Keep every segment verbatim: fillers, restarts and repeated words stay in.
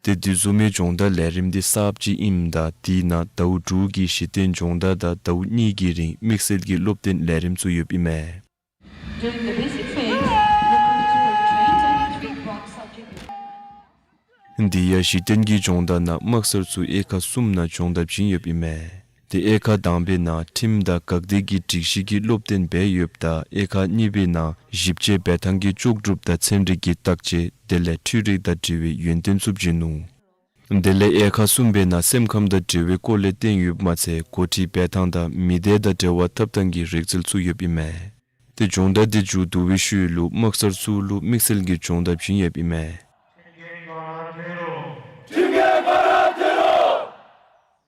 ཏེ་དེ་བཟུམ་མའི་སྦྱོང་བརྡར་ལས་རིམ་འདི་གསརཔ་ཅིག་ཨིནམ་ད་དེ་ནང་ཟླཝ་དྲུག་གི་གཞི་རྟེན་སྦྱོང་བརྡར་དང་ཟླཝ་གཉིས་ཀྱི་རིང་དམིགས་བསལ་གྱི་སློབ་སྟོན་ལས་རིམ་ཚུ་ཡོདཔ་ཨིན་མས། During the basic phase, the groups were trained on three broad subjects. དེ་ཡང་གཞི་རྟེན་གྱི་སྦྱོང་བརྡར་ནང་དམག་སར་ཚུ་དབྱེ་ཁག་གསུམ་ནང་སྦྱོང་བརྡར་བྱིན་ཡོདཔ་ཨིན་མས། ཏེ་དབྱེ་ཁག་དང་པའི་ནང་ཁྲིམས་དང་འགག་སྡེ་གི་སྒྲིག་གཞི་གི་སློབ་སྟོན་འབད་ཡོདཔ་ད་དབྱེ་ཁག་གཉིས་པའི་ནང་ཞིབ་དཔྱད་འབད་ཐངས་ཀྱི་ལྕོགས་གྲུབ་དང་ཚན་རིག་གི་བརྟག་དཔྱད་དེ་ལས་འཕྲུལ་རིག་དང་འབྲེལ་བའི་ཡོན་ཏན་ཚུ་བྱིན་ནུག། དེ་ལས་དབྱེ་ཁག་གསུམ་པའི་ནང་སེམས་ཁམས་དང་འབྲེལ་བའི་སྐོར་ལས་བསྟན་ཡོདཔ་མ་ཚད་འགོ་ཁྲིད་འབད་ཐངས་དང་མི་སྡེ་དང་འབྲེལ་བ་འཐབ་ཐངས་ཀྱི་རིག་རྩལ་ཚུ་ཡོདཔ་ཨིན་མས། ཏེ་སྦྱོང་བརྡར་འདི་མཇུག་བསྡུ་བའི་ཤུལ་ལུ་དམག་སར་ཚུ་ལུ་དམིགས་བསལ་གྱི་སྦྱོང་བརྡར་བྱིན་ཡོདཔ་ཨིན་མས།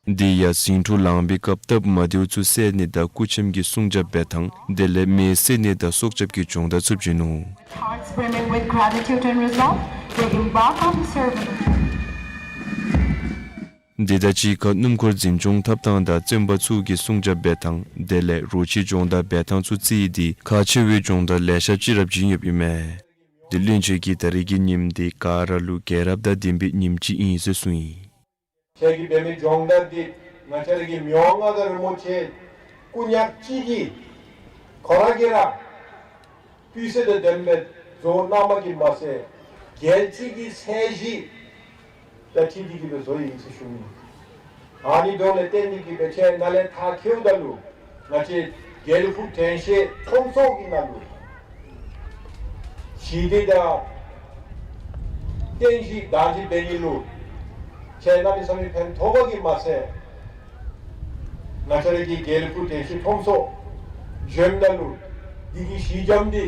དེ་ཡང་ཟིང་འཁྲུག་ལངས་པའི་སྐབས་སྟབས་མ་བདེཝ་ཚུ་སེལ་ནི་དང་སྐུ་ཁྱིམ་གྱི་སྲུང་སྐྱོབ་འབད་ཐངས་དེ་ལས་མེ་བསད་ནི་དང་སྲོག་སྐྱབས་ཀྱི་སྦྱོང་བརྡར་ཚུ་བྱིན་ནུག། Hearts brimming with gratitude and resolve, they embark on the ceremony. དེ་དང་གཅིག་ཁར་སྣུམ་འཁོར་འཛིན་སྐྱོང་འཐབ་ཐངས་དང་བཙོན་པ་ཚུ་གི་སྲུང་སྐྱོབ་འབད་ཐངས་དེ་ལས་རོ་ཁྱི་སྦྱོང་བརྡར་འབད་ཐངས་ཚུ་བརྩིས་ཏེ་ཁག་ཆེ་བའི་སྦྱོང་བརྡར་ལེ་ཤ་ཅིག་ར་བྱིན་ཡོདཔ་ཨིན་མས། དེ་བློན་ཆེན་གྱིས་ད་རེས་ཀྱི་ཉིནམ་འདི་ག་ར་ལུ་རྒྱལ་རབས་དང་ལྡན་པའི་ཉིནམ་ཅིག་ཨིན་ཟེར་གསུངས་ཡི། ཁྱེད་ཀྱིས་འབད་མི་སྦྱོང་བརྡར་འདི་ང་བཅས་ར་གི་མི་དབང་མངའ་བདག་རིན་པོ་ཆེ་སྐུ་ཉག་གཅིག་གིས་ཁོ་ར་གིས་ར་སྤུས་ཚད་དང་ལྡན་པའི་བཟོ་གནང་མི་གི་མ་ཚད་རྒྱལ་སྤྱི་གི་ཚད་གཞི་དང་འཁྲིལ་ཏེ་གིས་སྦེ་བཟོ་ཡི་ཟེར་ཞུ་ནི། ཨ་ནི་དོན་ལས་བརྟེན་ཏེ་གིས་སྦེ་ཁྱེད་ནཱ་ལས་མཐར་འཁྱོལཝ་ད་ལུ་ང་བཅས་དགེ་ལེགས་ཕུག་དྲན་ཤེས་ཁྲོམ་ཚོགས་ཀྱི་ནང་ལུ་ཞི་བདེ་དང་བརྟན་ཞི་བདག་འཛིན་འབད་ནི་ལུ་ཁྱེད་གནམ་མེད་ས་མེད་ཕན་ཐོགས་པ་གིས་མ་ཚད་ང་བཅས་ར་གི་དགེ་ལེགས་ཕུག་དྲན་ཤེས་ཁྲོམ་ཚོགས་གཞན་ནང་ལུ་འདི་གི་ཞི་འཇམ་འདི་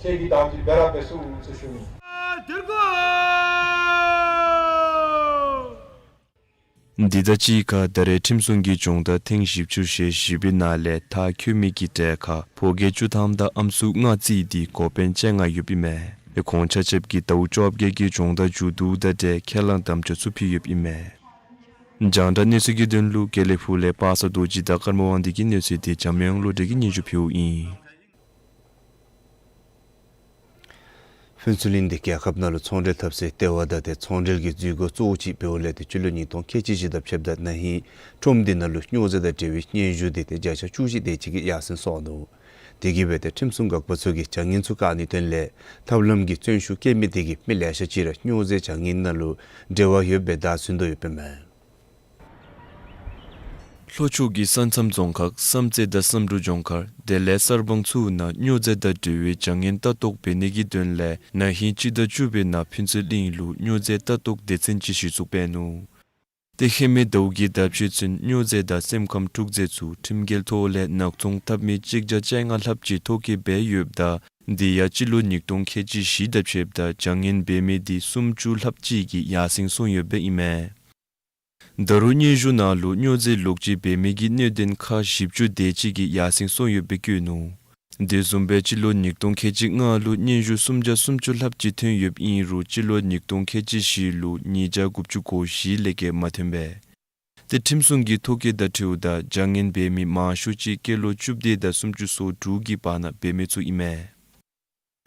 ཁྱེད་ཀྱིས་བདག་འཛིན་འབད་ར་འབད་ཚུགས་ཟེར་ཞུ་ནི། འདི་དང་གཅིག་ཁར་ད་རེས་ཁྲིམས་སྲུང་གི་སྦྱོང་བརྡར་ཐེངས་བཞི་བཅུ་ཞེ་བཞི་པའི་ནང་ལས་མཐར་འཁྱོལ་མི་གི་གྲས་ཁར་ཕོ་སྐྱེས་བཅུ་ཐམ་དང་ཨམ་སྲུ་ལྔ་བརྩིས་ཏེ་འགོ་དཔོན་བཅོ་ལྔ་ཡོདཔ་ཨིན་མས། ཁོང་ཆ་ཁྱབ་ཀྱིས་ཟླཝ་བཅོ་བརྒྱད་ཀྱི་སྦྱོང་བརྡར་མཇུག་བསྡུཝ་ད་ཏེ་ཁས་བླངས་དམ་བཅའ་ཚུ་ཕུལ་ཡོདཔ་ཨིན་མས། རྒྱང་བསྒྲགས་གནས་ཚུལ་གྱི་དོན་ལུ་དགེ་ལེགས་ཕུག་ལས་པ་སངས་རྡོ་རྗེ་དང་ཀརྨ་དབང་འདུས་ཀྱི་གནས་ཚུལ་འདི་འཇམ་དབྱངས་བློ་གྲོས་ཀྱིས་སྙན་ཞུ་ཕུལཝ་ཨིན། ཕུན་ཚོགས་གླིང་འདི་རྒྱལ་ཁབ་ནང་ལུ་ཚོང་འབྲེལ་འཐབ་སའི་ལྟེ་བ་དང་ཏེ་ཚོང་འབྲེལ་གྱི་འཛུལ་སྒོ་གཙོ་བོ་ཅིག་འབདཝ་ལས་ཏེ་སྤྱི་ལོ་ཉིས་སྟོང་ཁལ་གཅིག་བཞི་དང་ཕྱདཔ་ད་ན་ཧིང་ཁྲོམ་འདི་ནང་ལུ་སྨྱོ་རྫས་དང་འབྲེལ་བའི་སྙན་ཞུ་འདི་ཏེ་བརྒྱ་ཆ་བཅུ་བཞི་དེ་ཅིག་གིས་ཡར་སེང་སོང་ནུག། དེ་གིས་འབད་ཏེ་ཁྲིམས་སྲུང་འགག་པ་ཚུ་གིས་བྱ་ངན་ཚུ་བཀག་ནིའི་དོན་ལས་ཐབས་ལམ་གྱི་བརྩོན་ཤུགས་བསྐྱེད་མི་དེ་གིས་མི་ལེ་ཤ་ཅིག་ར་སྨྱོ་རྫས་བྱ་ངན་ནང་ལུ་འབྲེལ་བ་ཡོདཔ་སྦེ་བདའ་ཟུན་དོ་ཡོདཔ་ཨིན་མས། ལྷོ་ཕྱོགས་ཀྱི་ས་མཚམས་རྫོང་ཁག་བསམ་རྩེ་དང་བསམ་འབྲུག་ལྗོངས་མཁར་དེ་ལས་གསར་སྤང་ཚུ་ནང་སྨྱོ་རྫས་དང་འབྲེལ་བའི་བྱ་ངན་ལྟ་རྟོག་འབད་ནིའི་དོན་ལས་ན་ཧིང་སྤྱི་ཟླ་བཅུ་པའི་ནང་ཕུན་ཚོགས་གླིང་ལུ་སྨྱོ་རྫས་ལྟ་རྟོག་སྡེ་ཚན་ཅིག་གཞི་བཙུགས་འབད་ནུག། ཏེ་ཧེ་མའི་ཟླཝ་གི་ཟླཝ་ཕྱེད་ཚུན་སྨྱོ་རྫས་དང་སེམས་ཁམས་འཁྲུག་རྫས་ཚུ་ཁྲིམས་འགལ་ཐོག་ལས་ནག་ཚོང་འཐབ་མི་གཅིག་བརྒྱ་བཅོ་ལྔ་ལྷགཔ་ཅིག་ཐོ་བཀོད་འབད་ཡོདཔ་ད་དེ་ཡང་སྤྱི་ལོ་ཉིས་སྟོང་ཁལ་གཅིག་བཞི་དང་ཕྱདཔ་ད་བྱ་ངན་འབད་མི་དེ་སུམ་ཅུ་ལྷགཔ་ཅིག་གིས་ཡར་སེང་སོང་ཡོདཔ་ཨིན་མས། ད་རུང་སྙན་ཞུ་ནང་ལུ་སྨྱོ་རྫས་ལོག་སྤྱོད་འབད་མི་གི་གནད་དོན་ཁག་བཞི་བཅུ་དེ་ཅིག་གིས་ཡར་སེང་སོང་ཡོདཔ་སྦེ་བཀོད་ནུག། དེ་བཟུམ་སྦེ་སྤྱི་ལོ་ཉིས་སྟོང་ཁལ་གཅིག་ལྔ་ལུ་སྙན་ཞུ་སུམ་བརྒྱ་སུམ་ཅུ་ལྷགཔ་ཅིག་ཐོན་ཡོདཔ་ཨིན་རུང་སྤྱི་ལོ་ཉིས་སྟོང་ཁལ་གཅིག་བཞི་ལུ་ཉིས་བརྒྱ་དགུ་བཅུ་གོ་བཞི་ལས་བརྒལ་མ་ཐོན་པས། ཏེ་ཁྲིམས་སྲུང་གི་ཐོ་བཀོད་དང་འཁྲིལཝ་ད་བྱ་ངན་འབད་མི་མང་ཤོས་ཅིག་སྐྱེས་ལོ་བཅུ་བདུན་དང་སུམ་ཅུ་སོ་དྲུག་གི་བར་ན་འབད་མི་ཚུ་ཨིན་མས།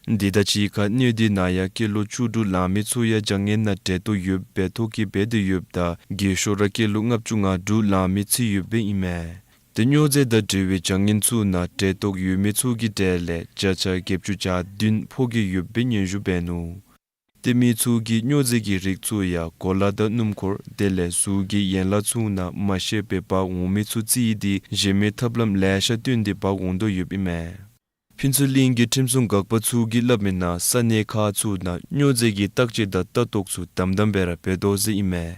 དེ་དང་གཅིག་ཁར་གནས་དེ་ནང་ཡང་སྐྱེས་ལོ་བཅུ་དྲུག་ལང་མི་ཚུ་ཡང་བྱ་ངན་ནང་འདྲེས་ཏོག་ཡོདཔ་སྦེ་ཐོ་བཀོད་འབད་དེ་ཡོདཔ་ད་རྒས་ཤོས་ར་སྐྱེས་ལོ་ལྔ་བཅུ་ང་དྲུག་ལང་མི་ཚུ་ཡོདཔ་ཨིན་མས། ཏེ་སྨྱོ་རྫས་དང་འབྲེལ་བའི་བྱ་ངན་ཚུ་ནང་འདྲེས་ཏོག་ཡོད་མི་ཚུ་གི་གྲས་ལས་བརྒྱ་ཆ་བརྒྱད་ཅུ་གྱ་བདུན་ཕོ་སྐྱེས་ཡོདཔ་སྦེ་སྙན་ཞུ་འབད་ནུག། ཏེ་མི་ཚུ་གིས་སྨྱོ་རྫས་ཀྱི་རིགས་ཚུ་ཡང་གོ་ལ་དང་སྣུམ་འཁོར་དེ་ལས་གཟུགས་ཀྱི་ཡན་ལག་ཚུ་ནང་མ་ཤེས་པར་འབག་འོང་མི་ཚུ་བརྩིས་ཏེ་གཞན་མི་ཐབས་ལམ་ལེ་ཤ་བཏོན་ཏེ་འབག་འོང་དོ་ཡོདཔ་ཨིན་མས། ཕུན་ཚོགས་གླིང་གི་ཁྲིམས་སྲུང་འགག་པ་ཚུ་གིས་སླབ་མི་ནང་ས་གནས་ཁག་ཚུ་ནང་སྨྱོ་རྫས་ཀྱི་བརྟག་དཔྱད་དང་ལྟ་རྟོག་ཚུ་དམ་དམ་སྦེ་ར་འབད་དོ་ཟེར་ཨིན་མས།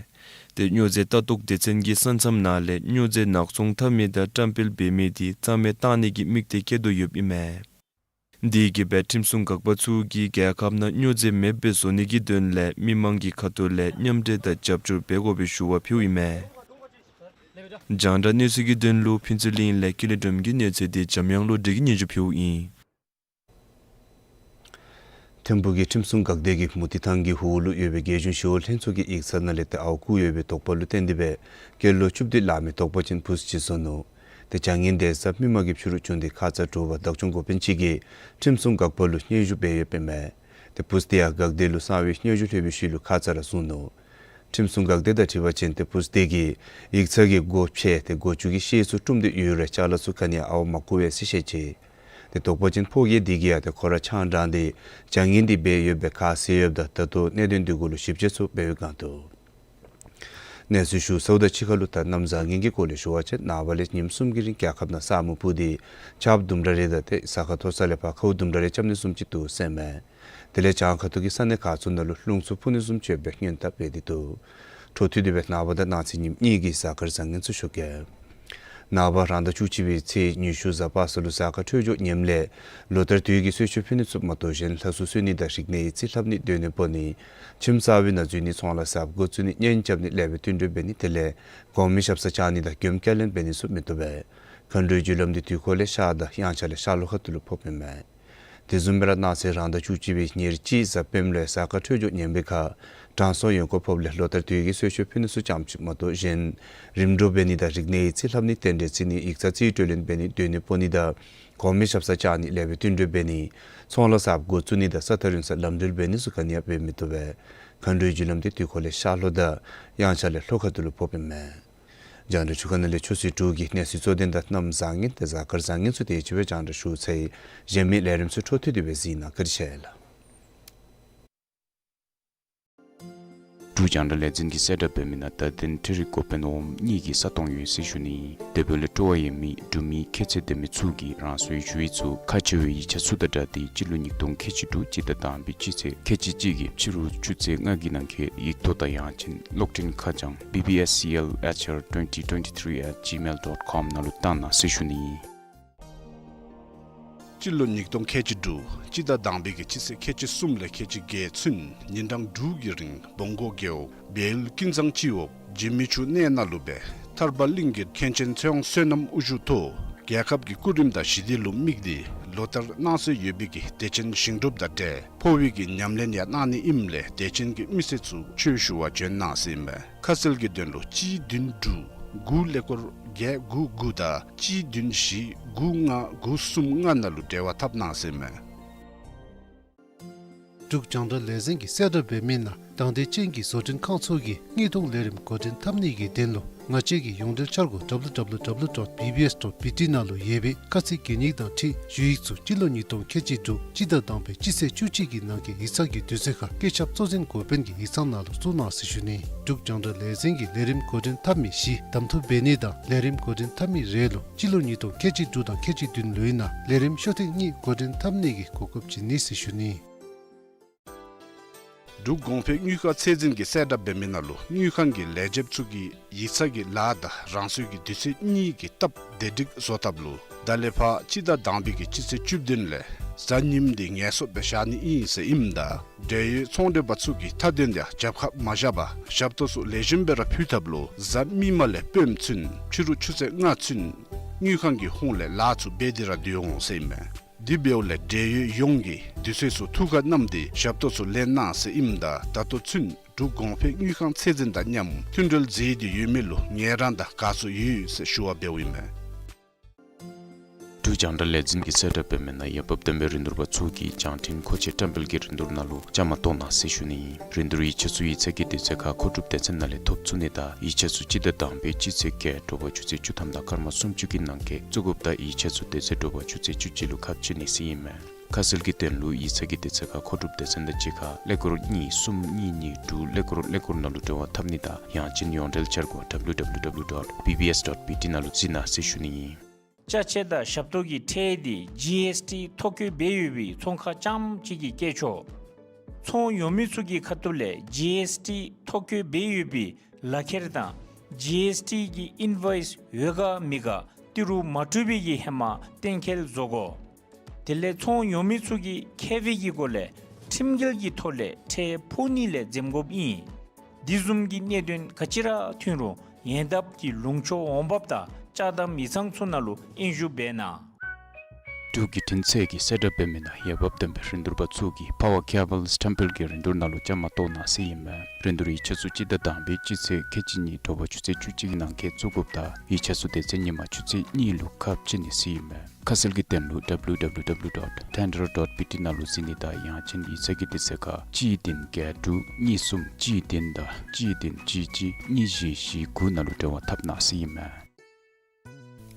ཏེ་སྨྱོ་རྫས་ལྟ་རྟོག་སྡེ་ཚན་གྱིས་ས་མཚམས་ནང་ལས་སྨྱོ་རྫས་ནག་ཚོང་འཐབ་མི་དང་བཀྲམ་སྤེལ་འབད་མི་དེ་རྩ་མེད་བཏང་ནིའི་དམིགས་གཏད་བསྐྱེད་དོ་ཡོདཔ་ཨིན་མས། དེ་གིས་འབད་ཁྲིམས་སྲུང་འགག་པ་ཚུ་གིས་རྒྱལ་ཁབ་ནང་སྨྱོ་རྫས་མེདཔ་སྦེ་བཟོ་ནིའི་དོན་ལས་མི་མང་གི་ཁ་ཐུག་ལས་མཉམ་འབྲེལ་དང་རྒྱབ་སྐྱོར་འབད་དགོ་པའི་ཞུ་བ་ཕུལཝ་ཨིན་མས། རྒྱང་བསྒྲགས་གནས་ཚུལ་གྱི་དོན་ལུ་ཕུན་ཚོགས་གླིང་ལས་ཀུན་ལེགས་སྒྲོལམ་གྱི་གནས་ཚུལ་འདི་འཇམ་དབྱངས་བློ་གྲོས་ཀྱིས་སྙན་ཞུ་ཕུལཝ་ཨིན། ཐིམ་ཕུག་གི་ཁྲིམས་སྲུང་འགག་སྡེ་གིས་མུ་ཏིག་ཐང་གི་ཧོང་ལུ་ཡོད་པའི་རྒྱལ་གཞུང་ཞི་གཡོག་ལྷན་ཚོགས་ཀྱི་ཡིག་ཚང་ནང་ལས་ཏེ་ཨརཝ་བརྐུ་ཡོད་པའི་དོགས་པ་ལུ་བརྟེན་ཏེ་སྦེ་སྐྱེས་ལོ་བཅུ་བདུན་ལང་མི་དོགས་པ་ཅན་བུཚ་ཅིག་བཟོ་ནུག། ཏེ་བྱ་ངན་དེ་ས་མི་མང་གི་ཕྱི་རུ་བྱུང་སྟེ་ཁ་ཙ་དྲོ་པ་བདག་སྐྱོང་འགོ་དཔོན་ཅིག་གིས་ཁྲིམས་སྲུང་འགག་པ་ལུ་སྙན་ཞུ་འབད་ཡོདཔ་ཨིན་མས། ཏེ་བུཚ་དེ་ཡང་འགག་སྡེ་ལུ་གསང་བའི་སྙན་ཞུ་ལྷོད་པའི་ཤུལ་ལུ་ཁ་ཙ་ར་བཟུང་ནུག། ཁྲིམས་སྲུང་འགག་སྡེ་དང་འཁྲིལ་བ་ཅིན་ཏེ་ཕུ་སི་དེ་གིས་ཡིག་ཚང་གི་སྒོ་ཕྱེ་སྟེ་སྒོ་ཅུང་གི་ཤེལ་ཚུ་བཀྲུམ་སྟེ་ཡོད་རུང་ཅ་ལ་ཚུ་ག་ནི་ཡང་ཨརཝ་མ་བརྐུ་བས་ཟེར་བཤད་ཅི། ཏེ་དོགས་པ་ཅན་ཕོ་སྐྱེས་དེ་གིས་ཡང་ཏེ་ཁོ་ར་ཆང་དྲངས་ཏེ་བྱ་ངན་དེ་འབད་ཡོདཔ་སྦེ་ཁ་བཟེད་ཡོདཔ་ད་ད་ལྟོ་གནད་དོན་དེ་གུ་ལུ་ཞིབ་དཔྱད་ཚུ་འབད་བའི་བསྒང་འདུག། གནས་ཚུལ་ཞུ་ཚརཝ་ད་ཕྱི་ཁ་ལུ་ད་གནམ་བཟང་ངན་གྱི་སྐོར་ལས་ཞུ་བ་ཅིན་ནངས་པ་ལས་ཉིནམ་གསུམ་གྱི་རིང་རྒྱལ་ཁབ་ནང་ས་སྨུག་ཕུབ་སྟེ་ཆརཔ་དུམ་གྲ་རེ་དང་ཏེ་ས་ཁ་མཐོ་ས་ལས་ཕར་ཁཝ་དུམ་གྲ་རེ་རྐྱབ་ནི་བཟུམ་ཅིག་འདུག་ཟེར་མས། དེ་ལས་བྱང་ཁ་ཐུག་གི་ས་གནས་ཁག་ཚུ་ནང་ལུ་རླུང་འཚུབ་འཕུ་ནི་བཟུམ་ཅིག་ཡོདཔ་སྦེ་སྔོན་དཔག་འབད་དེ་འདུག། འཕྲོ་མཐུད་དེ་སྦེ་ནངས་པ་དང་གནངས་ཚེ་ཉིནམ་གཉིས་ཀྱི་གཟའ་སྐར་བཟང་ངན་ཚུ་ཞུ་གེ། ནངས་པ་རང་ཟླ་བཅུ་གཅིག་པའི་ཚེས་ཉི་ཤུ་གཟའ་པ་སངས་ལུ་གཟའ་སྐར་འཕྲོད་སྦྱོར་ངནམ་ལས་ལོ་ལྟར་དུས་ཀྱི་གསོལ་མཆོད་ཕུལ་ནི་ཚུ་མ་གཏོགས་གཞན་ལྷ་སྲུང་གསོལ་ནི་དང་རིག་གནས་ཡིད་ཆེས་ལྷབ་ནི་སྡོད་གནས་སྤོ་ནི་ཁྱིམ་གསར་པའི་ནང་འཛུལ་ནི་ཚོང་ལཱ་གསརཔ་འགོ་བཙུགས་ནི་གཉེན་རྐྱབ་ནི་ལེགས་པའི་བསྟུན་གྲོས་འབད་ནི་དེ་ལས་གོང་མའི་ཞབས་སར་བཅར་ནི་དང་མགྱོནམ་སྐྱ་ལེན་འབད་ནི་ཚུ་མི་བཏུབ་པས། མཁའ་འགྲོའི་རྒྱུ་ལམ་འདི་དུས་འཁོར་ལས་ཤར་དང་དབྱངས་འཆར་ལས་ཤར་ལྷོ་ཁ་ཐུག་ལུ་ཕོགཔ་ཨིན་མས། དེ་བཟུམ་སྦེ་ར་གནངས་ཚེ་རང་ཟླ་བཅུ་གཅིག་པའི་ཉེར་གཅིག་གཟའ་སྤེནམ་ལུ་གཟའ་སྐར་འཕྲོད་སྦྱོར་ངན་པའི་ཁར་དྲང་སྲོང་ཡོན་ཁོག་ཕོགཔ་ལས་ལོ་ལྟར་དུས་ཀྱི་གསོལ་མཆོད་ཕུལ་ནི་ཚུ་ཙམ་ཅིག་མ་གཏོགས་གཞན་རིམ་གྲོ་འབད་ནི་དང་རིག་གནས་ཡིད་ཆེས་ལྷབ་ནི་རྟེན་འབྲེལ་བརྩི་ནི་ཡིག་ཚང་རྩིས་སྤྲོད་ལེན་འབད་ནི་སྡོད་གནས་སྤོ་ནི་དང་གོང་མའི་ཞབས་སར་བཅར་ནི་ལེགས་པའི་བསྟུན་གྲོས་འབད་ནི་ཚོང་ལཱ་གསརཔ་འགོ་བཙུགས་ནི་དང་ས་ཐག་རིང་སར་ལམ་འགྲུལ་འབད་ནི་ཚུ་ག་ནི་ཡང་འབད་མི་བཏུབ་པས། མཁའ་འགྲོའི་རྒྱུ་ལམ་འདི་དུས་འཁོར་ལས་ཤར་ལྷོ་དང་དབྱངས་འཆར་ལས་ལྷོ་ཁ་ཐུག་ལུ་ཕོགཔ་ཨིན་མས། རྒྱང་བསྒྲགས་ཆུ་ཁ་ནང་ལས་ཆུ་སྲིན་དྲུག་གི་གནས་ཚུལ་གཙོ་དོན་དང་གནམ་བཟང་ངན་དང་གཟའ་སྐར་བཟང་ངན་ཚུ་དེ་ཅིག་སྦེ་རྒྱང་བསྒྲགས་ཞུ་ཚར་ཡི། གཞན་མི་ལས་རིམ་ཚུ་འཕྲོ་མཐུད་དེ་སྦེ་གཟིགས་གནང་། བཀའ་དྲིན་ཆེ་ལགས། འབྲུག་རྒྱང་བསྒྲགས་ལས་འཛིན་གྱིས་གསལ་བསྒྲགས་འབད་མི་ནང་ད་ཐེངས་འཕྲུལ་རིག་འགོ་དཔོན་འོགམ་གཉིས་ཀྱི་ས་སྟོང་ཡོད་ཟེར་ཞུ་ནི། དེ་འབདཝ་ལས་སྤྲོ་བ་ཡོད་མི་འབྲུག་མི་ཁྱད་ཚད་ལྡན་མི་ཚུ་གིས་རང་སོའི་ཞུ་ཡིག་ཚུ་ཁ་ཕྱེ་བའི་ཡིག་ཆ་ཚུ་དང་སྦྲགས་ཏེ་སྤྱི་ལོ་ཉིས་སྟོང་ཁལ་གཅིག་དྲུག་སྤྱི་ཟླ་དང་པའི་སྤྱི་ཚེས་ཁལ་གཅིག་གཅིག་གི་ཕྱི་རུ་ཆུ་ཚོད་ལྔ་གི་ནང་འཁོད་ཡིག་ཐོག་དང་ཡང་ཅིན་གློག་འཕྲིན་ཁ་བྱང་B B S C L H R twenty twenty-three at gmail dot com ནང་ལུ་བཏང་གནང་ཟེར་ཞུ་ནི། སྤྱི་ལོ་ཉིས་སྟོང་ཁལ་གཅིག་དྲུག་སྤྱི་ཟླ་དང་པའི་གི་སྤྱི་ཚེས་ཁལ་གཅིག་གསུམ་ལས་ཁལ་གཅིག་བརྒྱད་ཚུན་ཉིན་གྲངས་དྲུག་གི་རིང་བོང་གོ་རྒེད་འོག་བལ་ཡུལ་ཀུན་བཟང་སྤྱི་འོག་འཇིགས་མེད་ཆུ་གནས་ནང་ལུ་སྦེ་ཐར་པ་གླིང་གི་མཁན་ཆེན་ཚེ་དབང་བསོད་ནམས་དབུ་བཞུགས་ཐོག་རྒྱལ་ཁབ་ཀྱི་སྐུ་རིམ་དང་ཞི་བདེ་ལུ་དམིགས་ཏེ་ལོ་ལྟར་གནང་སྲོལ་ཡོད་པའི་གི་བདེ་ཆེན་ཞིང་སྒྲུབ་དང་འབྲེལ་འཕོ་བའི་གི་ཉམས་ལེན་ཡང་གནང་ནི་ཨིནམ་ལས་བདེ་ཆེན་གྱི་མི་སེར་ཚུ་ཆོས་ཞུ་བར་བྱོན་གནང་ཟེར་ཨིན་པས། ཁ་གསལ་གྱི་དོན་ལུ་གཅིག་བདུན་དྲུག་དགུ་ཀླད་ཀོར་བརྒྱད་དགུ་དགུ་དང་གཅིག་བདུན་བཞི་དགུ་ལྔ་དགུ་གསུམ་ལྔ་ནང་ལུ་འབྲེལ་བ་འཐབ་གནང་ཟེར་ཨིན་མས། འབྲུག་རྒྱང་བསྒྲགས་ལས་འཛིན་གྱིས་གསལ་བསྒྲགས་འབད་མི་ནང་དང་འདོད་ཅན་གྱི་བཟོ་སྐྲུན་ཁང་ཚུ་གིས་དངུལ་གཏོང་ལས་རིམ་འགོ་འདྲེན་འཐབ་ནི་གི་དོན་ལུ་ང་བཅས་ཀྱི་ཡོངས་འབྲེལ་འཆར་སྒོ་W W W dot B B S dot B T ནང་ལུ་ཡོད་པའི་དཀའ་ཚེགས་གེགས་རྙིང་དང་འཁྲིལ་ཞུ་ཡིག་ཚུ་སྤྱི་ལོ་ཉིས་སྟོང་ཁལ་གཅིག་དྲུག་སྤྱི་ཟླ་དང་པའི་སྤྱི་ཚེས་བཅུ་གཅིག་གི་ནང་འཁོད་ཡིག་ཚང་གི་དུས་ཚོད་ཁར་བཀོད་ཁྱབ་གཙོ་འཛིན་འགོ་དཔོན་གྱི་ཡིག་ཚང་ནང་ལུ་བཙུགས་གནང་ཟེར་ཞུ་ནི། འབྲུག་རྒྱང་བསྒྲགས་ལས་འཛིན་གྱིས་ལས་རིམ་འགོ་འདྲེན་འཐབ་མི་བཞི་གདམ་འཐུ་འབད་ནི་དང་ལས་རིམ་འགོ་འདྲེན་འཐབ་མི་རེ་ལུ་སྤྱི་ལོ་ཉིས་སྟོང་ཁལ་གཅིག་དྲུག་དང་ཁལ་གཅིག་བདུན་ལོའི་ནང་ལས་རིམ་ཤོག་ཐེངས་གཉིས་འགོ་འདྲེན་འཐབ་ནི་གི་གོ་སྐབས་བྱིན་ནི་ཟེར་ཞུ་ནི། འབྲུག་གོང་འཕེལ་དངུལ་ཁང་ཚད་འཛིན་གྱིས་གསལ་བསྒྲགས་འབད་མི་ནང་ལུ་དངུལ་ཁང་གི་ལས་བྱེདཔ་ཚུ་གིས་ཡིག་ཚང་གི་ལཱ་དང་རང་སོའི་གི་དུས་ཚོད་གཉིས་ཀྱི་སྟབས་བདེ་སྒྲིག་བཟོ་ཐབས་ལུ་ད་ལས་ཕར་སྤྱི་ཟླ་དང་པའི་གི་སྤྱི་ཚེས་བཅུ་བདུན་ལས་གཟའ་ཉིམ་འདི་ངལ་གསོ་སྦེ་བཞག་ནི་ཨིན་ཟེར་ཨིནམ་ད་འབྲེལ་ཡོད་ཚོང་འབྲེལ་པ་ཚུ་གིས་མཐའ་དོན་ཡང་རྒྱབ་ཁར་མ་བཞག་པར་ཞབས་ཏོག་ཚུ་ལེགས་ཤོམ་སྦེ་ར་ཕུལ་ཐབས་ལུ་གཟའ་མིག་དམར་ལས་སྤེནམ་ཚུན་ཕྱི་རུ་ཆུ་ཚོད་ལྔ་ཚུན་དངུལ་ཁང་གི་ཧོངས་ལས་ལཱ་ཚུ་འབད་དེ་ར་སྡོད་འོང་ཟེར་ཨིན་མས། དེ་འབདཝ་ལས་འབྲེལ་ཡོད་ཡོངས་ཀྱིས་དུས་ཚོད་ཚུ་ཐུགས་ཁར་བསྣམས་ཏེ་ཞབས་ཏོག་ཚུ་ལེན་གནང་ཟེར་ཨིནམ་ད་ད་ལྟོ་ཚུན་འབྲུག་གོང་འཕེལ་དངུལ་ཁང་ཚད་འཛིན་དང་མཉམ་མཐུན་འབྲེལ་མཛད་དེ་ཡོད་མི་ལུ་ངལ་རངས་དང་དགའ་ཚོར་ཡོད་ཟེར་ཞུ་བ་འབདཝ་ཨིན་མས། འབྲུག་རྒྱང་བསྒྲགས་ལས་འཛིན་གྱིས་གསལ་བསྒྲགས་འབད་མི་ནང་ཡར་འབབ་བསྟན་པའི་རིན་བསྡུར་པ་ཚུ་གིས་རྒྱང་འཕྲིན་མཁོ་ཆས་བཀྲམ་སྤེལ་གྱི་རིན་བསྡུར་ནང་ལུ་བཅའ་མར་གཏོགས་གནང་ཟེར་ཞུ་ནི་ཨིན། རིན་བསྡུར་ཡིག་ཆ་ཚུ་ཡིག་ཚང་གི་དུས་ཚོད་ཁར་མཁོ་སྒྲུབ་སྡེ་ཚན་ནང་ལས་ཐོབ་ཚུགས་ནི་དང་ཡིག་ཆ་ཚུ་སྤྱི་ཟླ་དང་པའི་སྤྱི་ཚེས་བརྒྱད་དྲོ་པ་ཆུ་ཚོད་བཅུ་ཐམ་དང་སྐར་མ་སུམ་ཅུ་གི་ནང་འཁོད་བཙུགས་དགོཔ་དང་ཡིག་ཆ་ཚུ་དེ་ཚེ་དྲོ་པ་ཆུ་ཚོད་བཅུ་གཅིག་ལུ་ཁ་ཕྱེ་ནི་ཟེར་ཨིན་མས། ཁ་གསལ་གྱི་དོན་ལུ་ཡིག་ཚང་གི་དུས་ཚོད་ཁར་མཁོ་སྒྲུབ་སྡེ་ཚན་དང་གཅིག་ཁར་ཀླད་ཀོར་གཉིས་གསུམ་གཉིས་གཉིས་དྲུག་ཀླད་ཀོར་ཀླད་ཀོར་ནང་ལུ་འབྲེལ་བ་འཐབ་ནི་དང་ཡང་ཅིན་ཡོངས་འབྲེལ་འཆར་སྒོ་W W W dot B B S dot B T ནང་ལུ་གཟིགས་གནང་ཟེར་ཞུ་ནི་ཨིན། ཅ་ཆས་དང་ཞབས་ཏོག་གི་ཁྲལ་འདི་ཇི་ཨེསི་ཊི་ཐོ་བཀོད་འབད་ཡོད་པའི་ཚོང་ཁང་རྐྱངམ་གཅིག་གིས་བཀལ་ཆོག། ཚོང་ཡོད་མི་ཚུ་གི་ཁ་ཐུག་ལས་ཇི་ཨེསི་ཊི་ཐོ་བཀོད་འབད་ཡོད་པའི་ལག་ཁྱེར་དང་ཇི་ཨེསི་ཊི་གི་ཨིན་ཝོའིསི་ཡོད་ག་མེད་ག་ཏི་རུ་མ་སྤྲོད་པའི་གི་ཧེ་མ་གཏན་འཁེལ་བཟོ་དགོ། དེ་ལས་ཚོང་ཡོད་མི་ཚུ་གིས་ཁྱབ་པའི་གི་སྒོ་ལས་ཁྲིམས་འགལ་གྱི་ཐོག་ལས་ཁྲལ་ཕོག་ནི་ལས་འཛེམ་དགོཔ་ཨིན། དེ་བཟུམ་གྱི་གནད་དོན་ག་ཅི་ར་ཐོན་རུང་ཡོངས་འབབ་ཀྱི་ལུང་ཕྱོགས་འོང་འབབ་དང་ཅ་དམ་ཡིག་ཚང་ཚུ་ནང་ལུ་སྙན་ཞུ་འབད་གནང་། འབྲུག་བརྒྱུད་འཕྲིན་ཚད་ཀྱི་གསལ་བསྒྲགས་འབད་མི་ནང་འོས་འབབ་ལྡན་པའི་རིན་བསྡུར་པ་ཚུ་གིས་Power Cables Temple གྱི་རིན་བསྡུར་ནང་ལུ་བཅའ་མར་གཏོགས་གནང་ཟེར་ཨིན་མས། རིན་བསྡུར་ཡིག་ཆ་ཚུ་སྤྱི་ཟླ་དང་པའི་སྤྱི་ཚེས་ཁལ་གཅིག་གཉིས་དྲོ་པ་ཆུ་ཚོད་བཅུ་གཅིག་གི་ནང་འཁོད་བཙུགས་དགོཔ་དང་ཡིག་ཆ་ཚུ་དེ་ཚེ་ཉིན་མ་ཆུ་ཚོད་གཉིས་ལུ་ཁ་ཕྱེ་ནི་ཟེར་ཨིན་མས། ཁ་གསལ་གྱི་དོན་ལུ་W W W dot tender dot B T ནང་ལུ་གཟིགས་ནི་དང་ཡང་ཅིན་ཡིག་ཚང་གི་དུས་ཚོད་ཁར་གཅིག་བདུན་བརྒྱད་དྲུག་གཉིས་གསུམ་གཅིག་བདུན་དང་གཅིག་བདུན་གཅིག་གཅིག་གཉིས་བཞི་བཞི་དགུ་ནང་ལུ་འབྲེལ་བ་འཐབ་གནང་ཟེར་ཨིན་མས།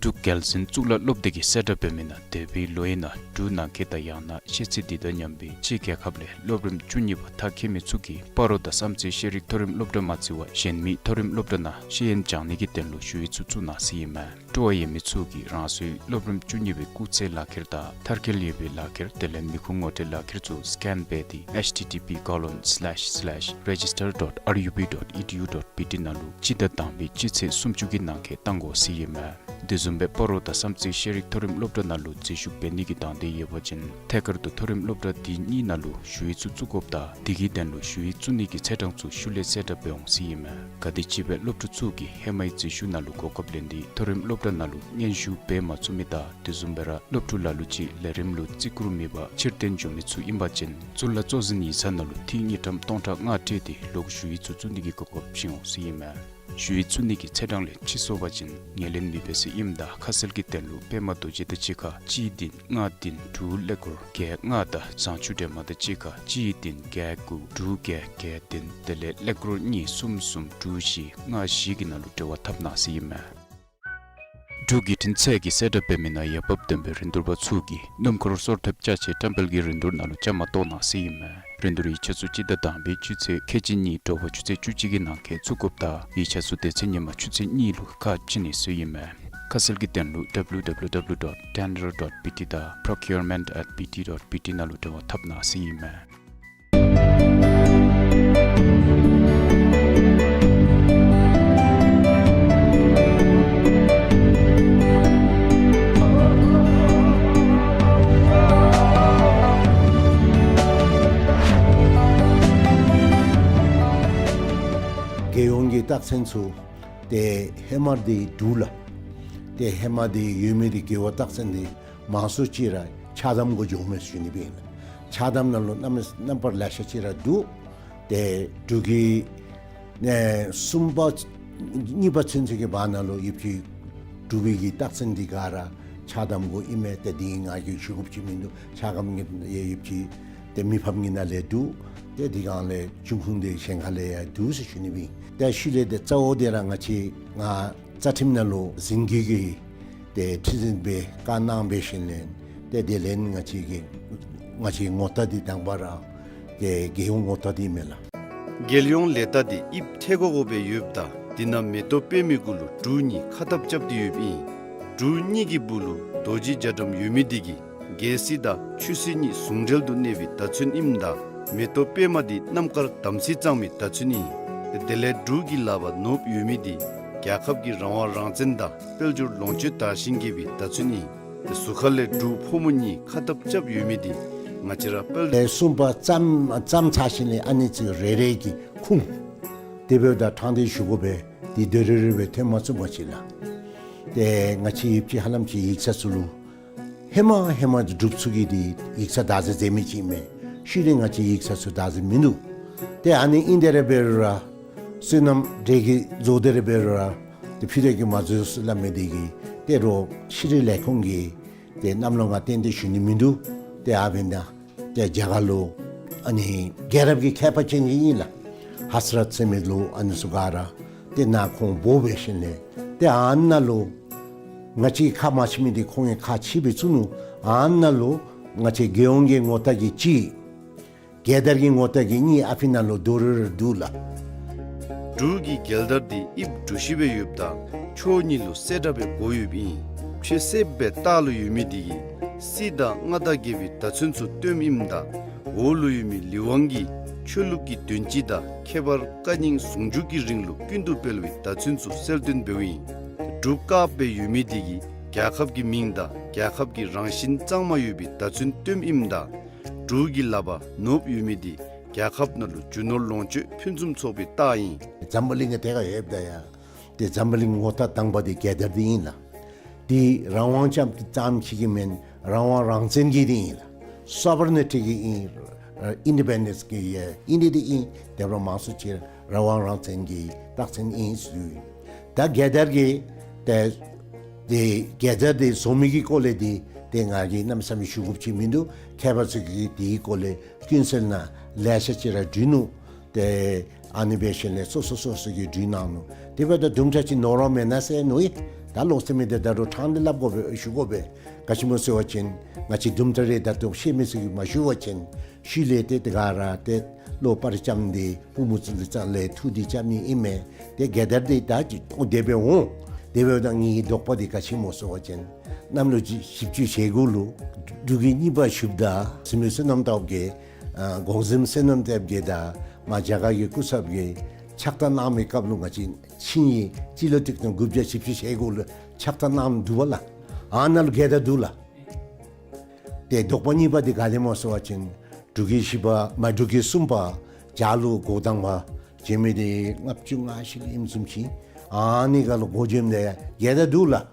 འབྲུག་རྒྱལ་བཙུན་གཙུག་ལག་སློབ་སྡེ་གི་གསལ་བསྒྲགས་འབད་མི་ནང་འདས་པའི་ལོའི་ནང་འབྲུག་ནང་འཁོད་དང་ཡང་ན་ཤེས་ཚད་འདི་དང་མཉམ་པའི་ཕྱི་རྒྱལ་ཁབ་ལས་སློབ་རིམ་བཅུ་གཉིས་པ་མཐར་འཁྱོལ་མི་ཚུ་གིས་སྤ་རོ་དང་བསམ་རྩེ་ཤེས་རིག་མཐོ་རིམ་སློབ་གྲྭ་མ་ཚད་པར་གཞན་མི་མཐོ་རིམ་སློབ་གྲྭ་ནང་ཤེས་ཡོན་སྦྱང་ནི་གི་དོན་ལུ་ཞུ་ཡིག་ཚུ་བཙུགས་གནང་ཟེར་ཨིན་མས། སྤྲོ་བ་ཡོད་མི་ཚུ་གིས་རང་སོའི་སློབ་རིམ་བཅུ་གཉིས་པའི་སྐུགས་ཚད་ལག་ཁྱེར་དང་མཐར་འཁྱོལ་ཡོད་པའི་ལག་ཁྱེར་དེ་ལས་མི་ཁུངས་ངོ་སྤྲོད་ལག་ཁྱེར་ཚུ་སི་ཀེན་འབད་དེ་H T T P colon slash slash register dot R U B dot E D U dot B T ནང་ལུ་སྤྱི་ཟླ་དང་པའི་སྤྱི་ཚེས་སུམ་ཅུ་གི་ནང་འཁོད་བཏང་དགོ་ཟེར་ཨིན་མས། དེ་བཟུམ་སྦེ་སྤ་རོ་དང་བསམ་རྩེ་ཤེས་རིག་མཐོ་རིམ་སློབ་གྲྭ་ནང་ལུ་འཛུལ་ཞུགས་འབད་ནི་གི་དང་འདོད་ཡོད་པ་ཅིན་ཐད་ཀར་དུ་མཐོ་རིམ་སློབ་གྲྭ་དེ་གཉིས་ནང་ལུ་ཞུ་ཡིག་ཚུ་བཙུགས་དགོཔ་དང་དེ་གི་དོན་ལུ་ཞུ་ཡིག་བཙུགས་ནི་གི་ཚེས་གྲངས་ཚུ་ཤུལ་ལས་གསལ་བསྒྲགས་འབད་འོང་ཟེར་ཨིན་མས། ག་དེམ་ཅིག་སྦེ་སློབ་ཕྲུག་ཚུ་གིས་ཧེ་མའི་འཛུལ་ཞུགས་ནང་ལུ་གོ་སྐབས་ལེན་ཏེ་མཐོ་རིམ་སློབ་གྲྭ་ནང་ལུ་སྙན་ཞུ་འབད་མ་ཚུགས་མི་དང་དེ་བཟུམ་སྦེ་ར་སློབ་ཕྲུག་ལ་ལུ་ཅིག་ལས་རིམ་ལུ་བརྩི་བཀུར་མེད་པར་ཕྱིར་འཐེན་འགྱོ་མི་ཚུ་ཨིན་པ་ཅིན་གཙུག་ལག་གཙོ་འཛིན་ཡིག་ཚང་ནང་ལུ་ཐིག་དངུལ་ཀྲམ་སྟོང་ཕྲག་ལྔ་སྤྲོད་དེ་ལོག་ཞུ་ཡིག་ཚུ་བཙུགས་ནི་གི་གོ་སྐབས་བྱིན་འོང་ཟེར་ཨིན་མས། ཞུ་ཡིག་བཙུགས་ནི་གི་ཚེས་གྲངས་ལས་ཕྱི་སོང་པ་ཅིན་ངོས་ལེན་མི་འབད་ཟེར་ཨིནམ་ད་ཁ་གསལ་གྱི་དོན་ལུ་པདྨ་རྡོ་རྗེ་དང་གཅིག་ཁར་གཅིག་བདུན་ལྔ་བདུན་དྲུག་ཀླད་ཀོར་བརྒྱད་ལྔ་དང་བཟང་ཕྱོགས་སྒྲོལ་མ་དང་གཅིག་ཁར་གཅིག་བདུན་བརྒྱད་དགུ་དྲུག་བརྒྱད་བརྒྱད་བདུན་དེ་ལས་ཀླད་ཀོར་གཉིས་གསུམ་གསུམ་དྲུག་བཞི་ལྔ་བཞི་གི་ནང་ལུ་འབྲེལ་བ་འཐབ་གནང་ཟེར་ཨིན་མས། འབྲུག་བརྒྱུད་འཕྲིན་ཚད་ཀྱི་གསལ་བསྒྲགས་འབད་མི་ནང་འོས་འབབ་ལྡན་པའི་རིན་བསྡུར་པ་ཚུ་གིས་སྣུམ་འཁོར་སོར་ཐེབས་ཅ་ཆས་བཀྲམ་སྤེལ་གྱི་རིན་བསྡུར་ནང་ལུ་བཅའ་མར་གཏོགས་གནང་ཟེར་ཨིན་མས། རིན་བསྡུར་ཡིག་ཆ་ཚུ་སྤྱི་ཟླ་དང་པའི་སྤྱི་ཚེས་ཁལ་གཅིག་གཉིས་དྲོ་པ་ཆུ་ཚོད་བཅུ་གཅིག་གི་ནང་འཁོད་བཙུགས་དགོཔ་དང་ཡིག་ཆ་ཚུ་དེ་ཚེ་ཉིན་མ་ཆུ་ཚོད་གཉིས་ལུ་ཁ་ཕྱེ་ནི་ཟེར་ཨིན་མས། ཁ་གསལ་གྱི་དོན་ལུ་W W W dot tender dot B T དང་procurement at B T dot B T ནང་ལུ་འབྲེལ་བ་འཐབ་གནང་ཟེར་ཨིན་མས། རྒྱལ་ཡོངས་ཀྱི་རྟགས་མཚན་ཚུ་ཏེ་ཧེ་མ་འདི་འབྲུག་ལགས། ཏེ་ཧེ་མ་འདི་ཡོད་མི་འདི་རྒེད་འོག་རྟགས་མཚན་འདི་མང་སུ་ཅིག་ར་ཆགས་དམ་གུ་འགྱོཝ་མས་ཟེར་ཞུ་ནི་སྦེ་ཨིན་ལགས། ཆགས་དམ་ནང་ལུ་རྣམ་རྣམ་པར་ལེ་ཤ་ཅིག་ར་འདུག། ཏེ་འབྲུག་གི་ནས་གསུམ་པ་གཉིས་པ་ཚུན་ཚོད་ཀྱི་བར་ན་ལུ་ཡོདཔ་ཅིག་འབྲུག་པའི་གི་རྟགས་མཚན་འདི་ག་ར་ཆགས་དམ་གུ་ཨིན་མས། ཏེ་འདི་ང་གིས་ཞུ་དགོཔ་ཅིག་མིན་འདུག། ཆགས་དམ་གྱི་ཡོདཔ་ཅིག་ཏེ་མི་ཕམ་གྱི་ནང་ལས་འདུག། ཏེ་འདི་གང་ལས་འབྱུང་ཁུངས་འདི་གཞན་ཁ་ལས་ཡང་འདུག་ཟེར་ཞུ་ནི་སྦེ་ཨིན། ཏེ་ཤུལ་ལས་ཏེ་གཙོ་བོ་འདི་ར་ང་བཅས་ང་རྩ་ཁྲིམས་ནང་ལུ་ཟིན་བྲིས་ཀྱི་ཏེ་ཁྲི་འཛིན་སྦེ་བཀའ་གནང་འབད་ཞིནམ་ལས་ཏེ་དེ་ལས་ང་བཅས་ཀྱི་ང་བཅས་ངོ་རྟགས་འདི་དང་པ་ར་ཏེ་རྒྱལ་ཡོངས་ངོ་རྟགས་འདི་མས་ལགས། རྒྱལ་ཡོངས་ལས་རྟགས་འདི་དབྱིབས་ཐལ་གོ་གོ་སྦེ་ཡོདཔ་ད་འདི་ནང་མེ་ཏོག་པདྨའི་གུ་ལུ་འབྲུག་གཉིས་ཁ་ཐབ་རྐྱབ་སྟེ་ཡོདཔ་ཨིན། འབྲུག་གཉིས་ཀྱི་སྦུག་ལུ་རྡོ་རྗེ་རྒྱ་གྲམ་ཡོད་མི་འདི་གིས་རྒྱལ་སྲིད་དང་ཆོས་སྲིད་གཉིས་ཟུང་འབྲེལ་དུ་གནས་པའི་བརྡ་མཚོན་ཨིནམ་ད་མེ་ཏོག་པདྨ་འདི་རྣམ་དཀར་དམ་ཚིག་གཙང་མའི་བརྡ་མཚོན་ཨིན། དེ་ལས་འབྲུག་གི་ལག་པར་ནོར་བུ་ཡོད་མི་འདི་རྒྱལ་ཁབ་ཀྱི་རང་དབང་རང་བཙན་དང་དཔལ་འབྱོར་ལོངས་སྤྱོད་དར་ཞིང་རྒྱས་པའི་བརྡ་མཚོན་ཨིན། ཏེ་ཟུར་ཁ་ལས་འབྲུག་ཕོ་མོ་གཉིས་ཁ་ཐབ་རྐྱབ་ཡོད་མི་འདི་ང་བཅས་ར་དཔལ་ལས་གསུམ་པ་བརྩམ་བརྩམ་ཚར་ཞིནམ་ལས་ཨ་ནི་ཚུ་རེ་རེ་གི་ཁུངས་དེ་འབདཝ་ད་ཕྲང་སྟེ་ཞུ་དགོ་པས། འདི་དོན་རེ་རེ་སྦེ་ཐོན་མ་ཚུགས་པ་ཅིག་ལགས། ཏེ་ང་བཅས་ཡོདཔ་ཅིག་ཧ་ལམ་ཅིག་ཡིག་ཚང་ཚུ་ལུ་ཧེ་མ་ཧེ་མ་འབྲུགཔ་ཚུ་གིས་འདི་ཡིག་ཚང་བདག་འཛིན་མཛད་མི་ཅིག་མས། ཤུལ་ལས་ང་བཅས་ཡིག་ཚང་ཚུ་བདག་འཛིན་མིན་འདུག། ཏེ་ཨ་ནི་ཨིན་དེ་ར་འབད་རུང་ར་སོ་ནམ་འབྲས་ཀྱི་བཟོ་དེ་ར་འབད་རུང་ར་ཏེ་ཕུད་རེ་གིས་མ་བཟོ་ཟེར་སླབ་མི་འདི་གིས་ཏེ་རོགས་ཤེས་རིག་ལས་ཁུངས་ཀྱིས་ཏེ་གནམ་ལོ་ང་བརྟེན་ཏེ་ཞུ་ནི་མིན་འདུག། ཏེ་ཨ་འབདན་ད་ཏེ་རྒྱ་གར་ལུ་ཨ་ནི་རྒྱལ་རབས་ཀྱི་མཁས་པ་ཅན་ཅིག་ཨིན་ལགས། ཧ་སི་རཏ་ཟེར་མི་ལུ་ཨ་ནི་ཚུ་ག་ར་ཏེ་ནཱ་ཁོང་འབོ་འབད་ཞིནམ་ལས་ཏེ་ཨ་ནཱ་ལུ་ང་བཅས་ཁ་མ་ཕྱེ་མི་འདི་ཁོང་གིས་ཁ་ཕྱེ་སྦེ་བཙུགས་ནུག། ཨ་ནཱ་ལུ་ང་བཅས་རྒྱལ་ཡོངས་ཀྱི་ངོ་རྟགས་ཀྱི་གཅིག། རྒྱལ་དར་གྱི་ངོ་རྟགས་ཀྱི་གཉིས་ཨ་ཕི་ནང་ལུ་རྡོག་རོལ་རོལ་འདུག་ལགས། འབྲུག་གི་རྒྱལ་དར་འདི་དབྱིབས་གྲུ་བཞི་སྦེ་ཡོདཔ་ད་ཕྱོགས་གཉིས་ལུ་གསེར་སྒྲ་སྦེ་བགོ་ཡོདཔ་ཨིན། ཕྱེད་གསེརཔ་སྦེ་ལྟག་ལུ་ཡོད་མི་འདི་གིས་སྲིད་དང་མངའ་བདག་རྒྱལ་པོའི་བརྡ་མཚོན་ཚུ་སྟོནམ་ཨིནམ་ད་འོག་ལུ་ཡོད་མི་ལི་ཝང་གིས་ཆོས་ལུགས་ཀྱི་དོན་སྤྱི་དང་ཁྱད་པར་བཀའ་རྙིང་ཟུང་འཇུག་གི་རིང་ལུགས་ཀུན་ཏུ་སྤེལ་བའི་བརྡ་མཚོན་ཚུ་གསལ་སྟོན་འབདཝ་ཨིན། འབྲུག་དཀརཔ་སྦེ་ཡོད་མི་འདི་གིས་རྒྱལ་ཁབ་ཀྱི་མིང་དང་རྒྱལ་ཁབ་ཀྱི་རང་བཞིན་གཙང་མ་ཡོད་པའི་བརྡ་མཚོན་སྟོནམ་ཨིནམ་ད་འབྲུག་གི་ལག་པར་ནོར་བུ་ཡོད་མི་འདི་རྒྱལ་ཁབ་ནང་ལུ་རྒྱུ་ནོར་ལོངས་སྤྱོད་ཕུན་སུམ་ཚོགས་པའི་རྟགས་ཨིན། འཛམ་བུ་གླིང་གི་ཐད་ཁར་ཡོདཔ་ད་ཡང་ཏེ་འཛམ་བུ་གླིང་ངོ་རྟགས་དང་པ་འདི་རྒྱལ་དར་འདི་ཨིན་ལགས། འདི་རང་དབང་ཙམ་ཙམ་ཅིག་གིས་མེན། རང་དབང་རང་བཙན་གྱི་འདི་ཨིན་ལགས། སོ་བར་ནི་ཊི་གི་ཨིན། ཨིན་ཌི་པེན་ཌེནསི་གི་ཨིན་ནི་འདི་ཨིན། དེ་འབདཝ་ལས་མང་སུ་ཅིག་རང་དབང་རང་བཙན་གྱི་རྟགས་མཚན་ཨིན་ཟེར། ད་རྒྱལ་དར་གྱི་ཏེ་ཏེ་རྒྱལ་དར་འདི་བཟོ་མི་གི་སྐོར་ལས་འདི་ཏེ་ང་གིས་གནམ་མེད་ས་མེད་ཞུ་དགོཔ་ཅིག་མིན་འདུག། མཁས་པ་ཚུ་གིས་དེའི་སྐོར་ལས་ཀུན་གསལ་ནང་ལེ་ཤ་ཅིག་ར་བྲིས་ནུག། ཏེ་ཨ་ནི་འབད་ཞིནམ་ལས་སོ་སོ་སོ་སོ་གིས་བྲིས་གནང་ནུག། དེ་འབདཝ་ད་དུམ་གྲ་ཅིག་ནོར་བ་མེན་ན་ཟེར་མནོ་ཡི། ད་ལོག་སྟེ་མི་འདི་ད་རུང་ཕྲང་སྟེ་སླབ་དགོ་པས་ཞུ་དགོ་པས། ག་ཅི་སྨོ་ཟེར་བ་ཅིན་ང་བཅས་དུམ་གྲ་རེ་ད་ལྟོ་ཤེས་མི་ཚུ་གིས་མ་ཞུ་བ་ཅིན་ཤུལ་ལས་ཏེ་དེ་ག་ར་ཏེ་བློ་སྤར་རྐྱབ་སྟེ་པུས་མོ་བཙུགས་ཏེ་རྩ་ལས་ཐུགས་འདི་རྐྱབ་ནི་ཨིན་མས། ཏེ་རྒྱལ་དར་འདི་ད་ཅིག་འོང་དེ་སྦེ་འོང་། དེ་འབདཝ་ད་ངེའི་དོགས་པ་འདི་ག་ཅི་སྨོ་ཟེར་བ་ཅིན་གནམ་ལོ་བཞི་བཅུ་ཞེ་དགུ་ལུ་འབྲུག་རྒྱལ་གཉིས་པ་བཞུགསཔ་ད་སྲིན་མོ་བསོད་ནམས་སྟོབས་རྒྱས་ཨ་གོང་གཟིམ་བསོད་ནམས་སྟོབས་རྒྱས་དང་མར་རྒྱ་གར་གྱི་སྐུ་ཚབ་ཀྱིས་ཕྱག་རྟགས་གནང་མི་སྐབས་ལུ་ང་བཅས་ཆིངས་ཡིག་སྤྱི་ལོ་ཆིག་སྟོང་དགུ་བརྒྱ་བཞི་བཅུ་ཞེ་དགུ་ལུ་ཕྱག་རྟགས་གནངམ་འདུག་པ་ལགས། ཨ་ནཱ་ལུ་རྒྱལ་དར་འདུག་ལགས། ཏེ་དོགས་པ་གཉིས་པ་འདི་ག་དེ་སྨོ་ཟེར་བ་ཅིན་འབྲུག་རྒྱལ་བཞི་པ་མ་འབྲུག་རྒྱལ་གསུམ་པ་རྒྱ་ལུ་འགོ་དང་པ་བྱོན་མི་འདི་ལྔ་བཅུ་ང་བཞི་ལུ་ཨིནམ་བཟུམ་ཅིག། ཨ་ནི་སྒང་ལུ་འགོ་བྱོནམ་ད་རྒྱལ་དར་འདུག་ལགས།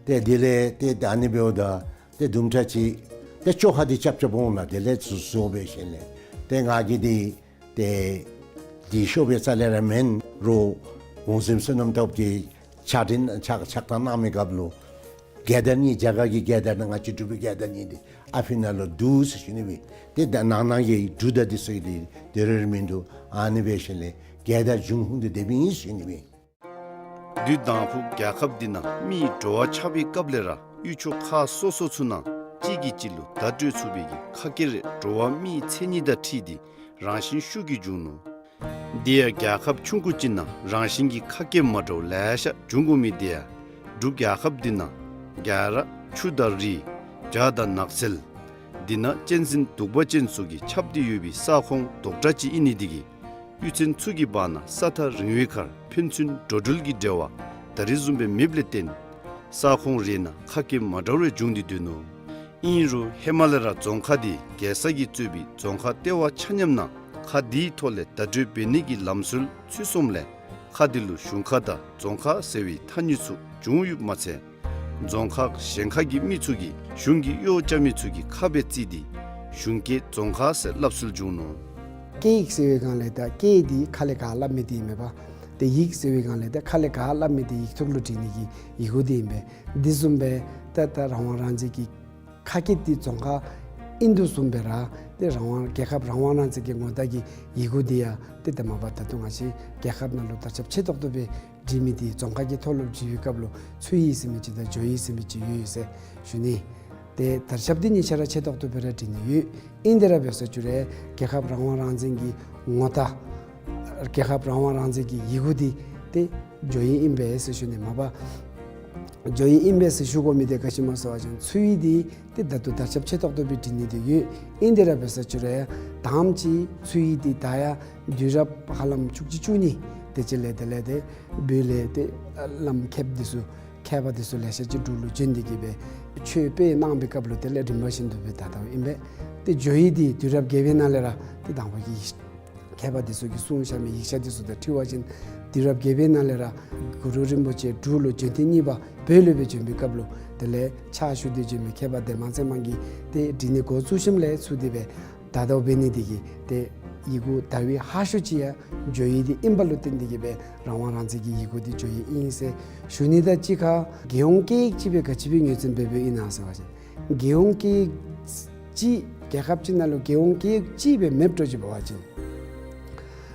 ཏེ་དེ་ལས་ཏེ་ད་ཨ་ནི་འབདཝ་ད་ཏེ་དུམ་གྲ་ཅིག་ཏེ་བཅོ་ཁ་འདི་རྐྱབ་རྐྱབ་འོང་ལགས། དེ་ལས་བཟོ་བཟོ་འབད་ཞིནམ་ལས་ཏེ་ང་གིས་འདི་ཏེ་འདི་ཤོབ་པའི་རྩ་ལས་ར་མེན། རོགས་གོང་གཟིམ་བསོད་ནམས་སྟོབས་རྒྱས་ཕྱག་རྟགས་ཕྱག་ཕྱག་རྟགས་གནང་མི་སྐབས་ལུ་རྒྱལ་དར་གཉིས་རྒྱ་གར་གྱི་རྒྱལ་དར་དང་ང་བཅས་འབྲུག་པའི་རྒྱལ་དར་གཉིས་འདི་ཨ་ཕི་ནང་ལུ་འདུག་ཟེར་ཞུ་ནི་ཨིན། ཏེ་ད་ནང་ན་གི་འབྲུག་དང་འདི་ཚུ་གི་འདི་དེ་རེ་རེ་མིན་འདུག། ཨ་ནི་འབད་ཞིནམ་ལས་རྒྱལ་དར་འབྱུང་ཁུངས་འདི་དེ་སྦེ་ཨིན་ཟེར་ཞུ་ནི་ཨིན། དུས་དང་ཕུ་རྒྱལ་ཁབ་འདི་ནང་མིའི་འགྲོ་བ་ཆགས་པའི་སྐབས་ལས་ར་ཡུལ་ཕྱོགས་ཁག་སོ་སོ་ཚུ་ནང་གཅིག་གིས་གཅིག་ལུ་བརྡ་སྤྲོད་ཚུགས་པའི་གི་ཁ་སྐད་རེ་འགྲོ་བ་མིའི་མཚན་ཉིད་དང་འཁྲིལ་ཏེ་རང་བཞིན་ཤུགས་ཀྱིས་འབྱུང་ནུག། དེ་ཡང་རྒྱལ་ཁབ་ཆུང་ཀུ་ཅིག་ནང་རང་བཞིན་གྱིས་ཁ་སྐད་མ་འདྲཝ་ལེ་ཤ་འབྱུང་དགོ་མི་དེ་ཡང་འབྲུག་རྒྱལ་ཁབ་འདི་ནང་རྒྱལ་ར་ཆུ་དང་རི་བྱག་དང་ནགས་ཚལ་འདི་ནང་གཅན་གཟན་གདུག་པ་ཅན་ཚུ་གིས་ཁྱབ་སྟེ་ཡོད་པའི་ས་ཁོངས་རྡོག་བྲ་ཅིག་ཨིན་ནི་དེ་གིས་གཡུས་ཚན་ཚུ་གི་བར་ན་ས་ཐག་རིང་བའི་ཁར་ཕན་ཚུན་འགྲོ་འགྲུལ་གྱི་འབྲེལ་བ་ད་རེས་བཟུམ་སྦེ་མེདཔ་ལས་བརྟེན་ས་ཁོངས་རེ་ནང་ཁ་སྐད་མ་འདྲཝ་རེ་འབྱུང་སྟེ་སྡོད་ནུག། ཨིན་རུང་ཧེ་མ་ལས་ར་རྫོང་ཁག་འདི་རྒྱལ་ས་གིས་གཙོས་པའི་རྫོང་ཁག་ལྟེ་བ་ཆ་མཉམ་ནང་ཁག་འདིའི་ཐོག་ལས་བརྡ་སྤྲོད་འབད་ནི་གི་ལམ་སྲོལ་ཚུད་སོངམ་ལས་ཁག་འདི་ལུ་གཞུང་ཁག་དང་རྫོང་ཁག་ཟེར་བའི་ཐ་སྙད་ཚུ་བྱུང་ཡོདཔ་མ་ཚད་རྫོང་ཁག་གཞན་ཁག་གི་མི་ཚུ་གིས་གཞུང་གི་གཡོག་རྐྱབ་མི་ཚུ་གི་ཁ་སྦེ་བརྩིས་ཏེ་གཞུང་སྐད་རྫོང་ཁ་ཟེར་སླབ་སྲོལ་བྱུང་ནུག། སྐད་ཡིག་ཟེར་བའི་སྒང་ལས་ད་སྐད་འདི་ཁ་ལས་ག་སླབ་མི་འདི་ཨིན་མས་པ། ཏེ་ཡིག་ཟེར་བའི་སྒང་ལས་ད་ཁ་ལས་ག་སླབ་མི་འདི་ཡིག་ཐོག་ལུ་བྲིས་ནི་གི་ཡི་གུ་འདི་ཨིན་པས། འདི་བཟུམ་སྦེ་ད་ད་རང་དབང་རང་བཙན་གྱི་ཁ་སྐད་འདི་རྫོང་ཁ་ཨིན་དོ་བཟུམ་སྦེ་ར་ཏེ་རང་དབང་རྒྱལ་ཁབ་རང་དབང་རང་བཙན་གྱི་ངོ་རྟགས་ཀྱི་ཡི་གུ་འདི་ཡང་ཏེ་ད་མ་པ་ད་ལྟོ་ང་བཅས་རྒྱལ་ཁབ་ནང་ལུ་དར་ཁྱབ་ཆེ་ཏོག་ཏོ་སྦེ་བྲིས་མི་འདི་རྫོང་ཁ་གི་ཐོག་ལུ་བྲིས་པའི་སྐབས་ལུ་ཚུ་ཡིག་ཟེར་མི་ཅིག་དང་འགྱོ་ཡིག་ཟེར་མི་ཅིག་ཡོད་ཡོད་ཟེར་ཞུ་ནི། ཏེ་དར་ཁྱབ་འདི་གཉིས་ཆ་ར་ཆེ་ཏོག་ཏོ་སྦེ་ར་བྲིས་ནི་ཡོད། ཨིན་དེ་ར་འབད་ས་ཅིག་རུང་རྒྱལ་ཁབ་རང་དབང་རང་བཙན་གྱི་ངོ་རྟགས་རྒྱལ་ཁབ་རང་དབང་རང་བཙན་གྱི་ཡི་གུ་འདི་ཏེ་འགྱོ་ཡིག་ཨིན་པས་ཟེར་ཞུ་ནི། མ་པ་འགྱོ་ཡིག་ཨིན་པས་ཟེར་ཞུ་དགོ་མི་འདི་ག་ཅི་སྨོ་ཟེར་བ་ཅིན་ཚུ་ཡིག་འདི་ཏེ་ད་ལྟོ་དར་ཁྱབ་ཆེ་ཏོག་ཏོ་སྦེ་བྲིས་ནི་འདི་ཡོད། ཨིན་དེ་ར་འབད་ས་ཅིག་རུང་ད་ཨ་ནེམ་ཅིག་ཚུ་ཡིག་འདི་ད་ཡང་དུས་རབས་ཧ་ལམ་བཅུ་གཅིག་བཅུ་གཉིས་དེ་ཅིག་ལས་དེ་ལས་ཏེ་བོད་ལས་ཏེ་བླམ་མཁསཔ་འདི་ཚུ་མཁས་པ་འདི་ཚུ་ལེ་ཤ་ཅིག་འབྲུག་ལུ་བྱོན་ཏེ་གི་སྦེ་ཆོས་སྤེལ་གནང་པའི་སྐབས་ལུ་དེ་ལས་རིམ་པ་བཞིན་དུ་སྦེ་དར་དརཝ་ཨིན་པས། ཏེ་འགྱོ་ཡིག་འདི་དུས་རབས་བརྒྱད་པའི་ནང་ལས་ར་ཏེ་དང་པ་གི་མཁས་པ་འདི་ཚུ་གིས་གསུངས་བཞག་མི་ཡིག་ཆ་འདི་ཚུ་དང་འཁྲིལ་བ་ཅིན་དུས་རབས་བརྒྱད་པའི་ནང་ལས་ར་གུ་རུ་རིན་པོ་ཆེ་འབྲུག་ལུ་བྱོན་ཐེངས་གཉིས་པ་བོད་ལུ་སྦེ་བྱོན་པའི་སྐབས་ལུ་དེ་ལས་ཕྱག་ཞུ་སྟེ་བྱོན་མི་མཁས་པ་ལྡན་མ་ཚེ་མང་གིས་ཏེ་བྲིས་ནི་འགོ་བཙུགས་ཞིནམ་ལས་ཚུར་དེ་སྦེ་དར་དརཝ་འབད་ནི་འདི་གིས་ཏེ་ཡི་གུ་དར་བའི་ཧ་ཤོས་ཅིག་ཡང་འགྱོ་ཡིག་འདི་ཨིནམ་ལུ་བརྟེན་ཏེ་གི་སྦེ་རང་དབང་རང་བཙན་གྱི་ཡི་གུ་འདི་འགྱོ་ཡིག་ཨིན་ཟེར་ཞུ་ནི། ད་གཅིག་ཁར་རྒྱལ་ཡོངས་སྐད་ཡིག་ཅིག་སྦེ་ག་ཅི་སྦེ་ངོས་འཛིན་འབད་འབདཝ་ཨིན་ན་ཟེར་བ་ཅིན་རྒྱལ་ཡོངས་སྐད་ཡིག་ཅིག་རྒྱལ་ཁབ་ཅིག་ནང་ལུ་རྒྱལ་ཡོངས་སྐད་ཡིག་ཅིག་སྦེ་མེདཔ་འདྲཝ་ཅིག་འབད་བ་ཅིན་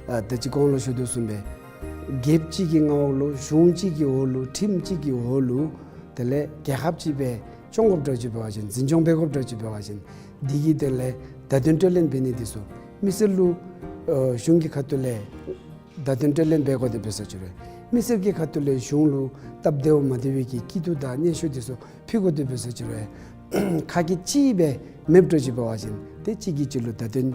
ཨ་ད་ཅི་གོང་ལུ་ཞུ་དོ་བཟུམ་སྦེ་རྒྱལཔོ་ཅིག་གི་མངའ་འོག་ལུ་གཞུང་ཅིག་གི་འོག་ལུ་ཁྲིམས་ཅིག་གི་འོག་ལུ་དེ་ལས་རྒྱལ་ཁབ་ཅིག་སྦེ་སྐྱོང་དགོཔ་འདྲཝ་ཅིག་འབད་བ་ཅིན་འཛིན་སྐྱོང་འབད་དགོཔ་འདྲཝ་ཅིག་འབད་བ་ཅིན་འདི་གི་དོན་ལས་བརྡ་དོན་སྤྲོད་ལེན་འབད་ནི་འདི་ཚུ་མི་སེར་ལུ་ཨ་གཞུང་གི་ཁ་ཐུག་ལས་བརྡ་དོན་སྤྲོད་ལེན་འབད་དགོ་དེ་འབད་ས་ཅིག་རུང་མི་སེར་གྱི་ཁ་ཐུག་ལས་གཞུང་ལུ་སྟབས་བདེཝ་མ་བདེ་བའི་གི་སྐྱིད་སྡུག་དང་སྙན་ཞུ་འདི་ཚུ་ཕུལ་དགོ་དེ་འབད་ས་ཅིག་རུང་ཁ་སྐད་ཅིག་སྦེ་མེདཔ་འདྲཝ་ཅིག་འབད་བ་ཅིན་ཏེ་གཅིག་གིས་གཅིག་ལུ་བརྡ་དོན་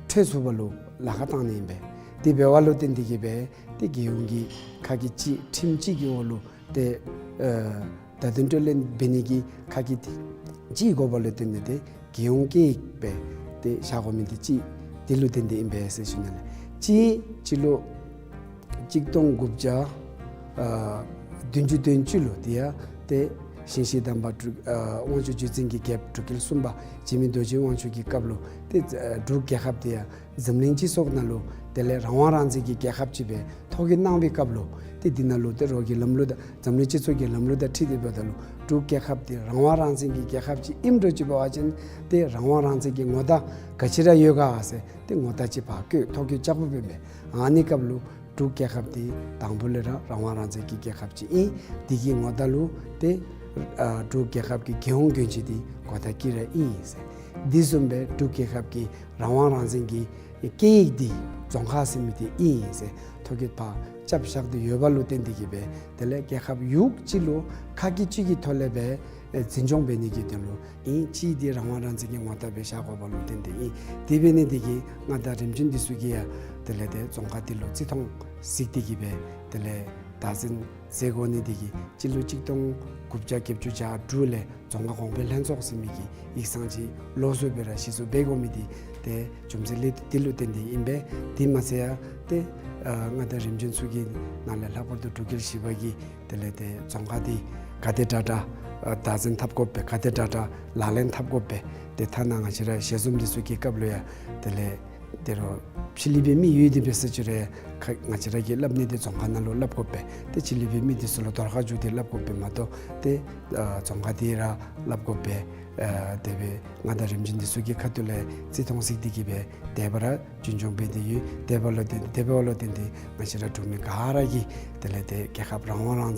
འཕྲོད་ཚུགསཔ་ལུ་ལཱ་ཁག་བཏང་ནི་ཨིན་པས། དེ་འབདཝ་ལུ་བརྟེན་ཏེ་གི་སྦེ་ཏེ་རྒྱལ་ཡོངས་ཀྱི་ཁ་སྐད་ཅིག་ཁྲིམས་ཅིག་གི་འོག་ལུ་ཏེ་ཨ་བརྡ་དོན་སྤྲོད་ལེན་འབད་ནི་གི་ཁ་སྐད་ཅིག་དགོཔ་ལུ་བརྟེན་ཏེ་ཏེ་རྒྱལ་ཡོངས་སྐད་ཡིག་སྦེ་ཏེ་བཞག་དགོ་མི་འདི་ཅིག་དེ་ལུ་བརྟེན་ཏེ་ཨིན་པས་ཟེར་ཞུ་ནི་ལགས། གཅིག་སྤྱི་ལོ་གཅིག་སྟོང་དགུ་བརྒྱ་ཨ་བདུན་ཅུ་དོན་གཅིག་ལུ་དེ་ཡང་ཏེ་ ཞིང་གཤེགས་དམ་པ་འབྲུག་ཨ་དབང་ཕྱུག་བརྒྱུད་འཛིན་གྱི་རྒྱལཔོ་འབྲུག་རྒྱལ་གསུམ་པ་འཇིགས་མེད་རྡོ་རྗེ་དབང་ཕྱུག་གི་སྐབས་ལུ་ཏེ་ཨ་འབྲུག་རྒྱལ་ཁབ་འདི་ཡང་འཛམ་གླིང་སྤྱི་ཚོགས་ནང་ལུ་དེ་ལས་རང་དབང་རང་བཙན་གྱི་རྒྱལ་ཁབ་ཅིག་སྦེ་ཐོ་བཀོད་གནང་བའི་སྐབས་ལུ་ཏེ་འདི་ནང་ལུ་ཏེ་རོགས་ཀྱི་ལམ་ལུགས་དང་འཛམ་གླིང་སྤྱི་ཚོགས་ཀྱི་ལམ་ལུགས་དང་འཁྲིལ་ཏེ་འབདཝ་ད་ལུ་འབྲུག་རྒྱལ་ཁབ་འདི་རང་དབང་རང་བཙན་གྱི་རྒྱལ་ཁབ་ཅིག་ཨིནམ་འདྲཝ་ཅིག་འབད་བ་ཅིན་ཏེ་རང་དབང་རང་བཙན་གྱི་ངོ་རྟགས་ག་ཅི་ར་ཡོད་ག་ཟེར་ཏེ་ངོ་རྟགས་ཅིག་ཕར་བཀོད་ཐོ་བཀོད་རྐྱབ་དགོཔ་ཨིན་པས། ཨ་ནི་སྐབས་ལུ་འབྲུག་རྒྱལ་ཁབ་འདི་དང་པོ་ལས་ར་རང་དབང་རང་བཙན་གྱི་རྒྱལ་ཁབ་ཅིག་ཨིན། འདི་གི་ངོ་རྟགས་ལུ་ཏེ་ཨ་འབྲུག་རྒྱལ་ཁབ་ཀྱི་རྒྱལ་ཡོངས་གྱོན་ཆས་འདི་གོ་ད་ཀི་ར་ཨིན་ཟེར། འདི་བཟུམ་སྦེ་འབྲུག་རྒྱལ་ཁབ་ཀྱི་རང་དབང་རང་བཙན་གྱི་སྐད་ཡིག་འདི་རྫོང་ཁ་ཟེར་མི་འདི་ཨིན་ཟེར་ཐོ་བཀོད་ཕར་རྐྱབ་བཞག་སྟེ་ཡོདཔ་ལུ་བརྟེན་ཏེ་གིས་སྦེ་དེ་ལས་རྒྱལ་ཁབ་ཡུལ་གཅིག་ལུ་ཁ་སྐད་གཅིག་གི་ཐོག་ལས་སྦེ་ཨེ་འཛིན་སྐྱོང་འབད་ནི་གི་དོན་ལུ་ཨིན། གཅིག་འདི་རང་དབང་རང་བཙན་གྱི་ངོ་རྟགས་སྦེ་བཞག་དགོཔ་ལུ་བརྟེན་ཏེ་ཨིན། དེ་འབད་ནི་འདི་གིས་མངའ་བདག་རིམ་བྱོན་འདི་ཚུ་གིས་ཡང་དེ་ལས་ཏེ་རྫོང་ཁ་འདི་ལུ་རྩི་མཐོང་གཟིགས་ཏེ་གིས་སྦེ་དེ་ལས་བདག་འཛིན་མཛད་དགོ་ནི་འདི་གིས་སྤྱི་ལོ་གཅིག་སྟོང་དགུ་བརྒྱ་བརྒྱད་ཅུ་གྱ་དྲུག་ལས་རྫོང་ཁ་གོང་འཕེལ་ལྷན་ཚོགས་ཟེར་མི་གི་ཡིག་ཚང་ཅིག་ལོགས་སུ་སྦེ་ར་གཞི་བཙུགས་འབད་དགོ་མི་འདི་ཏེ་རྒྱུ་མཚན་ལས་འདི་ལུ་བརྟེན་ཏེ་ཨིན་པས། དེ་མ་ཚད་ཡང་ཏེ་ཨ་མངའ་བདག་རིམ་བྱོན་ཚུ་གི་ནང་ལས་ལྷག་པར་དུ་འབྲུག་རྒྱལ་བཞི་པ་གིས་དེ་ལས་ཏེ་རྫོང་ཁ་འདི་ག་དེ་དྲག་དྲག་ཨ་བདག་འཛིན་འཐབ་དགོ་པས། ག་དེ་དྲག་དྲག་ལག་ལེན་འཐབ་དགོ་པས། ཏེ་ཐ་ན་ང་བཅས་ར་ཞལ་འཛོམས་འདི་ཚུ་གི་སྐབས་ལུ་ཡང་དེ་ལས་ཏེ་རོགས་ཕྱི་གླིང་པའི་མི་ཡོད་དེ་འབད་ས་ཅིག་རུང་ཁ་ང་བཅས་ར་གིས་སླབ་ནི་འདི་རྫོང་ཁ་ནང་ལུ་སླབ་དགོ་པས། ཏེ་ཕྱི་གླིང་པའི་མི་འདི་ཚུ་ལུ་དོར་ཁ་བཅུག་སྟེ་སླབ་དགོ་པས་མ་གཏོགས་ཏེ་ཨ་རྫོང་ཁ་འདི་ར་སླབ་དགོ་པས། ཨ་དེ་སྦེ་མངའ་བདག་རིམ་བྱོན་འདི་ཚུ་གི་ཁ་ཐུག་ལས་རྩི་མཐོང་གཟིགས་ཏེ་གིས་སྦེ་དེ་སྦེ་ར་རྒྱུན་སྐྱོང་འབད་དེ་ཡོད། དེ་འབདཝ་ལུ་བརྟེན་དེ་འབདཝ་ལུ་བརྟེན་ཏེ་ང་བཅས་ར་འབྲུག་མི་ག་ར་གིས་དེ་ལས་ཏེ་རྒྱལ་ཁབ་རང་དབང་རང་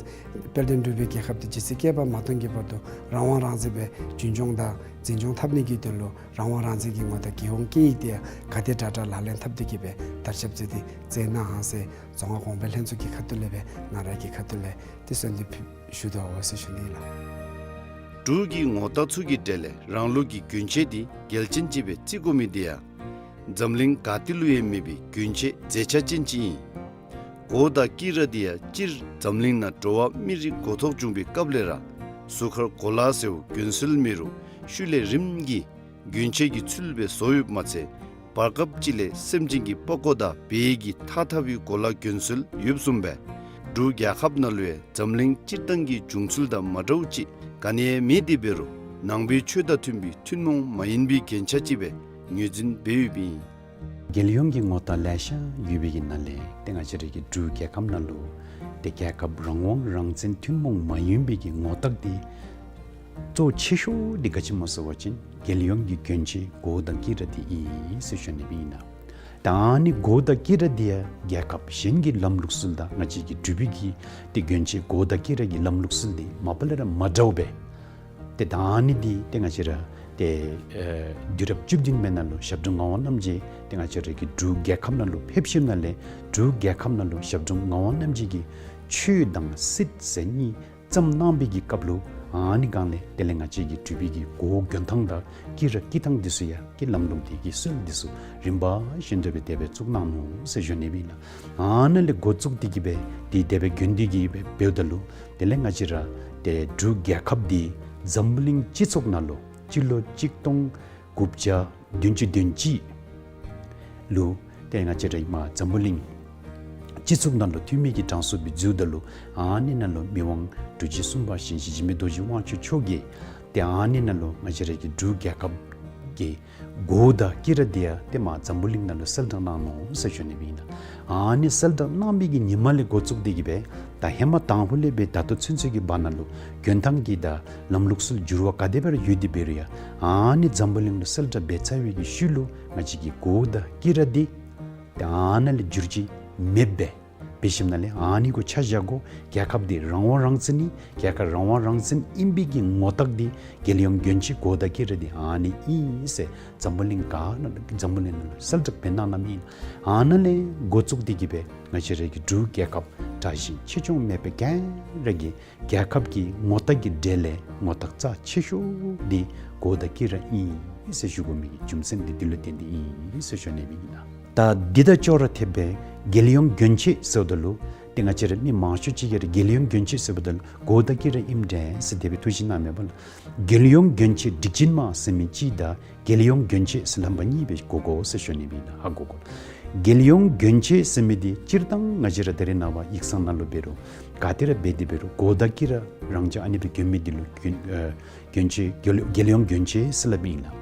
དཔལ་ལྡན་འབྲུག་པའི་རྒྱལ་ཁབ་འདི་ཇི་སྲིད་བསྐལ་པ་མ་སྟོངས་ཀྱི་བར་དུ་རང་དབང་རང་བཙན་སྦེ་རྒྱུན་སྐྱོང་དང་འཛིན་སྐྱོང་འཐབ་ནི་གི་དོན་ལུ་རང་དབང་རང་བཙན་གྱི་ངོ་རྟགས་རྒྱལ་ཡོངས་སྐད་ཡིག་འདི་ཡང་ག་དེ་དྲག་དྲག་ལག་ལེན་འཐབ་སྟེ་གིས་སྦེ་དར་ཁྱབ་མཛད་དེ་མཛད་གནང་ཟེར་རྫོང་ཁ་གོང་འཕེལ་ལྷན་ཚོགས་ཀྱི་ཁ་ཐུག་ལས་སྦེ་ང་ར་གི་ཁ་ཐུག་ལས་ཏེ་གསོལ་འདེབས་ཞུ་དོ་ཟེར་ཞུ་ནི་ཨིན་ལགས། འབྲུག་གི་ངོ་རྟགས་ཚུ་གི་གྲས་ལས་རང་ལུགས་ཀྱི་གྱོན་ཆས་འདི་གལ་ཅན་ཅིག་སྦེ་བརྩི་དགོ་མི་འདི་ཡང་འཛམ་གླིང་ག་ཏེ་ལུ་ཡང་མེད་པའི་གྱོན་ཆས་མཛེས་ཆ་ཅན་ཅིག་ཨིན། གོ་དང་དཀྱི་ར་འདི་ཡང་སྤྱིར་འཛམ་གླིང་ནང་འགྲོ་བ་མི་རིགས་འགོ་ཐོག་བྱུང་བའི་སྐབས་ལས་ར་གཟུགས་ཁར་གོ་ལ་ཟེརཝ་གྱོན་སྲོལ་མེད་རུང་ཤུལ་ལས་རིམ་གྱིས་གྱོན་ཆས་ཀྱི་ཚུལ་སྦེ་བཟོ་ཡོདཔ་མ་ཚད་བར་སྐབས་ཅིག་ལས་སེམས་ཅན་གྱི་པགས་ཀོ་དང་བལ་གྱིས་འཐག་འཐག་པའི་གོ་ལ་གྱོན་སྲོལ་ཡོདཔ་བཟུམ་སྦེ་འབྲུག་རྒྱལ་ཁབ་ནང་ལུ་ཡང་འཛམ་གླིང་སྤྱིར་བཏང་གི་བྱུང་ཚུལ་དང་མ་འདྲཝ་ཅིག་ག་ནི་ཡང་མེད་དེ་འབད་རུང་ནང་པའི་ཆོས་དང་མཐུན་པའི་ཐུན་མོང་མ་ཡིན་པའི་རྒྱན་ཆ་ཅིག་སྦེ་ངོས་འཛིན་འབད་ཡོདཔ་ཨིན། རྒྱལ་ཡོངས་ཀྱི་ངོ་རྟགས་ལེ་ཤ་ཡོད་པའི་གི་ནང་ལས་ཏེ་ང་བཅས་ར་གི་འབྲུག་རྒྱལ་ཁབ་ནང་ལུ་ཏེ་རྒྱལ་ཁབ་རང་དབང་རང་བཙན་ཐུན་མོང་མ་ཡིན་པའི་གི་ངོ་རྟགས་འདི་གཙོ་ཆེ་ཤོས་འདི་ག་ཅི་སྨོ་ཟེར་བ་ཅིན་རྒྱལ་ཡོངས་ཀྱི་གྱོན་ཆས་གོ་དང་དཀྱི་ར་འདི་ཨིན་ཟེར་ཞུ་ནི་ཨིན་ལགས། ད་ཨ་ནི་གོ་དང་དཀྱི་ར་འདི་ཡང་རྒྱལ་ཁབ་གཞན་གྱི་ལམ་ལུགས་སྲོལ་དང་ང་བཅས་ཀྱི་འབྲུག་པའི་གི་ཏེ་གྱོན་ཆས་གོ་དང་དཀྱི་ར་གི་ལམ་ལུགས་སྲོལ་འདི་མ་པ་ལས་ར་མ་འདྲཝ་སྦེ། ཏེ་ད་ཨ་ནི་འདི་ཏེ་ང་བཅས་ར་ཏེ་ཨེ་དུས་རབས་བཅུ་བདུན་པའི་ནང་ལུ་ཞབས་དྲུང་ངག་དབང་རྣམ་རྒྱལ་ཏེ་ང་བཅས་ར་གི་འབྲུག་རྒྱལ་ཁབ་ནང་ལུ་ཕེབས་ཞིནམ་ལས་འབྲུག་རྒྱལ་ཁབ་ནང་ལུ་ཞབས་དྲུང་ངག་དབང་རྣམ་རྒྱལ་གྱིས་ཆོས་དང་སྲིད་ཟེར་གཉིས་བརྩམས་གནང་བའི་གི་སྐབས་ལུ་ཨ་ནི་སྒང་ལས་དེ་ལས་ང་བཅས་ཀྱི་འབྲུག་པའི་གི་གོ་གྱོན་ཐངས་དང་དཀྱི་ར་དཀྱི་ཐངས་འདི་ཚུ་ཡང་ཀྱི་ལམ་ལུགས་འདི་གི་སྲོལ་འདི་ཚུ་རིམ་པ་བཞིན་དུ་སྦེ་དེ་སྦེ་བཙུགས་གནང་ནུག་ཟེར་ཞུ་ནི་ཨིན་ལགས། ཨ་ནཱ་ལས་འགོ་བཙུགས་ཏེ་གིས་སྦེ་ཏེ་དེ་སྦེ་གྱོན་ཏེ་གིས་སྦེ་འབདཝ་ད་ལུ་དེ་ལས་ང་བཅས་ར་ཏེ་འབྲུག་རྒྱལ་ཁབ་འདི་འཛམ་བུ་གླིང་སྤྱི་ཚོགས་ནང་ལུ་སྤྱི་ལོ་གཅིག་སྟོང་དགུ་བརྒྱ་བདུན་ཅུ་དོན་གཅིག་ལུ་ཏེ་ང་བཅས་ར་ཨིན་མས་འཛམ་བུ་གླིང་སྤྱི་ཚོགས་ནང་ལུ་འཐུས་མི་གི་གྲངས་སུ་སྦེ་འཛུལཝ་ད་ལུ་ཨ་ནི་ནང་ལུ་མི་དབང་འབྲུག་རྒྱལ་གསུམ་པ་ཞིང་གཤེགས་འཇིགས་མེད་རྡོ་རྗེ་དབང་ཕྱུག་མཆོག་གིས་ཏེ་ཨ་ནི་ནང་ལུ་ང་བཅས་ར་གི་འབྲུག་རྒྱལ་ཁབ་ཀྱི་གོ་དང་དཀྱི་ར་འདི་ཡང་ཏེ་མར་འཛམ་བུ་གླིང་ནང་ལུ་གསལ་བསྒྲགས་གནང་ནུག་ཟེར་ཞུ་ནི་ཨིན་ལགས། ཨ་ནི་གསལ་བསྒྲགས་གནང་བའི་གི་ཉིནམ་ལས་འགོ་བཙུགས་ཏེ་གིས་སྦེ་ད་ཧེ་མ་དང་ཕུ་ལས་སྦེ་ད་ལྟོ་ཚུན་ཚོད་ཀྱི་བར་ན་ལུ་གྱོན་ཐངས་ཀྱི་དང་ལམ་ལུགས་སྲོལ་འགྱུར་བ་ག་དེ་སྦེ་ར་ཡོད་དེ་འབད་རུང་ཡང་ཨ་ནི་འཛམ་བུ་གླིང་ལུ་གསལ་བསྒྲགས་འབད་ཚར་བའི་གི་ཤུལ་ལུ་ང་བཅས་ཀྱི་གོ་དང་དཀྱི་ར་འདི་ཏེ་ཨ་ནཱ་ལས་འགྱུར་བཅོས་མེདཔ་སྦེ་འབད་ཞིནམ་ལས་ཨ་ནི་གུ་ཆ་བཞག་དགོ། རྒྱལ་ཁབ་འདི་རང་དབང་རང་བཙན་ཨིན། རྒྱལ་ཁབ་རང་དབང་རང་བཙན་ཨིན་པའི་གི་ངོ་རྟགས་འདི་རྒྱལ་ཡོངས་གྱོན་ཆས་གོ་དང་དཀྱི་ར་འདི་ཨ་ནི་ཨིན་ཟེར་འཛམ་བུ་གླིང་ག་ནང་འཛམ་བུ་གླིང་ནང་ལུ་གསལ་བསྒྲགས་འབད་གནང་གནངམ་ཨིན། ཨ་ནཱ་ལས་འགོ་བཙུགས་ཏེ་གིས་སྦེ་ང་བཅས་ར་གི་འབྲུག་རྒྱལ་ཁབ་དྲག་ཞན་ཆེ་ཆུང་མེད་པར་ག་ར་གིས་རྒྱལ་ཁབ་ཀྱི་ངོ་རྟགས་ཀྱི་གྲས་ལས་ངོ་རྟགས་རྩ་ཆེ་ཤོས་འདི་གོ་དང་དཀྱི་ར་ཨིན་ཟེར་ཞུ་དགོ་མི་གི་རྒྱུ་མཚན་འདི་འདི་ལུ་བརྟེན་ཏེ་ཨིན་ཟེར་ཞུ་ནི་ཨིན་ལགས། ད་འདི་དང་ཅོག་ར་འཐདཔ་སྦེ་རྒྱལ་ཡོངས་གྱོན་ཆས་ཟེརཝ་ད་ལུ་ཏེ་ང་བཅས་ར་མི་མང་ཤོས་ཅིག་གིས་ར་རྒྱལ་ཡོངས་གྱོན་ཆས་ཟེརཝ་ད་ལུ་གོ་དང་དཀྱི་ར་ཨིནམ་འདྲས་ཟེར་དེ་སྦེ་ཐུགས་བཞེད་གནངམ་མས་པ་ལགས། རྒྱལ་ཡོངས་གྱོན་ཆས་སྒྲིག་ཆེན་མ་ཟེར་མི་ཅིག་དང་རྒྱལ་ཡོངས་གྱོན་ཆས་ཟེར་ལྷམ་པ་གཉིས་སྦེ་གོ་དགོ་ཟེར་ཞུ་ནི་ཨིན་ལགས། ཧ་གོ་དགོ། རྒྱལ་ཡོངས་གྱོན་ཆས་ཟེར་མི་འདི་སྤྱིར་བཏང་ང་བཅས་ར་ད་རེས་ནངས་པ་ཡིག་ཚང་ནང་ལུ་འབད་རུང་ག་ཏེ་ར་འབད་དེ་འབད་རུང་མགོ་དང་དཀྱི་ར་རང་འཇགས་ཨ་ནི་སྦེ་གྱོན་མི་འདི་ལུ་གྱོན་ཨ་གྱོན་ཆས་རྒྱལ་རྒྱལ་ཡོངས་གྱོན་ཆས་ཟེར་སླབ་ཨིན་ལགས།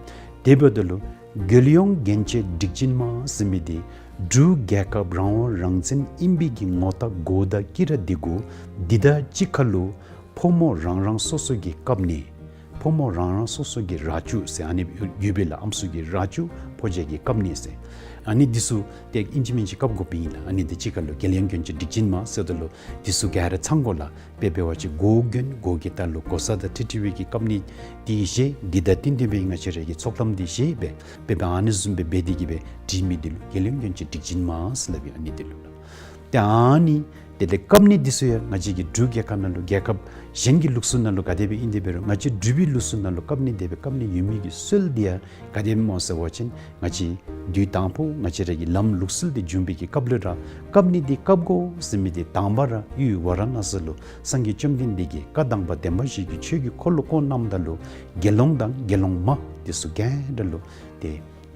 དེ་འབདཝ་ད་ལུ་རྒྱལ་ཡོངས་གྱོན་ཆས་སྒྲིག་ཅན་མ་ཟེར་མི་འདི་འབྲུག་རྒྱལ་ཁབ་རང་དབང་རང་བཙན་ཨིན་པའི་གི་ངོ་རྟགས་མགོ་དང་དཀྱི་ར་འདི་གུ་འདི་དང་གཅིག་ཁར་ལུ་ཕོ་མོ་རང་རང་སོ་སོ་གི་བཀབ་ནེ། ཕོ་མོ་རང་རང་སོ་སོ་གི་ར་ཅུ་ཟེར་ཨ་ནི་ཡོད་པས་ལགས། ཨམ་སྲུ་གི་ར་ཅུ་ཕོ་རྒྱས་ཀྱི་བཀབ་ནེ་ཟེར། ཨ་ནི་འདི་ཚུ་ཏེ་ཨིན་ཅི་མིན་ཅི་བཀབ་དགོཔ་ཨིན་ལགས། ཨ་ནི་འདི་གཅིག་ཁར་ལུ་རྒྱལ་ཡོངས་གྱོན་ཆས་སྒྲིག་ཅན་མ་ཟེརཝ་ད་ལུ་འདི་ཚུ་ག་ར་ཚང་དགོ་ལགས། དཔེ་འབད་བ་ཅིན་མགོ་གྱོན་མགོ་གི་ལྟག་ལུ་མགོ་ས་དང་འཁྲིལ་འཁྲིལ་བའི་གི་བཀབ་ནེ་འདི་བཞེས། འདི་དང་བསྟུན་ཏེ་སྦེ་ང་བཅས་ར་གི་ཚོགས་ལམ་འདི་བཞེས་སྦེ་དཔེ་འབད་ཨ་ནི་བཟུམ་སྦེ་འབད་དེ་གི་སྦེ་སྒྲིག་མི་འདི་ལུ་རྒྱལ་ཡོངས་གྱོན་ཆས་སྒྲིག་ཅན་མ་ཟེར་སླབ་ཨིན། ཨ་ནི་འདི་ལུ་ལགས། ཏེ་ཨ་ནི་དེ་ལས་བཀབ་ནེ་འདི་ཚུ་ཡང་ང་བཅས་ཀྱི་འབྲུག་རྒྱལ་ཁབ་ནང་ལུ་རྒྱལ་ཁབ་གཞན་གྱི་ལུགས་སྲོལ་ནང་ལུ་ག་དེ་སྦེ་ཨིན་དེ་འབད་རུང་ང་བཅས་འབྲུག་པའི་ལུགས་སྲོལ་ནང་ལུ་བཀབ་ནེ་དེ་སྦེ་བཀབ་ནེ་ཡོད་མི་གི་སྲོལ་འདི་ཡང་ག་དེ་སྦེ་སྨོ་ཟེར་བ་ཅིན་ང་བཅས་དུས་དང་པོ་ང་བཅས་ར་གི་ལམ་ལུགས་སྲོལ་འདི་འབྱུང་བའི་གི་སྐབས་ལུ་ར་བཀབ་ནེ་འདི་བཀབ་དགོ་ཟེར་མི་འདི་དང་པ་ར་ཡུལ་ཝཱ་ར་ཎ་སི་ལུ་སངས་རྒྱས་བཅོམ་ལྡན་འདས་ཀྱིས་བཀའ་དང་པ་བདེན་པ་བཞི་གི་ཆོས་ཀྱི་འཁོར་ལོ་བསྐོར་གནངམ་ད་ལུ་དགེ་སློང་དང་དགེ་སློང་མ་འདི་ཚུ་ག་ར་ལུ་ཏེ་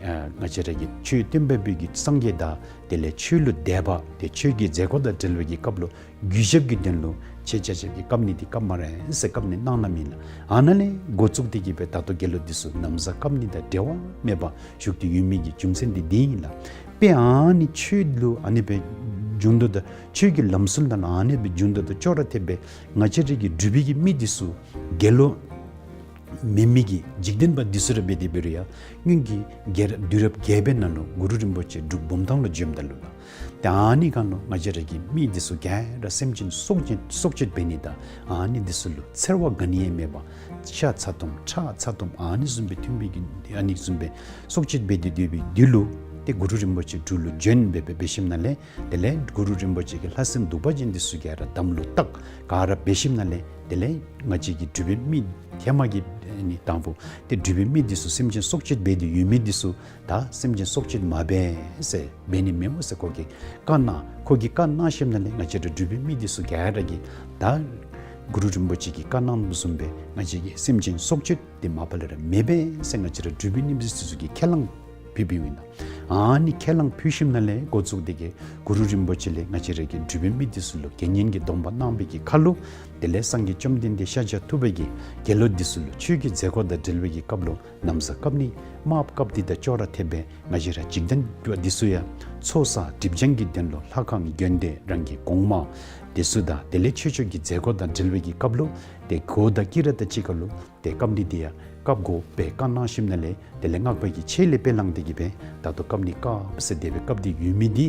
ཨ་ང་བཅས་ར་གི་ཆོས་སྟོན་པ་པོ་གི་སངས་རྒྱས་དང་དེ་ལས་ཆོས་ལུ་དད་པ་ཏེ་ཆོས་ཀྱི་མཛད་སྒོ་དང་འབྲེལ་བའི་གི་སྐབས་ལུ་གུས་ཞབས་ཀྱི་དོན་ལུ་ཆོས་ཆ་ཁྱབ་ཀྱི་བཀབ་ནེ་འདི་བཀབ་སྨ་རེ་ཟེར་བཀབ་ནེ་གནང་གནངམ་ཨིན་ལགས། ཨ་ནཱ་ལས་འགོ་བཙུགས་ཏེ་གི་སྦེ་ད་ལྟོ་དགེ་སློང་འདི་ཚུ་ན་བཟའ་བཀབ་ནེ་དང་འབྲལ་བ་མེད་པར་བཞུགས་ཏེ་ཡོད་མི་གི་རྒྱུ་མཚན་འདི་འདི་ཨིན་ལགས། དཔེ་ཨ་ནི་ཆོས་ལུ་ཨ་ནི་སྦེ་འབྱུང་དོ་དང་ཆོས་ཀྱི་ལམ་སྲོལ་དང་ཨ་ནི་སྦེ་འབྱུང་དོ་དང་ཅོག་ར་འཐདཔ་སྦེ་ང་བཅས་ར་གི་འབྲུག་པའི་གི་མི་འདི་ཚུ་དགེ་སློང་མེན་མི་གི་འཇིག་རྟེན་པ་འདི་ཚུ་ར་འབད་དེ་འབད་རུང་ཡང་སྔོན་གྱི་རྒྱལ་རབས་དུས་རབས་བརྒྱད་པའི་ནང་ལུ་གུ་རུ་རིན་པོ་ཆེ་འབྲུག་བུམ་ཐང་ལུ་བྱོནམ་ད་ལུ་ལགས། ཏེ་ཨ་ནི་སྒང་ལུ་ང་བཅས་ར་གི་མི་འདི་ཚུ་ག་ར་སེམས་ཅན་སྲོག་གཅོད་སྲོག་གཅོད་འབད་ནི་དང་ཨ་ནི་འདི་ཚུ་ལུ་འཚེར་བ་ག་ནི་ཡང་མེད་པར་ཤ་ཚ་ཏོམ་ཁྲག་ཚ་ཏོམ་ཨ་ནི་བཟུམ་སྦེ་འཐུང་བའི་གི་ཨ་ནི་བཟུམ་སྦེ་སྲོག་གཅོད་འབད་དེ་སྡོད་པའི་དུས་ལུ་ཏེ་གུ་རུ་རིན་པོ་ཆེ་འབྲུག་ལུ་བྱོན་སྦེ་སྦེ་འབད་ཞིནམ་ལས་དེ་ལས་གུ་རུ་རིན་པོ་ཆེ་གིས་ལྷ་སྲིན་གདུག་པ་ཅན་འདི་ཚུ་ག་ར་དམ་ལུ་བཏགས་ག་ར་འབད་ཞིནམ་ལས་དེ་ལས་ང་བཅས་ཀྱི་འབྲུག་པའི་མི་ཧེ་མ་གི་ཨ་ནི་དང་པོ་ཏེ་འབྲུག་པའི་མི་འདི་ཚུ་སེམས་ཅན་སྲོག་གཅོད་འབད་དེ་ཡོད་མི་འདི་ཚུ་ད་སེམས་ཅན་སྲོག་གཅོད་མ་འབད་ཟེར་འབད་ནི་མེད་འོང་ཟེར་ཁོ་གིས་བཀའ་གནང་། ཁོ་གིས་བཀའ་གནང་ཞིནམ་ལས་ང་བཅས་ར་འབྲུག་པའི་མི་འདི་ཚུ་ག་ར་གིས་ད་གུ་རུ་རིན་པོ་ཆེ་གིས་བཀའ་གནངམ་བཟུམ་སྦེ་ང་བཅས་ཀྱིས་སེམས་ཅན་སྲོག་གཅོད་འདི་མ་པ་ལས་ར་མི་འབད་ཟེར་ང་བཅས་ར་འབྲུག་པའི་མི་འདི་ཚུ་གིས་ཁས་བླངས་ཕུལ་ཕུལཝ་ཨིན་ལགས། ཨ་ནི་ཁས་བླངས་ཕུལ་ཞིནམ་ལས་འགོ་བཙུགས་ཏེ་གི་གུ་རུ་རིན་པོ་ཆེ་ལས་ང་བཅས་ར་གི་འབྲུག་པའི་མི་འདི་ཚུ་ལུ་དགེ་བསྙེན་གྱི་སྡོམ་པ་གནང་བའི་གི་ཁར་ལུ་དེ་ལས་སངས་རྒྱས་བཅོམ་ལྡན་འདས་ཤཱཀྱ་ཐུབ་པ་གིས་དགེ་སློང་འདི་ཚུ་ལུ་ཆོས་ཀྱི་མཛད་སྒོ་དང་འབྲེལ་བའི་གི་སྐབས་ལུ་ན་བཟའ་བཀབ་ནེ་དམརཔོ་བཀབ་འདི་དང་ཅོག་ར་འཐདཔ་སྦེ་ང་བཅས་ར་འཇིག་རྟེན་པ་འདི་ཚུ་ཡང་ཚོགས་བསགས་སྒྲིབ་སྦྱང་གི་དོན་ལུ་ལྷ་ཁང་དགོན་སྡེ་རང་གི་གོང་མ་འདི་ཚུ་དང་དེ་ལས་ཆོས་ཕྱོགས་ཀྱི་མཛད་སྒོ་དང་འབྲེལ་བའི་གི་སྐབས་ལུ་ཏེ་མགོ་དང་དཀྱི་ར་དང་གཅིག་ཁར་ལུ་ཏེ་བཀབ་ནེ་འདི་ཡང་བཀབ་དགོ་པའི་བཀའ་གནང་ཞིནམ་ལས་དེ་ལས་སྔགས་པ་གི་ཆས་ལས་དཔེ་བླངས་ཏེ་གི་སྦེ་ད་ལྟོ་བཀབ་ནེ་བཀབ་ཟེར་དེ་སྦེ་བཀབ་སྟེ་ཡོད་མི་འདི་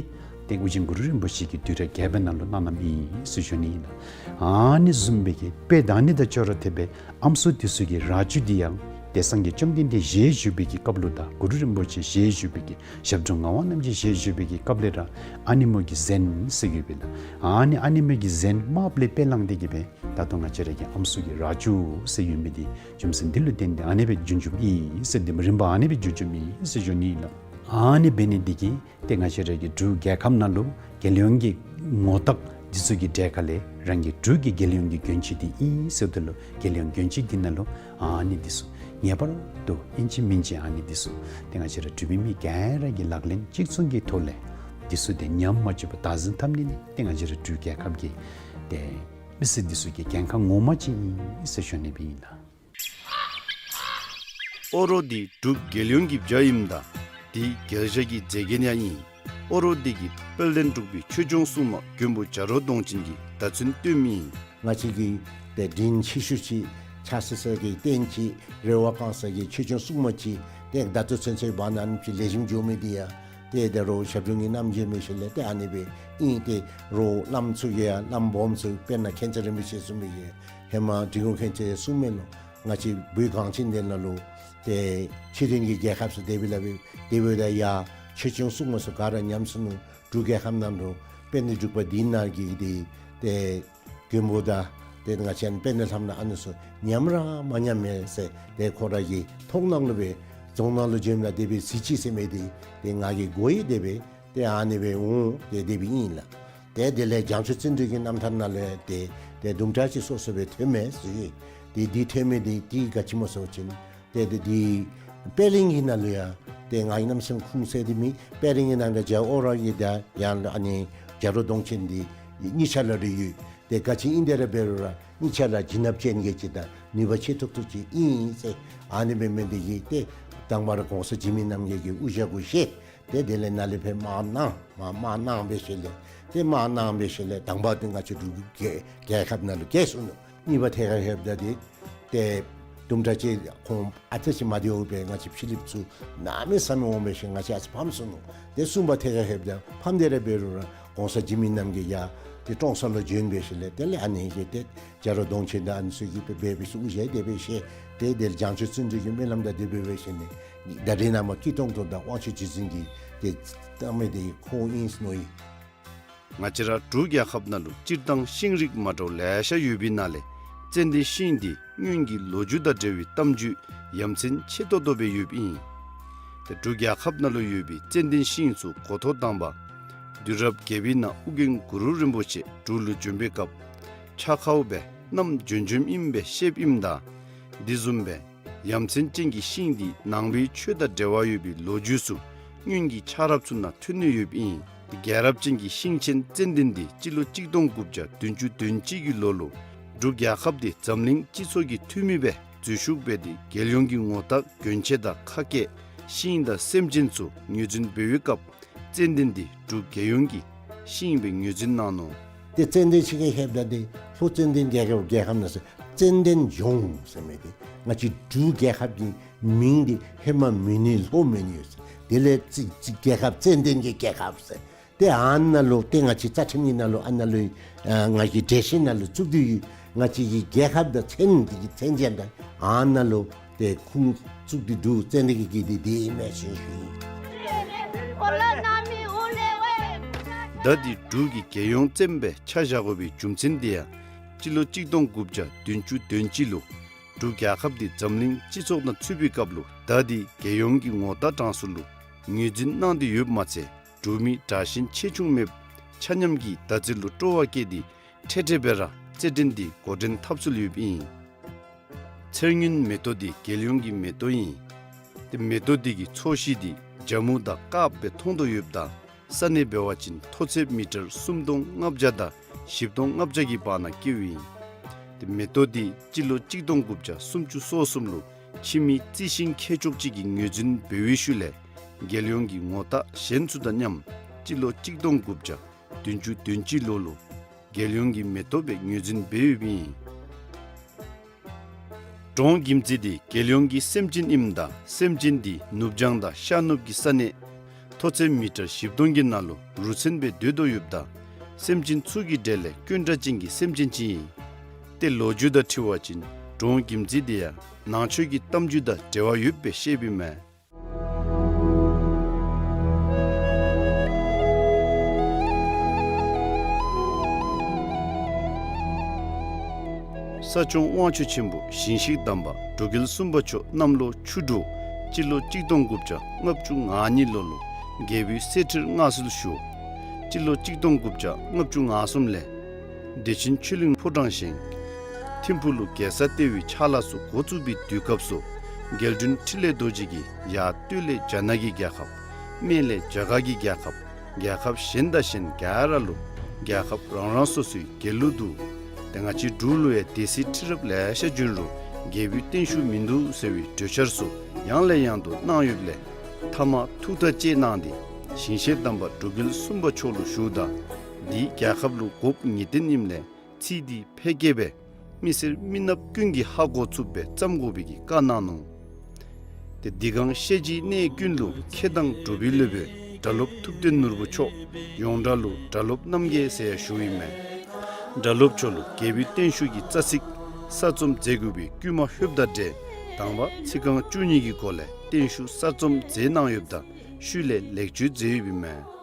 ཏེ་ཨོ་རྒྱན་གུ་རུ་རིན་པོ་ཆེ་གིས་དུས་རབས་བརྒྱད་པའི་ནང་ལུ་གནང་གནངམ་ཨིན་ཟེར་ཞུ་ནི་ཨིན་ལགས། ཨ་ནི་བཟུམ་སྦེ་གི་དཔེ་ད་ནི་དང་ཅོག་ར་འཐདཔ་སྦེ་ཨམ་སྲུ་འདི་ཚུ་གི་ར་ཅུ་འདི་ཡང་ཏེ་སངས་རྒྱས་བཅོམ་ལྡན་འདས་ཞལ་བཞུགས་པའི་གི་སྐབས་ལུ་དང་གུ་རུ་རིན་པོ་ཆེ་ཞལ་བཞུགས་པའི་གི་ཞབས་དྲུང་ངག་དབང་རྣམ་རྒྱལ་ཞལ་བཞུགས་པའི་གི་སྐབས་ལས་ར་ཨ་ནེམོ་གི་གཟན་ཟེར་ཡོད་པས་ལགས། ཨ་ནི་ཨ་ནེམོ་གི་གཟན་དམརཔོ་ལས་དཔེ་བླངས་ཏེ་གི་སྦེ་ད་ལྟོ་ང་བཅས་ར་གི་ཨམ་སྲུ་གི་ར་ཅུ་ཟེར་ཡོད་མི་འདི་རྒྱུ་མཚན་འདི་ལུ་བརྟེན་ཏེ་ཨ་ནི་སྦེ་བྱུང་བྱུངམ་ཨིན་ཟེར་འདི་རིམ་པ་ཨ་ནི་སྦེ་བྱུང་བྱུངམ་ཨིན་ཟེར་ཞུ་ནི་ཨིན་ལགས། ཨ་ནི་འབད་ནི་འདི་གིས་ཏེ་ང་བཅས་ར་གི་འབྲུག་རྒྱལ་ཁབ་ནང་ལུ་རྒྱལ་ཡོངས་ཀྱི་ངོ་རྟགས་འདི་ཚུ་གི་གྲས་ཁར་ལས་རང་གི་འབྲུག་གི་རྒྱལ་ཡོངས་ཀྱི་གྱོན་ཆས་འདི་ཨིན་ཟེརཝ་ད་ལུ་རྒྱལ་ཡོངས་གྱོན་ཆས་འདི་ནང་ལུ་ཨ་ནི་འདི་ཚུ་ངེས་པར་དུ་ཨིན་ཅི་མིན་ཅི་ཨ་ནི་འདི་ཚུ་ཏེ་ང་བཅས་ར་འབྲུག་པའི་མི་ག་ར་གིས་ལག་ལེན་གཅིག་མཚུངས་ཀྱི་ཐོག་ལས་འདི་ཚུ་ཏེ་ཉམས་མ་བཅུག་པར་བདག་འཛིན་འཐབ་ནི་འདི་ཏེ་ང་བཅས་ར་འབྲུག་རྒྱལ་ཁབ་ཀྱི་ཏེ་མི་སེར་འདི་ཚུ་གི་འགན་ཁག་ངོ་མ་ཅིག་ཨིན་ཟེར་ཞུ་ནི་སྦེ་ཨིན་ལགས། ཨོ་རོག་འདི་འབྲུག་རྒྱལ་ཡོངས་ཀྱི་བྱ་ཨིནམ་ད་འདི་རྒྱལ་བྱ་གི་མཛེས་རྒྱན་ཡང་ཨིན། ཨོ་རོག་འདི་གི་དཔལ་ལྡན་འབྲུག་པའི་ཆོས་སྐྱོང་སྲུང་མ་མགོན་པོ་བྱ་རོག་གདོང་ཅན་གྱིས་བརྡ་མཚོན་སྟོན་མི་ཨིན། ང་བཅས་ཀྱི་ཏེ་དྲིན་ཆེ་ཤོས་ཅིག་ཕྱག་འཚལ་ས་གི་རྟེན་ཅིག་རེ་བ་བསྐང་ས་གི་ཆོས་སྐྱོང་སྲུང་མ་ཅིག་ཏེ་ད་ལྟོ་ཚུན་ཚོད་འབད་ནི་ཨ་ནེམ་ཅིག་ལེགས་ཤོམ་འགྱོ་མི་འདི་ཡང་ཏེ་ད་རུང་ཞབས་དྲུང་གི་རྣམ་འབྱེད་མི་ཤེས་ལས་ཏེ་ཨ་ནི་སྦེ་ཨིན། ཏེ་རོགས་བླམ་ཚུ་གིས་ཡང་བླམ་སྦོམ་ཚུ་དཔེར་ན་མཁན་ཆེན་རིན་པོ་ཆེ་གསུངས་མི་གི་ཧེ་མ་འབྲི་གུང་མཁན་ཆེན་གསུངས་མི་ལུ་ང་བཅས་བོད་གངས་ཅན་འདི་ནང་ལུ་ཏེ་ཕྱི་དོན་གྱི་རྒྱལ་ཁབ་ཚུ་དེ་སྦེ་ལས་སྦེ་དེ་སྦེ་ད་ཡ་ཆོས་སྐྱོང་སྲུང་མ་ཚུ་ག་ར་ཉམས་སོ་ནུག། འབྲུག་རྒྱལ་ཁབ་ནང་ལུ་དཔལ་ལྡན་འབྲུག་པ་འདི་ནང་གི་འདི་ཏེ་མགོན་པོ་དང་ཏེ་ང་བཅས་དཔལ་ལྡན་ལྷ་མོ་ཨ་ནི་ཚུ་ཉམས་ར་མ་ཉམས་མས་ཟེར་ཏེ་ཁོ་ར་གི་མཐོང་སྣང་ལུ་སྦེ་རྫོང་ནང་ལུ་བྱོནམ་ད་དེ་སྦེ་གཟིགས་ཅི་ཟེར་མི་འདི་ཏེ་ང་གིས་གོ་ཡི། དེ་སྦེ་ཏེ་ཨ་ནི་སྦེ་འོང་ཏེ་དེ་སྦེ་ཨིན་ལགས། ཏེ་དེ་ལས་བྱང་ཆུབ་བརྩོན་འགྲུས་ཀྱི་རྣམ་ཐར་ནང་ལས་ཏེ་ཏེ་དུམ་གྲ་ཅིག་སོ་སོ་སྦེ་ཐོན་མས་ཟེར། ཏེ་འདི་ཐོན་མི་འདི་ཏེ་ག་ཅི་སྨོ་ཟེར་བ་ཅིན་ཏེ་ཏེ་འདི་ པད་གླིང་གི་ནང་ལུ་ཡང་ཏེ་ང་གིས་གནམ་མེད་ས་མེད་ཁུངས་བཙན་ཏེ་མེད། པད་གླིང་གི་ནང་ལུ་རྒྱལ་བ་ཨོ་ར་གི་ད་ཡང་ཨ་ནི་རྒྱ་རོ་གདོང་ཅན་འདི་གཉིས་ཆ་ལ་རེ་ཡོད། ཏེ་ག་ཅི་ཨིན་དེ་ར་འབད་རུང་ར་གཉིས་ཆ་ལ་བྱིན་རླབས་ཅན་གྱི་ཅིག་དང་ནུས་པ་ཆེ་ཏོག་ཏོ་ཅིག་ཨིན་ཟེར། ཨ་ནི་འབད་མི་འདི་གིས་ཏེ་དང་པ་ར་གོང་ས་འཇིགས་མེད་རྣམ་རྒྱལ་གྱི་དབུ་ཞྭ་གུ་བཞེས། ཏེ་དེ་ལས་ནཱ་ལས་ཕར་དམག་གནང་མར་དམག་གནང་འབད་ཞིནམ་ལས་ཏེ་དམག་གནང་འབད་ཞིནམ་ལས་དང་པ་འདི་ང་བཅས་འབྲུག་རྒྱལ་རྒྱལ་ཁབ་ནང་ལུ་རྒྱལ་སོང་ནུག། གཉིས་པ་ཐད་ཁར་ལྷོདཔ་ད་འདི་ཏེ་དུམ་གྲ་ཅིག་ཁོང་ཨ་ཙི་ཅིག་མ་བདེཝ་སྦེ་ང་བཅས་ཕྱི་གླིངཔ་ཚུ་གནམ་མེད་ས་མེད་འོང་འབད་ཞིནམ་ང་བཅས་ཨ་ཙི་ཕམ་སོང་ནུག། ཏེ་གསུམ་པ་ཐད་ཁར་ལྷོདཔ་ད་ཕམ་སྟེ་ར་འབད་རུང་ར་གོང་ས་འཇིགས་མེད་རྣམ་རྒྱལ་ཡར་ཏེ་ཀྲོང་གསར་ལུ་བྱོན་འབད་ཞིནམ་ལས་དེ་ལས་ཨ་ནི་གི་ཏེ་རྒྱ་རོ་གདོང་ཅན་དང་ཨ་ནི་ཚུ་གིས་འབད་འབད་འབད་ཞིནམ་དབུ་ཞྭ་དེ་སྦེ་བཞེས། ཏེ་དེ་ལས་བྱང་ཆུབ་བརྩོན་འགྲུས་ཀྱི་སྨོན་ལམ་དང་དེ་སྦེ་འབད་ཞིནམ་ལས་ད་རེས་ནངས་པ་སྐྱིད་ཏོང་ཏོ་དང་དབང་ཕྱུག་རྗེ་བཙུན་གྱིས་ཏེ་བཏབ་མི་འདི་ཁོ་ཨིན་ཟེར་མནོ་ཡི། ང་བཅས་ར་འབྲུག་རྒྱལ་ཁབ་ནང་ལུ་སྤྱིར་བཏང་ཤིང་རིགས་མ་འདྲཝ་ལེ་ཤ་ཡོད་པའི་ནང་ལས་ཙན་དན་ཤིང་འདི་སྔོན་གྱི་ལོ་རྒྱུས་དང་འབྲེལ་བའི་གཏམ་རྒྱུད་ཡ་མཚན་ཆེ་ཏོག་ཏོ་སྦེ་ཡོདཔ་ཨིན། ཏེ་འབྲུག་རྒྱལ་ཁབ་ནང་ལུ་ཡོད་པའི་ཙན་དན་ཤིང་ཚུ་འགོ་ཐོག་དང་པ་དུས་རབས་བརྒྱད་པའི་ནང་ཨོ་རྒྱན་གུ་རུ་རིན་པོ་ཆེ་འབྲུག་ལུ་བྱོན་པའི་སྐབས་ཕྱག་ཁར་སྦེ་བསྣམས་བྱོན་བྱོནམ་ཨིན་པའི་བཤདཔ་ཨིནམ་ད་དེ་བཟུམ་སྦེ་ཡ་མཚན་ཅན་གྱི་ཤིང་འདི་ནང་པའི་ཆོས་དང་འབྲེལ་བ་ཡོད་པའི་ལོ་རྒྱུས་ཚུ་སྔོན་གྱི་ཆགས་རབས་ཚུ་ནང་ཐོན་ནི་ཡོདཔ་ཨིན། རྒྱལ་རབས་ཅན་གྱི་ཤིང་ཆེན་ཙན་དན་འདི་སྤྱི་ལོ་གཅིག་སྟོང་དགུ་བརྒྱ་བདུན་ཅུ་དོན་གཅིག་གི་ལོ་ལུ་འབྲུག་རྒྱལ་ཁབ་འདི་འཛམ་གླིང་སྤྱི་ཚོགས་ཀྱི་འཐུས་མི་སྦེ་འཛུལ་ཞུགས་འབད་དེ་རྒྱལ་ཡོངས་ཀྱི་ངོ་རྟགས་གྱོན་ཆས་དང་ཁ་སྐད་ཤིང་དང་སེམས་ཅན་ཚུ་ངོས་འཛིན་འབད་བའི་སྐབས་ཙན་དན་འདི་འབྲུག་རྒྱལ་ཡོངས་ཀྱི་ཤིང་སྦེ་ངོས་འཛིན་གནང་ནུག། ཏེ་ཙན་དན་ཤིང་གི་ལྷོདཔ་ད་འདི་ལྷོ་ཙན་དན་རྒྱལ་ཁབ་རྒྱལ་ཁབ་ནང་ཟེར་ཙན་དན་ལྗོངས་ཟེར་མི་འདི་ང་བཅས་འབྲུག་རྒྱལ་ཁབ་ཀྱི་མིང་འདི་ཧེ་མ་མོན་ཡུལ་ལྷོ་མོན་ཡུལ་ཟེར། དེ་ལས་ཙི་ཙི་རྒྱལ་ཁབ་ཙན་དན་གྱི་རྒྱལ་ཁབ་ཟེར། ཏེ་ཨ་ནཱ་ལུ་ཏེ་ང་བཅས་རྩ་ཁྲིམས་ཀྱི་ནང་ལུ་ཨ་ནཱ་ལུ་ཨ་ང་བཅས་འགྲེལ་བཤད་ནང་ལུ་བཙུགས་ཏེ་ཡོད། ང་བཅས་ཀྱི་རྒྱལ་ཁབ་དང་མཚན་འདི་གི་མཚན་ཅན་དང་ཨ་ནཱ་ལུ་ཏེ་ཁུངས་བཙུགས་ཏེ་འདུག། ཙན་དན་གྱི་རྒྱལ་རྒྱུད་འདི་ཨིན་མས་ཟེར་ཞུ་ཡི། ད་འདི་འབྲུག་གི་རྒྱལ་ཡོངས་བཙན་སྦེ་ཆ་བཞག་དགོ་པའི་རྒྱུ་མཚན་འདི་ཡང་སྤྱི་ལོ་གཅིག་སྟོང་དགུ་བརྒྱ་བདུན་ཅུ་དོན་གཅིག་ལུ་འབྲུག་རྒྱལ་ཁབ་འདི་འཛམ་གླིང་སྤྱི་ཚོགས་ནང་ཚུད་པའི་སྐབས་ལུ་ད་འདི་རྒྱལ་ཡོངས་ཀྱི་ངོ་རྟགས་གྲངས་སུ་ལུ་ངོས་འཛིན་གནང་སྟེ་ཡོདཔ་མ་ཚད་འབྲུག་མི་དྲག་ཞན་ཆེ་ཆུང་མེདཔ་ཆ་མཉམ་གྱིས་ད་རྩིས་ལུ་སྤྲོ་བ་བསྐྱེད་དེ་འཕྲལ་འཕྲལ་སྦེ་ར་རྩེད་འགྲན་འདི་འགོ་འདྲེན་འཐབ་སྲོལ་ཡོདཔ་ཨིན། ཚེར་སྔོན་མེ་ཏོག་འདི་རྒྱལ་ཡོངས་ཀྱི་མེ་ཏོག་ཨིན། ཏེ་མེ་ཏོག་འདི་གི་ཚོས་གཞི་འདི་ཇ་མུ་དང་དཀརཔོ་སྦེ་མཐོང་དོ་ཡོདཔ་ད་ས་གནས་འབད་བ་ཅིན་མཐོ་ཚད་མི་ཊར་སུམ་སྟོང་ལྔ་བརྒྱ་དང་བཞི་སྟོང་ལྔ་བརྒྱ་གི་བར་ན་སྐྱེཝ་ཨིན། ཏེ་མེ་ཏོག་འདི་སྤྱི་ལོ་གཅིག་སྟོང་དགུ་བརྒྱ་སུམ་ཅུ་སོ་གསུམ་ལུ་ཕྱི་མི་རྩི་ཤིང་མཁས་མཆོག་ཅིག་གིས་ངོས་འཛིན་འབད་བའི་ཤུལ་ལས་རྒྱལ་ཡོངས་ཀྱི་ངོ་རྟགས་གཞན་ཚུ་དང་མཉམ་སྤྱི་ལོ་གཅིག་སྟོང་དགུ་བརྒྱ་བདུན་ཅུ་དོན་གཅིག་ལོ་ལུ་རྒྱལ་ཡོངས་ཀྱི་མེ་ཏོག་སྦེ་ངོས་འཛིན་འབད་ཡོདཔ་ཨིན། འབྲོང་གྱིམ་ཙི་འདི་རྒྱལ་ཡོངས་ཀྱི་སེམས་ཅན་ཨིནམ་ད་སེམས་ཅན་འདི་ནུབ་བྱང་དང་ཤར་ནུབ་ཀྱི་ས་གནས་མཐོ་ཚད་མི་ཊར་བཞི་སྟོང་གི་ནང་ལུ་རུ་མཚོན་སྦེ་སྡོད་དོ་ཡོདཔ་ད་སེམས་ཅན་ཚུ་གི་གྲས་ལས་དཀོན་དྲག་ཅན་གྱི་སེམས་ཅན་ཅིག་ཨིན། ཏེ་ལོ་རྒྱུས་དང་འཁྲིལ་བ་ཅིན་འབྲོང་གྱིམ་ཙི་འདི་ཡང་ནང་ཆོས་ཀྱི་གཏམ་རྒྱུད་དང་འབྲེལ་བ་ཡོདཔ་སྦེ་བཤདཔ་ཨིན་མས། ས་སྐྱོང་དབང་ཕྱུག་ཆེན་པོ་ཞིང་གཤེགས་དམ་པ་འབྲུག་རྒྱལ་གསུམ་པ་མཆོག་གནམ་ལོ་ཆུ་འབྲུག་སྤྱི་ལོ་གཅིག་སྟོང་དགུ་བརྒྱ་ལྔ་བཅུ་ང་གཉིས་ལོ་ལུ་རྒྱལ་པོའི་གསེར་ཁྲིར་མངའ་གསོལ་ཞུ། སྤྱི་ལོ་གཅིག་སྟོང་དགུ་བརྒྱ་ལྔ་བཅུ་ང་གསུམ་ལས་བདེ་ཆེན་ཆོས་གླིང་ཕོ་བྲང་བཞེངས། ཐིམ་ཕུག་ལུ་རྒྱལ་ས་ལྟེ་བའི་ཕྱག་ལཱ་ཚུ་འགོ་བཙུགས་པའི་དུས་སྐབས་སུ་རྒྱལ་དྲུང་འཕྲིན་ལས་རྡོ་རྗེ་གིས་ཡར་སྟོད་ལས་རྒྱ་ནག་གི་རྒྱལ་ཁབ། སྨད་ལས་རྒྱ་གར་གྱི་རྒྱལ་ཁབ། རྒྱལ་ཁབ་གཞན་དང་གཞན་ག་ར་ལུ་རྒྱལ་ཁབ་རང་རང་སོ་སོའི་རྒྱལ་གླུ་འདུག། ཏེ་ང་བཅས་འབྲུག་ལུ་ཡང་སྡེ་སྲིད་ཁྲི་རབས་ལེ་ཤ་བྱོན་རུང་རྒྱལ་པོའི་བརྟན་བཞུགས་མིན་འདུག་ཟེར་བའི་གྲོས་འཆར་ཚུ་ཡང་ལས་ཡང་དུ་གནང་ཡོདཔ་ལས་མཐའ་མ་ཐུགས་ཐག་བཅད་གནང་སྟེ་ཞིང་གཤེགས་དམ་པ་འབྲུག་རྒྱལ་གསུམ་པ་མཆོག་ལུ་ཞུཝ་ད་འདི་རྒྱལ་ཁབ་ལུ་དགོཔ་ངེས་བདེན་ཨིནམ་ལས་ཚིག་འདི་ཕལ་སྐད་སྦེ་མི་སེར་མི་ནགཔ་ཀུན་གྱིས་ཧ་གོ་ཚུགསཔ་སྦེ་བརྩམ་དགོ་པའི་གི་བཀའ་གནང་ནུག། ཏེ་འདི་གང་ཤེས་བྱའི་གནས་ཀུན་ལུ་མཁས་དང་གྲུབ་པའི་སློབ་དཔོན་སྒྲ་སློབ་ཐུབ་བསྟན་ནོར་བུ་མཆོག་ཡོངས་གྲགས་ལུ་སྒྲ་སློབ་རྣམ་རྒྱལ་ཟེར་ཡང་ཞུཝ་ཨིན་མས། སྒྲ་སློབ་མཆོག་ལུ་རྒྱལ་པོའི་བརྟན་བཞུགས་ཀྱི་རྩ་ཚིག་གསར་རྩོམ་མཛད་དགོ་པའི་བསྐུལ་མ་ལྷོདཔ་དང་འབྲེལ་དང་པ་ཚིག་རྐང་བཅུ་གཉིས་ཀྱི་སྒོ་ལས་བརྟན་བཞུགས་གསར་རྩོམ་མཛད་གནང་ཡོདཔ་ད་ཤུལ་ལས་ལེགས་བཅོས་མཛད་ཡོདཔ་ཨིན་མས།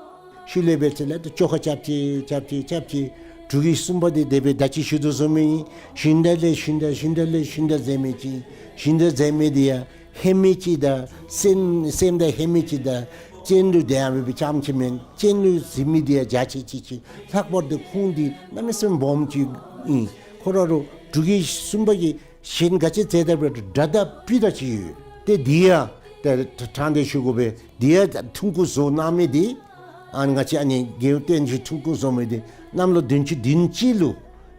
ཤུལ་ལས་འབད་ཚེ་ལས་ཏེ་བཅོ་ཁ་རྐྱབ་ཅི་རྐྱབ་ཅི་རྐྱབ་ཅི་འབྲུག་རྒྱལ་གསུམ་པ་འདི་དེ་སྦེ་ད་ཅི་ཞུ་དོ་བཟུམ་ཨིན། ཞུན་དགྲ་ལས་ཞུན་དགྲ་ཞུན་དགྲ་ལས་ཞུན་དགྲ་མཛད་མི་ཅིག། ཞུན་དགྲ་མཛད་མི་འདི་ཡང་ལྷད་མི་ཅིག་དང་སེམས་སེམས་དང་ལྷད་མི་ཅིག་དང་སྤྱན་ལུ་དེ་ཡང་འབད་བའི་ཙམ་ཅིག་མེན། སྤྱན་ལུ་གཟིགས་མི་འདི་ཡང་འཇའ་ཆི་ཆི་ཅིག། ལྷག་པར་དུ་ཁོང་འདི་གནམ་མེད་ས་མེད་སྦོམ་ཅིག་ཨིན། ཁོ་ར་རུང་འབྲུག་རྒྱལ་གསུམ་པ་གིས་གཞན་ག་ཅི་མཛད་ད་འབད་རུང་དགྲ་དང་སྤུ་དང་ཅིག་ཡོད། ཏེ་འདི་ཡང་ ཏེ་དྲང་བདེན་ཞུ་དགོ་པས། དེ་ཡང་ཐུགས་ཁུར་བཟོ་གནང་མི་དེ་ཨ་ནི་ང་བཅས་ཨ་ནི་རྒྱལ་བསྟན་ཞུ་ཐུགས་ཁུར་བཟོ་མི་དེ་གནམ་ལོ་བདུན་ཅུ་བདུན་ཅུ་ལུ་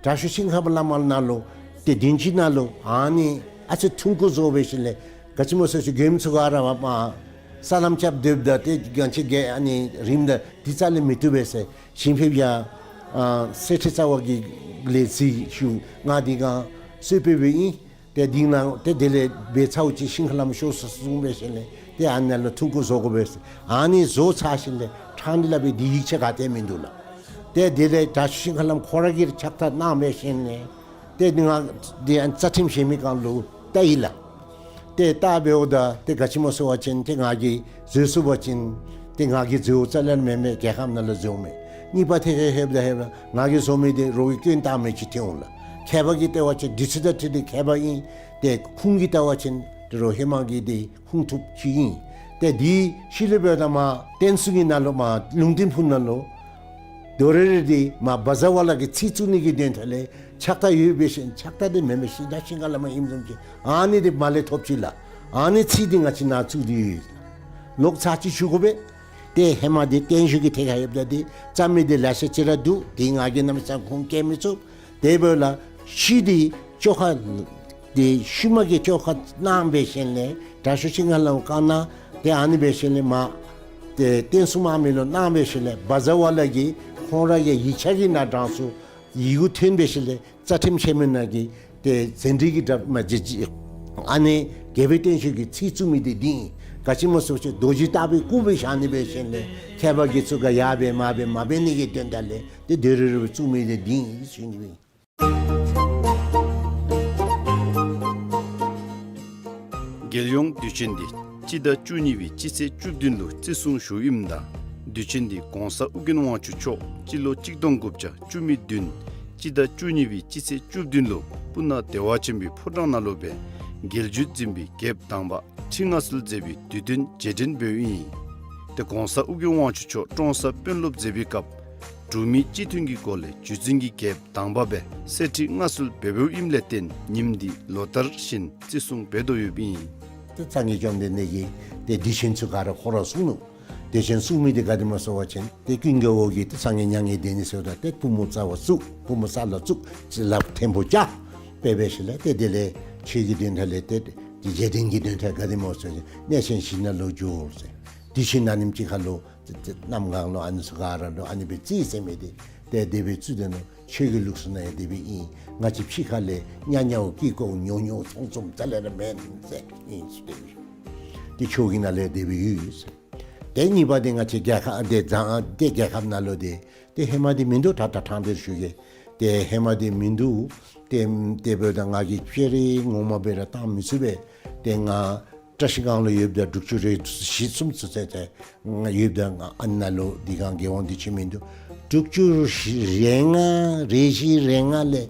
དྲག་ཤོས་ཤིང་ཁམས་བླ་མ་ནང་ལུ་ཏེ་བདུན་ཅུ་ནང་ལུ་ཨ་ནི་ཨ་ཙི་ཐུགས་ཁུར་བཟོ་འབད་ཞིནམ་ལས་ག་ཅི་སྨོ་ཟེར་ཅི་མགྱོནམ་ཚུ་ག་ར་མ་མ་ས་ལམ་རྐྱབ་སྡོདཔ་ད་ཏེ་ག་ཅི་གེ་ཨ་ནི་རིམ་ད་དེ་རྩ་ལས་མི་བཏུབ་པས་ཟེར་ཞིང་ཕེབས་ཡ་ཨ་གསེར་ཁྲི་རྩ་བ་གི་ལས་རྩིས་ཞུ་ང་དེ་གང་གསོལ་དཔོན་སྦེ་ཨིན། ཏེ་དེ་ནང་ཏེ་དེ་ལས་འབད་ཚརཝ་ཅིག་ཤིང་ཁ་ལམ་ཤོར་སོ་གསུངས་འབད་ཞིནམ་ལས་ཏེ་ཨ་ནཱ་ལུ་ཐུགས་ཁུར་བཟོ་དགོ་པས་ཟེར། ཨ་ནི་བཟོ་ཚར་ཞིནམ་ལས་ཕྲང་སྟེ་སླབ་པའི་དེ་ཡིག་ཆ་ག་ཏེ་མིན་འདུག་ལགས། ཏེ་དེ་ལས་དྲག་ཤོས་ཤིང་ཁ་ལམ་ཁོ་ར་གིས་ཕྱག་རྟགས་གནང་འབད་ཞིནམ་ལས་ཏེ་ང་དེ་ཡང་རྩ་ཁྲིམས་བཞེས་མི་སྒང་ལུ་བལྟ་ཡི་ལགས། ཏེ་བལྟ་འབདཝ་ད་ཏེ་ག་ཅི་སྨོ་ཟེར་བ་ཅིན་ཏེ་ང་གིས་འཛོལ་སོང་པ་ཅིན་ཏེ་ང་གིས་འཛོལཝ་རྩ་ལས་མེན་མས། རྒྱལ་ཁབ་ནང་ལུ་འཛོལཝ་མས། གཉིས་པ་ཐད་ཁར་ལྷོདཔ་ད་ལྷོདཔ་ད་ང་གིས་བཟོ་མི་དེ་རོགས་ཀྱིས་སྐྱོན་བཏགས་མི་ཅིག་ཐོན་འོང་ལགས། མཁས་པ་གིས་བལྟ་བ་ཅིན་དུས་ཚོད་དང་འཁྲིལ་ཏེ་མཁས་པ་ཨིན། ཏེ་ཁུངས་ཀྱིས་བལྟ་བ་ཅིན་ཏེ་རོགས་ཧེ་མ་གི་དེ་ཁུངས་ཐུབ་ཅིག་ཨིན། ཏེ་དེ་ཤུལ་ལས་འབདཝ་ད་མར་བསྟན་སྲུང་གི་ནང་ལུ་མར་ལུང་བསྟན་ཕུག་ནང་ལུ་དོ་རེ་རེ་དེ་མར་བཛྲ་ཝཱ་ལ་གི་ཚིག་བཙུགས་ནི་གི་དོན་དག་ལས་ཕྱག་རྟགས་ཡོད་འབད་ཞིནམ་ཕྱག་རྟགས་དེ་མེན་མས། ཤིང་རྟ་ཤིང་ཁ་ལམ་ཨིནམ་བཟུམ་ཅིག་ཨ་ནི་དེ་མར་ལས་ཐོབ་ཅི་ལགས། ཨ་ནི་ཚིག་དེ་ང་བཅས་ནང་བཙུགས་ཏེ་ཡོད། ལོག་ཚར་ཅིག་ཞུ་དགོ་པས། ཏེ་ཧེ་མ་དེ་བསྟན་བཅོས་ཀྱི་ཐད་ཁར་ཡོདཔ་ད་དེ་རྩོམ་མི་དེ་ལེ་ཤ་ཅིག་ར་འདུག། དེ་ང་གིས་གནམ་མེད་ས་མེད་ཁུངས་བཀལ་མི་ཚུགས། དེ་འབདཝ་ལས་ཤུལ་དེ་བཅོ་ཁ་དེ་ཤུལ་མ་གི་བཅོ་ཁ་གནང་འབད་ཞིནམ་ལས་དྲག་ཤོས་ཤིང་ཁ་ལམ་བཀའ་གནང་། ཏེ་ཨ་ནི་འབད་ཞིནམ་ལས་མར་ཏེ་བསྟན་སྲུང་དམག་མི་ལུ་གནང་འབད་ཞིནམ་ལས་བཛྲ་ཝཱ་ལ་གིས་ཁོང་ར་གི་ཡིག་ཆ་གི་ནང་དྲངས་སོང་། ཡི་གུ་ཐོན་འབད་ཞིནམ་ལས་རྩ་ཁྲིམས་བཞེས་མི་ནང་གི་ཏེ་ཟན་བྲིས་ཀྱི་འདྲ་མ་ཅིག་ཅིག། ཨ་ནི་རྒྱལ་པོའི་བསྟན་བཅོས་ཀྱི་ཚིག་བཙུགས་མི་དེ་འདི་ཨིན། ག་ཅི་སྨོ་ཟེར་བ་ཅིན་རྡོ་རྗེ་ལྟ་བུའི་སྐུ་སྦེ་བཞག་ནི་འབད་ཞིནམ་ལས་མཁས་པ་དགེ་ཚུ་ག་ཡར་འབད་མར་འབད་མ་འབད་ནི་གི་དོན་དག་ལས་ཏེ་དོ་རེ་རེ་སྦེ་བཙུགས་མི་དེ་འདི་ཨིན་ཞུ་ནི་ཨིན། རྒྱལ་ཡོངས་དུས་ཆེན་འདི་སྤྱི་ཟླ་བཅུ་གཉིས་པའི་སྤྱི་ཚེས་བཅུ་བདུན་ལུ་བརྩི་སྲུང་ཞུཝ་ཨིནམ་ད་དུས་ཆེན་འདི་གོང་ས་ཨོ་རྒྱན་དབང་ཕྱུག་མཆོག་སྤྱི་ལོ་གཅིག་སྟོང་དགུ་བརྒྱ་བཅུ་མེད་བདུན་སྤྱི་ཟླ་བཅུ་གཉིས་པའི་སྤྱི་ཚེས་བཅུ་བདུན་ལུ་སྤུ་ན་བདེ་བ་ཆེན་པོའི་ཕོ་བྲང་ནང་ལུ་སྦེ་རྒྱལ་བརྒྱུད་འཛིན་པའི་རྒྱལཔོ་དང་པ་ཁྲི་མངའ་གསོལ་མཛད་པའི་དུས་སྟོན་རྗེས་དྲན་འབདཝ་ཨིན། ཏེ་གོང་ས་ཨོ་རྒྱན་དབང་ཕྱུག་མཆོག་ཀྲོང་གསར་དཔོན་སློབ་མཛད་པའི་སྐབས་འབྲུག་མི་སྤྱི་མཐུན་གྱི་སྒོ་ལས་བརྒྱུད་འཛིན་གྱི་རྒྱལཔོ་དང་པ་སྦེ་གསེར་ཁྲི་མངའ་གསོལ་འབད་འབདཝ་ཨིནམ་ལས་བརྟེན་ཉིནམ་འདི་ལོ་ལྟར་བཞིན་བརྩི་སྲུང་འབད་དོ་ཡོདཔ་ཨིན། ཏེ་སངས་རྒྱས་བཅོམ་ལྡན་འདས་ཀྱིས་ཏེ་དུས་ཆེན་ཚུ་ག་ར་ཁོ་ར་གསུངས་ནུག། དུས་ཆེན་གསུངས་མི་དེ་ག་དེ་སྨོ་ཟེར་བ་ཅིན་ཏེ་ཀུན་དགའ་བོ་གིས་ཏེ་སངས་རྒྱས་མྱ་ངན་འདས་ནི་ཟེརཝ་ད་ཏེ་པུས་མོ་རྩ་བར་བཙུགས། པུས་མོ་ས་ལུ་བཙུགས། ལགཔ་ཐལ་མོ་སྦྱར། དཔེ་འབད་ཞིནམ་ལས་ཏེ་དེ་ལས་ཆོས་ཀྱི་དོན་དག་ལས་ཏེ་རྗེས་དྲན་གྱི་དོན་དག་ག་དེ་སྨོ་ཟེར་བ་ཅིན་གནས་ཆེན་བཞི་ནང་ལུ་འགྱོ་ཟེར། དུས་ཆེན་ཨ་ནེམ་ཅིག་ཁར་ལུ་ཏེ་ཏེ་གནམ་གང་ལུ་ཨ་ནི་ཚུ་ག་ར་ལུ་ཨ་ནི་སྦེ་རྩིས་ཟེར་མི་དེ་ཏེ་དེ་སྦེ་བཙུགས་ཏེ་ནུག། ཆོས་ཀྱི་ལུགས་སྲོལ་ནང་ཡང་དེ་སྦེ་ཨིན། ང་བཅས་ཕྱི་ཁ་ལས་ཉ་ཉའོ་ཀི་ཀོ་ཉོ་ཉོ་ཚོང་ཚོང་རྩ་ལས་ར་མེན་ཟེར་ཨིན་ཟེར་དེ་སྦེ་ཞུ། ཏེ་ཆོས་ཀྱི་ནང་ལས་དེ་སྦེ་ཡོད་ཟེར། ཏེ་གཉིས་པ་དེ་ང་བཅས་རྒྱལ་ཁབ་དེ་བཟང་དེ་རྒྱལ་ཁབ་ནང་ལུ་དེ་ཏེ་ཧེ་མ་དེ་མིན་འདུག། ད་ད་དྲང་སྟེ་ཞུ་གེ། ཏེ་ཧེ་མ་དེ་མིན་འདུག། ཏེ་དེ་འབདཝ་ད་ང་གིས་ཕྱི་རེ་ངོ་མ་སྦེ་ར་བཏང་མི་ཚུགས་པས། ཏེ་ང་བཀྲ་ཤིས་སྒང་ལུ་ཡོདཔ་ད་དྲུག་ཅུ་རེ་བཞི་གསུམ་ཚུན་ཚོད་ཏེ་ང་ཡོདཔ་ད་ང་ཨ་ནཱ་ལུ་དེ་སྒང་རྒྱལ་དབང་དུས་ཆེན་མིན་འདུག། དྲུག་ཅུ་རེ་ལྔ་རེ་བཞི་རེ་ལྔ་ལས་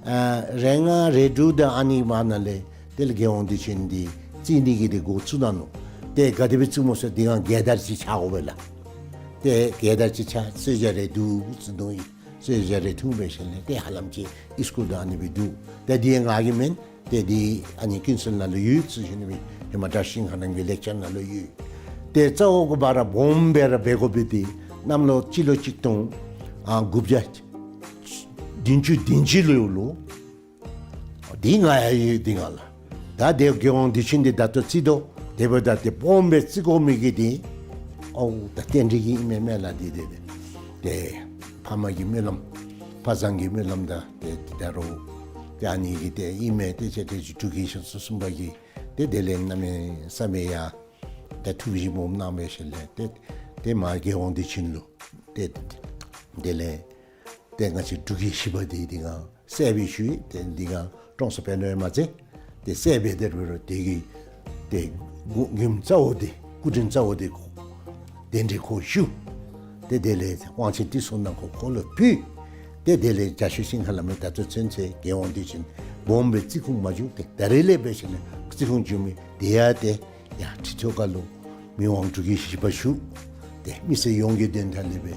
ཨ་རེ་ལྔ་རེ་དྲུག་དང་ཨ་ནི་བར་ན་ལས་དེ་ལས་རྒྱལ་དབང་དུས་ཆེན་འདི་བརྩི་ནི་གི་དེ་འགོ་བཙུགས་གནང་ནུག། ཏེ་ག་དེ་སྦེ་བཙུགསམ་སྨོ་ཟེར་དེ་སྒང་རྒྱལ་དར་ཅིག་འཕྱར་དགོ་པས་ལགས། ཏེ་རྒྱལ་དར་ཅིག་འཕྱར་གསོལ་ཇ་རེ་འཐུང་ཟེར་འདུག་ཡི། གསོལ་ཇ་རེ་འཐུང་འབད་ཞིནམ་ལས་ཏེ་ཧ་ལམ་ཅིག་ཨིས་ཀུལ་དང་ཨ་ནི་སྦེ་འདུག། ཏེ་དེ་ང་གི་མེན། ཏེ་དེ་ཨ་ནི་ཀུན་གསལ་ནང་ལུ་ཡོད་ཟེར་ཞུ་ནི་སྦེ་ཧེ་མ་བཀྲ་ཤིས་ཤིང་ཁ་ལམ་གྱི་ལེགས་སྦྱར་ནང་ལུ་ཡོད། ཏེ་རྩ་བོ་གུ་བ་ར་སྦོམ་སྦེ་ར་འབད་དགོ་པའི་དེ་གནམ་ལོ་སྤྱི་ལོ་གཅིག་སྟོང་ཨ་དགུ་བརྒྱ་བདུན་ཅུ་དོན་གཅིག་ལུ་ལུ། འདི་ང་ཡང་ཡོད་འདི་ང་ལགས། ད་དེ་རྒྱལ་དབང་དུས་ཆེན་འདི་ད་ལྟོ་བརྩི་དོ། དེ་འབདཝ་ད་དེ་སྦོམ་སྦེ་བརྩི་དགོ་མི་གི་དེ་ཨོ་ད་རྟེན་འབྲེལ་གྱི་ཨིན་མས་མེན་ལགས། དེ་དེ་དེ་དེ་ཕ་མ་གི་སྨོན་ལམ་ཕ་བཟང་གི་སྨོན་ལམ་དང་དེ་དེ་ད་རུང་དེ་ཨ་ནི་གི་དེ་ཨིན་མས། དེ་ཅིག་དེ་ཅིག་འབྲུག་རྒྱལ་ཤིང་སུ་གསུམ་པ་གིས་དེ་དེ་ལས་གནམ་མེད་ས་མེད་ཡ་ད་ཐུགས་བཞེད་སྦོམ་གནང་འབད་ཞིནམ་ལས་དེ་དེ་མ་རྒྱལ་དབང་དུས་ཆེན་ལུ་དེ་དེ་ལས་ཏེ་ང་བཅས་འབྲུག་རྒྱལ་བཞི་པ་དེ་དེ་སྒང་གསལ་སྦེ་ཞུ་ཡི། ཏེ་དེ་སྒང་ཀྲོང་གསར་དཔོན་སློབ་མ་ཚེ་ཏེ་གསལ་སྦེ་དེ་རུ་རུ་དེ་གི་ཏེ་གོ་མགྱོནམ་རྩ་བོ་དེ་སྐུ་དྲིན་རྩ་བོ་དེ་གོ་གདན་འདྲེན་གོ་ཞུ། ཏེ་དེ་ལས་དབང་ཆེན་བརྩི་སྲུང་གནང་གོ་ཁོ་ལུ་ཕུལ། ཏེ་དེ་ལས་རྒྱལ་ཤོས་ཤིང་ཁ་ལམ་མི་ད་ལྟོ་ཚུན་ཚོད་རྒྱལ་དབང་དུས་ཆེན་སྦོམ་སྦེ་བརྩི་ཁུངས་མ་བྱུང་། ཏེ་ད་རེས་ལས་འབད་ཞིནམ་ལས་བརྩི་ཁུངས་བྱུང་མི་དེ་ཡང་ཏེ་ཡ་ཁྲི་ཐོག་ཁ་ལུ་མི་དབང་འབྲུག་རྒྱལ་བཞི་པ་བཞུགས། ཏེ་མི་སེར་ཡོངས་ཀྱི་དོན་དག་ལས་སྦེ་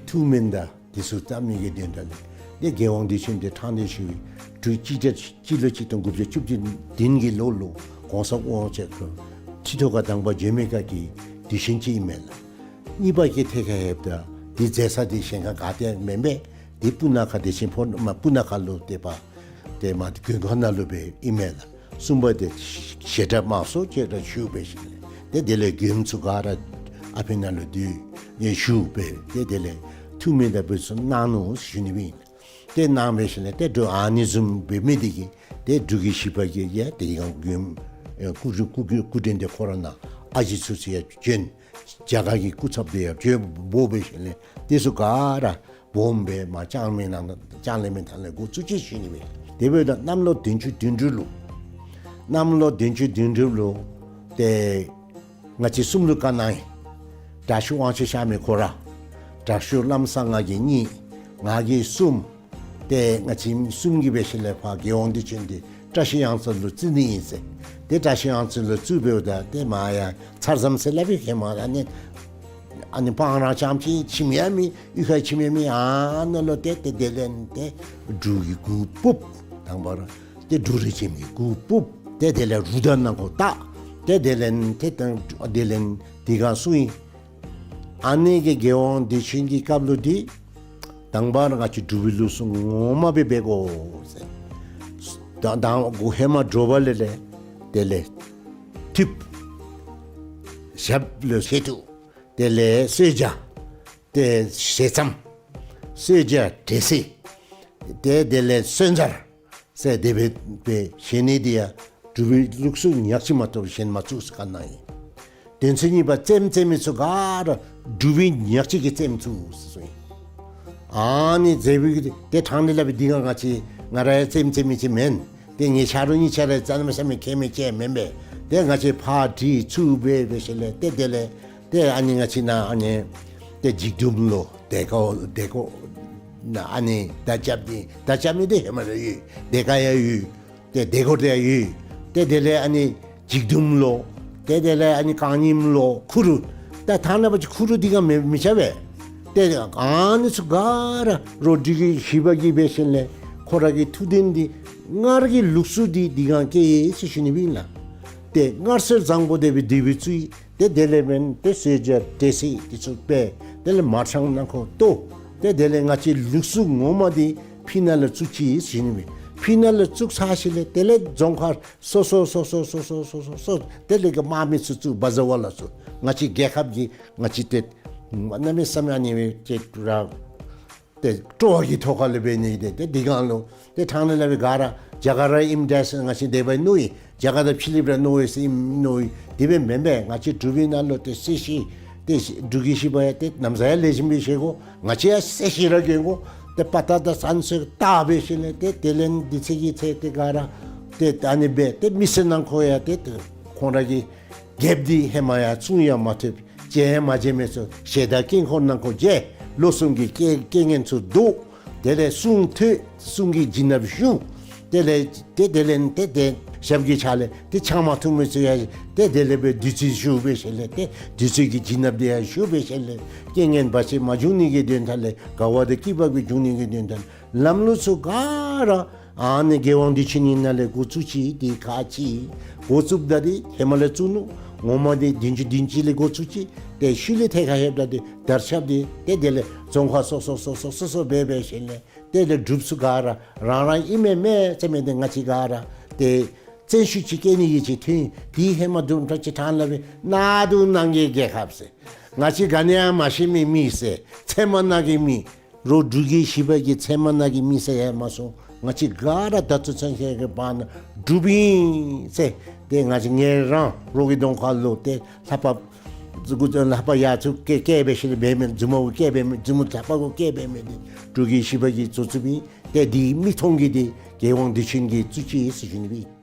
ཐུགས་སྨོན་དང་དེ་ཚུ་བཏབ་ནི་གི་དོན་དག་ལས་ཏེ་རྒྱལ་དབང་དུས་ཆེན་དེ་དྲང་སྟེ་ཞུ་བའི་དུས་སྤྱི་ཟླ་སྤྱི་ལོ་གཅིག་སྟོང་དགུ་བརྒྱ་བཅུ་བདུན་གྱི་ལོ་ལུ་གོང་ས་དབང་ཆེན་ཁོ་ ཁྲི་ཐོག་ཁར་དང་པ་བྱོན་མི་ཁ་གི་དུས་ཆེན་ཅིག་ཨིན་མས་ལགས། གཉིས་པ་གི་ཐད་ཁར་ལྷོདཔ་ད་འདི་མཛད་ས་འདི་གཞན་ཁར་ག་ཏེ་མེན་པས། འདི་སྤུ་ན་ཁ་བདེ་ཆེན་ཕོ་མ་སྤུ་ན་ཁ་ལུ་དེ་སྦེ་ཏེ་མ་མགོན་ཁང་ནང་ལུ་སྦེ་ཨིན་མས་ལགས། གསུམ་པ་འདི་བཤད་གྲྭ་དམངས་སྲོལ་ཅིག་ར་ཞུ་སྦེ་ཞིནམ་ལས་ཏེ་དེ་ལས་མགྱོནམ་ཚུ་ག་ར་ཨ་ཕི་ནང་ལུ་འདི་ཡང་ཞུ་སྦེ་ཏེ་དེ་ལས་ཐུགས་སྨོན་དང་འབུལ་གསུམ་གནང་ནུག་ཟེར་ཞུ་ནི་སྦེ་ཨིན། ཏེ་གནང་སྦེ་ཞིནམ་ལས་ཏེ་འབྲུག་ཨ་ནི་བཟུམ་འབད་མི་འདི་གིས་ཏེ་འབྲུག་གི་བཞི་པ་གིས་ཡང་དེ་ཡང་མགྱོནམ་ཨེ་སྐུ་སྐུ་སྐུ་སྐུ་ཕྲེང་འདི་ཁོ་ར་ནང་ཨ་ཞེ་ཚུ་ཚུ་ཡང་བྱོན། རྒྱ་གར་གྱི་སྐུ་ཚབ་འདི་ཡང་བྱོན་འབོ་སྦེ་ཞིནམ་ལས་དེ་ཚུ་ག་ར་སྦོམ་སྦེ་མར་ལྕང་གླིང་ནང་ལྕང་གླིང་མི་ཐང་ལས་འགོ་བཙུགས་ཅི་ཟེར་ཞུ་ནི་སྦེ། དེ་འབདཝ་ད་གནམ་ལོ་བདུན་ཅུ་དོན་དྲུག་ལུ་གནམ་ལོ་བདུན་ཅུ་དོན་དྲུག་ལུ་ཏེ་ང་བཅས་གསུམ་ལུ་བཀའ་གནང་ཡི། དྲག་ཤོས་དབང་ཕྱུག་གཤགས་མི་ཁོ་ར། དྲག་ཤོས་ལམ་བཟང་ང་གིས་གཉིས། ང་གིས་གསུམ། ཏེ་ང་བཅས་གསུམ་གྱིས་འབད་ཞིནམ་ལས་ཕར་རྒྱལ་དབང་བདེ་ཆེན་འདི་བཀྲ་ཤིས་གཡང་རྩེ་ལུ་བཙུགས་ནི་ཨིན་ཟེར། ཏེ་བཀྲ་ཤིས་གཡང་རྩེ་ལུ་བཙུགས་འབདཝ་ད་ཏེ་མར་ཡང་ཚར་ཟམ་ཟེར་སླབ་ཨིན། ཧེ་མ་ཨ་ནི་ཨ་ནི་སྤང་རང་རྐྱངམ་ཅིག་ཁྱིམ་ཡང་མེད། གཡུས་ཁར་ཁྱིམ་ཡང་མེད། ཨ་ནཱ་ལུ་ཏེ་ཏེ་དེ་ལས་ཏེ་འབྲུག་གི་གུར་ཕུབ། དང་པ་ར་ཏེ་འབྲུག་རིགས་ཅན་གྱི་གུར་ཕུབ། ཏེ་དེ་ལས་རུ་དར་ནང་ཁོ་བཏགས། ཏེ་དེ་ལས་ཏེ་དང་དེ་ལས་དེ་ག་སོང་ཡི། ཨ་ནི་གི་རྒྱལ་དབང་བདེ་ཆེན་གྱི་སྐབས་ལུ་འདི་དང་པ་ར་ང་བཅས་འབྲུག་པའི་ལུགས་སྲོལ་ངོ་མ་སྦེ་འབད་དགོ་ཟེར། ད་དང་ཧེ་མ་དྲོ་པ་ལས་ལས་དེ་ལས་ཐུབ། ཞབས་ལུ་ཞལ་ཐུག། དེ་ལས་གསོལ་ཇ། ཏེ་ཞལ་ཙམ། གསོལ་ཇ་འབྲས་སིལ། ཏེ་དེ་ལས་གསོལ་ཇ་ཟེར་དེ་སྦེ་སྦེ་བཞེས་ནི་འདི་ཡང་འབྲུག་པའི་ལུགས་སྲོལ་ཉག་གཅིག་མ་གཏོགས་གཞན་མ་བཙུགས་ཟེར་བཀའ་གནང་ཡི། དོན་ཚན་གཉིས་པ་རྩེདམོ་རྩེ་མི་ཚུ་ག་ར་འབྲུག་པའི་ཉག་གཅིག་གིས་རྩེདམོ་བཙུགས་ཟེར་གསུངས་ཡི། ཨ་ནི་རྩེདམོ་གི་ཏེ་ཕྲང་ནི་སླབ་པའི་འདི་ག་ང་བཅས་ང་ར་ཡང་རྩེདམོ་རྩེ་མི་ཅིག་མེན། ཏེ་ངེའི་ཆ་རོགས་གཉིས་ཆ་ར་རྩེདམོ་རྩེ་མི་མཁས་མི་ཅིག་མེན་པས། ཏེ་ང་བཅས་ཕར་དྲི་ཚུར་འབད་འབད་ཞིནམ་ལས་ཏེ་དེ་ལས་ཏེ་ཨ་ནི་ང་བཅས་ནཱ་ཨ་ནི་ཏེ་འཇིགས་མདུང་ལོ་དེ་ཀོ་དེ་ཀོ་ནཱ་ཨ་ནི་མདའ་རྐྱབ་ནི་མདའ་རྐྱབ་མི་འདི་ཧེ་མ་ར་ཡོད། དེ་ཀ་ཡང་ཡོད། ཏེ་དེ་ཀོ་དེ་ཡང་ཡོད། ཏེ་དེ་ལས་ཨ་ནི་འཇིགས་མདུང་ལོ། ཏེ་དེ་ལས་ཨ་ནི་རྐང་རྙིངམ་ལོ། ཁུ་རུ། ད་ཐང་ནང་པ་ཅིག་ཁུ་རུ་འདི་ག་མི་མི་རྐྱབ་པས། ཏེ་ཨ་ནི་ཚུ་ག་ར་རོགས་འབྲུག་གི་བཞི་པ་གིས་འབད་ཞིནམ་ལས་ཁོ་ར་གི་ཐུགས་དོན་འདི་སྔར་གྱི་ལུགས་སྲོལ་འདི་འདི་ག་སྐྱེལ་ཡི་ཟེར་ཞུ་ནི་སྦེ་ཨིན་ལགས། ཏེ་སྔར་སྲོལ་བཟང་པོ་དེ་སྦེ་དེ་སྦེ་བཙུགས་ཡི། ཏེ་དེ་ལས་འབདན་ཏེ་གསོལ་ཇ་འབྲས་སིལ་འདི་ཚུ་སྦེ་དེ་ལས་མར་ཕྲང་ནང་ཁོ་བཏོག། ཏེ་དེ་ལས་ང་བཅས་ལུགས་སྲོལ་ངོ་མ་འདི་ཕི་ནང་ལུ་བཙུགས་ཅི་ཟེར་ཞུ་ནི་སྦེ། ཕི་ནང་ལུ་བཙུགས་ཚར་ཞིནམ་ལས་དེ་ལས་རྫོང་ཁག་སོ་སོ་སོ་སོ་དེ་ལས་གི་དམག་མི་ཚུ་བཙུགས། བ་ཛ་བ་ལ་ཚུ་ང་བཅས་རྒྱལ་ཁབ་ཀྱི་ང་བཅས་ཏེ་གནམ་མེད་ས་མེད་ཨ་ནི་སྦེ་ཅིག་ར་ཏེ་སྤྲོ་བ་གི་ཐོག་ཁ་ལས་འབད་ནི་ཏེ་ཏེ་འདི་གང་ལུ་ཏེ་ཕྲང་ནི་སླབ་པའི་ག་ར་རྒྱ་གར་ར་ཨིནམ་འདྲས་ཟེར་ང་བཅས་དེ་སྦེ་མནོ་ཡི། རྒྱ་གར་དང་ཕྱི་གླིངཔ་ར་མནོ་ཡི་ཟེར་ཨིནམ་མནོ་ཡི། དེ་སྦེ་མེན་པས། ང་བཅས་འབྲུག་པའི་ནང་ལུ་ཏེ་སྲིད་ཞི་ཏེ་འབྲུག་གི་བཞི་པ་ཡང་ཏེ་ན་བཟའ་ཡང་ལེགས་ཤོམ་སྦེ་བཞེས་དགོ། ང་བཅས་ཡང་སྲིད་ཞི་ར་གྱོན་དགོ། ཏེ་དཔའ་རྟགས་དང་བསམ་སྲོལ་བཏགས་འབད་ཞིནམ་ལས་ཏེ་དེ་ལས་འདི་ཚེ་གི་ཚེ་ཏེ་ག་ར་ཏེ་ཨ་ནི་སྦེ་ཏེ་མི་སེར་ནང་ཁོ་ཡང་ཏེ་ཏེ་ཁོང་ར་གི་རྒྱལཔོ་འདི་ཧེ་མ་ཡང་བཙུགས་ཡང་མ་ཐུབ། མཇལ་ཡང་མ་མཇལ་མི་ཚུ་ཞལ་ཏ་སྐྱེ་འཁོར་ནང་ཁོ་མཇལ། ལོ་གསུམ་གྱི་རྐྱེན་རྐྱེན་ངན་ཚུ་བཟློག། དེ་ལས་གསུང་ཐོས། གསུང་གི་བྱིན་རླབས་ཞུགས། དེ་ལས་ཏེ་དེ་ལས་ཏེ་ཏེ་ཞབས་ཀྱི་ཕྱག་ལས་ཏེ་ཆང་མ་འཐུང་མི་ཚུ་ཡང་ཏེ་དེ་ལས་སྦེ་བདུད་རྩི་ཞུགས་འབད་ཞིནམ་ལས་ཏེ་བདུད་རྩི་གི་བྱིན་རླབས་དེ་ཡང་ཞུགས་འབད་ཞིནམ་ལས་རྐྱེན་ངན་བར་ཆད་མ་འབྱུང་ནི་གི་དོན་དག་ལས་དགའ་བ་དང་སྐྱིད་པ་གི་འབྱུང་ནི་གི་དོན་དག་ལས་ལམ་ལུགས་ཚུ་ག་ར་ཨ་ནི་རྒྱལ་དབང་བདེ་ཆེན་གྱི་ནང་ལས་འགོ་བཙུགས་ཅི། ཏེ་ཁག་ཅིག་འགོ་བཙུགསཔ་ད་འདི་ཧེ་མ་ལས་བཙུགས་ནུག། ངོ་མ་འདི་བདུན་ཅུ་བདུན་ཅུ་ལས་འགོ་བཙུགས་ཅི། ཏེ་ཤུལ་ལས་ཐད་ཁར་ལྷོདཔ་ད་འདི་དར་ཁྱབ་འདི་ཏེ་དེ་ལས་རྫོང་ཁག་སོ་སོ་སོ་སོ་སོ་སོ་འབད་འབད་ཞིནམ་ལས་ཏེ་དེ་སྒྲུབ་ཚུ་ག་ར་རང་རང་ཨིན་མས་མས་ཟེར་མི་འདི་ང་བཅས་ག་ར་ཏེ་བཙན་ཤུགས་ཅིག་བཀལ་ནི་གི་ཅིག་ཐོན། དེ་ཧེ་མ་དུམ་གྲ་ཅིག་ཕྲང་སླབ་པའི་གནག་དུང་ནང་གི་རྒྱལ་ཁབ་ཟེར། ང་བཅས་ག་ནི་ཡང་མ་ཤེས་མི་མི་ཟེར། ཚལ་མ་ནང་གི་མི། རོགས་འབྲུག་གི་བཞི་པ་གི་ཚལ་མ་ནང་གི་མི་ཟེར་ཡང་མ་སོང་། ང་བཅས་ག་ར་ད་ལྟོ་ཚུན་ཚོད་ཀྱི་བར་ན་འབྲུག་པ་ཨིན་ཟེར། ཏེ་ང་བཅས་ངེ་རང་རོགས་ཀྱི་གདོང་ཁ་ལུ་ཏེ་ལྷ་པ་ལྷ་པ་ཡར་ཚུར་བཀལ་བཀལ་འབད་ཞིནམ་ལས་འབད་མི་མཛུབ་མོ་བཀལ་འབད་མི་མཛུབ་མོ་ལྷ་པ་གུ་བཀལ་འབད་མི་འདི་འབྲུག་གི་བཞི་པ་གིས་བཙུགས་བཙུགསཔ་ཨིན། ཏེ་འདི་མིག་མཐོང་གི་འདི་རྒྱལ་དབང་བདེ་ཆེན་གྱིས་བཙུགས་ཅི་ཟེར་ཞུ་ནི་སྦེ།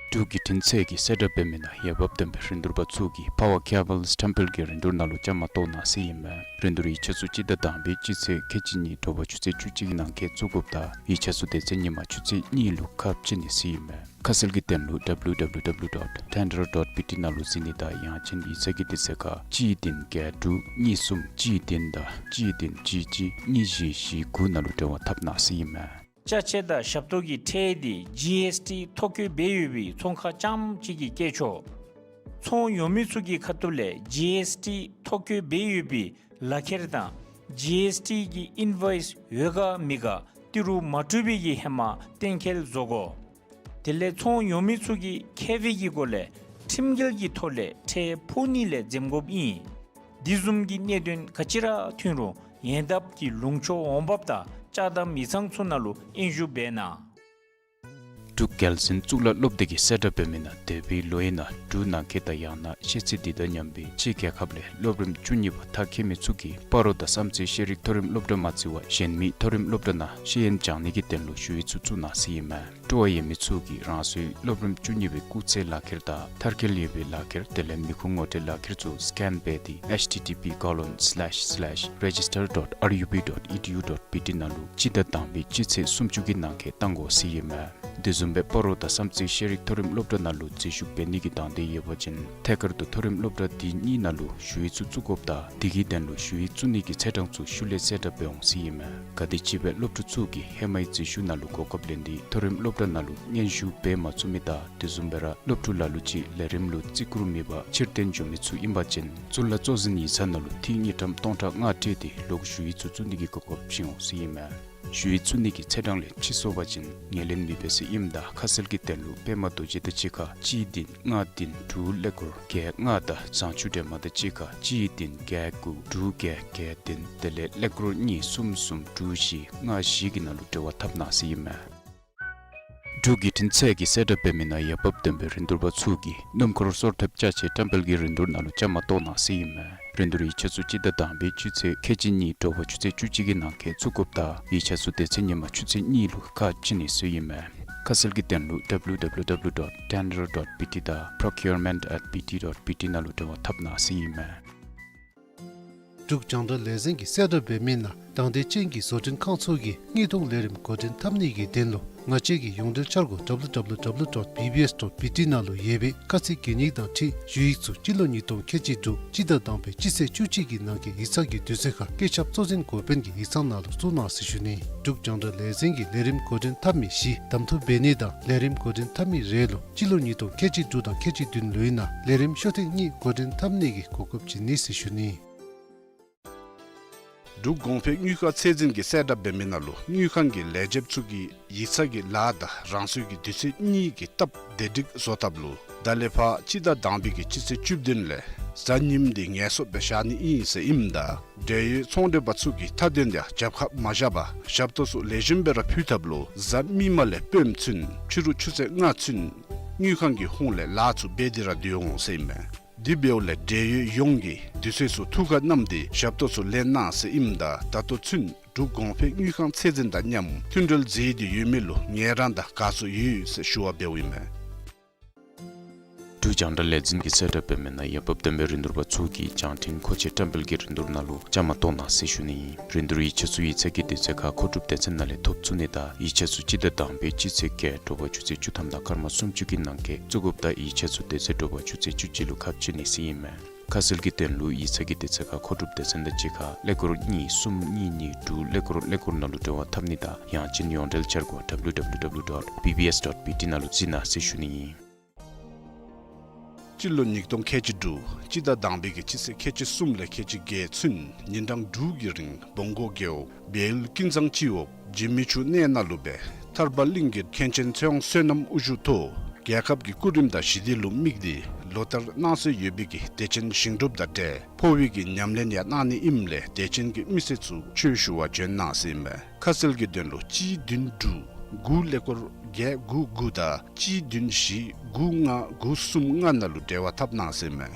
འབྲུག་བརྒྱུད་འཕྲིན་ཚད་ཀྱི་གསལ་བསྒྲགས་འབད་མི་ནང་འོས་འབབ་ལྡན་པའི་རིན་བསྡུར་པ་ཚུ་གིས་Power Cables Temple གྱི་རིན་བསྡུར་ནང་ལུ་བཅའ་མར་གཏོགས་གནང་ཟེར་ཨིན་མས། རིན་བསྡུར་ཡིག་ཆ་ཚུ་སྤྱི་ཟླ་དང་པའི་སྤྱི་ཚེས་ཁལ་གཅིག་གཉིས་དྲོ་པ་ཆུ་ཚོད་བཅུ་གཅིག་གི་ནང་འཁོད་བཙུགས་དགོཔ་དང་ཡིག་ཆ་ཚུ་དེ་ཚེ་ཉིན་མ་ཆུ་ཚོད་གཉིས་ལུ་ཁ་ཕྱེ་ནི་ཟེར་ཨིན་མས། ཁ་གསལ་གྱི་དོན་ལུ་W W W dot tender dot B T ནང་ལུ་གཟིགས་ནི་དང་ཡང་ཅིན་ཡིག་ཚང་གི་དུས་ཚོད་ཁར་གཅིག་བདུན་བརྒྱད་དྲུག་གཉིས་གསུམ་གཅིག་བདུན་དང་གཅིག་བདུན་གཅིག་གཅིག་གཉིས་བཞི་བཞི་དགུ་ནང་ལུ་འབྲེལ་བ་འཐབ་གནང་ཟེར་ཨིན་མས། ཅ་ཆས་དང་ཞབས་ཏོག་གི་ཁྲལ་དེ་G S T ཐོ་བཀོད་འབད་ཡོད་པའི་ཚོང་ཁང་རྐྱངམ་གཅིག་གིས་བཀལ་ཆོག། ཚོང་ཉོ་མི་ཚུ་གི་ཁ་ཐུག་ལས་G S T ཐོ་བཀོད་འབད་ཡོད་པའི་ལག་ཁྱེར་དང་G S T གི་ཨིན་ཝོའིསི་ཡོད་ག་མེད་ག་ཏི་རུ་མ་སྤྲོད་པའི་གི་ཧེ་མ་གཏན་འཁེལ་བཟོ་དགོ། དེ་ལས་ཚོང་ཉོ་མི་ཚུ་གིས་མཁས་པའི་གི་སྒོ་ལས་ཁྲིམས་འགལ་གྱི་ཐོག་ལས་ཁྲལ་ཕོག་ནི་ལས་འཛེམ་དགོཔ་ཨིན། དེ་བཟུམ་གྱི་གནད་དོན་ག་ཅི་ར་ཐོན་རུང་ཡོན་བདག་གི་ལུང་ཕྱོགས་འོང་འབབ་དང་ཅ་དམ་ཡིག་ཚང་ཚུ་ནང་ལུ་སྙན་ཞུ་འབད་གནང་། འབྲུག་རྒྱལ་འཛིན་གཙུག་ལག་སློབ་སྡེ་གི་གསལ་བསྒྲགས་འབད་མི་ནང་འདས་པའི་ལོ་ཡི་ནང་འབྲུག་ནང་འཁོད་དང་ཡང་ན་ཤེས་ཚད་དེ་དང་མཉམ་པའི་ཕྱི་རྒྱལ་ཁབ་ལས་སློབ་རིམ་བཅུ་གཉིས་པ་མཐར་འཁྱོལ་མི་ཚུ་གིས་སྤ་རོ་དང་བསམ་རྩེ་ཤེས་རིག་མཐོ་རིམ་སློབ་གྲྭ་མ་བརྩི་བར་གཞན་མི་མཐོ་རིམ་སློབ་གྲྭ་ནང་ཤེས་ཡོན་སྦྱང་ནི་གི་དོན་ལུ་ཞུ་ཡིག་ཚུ་བཙུགས་གནང་ཟེར་ཨིན་མས། སྤྲོ་བ་ཡོད་མི་ཚུ་གིས་རང་སོའི་སློབ་རིམ་བཅུ་གཉིས་པའི་སྐུགས་ཚད་ལག་ཁྱེར་དང་མཐར་འཁྱོལ་ཡོད་པའི་ལག་ཁྱེར་དེ་ལས་མི་ཁུངས་ངོ་སྤྲོད་ལག་ཁྱེར་ཚུ་སི་ཀེན་འབད་དེ་H T T P colon slash slash register dot R U B dot E D U dot B T ནང་ལུ་སྤྱི་ཟླ་དང་པའི་སྤྱི་ཚེས་སུམ་ཅུ་གི་ནང་འཁོད་གཏང་དགོ་ཟེར་ཨིན་མས། དེ་བཟུམ་སྦེ་སྤ་རོ་དང་བསམ་རྩེ་ཤེས་རིག་མཐོ་རིམ་སློབ་གྲྭ་ནང་ལུ་འཛུལ་ཞུགས་འབད་ནི་གི་དང་འདོད་ཡོད་པ་ཅིན་ཐད་ཀར་དུ་མཐོ་རིམ་སློབ་གྲྭ་དེ་གཉིས་ནང་ལུ་ཞུ་ཡིག་ཚུ་བཙུགས་དགོཔ་དང་དེ་གི་དོན་ལུ་ཞུ་ཡིག་བཙུགས་ནི་གི་ཚེས་གྲངས་ཚུ་ཤུལ་ལས་གསལ་བསྒྲགས་འབད་འོང་ཟེར་ཨིན་མས། ག་དེམ་ཅིག་སྦེ་སློབ་ཕྲུག་ཚུ་གིས་ཧེ་མའི་འཛུལ་ཞུགས་ནང་ལུ་གོ་སྐབས་ལེན་ཏེ་མཐོ་རིམ་སློབ་གྲྭ་ནང་ལུ་སྙན་ཞུ་འབད་མ་ཚུགས་མི་དང་དེ་བཟུམ་སྦེ་ར་སློབ་ཕྲུག་ལ་ལུ་ཅིག་ལས་རིམ་ལུ་བརྩི་བཀུར་མེད་པར་ཕྱིར་འཐེན་འགྱོ་མི་ཚུ་ཨིན་པ་ཅིན་གཙུག་ལག་གཙོ་འཛིན་ཡིག་ཚང་ནང་ལུ་ཐིག་དངུལ་ཀྲམ་སྟོང་ཕྲག་ལྔ་སྤྲོད་དེ་ལོག་ཞུ་ཡིག་ཚུ་བཙུགས་ནི་གི་གོ་སྐབས་བྱིན་འོང་ཟེར་ཨིན་མས། ཞུ་ཡིག་བཙུགས་ནི་གི་ཚེས་གྲངས་ལས་ཕྱི་སོང་པ་ཅིན་ངོས་ལེན་མི་འབད་ཟེར་ཨིནམ་ད་ཁ་གསལ་གྱི་དོན་ལུ་པདྨ་རྡོ་རྗེ་དང་གཅིག་ཁར་གཅིག་བདུན་ལྔ་བདུན་དྲུག་ཀླད་ཀོར་བརྒྱད་ལྔ་དང་བཟང་ཕྱུག་སྒྲོལ་མ་དང་གཅིག་ཁར་གཅིག་བདུན་བརྒྱད་དགུ་དྲུག་བརྒྱད་བརྒྱད་བདུན་དེ་ལས་ཀླད་ཀོར་གཉིས་གསུམ་གསུམ་དྲུག་བཞི་ལྔ་བཞི་གི་ནང་ལུ་འབྲེལ་བ་འཐབ་གནང་ཟེར་ཨིན་མས། འབྲུག་བརྒྱུད་འཕྲིན་ཚད་ཀྱི་གསལ་བསྒྲགས་འབད་མི་ནང་འོས་འབབ་ལྡན་པའི་རིན་བསྡུར་པ་ཚུ་གིས་སྣུམ་འཁོར་སོར་ཐེབས་ཅ་ཆས་བཀྲམ་སྤེལ་གྱི་རིན་བསྡུར་ནང་ལུ་བཅའ་མར་གཏོགས་གནང་ཟེར་ཨིན་མས། རིན་བསྡུར་ཡིག་ཆ་ཚུ་སྤྱི་ཟླ་དང་པའི་སྤྱི་ཚེས་ཁལ་གཅིག་གཉིས་དྲོ་པ་ཆུ་ཚོད་བཅུ་གཅིག་གི་ནང་འཁོད་བཙུགས་དགོཔ་དང་ཡིག་ཆ་ཚུ་དེ་ཚེ་ཉིན་མ་ཆུ་ཚོད་གཉིས་ལུ་ཁ་ཕྱེ་ནི་ཟེར་ཨིན་མས། ཁ་གསལ་གྱི་དོན་ལུ W W W dot tender dot B T དང་procurement at B T dot B T ནང་ལུ་འབྲེལ་བ་འཐབ་གནང་ཟེར་ཨིན་མས། འབྲུག་རྒྱང་བསྒྲགས་ལས་འཛིན་གྱི་གསལ་བསྒྲགས་འབད་མི་ནང་དང་འདོད་ཅན་གྱི་བཟོ་སྐྲུན་ཁང་ཚུ་གིས་དངུལ་གཏོང་ལས་རིམ་འགོ་འདྲེན་འཐབ་ནི་གི་དོན་ལུ་ང་བཅས་ཀྱི་ཡོངས་འབྲེལ་འཆར་སྒོ་W W W dot B B S dot B T ནང་ལུ་ཡོད་པའི་དཀའ་ཚེགས་གེགས་རྙེད་དང་འཁྲིལ་ཞུ་ཡིག་ཚུ་སྤྱི་ལོ་ཉིས་སྟོང་ཁལ་གཅིག་དྲུག་སྤྱི་ཟླ་དང་པའི་སྤྱི་ཚེས་བཅུ་གཅིག་གི་ནང་འཁོད་ཡིག་ཚང་གི་དུས་ཚོད་ཁར་སྐུ་ཞབས་གཙོ་འཛིན་འགོ་དཔོན་གྱི་ཡིག་ཚང་ནང་ལུ་བཙུགས་གནང་ཟེར་ཞུ་ནི། འབྲུག་རྒྱང་བསྒྲགས་ལས་འཛིན་གྱིས་ལས་རིམ་འགོ་འདྲེན་འཐབ་མི་བཞི་གདམ་འཐུ་འབད་ནི་དང་ལས་རིམ་འགོ་འདྲེན་འཐབ་མི་རེ་ལུ་སྤྱི་ལོ་ཉིས་སྟོང་ཁལ་གཅིག་དྲུག་དང་ཁལ་གཅིག་བདུན་ལོའི་ནང་ལས་རིམ་ཤོག་ཐེངས་གཉིས་འགོ་འདྲེན་འཐབ་ནི་གི་གོ་སྐབས་བྱིན་ནི་ཟེར་ཞུ་ནི། འབྲུག་གོང་འཕེལ་དངུལ་ཁང་ཚད་འཛིན་གྱི་གསལ་བསྒྲགས་འབད་མི་ནང་ལུ་དངུལ་ཁང་གི་ལས་བྱེདཔ་ཚུ་གིས་ཡིག་ཚང་གི་ལཱ་དང་རང་སོའི་གི་དུས་ཚོད་གཉིས་ཀྱི་སྟབས་བདེ་སྒྲིག་བཟོ་ཐབས་ལུ་ད་ལས་ཕར་སྤྱི་ཟླ་དང་པའི་གི་སྤྱི་ཚེས་བཅུ་བདུན་ལས་གཟའ་ཉིམ་འདི་ངལ་གསོ་སྦེ་བཞག་ནི་ཨིན་ཟེར་ཨིནམ་ད་འབྲེལ་ཡོད་ཚོང་འབྲེལ་པ་ཚུ་གིས་མཐའ་དོན་དེ་རྒྱབ་ཁར་མ་བཞག་པར་ཞབས་ཏོག་ཚུ་ལེགས་ཤོམ་སྦེ་ར་ཕུལ་ཐབས་ལུ་གཟའ་མིག་དམར་ལས་སྤེནམ་ཚུན་ཕྱི་རུ་ཆུ་ཚོད་ལྔ་ཚུན་དངུལ་ཁང་གི་ཧོངས་ལས་ལཱ་ཚུ་འབད་དེ་ར་སྡོད་འོང་ཟེར་ཨིན་མས། དེ་འབདཝ་ལས་འབྲེལ་ཡོད་ཡོངས་ཀྱིས་དུས་ཚོད་ཚུ་ཐུགས་ཁར་བསྣམས་ཏེ་ཞབས་ཏོག་ཚུ་ལེན་གནང་ཟེར་ཨིནམ་ད་ད་ལྟོ་ཚུན་འབྲུག་གོང་འཕེལ་དངུལ་ཁང་ཚད་འཛིན་དང་མཉམ་མཐུན་འབྲེལ་མཛད་དེ་ཡོད་མི་ལུ་ངལ་རངས་དང་དགའ་ཚོར་ཡོད་ཟེར་ཞུ་བ་འབདཝ་ཨིན་མས། འབྲུག་རྒྱང་བསྒྲགས་ལས་འཛིན་གྱི་གསལ་བསྒྲགས་འབད་མི་ནང་འོས་འབབ་ལྡན་པའི་རིན་བསྡུར་པ་ཚུ་གིས་སྦྱང་ཐེངས་མཁོ་ཆས་བཀྲམ་སྤེལ་གྱི་རིན་བསྡུར་ནང་ལུ་བཅའ་མར་གཏོགས་གནང་ཟེར་ཞུ་ནི་ཨིན། རིན་བསྡུར་ཡིག་ཆ་ཚུ་ཡིག་ཚང་གི་དུས་ཚོད་ཁར་མཁོ་སྒྲུབ་སྡེ་ཚན་ནང་ལས་ཐོབ་ཚུགས་ནི་དང་ཡིག་ཆ་ཚུ་སྤྱི་ཟླ་དང་པའི་སྤྱི་ཚེས་བརྒྱད་དྲོ་པ་ཆུ་ཚོད་བཅུ་ཐམ་དང་སྐར་མ་སུམ་ཅུ་གི་ནང་འཁོད་བཙུགས་དགོཔ་དང་ཡིག་ཆ་ཚུ་དེ་ཚེ་དྲོ་པ་ཆུ་ཚོད་བཅུ་གཅིག་ལུ་ཁ་ཕྱེ་ནི་ཟེར་ཨིན་མས། ཁ་གསལ་གྱི་དོན་ལུ་ཡིག་ཚང་གི་དུས་ཚོད་ཁར་མཁོ་སྒྲུབ་སྡེ་ཚན་དང་གཅིག་ཁར་ཀླད་ཀོར་གཉིས་གསུམ་གཉིས་གཉིས་དྲུག་ཀླད་ཀོར་ཀླད་ཀོར་ནང་ལུ་འབྲེལ་བ་འཐབ་ནི་དང་ཡང་ཅིན་ཡོངས་འབྲེལ་འཆར་སྒོ་W W W dot B B S dot B T ནང་ལུ་གཟིགས་གནང་ཟེར་ཞུ་ནི་ཨིན། སྤྱི་ལོ་ཉིས་སྟོང་ཁལ་གཅིག་དྲུག་སྤྱི་ཟླ་དང་པའི་གི་སྤྱི་ཚེས་ཁལ་གཅིག་གསུམ་ལས་ཁལ་གཅིག་བརྒྱད་ཚུན་ཉིན་གྲངས་དྲུག་གི་རིང་བོང་སྒོ་རྒེད་འོག་བལ་ཀུན་བཟང་སྤྱི་འོག་འཇིགས་མེད་ཆུ་གནས་ནང་ལུ་སྦེ་ཐར་པ་གླིང་གི་མཁན་ཆེན་ཚེ་དབང་བསོད་ནམས་དབུ་བཞུགས་ཐོག་རྒྱལ་ཁབ་ཀྱི་སྐུ་རིམ་དང་ཞི་བདེ་ལུ་དམིགས་ཏེ་ལོ་ལྟར་གནང་སྲོལ་ཡོད་པའི་གི་དད་ཅན་ཞིང་སྒྲུབ་དང་འབྲེལ་འཕོ་བའི་གི་ཉམས་ལེན་ཡང་གནང་ནི་ཨིནམ་ལས་དད་ཅན་གྱི་མི་སེར་ཚུ་ཆོས་ཞུ་བར་བྱོན་གནང་ཟེར་ཨིན་མས། ཁ་གསལ་གྱི་དོན་ལུ་གཅིག་བདུན་དྲུག་དགུ་ཀླད་ཀོར་བརྒྱད་དགུ་དགུ་དང་གཅིག་བདུན་བཞི་དགུ་ལྔ་དགུ་གསུམ་ལྔ་ནང་ལུ་འབྲེལ་བ་འཐབ་གནང་ཟེར་ཨིན་མས།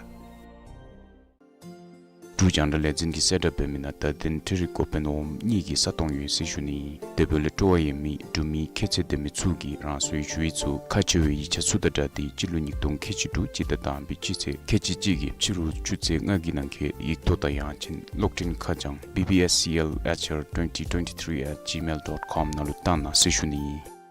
འབྲུག་རྒྱང་བསྒྲགས་ལས་འཛིན་གྱིས་གསལ་བསྒྲགས་འབད་མི་ནང་བརྡ་དོན་འཕྲུལ་རིག་འགོ་དཔོན་འོགམ་གཉིས་ཀྱི་ས་སྟོང་ཡོད་ཟེར་ཞུ་ནི། དེ་འབདཝ་ལས་སྤྲོ་བ་ཡོད་མི་འབྲུག་མི་ཁྱད་ཚད་ལྡན་མི་ཚུ་གིས་རང་སོའི་ཞུ་ཡིག་ཚུ་ཁ་ཕྱེ་བའི་ཡིག་ཆ་ཚུ་དང་སྦྲགས་ཏེ་སྤྱི་ལོ་ཉིས་སྟོང་ཁལ་གཅིག་དྲུག་སྤྱི་ཟླ་དང་པའི་སྤྱི་ཚེས་ཁལ་གཅིག་གཅིག་གི་ཕྱི་རུ་ཆུ་ཚོད་ལྔ་གི་ནང་འཁོད་ཡིག་ཐོག་དང་ཡང་ཅིན་གློག་འཕྲིན་ཁ་བྱང་B B S C L H R twenty twenty-three at gmail dot com ནང་ལུ་བཏང་གནང་ཟེར་ཞུ་ནི།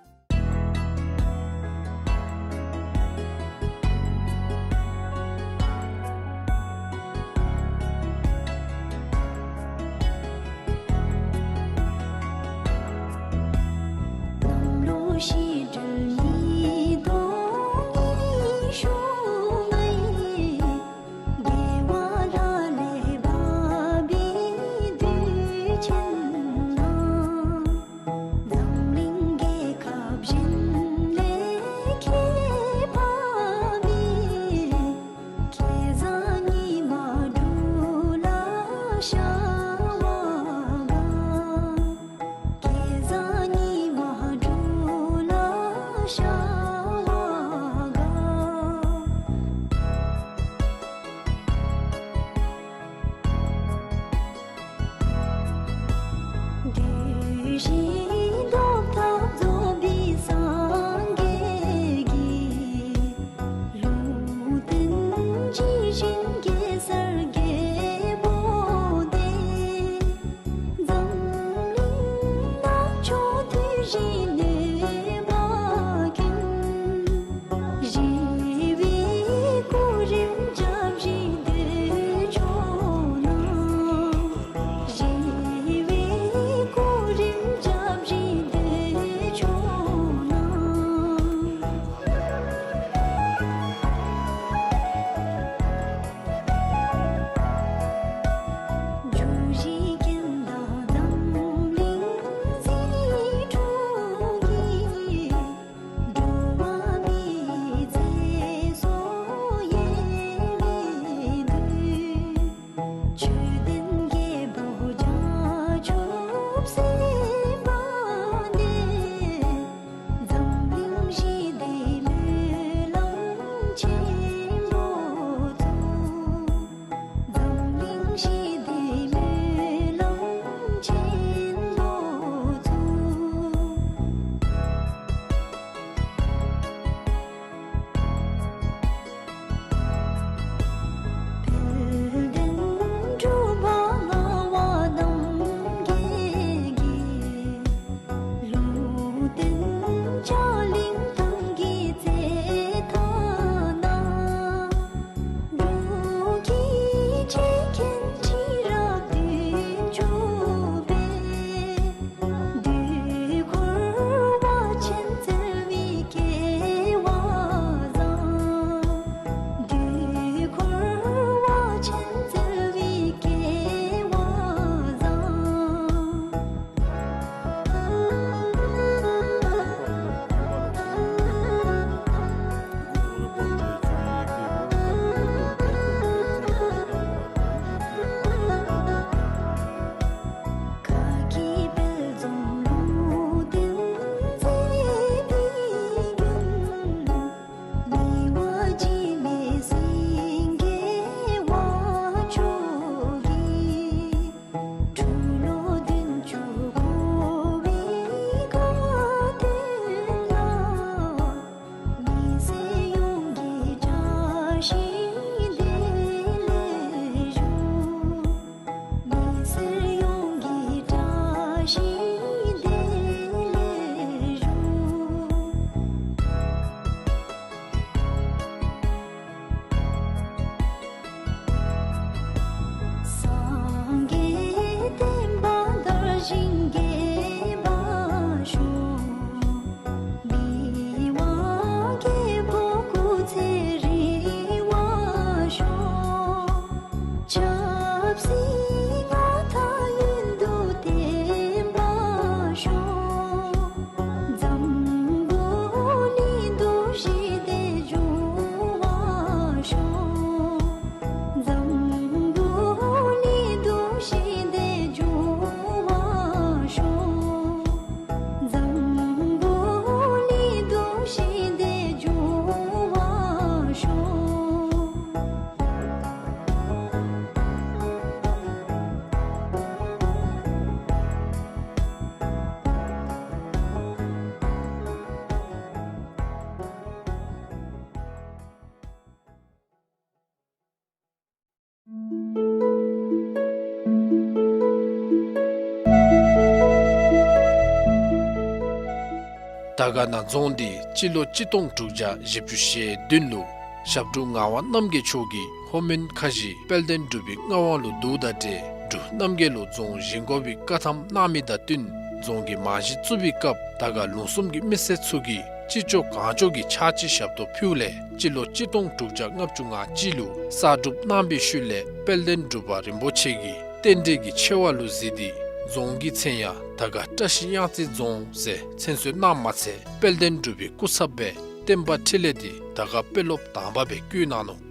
དར་དཀར་ན་རྫོང་འདི་སྤྱི་ལོ་གཅིག་སྟོང་དྲུག་བརྒྱ་བཞི་བཅུ་ཞེ་བདུན་ལུ་ཞབས་དྲུང་ངག་དབང་རྣམ་རྒྱལ་མཆོག་གིས་ལྷོ་མོན་ཁ་བཞི་དཔལ་ལྡན་འབྲུག་པའི་མངའ་དབང་ལུ་བསྡུཝ་དང་འབྲེལ་འབྲུག་རྣམ་རྒྱལ་ལུ་རྫོང་བཞེངས་དགོ་པའི་བཀའ་ཐམ་གནང་མི་དང་བསྟུན་རྫོང་གི་རྨང་གཞི་བཙུགས་པའི་སྐབས་དར་དཀར་ལུང་གསུམ་གྱི་མི་སེར་ཚུ་གིས་ཅི་ལྕོགས་གང་ལྕོགས་ཀྱི་ཕྱག་ཕྱི་ཞབས་ཏོག་ཕུལཝ་ལས་སྤྱི་ལོ་གཅིག་སྟོང་དྲུག་བརྒྱ་ལྔ་བཅུ་ང་གཅིག་ལུ་གསར་སྒྲུབ་གནང་བའི་ཤུལ་ལས་དཔལ་ལྡན་འབྲུག་པ་རིན་པོ་ཆེ་གིས་རྟེན་འབྲེལ་གྱི་ཆེ་བ་ལུ་གཟིགས་ཏེ་རྫོང་གི་མཚན་ཡང་དར་དཀར་བཀྲ་ཤིས་གཡང་རྩེ་རྫོང་ཟེར་མཚན་གསོལ་གནངམ་མ་ཚད་དཔལ་ལྡན་འབྲུག་པའི་སྐུ་ཚབ་སྦེ་བསྟན་པ་འཕྲིན་ལས་འདི་དར་དཀར་དཔོན་སློབ་དང་པ་སྦེ་བསྐོ་གནང་ནུག།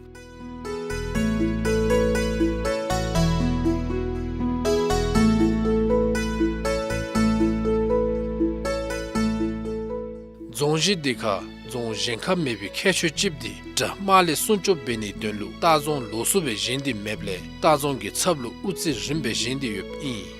རྫོང་གཞི་འདི་ཁར་རྫོང་བཞེངས་ཁར་མེད་པའི་ཁྱད་ཆོས་ཅིག་འདི་དགྲ་དམག་ལས་སྲུང་སྐྱོབ་འབད་ནིའི་དོན་ལུ་ལྟ་རྫོང་ལོགས་སུ་སྦེ་བཞེངས་ཏེ་མེདཔ་ལས་ལྟ་རྫོང་གི་ཚབ་ལུ་དབུ་རྩེ་རིངམ་སྦེ་བཞེངས་ཏེ་ཡོདཔ་ཨིན།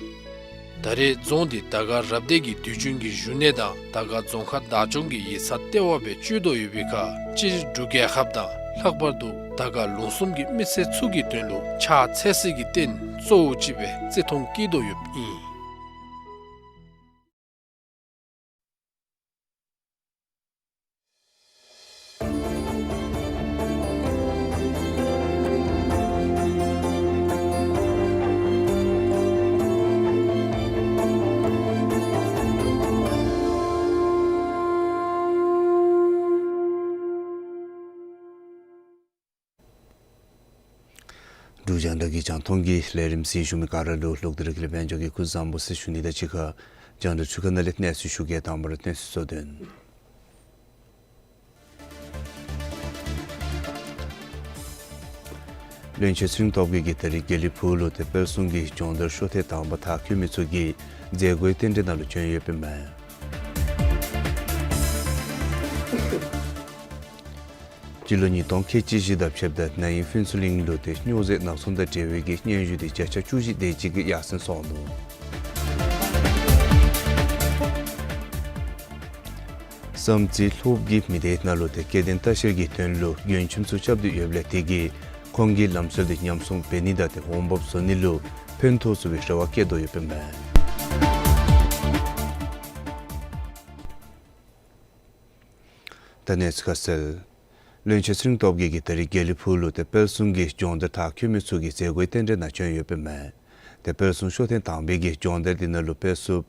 ད་རེས་རྫོང་འདི་དར་དཀར་རབ་སྡེ་གི་དུས་རྒྱུན་གྱི་བཞུགས་གནས་དང་དར་དཀར་རྫོང་ཁག་བདག་སྐྱོང་གི་ཡིག་ཚང་ལྟེ་བ་སྦེ་སྤྱོད་དོ་ཡོད་པའི་ཁར་སྤྱིར་འབྲུག་རྒྱལ་ཁབ་དང་ལྷག་པར་དུ་དར་དཀར་ལུང་གསུམ་གྱི་མི་སེར་ཚུ་གི་དོན་ལུ་ཕྱག་འཚལ་སའི་རྟེན་གཙོ་བོ་ཅིག་སྦེ་བརྩི་མཐོང་བསྐྱེད་དོ་ཡོདཔ་ཨིན། འབྲུག་རྒྱང་བསྒྲགས་ཀྱི་རྒྱང་མཐོང་གི་ལས་རིམ་གཟིགས་བཞུགས་མི་ག་ར་ལུ་ལོག་སྟེ་ར་དགེ་ལེགས་དཔལ་འབྱོར་གྱིས་སྐུ་གཟུགས་བཟང་པོ་ཟེར་ཞུ་ནི་དང་གཅིག་ཁར་རྒྱང་བསྒྲགས་ཚུ་ཁ་ནང་ལས་གནས་ཚུལ་ཞུ་གེ། དང་པ་ར་གནས་ཚུལ་གཙོ་དོན། བློན་ཆེན་ཚེ་རིང་སྟོབས་རྒྱས་ཀྱིས་ད་རིས་དགེ་ལེགས་ཕུག་ལུ་ཏེ་དཔལ་གསུམ་གྱི་སྦྱོང་བརྡར་ཤོག་ཐེངས་དང་པ་མཐར་འཁྱོལ་མི་ཚུ་གིས་མཛད་སྒོའི་རྟེན་འབྲེལ་ནང་ལུ་བྱོན་ཡོདཔ་ཨིན་མས། སྤྱི་ལོ་ཉིས་སྟོང་ཁལ་གཅིག་བཞི་དང་ཕྱདཔ་ད་ན་ཧིང་ཕུན་ཚོགས་གླིང་ལུ་ཏེ་སྨྱོ་རྫས་ནག་ཚོང་དང་འབྲེལ་བའི་གི་སྙན་ཞུ་འདི་བརྒྱ་ཆ་བཅུ་བཞི་དེ་ཅིག་གིས་ཡར་སེང་སོང་ནུག། བསམ་རྩེ་ལྷོ་ཁའི་མི་སྡེ་ནང་ལུ་ཏེ་སྐྱེ་ལྡན་ལྟ་བཤལ་གྱི་དོན་ལུ་མགྱོནམ་ཚུ་རྐྱབ་སྟེ་ཡོདཔ་ལས་དེ་གིས་ཁོང་གི་ལམ་སྲོལ་འདི་ཉམས་སྲུང་འབད་ནི་དང་ཏེ་འོང་འབབ་བཟོ་ནི་ལུ་ཕན་ཐོགས་ཚུགས་པའི་རེ་བ་བསྐྱེད་དོ་ཡོདཔ་ཨིན་མས། ད་གནས་ཚུལ་ཁ་གསལ། བློན་ཆེན་ཚེ་རིང་སྟོབས་རྒྱས་ཀྱིས་ད་རིས་དགེ་ལེགས་ཕུག་ལུ་ཏེ་དཔལ་གསུམ་གྱི་སྦྱོང་བརྡར་མཐར་འཁྱོལ་མི་ཚུ་གིས་མཛད་སྒོའི་རྟེན་འབྲེལ་ནང་བྱོན་ཡོདཔ་ཨིན་མས། ཏེ་དཔལ་གསུམ་ཤོག་ཐེངས་དང་པའི་གི་སྦྱོང་བརྡར་འདི་ནང་ལུ་དཔལ་སློབ་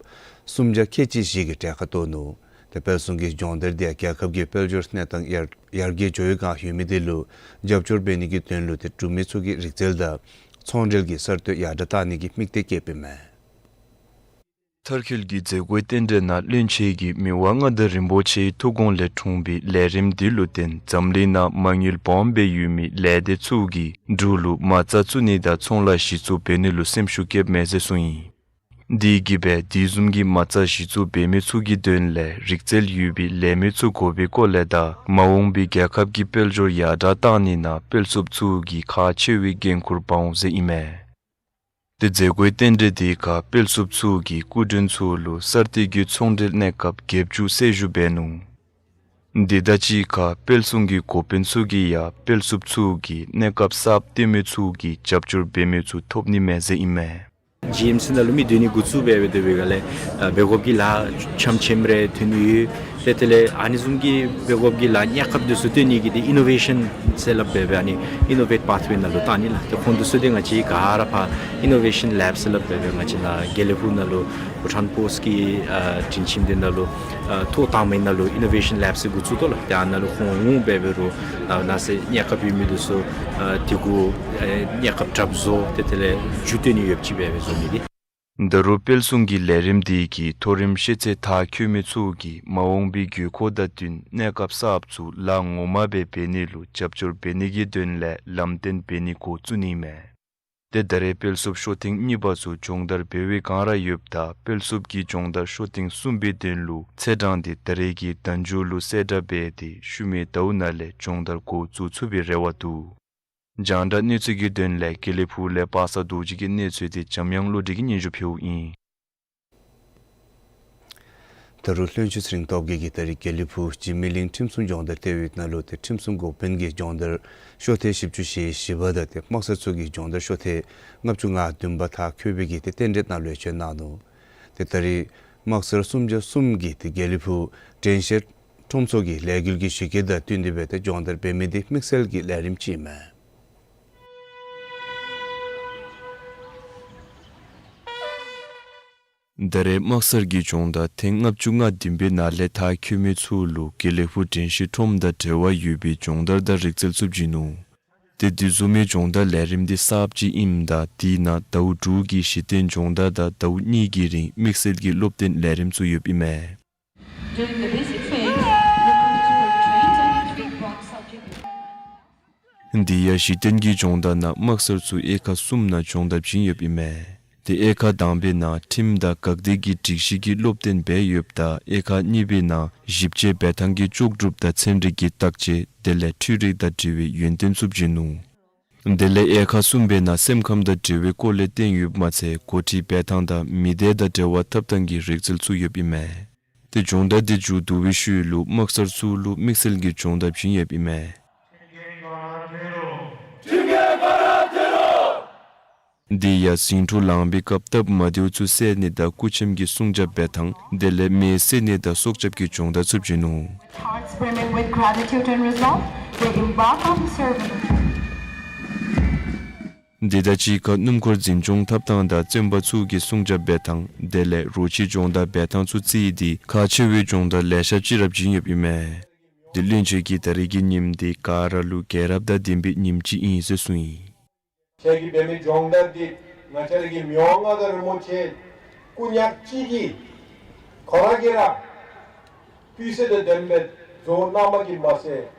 སུམ་བརྒྱ་ཁལ་གཅིག་བཞི་གིས་གྲལ་ཁར་གཏོགས་ནུག། ཏེ་དཔལ་གསུམ་གྱི་སྦྱོང་བརྡར་འདི་ཡང་རྒྱལ་ཁབ་ཀྱི་དཔལ་འབྱོར་གནས་སྟངས་ཡར་ཡར་རྒྱས་འགྱོ་བའི་བསྒང་ཡོད་མི་འདི་ལུ་རྒྱབ་སྐྱོར་འབད་ནི་གི་དོན་ལུ་ཏེ་འབྲུག་མི་ཚུ་གི་རིག་རྩལ་དང་ཚོང་འབྲེལ་གྱི་གསར་གཏོད་ཡར་དྲག་བཏང་ནི་གི་དམིགས་གཏད་བསྐྱེདཔ་ཨིན་མས། མཐར་འཁྱོལ་གྱི་མཛད་སྒོའི་རྟེན་འབྲེལ་ནང་བློན་ཆེན་གྱིས་མི་དབང་མངའ་བདག་རིན་པོ་ཆེའི་ཐུགས་དགོངས་ལས་འཁྲུངས་པའི་ལས་རིམ་འདི་ལུ་བརྟེན་འཛམ་གླིང་ནང་མ་དངུལ་སྦོམ་སྦེ་ཡོད་མི་ལས་སྡེ་ཚུ་གིས་འབྲུག་ལུ་མ་རྩ་བཙུགས་ནི་དང་ཚོང་ལཱ་གཞི་བཙུགས་འབད་ནི་ལུ་སེམས་ཤུགས་བསྐྱེདཔ་མས་ཟེར་གསུངས་ཡི། དེ་གིས་སྦེ་དེ་བཟུམ་གྱི་མ་རྩ་གཞི་བཙུགས་འབད་མི་ཚུ་གི་དོན་ལས་རིག་རྩལ་ཡོད་པའི་ལས་མི་ཚུ་དགོ་པའི་སྐོར་ལས་དང་མ་འོངས་པའི་རྒྱལ་ཁབ་ཀྱི་དཔལ་འབྱོར་ཡར་དྲག་བཏང་ནི་ནང་དཔལ་སློབ་ཚུ་གིས་ཁག་ཆེ་བའི་འགན་ཁུར་འབག་འོང་ཟེར་ཨིན་མས། ཏེ་མཛད་སྒོའི་རྟེན་འབྲེལ་དེ་ཁར་དཔལ་སློབ་ཚུ་གིས་སྐུ་མགྲོན་ཚུ་ལུ་གསར་གཏོད་ཀྱི་ཚོང་འབྲེལ་གནས་སྐབས་བརྒྱད་ཅུ་གསལ་ཞུ་འབད་ནུག། དེ་དང་གཅིག་ཁར་དཔལ་གསུམ་གྱི་འགོ་དཔོན་ཚུ་གིས་ཡང་དཔལ་སློབ་ཚུ་གིས་གནས་སྐབས་གསརཔ་སྟོན་མི་ཚུ་གིས་རྒྱབ་སྐྱོར་འབད་མི་ཚུ་ཐོབ་ནི་མས་ཟེར་ཨིན་མས། ཇི་ཨེམ་སི་ནང་ལུ་མི་སྡོད་ནི་འགོ་བཙུགས་འབད་འབད་དེ་འབད་ག་ལས་ཨ་འབད་དགོཔ་གི་ལཱ་ཆམ་ཆེམ་རེ་ཐོན་ནི་ཡོད། ཏེ་དེ་ལས་ཨ་ནི་བཟུམ་གྱི་འབད་དགོཔ་གི་ལཱ་གནས་སྐབས་དེ་ཚུ་སྟོན་ནི་གི་འདི་ཨི་ནོ་ཝེ་ཤཱན་ཟེར་སླབ་འབད་འབད་ཨ་ནི་ཨི་ནོ་ཝེཊ་པཱཐ་ཝེ་ནང་ལུ་བཏང་ནི་ལགས། ཏེ་ཁོང་དེ་ཚུ་འདི་ང་བཅས་ག་ར་ཕར་ཨི་ནོ་ཝེ་ཤཱན་ལེབ་ཟེར་སླབ་འབད་འབད་ང་བཅས་ནཱ་དགེ་ལེགས་ཕུག་ནང་ལུ་བྷུ་ཊཱན་པོསཊ་ཀྱི་ཨ་དྲིན་ཆེན་འདི་ནང་ལུ་ཨ་ཐོ་བཏང་མི་ནང་ལུ་ཨི་ནོ་ཝེ་ཤཱན་ལེབ་ཟེར་འགོ་བཙུགས་དོ་ལགས། ཏེ་ཨ་ནཱ་ལུ་ཁོང་འོང་འབད་འབད་རུང་ཨ་ནཱ་ཟེར་གནས་སྐབས་ཡོད་མི་དེ་ཚུ་ཨ་དེ་གུ་ཨ་གནས་སྐབས་གྲབས་བཟོ་ཏེ་དེ་ལས་འགྱུར་བཏོན་ནི་ཡོདཔ་ཅིག་འབད་འབད་བཟོ་ནི་འདི། ད་རུང་དཔལ་གསུམ་གྱི་ལས་རིམ་འདི་གིས་མཐོ་རིམ་ཤེས་ཚད་མཐར་འཁྱོལ་མི་ཚུ་གིས་མ་འོངས་པའི་དགོས་མཁོ་དང་བསྟུན་གནས་སྐབས་གསརཔ་ཚུ་ལཱ་ངོ་མ་སྦེ་འབད་ནི་ལུ་རྒྱབ་སྐྱོར་འབད་ནི་གི་དོན་ལས་ལམ་སྟོན་འབད་ནི་འགོ་བཙུགས་ནི་མས། ཏེ་ད་རེས་དཔལ་སློབ་ཤོག་ཐེངས་གཉིས་པ་ཚུ་སྦྱོང་བརྡར་འབད་བའི་བསྒང་ར་ཡོདཔ་ད་དཔལ་སློབ་ཀྱི་སྦྱོང་བརྡར་ཤོག་ཐེངས་གསུམ་པའི་དོན་ལུ་ཚེས་གྲངས་འདི་ད་རེས་ཀྱི་ཟླ་མཇུག་ལུ་གསལ་བསྒྲགས་འབད་དེ་ཤུལ་མའི་ཟླཝ་ནང་ལས་སྦྱོང་བརྡར་འགོ་བཙུགས་ཚུགས་པའི་རེ་བ་འདུག། རྒྱང་བསྒྲགས་གནས་ཚུལ་གྱི་དོན་ལས་དགེ་ལེགས་ཕུག་ལས་པ་སངས་རྡོ་རྗེ་གི་གནས་ཚུལ་འདི་འཇམ་དབྱངས་བློ་གྲོས་ཀྱིས་སྙན་ཞུ་ཕུལཝ་ཨིན། ད་རུང་བློན་ཆེན་ཚེ་རིང་སྟོབས་རྒྱས་ཀྱིས་ད་རིས་དགེ་ལེགས་ཕུག་འཇིགས་མེད་གླིང་ཁྲིམས་སྲུང་སྦྱོང་བརྡར་ལྟེ་བའི་ནང་ལུ་ཏེ་ཁྲིམས་སྲུང་འགོ་དཔོན་གྱི་སྦྱོང་བརྡར་ཤོག་ཐེངས་བཞི་བཅུ་ཞེ་བཞི་པ་དང་ཏེ་དམག་ས་ཚུ་གི་སྦྱོང་བརྡར་ཤོག་ཐེངས་ལྔ་བཅུ་ང་བདུན་པ་མཐར་འཁྱོལ་བའི་གི་ཏེ་རྟེན་འབྲེལ་ནང་ལུ་ཡང་བྱོན་གནང་ནུག། ཏེ་ད་རེས་ དམག་སར་སུམ་བརྒྱ་གསུམ་གྱིས་ཏེ་དགེ་ལེགས་ཕུག་དྲན་ཤེས་ཁྲོམ་ཚོགས་ཀྱི་ལས་འགུལ་གྱི་གཞི་བཀོད་དང་བསྟུན་ཏེ་སྦེ་ཏེ་སྦྱོང་བརྡར་འབད་མི་འདི་དམིགས་བསལ་གྱི་ལས་རིམ་ཅིག་ཨིན་མས། ད་རེས་དམག་སར་གྱི་སྦྱོང་བརྡར་ཐེངས་ལྔ་བཅུ་ང་བདུན་པའི་ནང་ལས་མཐར་འཁྱོལ་མི་ཚུ་ལུ་དགེ་ལེགས་ཕུག་དྲན་ཤེས་ཁྲོམ་དང་འབྲེལ་བ་ཡོད་པའི་སྦྱོང་བརྡར་དང་རིག་རྩལ་ཚུ་བྱིན་ནུག། ཏེ་དེ་བཟུམ་མའི་སྦྱོང་བརྡར་ལས་རིམ་འདི་གསརཔ་ཅིག་ཨིནམ་ད་དེ་ནང་ཟླཝ་དྲུག་གི་གཞི་རྟེན་སྦྱོང་བརྡར་དང་ཟླཝ་གཉིས་ཀྱི་རིང་དམིགས་བསལ་གྱི་སློབ་སྟོན་ལས་རིམ་ཚུ་ཡོདཔ་ཨིན་མས། During the basic phase, recruits were trained on the three broad subject. དེ་ཡང་གཞི་རྟེན་གྱི་སྦྱོང་བརྡར་ནང་དམག་སར་ཚུ་དབྱེ་ཁག་གསུམ་ནང་སྦྱོང་བརྡར་བྱིན་ཡོདཔ་ཨིན་མས། ཏེ་དབྱེ་ཁག་དང་པའི་ནང་ཁྲིམས་དང་འགག་སྡེ་གི་སྒྲིག་གཞི་གི་སློབ་སྟོན་འབད་ཡོདཔ་ད་དབྱེ་ཁག་གཉིས་པའི་ནང་ཞིབ་དཔྱད་འབད་ཐངས་ཀྱི་ལྕོགས་གྲུབ་དང་ཚན་རིག་གི་བརྟག་དཔྱད་དེ་ལས་འཕྲུལ་རིག་དང་འབྲེལ་བའི་ཡོན་ཏན་ཚུ་བྱིན་ནུག། དེ་ལས་དབྱེ་ཁག་གསུམ་པའི་ནང་སེམས་ཁམས་དང་འབྲེལ་བའི་སྐོར་ལས་བསྟན་ཡོདཔ་མ་ཚད་འགོ་ཁྲིད་འབད་ཐངས་དང་མི་སྡེ་དང་འབྲེལ་བ་འཐབ་ཐངས་ཀྱི་རིག་རྩལ་ཚུ་ཡོདཔ་ཨིན་མས། ཏེ་སྦྱོང་བརྡར་འདི་མཇུག་བསྡུ་བའི་ཤུལ་ལུ་དམག་སར་ཚུ་ལུ་དམིགས་བསལ་གྱི་སྦྱོང་བརྡར་བྱིན་ཡོདཔ་ཨིན་མས། དེ་ཡང་ཟིང་འཁྲུག་ལངས་པའི་སྐབས་སྟབས་མ་བདེཝ་ཚུ་སེལ་ནི་དང་སྐུ་ཁྱིམ་གྱི་སྲུང་སྐྱོབ་འབད་ཐངས་དེ་ལས་མེ་བསད་ནི་དང་སྲོག་སྐྱབས་ཀྱི་སྦྱོང་བརྡར་ཚུ་བྱིན་ནུག། Hearts brimming with gratitude and resolve, they embark on the ceremony. དེ་དང་གཅིག་ཁར་སྣུམ་འཁོར་འཛིན་སྐྱོང་འཐབ་ཐངས་དང་བཙོན་པ་ཚུ་གི་སྲུང་སྐྱོབ་འབད་ཐངས་དེ་ལས་རོ་ཁྱི་སྦྱོང་བརྡར་འབད་ཐངས་ཚུ་བརྩིས་ཏེ་ཁག་ཆེ་བའི་སྦྱོང་བརྡར་ལེ་ཤ་ཅིག་ར་བྱིན་ཡོདཔ་ཨིན་མས། དེ་བློན་ཆེན་གྱིས་ད་རེས་ཀྱི་ཉིནམ་འདི་ག་ར་ལུ་རྒྱལ་རབས་དང་ལྡན་པའི་ཉིནམ་ཅིག་ཨིན་ཟེར་གསུངས་ཡི། ཁྱེད་ཀྱིས་འབད་མི་སྦྱོང་བརྡར་འདི་ང་བཅས་ར་གི་མི་དབང་མངའ་བདག་རིན་པོ་ཆེ་སྐུ་ཉག་གཅིག་གིས་ཁོ་ར་གིས་ར་སྤུས་ཚད་དང་ལྡན་པའི་བཟོ་གནང་མི་གིས་མ་ཚད་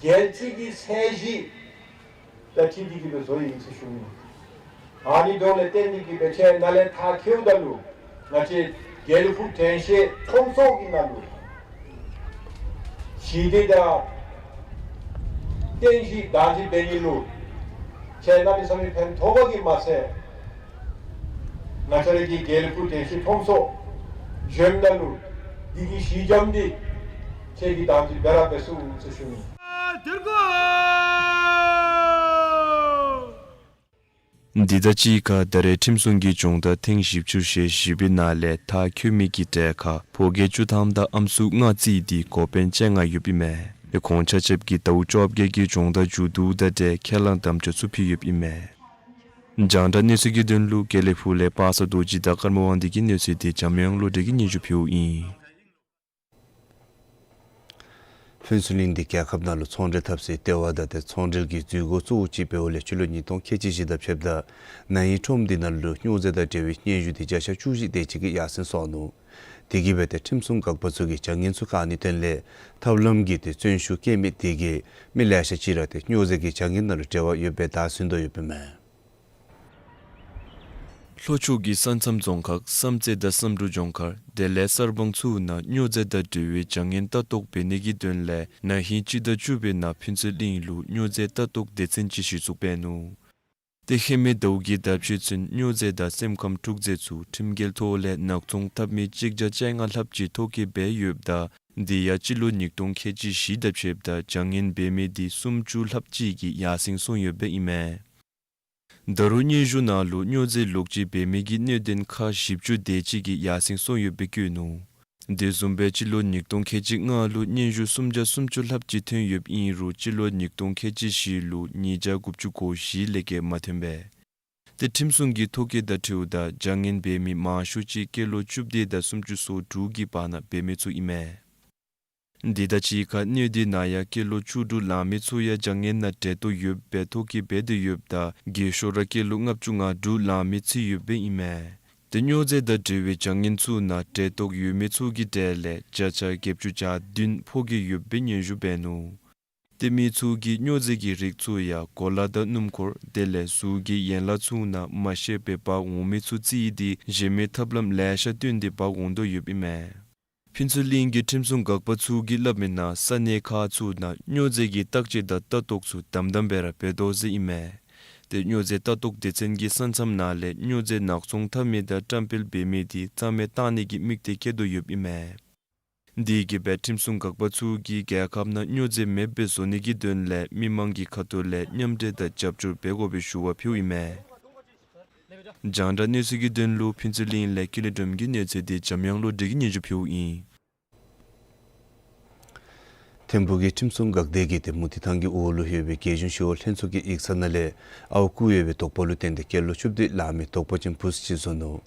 རྒྱལ་སྤྱི་གི་ཚད་གཞི་དང་འཁྲིལ་ཏེ་གིས་སྦེ་བཟོ་ཡི་ཟེར་ཞུ་ནི། ཨ་ནི་དོན་ལས་བརྟེན་ཏེ་གིས་སྦེ་ཁྱེད་ནཱ་ལས་མཐར་འཁྱོལཝ་ད་ལུ་ང་བཅས་དགེ་ལེགས་ཕུག་དྲན་ཤེས་ཁྲོམ་ཚོགས་ཀྱི་ནང་ལུ་ཞི་བདེ་དང་བསྟན་སྲིད་བདག་འཛིན་འབད་ནི་ལུ་ཁྱེད་གནམ་མེད་ས་མེད་ཕན་ཐོགས་པ་གིས་མ་ཚད་ང་བཅས་ར་གི་དགེ་ལེགས་ཕུག་དྲན་ཤེས་ཁྲོམ་ཚོགས་བྱོནམ་ད་ལུ་འདི་གི་ཞི་འཇམ་འདི་ཁྱེད་ཀྱིས་བདག་འཛིན་འབད་ར་འབད་ཚུགས་ཟེར་ཞུ་ནི། འདི་དང་གཅིག་ཁར་ད་རེས་ཁྲིམས་སྲུང་གི་སྦྱོང་བརྡར་ཐེངས་བཞི་བཅུ་ཞེ་བཞི་པའི་ནང་ལས་མཐར་འཁྱོལ་མི་གི་གྲས་ཁར་ཕོ་སྐྱེས་བཅུ་ཐམ་དང་ཨམ་སྲུ་ལྔ་བརྩིས་ཏེ་འགོ་དཔོན་བཅོ་ལྔ་ཡོདཔ་ཨིན་མས། ཏེ་ཁོང་ཆ་ཁྱབ་ཀྱིས་ཟླཝ་བཅོ་བརྒྱད་ཀྱི་སྦྱོང་བརྡར་མཇུག་བསྡུཝ་ད་ཏེ་ཁས་བླངས་དམ་བཅའ་ཚུ་ཕུལ་ཡོདཔ་ཨིན་མས། རྒྱང་བསྒྲགས་གནས་ཚུལ་གྱི་དོན་ལུ་དགེ་ལེགས་ཕུག་ལས་པ་སངས་རྡོ་རྗེ་དང་ཀརྨ་དབང་འདུས་ཀྱི་གནས་ཚུལ་འདི་འཇམ་དབྱངས་བློ་གྲོས་ཀྱིས་སྙན་ཞུ་ཕུལཝ་ཨིན། ཕུན་ཚོགས་གླིང་འདི་རྒྱལ་ཁབ་ནང་ལུ་ཚོང་འབྲེལ་འཐབ་སའི་ལྟེ་བ་དང་ཏེ་ཚོང་འབྲེལ་གྱི་འཛུལ་སྒོ་གཙོ་བོ་ཅིག་འབདཝ་ལས་སྤྱི་ལོ་ཉིས་སྟོང་ཁལ་གཅིག་བཞི་དང་ཕྱདཔ་ད་ན་ཧིང་ཁྲོམ་འདི་ནང་ལུ་སྨྱོ་རྫས་དང་འབྲེལ་བའི་སྙན་ཞུ་འདི་བརྒྱ་ཆ་བཅུ་བཞི་དེ་ཅིག་གིས་ཡར་སེང་སོང་ནུག། དེ་གིས་འབད་ཏེ་ཁྲིམས་སྲུང་འགག་པ་ཚུ་གིས་བྱ་ངན་ཚུ་བཀག་ནིའི་དོན་ལས་ཐབས་ལམ་གྱི་ཏེ་བརྩོན་ཤུགས་བསྐྱེད་མི་དེ་གིས་མི་ལེ་ཤ་ཅིག་ར་ཏེ་སྨྱོ་རྫས་ཀྱི་བྱ་ངན་ནང་ལུ་འབྲེལ་བ་ཡོདཔ་སྦེ་བདའ་ཟུན་དོ་ཡོདཔ་ཨིན་མས། ལྷོ་ཕྱོགས་ཀྱི་ས་མཚམས་རྫོང་ཁག་བསམ་རྩེ་དང་བསམ་འབྲུག་ལྗོངས་མཁར་དེ་ལས་གསར་སྤང་ཚུ་ནང་སྨྱོ་རྫས་དང་འབྲེལ་བའི་བྱ་ངན་ལྟ་རྟོག་འབད་ནིའི་དོན་ལས་ན་ཧིང་སྤྱི་ཟླ་བཅུ་པའི་ནང་ཕུན་ཚོགས་གླིང་ལུ་སྨྱོ་རྫས་ལྟ་རྟོག་སྡེ་ཚན་ཅིག་གཞི་བཙུགས་འབད་ནུག། ཏེ་ཧེ་མའི་ཟླཝ་གི་ཟླཝ་ཕྱེད་ཚུན་སྨྱོ་རྫས་དང་སེམས་ཁམས་འཁྲུག་རྫས་ཚུ་ཁྲིམས་འགལ་ཐོག་ལས་ནག་ཚོང་འཐབ་མི་གཅིག་བརྒྱ་བཅོ་ལྔ་ལྷགཔ་ཅིག་ཐོ་བཀོད་འབད་ཡོདཔ་ད་དེ་ཡང་སྤྱི་ལོ་ཉིས་སྟོང་ཁལ་གཅིག་བཞི་དང་ཕྱདཔ་ད་བྱ་ངན་འབད་མི་དེ་སུམ་ཅུ་ལྷགཔ་ཅིག་གིས་ཡར་སེང་སོང་ཡོདཔ་ཨིན་མས། ད་རུང་སྙན་ཞུ་ནང་ལུ་སྨྱོ་རྫས་ལོག་སྤྱོད་འབད་མི་གི་གནད་དོན་ཁག་བཞི་བཅུ་དེ་ཅིག་གིས་ཡར་སེང་སོང་ཡོདཔ་སྦེ་བཀོད་ནུག། དེ་བཟུམ་སྦེ་སྤྱི་ལོ་ཉིས་སྟོང་ཁལ་གཅིག་ལྔ་ལུ་སྙན་ཞུ་སུམ་བརྒྱ་སུམ་ཅུ་ལྷགཔ་ཅིག་ཐོན་ཡོདཔ་ཨིན་རུང་སྤྱི་ལོ་ཉིས་སྟོང་ཁལ་གཅིག་བཞི་ལུ་ཉིས་བརྒྱ་དགུ་བཅུ་གོ་བཞི་ལས་བརྒལ་མ་ཐོན་པས། ཏེ་ཁྲིམས་སྲུང་གི་ཐོ་བཀོད་དང་འཁྲིལཝ་ད་བྱ་ངན་འབད་མི་མང་ཤོས་ཅིག་སྐྱེས་ལོ་བཅུ་བདུན་དང་སུམ་ཅུ་སོ་དྲུག་གི་བར་ན་འབད་མི་ཚུ་ཨིན་མས། དེ་དང་གཅིག་ཁར་གནས་དེ་ནང་ཡང་སྐྱེས་ལོ་བཅུ་དྲུག་ལང་མི་ཚུ་ཡང་བྱ་ངན་ནང་འདྲེས་ཏོག་ཡོདཔ་སྦེ་ཐོ་བཀོད་འབད་དེ་ཡོདཔ་ད་རྒས་ཤོས་ར་སྐྱེས་ལོ་ལྔ་བཅུ་ང་དྲུག་ལང་མི་ཅིག་ཡོདཔ་ཨིན་མས། ཏེ་སྨྱོ་རྫས་དང་འབྲེལ་བའི་བྱ་ངན་ཚུ་ནང་འདྲེས་ཏོག་ཡོད་མི་ཚུ་གི་གྲས་ལས་བརྒྱ་ཆ་བརྒྱད་ཅུ་གྱ་བདུན་ཕོ་སྐྱེས་ཡོདཔ་སྦེ་སྙན་ཞུ་འབད་ནུག། ཏེ་མི་ཚུ་གིས་སྨྱོ་རྫས་ཀྱི་རིགས་ཚུ་ཡང་གོ་ལ་དང་སྣུམ་འཁོར་དེ་ལས་གཟུགས་ཀྱི་ཡན་ལག་ཚུ་ནང་མ་ཤེས་པར་འབག་འོང་མི་ཚུ་བརྩིས་ཏེ་གཞན་མི་ཐབས་ལམ་ལེ་ཤ་བཏོན་ཏེ་འབག་འོང་དོ་ཡོདཔ་ཨིན་མས། ཕུན་ཚོགས་གླིང་གི་ཁྲིམས་སྲུང་འགག་པ་ཚུ་གིས་སླབ་མིའི་ནང་ས་གནས་ཁག་ཚུ་ནང་སྨྱོ་རྫས་ཀྱི་བརྟག་དཔྱད་དང་ལྟ་རྟོག་ཚུ་དམ་དམ་སྦེ་ར་འབད་དོ་ཟེར་ཨིན་མས། ཏེ་སྨྱོ་རྫས་ལྟ་རྟོག་སྡེ་ཚན་གྱིས་ས་མཚམས་ནང་ལས་སྨྱོ་རྫས་ནག་ཚོང་འཐབ་མི་དང་བཀྲམ་སྤེལ་འབད་མི་དེ་རྩ་མེད་བཏང་ནིའི་དམིགས་གཏད་བསྐྱེད་དོ་ཡོདཔ་ཨིན་མས། དེ་གིས་སྦེ་ཁྲིམས་སྲུང་འགག་པ་ཚུ་གིས་རྒྱལ་ཁབ་ནང་སྨྱོ་རྫས་མེདཔ་བཟོ་ནིའི་དོན་ལས་མི་མང་གི་ཁ་ཐུག་ལས་མཉམ་འབྲེལ་དང་རྒྱབ་སྐྱོར་འབད་དགོ་པའི་ཞུ་བ་ཕུལཝ་ཨིན་མས། རྒྱང་བསྒྲགས་གནས་ཚུལ་གྱི་དོན་ལུ་ཕུན་ཚོགས་གླིང་ལས་ཀུན་ལེགས་སྒྲོལམ་གྱི་གནས་ཚུལ་འདི་འཇམ་དབྱངས་བློ་གྲོས་ཀྱིས་སྙན་ཞུ་ཕུལཝ་ཨིན། ཐིམ་ཕུག་གི་ཁྲིམས་སྲུང་འགག་སྡེ་གིས་ཏེ་མུ་ཏིག་ཐང་གི་འོག་ལུ་ཡོད་པའི་རྒྱལ་གཞུང་ཞི་གཡོག་ལྷན་ཚོགས་ཀྱི་ཡིག་ཚང་ནང་ལས་ཨརཝ་བརྐུ་ཡོད་པའི་དོགས་པ་ལུ་བརྟེན་ཏེ་སྐྱེས་ལོ་བཅུ་བདུན་ལང་མི་དོགས་པ་ཅན་བུཚ་ཅིག་བཟོ་ནུག།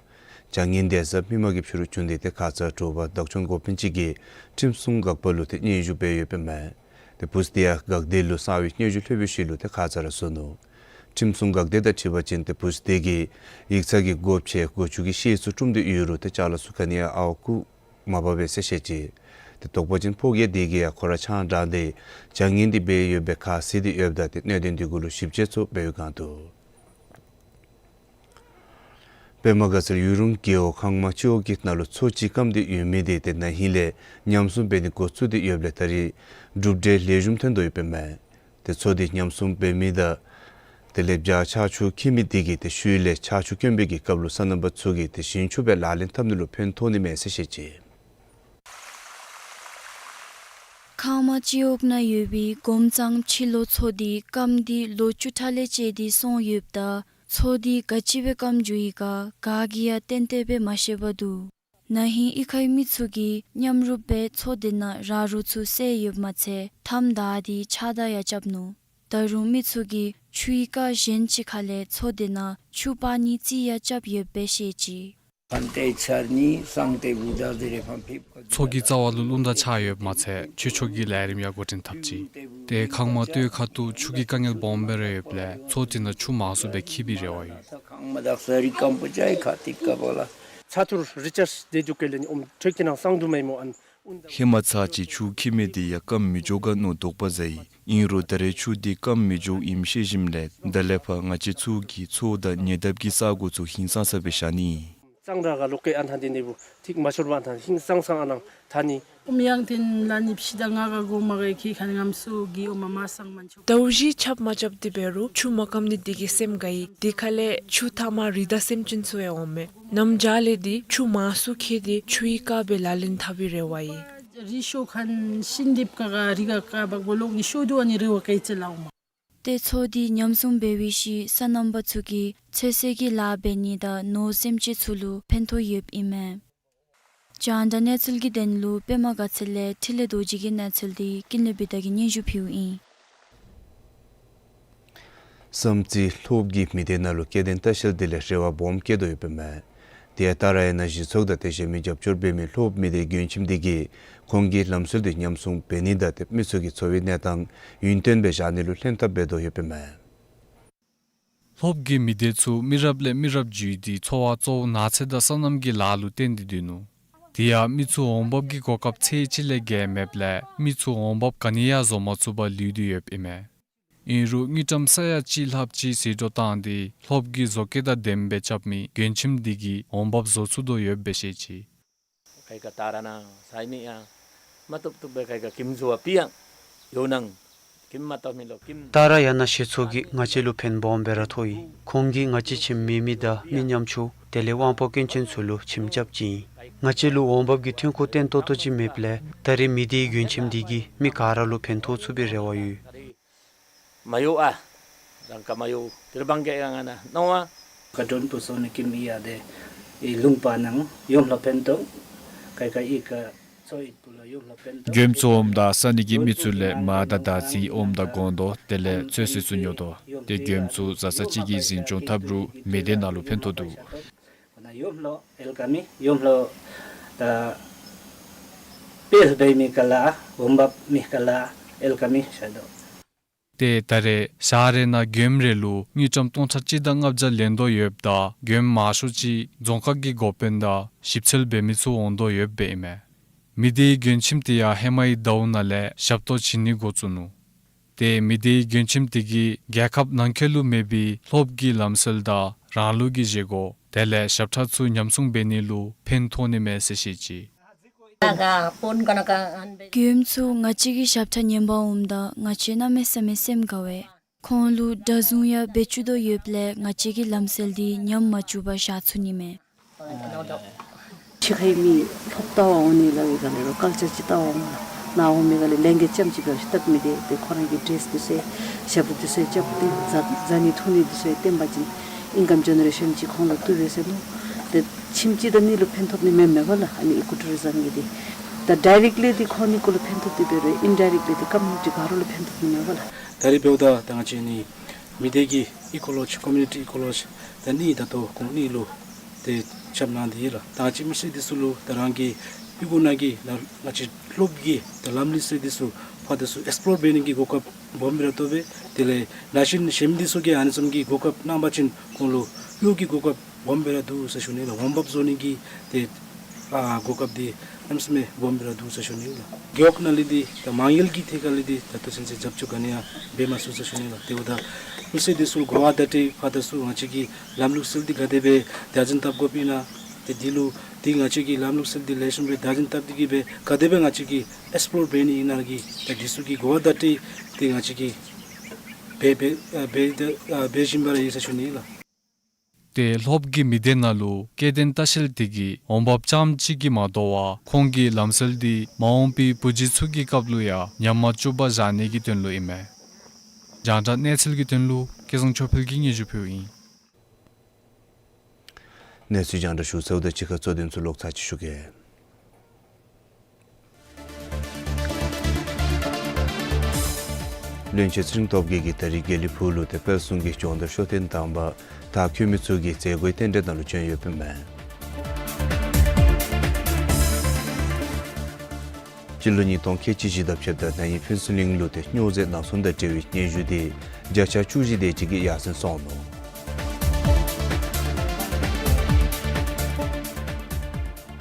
བྱ་ངན་འདི་ཚུ་མི་མང་གིས་ཕྱི་རུ་བྱུང་སྟེ་ཏེ་ཁ་ཙ་དྲོ་པ་བདག་སྐྱོང་འགོ་དཔོན་ཅིག་གིས་ཁྲིམས་སྲུང་འགག་པ་ལུ་ཏེ་སྙན་ཞུ་འབད་ཡོདཔ་ཨིན་མས། ཏེ་བུཚ་དེ་ཡང་འགག་སྡེ་ལུ་གསང་བའི་སྙན་ཞུ་ལྷོད་པའི་ཤུལ་ལུ་ཏེ་ཁ་ཙ་ར་བཟོ་ནུག། ཁྲིམས་སྲུང་འགག་སྡེ་དང་འཁྲིལ་བ་ཅིན་ཏེ་བུཚ་དེ་གིས་ཡིག་ཚང་གི་སྒོ་ཕྱེ་སྒོ་ཕྱུགས་ཀྱི་བཤེད་ཚུ་དཀྲུམ་སྟེ་ཡོད་རུང་ཏེ་ཅ་ལ་ཚུ་ག་ནི་ཡང་ཨརཝ་བརྐུ་མ་འབག་པས་ཟེར་བཤད་ཅི། ཏེ་དོགས་པ་ཅན་ཕོ་རྒྱས་དེ་གིས་ཡང་ཁོ་ར་ཆང་དྲངས་ཏེ་བྱ་ངན་འདི་འབད་ཡོད་པའི་ཁ་བཟེད་དེ་ཡོདཔ་ད་ཏེ་གནད་དོན་འདི་གུ་ལུ་ཞིབ་དཔྱད་ཚུ་འབད་བའི་སྒང་དུ། པདྨ་དགའ་ཚལ་ཡུལ་གྲུ་རྒེད་འོག་ཁང་མ་སྤྱི་འོག་གི་ནང་ལུ་མཚོ་ཅིག་སྐམ་སྟེ་ཡོད་མི་དེ་ཏེ་ན་ཧིང་ལས་ཉམས་སྲུང་འབད་ནི་འགོ་བཙུགས་ཏེ་ཡོདཔ་ལས་ད་རེས་གྲུབ་འབྲས་ལེགས་ཤོམ་ཐོན་དོ་ཡོདཔ་ཨིན་མས། ཏེ་མཚོ་དེ་ཉམས་སྲུང་འབད་མི་དང་དེ་ལས་བྱཱ་ཆར་ཆུ་འཁྱིལ་མི་དེ་གིས་ཏེ་ཤུལ་ལས་ཆར་ཆུ་དཀོན་པའི་གི་སྐབས་ལུ་སོ་ནམ་པ་ཚུ་གིས་ཏེ་ཞིང་ཆུ་སྦེ་ལག་ལེན་འཐབ་ནི་ལུ་ཕན་ཐོགས་ནི་མས་ཟེར་བཤད་ཅི། ཁང་མ་སྤྱི་འོག་ནང་ཡོད་པའི་གོམ་གཙང་ཕྱི་ལོགས་མཚོ་དེ་སྐམ་སྟེ་ལོ་བཅུ་ཕྲག་ལས་བཅད་དེ་སོང་ཡོདཔ་ད་མཚོ་དེ་ག་ཅི་སྦེ་སྐམ་འགྱོ་ཡི་ག་ག་གིས་ཡང་ཏན་ཏན་སྦེ་མ་ཤེས་པར་འདུག། ན་ཧིང་གཡུས་ཁའི་མི་ཚུ་གིས་མཉམ་རུབ་སྦེ་མཚོ་དེ་ནང་ར་རོ་ཚུ་བསལ་ཡོདཔ་མ་ཚད་ཐམ་བདའ་སྟེ་ཕྱགས་བདའ་ཡང་རྐྱབ་ནུག། ད་རུང་མི་ཚུ་གིས་ཆུའི་རྐ་གཞན་ཅིག་ཁ་ལས་མཚོ་དེ་ནང་ཆུ་སྤར་ནིའི་རྩིས་ཡང་རྐྱབ་ཡོདཔ་སྦེ་བཤད་ཅི། མཚོ་གི་རྩ་བ་ལུ་རླུང་རྟ་ཆགས་ཡོདཔ་མ་ཚད་ཆུ་ཆོག་གི་ལས་རིམ་ཡང་འགོ་འདྲེན་འཐབ་ཅི། ཏེ་ཁང་མ་སྟོད་ཁ་ཐུག་ཆུ་གི་དཀའ་ངལ་སྦོམ་སྦེ་ར་ཡོདཔ་ལས་མཚོ་དེ་ནང་ཆུ་མང་སུ་སྦེ་འཁྱིལ་བའི་རེ་བ་ཡོད། ཚ་ཐུར་རི་ཅར་སི་དེ་འདུག་གེ་ལེ་ནི་ཨོམ་ཁྲེག་ཁྲེག་ནང་སང་དུ་མེ་མོ་ཨན། ཧེ་མ་ཚར་གཅིག་ཆུ་འཁྱིལ་མི་དེ་ཡང་སྐམ་མི་འགྱོ་ག་མནོ་དོགས་པ་ཟ་ཡི། ཨིན་རུང་ད་རེས་ཆུ་དེ་སྐམ་མི་འགྱོཝ་ཨིནམ་ཤེས་ཞིནམ་ལས་ད་ལས་ཕར་ང་བཅས་ཚུ་གིས་མཚོ་དང་ཉེ་འདབས་ཀྱི་ས་གོ་ཚུ་ཧིང་སངས་ས་སྦེ་བཞག་ནི་ཨིན། གཙང་སྦྲ་ག་ལོག་གེ་ཨན་ཐང་དེ་ནི་བུ་ཐིག་མ་ཤོར་བ་ཨན་ཐང་ཧིང་སངས་སངས་ཨ་ནང་ཐ་ནི། ཨོམ་ཡང་ཏེན་ལ་ནི་ཕྱི་ད་ང་ག་གོ་མ་ག་ཁེ་ཁ་ནི་ངམ་སུ་གི་ཨོམ་མ་སང་མན་ཆོག། ཟླཝ་བཞི་ཆརཔ་མ་རྐྱབ་སྟེ་འབད་རུང་ཆུ་མ་སྐམ་ནི་དེ་གིས་སེམས་དགའ་ཡི། དེ་ཁ་ལས་ཆུ་ཐ་མ་རི་དྭགས་སེམས་ཅན་ཚུ་ཡང་འོང་མས། གནམ་བྱཱར་ལས་དེ་ཆུ་མང་སུ་འཁྱིལ་ཏེ་ཆུའི་རྐ་སྦེ་ལག་ལེན་འཐབ་པའི་རེ་བ་ཡོད། རི་ཤོ་ཁན་ཤིན་དིབ་ཀ་ག་རི་ག་ཀ་བག་བོ་ལོག་ནི་ཤོ་དུ་ཨ་ནི་རེ་བ་ཀེ་ཅི་ལ་འོང་མས། ཏེ་མཚོ་དེ་ཉམས་སྲུང་འབད་བའི་ཤུལ་སོ་ནམ་པ་ཚུ་གིས་ཚོད་བསྲེ་གི་ལཱ་འབད་ནི་དང་ནོར་སེམས་ཅན་ཚུ་ལུ་ཕན་ཐོགས་ཡོདཔ་ཨིན་མས། རྒྱང་བསྒྲགས་གནས་ཚུལ་གྱི་དོན་ལུ་པདྨ་དགའ་ཚལ་ལས་འཕྲིན་ལས་རྡོ་རྗེ་གི་གནས་ཚུལ་འདི་ཀུན་ལེགས་བི་དྷ་གིས་སྙན་ཞུ་ཕུལཝ་ཨིན། བསམ་རྩེ་ལྷོ་བུ་གི་མི་སྡེ་ནང་ལུ་སྐྱེ་ལྡན་ལྟ་བཤལ་དེ་ལས་རེ་བ་སྦོམ་བསྐྱེད་དོ་ཡོདཔ་ཨིན་མས། དེ་ཡང་ཏཱ་ར་ཡ་ན་གཞི་ཚོགས་དང་དེ་བཞིན་མི་རྒྱབ་སྐྱོར་འབད་མི་ལྷོ་བུ་མི་སྡེའི་མགྱོན་ཁྱིམ་དེ་གིས་ཁོང་གི་ལམ་སྲོལ་དེ་ཉམས་སྲུང་འབད་ནི་དང་ཏེ་མི་ཚུ་གི་འཚོ་བའི་གནས་སྟངས་ཡུན་བརྟན་སྦེ་བཞག་ནི་ལུ་ལྷན་ཐབས་འབད་དོ་ཡོདཔ་ཨིན་མས། ལྷོ་བུ་གི་མི་སྡེ་ཚུ་མི་རབས་ལས་མི་རབས་བརྒྱུད་དེ་འཚོ་བ་གཙོ་བོ་ནགས་ཚལ་དང་སོ་ནམ་གྱི་ལཱ་ལུ་བརྟེན་ཏེ་སྡོད་ནུག། དེ་ཡང་མི་ཚུ་འོང་འབབ་ཀྱི་གོ་སྐབས་ཚད་ཅིག་ལས་བརྒལ་མེདཔ་ལས་མི་ཚུ་འོང་འབབ་ག་ནི་ཡང་བཟོ་མ་ཚུགས་པར་ལུས་ཏེ་ཡོདཔ་ཨིན་མས། ཨིན་རུང་དངུལ་ཀྲམ་ས་ཡ་གཅིག་ལྷགཔ་ཅིག་ཟད་འགྲོ་བཏང་སྟེ་ལྷོ་བུ་གི་བཟོ་བཀོད་དང་ལྡནམ་སྦེ་རྐྱབ་མི་མགྱོན་ཁྱིམ་དེ་གིས་འོང་འབབ་བཟོ་ཚུགས་དོ་ཡོདཔ་སྦེ་བཤད་ཅི། ཏཱ་ར་ཡ་ན་གཞི་ཚོགས་ཀྱིས་ང་བཅས་ལུ་ཕན་སྦོམ་སྦེ་ར་ཐོགས་ཡི། ཁོང་གིས་ང་བཅས་ཁྱིམ་མེད་མི་དང་མི་ཉམ་ཆུང་དེ་ལས་དབང་པོ་སྐྱོན་ཅན་ཚུ་ལུ་ཁྱིམ་རྐྱབ་ཅི་ཨིན། ང་བཅས་ལུ་འོང་འབབ་ཀྱི་ཐོན་ཁུངས་བརྟན་ཏོག་ཏོ་ཅིག་མེདཔ་ལས་ད་རེས་མི་སྡེའི་མགྱོན་ཁྱིམ་དེ་གིས་མི་ག་ར་ལུ་ཕན་ཐོགས་ཚུགས་པའི་རེ་བ་ཡོད། མ་ཡོ་ཨ། རང་ཀ་མ་ཡོ། དེར་བང་གེ་ཨ་ང་ན་ནོ་ཨ། ཀ་དྲོན་པུ་སོ་ནི་ཀིམ་ཨི་ཡ་དེ་ཨི་ལུང་པ་ནང་ཡོམ་ལྷོ་ཕན་ཐོགས། ཀའི་ཀ་ཨི་ཀ་ཚོ་ཨིད་པུ་ལ་ཡོམ་ལྷོ་ཕན་ཐོགས། མགྱོནམ་ཚུ་འོངམ་ད་ས་གནས་ཀྱི་མི་ཚུ་ལས་མར་དང་ཟླཝ་ཚེས་འོངམ་ད་སྒོང་རྡོག་དེ་ལས་ཚོད་བསྲེ་ཚུ་ཉོ་དོ། ཏེ་མགྱོནམ་ཚུ་བཟའ་ཚང་ཅིག་གིས་འཛིན་སྐྱོང་འཐབ་རུང་མི་སྡེ་ནང་ལུ་ཕན་ཐོགས་འདུག། ཡོམ་ལྷོ་ཨེལ་ཀ་མི་ཡོམ་ལྷོ་ད་དཔལ་འབད་མི་ཀ་ལ་འོང་འབབ་མི་ཀ་ལ་ཨེལ་ཀ་མི་ཤ་དོ། ཏེ་ད་རེས་ཞག་རེ་ནང་མགྱོནམ་རེ་ལུ་དངུལ་ཀྲམ་སྟོང་ཕྲག་གཅིག་དང་ལྔ་བརྒྱ་ལེན་དོ་ཡོདཔ་ད་མགྱོནམ་མང་ཤོས་ཅིག་རྫོང་ཁག་གི་འགོ་དཔོན་དང་ཞིབ་འཚོལ་འབད་མི་ཚུ་འོང་དོ་ཡོདཔ་ཨིན་མས། མི་སྡེའི་མགྱོན་ཁྱིམ་དེ་ཡང་ཧེ་མའི་ཟླཝ་ནང་ལས་ཞབས་ཏོག་བྱིན་ནི་འགོ་བཙུགས་ནུག། ཏེ་མི་སྡེའི་མགྱོན་ཁྱིམ་དེ་གིས་རྒྱལ་ཁབ་ནང་འཁོད་ལུ་མེད་པའི་ལྷོ་བུ་གི་ལམ་སྲོལ་དང་རང་ལུགས་ཀྱི་བཞེས་སྒོ་དེ་ལས་ཞབས་ཁྲ་ཚུ་ཉམས་སྲུང་འབད་ནི་ལུ་ཕན་ཐོགས་ནི་མས་ཟེར་བཤད་ཅི། མགྱོནམ་ཚུ་ང་བཅས་ཀྱི་ཞབས་ཁྲ་ཉན་པར་འོངམ་ད་ང་བཅས་གནམ་མེད་ས་མེད་སེམས་དགའ་བས། ཁོང་ལུ་གྲྭ་བཟུང་ཡང་འབད་བཅུག་དོ་ཡོདཔ་ལས་ང་བཅས་ཀྱི་ལམ་སྲོལ་འདི་ཉམས་མ་བཅུག་པར་བཞག་ཚུགས་ནི་མས། ཕྱི་ཁའི་མི་ལྷོདཔ་ལྟ་བར་འོང་ནི་ལ་འི་ག་ལས་རོགས་སྐལ་ཆ་ཅིག་ལྟ་བར་འོང་ལགས། ནཱ་འོང་མི་ག་ལས་ལྷན་རྒྱས་རྐྱངམ་ཅིག་འབད་ཞིནམ་སྟབས་མི་བདེ། ཏེ་ཁོ་ར་གི་ཌེ་རེསི་འདི་ཚུ་ཞབས་ཏོག་འདི་ཚུ་རྐྱབ་སྟེ་བཟའ་བཟའ་ནི་འཐུང་ནི་འདི་ཚུ་བསྟེན་པ་ཅིན་ ཨིན་ཀམ་ཇེ་ནེ་རེ་ཤཱན་ཅིག་ཁོང་ལུ་བཏུབ་པས་ཟེར་མནོ། ཏེ་ཁྱིམ་གཅིག་དང་གཉིས་ལུ་ཕན་ཐོགས་ནི་མེན་མས་པ་ལགས། ཨ་ནི་ཨི་ཀོ་ཊུ་རི་ཛམ་གྱིས་འདི་ད་ཌའི་རེཀཊ་ལི་འདི་ཁོང་གཉིས་ཀུན་ལུ་ཕན་ཐོགས་ཏེ་འབད་རུང་ཨིན་ཌའི་རེཀཊ་ལི་འདི་ཀོ་མིའུ་ནི་ཊི་ག་ར་ལུ་ཕན་ཐོགས་ནི་མས་པ་ལགས། ད་རེས་འབདཝ་ད་ད་ང་བཅས་ནི་མི་སྡེ་གི་ཨི་ཀོ་ལོ་ཇི་ཀོ་མིའུ་ནི་ཊི་ཨི་ཀོ་ལོ་ཇི་ད་ཨ་ནི་ད་ལྟོ་ཁོང་གཉིས་ལུ་ཏེ་རྐྱབ་གནང་སྟེ་ཡོད་ལགས། ད་ང་བཅས་མི་སེར་འདི་ཚུ་ལུ་ད་རང་གི་ཨི་ཁུག་ནང་གི་ད་ང་བཅས་ལྷོ་ཀི་ད་ལམ་ལུགས་སྲོལ་འདི་ཚུ་ཕར་དང་ཚུར་ཨེགསི་པོར་འབད་ནི་གི་གོ་སྐབས་སྦོམ་སྦེ་ར་ཐོབ་པས། དེ་ལས་ནང་བཞིན་གཞན་མི་འདི་ཚུ་གིས་ཨ་ནི་བཟུམ་གྱི་གོ་སྐབས་གནང་བ་ཅིན་ཁོང་ལུ་གཡོག་གི་གོ་སྐབས་སྦོམ་སྦེ་ར་འདུག་ཟེར་ཞུ་ནི་ལགས། འོང་འབབ་བཟོ་ནི་གི་ཏེ་ཨ་གོ་སྐབས་འདི་གནམ་མེད་ས་མེད་སྦོམ་སྦེ་ར་འདུག་ཟེར་ཞུ་ནི་ལགས། རྒེད་འོག་ནང་ལས་འདི་ད་མ་དངུལ་གྱི་ཐད་ཁར་ལས་འདི་ད་ལྟོ་ཚུན་ཚོད་རྒྱབ་སྐྱོར་ག་ནི་ཡང་འབད་མ་ཚུགས་ཟེར་ཞུ་ནི་ལགས། དེ་འབདཝ་ད་མི་སེར་འདི་ཚུ་གོ་བ་བརྡ་སྤྲོད་ཕར་དང་ཚུར་ང་བཅས་ཀྱི་ལམ་ལུགས་སྲོལ་འདི་ག་དེ་སྦེ་བདག་འཛིན་འཐབ་དགོཔ་ཨིན་ན། ཏེ་འདི་ལུ་འདི་ང་བཅས་ཀྱི་ལམ་ལུགས་སྲོལ་འདི་ལེགས་ཤོམ་སྦེ་བདག་འཛིན་འཐབ་སྟེ་གིས་སྦེ་ག་དེ་སྦེ་ང་བཅས་ཀྱིས་ཨེགསི་པོར་འབད་ནི་ཨིན་ན་གི་ཏེ་འདི་ཚུ་གི་གོ་བ་བརྡ་སྤྲོད་འདི་ང་བཅས་ཀྱིས་འབད་འབད་ཨ་འབད་ཨ་འབད་བཞིན་པ་ར་ཡོད་ཟེར་ཞུ་ནི་ལགས། ཏེ་ལྷོ་པ་གི་མི་སྡེ་ནང་ལུ་སྐྱེ་ལྡན་ལྟ་བཤལ་འདི་གིས་འོང་འབབ་རྐྱངམ་གཅིག་གིས་མ་དོ་བར་ཁོང་གི་ལམ་སྲོལ་འདི་མ་འོངས་པའི་བུ་རྒྱུད་ཚུ་གི་སྐབས་ལུ་ཡང་ཉམས་མ་བཅུག་པར་བཞག་ནི་གི་དོན་ལུ་ཨིན་མས། རྒྱང་བསྒྲགས་གནས་ཚུལ་གྱི་དོན་ལུ་སྐལ་བཟང་ཆོས་འཕེལ་གྱིས་སྙན་ཞུ་ཕུལཝ་ཨིན། གནས་ཚུལ་རྒྱང་བསྒྲགས་ཞུ་ཚརཝ་དང་གཅིག་ཁར་གཙོ་དོན་ཚུ་ལོག་ཚར་ཅིག་ཞུ་གེ། བློན་ཆེན་ཚེ་རིང་སྟོབས་རྒྱས་ཀྱིས་ད་རིས་དགེ་ལེགས་ཕུག་ལུ་ཏེ་དཔལ་གསུང་གི་སྦྱོང་བརྡར་ཤོག་ཐེངས་དང་པ་དང་འཁོད་མི་ཚུ་གི་མཛད་སྒོའི་རྟེན་འབྲེལ་ནང་ལུ་བྱོན་ཡོདཔ་ཨིན་མས། སྤྱི་ལོ་ཉིས་སྟོང་ཁལ་གཅིག་བཞི་དང་ཕྱདཔ་ད་ན་ཧིང་ཕུན་ཚོགས་གླིང་ལུ་ཏེ་སྨྱོ་རྫས་ནག་ཚོང་དང་འབྲེལ་བའི་སྙན་ཞུ་འདི་བརྒྱ་ཆ་བཅུ་བཞི་དེ་ཅིག་གིས་ཡར་སེང་སོང་ནུག།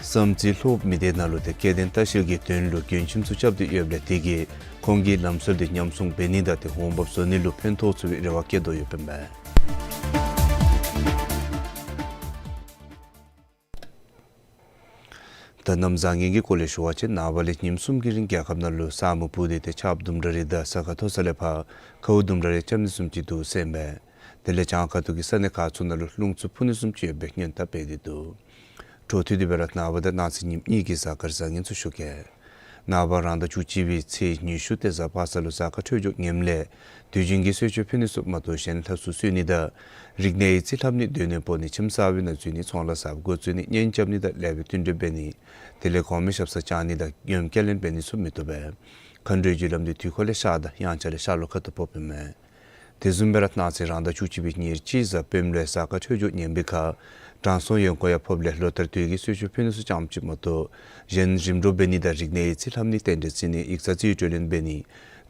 བསམ་རྩེ་ལྷོ་པ་མི་སྡེ་ནང་ལུ་ཏེ་སྐྱེ་ལྡན་ལྟ་བཤལ་གྱི་དོན་ལུ་མགྱོན་ཁྱིམ་ཚུ་རྐྱབ་སྟེ་ཡོདཔ་ལས་དེ་གིས་ཁོང་གི་ལམ་སྲོལ་འདི་ཉམས་སྲུང་འབད་ནི་དང་ཏེ་འོང་འབབ་བཟོ་ནི་ལུ་ཕན་ཐོགས་ཚུགས་པའི་རེ་བ་བསྐྱེད་དོ་ཡོདཔ་ཨིན་པས། ད་གནམ་བཟང་ངན་གྱི་སྐོར་ལས་ཞུ་བ་ཅིན་ནངས་པ་ལས་ཉིནམ་གསུམ་གྱི་རིང་རྒྱལ་ཁབ་ནང་ལུ་ས་སྨུག་སྤུབས་ཏེ་ཏེ་ཆརཔ་དུམ་གྲ་རེ་དང་ས་ཁ་མཐོ་ས་ལས་ཕར་ཁཝ་དུམ་གྲ་རེ་རྐྱབ་ནི་བཟུམ་ཅིག་འདུག་ཟེར་ཨིན་པས། དེ་ལས་བྱང་ཁ་ཐུག་གི་ས་གནས་ཁག་ཚུ་ནང་ལུ་རླུང་འཚུབ་འཕུ་ནི་བཟུམ་ཅིག་ཡོད་པའི་སྔོན་བརྡ་སྤེལ་ཏེ་འདུག། འཕྲོ་མཐུད་དེ་སྦེ་ར་ནངས་པ་དང་གནངས་ཚེ་ཉིནམ་གཉིས་ཀྱི་གཟའ་སྐར་བཟང་ངན་ཚུ་ཞུ་གེ། ནངས་པ་རང་ཟླ་བཅུ་གཅིག་པའི་ཚེས་ཉི་ཤུ་ཏེ་གཟའ་པ་སངས་ལུ་གཟའ་སྐར་འཕྲོད་སྦྱོར་ངནམ་ལས་དུས་རྒྱུན་གྱི་གསོལ་མཆོད་ཕུལ་ནི་ཚུ་མ་གཏོགས་གཞན་ལྷ་གསོལ་གསོལ་ནི་དང་རིག་གནས་ཡིག་རྩིས་ལྷབ་ནི་སྡོད་གནས་སྤོ་ནི་ཁྱིམ་གསར་པའི་ནང་འཛུལ་ནི་ཚོང་ལཱ་གསརཔ་འགོ་བཙུགས་ནི་གཉེན་རྐྱབ་ནི་དང་ལེགས་པའི་མཐུན་འབྲེལ་འབད་ནི་དེ་ལས་གོང་མའི་ཞབས་སར་བཅར་ནི་དང་ཡོན་སྐྱེལ་ལེན་འབད་ནི་ཚུ་མི་བཏུབ་པས། མཁའ་འགྲོའི་རྒྱུ་ལམ་འདི་དུས་འཁོར་ལས་ཤར་དང་དབྱངས་འཆར་ལས་ཤར་ལྷོ་ཁ་ཐུག་ཕོགཔ་ཨིན་མས། དེ་བཟུམ་སྦེ་ར་གནངས་ཚེ་རང་ཟླ་བཅུ་གཅིག་པའི་ཉེར་གཅིག་གཟའ་སྤེནམ་ལུ་གཟའ་སྐར་འཕྲོད་སྦྱོར་ངན་པའི་ཁར་དྲང་སྲོང་ཡོན་ཁོ་ཡང་ཕོགཔ་ལས་ལོ་ལྟར་དུས་ཀྱི་གསོལ་མཆོད་ཕུལ་ནི་ཚུ་ཙམ་ཅིག་མ་གཏོགས་གཞན་རིམ་གྲོ་འབད་ནི་དང་རིག་གནས་ཡིག་རྩིས་ལྷབ་ནི་རྟེན་འབྲེལ་བརྩི་ནི་ཡིག་ཚང་རྩིས་སྤྲོད་ལེན་འབད་ནི་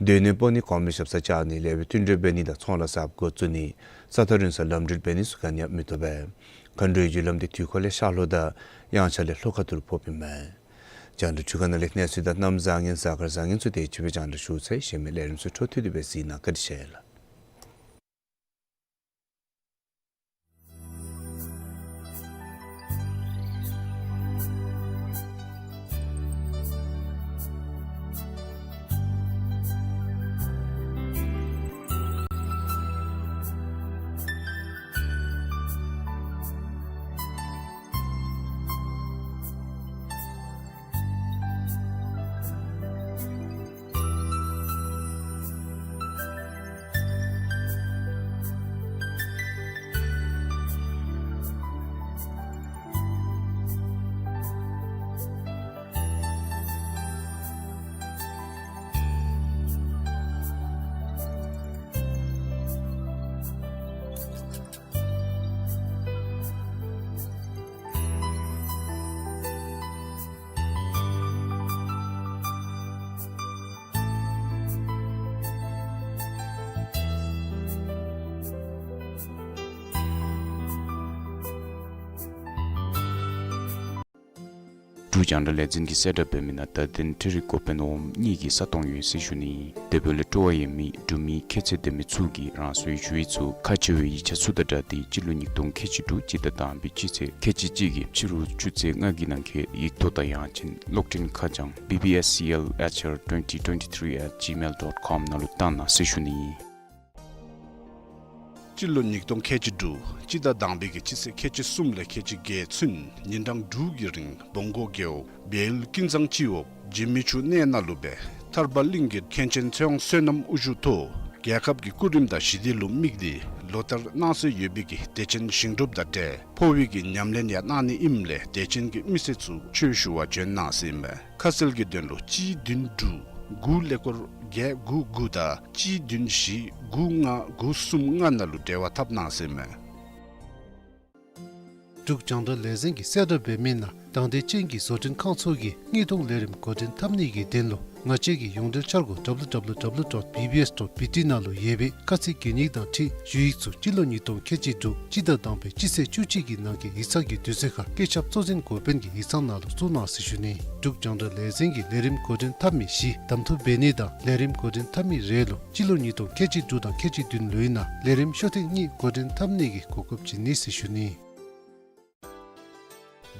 སྡོད་གནས་སྤོ་ནི་གོང་མའི་ཞབས་སར་བཅར་ནི་ལེགས་པའི་མཐུན་འབྲེལ་འབད་ནི་དང་ཚོང་ལཱ་གསརཔ་འགོ་བཙུགས་ནི་ས་ཐག་རིང་སར་ལམ་འགྲུལ་འབད་ནི་ཚུ་ག་ནི་ཡང་མི་བཏུབ་པས། མཁའ་འགྲོའི་རྒྱུ་ལམ་འདི་དུས་འཁོར་ལས་ཤར་ལྷོ་དང་དབྱངས་འཆར་ལས་ལྷོ་ཁ་ཐུག་ཕོགཔ་ཨིན་མས། རྒྱང་བསྒྲགས་འཕྲུལ་ཁང་ནང་ལས་གནས་ཚུལ་དང་གནམ་བཟང་ངན་གཟའ་སྐར་བཟང་ངན་ཚུ་དེ་ཅིག་སྦེ་རྒྱང་བསྒྲགས་ཞུ་ཚར་ཡི། གཞན་མི་ལས་རིམ་ཚུ་འཕྲོ་མཐུད་དེ་སྦེ་གཟིགས་གནང་། བཀའ་དྲིན་ཆེ་ལགས། འབྲུག་རྒྱང་བསྒྲགས་ལས་འཛིན་གྱིས་གསལ་བསྒྲགས་འབད་མི་ནང་བརྡ་དོན་འཕྲུལ་རིག་འགོ་དཔོན་འོགམ་གཉིས་ཀྱི་ས་སྟོང་ཡོད་ཟེར་ཞུ་ནི། དེ་འབདཝ་ལས་སྤྲོ་བ་ཡོད་མི་འབྲུག་མི་ཁྱད་ཚད་ལྡན་མི་ཚུ་གིས་རང་སོའི་ཞུ་ཡིག་ཚུ་ཁ་འབྱོར་བའི་ཡིག་ཆ་ཚུ་དང་སྦྲགས་ཏེ་སྤྱི་ལོ་ཉིས་སྟོང་ཁལ་གཅིག་དྲུག་སྤྱི་ཟླ་དང་པའི་སྤྱི་ཚེས་ཁལ་གཅིག་གཅིག་གི་ཕྱི་རུ་ཆུ་ཚོད་ལྔ་གི་ནང་འཁོད་ཡིག་ཐོག་དང་ཡང་ཅིན་གློག་འཕྲིན་ཁ་བྱང་B B S C L H R twenty twenty-three at gmail dot com ནང་ལུ་བཏང་གནང་ཟེར་ཞུ་ནི། སྤྱི་ལོ་ཉིས་སྟོང་ཁལ་གཅིག་དྲུག་སྤྱི་ཟླ་དང་པའི་གི་སྤྱི་ཚེས་ཁལ་གཅིག་གསུམ་ལས་ཁལ་གཅིག་བརྒྱད་ཚུན་ཉིན་གྲངས་དྲུག་གི་རིང་བོང་གོ་རྒེད་འོག་བལ་ཡུལ་ཀུན་བཟང་སྤྱི་འོག་འཇིགས་མེད་ཆུ་གནས་ནང་ལུ་སྦེ་ཐར་པ་གླིང་གི་མཁན་ཆེན་ཚེ་དབང་བསོད་ནམས་དབུ་བཞུགས་ཐོག་རྒྱལ་ཁབ་ཀྱི་སྐུ་རིམ་དང་ཞི་བདེ་ལུ་དམིགས་ཏེ་ ལོ་ལྟར་གནང་སྲོལ་ཡོད་པའི་གི་དད་ཅན་ཞིང་སྒྲུབ་དང་འབྲེལ་འཕོ་བའི་གི་ཉམས་ལེན་ཡང་གནང་ནི་ཨིནམ་ལས་དད་ཅན་གྱི་མི་སེར་ཚུ་ཆོས་ཞུ་བར་བྱོན་གནང་ཟེར་ཨིན་མས། ཁ་གསལ་གྱི་དོན་ལུ་གཅིག་བདུན་དྲུག་དགུ་ཀླད་ཀོར་བརྒྱད་དགུ་དགུ་དང་གཅིག་བདུན་བཞི་དགུ་ལྔ་དགུ་གསུམ་ལྔ་ནང་ལུ་འབྲེལ་བ་འཐབ་གནང་ཟེར་ཨིན་མས། འབྲུག་རྒྱང་བསྒྲགས་ལས་འཛིན་གྱིས་གསལ་བསྒྲགས་འབད་མི་ནང་དང་འདོད་ཅན་གྱི་བཟོ་སྐྲུན་ཁང་ཚུ་གིས་དངོས་སྒྲུབ་ལས་རིམ་འགོ་འདྲེན་འཐབ་ནི་གི་དོན་ལུ་ང་བཅས་ཀྱི་ཡོངས་འབྲེལ་འཆར་སྒོ་W W W dot B B S dot B T ནང་ལུ་ཡོད་པའི་ཁ་ཚིག་གན་ཡིག་དང་འཁྲིལ་ཞུ་ཡིག་ཚུ་སྤྱི་ལོ་ཉིས་སྟོང་ཁལ་གཅིག་དྲུག་སྤྱི་ཟླ་དང་པའི་སྤྱི་ཚེས་བཅུ་གཅིག་གི་ནང་གི་ཡིག་ཚང་གི་དུས་ཚོད་ཁར་བཀོད་ཁྱབ་གཙོ་འཛིན་འགོ་དཔོན་གྱི་ཡིག་ཚང་ནང་ལུ་བཙུགས་གནང་ཟེར་ཞུ་ནི། འབྲུག་རྒྱང་བསྒྲགས་ལས་འཛིན་གྱིས་ལས་རིམ་འགོ་འདྲེན་འཐབ་མི་བཞི་གདམ་འཐུ་འབད་ནི་དང་ལས་རིམ་འགོ་འདྲེན་འཐབ་མི་རེ་ལུ་སྤྱི་ལོ་ཉིས་སྟོང་ཁལ་གཅིག་དྲུག་དང་ཁལ་གཅིག་བདུན་ལོའི་ནང་ལས་རིམ་ཤོག་ཐེངས་གཉིས་འགོ་འདྲེན་འཐབ་ནི་གི་གོ་སྐབས་བྱིན་ནི་ཟེར་ཞུ་ནི།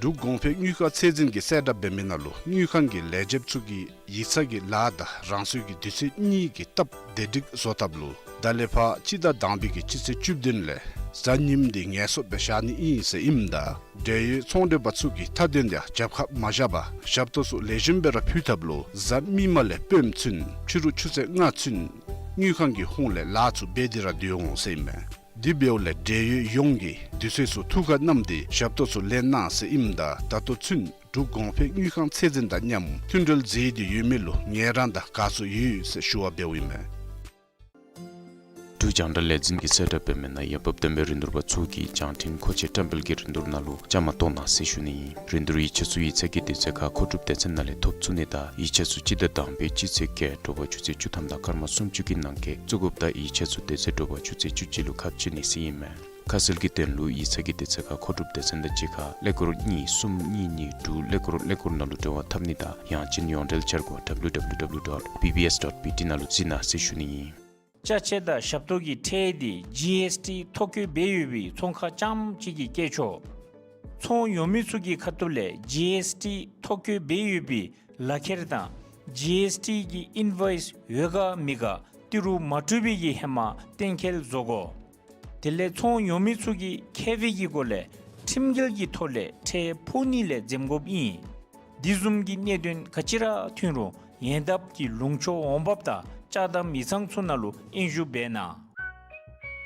འབྲུག་གོང་འཕེལ་དངུལ་ཁང་ཚད་འཛིན་གྱིས་གསལ་བསྒྲགས་འབད་མི་ནང་ལུ་དངུལ་ཁང་གི་ལས་བྱེདཔ་ཚུ་གིས་ཡིག་ཚང་གི་ལཱ་དང་རང་སོའི་གི་དུས་ཚོད་གཉིས་ཀྱི་སྟབས་བདེ་སྒྲིག་བཟོ་ཐབས་ལུ་ད་ལས་ཕར་སྤྱི་ཟླ་དང་པའི་གི་སྤྱི་ཚེས་བཅུ་བདུན་ལས་གཟའ་ཉིམ་འདི་ངལ་གསོ་སྦེ་བཞག་ནི་ཨིན་ཟེར་ཨིནམ་ད་འབྲེལ་ཡོད་ཚོང་འབྲེལ་པ་ཚུ་གིས་མཐའ་དོན་ཡང་རྒྱབ་ཁར་མ་བཞག་པར་ཞབས་ཏོག་ཚུ་ལེགས་ཤོམ་སྦེ་ར་ཕུལ་ཐབས་ལུ་གཟའ་མིག་དམར་ལས་སྤོམ་ཚུན་ཕྱི་རུ་ཆུ་ཚོད་ལྔ་ཚུན་དངུལ་ཁང་གི་ཧོངས་ལས་ལཱ་ཚུ་འབད་དེ་ར་སྡོད་འོང་ཟེར་ཨིན་མས། དེ་འབདཝ་ལས་འབྲེལ་ཡོད་ཡོངས་ཀྱིས་དུས་ཚོད་ཚུ་ཐུགས་ཁར་བསྣམས་ཏེ་ཞབས་ཏོག་ཚུ་ལེན་གནང་ཟེར་ཨིནམ་ད་ད་ལྟོ་ཚུན་འབྲུག་གོང་འཕེལ་དངུལ་ཁང་ཚད་འཛིན་དང་མཉམ་མཐུན་འབྲེལ་མཛད་དེ་ཡོད་མི་ལུ་ངལ་རངས་དང་དགའ་ཚོར་ཡོད་ཟེར་ཞུ་བ་འབདཝ་ཨིན་མས། འབྲུག་རྒྱང་བསྒྲགས་ལས་འཛིན་གྱིས་གསལ་བསྒྲགས་འབད་མི་ནང་འོས་འབབ་ལྡན་པའི་རིན་བསྡུར་པ་ཚུ་གིས་བྱང་འཕྲིན་མཁོ་ཆས་བཀྲམ་སྤེལ་གྱི་རིན་བསྡུར་ནང་ལུ་བཅའ་མར་གཏོགས་གནང་ཟེར་ཞུ་ནི་ཨིན། རིན་བསྡུར་ཡིག་ཆ་ཚུ་ཡིག་ཚང་གི་དུས་ཚོད་ཁར་མཁོ་སྒྲུབ་སྡེ་ཚན་ནང་ལས་ཐོབ་ཚུགས་ནི་དང་ཡིག་ཆ་ཚུ་སྤྱི་ཟླ་དང་པའི་སྤྱི་ཚེས་བརྒྱད་དྲོ་པ་ཆུ་ཚོད་བཅུ་ཐམ་དང་སྐར་མ་སུམ་ཅུ་གི་ནང་འཁོད་བཙུགས་དགོཔ་དང་ཡིག་ཆ་ཚུ་དེ་ཚེ་དྲོ་པ་ཆུ་ཚོད་བཅུ་གཅིག་ལུ་ཁ་ཕྱེ་ནི་ཟེར་ཨིན་མས། ཁ་གསལ་གྱི་དོན་ལུ་ཡིག་ཚང་གི་དུས་ཚོད་ཁར་མཁོ་སྒྲུབ་སྡེ་ཚན་དང་གཅིག་ཁར་ཀླད་ཀོར་གཉིས་གསུམ་གཉིས་གཉིས་དྲུག་ཀླད་ཀོར་ཀླད་ཀོར་ནང་ལུ་འབྲེལ་བ་འཐབ་ནི་དང་ཡང་ཅིན་ཡོངས་འབྲེལ་འཆར་སྒོ་W W W dot B B S dot B T ནང་ལུ་གཟིགས་གནང་ཟེར་ཞུ་ནི་ཨིན། ཅ་ཆས་དང་ཞབས་ཏོག་གི་ཁྲལ་འདི་G S T ཐོ་བཀོད་འབད་ཡོད་པའི་ཚོང་ཁང་རྐྱངམ་གཅིག་གིས་བཀལ་ཆོག། ཚོང་ཉོ་མི་ཚུ་གི་ཁ་ཐུག་ལས་G S T ཐོ་བཀོད་འབད་ཡོད་པའི་ལག་ཁྱེར་དང་G S T གི་ཨིན་ཝོའིསི་ཡོད་ག་མེད་ག་ཏི་རུ་མ་སྤྲོད་པའི་གི་ཧེ་མ་གཏན་འཁེལ་བཟོ་དགོ། དེ་ལས་ཚོང་ཉོ་མི་ཚུ་གིས་ཁྱབ་སྤེལ་གྱི་སྒོ་ལས་ཁྲིམས་འགལ་གྱི་ཐོག་ལས་ཁྲལ་ཕོག་ནི་ལས་འཛེམ་དགོཔ་ཨིན། དེ་བཟུམ་གྱི་གནད་དོན་ག་ཅི་ར་ཐོན་རུང་ཡོངས་འབབ་ཀྱི་ལུང་ཕྱོགས་འོང་འབབ་དང་ཅ་དམ་ཡིག་ཚང་ཚུ་ནང་ལུ་སྙན་ཞུ་འབད་གནང་།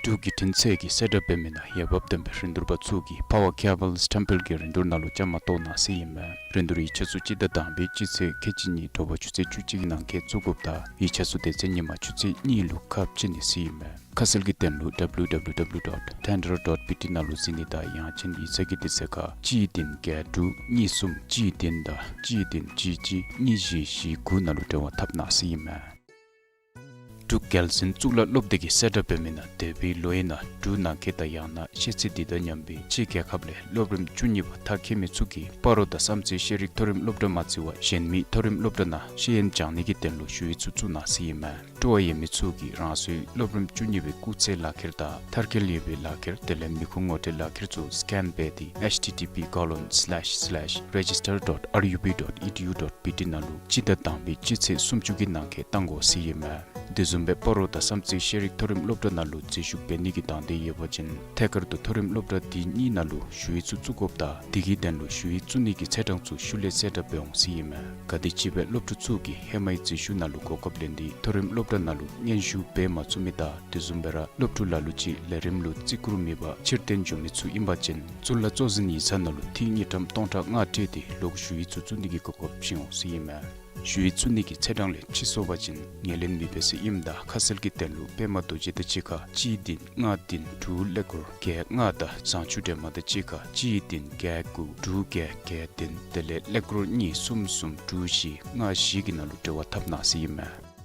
འབྲུག་བརྒྱུད་འཕྲིན་ཚད་ཀྱིས་གསལ་བསྒྲགས་འབད་མི་ནང་འོས་འབབ་ལྡན་པའི་རིན་བསྡུར་པ་ཚུ་གིས་པ་ཝར་ཀེ་བཱལ་བཀྲམ་སྤེལ་གྱི་རིན་བསྡུར་ནང་ལུ་བཅའ་མར་གཏོགས་གནང་ཟེར་ཨིན་མས། རིན་བསྡུར་ཡིག་ཆ་ཚུ་སྤྱི་ཟླ་དང་པའི་སྤྱི་ཚེས་ཁལ་གཅིག་གཉིས་དྲོ་པ་ཆུ་ཚོད་བཅུ་གཅིག་གི་ནང་འཁོད་བཙུགས་དགོཔ་དང་ཡིག་ཆ་ཚུ་དེ་ཚེ་ཉིན་མ་ཆུ་ཚོད་གཉིས་ལུ་ཁ་ཕྱེ་ནི་ཟེར་ཨིན་མས། ཁ་གསལ་གྱི་དོན་ལུ W W W dot tender dot B T ནང་ལུ་གཟིགས་ནི་དང་ཡང་ཅིན་ཡིག་ཚང་གི་དུས་ཚོད་ཁར་གཅིག་བདུན་བརྒྱད་དྲུག་གཉིས་གསུམ་གཅིག་བདུན་དང་གཅིག་བདུན་གཅིག་གཅིག་གཉིས་བཞི་བཞི་དགུ་ནང་ལུ་འབྲེལ་བ་འཐབ་གནང་ཟེར་ཨིན་མས། འབྲུག་རྒྱལ་གསུང་གཙུག་ལག་སློབ་སྡེ་གིས་གསལ་བསྒྲགས་འབད་མི་ནང་འདས་པའི་ལོའི་ནང་འབྲུག་ནང་འཁོད་དང་ཡང་ན་ཤེས་ཚད་འདི་དང་མཉམ་པའི་ཕྱི་རྒྱལ་ཁབ་ལས་སློབ་རིམ་བཅུ་གཉིས་པ་མཐར་འཁྱོལ་མི་ཚུ་གིས་སྤ་རོ་དང་བསམ་རྩེ་ཤེས་རིག་མཐོ་རིམ་སློབ་གྲྭ་མ་ཚད་པར་གཞན་མི་མཐོ་རིམ་སློབ་གྲྭ་ནང་ཤེས་ཡོན་སྦྱང་ནི་གི་དོན་ལུ་ཞུ་ཡིག་ཚུ་བཙུགས་གནང་ཟེར་ཨིན་མས། སྤྲོ་བ་ཡོད་མི་ཚུ་གིས་རང་སོའི་སློབ་རིམ་བཅུ་གཉིས་པའི་སྐུགས་ཚད་ལག་ཁྱེར་དང་མཐར་འཁྱོལ་ཡོད་པའི་ལག་ཁྱེར་དེ་ལས་མི་ཁུངས་ངོ་སྤྲོད་ལག་ཁྱེར་ཚུ་སི་ཀེན་འབད་དེ་H T T P colon slash slash register dot R U B dot E D U dot B T ནང་ལུ་སྤྱི་ཟླ་དང་པའི་སྤྱི་ཚེས་སུམ་ཅུ་གི་ནང་འཁོད་གཏང་དགོ་ཟེར་ཨིན་མས། དེ་བཟུམ་སྦེ་སྤ་རོ་དང་བསམ་རྩེ་ཤེས་རིག་མཐོ་རིམ་སློབ་གྲྭ་ནང་ལུ་འཛུལ་ཞུགས་འབད་ནི་གི་དང་འདོད་ཡོད་པ་ཅིན་ཐད་ཀར་དུ་མཐོ་རིམ་སློབ་གྲྭ་དེ་གཉིས་ནང་ལུ་ཞུ་ཡིག་ཚུ་བཙུགས་དགོཔ་དང་དེ་གི་དོན་ལུ་ཞུ་ཡིག་བཙུགས་ནི་གི་ཚེས་གྲངས་ཚུ་ཤུལ་ལས་གསལ་བསྒྲགས་འབད་འོང་ཟེར་ཨིན་མས། ག་དེམ་ཅིག་སྦེ་སློབ་ཕྲུག་ཚུ་གིས་ཧེ་མའི་འཛུལ་ཞུགས་ནང་ལུ་གོ་སྐབས་ལེན་ཏེ་མཐོ་རིམ་སློབ་གྲྭ་ནང་ལུ་སྙན་ཞུ་འབད་མ་ཚུགས་མི་དང་དེ་བཟུམ་སྦེ་ར་སློབ་ཕྲུག་ལ་ལུ་ཅིག་ལས་རིམ་ལུ་བརྩི་བཀུར་མེད་པར་ཕྱིར་འཐེན་འགྱོ་མི་ཚུ་ཨིན་པ་ཅིན་གཙུག་ལག་གཙོ་འཛིན་ཡིག་ཚང་ནང་ལུ་ཐིག་དངུལ་ཀྲམ་སྟོང་ཕྲག་ལྔ་སྤྲོད་དེ་ལོག་ཞུ་ཡིག་ཚུ་བཙུགས་ནི་གི་གོ་སྐབས་བྱིན་འོང་ཟེར་ཨིན་མས། ཞུ་ཡིག་བཙུགས་ནི་གི་ཚེས་གྲངས་ལས་ཕྱི་སོང་པ་ཅིན་ངོས་ལེན་མི་འབད་ཟེར་ཨིནམ་ད་ཁ་གསལ་གྱི་དོན་ལུ་པདྨ་རྡོ་རྗེ་དང་གཅིག་ཁར་གཅིག་བདུན་ལྔ་བདུན་དྲུག་ཀླད་ཀོར་བརྒྱད་ལྔ་དང་བཟང་ཕྱུག་སྒྲོལ་མ་དང་གཅིག་ཁར་གཅིག་བདུན་བརྒྱད་དགུ་དྲུག་བརྒྱད་བརྒྱད་བདུན་དེ་ལས་ཀླད་ཀོར་གཉིས་གསུམ་གསུམ་དྲུག་བཞི་ལྔ་བཞི་གི་ནང་ལུ་འབྲེལ་བ་འཐབ་གནང་ཟེར་ཨིན་མས།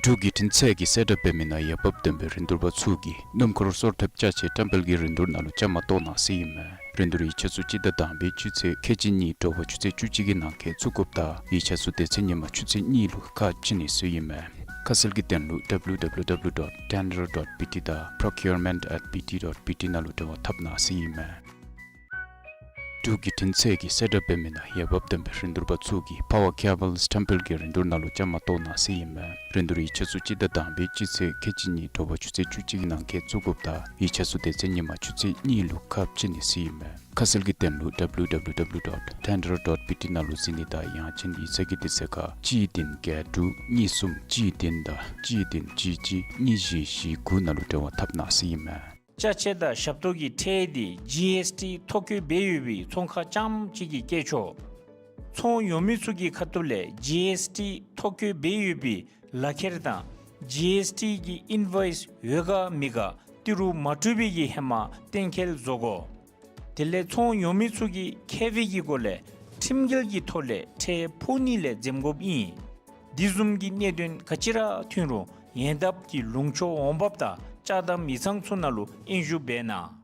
འབྲུག་བརྒྱུད་འཕྲིན་ཚད་ཀྱིས་གསལ་བསྒྲགས་འབད་མི་ནང་འོས་འབབ་ལྡན་པའི་རིན་བསྡུར་པ་ཚུ་གིས་སྣུམ་འཁོར་སོར་ཐེབས་ཅ་ཆས་བཀྲམ་སྤེལ་གྱི་རིན་བསྡུར་ནང་ལུ་བཅའ་མར་གཏོགས་གནང་ཟེར་ཨིན་མས། རིན་བསྡུར་ཡིག་ཆ་ཚུ་སྤྱི་ཟླ་དང་པའི་སྤྱི་ཚེས་ཁལ་གཅིག་གཉིས་དྲོ་པ་ཆུ་ཚོད་བཅུ་གཅིག་གི་ནང་འཁོད་བཙུགས་དགོཔ་དང་ཡིག་ཆ་ཚུ་དེ་ཚེ་ཉིན་མ་ཆུ་ཚོད་གཉིས་ལུ་ཁ་ཕྱེ་ནི་ཟེར་ཨིན་མས། ཁ་གསལ་གྱི་དོན་ལུ་W W W dot tender dot B T དང་procurement at B T dot B T ནང་ལུ་འབྲེལ་བ་འཐབ་གནང་ཟེར་ཨིན་མས། འབྲུག་བརྒྱུད་འཕྲིན་ཚད་ཀྱི་གསལ་བསྒྲགས་འབད་མི་ནང་འོས་འབབ་ལྡན་པའི་རིན་བསྡུར་པ་ཚུ་གིས་Power Cables Temple གྱི་རིན་བསྡུར་ནང་ལུ་བཅའ་མར་གཏོགས་གནང་ཟེར་ཨིན་མས། རིན་བསྡུར་ཡིག་ཆ་ཚུ་སྤྱི་ཟླ་དང་པའི་སྤྱི་ཚེས་ཁལ་གཅིག་གཉིས་དྲོ་པ་ཆུ་ཚོད་བཅུ་གཅིག་གི་ནང་འཁོད་བཙུགས་དགོཔ་དང་ཡིག་ཆ་ཚུ་དེ་ཚེ་ཉིན་མ་ཆུ་ཚོད་གཉིས་ལུ་ཁ་ཕྱེ་ནི་ཟེར་ཨིན་མས། ཁ་གསལ་གྱི་དོན་ལུ་W W W dot tender dot B T ནང་ལུ་གཟིགས་ནི་དང་ཡང་ཅིན་ཡིག་ཚང་གི་དུས་ཚོད་ཁར་གཅིག་བདུན་བརྒྱད་དྲུག་གཉིས་གསུམ་གཅིག་བདུན་དང་གཅིག་བདུན་གཅིག་གཅིག་གཉིས་བཞི་བཞི་དགུ་ནང་ལུ་འབྲེལ་བ་འཐབ་གནང་ཟེར་ཨིན་མས། ཅ་ཆས་དང་ཞབས་ཏོག་གི་ཁྲལ་དེ་ཇི་ཨེསི་ཊི་ཐོ་བཀོད་འབད་ཡོད་པའི་ཚོང་ཁང་རྐྱངམ་གཅིག་གིས་བཀལ་ཆོག། ཚོང་ཉོ་མི་ཚུ་གི་ཁ་ཐུག་ལས་ཇི་ཨེསི་ཊི་ཐོ་བཀོད་འབད་ཡོད་པའི་ལག་ཁྱེར་དང་ཇི་ཨེསི་ཊི་གི་ཨིན་ཝོའིསི་ཡོད་ག་མེད་ག་ཏི་རུ་མ་སྤྲོད་པའི་གི་ཧེ་མ་གཏན་འཁེལ་བཟོ་དགོ། དེ་ལས་ཚོང་ཉོ་མི་ཚུ་གིས་ཁྱབ་པའི་གི་སྒོ་ལས་ཁྲིམས་འགལ་གྱི་ཐོག་ལས་ཁྲལ་ཕོག་ནི་ལས་འཛེམ་དགོཔ་ཨིན། དེ་བཟུམ་གྱི་གནད་དོན་ག་ཅི་ར་ཐོན་རུང་ཡོན་བདག་གི་ལུང་ཕྱོགས་འོང་འབབ་དང་ཅ་དམ་ཡིག་ཚང་ཚུ་ནང་ལུ་སྙན་ཞུ་འབད་གནང་།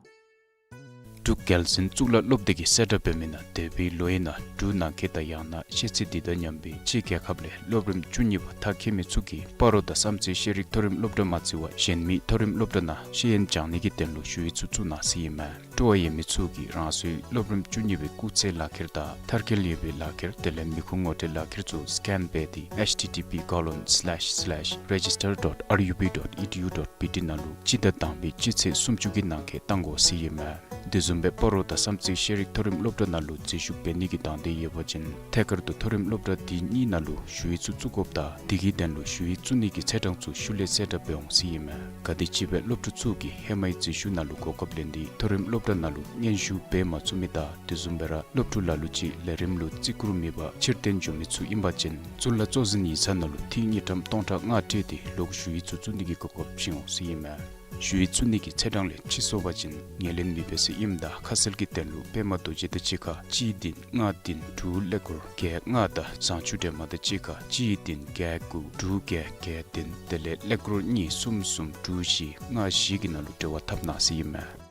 འབྲུག་རྒྱལ་འཛིན་གཙུག་ལག་སློབ་སྡེ་གིས་གསལ་བསྒྲགས་འབད་མི་ནང་འདས་པའི་ལོ་ཡི་ནང་འབྲུག་ནང་འཁོད་དང་ཡང་ན་ཤེས་ཚད་དེ་དང་མཉམ་པའི་ཕྱི་རྒྱལ་ཁབ་ལས་སློབ་རིམ་བཅུ་གཉིས་པ་མཐར་འཁྱོལ་མི་ཚུ་གིས་སྤ་རོ་དང་བསམ་རྩེ་ཤེས་རིག་མཐོ་རིམ་སློབ་གྲྭ་མ་ཚད་པར་གཞན་མི་མཐོ་རིམ་སློབ་གྲྭ་ནང་ཤེས་ཡོན་སྦྱང་ནི་གི་དོན་ལུ་ཞུ་ཡིག་ཚུ་བཙུགས་གནང་ཟེར་ཨིན་མས། སྤྲོ་བ་ཡོད་མི་ཚུ་གིས་རང་སོའི་སློབ་རིམ་བཅུ་གཉིས་པའི་སྐུགས་ཚད་ལག་ཁྱེར་དང་མཐར་འཁྱོལ་ཡོད་པའི་ལག་ཁྱེར་དེ་ལས་མི་ཁུངས་ངོ་སྤྲོད་ལག་ཁྱེར་ཚུ་སི་ཀེན་འབད་དེ་H T T P colon slash slash register dot R U B dot E D U dot B T ནང་ལུ་སྤྱི་ཟླ་དང་པའི་སྤྱི་ཚེས་སུམ་ཅུ་གི་ནང་འཁོད་གཏང་དགོ་ཟེར་ཨིན་མས། དེ་བཟུམ་སྦེ་སྤ་རོ་དང་བསམ་རྩེ་ཤེས་རིག་མཐོ་རིམ་སློབ་གྲྭ་ནང་ལུ་འཛུལ་ཞུགས་འབད་ནི་གི་དང་འདོད་ཡོད་པ་ཅིན་ཐད་ཀར་དུ་མཐོ་རིམ་སློབ་གྲྭ་དེ་གཉིས་ནང་ལུ་ཞུ་ཡིག་ཚུ་བཙུགས་དགོཔ་དང་དེ་གི་དོན་ལུ་ཞུ་ཡིག་བཙུགས་ནི་གི་ཚེས་གྲངས་ཚུ་ཤུལ་ལས་གསལ་བསྒྲགས་འབད་འོང་ཟེར་ཨིན་མས། ག་དེམ་ཅིག་སྦེ་སློབ་ཕྲུག་ཚུ་གིས་ཧེ་མའི་འཛུལ་ཞུགས་ནང་ལུ་གོ་སྐབས་ལེན་ཏེ་མཐོ་རིམ་སློབ་གྲྭ་ནང་ལུ་སྙན་ཞུ་འབད་མ་ཚུགས་མི་དང་དེ་བཟུམ་སྦེ་ར་སློབ་ཕྲུག་ལ་ལུ་ཅིག་ལས་རིམ་ལུ་བརྩི་བཀུར་མེད་པར་ཕྱིར་འཐེན་འགྱོ་མི་ཚུ་ཨིན་པ་ཅིན་གཙུག་ལག་གཙོ་འཛིན་ཡིག་ཚང་ནང་ལུ་ཐིག་དངུལ་ཀྲམ་སྟོང་ཕྲག་ལྔ་སྤྲོད་དེ་ལོག་ཞུ་ཡིག་ཚུ་བཙུགས་ནི་གི་གོ་སྐབས་བྱིན་འོང་ཟེར་ཨིན་མས། ཞུ་ཡིག་བཙུགས་ནི་གི་ཚེས་གྲངས་ལས་ཕྱི་སོང་པ་ཅིན་ངོས་ལེན་མི་འབད་ཟེར་ཨིནམ་ད་ཁ་གསལ་གྱི་དོན་ལུ་པདྨ་རྡོ་རྗེ་དང་གཅིག་ཁར་གཅིག་བདུན་ལྔ་བདུན་དྲུག་ཀླད་ཀོར་བརྒྱད་ལྔ་དང་བཟང་ཕྱུག་སྒྲོལ་མ་དང་གཅིག་ཁར་གཅིག་བདུན་བརྒྱད་དགུ་དྲུག་བརྒྱད་བརྒྱད་བདུན་དེ་ལས་ཀླད་ཀོར་གཉིས་གསུམ་གསུམ་དྲུག་བཞི་ལྔ་བཞི་གི་ནང་ལུ་འབྲེལ་བ་འཐབ་གནང་ཟེར་ཨིན་མས།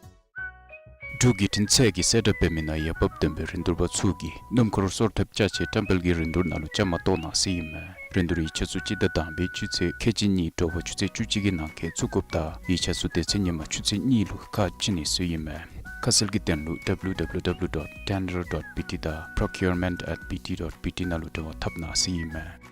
འབྲུག་བརྒྱུད་འཕྲིན་ཚད་ཀྱི་གསལ་བསྒྲགས་འབད་མི་ནང་འོས་འབབ་ལྡན་པའི་རིན་བསྡུར་པ་ཚུ་གིས་སྣུམ་འཁོར་སོར་ཐེབས་ཅ་ཆས་བཀྲམ་སྤེལ་གྱི་རིན་བསྡུར་ནང་ལུ་བཅའ་མར་གཏོགས་གནང་ཟེར་ཨིན་མས། རིན་བསྡུར་ཡིག་ཆ་ཚུ་སྤྱི་ཟླ་དང་པའི་སྤྱི་ཚེས་ཁལ་གཅིག་གཉིས་དྲོ་པ་ཆུ་ཚོད་བཅུ་གཅིག་གི་ནང་འཁོད་བཙུགས་དགོཔ་དང་ཡིག་ཆ་ཚུ་དེ་ཚེ་ཉིན་མ་ཆུ་ཚོད་གཉིས་ལུ་ཁ་ཕྱེ་ནི་ཟེར་ཨིན་མས། ཁ་གསལ་གྱི་དོན་ལུ W W W dot tender dot B T དང་procurement at B T dot B T ནང་ལུ་འབྲེལ་བ་འཐབ་གནང་ཟེར་ཨིན་མས།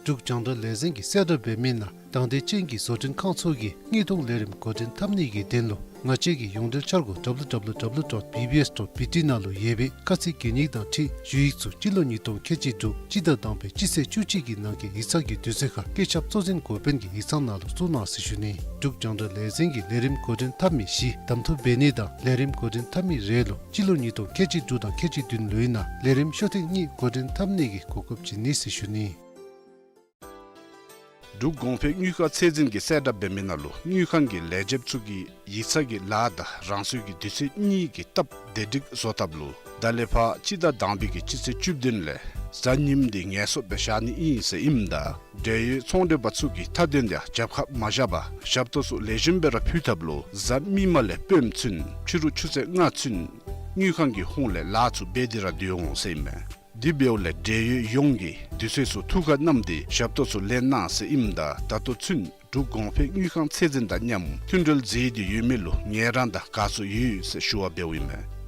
འབྲུག་རྒྱང་བསྒྲགས་ལས་འཛིན་གྱིས་གསལ་བསྒྲགས་འབད་མི་ནང་དང་འདོད་ཅན་གྱི་བཟོ་སྐྲུན་ཁང་ཚུ་གིས་དངུལ་གཏོང་ལས་རིམ་འགོ་འདྲེན་འཐབ་ནི་གི་དོན་ལུ་ང་བཅས་ཀྱི་ཡོངས་འབྲེལ་འཆར་སྒོ་W W W dot B B S dot B T ནང་ལུ་ཡོད་པའི་དཀའ་ཚེགས་གེགས་རྙེད་དང་འཁྲིལ་ཞུ་ཡིག་ཚུ་སྤྱི་ལོ་ཉིས་སྟོང་ཁལ་གཅིག་དྲུག་སྤྱི་ཟླ་དང་པའི་སྤྱི་ཚེས་བཅུ་གཅིག་གི་ནང་འཁོད་ཡིག་ཚང་གི་དུས་ཚོད་ཁར་བཀོད་ཁྱབ་གཙོ་འཛིན་འགོ་དཔོན་གྱི་ཡིག་ཚང་ནང་ལུ་བཙུགས་གནང་ཟེར་ཞུ་ནི། འབྲུག་རྒྱང་བསྒྲགས་ལས་འཛིན་གྱིས་ལས་རིམ་འགོ་འདྲེན་འཐབ་མི་གཞི་གདམ་འཐུ་འབད་ནི་དང་ལས་རིམ་འགོ་འདྲེན་འཐབ་མི་རེ་ལུ་སྤྱི་ལོ་ཉིས་སྟོང་ཁལ་གཅིག་དྲུག་དང་ཁལ་གཅིག་བདུན་ལོའི་ནང་ལས་རིམ་ཤོག་ཐེངས་གཉིས་འགོ་འདྲེན་འཐབ་ནི་གི་གོ་སྐབས་བྱིན་ནི་ཟེར་ཞུ་ནི། འབྲུག་གོང་འཕེལ་དངུལ་ཁང་ཚད་འཛིན་གྱིས་གསལ་བསྒྲགས་འབད་མི་ནང་ལུ་དངུལ་ཁང་གི་ལས་བྱེདཔ་ཚུ་གིས་ཡིག་ཚང་གི་ལཱ་དང་རང་སོའི་གི་དུས་ཚོད་གཉིས་ཀྱི་སྟབས་བདེ་སྒྲིག་བཟོ་ཐབས་ལུ་ད་ལས་ཕར་སྤྱི་ཟླ་དང་པའི་གི་སྤྱི་ཚེས་བཅུ་བདུན་ལས་གཟའ་ཉིམ་འདི་ངལ་གསོ་སྦེ་བཞག་ནི་ཨིན་ཟེར་ཨིནམ་ད་འབྲེལ་ཡོད་ཚོང་འབྲེལ་པ་ཚུ་གིས་མཐའ་དོན་ཡང་རྒྱབ་ཁར་མ་བཞག་པར་ཞབས་ཏོག་ཚུ་ལེགས་ཤོམ་སྦེ་ར་ཕུལ་ཐབས་ལུ་གཟའ་མིག་དམར་ལས་སྤེནམ་ཚུན་ཕྱི་རུ་ཆུ་ཚོད་ལྔ་ཚུན་དངུལ་ཁང་གི་ཧོངས་ལས་ལཱ་ཚུ་འབད་དེ་ར་སྡོད་འོང་ཟེར་ཨིན་མས། དེ་འབདཝ་ལས་འབྲེལ་ཡོད་ཡོངས་ཀྱིས་དུས་ཚོད་ཚུ་ཐུགས་ཁར་བསྣམས་ཏེ་ཞབས་ཏོག་ཚུ་ལེན་གནང་ཟེར་ཨིནམ་ད་ད་ལྟོ་ཚུན་འབྲུག་གོང་འཕེལ་དངུལ་ཁང་ཚད་འཛིན་དང་མཉམ་མཐུན་འབྲེལ་མཛད་དེ་ཡོད་མི་ལུ་ངལ་རངས་དང་དགའ་ཚོར་ཡོད་ཟེར་ཞུ་བ་འབདཝ་ཨིན་མས།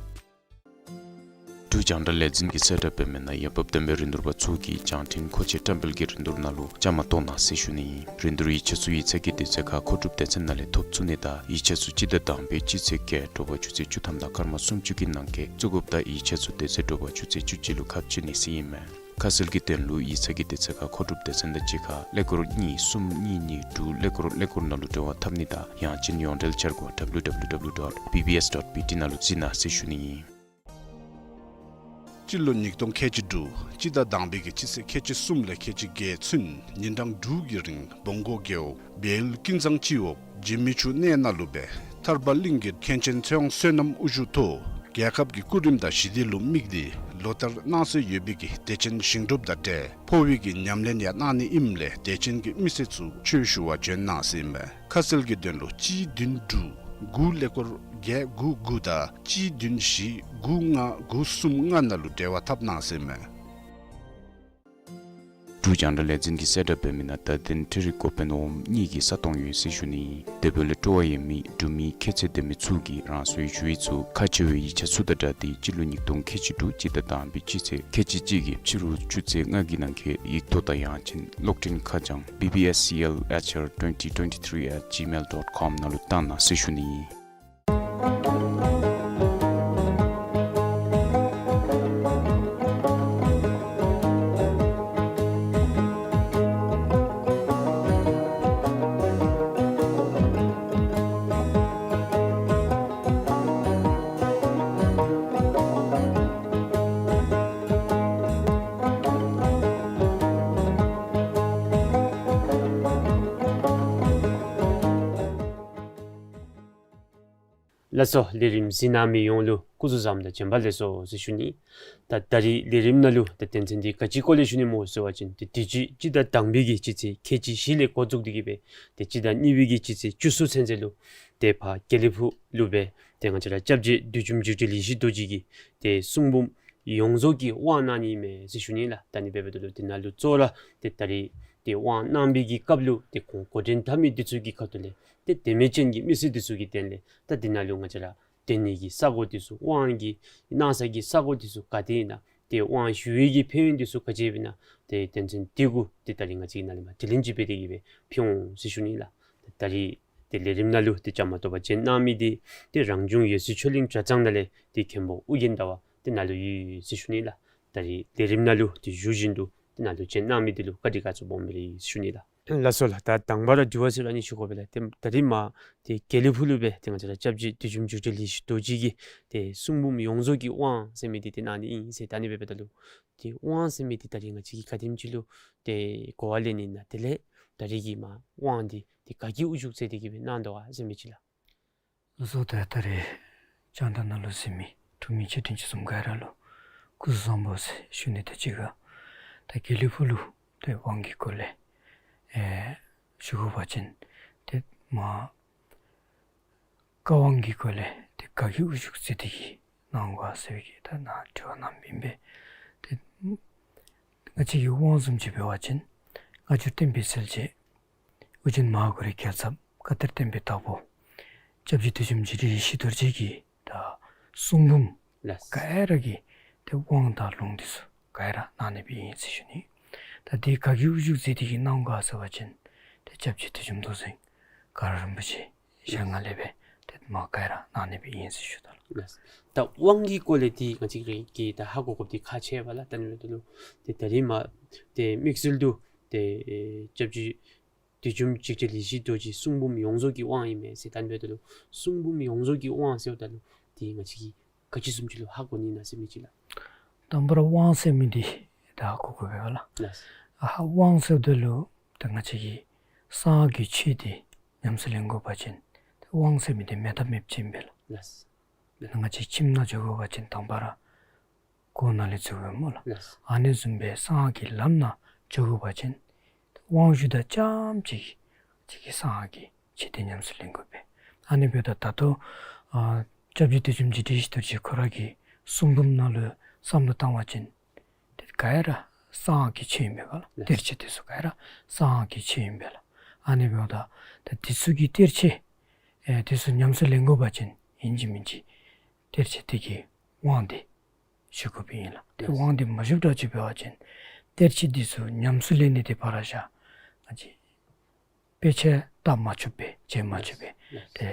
འབྲུག་རྒྱང་བསྒྲགས་ལས་འཛིན་གྱིས་གསལ་བསྒྲགས་འབད་མི་ནང་འོས་འབབ་ལྡན་པའི་རིན་བསྡུར་པ་ཚུ་གིས་སྦྱང་ཐོན་མཁོ་ཆས་བཀྲམ་སྤེལ་གྱི་རིན་བསྡུར་ནང་ལུ་བཅའ་མར་གཏོགས་གནང་ཟེར་ཞུ་ནི་ཨིན། རིན་བསྡུར་ཡིག་ཆ་ཚུ་ཡིག་ཚང་གི་དུས་ཚོད་ཁར་མཁོ་སྒྲུབ་སྡེ་ཚན་ནང་ལས་ཐོབ་ཚུགས་ནི་དང་ཡིག་ཆ་ཚུ་སྤྱི་ཟླ་དང་པའི་སྤྱི་ཚེས་བརྒྱད་དྲོ་པ་ཆུ་ཚོད་བཅུ་ཐམ་དང་སྐར་མ་སུམ་ཅུ་གི་ནང་འཁོད་བཙུགས་དགོཔ་དང་ཡིག་ཆ་ཚུ་དེ་ཚེ་དྲོ་པ་ཆུ་ཚོད་བཅུ་གཅིག་ལུ་ཁ་ཕྱེ་ནི་ཟེར་ཨིན་མས། ཁ་གསལ་གྱི་དོན་ལུ་ཡིག་ཚང་གི་དུས་ཚོད་ཁར་མཁོ་སྒྲུབ་སྡེ་ཚན་དང་གཅིག་ཁར་ཀླད་ཀོར་གཉིས་གསུམ་གཉིས་གཉིས་དྲུག་ཀླད་ཀོར་ཀླད་ཀོར་ནང་ལུ་འབྲེལ་བ་འཐབ་ནི་དང་ཡང་ཅིན་ཡོངས་འབྲེལ་འཆར་སྒོ་W W W dot B B S dot B T ནང་ལུ་གཟིགས་གནང་ཟེར་ཞུ་ནི་ཨིན། སྤྱི་ལོ་ཉིས་སྟོང་ཁལ་གཅིག་དྲུག་སྤྱི་ཟླ་དང་པའི་གི་སྤྱི་ཚེས་ཁལ་གཅིག་གསུམ་ལས་ཁལ་གཅིག་བརྒྱད་ཚུན་ཉིན་གྲངས་དྲུག་གི་རིང་བོང་སྒོ་རྒེད་འོག་བལ་ཡུལ་ཀུན་བཟང་སྤྱི་འོག་འཇིགས་མེད་ཆུ་གནས་ནང་ལུ་སྦེ་ཐར་པ་གླིང་གི་མཁན་ཆེན་ཚེ་དབང་བསོད་ནམས་དབུ་བཞུགས་ཐོག་རྒྱལ་ཁབ་ཀྱི་སྐུ་རིམ་དང་ཞི་བདེ་ལུ་དམིགས་ཏེ་ལོ་ལྟར་གནང་སྲོལ་ཡོད་པའི་གི་དད་ཅན་ཞིང་སྒྲུབ་དང་འབྲེལ་འཕོ་བའི་གི་ཉམས་ལེན་ཡང་གནང་ནི་ཨིནམ་ལས་དད་ཅན་གྱི་མི་སེར་ཚུ་ཆོས་ཞུ་བར་བྱོན་གནང་ཟེར་ཨིན་མས། ཁ་གསལ་གྱི་དོན་ལུ་གཅིག་བདུན་དྲུག་དགུ་ཀླད་ཀོར་བརྒྱད་དགུ་དགུ་དང་གཅིག་བདུན་བཞི་དགུ་ལྔ་དགུ་གསུམ་ལྔ་ནང་ལུ་འབྲེལ་བ་འཐབ་གནང་ཟེར་ཨིན་མས། འབྲུག་རྒྱང་བསྒྲགས་ལས་འཛིན་གྱི་གསལ་བསྒྲགས་འབད་མི་ནང་བརྡ་དོན་འཕྲུལ་རིག་འགོ་དཔོན་འོགམ་གཉིས་ཀྱི་ས་སྟོང་ཡོད་ཟེར་ཞུ་ནི། དེ་འབདཝ་ལས་སྤྲོ་བ་ཡོད་མི་འབྲུག་མི་ཁྱད་ཚད་ལྡན་མི་ཚུ་གིས་རང་སོའི་ཞུ་ཡིག་ཚུ་ཁ་ཕྱེ་བའི་ཡིག་ཆ་ཚུ་དང་སྦྲགས་ཏེ་སྤྱི་ལོ་ཉིས་སྟོང་ཁལ་གཅིག་དྲུག་སྤྱི་ཟླ་དང་པའི་སྤྱི་ཚེས་ཁལ་གཅིག་གཅིག་གི་ཕྱི་རུ་ཆུ་ཚོད་ལྔ་གི་ནང་འཁོད་ཡིག་ཐོག་དང་ཡང་ཅིན་གློག་འཕྲིན་ཁ་བྱང་B B S C L H R twenty twenty-three at gmail dot com ནང་ལུ་བཏང་གནང་ཟེར་ཞུ་ནི། ལགས་སོ། ལས་རིམ་གཟིགས་གནང་མི་ཡོངས་ལུ་སྐུ་གཟུགས་བཟང་དང་བྱོན་པ་ལེགས་སོ་ཟེར་ཞུ་ནི། ད་ད་རིས་ལས་རིམ་ནང་ལུ་ད་དོན་ཚན་འདི་ག་ཅི་སྐོར་ལས་ཞུ་ནི་སྨོ་ཟེར་བ་ཅིན་ཏེ་དུས་ཅི་སྤྱི་ཟླ་དང་པའི་གི་སྤྱི་ཚེས་ཁལ་གཅིག་བཞི་ལས་འགོ་བཙུགས་ཏེ་གི་སྦེ་ཏེ་སྤྱི་ཟླ་གཉིས་པའི་གི་སྤྱི་ཚེས་བཅུ་གསུམ་ཚུན་ཚོད་ལུ་ཏེ་ཕར་དགེ་ལེགས་ཕུག་ལུ་སྦེ་ཏེ་ང་བཅས་ར་སྐྱབས་རྗེ་བདུད་འཇོམས་འཇིགས་བྲལ་ཡེ་ཤེས་རྡོ་རྗེ་གི་ཏེ་གསུང་འབུམ་ཡོངས་རྫོགས་ཀྱི་དབང་གནང་ནི་མས་ཟེར་ཞུ་ནི་ལགས། ད་ཨ་ནི་འབདཝ་ད་ལུ་དེ་ནང་ལུ་གཙོ་བོ་ར་ཏེ་ད་རིས་ཏེ་དབང་གནང་བའི་གི་སྐབས་ལུ་ཏེ་ཁོང་འགོ་འདྲེན་འཐབ་མི་འདི་ཚུ་གི་ཁ་ཐུག་ལས་ཏེ་དད་མོས་ཅན་གྱི་མི་སེར་འདི་ཚུ་གི་དོན་ལས་ད་དེ་ནང་ལུ་ང་བཅས་ར་སྡོད་ནི་གི་ས་གོ་འདི་ཚུ་དབང་གི་གནང་ས་གི་ས་གོ་འདི་ཚུ་ག་ཏེ་ཨིན་ན། ཏེ་དབང་ཞུ་བའི་གི་ཕན་ཡོན་འདི་ཚུ་ག་ཅི་ཨིན་ན། ཏེ་དོན་ཚན་འདི་གུ་ཏེ་ད་རིས་ང་བཅས་ཀྱིས་ནཱ་ལས་མར་དྲི་ལན་ཅིག་འབད་དེ་གི་སྦེ་ཕུལ་འོང་ཟེར་ཞུ་ནི་ལགས། ད་རིས་ཏེ་ལས་རིམ་ནང་ལུ་ཏེ་བཅའ་མར་གཏོགས་པར་བྱོན་གནང་མི་འདི་ཏེ་རང་བྱུང་འོད་གསལ་ཆོས་གླིང་གྲྭ་ཚང་ནང་ལས་ཏེ་མཁན་པོ་ཨོ་རྒྱན་ཟླ་བ་ཏེ་ནཱ་ལུ་ཡོད་ཟེར་ཞུ་ནི་ལགས། ད་རིས་ལས་རིམ་ནང་ལུ་ཏེ་བཞུགས་བཞིན་དུ་ཏེ་ནཱ་ལུ་བྱོན་གནང་མི་འདི་ལུ་བཀའ་དྲིན་དགའ་ཚོར་སྦོམ་སྦེ་ར་ཡོད་ཟེར་ཞུ་ནི་ལགས། ལགས་སོ་ལགས། ད་དང་པ་ར་དྲི་བ་ཟེར་རུང་ཨ་ནི་ཞུ་དགོ་པས་ལགས། ཏེ་ད་རིས་མར་ཏེ་དགེ་ལེགས་ཕུག་ལུ་སྦེ་ཏེ་ང་བཅས་ར་སྐྱབས་རྗེ་བདུད་འཇོམས་འཇིགས་བྲལ་ཡེ་ཤེས་རྡོ་རྗེ་གི་ཏེ་གསུང་འབུམ་ཡོངས་རྫོགས་ཀྱི་དབང་ཟེར་མི་འདི་ཏེ་གནང་ནི་ཨིན་ཟེར། ད་ཨ་ནི་འབདཝ་ད་ལུ་ཏེ་དབང་ཟེར་མི་འདི་ད་རིས་ང་བཅས་ཀྱིས་ག་དེམ་ཅིག་ལུ་ཏེ་གོ་བ་ལེན་ནི་ཨིན་ན། དེ་ལས་ད་རིས་ཀྱི་མར་དབང་འདི་ཏེ་ག་གིས་དབུ་བཞུགས་མཛད་དེ་གི་སྦེ་གནང་དོ་ག་ཟེར་མི་ཅིག་ལགས། ལགས་སོ། ད་ད་རིས་རྒྱང་བསྒྲགས་ནང་ལུ་གཟིགས་མི་འབྲུག་མི་ཆེ་འབྲིང་ཆུང་གསུམ་ག་ར་ལུ་སྐུ་གཟུགས་བཟང་པོ་ཟེར་ཞུ་ནི་དང་གཅིག་ཁར་ད་དགེ་ལེགས་ཕུག་ལུ་ཏེ་དབང་གི་སྐོར་ལས་ཨེ་ཞུ་དགོ་པ་ཅིན་ཏེ་མར་བཀའ་དབང་གི་སྐོར་ལས་ཏེ་ག་གིས་དབུ་བཞུགས་མཛད་དེ་གི་གནང་དོ་ག་ཟེར་བའི་གི་ད་ནཱ་དྲི་བ་གནང་མི་ཨིན་པས། ཏེ་ང་བཅས་ཀྱི་དབང་བཟུམ་ཅིག་འབད་བ་ཅིན་སྔ་འགྱུར་བསྟན་པའི་གསལ་བྱེད་ཨོ་རྒྱན་མ་ཧཱ་གུ་རུའི་རྒྱལ་ཚབ་བཀའ་གཏེར་བསྟན་པའི་བདག་པོ་སྐྱབས་རྗེ་བདུད་འཇོམས་འཇིགས་བྲལ་ཡེ་ཤེས་རྡོ་རྗེ་གི་ད་གསུང་འབུམ་ལགས། ག་ར་གི་ཏེ་དབང་དང་ལུང་འདི་ཚུ་ག་ར་གནང་ནི་སྦེ་ཨིན་ཟེར་ཞུ་ནི། ད་འདི་ག་གིས་དབུ་བཞུགས་མཛད་དེ་གི་གནང་དོ་ག་ཟེར་བ་ཅིན་ཏེ་སྐྱབས་རྗེ་བདུད་འཇོམས་མདོ་འཛིན་ག་ར་རིན་པོ་ཆེ་ཞལ་སྔ་ལས་སྦེ་ཏེ་མར་ག་ར་གནང་ནི་སྦེ་ཨིན་ཟེར་ཞུ་དོ་ལགས། ད་དབང་གི་སྐོར་ལས་འདི་ང་བཅས་ཀྱིས་ད་ཧ་གོ་དགོཔ་འདི་ཁག་ཆེ་བས་ལགས། ད་ཨ་ནི་འབདཝ་ད་ལུ་ཏེ་ད་རིས་མར་ཏེ་དམིགས་བསལ་དུ་ཏེ་ཨེ་སྐྱབས་རྗེ་བདུད་འཇོམས་འཇིགས་བྲལ་ཡེ་ཤེས་རྡོ་རྗེ་གསུང་འབུམ་ཡོངས་རྫོགས་ཀྱི་དབང་ཨིན་མས་ཟེར། ད་ཨ་ནི་འབདཝ་ད་ལུ་གསུང་འབུམ་ཡོངས་རྫོགས་ཀྱི་དབང་ཟེརཝ་ད་ལུ་འདི་ང་བཅས་ཀྱིས་ག་ཅི་བཟུམ་ཅིག་ལུ་ཧ་གོ་ནི་ཨིན་ན་ཟེར་མི་ཅིག་ལགས། དང་པ་ར་དབང་ཟེར་མི་འདི་ད་ཧ་གོ་དགོ་པས་ལགས། ལགས། ཨ་དབང་ཟེརཝ་ད་ལུ་ད་ང་བཅས་ཀྱིས་གསང་སྔགས་ཀྱི་ཆོས་འདི་ཉམས་སུ་ལེན་དགོ་པ་ཅིན་ད་དབང་ཟེར་མི་འདི་མེད་ཐབས་མེདཔ་ཅིག་ཨིན་པས་ལགས། ལགས། ང་བཅས་ཁྱིམ་ནང་འགྱོ་དགོ་པ་ཅིན་དང་པ་ར་སྒོ་ནང་ལས་འཛུལ་དགོ་སྨོ་ལགས། ལགས། ཨ་ནི་བཟུམ་སྦེ་གསང་སྔགས་ཀྱི་ལམ་ནང་འགྱོ་དགོ་པ་ཅིན་དབང་ཞུ་ད་རྐྱངམ་ཅིག་གིས་གསང་སྔགས་ཀྱི་ཆོས་འདི་ཉམས་སུ་ལེན་དགོ་པས། ཨ་ནི་འབདཝ་ད་ད་ལྟོ་ཨ་སྐྱབས་རྗེ་བདུད་འཇོམས་འཇིགས་བྲལ་ཡེ་ཤེས་རྡོ་རྗེ་ཁོ་ར་གི་གསུང་འབུམ་ནང་ལུ་བསམ་བློ་བཏང་བ་ཅིན་ཏེ་ག་ར་གསང་སྔགས་ཀྱི་ཆོས་ཨིན་པས་ལགས། ལགས། གཏེར་ཆོས་འདི་ཚུ་ག་ར་གསང་སྔགས་ཀྱི་ཆོས་ཨིན་པས་ལགས། ཨ་ནི་འབདཝ་ད་ད་འདི་ཚུ་གི་གཏེར་ཆོས་ཨེ་འདི་ཚུ་ཉམས་སུ་ལེན་དགོ་པ་ཅིན་ཨིན་ཅི་མིན་ཅི་གཏེར་ཆོས་འདི་གི་དབང་འདི་ཞུ་དགོཔ་ཨིན་ལགས། ཏེ་ལགས། དབང་འདི་མ་ཞུཝ་འདྲཝ་ཅིག་འབད་བ་ཅིན་གཏེར་ཆོས་འདི་ཚུ་ཉམས་སུ་ལེན་ནི་འདི་ཕར་བཞག་ང་བཅས་དཔེ་ཆ་བལྟ་མ་ཆོགཔ་སྦེ་མཇལ་མ་ཆོགཔ་སྦེ་ལགས། ཏེ་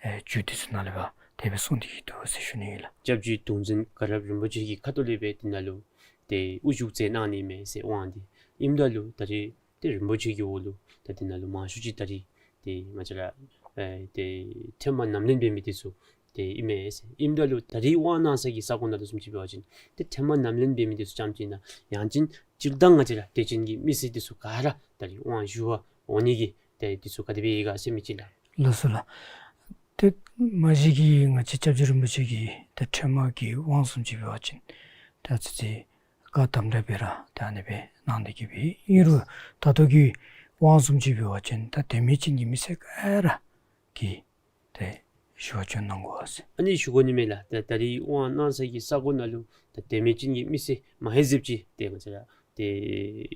ཨེ་རྒྱུད་འདི་ཚུ་ནང་ལས་ཕར་དེ་སྦེ་གསུངས་ཏེ་གི་འདུག་ཟེར་ཞུ་ནི་ཨིན་ལགས། སྐྱབས་རྗེ་གདུང་འཛིན་དགའ་རབ་རིན་པོ་ཆེ་གི་ཁ་ཐུག་ལས་སྦེ་འདི་ནང་ལུ་ཏེ་དབུ་བཞུགས་མཛད་གནང་ནི་མས་ཟེར་དབང་འདི་ཨིནམ་ད་ལུ་ད་རིས་ཏེ་རིན་པོ་ཆེ་གི་འོག་ལུ་ད་འདི་ནང་ལུ་མང་ཤོས་ཅིག་ད་རིས་ཏེ་ང་བཅས་ར་ཨེ་ཏེ་ཐོན་མ་ཉམས་ལེན་འབད་མི་འདི་ཚུ་ཏེ་ཨིན་མས་ཟེར། ཨིནམ་ད་ལུ་ད་རིས་དབང་གནང་ས་གི་ས་གོ་ནང་ལུ་བཟུམ་ཅིག་འབད་བ་ཅིན་ཏེ་ཐོན་མ་ཉམས་ལེན་འབད་མི་འདི་ཚུ་རྐྱངམ་ཅིག་ཨིན་ན་ཡང་ཅིན་སྤྱིར་བཏང་ང་བཅས་ར་དད་ཅན་གྱི་མི་སེར་འདི་ཚུ་ག་ར་ད་རིས་དབང་ཞུ་བར་འོང་ནི་གི་ཏེ་འདི་ཚུ་ག་དེ་སྦེ་ཡོད་ག་ཟེར་མི་ཅིག་ལགས། ལགས་སོ་ལགས། ཏེ་མ་གཞི་གིས་ང་བཅས་སྐྱབས་རྗེ་རིན་པོ་ཆེ་གིས་ཏེ་ཐོན་མ་གི་དབང་བཟུམ་ཅིག་འབད་བ་ཅིན་ཏེ་ཨ་ཙི་ཅིག་བཀའ་དམ་དྲག་སྦེ་ར་ཏེ་ཨ་ནི་སྦེ་གནང་སྟེ་གི་སྦེ་ཨིན་རུང་ད་ལྟོ་གི་དབང་བཟུམ་ཅིག་འབད་བ་ཅིན་ད་དད་མོས་ཅན་གྱི་མི་སེར་ག་ར་གིས་ཏེ་ཞུ་བར་བྱོན་གནང་དགོ་ཟེར། ཨ་ནི་ཞུ་དགོ་ནི་མས་ལགས། ད་ད་རིས་དབང་གནང་ས་གི་ས་གོ་ནང་ལུ་ད་དད་མོས་ཅན་གྱི་མི་སེར་མ་ཧེ་ཟེརཝ་ཅིག་ཏེ་ང་བཅས་ར་ ཏེ་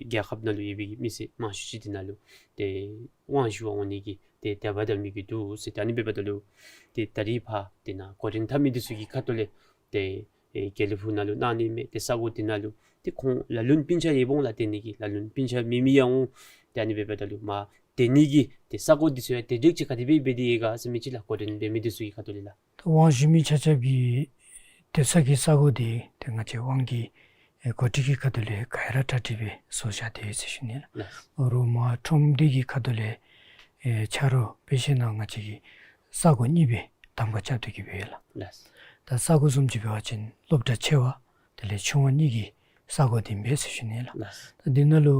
རྒྱལ་ཁབ་ནང་ལུ་ཡོད་པའི་མི་སེར་མང་ཤོས་ཅིག་འདི་ནང་ལུ་ཏེ་དབང་ཞུ་བར་འོང་ནི་གི་ཏེ་དད་པ་དང་མོས་གུས་འདུག་ཟེར། ད་ཨ་ནི་འབདཝ་ད་ལུ་ཏེ་ད་རིས་ཕར་འདི་ནང་འགོ་འདྲེན་འཐབ་མི་འདི་ཚུ་གི་ཁ་ཐུག་ལས་ཏེ་ཨེ་དགེ་ལེགས་ཕུག་ནང་ལུ་གནང་ནི་མས། ཏེ་ས་གོ་འདི་ནང་ལུ་ཏེ་ཁོང་ལ་ལུ་ན་སྤུན་ཆ་ཡོདཔ་འོང་ལགས། སྡོད་ནི་གི་ལ་ལུ་ན་སྤུན་ཆ་མེད་མི་ཡང་འོང་། ཏེ་ཨ་ནི་འབདཝ་ད་ལུ་མར་སྡོད་ནི་གི་ཏེ་ས་གོ་འདི་ཚུ་ཡང་དེ་སྒྲིག་ཅིག་ག་དེ་སྦེ་འབད་དེ་ཡོད་ག་ཟེར་མི་ཅིག་ལགས། འགོ་འདྲེན་འབད་མི་འདི་ཚུ་གི་ཁ་ཐུག་ལས་ལགས། ད་དབང་ཞུ་མི་ཆ་ཁྱབ་ཀྱི་སྡོད་ས་གི་ས་གོ་འདི་ཏེ་ང་བཅས་དབང་གི་ཨེ་འགོ་ཁྲིད་ཀྱི་ཁ་ཐུག་ལས་ག་ར་གྲ་སྒྲིག་འབད་བཟོ་བཞག་སྟེ་ཡོད་ཟེར་ཞུ་ནི་ལགས། ལགས། རོགས་མར་ཁྲོམ་སྡེ་གི་ཁ་ཐུག་ལས་ཨེ་ཆ་རོགས་འབད་ཞིནམ་ལས་ང་བཅས་ཀྱིས་ས་གོ་གཉིས་སྦེ་གདམ་ཁ་རྐྱབ་སྟེ་གི་འབད་ཡོད་ལགས། ལགས། ད་ས་གོ་བཟུམ་ཅིག་འབད་བ་ཅིན་སློབ་གྲྭ་ཆེ་བ་དེ་ལས་ཆུང་བ་གཉིས་ཀྱི་ས་གོ་འདི་ཨིན་པས་ཟེར་ཞུ་ནི་ལགས། ལགས། ད་འདི་ནང་ལུ་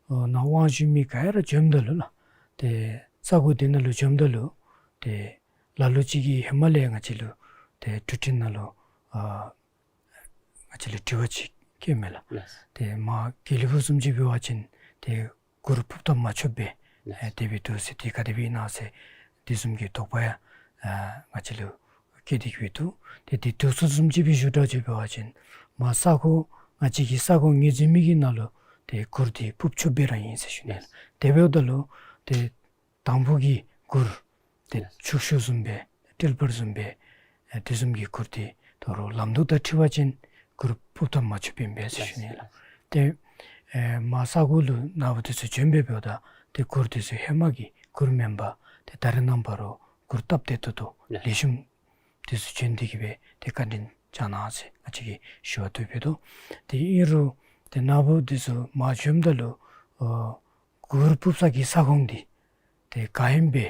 ཨོ་ནཱ་དབང་ཞུ་མི་ག་ར་འབྱོནམ་ད་ལུ་ལགས། ཏེ་ས་གོ་འདི་ནང་ལུ་འབྱོནམ་ད་ལུ་ཏེ་ལ་ལུ་ཅིག་གིས་ཧེ་མ་ལས་ང་བཅས་ལུ་ཏེ་གྲུབ་འབྲས་ནང་ལུ་ཨ་ང་བཅས་ལུ་དྲི་བ་ཅིག་བཀོདཔ་མས་ལགས། ལགས། ཏེ་མར་དགེ་ལེགས་ཕུག་བཟུམ་ཅིག་འབད་བ་ཅིན་ཏེ་གུར་ཕུབ་ད་མ་ཆོགཔ་སྦེ་ལགས། ཨེ་དེ་སྦེ་འདུག་ཟེར། དེ་ག་དེ་སྦེ་ཨིན་ན་ཟེར་དེ་བཟུམ་གྱི་དོགས་པ་ཡང་ཨ་ང་བཅས་ལུ་བཀོད་དེ་གི་སྦེ་འདུག། ཏེ་དེ་འདུག་ས་བཟུམ་ཅིག་སྦེ་ཞུ་དགོཔ་ཅིག་འབད་བ་ཅིན་མར་ས་གོ་ང་བཅས་ཀྱི་ས་གོ་ངོས་འཛིན་མི་གི་ནང་ལུ་ཏེ་གུར་འདི་ཕུབ་ཆོགཔ་སྦེ་ར་ཨིན་ཟེར་ཞུ་ནི་ལགས། དེ་འབདཝ་ད་ལུ་ཏེ་དང་ཕུ་གི་གུར་ཏེ་ཕྱུགས་ཤོས་བཟུམ་སྦེ་ཊིལ་པར་བཟུམ་སྦེ་ཨེ་དེ་བཟུམ་གྱི་གུར་འདི་ད་རུང་ལམ་དུག་དང་འཁྲིལ་བ་ཅིན་གུར་ཕུབ་ད་མ་ཆོགཔ་ཨིན་པས་ཟེར་ཞུ་ནི་ལགས། ཏེ་ཨེ་མར་ས་གོ་ལུ་ནཱ་བུ་འདི་ཚུ་འབྱོན་སྦེ་འབདཝ་ད་ཏེ་གུར་འདི་ཚུ་ཧེ་མ་གི་གུར་མེན་པར་ཏེ་ད་རེས་ནངས་པ་རོགས་གུར་སྟབས་བདེ་ཏོག་ཏོ་ལེགས་ཤོམ་འདི་ཚུ་བྱོན་ཏེ་གི་སྦེ་ཏེ་བཀའ་དྲིན་བསྐྱང་གནང་ཟེར་ང་བཅས་ཀྱིས་ཞུ་བ་འདུག་འབད་དོ། ཏེ་ཨིན་རུང་ཏེ་ནཱ་བུ་འདི་ཚུ་མར་འབྱོནམ་ད་ལུ་ཨོ་གུར་ཕུབ་ས་གི་ས་ཁོངས་འདི་ཏེ་ག་ཨིནམ་སྦེ་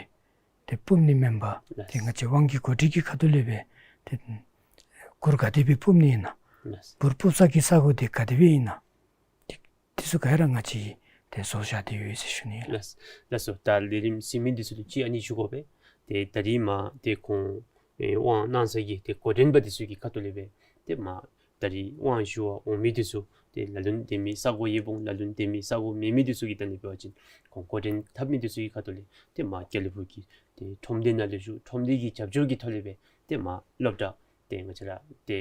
ཏེ་ཕུབ་ནི་མེན་པར་ཏེ་ང་བཅས་དབང་གི་གོ་སྒྲིག་གི་ཁ་ཐུག་ལས་སྦེ་ཏེ་གུར་ག་དེ་སྦེ་ཕུབ་ནི་ཨིན་ན། གུར་ཕུབ་ས་གི་ས་གོ་འདི་ག་དེ་སྦེ་ཨིན་ན། ཏེ་དེ་ཚུ་ག་ར་ང་བཅས་ཏེ་བཟོ་བཞག་སྟེ་ཡོད་ཟེར་ཞུ་ནི་ལགས། ལགས་སོ། ད་ལས་རིམ་གཟིགས་མི་འདི་ཚུ་ལུ་ཅིག་ཨ་ནི་ཞུ་དགོ་པས། ཏེ་ད་རིས་མར་ཏེ་ཁོང་ཨེ་དབང་གནང་ས་གི་ཏེ་འགོ་འདྲེན་པ་འདི་ཚུ་གི་ཁ་ཐུག་ལས་སྦེ་ཏེ་མར་ད་རིས་དབང་ཞུ་བར་འོང་མི་འདི་ཚུ་ཏེ་ལ་ལུ་ན་སྡོད་མི་ས་གོ་ཡོདཔ་འོང་། ལ་ལུ་ན་སྡོད་མི་ས་གོ་མེད་མི་འདི་ཚུ་གི་ད་ཨ་ནི་འབད་བ་ཅིན་ཁོང་འགོ་འདྲེན་འཐབ་མི་འདི་ཚུ་གི་ཁ་ཐུག་ལས་ཏེ་མར་དགེ་ལེགས་ཕུག་གི་ཏེ་ཁྲོམ་སྡེ་ནང་ལུ་བཞུགས། ཁྲོམ་སྡེ་གི་རྒྱབ་སྐྱོར་གྱི་ཐོག་ལས་སྦེ་ཏེ་མར་སློབ་གྲྭ་ཏེ་ང་བཅས་ར་ཏེ་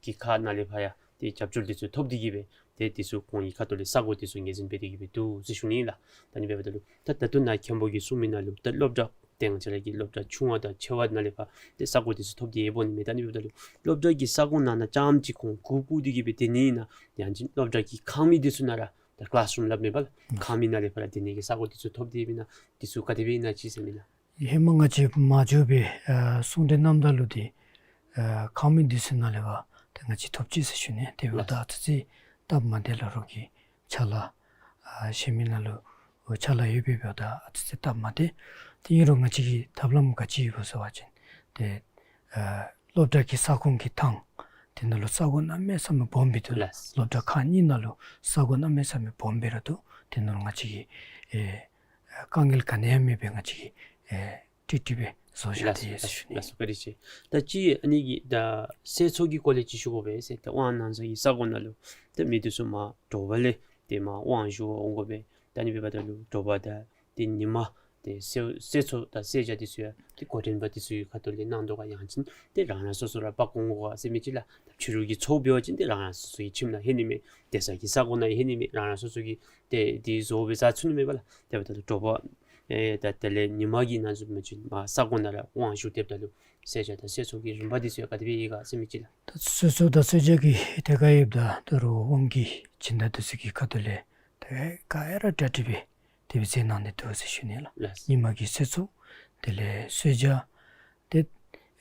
གི་ཁ་ནང་ལས་ཕར་ཡང་ཏེ་རྒྱབ་སྐྱོར་འདི་ཚུ་ཐོབ་སྟེ་གི་སྦེ་ཏེ་འདི་ཚུ་ཁོང་གི་ཁ་ཐུག་ལས་ས་གོ་འདི་ཚུ་ངོས་འཛིན་འབད་དེ་གི་སྦེ་འདུག་ཟེར་ཞུ་ནི་ལགས། ད་ཨ་ནི་འབདཝ་ད་ལུ་ད་ད་ལྟོ་ནཱ་མཁན་པོ་གིས་གསུངས་མི་ནང་ལུ་ད་སློབ་གྲྭ་ཏེ་ང་བཅས་ར་གི་སློབ་གྲྭ་ཆུང་བ་དང་ཆེ་བ་ནང་ལས་ཕར་ཏེ་ས་གོ་འདི་ཚུ་ཐོབ་སྟེ་ཡོདཔ་འོང་ནི་མས། ད་ཨ་ནི་འབདཝ་ད་ལུ་སློབ་གྲྭ་གི་ས་གོ་ནང་ན་རྐྱངམ་ཅིག་ཁོང་གུར་བཀུག་སྟེ་གི་སྦེ་སྡོད་ནི་ཨིན་ན། ཡང་ཅིན་སློབ་གྲྭ་གི་ཁང་མིག་འདི་ཚུ་ནང་ར་ད་ཀི་ལཱསི་རུམ་སླབ་མས་པ་ལགས། ཁང་མིག་ནང་ལས་ཕར་སྡོད་ནི་གི་ས་གོ་འདི་ཚུ་ཐོབ་སྟེ་ཡོདཔ་ཨིན་ན། འདི་ཚུ་ག་དེ་སྦེ་ཨིན་ན་ཅིག་ཟེར་མི་ལགས། ཧེ་མ་ང་བཅས་མ་འགྱོ་བའི་ཨ་གསུང་གྲོས་གནངམ་ད་ལུ་འདི་ཨ་ཁང་མིག་འདི་ཚུ་ནང་ལས་ཕར་ཏེ་ང་བཅས་ཐོབ་ཅི་ཟེར་ཞུ་ནི། དེ་འབདཝ་ད་ཨ་ཙི་ཙི་སྟབས་མ་བདེ་ལགས། རོགས་ཀྱི་ཕྱག་ལཱ་ཨ་གཞན་མི་ནང་ལུ་ཕྱག་ལཱ་ཡོདཔ་འབདཝ་ད་ཨ་ཙི་ཙི་སྟབས་མ་བདེ། ཏེ་ཨིན་རུང་ང་བཅས་ཀྱི་ཐབས་ལམ་ག་ཅི་ཡོདཔ་ཟེར་བ་ཅིན་ཏེ་ཨ་སློབ་གྲྭ་གི་ས་ཁོངས་ཀྱི་ཐང་དེ་ནང་ལུ་ས་གོ་གནམ་མེད་ས་མེད་སྦོམ་སྦེ་འདུག་ལགས། སློབ་གྲྭ་ཁག་གཉིས་ནང་ལུ་ས་གོ་གནམ་མེད་ས་མེད་སྦོམ་སྦེ་ར་འདུག། དེ་ནང་ལུ་ང་བཅས་ཀྱིས་ཨེ་དཀའ་ངལ་ག་ནི་ཡང་མེད་པར་ང་བཅས་ཀྱིས་ཨེ་ཀྲིག་ཀྲི་སྦེ་བཟོ་བཞག་སྟེ་ཡོད་ཟེར་ཞུ་ནི། ལགས་སོ། བཀའ་དྲིན་ཆེ། ད་ཅི་ཨ་ནི་གི་ད་ཟས་ཚོགས་ཀྱི་སྐོར་ལས་ཅིག་ཞུ་དགོ་པས་ཟེར། ད་དབང་གནང་ས་གི་ས་གོ་ནང་ལུ་ད་མི་འདི་ཚུ་མར་དྲོ་པ་ལས་ཏེ་མར་དབང་ཞུ་བར་འོང་དགོ་པས། ད་ཨ་ནི་འབདཝ་ད་ལུ་དྲོ་པ་དང་ཏེ་ཉིན་མ་ཏེ་ཟས་ཟས་ཚོགས་དང་ཟས་བཅའ་འདི་ཚུ་ཡང་ཏེ་འགོ་འདྲེན་པ་འདི་ཚུ་གི་ཁ་ཐུག་ལས་གནང་དོ་ག། ཡང་ཅིན་ཏེ་རང་རང་སོ་སོ་ར་འབག་འོང་དགོ་ག་ཟེར་མི་ཅིག་ལགས། ད་ཕྱི་རུ་གི་ཚོགས་འབད་བ་ཅིན་ཏེ་རང་རང་སོ་སོ་གི་ཁྱིམ་ནང་ལྷོད་ནི་མས། སྡོད་ས་གི་ས་གོ་ནང་ལྷོད་ནི་མས། རང་རང་སོ་སོ་གིས་ཏེ་འདི་བཟོ་སྦེ་བཟའ་ཚུགས་ནི་མས་པ་ལགས། དེ་འབདཝ་ད་ལུ་དྲོ་པ་ཨེ་ད་དེ་ལས་ཉིན་མ་གི་ནང་བཟུམ་མ་ཅིག་མར་ས་གོ་ནང་ར་དབང་ཞུ་སྡོདཔ་ད་ལུ་ཟས་བཅའ་དང་ཟས་ཚོགས་ཀྱི་རིམ་པ་འདི་ཚུ་ཡང་ག་དེ་སྦེ་ཡོད་ག་ཟེར་མི་ཅིག་ལགས། ད་ཟས་ཚོགས་དང་ཟས་བཅའ་གི་ཐད་ཁར་ཡོདཔ་ད་ད་རུང་དབང་གི་སྦྱིན་བདག་འདི་ཚུ་གི་ཁ་ཐུག་ལས་ད་ག་ར་གྲ་སྒྲིག་སྦེ་དེ་སྦེ་མཛད་གནང་ནི་འདུག་ཟེར་ཞུ་ནི་ལགས། ལགས། ཉིན་མ་གི་ཟས་ཚོགས་དེ་ལས་ཟས་བཅའ་ཏེ་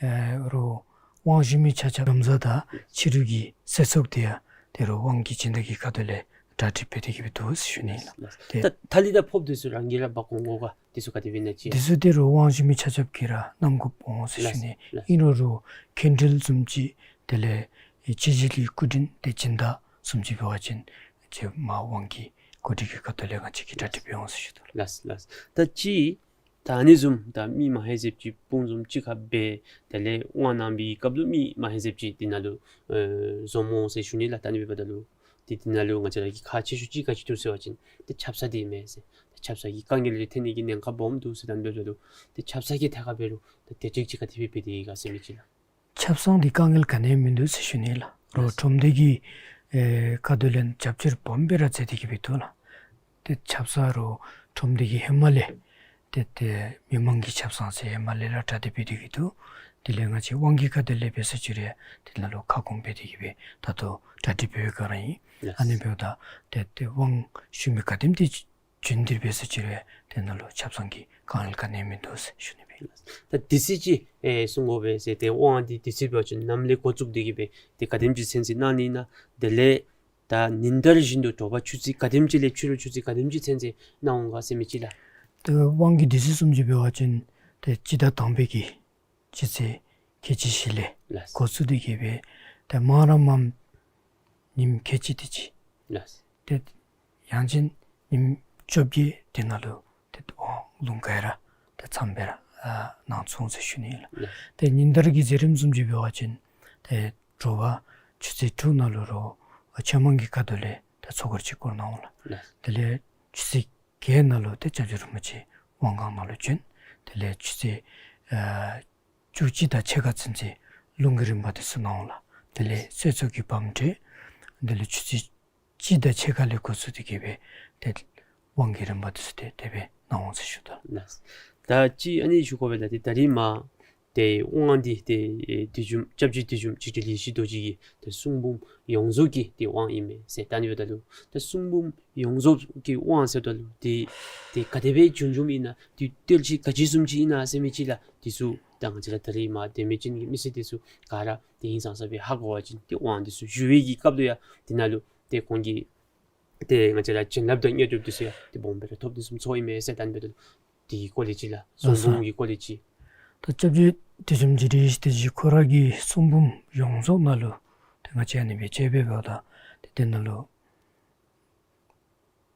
ཨེ་རོགས་དབང་ཞུ་མི་ཆ་ཁྱབ་འཛོམས་ས་དང་ཕྱི་རུ་གི་ཟས་ཚོགས་འདི་ཡང་ཏེ་རོགས་དབང་གི་སྦྱིན་བདག་གི་ཁ་ཐུག་ལས་གྲ་སྒྲིག་འབད་དེ་གི་སྦེ་འདུག་ཟེར་ཞུ་ནི་ལགས། ལགས། ཏེ་ད་ཐ་ལི་དང་ཕོརཔ་འདི་ཚུ་རང་གིས་ར་འབག་འོང་དགོ་ག། འདི་ཚུ་ག་དེ་སྦེ་ཨིན་ན་ཅིག། འདི་ཚུ་ཏེ་རོགས་དབང་ཞུ་མི་ཆ་ཁྱབ་ཀྱིས་ར་བསྣམ་དགོཔ་འོང་ཟེར་ཞུ་ནི། ལགས། ལགས། ཨིན་རུང་རོགས་མཁན་སྤྲུལ་བཟུམ་ཅིག་དེ་ལས་ཨེ་སྤྱི་བྱེ་ལི་སྐུ་མགྲོན་ཏེ་སྦྱིན་བདག་བཟུམ་ཅིག་འབད་བ་ཅིན་ཏེ་མར་དབང་གི་གོ་སྒྲིག་གི་ཁ་ཐུག་ལས་ང་བཅས་ཀྱིས་གྲ་སྒྲིག་འབད་འོང་ཟེར་ཞུ་དོ་ལགས། ལགས་ལགས། ད་ཅི་ད་ཨ་ནི་བཟུམ་ད་མི་མ་ཧེ་ཟེབ་ཅིག་དཔུང་བཟུམ་གཅིག་ཁར་འབད་དེ་ལས་དབང་གནང་བའི་སྐབས་ལུ་མི་མ་ཧེ་ཟེབ་ཅིག་འདི་ནང་ལུ་ཨེ་འཛོམས་འོང་ཟེར་ཞུ་ནི་ལགས། ད་ཨ་ནི་འབདཝ་ད་ལུ་ཏེ་འདི་ནང་ལུ་ང་བཅས་ར་གི་ཁག་ཆེ་ཤོས་ཅིག་ག་ཅི་འདུག་ཟེར་བ་ཅིན་ཏེ་ཆབ་གསང་འདི་མས་ཟེར། ཏེ་ཆབ་གསང་གི་དཀའ་ངལ་འདི་ཐོན་ནི་གི་ཉེན་ཁ་སྦོམ་འདུག་ཟེར། ད་ཨ་ནི་འབདཝ་ད་ལུ་ཏེ་ཆབ་གསང་གི་ཐད་ཁར་འབད་རུང་ཏེ་དེ་ཅིག་ཅིག་ག་དེ་སྦེ་འབད་དེ་ཡོད་ག་ཟེར་མི་ཅིག་ལགས། ཆབ་གསང་འདི་དཀའ་ངལ་ག་ནི་ཡང་མིན་འདུག་ཟེར་ཞུ་ནི་ལགས། རོགས་ཁྲོམ་སྡེ་གི་ ཨེ་ཁ་ཐུག་ལས་རྒྱབ་སྐྱོར་སྦོམ་སྦེ་ར་མཛད་དེ་གི་སྦེ་འདུག་ལགས། ཏེ་ཆབ་གསང་རོགས་ཁྲོམ་སྡེ་གི་ཧེ་མ་ལས་ཏེ་ཏེ་མི་མང་གི་ཆབ་གསང་ཟེར་ཧེ་མ་ལས་ར་གྲ་སྒྲིག་འབད་དེ་གི་འདུག། དེ་ལས་ང་བཅས་དབང་གི་ཁ་ཐུག་ལས་འབད་ས་ཅིག་ར་དེ་ནང་ལུ་ཁ་སྐོང་འབད་དེ་གི་སྦེ་ད་ལྟོ་གྲ་སྒྲིག་འབད་བའི་སྒང་ར་ཨིན། ཨ་ནི་འབདཝ་ད་ཏེ་ཏེ་དབང་ཞུ་མི་ག་དེམ་ཅིག་བྱོན་ཏེ་འབད་ས་ཅིག་ར་དེ་ནང་ལུ་ཆབ་གསང་གི་དཀའ་ངལ་ག་ནི་ཡང་མིན་འདུག་ཟེར་ཞུ་ནི་སྦེ། ད་དུས་ཚོད་ཅིག་ཨེ་གསུང་དགོ་པས་ཟེར། ཏེ་དབང་འདི་དུས་ཚོད་འབད་བ་ཅིན་ནམ་ལས་འགོ་བཙུགས་ཏེ་གི་སྦེ་ཏེ་ག་དེམ་ཅིག་ཚུན་ཚོད་གནང་ནི་ཨིན་ན། དེ་ལས་ད་ཉིན་ལྟར་བཞིན་དུ་དྲོ་པ་ཆུ་ཚོད་ག་དེམ་ཅིག་ལས་ཕྱི་རུ་ཆུ་ཚོད་ག་དེམ་ཅིག་ཚུན་ཚོད་གནང་འོང་ག་ཟེར་མི་ཅིག་ལགས། ཏེ་དབང་གི་དུས་ཚོད་བཟུམ་ཅིག་འབད་བ་ཅིན་ཏེ་སྤྱི་ཟླ་དང་པའི་གི་སྤྱི་ཚེས་ཁལ་གཅིག་བཞི་ལས་ལགས། འགོ་བཙུགས་ཏེ་གི་སྦེ་ཏེ་མང་ར་མངམ་ཉིནམ་ཁལ་གཅིག་དེ་ཅིག་ལགས། ཏེ་ཡང་ཅིན་ཉིནམ་བཅོ་བརྒྱད་དེ་ནང་ལུ་ཏེ་དབང་ལུང་ག་ར་ཏེ་ཚངམ་སྦེ་ར་ཨ་གནང་ཚུགས་འོང་ཟེར་ཞུ་ནི་ཨིན་ལགས། ལགས། ཏེ་ཉིན་ལྟར་གྱི་མཛད་རིམ་བཟུམ་ཅིག་འབད་བ་ཅིན་ཏེ་དྲོ་པ་ཆུ་ཚོད་དྲུག་ནང་ལུ་རོགས་ཆོས་མང་གི་ཁ་ཐུག་ལས་ཏེ་ཚོགས་སྒེར་ཅིག་བསྐོར་གནང་འོང་ལགས། ལགས། དེ་ལས་ཆུ་ཚོད་བརྒྱད་ནང་ལུ་ཏེ་སྐྱབས་རྗེ་རིན་པོ་ཆེ་དབང་ཁང་ནང་ལུ་བྱོན། དེ་ལས་ཆུ་ཚོད་ཨ་བཅུ་གཅིག་དང་ཕྱེད་ཀ་ཚུན་ཚོད་ལུང་གི་རིམ་པ་དེ་ཚུ་གནང་འོང་ལགས། དེ་ལས་གསོལ་ཚོགས་ཀྱི་བབས་འགྲོ། དེ་ལས་ཆུ་ཚོད་གཅིག་དང་ཕྱེད་ཀ་ལས་འགོ་བཙུགས་ཏེ་གི་སྦེ་ཏེ་དབང་གི་རིམ་པ་དེ་ཚུ་ཏེ་དེ་སྦེ་གནང་འོང་ཟེར་ཞུ་དོ། ལགས། ད་ཅི་ཨ་ནི་ཞུ་དགོ་པས་ལགས། ཏེ་ད་རིས་མ་ཏེ་དབང་འདི་ཏེ་ཨེ་བདུད་འཇོམས་སྐྱབས་རྗེ་བདུད་འཇོམས་ཆིག་དྲིལ་ཡེ་ཤེས་རྡོ་རྗེ་གི་ཏེ་གསུང་འབུམ་ཡོངས་རྫོགས་ཀྱི་ཏེ་དབང་ཨིན་མས་ཟེར་ད་ནི་འབདཝ་ད་ལུ་ཏེ་གསུང་འབུམ་ཡོངས་རྫོགས་ཀྱི་དབང་ཟེརཝ་ད་ལུ་ཏེ་ཏེ་ག་དེ་སྦེ་བྱུང་བྱུངམ་ཨིན་ན། ཏེ་གཏེར་ཆོས་ག་ཅི་བཟུམ་ཅིག་ཨིན་ན་ཟེར་མི་ཅིག་ལགས། དེ་ཚུ་ད་ང་བཅས་ར་ད་རིས་མ་ཏེ་མི་ཅིག་གི་མི་སེར་དེ་ཚུ་ག་ར་ཏེ་ཧིང་སངས་ས་སྦེ་ཧ་གོ་བ་ཅིན་ཏེ་དབང་དེ་ཚུ་ཞུ་བའི་གི་སྐབས་ལུ་ཡང་དེ་ནང་ལུ་ཏེ་ཁོང་གི་ཏེ་ང་བཅས་ར་བྱིན་རླབས་དང་དངོས་གྲུབ་དེ་ཚུ་ཡང་ཏེ་སྦོམ་སྦེ་ར་ཐོབ་ནི་བཟུམ་ཚོར་ཨིན་མས་ཟེར་ད་ནི་འབདཝ་ད་ལུ་དེ་གི་སྐོར་ལས་ཅིག་ལགས། གསུང་འབུམ་གྱི་སྐོར་ལས་ཅིག། ད་སྐྱབས་རྗེ་བདུད་འཇོམས་ཆིག་དྲིལ་ཡེ་ཤེས་རྡོ་རྗེ་ཁོ་ར་གི་གསུང་འབུམ་ཡོངས་རྫོགས་ནང་ལུ་ཏེ་ང་བཅས་ཨ་ནི་སྦེ་དཔྱེ་འབད་བ་ད་ཏེ་དེ་ནང་ལུ་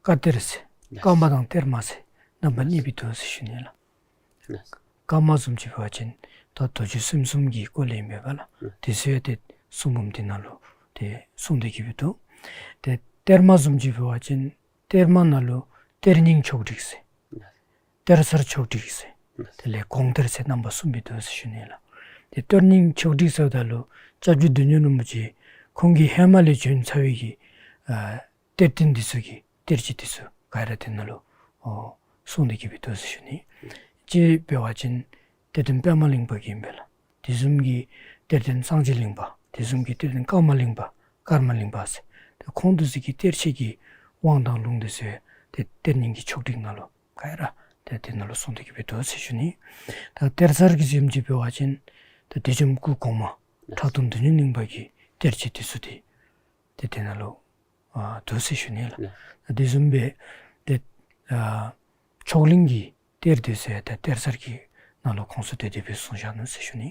བཀའ་གཏེར་ཟེར་ལགས། བཀའ་མ་དང་གཏེར་མ་ཟེར་རྣམ་པ་གཉིས་སྦེ་འདུག་ཟེར་ཞུ་ནི་ལགས། ལགས། བཀའ་མ་བཟུམ་ཅིག་འབད་བ་ཅིན་ད་མདོ་རྒྱུད་གསུམ་གསུམ་གྱི་སྐོར་ལས་ཨིན་པས་ལགས། ལགས། དེ་ཚུ་ཡང་ཏེ་གསུང་འབུམ་དེ་ནང་ལུ་ཏེ་གསུངས་ཏེ་གི་སྦེ་འདུག། ཏེ་གཏེར་མ་བཟུམ་ཅིག་འབད་བ་ཅིན་གཏེར་མ་ནང་ལུ་གཏེར་རྙིང་ཕྱོགས་བསྒྲིགས་ཟེར། ལགས། གཏེར་གསར་ཕྱོགས་བསྒྲིགས་ཟེར། ལགས། དེ་ལས་གོང་གཏེར་ཟེར་རྣམ་པ་གསུམ་སྦེ་འདུག་ཟེར་ཞུ་ནི་ལགས། ཏེ་གཏེར་རྙིང་ཕྱོགས་བསྒྲིགས་ཟེརཝ་ད་ལུ་སྐྱབས་རྗེ་བདུད་འཇོམས་རིན་པོ་ཆེ་ཁོང་གིས་ཧེ་མ་ལས་བྱོན་ཚར་བའི་གི་ཨ་གཏེར་སྟོན་འདི་ཚུ་གི་གཏེར་ཆོས་འདི་ཚུ་ག་ར་དེ་ནང་ལུ་ཨོ་གསུངས་ཏེ་གི་སྦེ་འདུག་ཟེར་ཞུ་ནི། གཅིག་འབད་བ་ཅིན་གཏེར་སྟོན་པདྨ་གླིང་པ་གི་ཨིན་པས་ལགས། དེ་བཟུམ་གྱི་གཏེར་སྟོན་སངས་རྒྱས་གླིང་པ། དེ་བཟུམ་གྱི་གཏེར་སྟོན་ཀརྨ་གླིང་པ། ཀརྨ་གླིང་པ་ཟེར། ཏེ་ཁོང་འདི་ཚུ་གི་གཏེར་ཆོས་ཀྱི་དབང་དང་ལུང་འདི་ཚུ་ཏེ་གཏེར་རྙིང་གི་ཕྱོགས་བསྒྲིགས་ནང་ལུ་ག་ར་ཏེ་དེ་ནང་ལུ་གསུངས་ཏེ་གི་སྦེ་འདུག་ཟེར་ཞུ་ནི། ད་གཏེར་གསར་གྱི་བཟུམ་ཅིག་འབད་བ་ཅིན་ད་བདུད་འཇོམས་སྐུ་གོང་མ་ཁྲག་འཐུང་བདུད་འཇོམས་གླིང་པ་གི་གཏེར་ཆོས་འདི་ཚུ་ཏེ་ཏེ་དེ་ནང་ལུ་ཨ་འདུག་ཟེར་ཞུ་ནི་ལགས། ལགས། དེ་བཟུམ་སྦེ་ཏེ་ཨ་མཆོག་གླིང་གི་གཏེར་འདི་ཚུ་ཡང་ཏེ་གཏེར་གསར་གྱི་ནང་ལུ་ཁོང་ཚུ་ཏེ་དེ་སྦེ་གསུངས་བཞག་ནུག་ཟེར་ཞུ་ནི།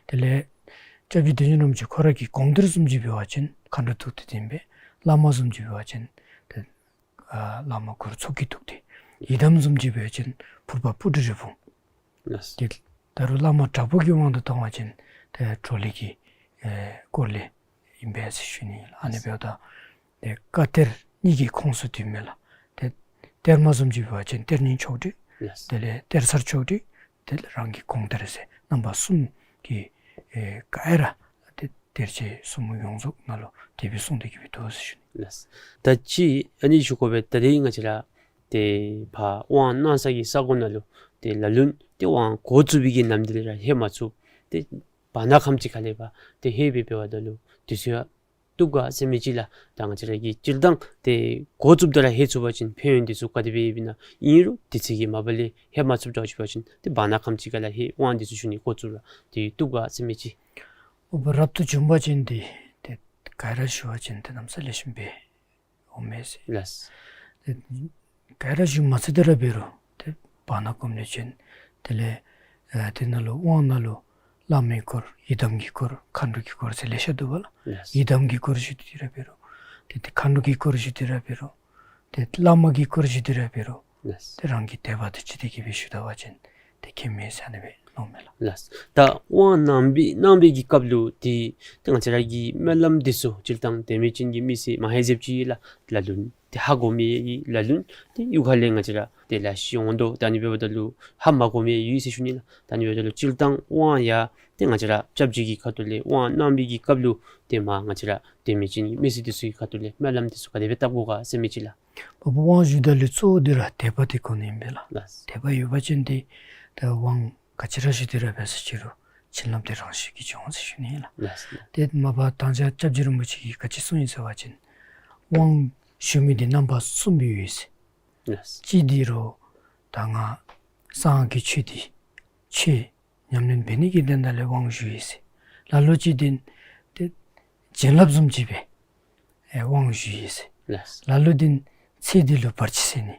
དེ་ལས་སྐྱབས་རྗེ་བདུད་འཇོམས་རིན་པོ་ཆེ་ཁོ་ར་གི་གོང་གཏེར་བཟུམ་ཅིག་འབད་བ་ཅིན་མཁའ་འགྲོ་ཐུགས་ཏེ་ཨིན་པས། བླ་མ་བཟུམ་ཅིག་འབད་བ་ཅིན་ཏེ་ཨ་བླ་མ་གུ་རུ་ཚོགས་ཀྱི་ཐུགས་ཏེ། ཡི་དམ་བཟུམ་ཅིག་འབད་བ་ཅིན་ཕུར་པ་སྤུ་གྲི་རི་བོང་། ལགས། ཏེ་ད་རུང་བླ་མ་དྲག་པོ་གི་དབང་དུ་བཏང་བ་ཅིན་ཏེ་གྲོ་ལོད་ཀྱི་ཨེ་སྐོར་ལས་ཨིན་པས་ཟེར་ཞུ་ནི་ལགས། ཨ་ནི་འབདཝ་ད་ཏེ་བཀའ་གཏེར་གཉིས་ཀྱི་ཁོངས་སུ་འདུཝ་མས་ལགས། ཏེ་གཏེར་མ་བཟུམ་ཅིག་འབད་བ་ཅིན་གཏེར་རྙིང་ཕྱོགས་བསྒྲིགས། ལགས། དེ་ལས་གཏེར་གསར་ཕྱོགས་བསྒྲིགས། དེ་ལས་རང་གི་གོང་གཏེར་ཟེར་རྣམ་པ་གསུམ་གྱི་ཨེ་ག་ར་ཏེ་གཏེར་ཆོས་གསུང་འབུམ་ཡོངས་རྫོགས་ནང་ལུ་དེ་སྦེ་གསུངས་ཏེ་གི་སྦེ་འདུག་ཟེར་ཞུ་ནི། ལགས། ད་ཅི་ཨ་ནི་ཞུ་དགོ་པས། ད་རེས་ང་བཅས་ར་ཏེ་ཕར་དབང་གནང་ས་གི་ས་གོ་ནང་ལུ་ཏེ་ལ་ལུ་ཏེ་དབང་འགོ་བཙུགས་པའི་གི་ནམ་དུས་ལས་ར་ལྷོད་མ་ཚུགས། ཏེ་བར་ན་ཁམས་ཅིག་ཁ་ལས་ཕར་ཏེ་ལྷོད་སྦེ་འབདཝ་ད་ལུ་དུས་ཚོད་བཏུབ་ག་ཟེར་མི་ཅིག་ལགས། ད་ང་བཅས་ར་གིས་སྤྱིར་བཏང་ཏེ་འགོ་བཙུགསཔ་ད་ར་ལྷོད་ཚུགས་པ་ཅིན་ཕན་ཡོན་འདི་ཚུ་ག་དེ་སྦེ་ཡོདཔ་ཨིན་ན། ཨིན་རུང་དུས་ཚོད་ཀྱིས་མ་པ་ལས་ལྷོད་མ་ཚུགསཔ་འདྲཝ་ཅིག་འབད་བ་ཅིན་ཏེ་བར་ན་ཁམས་ཅིག་ཁ་ལས་ལྷོད་དབང་འདི་ཚུ་ཞུ་ནི་འགོ་བཙུགས་རུང་ཏེ་བཏུབ་ག་ཟེར་མི་ཅིག། འོ་བ་རབ་ཏུ་བྱུང་པ་ཅིན་ཏེ་ཏེ་ག་ར་ཞུ་བ་ཅིན་ཏེ་གནམ་ས་ལེགས་ཤོམ་སྦེ་འོང་མས་ཟེར། ལགས། ཏེ་ག་ར་ཞུ་མ་ཚུགས་ཏེ་ར་འབད་རུང་ཏེ་བར་ན་ཁམས་ལས་བྱོན། དེ་ལས་ཨ་དེ་ནང་ལུ་དབང་ནང་ལུ་བླ་མའི་སྐོར་ཡི་དམ་གྱི་སྐོར་མཁའ་འགྲོ་གི་སྐོར་ཟེར་ལེ་ཤ་འདུག་པ་ལགས། ལགས། ཡི་དམ་གྱི་སྐོར་ཞུ་སྟེ་ར་འབད་རུང་ཏེ་ཏེ་མཁའ་འགྲོ་གི་སྐོར་ཞུ་སྟེ་ར་འབད་རུང་ཏེ་བླ་མ་གི་སྐོར་ཞུ་སྟེ་ར་འབད་རུང་ལགས། ཏེ་རང་གི་དད་པ་དང་བཅས་ཏེ་གི་སྦེ་ཞུ་ད་པ་ཅིན་ཏེ་ཁྱད་མེད་ཟེར་ཨ་ནི་སྦེ་མནོཝ་མས་ལགས། ལགས། ད་དབང་གནང་པའི་གནང་པའི་གི་སྐབས་ལུ་ཏེ་ཏེ་ང་བཅས་ར་གི་སྨོན་ལམ་འདི་ཚུ་སྤྱིར་བཏང་ཏེ་མི་ཅིག་གི་མི་སེར་མ་ཧེ་ཟེབ་ཅིག་ལགས། ལ་ལུ་ཏེ་ཧ་གོ་མི་ལ་ལུ་ཏེ་གཡུས་ཁ་ལས་ང་བཅས་ར་ ཏེ་ལེ་ཤ་འོང་དོ། ད་ཨ་ནི་འབདཝ་ད་ལུ་ཧ་མ་གོ་མི་ཡོད་ཟེར་ཞུ་ནི་ལགས། ད་ཨ་ནི་འབདཝ་ད་ལུ་སྤྱིར་བཏང་དབང་ཡང་ཏེ་ང་བཅས་ར་སྐྱབས་རྗེ་གི་ཁ་ཐུག་ལས་དབང་གནང་བའི་གི་སྐབས་ལུ་ཏེ་མ་ང་བཅས་ར་དད་མོས་ཅན་གྱི་མི་སེར་འདི་ཚུ་གི་ཁ་ཐུག་ལས་སྨོན་ལམ་འདི་ཚུ་ག་དེ་སྦེ་བཏབ་དགོ་ག་ཟེར་མི་ཅིག་ལགས། དཔའ་བོ་དབང་ཞུཝ་ད་ལུ་གཙོ་བོ་འདི་ར་དད་པ་འདི་དགོ་ནི་ཨིན་པས་ལགས། ལགས། དད་པ་ཡོད་པ་ཅིན་ཏེ་ད་དབང་ག་ཅི་ར་ཞུ་སྟེ་ར་འབད་ས་ཅི་རུང་བྱིན་རླབས་འདི་རང་བཞིན་གྱིས་འབྱུང་ཟེར་ཞུ་ནི་ལགས། ལགས། ཏེ་མ་པ་དང་ཅ་སྐྱབས་རྗེ་རིན་པོ་ཆེ་གིས་ག་ཅི་གསུངས་ཡི་ཟེར་བ་ཅིན་དབང་ཞུ་མི་འདི་རྣམ་པ་གསུམ་སྦེ་ཡོད་ཟེར། ལགས། གཅིག་འདི་རུང་ད་ང་གསང་སྔགས་ཀྱི་ཆོས་འདི་ཆོས་ཉམས་ལེན་འབད་ནི་གི་དོན་དག་ལས་དབང་ཞུ་ཡི་ཟེར། ལ་ལུ་ཅིག་འདི་ཏེ་བྱིན་རླབས་བཟུམ་ཅིག་སྦེ་ཨེ་དབང་ཞུ་ཡི་ཟེར། ལགས། ལ་ལུ་འདི་ཚེ་འདི་ལུ་བར་ཆད་སེལ་ནི་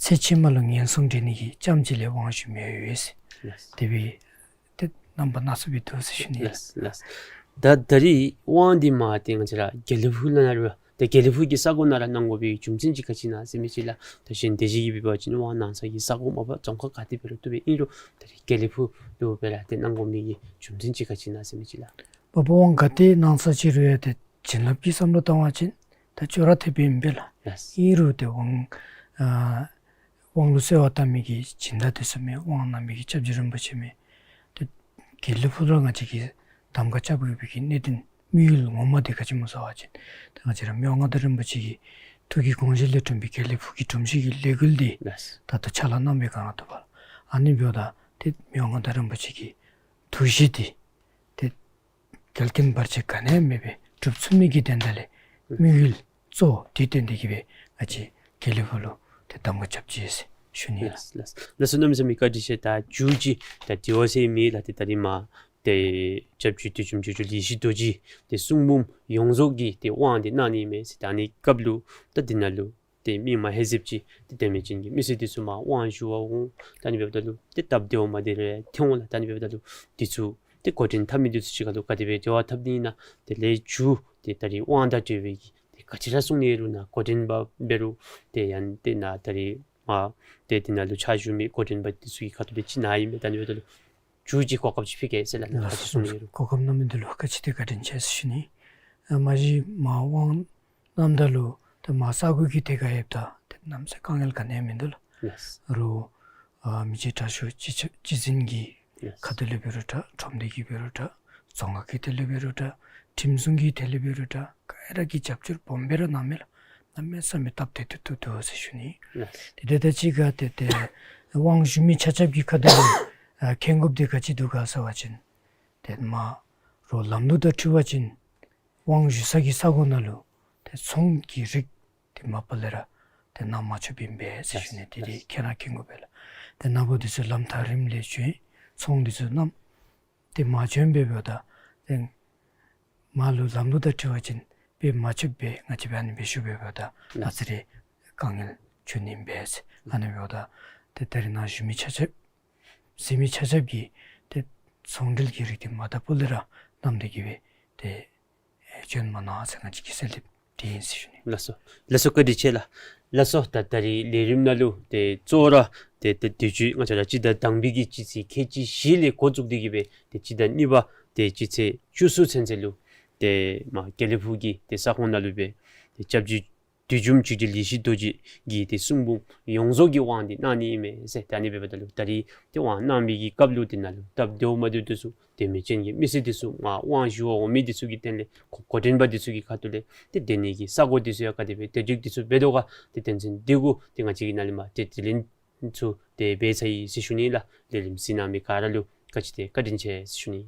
ཚེ་ཕྱི་མ་ལུ་ངན་སོང་འདྲེན་ནི་གི་ཙམ་ཅིག་ལས་དབང་ཞུ་མི་ཡོད་ཟེར། ལགས། དེ་སྦེ་ཏེ་རྣམ་པ་སྣ་ཚོགས་སྦེ་འདུག་ཟེར་ཞུ་ནི། ལགས་ལགས། ད་ད་རིས་དབང་འདི་མ་ཏེ་ང་བཅས་ར་དགེ་ལེགས་ཕུག་ལུ་ནང་ར་ཏེ་དགེ་ལེགས་ཕུག་གི་ས་གོ་ནང་ར་གནང་དགོ་པའི་རྒྱུ་མཚན་ཅིག་ག་ཅི་ཨིན་ན་ཟེར་མི་ཅིག་ལགས། ད་གཞན་སྡེ་བཞི་གི་འབད་བ་ཅིན་དབང་གནང་ས་གི་ས་གོ་མ་པ་རྫོང་ཁག་ག་ཏེ་འབད་རུང་བཏུབ་པས། ཨིན་རུང་ད་རིས་དགེ་ལེགས་ཕུག་ལུ་སྦེ་ར་ཏེ་གནང་དགོ་མི་གི་རྒྱུ་མཚན་ཅིག་ག་ཅི་ཨིན་ན་ཟེར་མི་ཅིག་ལགས། མ་པ་དབང་ག་ཏེ་གནང་ས་ཅིག་རུང་ཡང་ཏེ་བྱིན་རླབས་ཀྱི་བསམ་བློ་བཏང་བ་ཅིན་ད་ཅོག་ར་འཐདཔ་ཨིན་པས་ལགས། ལགས། ཨིན་རུང་ཏེ་དབང་ཨ་དབང་ལུ་གསོལ་བ་བཏབ་མི་གི་སྦྱིན་བདག་འདི་ཚུ་མེན། དབང་གནང་མི་གི་སྐྱབས་རྗེ་རིན་པོ་ཆེ་མེན། ཏེ་དགེ་ལེགས་ཕུག་ལུ་ང་བཅས་ཀྱིས་གདམས་ངག་རྐྱབ་དགོ་པའི་གི་གནད་དོན་དམིགས་ཡུལ་ངོ་མ་འདི་ག་ཅི་སྨོ་ཟེར་བ་ཅིན་ཏེ་ང་བཅས་ར་མི་དབང་མངའ་བདག་རིན་པོ་ཆེ་གི་ཐུགས་ཀྱི་དགོངས་བཞེད་ལས་བརྩམས་པའི་དགེ་ལེགས་ཕུག་གི་སྒྲོམ་གཞི་གི་ལས་འགུལ་འདི་ལགས། ད་ལྟོ་ཕྱག་ལཱ་གནང་བའི་སྒང་ལུ་འདུག་པ་ལགས། ཨ་ནི་འབདཝ་ད་ཏེ་མི་དབང་མངའ་བདག་རིན་པོ་ཆེ་གི་ཐུགས་བཞེད་འདི་ཏེ་འགལ་རྐྱེན་བར་ཆད་ག་ནི་ཡང་མེད་པར་འགྲུབ་ཚུགས་མི་གི་དོན་དག་ལས་དམིགས་ཡུལ་གཙོ་བོ་འདི་བཏོན་ཏེ་གི་སྦེ་ང་བཅས་དགེ་ལེགས་ཕུག་ལུ་ཏེ་གདམས་ངག་རྐྱབ་ཅི་ཟེར་ཞུ་ནི་ལགས། ལགས་ལགས་ལགས་སོ། གནམ་མེད་ས་མེད་བཀའ་དྲིན་ཆེ། ད་མཇུག་ཅིག་ད་དེ་བ་ཟེར་མི་ལགས་ཏེ་ད་རིས་མ་ཏེ་སྐྱབས་རྗེ་བདུད་འཇོམས་ཆོས་སྐྱོང་ལེགས་བཤད་རྡོ་རྗེ་ཏེ་གསུང་འབུམ་ཡོངས་རྫོགས་ཀྱི་ཏེ་དབང་འདི་གནང་ནི་མས་ཟེར། ད་ཨ་ནི་སྐབས་ལུ་ད་འདི་ནང་ལུ་ཏེ་མི་མང་ལྷན་རྒྱས་ཅིག་ཏེ་དད་མོས་ཅན་གྱི་མི་སེར་འདི་ཚུ་མར་དབང་ཞུ་བར་འོང་། ད་ཨ་ནི་འབདཝ་ད་ལུ་ཏེ་སྟབས་བདེཝ་མ་བདེཝ་རེ་ཐོན་འོང་ལགས། ད་ཨ་ནི་འབདཝ་ད་ལུ་འདི་ཚུ་ཏེ་འགོ་འདྲེན་འཐབ་མི་འདི་ཚུ་གཅིག་ཁར་ལུ་ག་དེ་སྦེ་འབྲེལ་བ་འཐབ་ནི་ཨིན་ན། དེ་ལས་མཇུག་ཏེ་ད་རིས་དབང་དང་འབྲེལ་བའི་གི་ཏེ་ག་ཅི་ར་གསུང་ནི་རུང་ན་འགོ་འདྲེན་པ་འབད་རུང་ཏེ་ཡང་ཏེ་ནཱ་ད་རིས་མ་ཏེ་འདི་ནང་ལུ་ཕྱག་ཞུ་མི་འགོ་འདྲེན་པ་འདི་ཚུ་གི་ཁ་ཐུག་ལས་ཅིག་གནང་ཡི་མས། ད་ཨ་ནི་འབདཝ་ད་ལུ་མཇུག་ཅིག་གོ་སྐབས་ཅིག་ཕུལ་གེ་ཟེར་ལགས། ལགས་ག་ཅི་གསུང་ནི་རུང་། གོ་སྐབས་གནང་མི་འདི་ལུ་ག་ཅི་ཏེ་བཀའ་དྲིན་ཆེ་ཟེར་ཞུ་ནི། ཨ་མ་གཞི་མར་དབང་གནངམ་ད་ལུ་ཏེ་མར་ས་གོ་གི་ཐད་ཁར་ཡོདཔ་ད་ཏེ་གནམ་མེད་ས་མེད་དཀའ་ངལ་ག་ནི་ཡང་མིན་འདུག་ལགས། ལགས། རུང་ཨ་མི་རྗེ་དྲག་ཤོས་སྤྱི་ཁྱབ་སྤྱི་འཛིན་གྱི་ལགས། ཁ་ཐུག་ལས་འབད་རུང་འདྲ། ཁྲོམ་སྡེ་གི་འབད་རུང་འདྲ། རྫོང་ཁག་གི་ཐད་ལས་འབད་རུང་འདྲ། ཁྲིམས་སྲུང་གི་ཐད་ལས་འབད་རུང་འདྲ། ག་ར་གིས་རྒྱབ་སྐྱོར་སྦོམ་སྦེ་ར་གནང་མས་ལགས། གནམ་མེད་ས་མེད་སྟབས་བདེ་ཏོག་ཏོ་འདུག་ཟེར་ཞུ་ནི། ལགས། ཏེ་དེ་དང་གཅིག་ཁར་ཏེ་ཏེ་དབང་ཞུ་མི་ཆ་ཁྱབ་ཀྱི་ཁ་ཐུག་ལས་ཨ་མཁྱེན་དགོཔ་འདི་ག་ཅི་འདུག་ག་ཟེར་བ་ཅིན་ཏེ་མར་རོགས་ལམ་ལུགས་དང་འཁྲིལ་བ་ཅིན་དབང་ཞུ་ས་གི་ས་གོ་ནང་ལུ་ཏེ་ཚོང་གི་རིགས་འདི་མ་པ་ལས་ར་ཏེ་གནང་མ་ཆོགཔ་ཨིན་པས་ཟེར་ཞུ་ནི། དེ་འདི་ལགས། ཁྱེད་ར་མཁྱེན་དགོ་པས་ལགས། ཏེ་ནཱ་བུ་འདི་ཚུ་ལམ་ཐག་རིངམ་ལས་བྱོན་ཚོང་འདི་ཚུ་གནངམ་ཏེ་མ་བྱོན་པར་འབདཝ་ད་ཏེ་མར་ལུ་ལམ་ལུགས་དང་འཁྲིལ་བ་ཅིན་འབད་མ་ཆོགཔ་སྦེ་ང་བཅས་འབད་ཨ་ནི་སྦེ་ཞུ་བར་འབདཝ་ད་ལགས། ཨ་ཙི་རེ་དཀའ་ངལ་བྱུང་ནི་ཨིན་པས། ཨ་ནི་འབདཝ་ད་ཏེ་ད་རིས་ནཱ་བཞུགས་མི་ཆ་ཁྱབ་གཟིགས་མི་ཆ་ཁྱབ་ཀྱིས་ཏེ་ཚོང་འབྲེལ་གྱི་རིགས་འདི་མ་ད་པོ་ལས་ར་གནང་སྟེ་གི་སྦེ་ཏེ་ཨེ་བྱོན་མ་གནང་ཟེར་ང་བཅས་ཀྱིས་གསོལ་འདེབས་འདི་ཨིན་ཟེར་ཞུ་ནི། ལགས་སོ། ལགས་སོ་བཀའ་དྲིན་ཆེ་ལགས། ལགས་སོ། ད་ད་རིས་ལས་རིམ་ནང་ལུ་ཏེ་གཙོ་བོ་ར་ཏེ་ཏེ་དུས་ཅི་ང་བཅས་ར་སྤྱི་ཟླ་དང་པའི་གི་སྤྱི་ཚེས་ཁལ་གཅིག་བཞི་ལས་འགོ་བཙུགས་ཏེ་གི་སྦེ་ཏེ་སྤྱི་ཟླ་གཉིས་པ་ཏེ་སྤྱི་ཚེས་བཅུ་གསུམ་ཚུན་ཚོད་ལུ་ཏེ་མར་དགེ་ལེགས་ཕུག་གི་ཏེ་ས་ཁོངས་ནང་ལུ་སྦེ་ཏེ་སྐྱབས་རྗེ་བདུད་འཇོམས་ཆོས་རྗེ་ལེགས་བཤད་རྡོ་རྗེ་གི་ཏེ་གསུང་འབུམ་ཡོངས་རྫོགས་ཀྱི་དབང་འདི་གནང་ནི་ཨིན་མས་ཟེར། ད་ཨ་ནི་འབདཝ་ད་ལུ་ད་རིས་ཏེ་དབང་གནང་བའི་གི་སྐབས་ལུ་འདི་ནང་ལུ་སྟབས་བདེཝ་མ་བདེཝ་འདི་ཚུ་དད་མོས་ཅན་གྱི་མི་སེར་འདི་ཚུ་མར་དབང་ཞུ་བར་འོང་མི་འདི་ཚུ་གི་དོན་ལས་འགོ་འགོ་འདྲེན་པ་འདི་ཚུ་གི་ཁ་ཐུག་ལས་ཏེ་སྡོད་ནི་གི་ས་གོ་འདི་ཚུ་ཡང་ག་དེ་སྦེ་ཏེ་འདི་ཚུ་འབད་དོ་ག་ཏེ་དོན་ཚན་འདི་གུ་ཏེ་ང་བཅས་ཀྱིས་ནཱ་ལས་མར་ཏེ་དྲི་ལན་ཚུ་ཏེ་འབད་ཚར་ཡི་ཟེར་ཞུ་ནི་ལགས། ལས་རིམ་གཟིགས་གནང་མི་ག་ར་ལུ་ག་ཅི་ཏེ་བཀའ་དྲིན་ཆེ་ཟེར་ཞུ་ནི།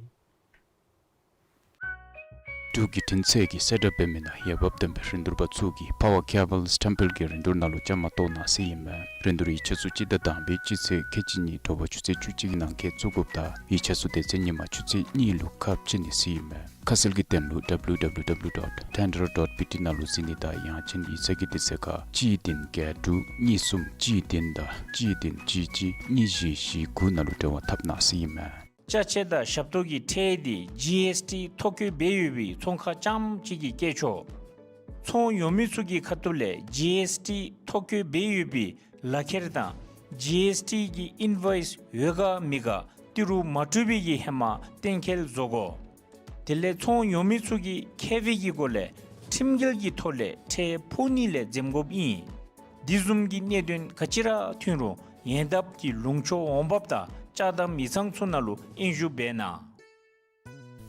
འབྲུག་གི་འཕྲིན་ཚེགས་ཀྱི་གསལ་བསྒྲགས་འབད་མི་ནང་འོས་འབབ་ལྡན་པའི་རིན་བསྡུར་པ་ཚུ་གིས་Power Cables Temple གྱི་རིན་བསྡུར་ནང་ལུ་བཅའ་མར་གཏོགས་གནང་ཟེར་ཨིན་མས། རིན་བསྡུར་ཡིག་ཆ་ཚུ་སྤྱི་ཟླ་དང་པའི་སྤྱི་ཚེས་ཁལ་གཅིག་གཉིས་དྲོ་པ་ཆུ་ཚོད་བཅུ་གཅིག་གི་ནང་འཁོད་བཙུགས་དགོཔ་དང་ཡིག་ཆ་ཚུ་དེ་ཚེ་ཉིན་མ་ཆུ་ཚོད་གཉིས་ལུ་ཁ་ཕྱེ་ནི་ཟེར་ཨིན་མས། ཁ་གསལ་གྱི་དོན་ལུ་W W W dot tendr dot B T ནང་ལུ་གཟིགས་ནི་དང་ཡང་ཅིན་ཡིག་ཚང་གི་དུས་ཚོད་ཁར་གཅིག་བདུན་བརྒྱད་དྲུག་གཉིས་གསུམ་གཅིག་བདུན་དང་གཅིག་བདུན་གཅིག་གཅིག་གཉིས་བཞི་བཞི་དགུ་ནང་ལུ་འབྲེལ་བ་འཐབ་གནང་ཟེར་ཨིན་མས། ཅ་ཆས་དང་ཞབས་ཏོག་གི་ཁྲལ་འདི་ཇི་ཨེསི་ཊི་ཐོ་བཀོད་འབད་ཡོད་པའི་ཚོང་ཁང་རྐྱངམ་གཅིག་གིས་བཀལ་ཆོག། ཚོང་ཡོད་མི་ཚུ་གི་ཁ་ཐུག་ལས་ཇི་ཨེསི་ཊི་ཐོ་བཀོད་འབད་ཡོད་པའི་ལག་ཁྱེར་དང་ཇི་ཨེསི་ཊི་གི་ཨིན་ཝོའིསི་ཡོད་ག་མེད་ག་ཏི་རུ་མ་སྤྲོད་པའི་གི་ཧེ་མ་གཏན་འཁེལ་བཟོ་དགོ། དེ་ལས་ཚོང་ཡོད་མི་ཚུ་གིས་མཁས་པའི་གི་སྒོ་ལས་ཁྲིམས་འགལ་གྱི་ཐོག་ལས་ཁྲལ་ཕོག་ནི་ལས་འཛེམ་དགོཔ་ཨིན། འདི་བཟུམ་གྱི་གནད་དོན་ག་ཅི་ར་ཐོན་རུང་ཡལ་འདབ་ཀྱི་ལུང་ཕྱོགས་འོང་འབབ་དང་ལྕགས་དམ་མི་ཚང་ཚུ་ནང་ལུ་སྙན་ཞུ་འབད་གནང་།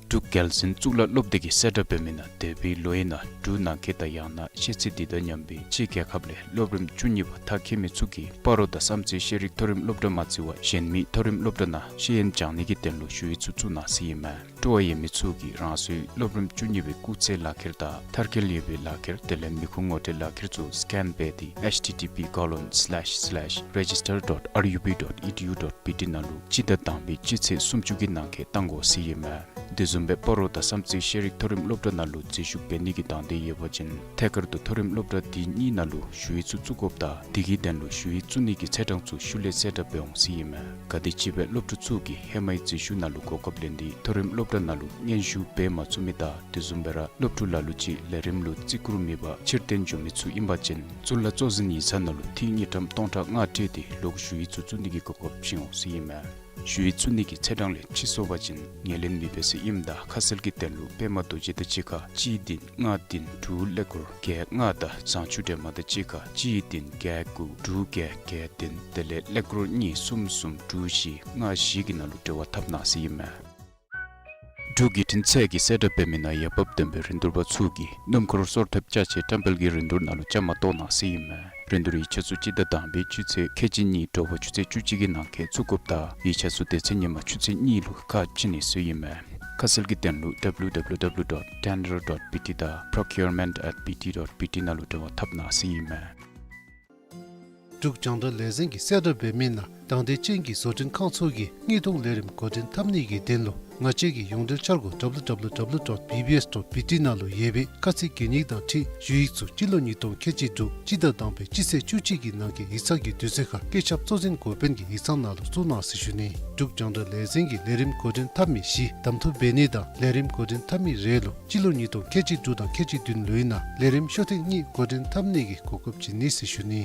འབྲུག་རྒྱལ་བཙུན་གཙུག་ལག་སློབ་སྡེ་གིས་གསལ་བསྒྲགས་འབད་མི་ནང་འདས་པའི་ལོའི་ནང་འབྲུག་ནང་འཁོད་དང་ཡང་ན་ཤེས་ཚད་འདི་དང་མཉམ་པའི་ཕྱི་རྒྱལ་ཁབ་ལས་སློབ་རིམ་བཅུ་གཉིས་པ་མཐར་འཁྱོལ་མི་ཚུ་གིས་སྤ་རོ་དང་བསམ་རྩེ་ཤེས་རིག་མཐོ་རིམ་སློབ་གྲྭ་མ་ཚད་པར་གཞན་མི་མཐོ་རིམ་སློབ་གྲྭ་ནང་ཤེས་ཡོན་སྦྱང་ནི་གི་དོན་ལུ་ཞུ་ཡིག་ཚུ་བཙུགས་གནང་ཟེར་ཨིན་མས། སྤྲོ་བ་ཡོད་མི་ཚུ་གིས་རང་སོའི་སློབ་རིམ་བཅུ་གཉིས་པའི་སྐུགས་ཚད་ལག་ཁྱེར་དང་མཐར་འཁྱོལ་ཡོད་པའི་ལག་ཁྱེར་དེ་ལས་མི་ཁུངས་ངོ་སྤྲོད་ལག་ཁྱེར་ཚུ་སི་ཀེན་འབད་དེ་ཨེཆ་ཊི་ཊི་པི་ཀོ་ལོན་སི་ལེཤ་སི་ལེཤ་རེ་ཇིས་ཊར་ཌོཊ་ཨར་ཡུ་པི་ཌོཊ་ཨི་ཌི་ཡུ་ཌོཊ་པི་ཊི་ནང་ལུ་སྤྱི་ཟླ་དང་པའི་སྤྱི་ཚེས་སུམ་ཅུ་གི་ནང་འཁོད་གཏང་དགོ་ཟེར་ཨིན་མས། དེ་བཟུམ་སྦེ་སྤ་རོ་དང་བསམ་རྩེ་ཤེས་རིག་མཐོ་རིམ་སློབ་གྲྭ་ནང་ལུ་འཛུལ་ཞུགས་འབད་ནི་གི་དང་འདོད་ཡོད་པ་ཅིན་ཐད་ཀར་དུ་མཐོ་རིམ་སློབ་གྲྭ་དེ་གཉིས་ནང་ལུ་ཞུ་ཡིག་ཚུ་བཙུགས་དགོཔ་དང་དེ་གི་དོན་ལུ་ཞུ་ཡིག་བཙུགས་ནི་གི་ཚེས་གྲངས་ཚུ་ཤུལ་ལས་གསལ་བསྒྲགས་འབད་འོང་ཟེར་ཨིན་མས། ག་དེམ་ཅིག་སྦེ་སློབ་ཕྲུག་ཚུ་གིས་ཧེ་མའི་འཛུལ་ཞུགས་ནང་ལུ་གོ་སྐབས་ལེན་ཏེ་མཐོ་རིམ་སློབ་གྲྭ་ནང་ལུ་སྙན་ཞུ་འབད་མ་ཚུགས་མི་དང་དེ་བཟུམ་སྦེ་ར་སློབ་ཕྲུག་ལ་ལུ་ཅིག་ལས་རིམ་ལུ་བརྩི་བཀུར་མེད་པར་ཕྱིར་འཐེན་འགྱོ་མི་ཚུ་ཨིན་པ་ཅིན་གཙུག་ལག་གཙོ་འཛིན་ཡིག་ཚང་ནང་ལུ་ཐིག་དངུལ་ཀྲམ་སྟོང་ཕྲག་ལྔ་སྤྲོད་དེ་ལོག་ཞུ་ཡིག་ཚུ་བཙུགས་ནི་གི་གོ་སྐབས་བྱིན་འོང་ཟེར་ཨིན་མས། ཞུ་ཡིག་བཙུགས་ནི་གི་ཚེས་གྲངས་ལས་ཕྱི་སོང་པ་ཅིན་ངོས་ལེན་མི་འབད་ཟེར་ཨིནམ་ད་ཁ་གསལ་གྱི་དོན་ལུ་པདྨ་རྡོ་རྗེ་དང་གཅིག་ཁར་གཅིག་བདུན་ལྔ་བདུན་དྲུག་ཀླད་ཀོར་བརྒྱད་ལྔ་དང་བཟང་ཕྱུག་སྒྲོལ་མ་དང་གཅིག་ཁར་གཅིག་བདུན་བརྒྱད་དགུ་དྲུག་བརྒྱད་བརྒྱད་བདུན་དེ་ལས་ཀླད་ཀོར་གཉིས་གསུམ་གསུམ་དྲུག་བཞི་ལྔ་བཞི་གི་ནང་ལུ་འབྲེལ་བ་འཐབ་གནང་ཟེར་ཨིན་མས། འབྲུག་བརྒྱུད་འཕྲིན་ཚད་ཀྱིས་གསལ་བསྒྲགས་འབད་མི་ནང་འོས་འབབ་ལྡན་པའི་རིན་བསྡུར་པ་ཚུ་གིས་སྣུམ་འཁོར་སོར་ཐེབས་ཅ་ཆས་བཀྲམ་སྤེལ་གྱི་རིན་བསྡུར་ནང་ལུ་བཅའ་མར་གཏོགས་གནང་ཟེར་ཨིན་མས། རིན་བསྡུར་ཡིག་ཆ་ཚུ་སྤྱི་ཟླ་དང་པའི་སྤྱི་ཚེས་ཁལ་གཅིག་གཉིས་དྲོ་པ་ཆུ་ཚོད་བཅུ་གཅིག་གི་ནང་འཁོད་བཙུགས་དགོཔ་དང་ཡིག་ཆ་ཚུ་དེ་ཚེ་ཉིན་མ་ཆུ་ཚོད་གཉིས་ལུ་ཁ་ཕྱེ་ནི་ཟེར་ཨིན་མས། ཁ་གསལ་གྱི་དོན་ལུ་W W W dot tender dot B T དང་procurement at B T dot B T ནང་ལུ་འབྲེལ་བ་འཐབ་གནང་ཟེར་ཨིན་མས། འབྲུག་རྒྱང་བསྒྲགས་ལས་འཛིན་གྱིས་གསལ་བསྒྲགས་འབད་མི་ནང་དང་འདོད་ཅན་གྱི་བཟོ་སྐྲུན་ཁང་ཚུ་གིས་དངུལ་གཏོང་ལས་རིམ་འགོ་འདྲེན་འཐབ་ནི་གི་དོན་ལུ་ང་བཅས་ཀྱི་ཡོངས་འབྲེལ་འཆར་སྒོ་W W W dot B B S dot B T ནང་ལུ་ཡོད་པའི་ཁ་ཚིག་གན་ཡིག་དང་འཁྲིལ་ཞུ་ཡིག་ཚུ་སྤྱི་ལོ་ཉིས་སྟོང་ཁལ་གཅིག་དྲུག་སྤྱི་ཟླ་དང་པའི་སྤྱི་ཚེས་བཅུ་གཅིག་གི་ནང་འཁོད་ཡིག་ཚང་གི་དུས་ཚོད་ཁར་བཀོད་ཁྱབ་གཙོ་འཛིན་འགོ་དཔོན་གྱི་ཡིག་ཚང་ནང་ལུ་བཙུགས་གནང་ཟེར་ཞུ་ནི། འབྲུག་རྒྱང་བསྒྲགས་ལས་འཛིན་གྱིས་ལས་རིམ་འགོ་འདྲེན་འཐབ་མི་བཞི་གདམ་འཐུ་འབད་ནི་དང་ལས་རིམ་འགོ་འདྲེན་འཐབ་མི་རེ་ལུ་སྤྱི་ལོ་ཉིས་སྟོང་ཁལ་གཅིག་དྲུག་དང་ཁལ་གཅིག་བདུན་ལོའི་ནང་ལས་རིམ་ཤོག་ཐེངས་གཉིས་འགོ་འདྲེན་འཐབ་ནི་གི་གོ་སྐབས་བྱིན་ནི་ཟེར་ཞུ་ནི།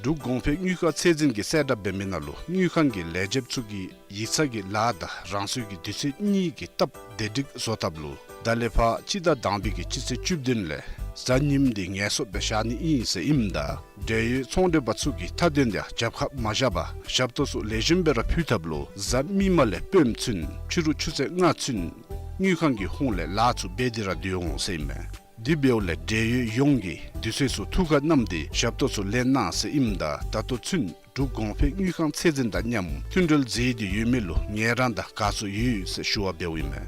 འབྲུག་གོང་འཕེལ་དངུལ་ཁང་ཚད་འཛིན་གྱིས་གསལ་བསྒྲགས་འབད་མི་ནང་ལུ་དངུལ་ཁང་གི་ལས་བྱེདཔ་ཚུ་གིས་ཡིག་ཚང་གི་ལཱ་དང་རང་སོའི་གི་དུས་ཚོད་གཉིས་ཀྱི་སྟབས་བདེ་སྒྲིག་བཟོ་ཐབས་ལུ་ད་ལས་ཕར་སྤྱི་ཟླ་དང་པའི་གི་སྤྱི་ཚེས་བཅུ་བདུན་ལས་གཟའ་ཉིམ་འདི་ངལ་གསོ་སྦེ་བཞག་ནི་ཨིན་ཟེར་ཨིནམ་ད་འབྲེལ་ཡོད་ཚོང་འབྲེལ་པ་ཚུ་གིས་མཐའ་དོན་ཡང་རྒྱབ་ཁར་མ་བཞག་པར་ཞབས་ཏོག་ཚུ་ལེགས་ཤོམ་སྦེ་ར་ཕུལ་ཐབས་ལུ་གཟའ་མིག་དམར་ལས་སྤེནམ་ཚུན་ཕྱི་རུ་ཆུ་ཚོད་ལྔ་ཚུན་དངུལ་ཁང་གི་ཧོངས་ལས་ལཱ་ཚུ་འབད་དེ་ར་སྡོད་འོང་ཟེར་ཨིན་མས། དེ་འབདཝ་ལས་འབྲེལ་ཡོད་ཡོངས་ཀྱིས་དུས་ཚོད་ཚུ་ཐུགས་ཁར་བསྣམས་ཏེ་ཞབས་ཏོག་ཚུ་ལེན་གནང་ཟེར་ཨིནམ་ད་ད་ལྟོ་ཚུན་འབྲུག་གོང་འཕེལ་དངུལ་ཁང་ཚད་འཛིན་དང་མཉམ་མཐུན་འབྲེལ་མཛད་དེ་ཡོད་མི་ལུ་ངལ་རངས་དང་དགའ་ཚོར་ཡོད་ཟེར་ཞུ་བ་འབདཝ་ཨིན་མས།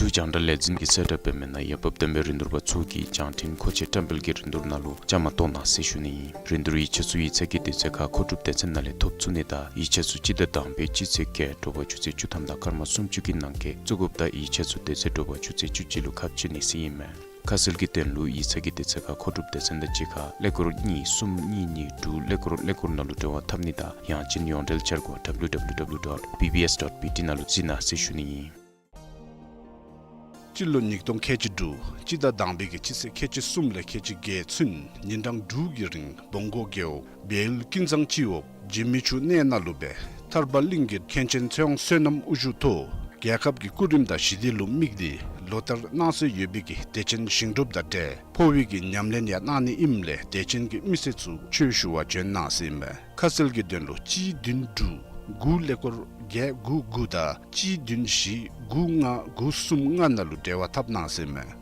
འབྲུག་རྒྱང་བསྒྲགས་ལས་འཛིན་གྱིས་གསལ་བསྒྲགས་འབད་མི་ནང་འོས་འབབ་ལྡན་པའི་རིན་བསྡུར་པ་ཚུ་གིས་བྱང་འཕྲིན་མཁོ་ཆས་བཀྲམ་སྤེལ་གྱི་རིན་བསྡུར་ནང་ལུ་བཅའ་མར་གཏོགས་གནང་ཟེར་ཞུ་ནི་ཨིན། རིན་བསྡུར་ཡིག་ཆ་ཚུ་ཡིག་ཚང་གི་དུས་ཚོད་ཁར་མཁོ་སྒྲུབ་སྡེ་ཚན་ནང་ལས་ཐོབ་ཚུགས་ནི་དང་ཡིག་ཆ་ཚུ་སྤྱི་ཟླ་དང་པའི་སྤྱི་ཚེས་བརྒྱད་དྲོ་པ་ཆུ་ཚོད་བཅུ་ཐམ་དང་སྐར་མ་སུམ་ཅུ་གི་ནང་འཁོད་བཙུགས་དགོཔ་དང་ཡིག་ཆ་ཚུ་དེ་ཚེ་དྲོ་པ་ཆུ་ཚོད་བཅུ་གཅིག་ལུ་ཁ་ཕྱེ་ནི་ཟེར་ཨིན་མས། ཁ་གསལ་གྱི་དོན་ལུ་ཡིག་ཚང་གི་དུས་ཚོད་ཁར་མཁོ་སྒྲུབ་སྡེ་ཚན་དང་གཅིག་ཁར་ཀླད་ཀོར་གཉིས་གསུམ་གཉིས་གཉིས་དྲུག་ཀླད་ཀོར་ཀླད་ཀོར་ནང་ལུ་འབྲེལ་བ་འཐབ་ནི་དང་ཡང་ཅིན་ཡོངས་འབྲེལ་འཆར་སྒོ་W W W dot B B S dot B T ནང་ལུ་གཟིགས་གནང་ཟེར་ཞུ་ནི་ཨིན། སྤྱི་ལོ་ཉིས་སྟོང་ཁལ་གཅིག་དྲུག་སྤྱི་ཟླ་དང་པའི་གི་སྤྱི་ཚེས་ཁལ་གཅིག་གསུམ་ལས་ཁལ་གཅིག་བརྒྱད་ཚུན་ཉིན་གྲངས་དྲུག་གི་རིང་བོང་སྒོ་རྒེད་འོག་བལ་ཡུལ་ཀུན་བཟང་སྤྱི་འོག་འཇིགས་མེད་ཆུ་གནས་ནང་ལུ་སྦེ་ཐར་པ་གླིང་གི་མཁན་ཆེན་ཚེ་དབང་བསོད་ནམས་དབུ་བཞུགས་ཐོག་རྒྱལ་ཁབ་ཀྱི་སྐུ་རིམ་དང་ཞི་བདེ་ལུ་དམིགས་ཏེ་ལོ་ལྟར་གནང་སྲོལ་ཡོད་པའི་གི་དད་ཅན་ཞིང་སྒྲུབ་དང་འབྲེལ་འཕོ་བའི་གི་ཉམས་ལེན་ཡང་གནང་ནི་ཨིནམ་ལས་དད་ཅན་གྱི་མི་སེར་ཚུ་ཆོས་ཞུ་བར་བྱོན་གནང་ཟེར་ཨིན་མས། ཁ་གསལ་གྱི་དོན་ལུ་གཅིག་བདུན་དྲུག་དགུ་ཀླད་ཀོར་བརྒྱད་དགུ་དགུ་དང་གཅིག་བདུན་བཞི་དགུ་ལྔ་དགུ་གསུམ་ལྔ་ནང་ལུ་འབྲེལ་བ་འཐབ་གནང་ཟེར་ཨིན་མས།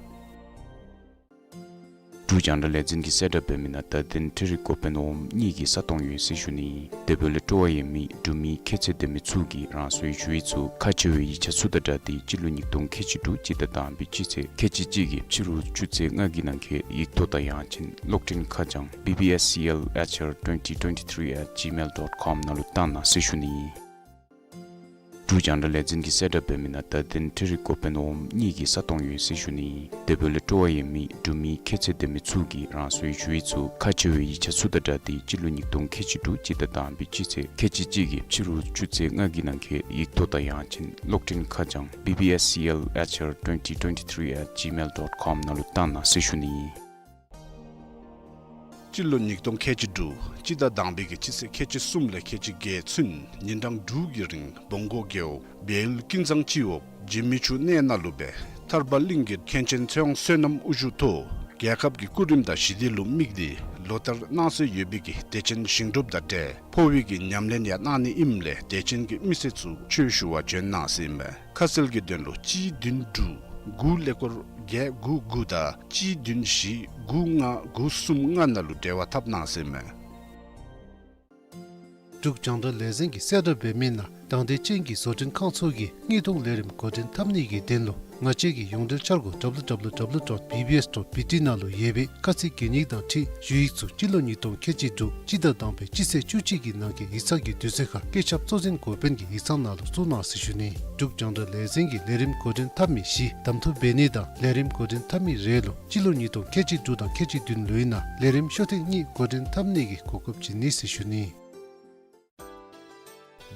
འབྲུག་རྒྱང་བསྒྲགས་ལས་འཛིན་གྱིས་གསལ་བསྒྲགས་འབད་མི་ནང་བརྡ་དོན་འཕྲུལ་རིག་འགོ་དཔོན་འོགམ་གཉིས་ཀྱི་ས་སྟོང་ཡོད་ཟེར་ཞུ་ནི་ཨིན། དེ་འབདཝ་ལས་སྤྲོ་བ་ཡོད་མི་འབྲུག་མི་ཁྱད་ཚད་ལྡན་མི་ཚུ་གིས་རང་སོའི་ཞུ་ཡིག་ཚུ་ཁག་ཆེ་བའི་ཡིག་ཆ་ཚུ་དང་སྦྲགས་ཏེ་སྤྱི་ལོ་ཉིས་སྟོང་ཁལ་གཅིག་དྲུག་སྤྱི་ཟླ་དང་པའི་སྤྱི་ཚེས་ཁལ་གཅིག་གཅིག་གི་ཕྱི་རུ་ཆུ་ཚོད་ལྔ་གི་ནང་འཁོད་ཡིག་ཐོག་དང་ཡང་ཅིན་གློག་འཕྲིན་ཁ་བྱང་B B S C L H R twenty twenty-three at gmail dot com ནང་ལུ་བཏང་གནང་ཟེར་ཞུ་ནི་ཨིན། འབྲུག་རྒྱང་བསྒྲགས་ལས་འཛིན་གྱིས་གསལ་བསྒྲགས་འབད་མི་ནང་བརྡ་དོན་འཕྲུལ་རིག་འགོ་དཔོན་འོགམ་གཉིས་ཀྱི་ས་སྟོང་ཡོད་ཟེར་ཞུ་ནི་ཨིན། དེ་འབདཝ་ལས་སྤྲོ་བ་ཡོད་མི་འབྲུག་མི་ཁྱད་ཚད་ལྡན་མི་ཚུ་གིས་རང་སོའི་ཞུ་ཡིག་ཚུ་ཁག་ཆེ་བའི་ཡིག་ཆ་ཚུ་དང་སྦྲགས་ཏེ་སྤྱི་ལོ་ཉིས་སྟོང་ཁལ་གཅིག་དྲུག་སྤྱི་ཟླ་དང་པའི་སྤྱི་ཚེས་ཁལ་གཅིག་གཅིག་གི་ཕྱི་རུ་ཆུ་ཚོད་ལྔ་གི་ནང་འཁོད་ཡིག་ཐོག་དང་ཡང་ཅིན་གློག་འཕྲིན་ཁ་བྱང་B B S C L H R twenty twenty-three at gmail dot com ནང་ལུ་བཏང་གནང་ཟེར་ཞུ་ནི་ཨིན། སྤྱི་ལོ་ཉིས་སྟོང་ཁལ་གཅིག་དྲུག་སྤྱི་ཟླ་དང་པའི་གི་སྤྱི་ཚེས་ཁལ་གཅིག་གསུམ་ལས་ཁལ་གཅིག་བརྒྱད་ཚུན་ཉིན་གྲངས་དྲུག་གི་རིང་བོང་སྒོ་རྒེད་འོག་བལ་ཡུལ་ཀུན་བཟང་སྤྱི་འོག་འཇིགས་མེད་ཆུ་གནས་ནང་ལུ་སྦེ་ཐར་པ་གླིང་གི་མཁན་ཆེན་ཚེ་དབང་བསོད་ནམས་དབུ་བཞུགས་ཐོག་ རྒྱལ་ཁབ་ཀྱི་སྐུ་རིམ་དང་ཞི་བདེ་ལུ་དམིགས་ཏེ་ལོ་ལྟར་གནང་སྲོལ་ཡོད་པའི་གི་དད་ཅན་ཞིང་སྒྲུབ་དང་འབྲེལ་འཕོ་བའི་གི་ཉམས་ལེན་ཡང་གནང་ནི་ཨིནམ་ལས་དད་ཅན་གྱི་མི་སེར་ཚུ་ཆོས་ཞུ་བར་བྱོན་གནང་ཟེར་ཨིན་མས། ཁ་གསལ་གྱི་དོན་ལུ་གཅིག་བདུན་དྲུག་དགུ་ཀླད་ཀོར་བརྒྱད་དགུ་དགུ་དང་གཅིག་བདུན་བཞི་དགུ་ལྔ་དགུ་གསུམ་ལྔ་ནང་ལུ་འབྲེལ་བ་འཐབ་གནང་ཟེར་ཨིན་མས། འབྲུག་རྒྱང་བསྒྲགས་ལས་འཛིན་གྱིས་གསལ་བསྒྲགས་འབད་མི་ནང་དང་འདོད་ཅན་གྱི་བཟོ་སྐྲུན་ཁང་ཚུ་གིས་དངོས་སུ་ལས་རིམ་འགོ་འདྲེན་འཐབ་ནི་གི་དོན་ལུ་ང་བཅས་ཀྱི་ཡོངས་འབྲེལ་འཆར་སྒོ་W W W dot B B S dot B T ནང་ལུ་ཡོད་པའི་ཁ་ཚིག་གན་ཡིག་དང་འཁྲིལ་ཞུ་ཡིག་ཚུ་སྤྱི་ལོ་ཉིས་སྟོང་ཁལ་གཅིག་དྲུག་སྤྱི་ཟླ་དང་པའི་སྤྱི་ཚེས་བཅུ་གཅིག་གི་ནང་འཁོད་ཡིག་ཚང་གི་དུས་ཚོད་ཁར་བཀོད་ཁྱབ་གཙོ་འཛིན་འགོ་དཔོན་གྱི་ཡིག་ཚང་ནང་ལུ་བཙུགས་གནང་ཟེར་ཞུ་ནི། འབྲུག་རྒྱང་བསྒྲགས་ལས་འཛིན་གྱིས་ལས་རིམ་འགོ་འདྲེན་འཐབ་མི་བཞི་གདམ་འཐུ་འབད་ནི་དང་ལས་རིམ་འགོ་འདྲེན་འཐབ་མི་རེ་ལུ་སྤྱི་ལོ་ཉིས་སྟོང་ཁལ་གཅིག་དྲུག་དང་ཁལ་གཅིག་བདུན་ལོའི་ནང་ལས་རིམ་ཤོག་ཐེངས་གཉིས་འགོ་འདྲེན་འཐབ་ནི་གི་གོ་སྐབས་བྱིན་ནི་ཟེར་ཞུ་ནི།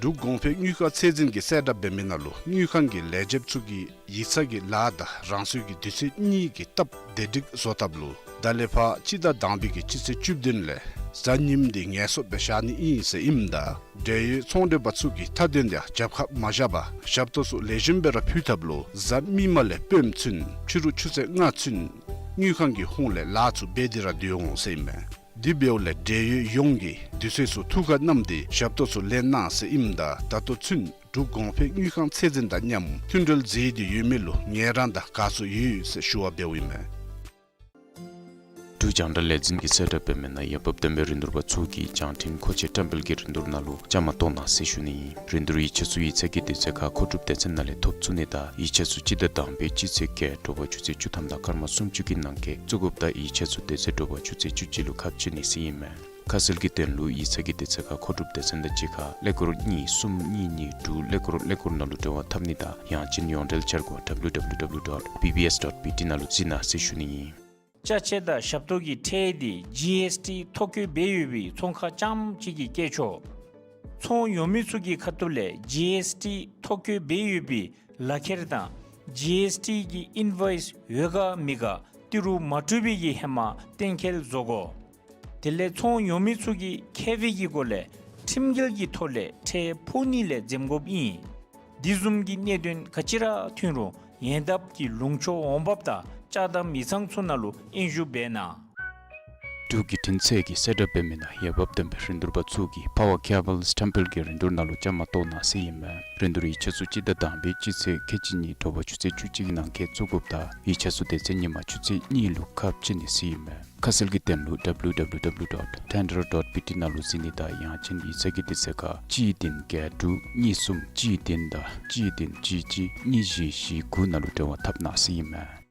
འབྲུག་གོང་འཕེལ་དངུལ་ཁང་ཚད་འཛིན་གྱིས་གསལ་བསྒྲགས་འབད་མི་ནང་ལུ་དངུལ་ཁང་གི་ལས་བྱེདཔ་ཚུ་གིས་ཡིག་ཚང་གི་ལཱ་དང་རང་སོའི་གི་དུས་ཚོད་གཉིས་ཀྱི་སྟབས་བདེ་སྒྲིག་བཟོ་ཐབས་ལུ་ད་ལས་ཕར་སྤྱི་ཟླ་དང་པའི་གི་སྤྱི་ཚེས་བཅུ་བདུན་ལས་གཟའ་ཉིམ་འདི་ངལ་གསོ་སྦེ་བཞག་ནི་ཨིན་ཟེར་ཨིནམ་ད་འབྲེལ་ཡོད་ཚོང་མགྲོན་པ་ཚུ་གིས་མཐའ་དོན་ཡང་རྒྱབ་ཁར་མ་བཞག་པར་ཞབས་ཏོག་ཚུ་ལེགས་ཤོམ་སྦེ་ར་ཕུལ་ཐབས་ལུ་གཟའ་མིག་དམར་ལས་སྤེནམ་ཚུན་ཕྱི་རུ་ཆུ་ཚོད་ལྔ་ཚུན་དངུལ་ཁང་གི་ཧོངས་ལས་ལཱ་ཚུ་འབད་དེ་ར་སྡོད་འོང་ཟེར་ཨིན་མས། དེ་འབདཝ་ལས་འབྲེལ་ཡོད་ཡོངས་ཀྱིས་དུས་ཚོད་ཚུ་ཐུགས་ཁར་བསྣམས་ཏེ་ཞབས་ཏོག་ཚུ་ལེན་གནང་ཟེར་ཨིནམ་ད་ད་ལྟོ་ཚུན་འབྲུག་གོང་འཕེལ་དངུལ་ཁང་ཚད་འཛིན་དང་མཉམ་མཐུན་འབྲེལ་མཛད་དེ་ཡོད་མི་ལུ་ངལ་རངས་དང་དགའ་ཚོར་ཡོད་ཟེར་ཞུ་བ་འབདཝ་ཨིན་མས། འབྲུག་རྒྱང་བསྒྲགས་ལས་འཛིན་གྱིས་གསལ་བསྒྲགས་འབད་མི་ནང་འོས་འབབ་ལྡན་པའི་རིན་བསྡུར་པ་ཚུ་གིས་བྱང་ཁྲིམས་མཁོ་ཆས་བཀྲམ་སྤེལ་གྱི་རིན་བསྡུར་ནང་ལུ་བཅའ་མར་གཏོགས་གནང་ཟེར་ཞུ་ནི་ཨིན། རིན་བསྡུར་ཡིག་ཆ་ཚུ་ཡིག་ཚང་གི་དུས་ཚོད་ཁར་མཁོ་སྒྲུབ་སྡེ་ཚན་ནང་ལས་ཐོབ་ཚུགས་ནི་དང་ཡིག་ཆ་ཚུ་སྤྱི་ཟླ་དང་པའི་སྤྱི་ཚེས་བརྒྱད་དྲོ་པ་ཆུ་ཚོད་བཅུ་ཐམ་དང་སྐར་མ་སུམ་ཅུ་གི་ནང་འཁོད་བཙུགས་དགོཔ་དང་ཡིག་ཆ་ཚུ་དེ་ཚེ་དྲོ་པ་ཆུ་ཚོད་བཅུ་གཅིག་ལུ་ཁ་ཕྱེ་ནི་ཟེར་ཨིན་མས། ཁ་གསལ་གྱི་དོན་ལུ་ཡིག་ཚང་གི་དུས་ཚོད་ཁར་མཁོ་སྒྲུབ་སྡེ་ཚན་དང་གཅིག་ཁར་ཀླད་ཀོར་གཉིས་གསུམ་གཉིས་གཉིས་དྲུག་ཀླད་ཀོར་ཀླད་ཀོར་ནང་ལུ་འབྲེལ་བ་འཐབ་ནི་དང་ཡང་ཅིན་ཡོངས་འབྲེལ་འཆར་སྒོ་W W W dot B B S dot B T ནང་ལུ་གཟིགས་གནང་ཟེར་ཞུ་ནི་ཨིན། ཅ་ཆས་དང་ཞབས་ཏོག་གི་ཁྲལ་འདི་G S T ཐོ་བཀོད་འབད་ཡོད་པའི་ཚོང་ཁང་རྐྱངམ་གཅིག་གིས་བཀལ་ཆོག། ཚོང་ཉོ་མི་ཚུ་གི་ཁ་ཐུག་ལས་G S T ཐོ་བཀོད་འབད་ཡོད་པའི་ལག་ཁྱེར་དང་G S T གི་ཨིན་ཝོའིསི་ཡོད་ག་མེད་ག་ཏི་རུ་མ་སྤྲོད་པའི་གི་ཧེ་མ་གཏན་འཁེལ་བཟོ་དགོ། དེ་ལས་ཚོང་ཉོ་མི་ཚུ་གིས་མཁས་པའི་གི་སྒོ་ལས་ཁྲིམས་འགལ་གྱི་ཐོག་ལས་ཁྲལ་ཕོག་ནི་ལས་འཛེམ་དགོཔ་ཨིན། དེ་བཟུམ་གྱི་གནད་དོན་ག་ཅི་ར་ཐོན་རུང་ཡོན་བདག་གི་ལུང་ཕྱོགས་འོང་འབབ་དང་ཅ་དམ་ཡིག་ཚང་ཚུ་ནང་ལུ་སྙན་ཞུ་འབད་གནང་། འབྲུག་བརྒྱུད་འཕྲིན་ཚད་ཀྱིས་གསལ་བསྒྲགས་འབད་མི་ནང་འོས་འབབ་ལྡན་པའི་རིན་བསྡུར་པ་ཚུ་གིས་པ་ཝར་ཀེ་བཱལ་བཀྲམ་སྤེལ་གྱི་རིན་བསྡུར་ནང་ལུ་བཅའ་མར་གཏོགས་གནང་ཟེར་ཨིན་མས། རིན་བསྡུར་ཡིག་ཆ་ཚུ་སྤྱི་ཟླ་དང་པའི་སྤྱི་ཚེས་ཁལ་གཅིག་གཉིས་དྲོ་པ་ཆུ་ཚོད་བཅུ་གཅིག་གི་ནང་འཁོད་བཙུགས་དགོཔ་དང་ཡིག་ཆ་ཚུ་དེ་ཚེ་ཉིན་མ་ཆུ་ཚོད་གཉིས་ལུ་ཁ་ཕྱེ་ནི་ཟེར་ཨིན་མས། ཁ་གསལ་གྱི་དོན་ལུ་W W W dot tender dot B T ནང་ལུ་གཟིགས་ནི་དང་ཡང་ཅིན་ཡིག་ཚང་གི་དུས་ཚོད་ཁར་གཅིག་བདུན་བརྒྱད་དྲུག་གཉིས་གསུམ་གཅིག་བདུན་དང་གཅིག་བདུན་གཅིག་གཅིག་གཉིས་བཞི་བཞི་དགུ་ནང་ལུ་འབྲེལ་བ་འཐབ་གནང་ཟེར་ཨིན་མས།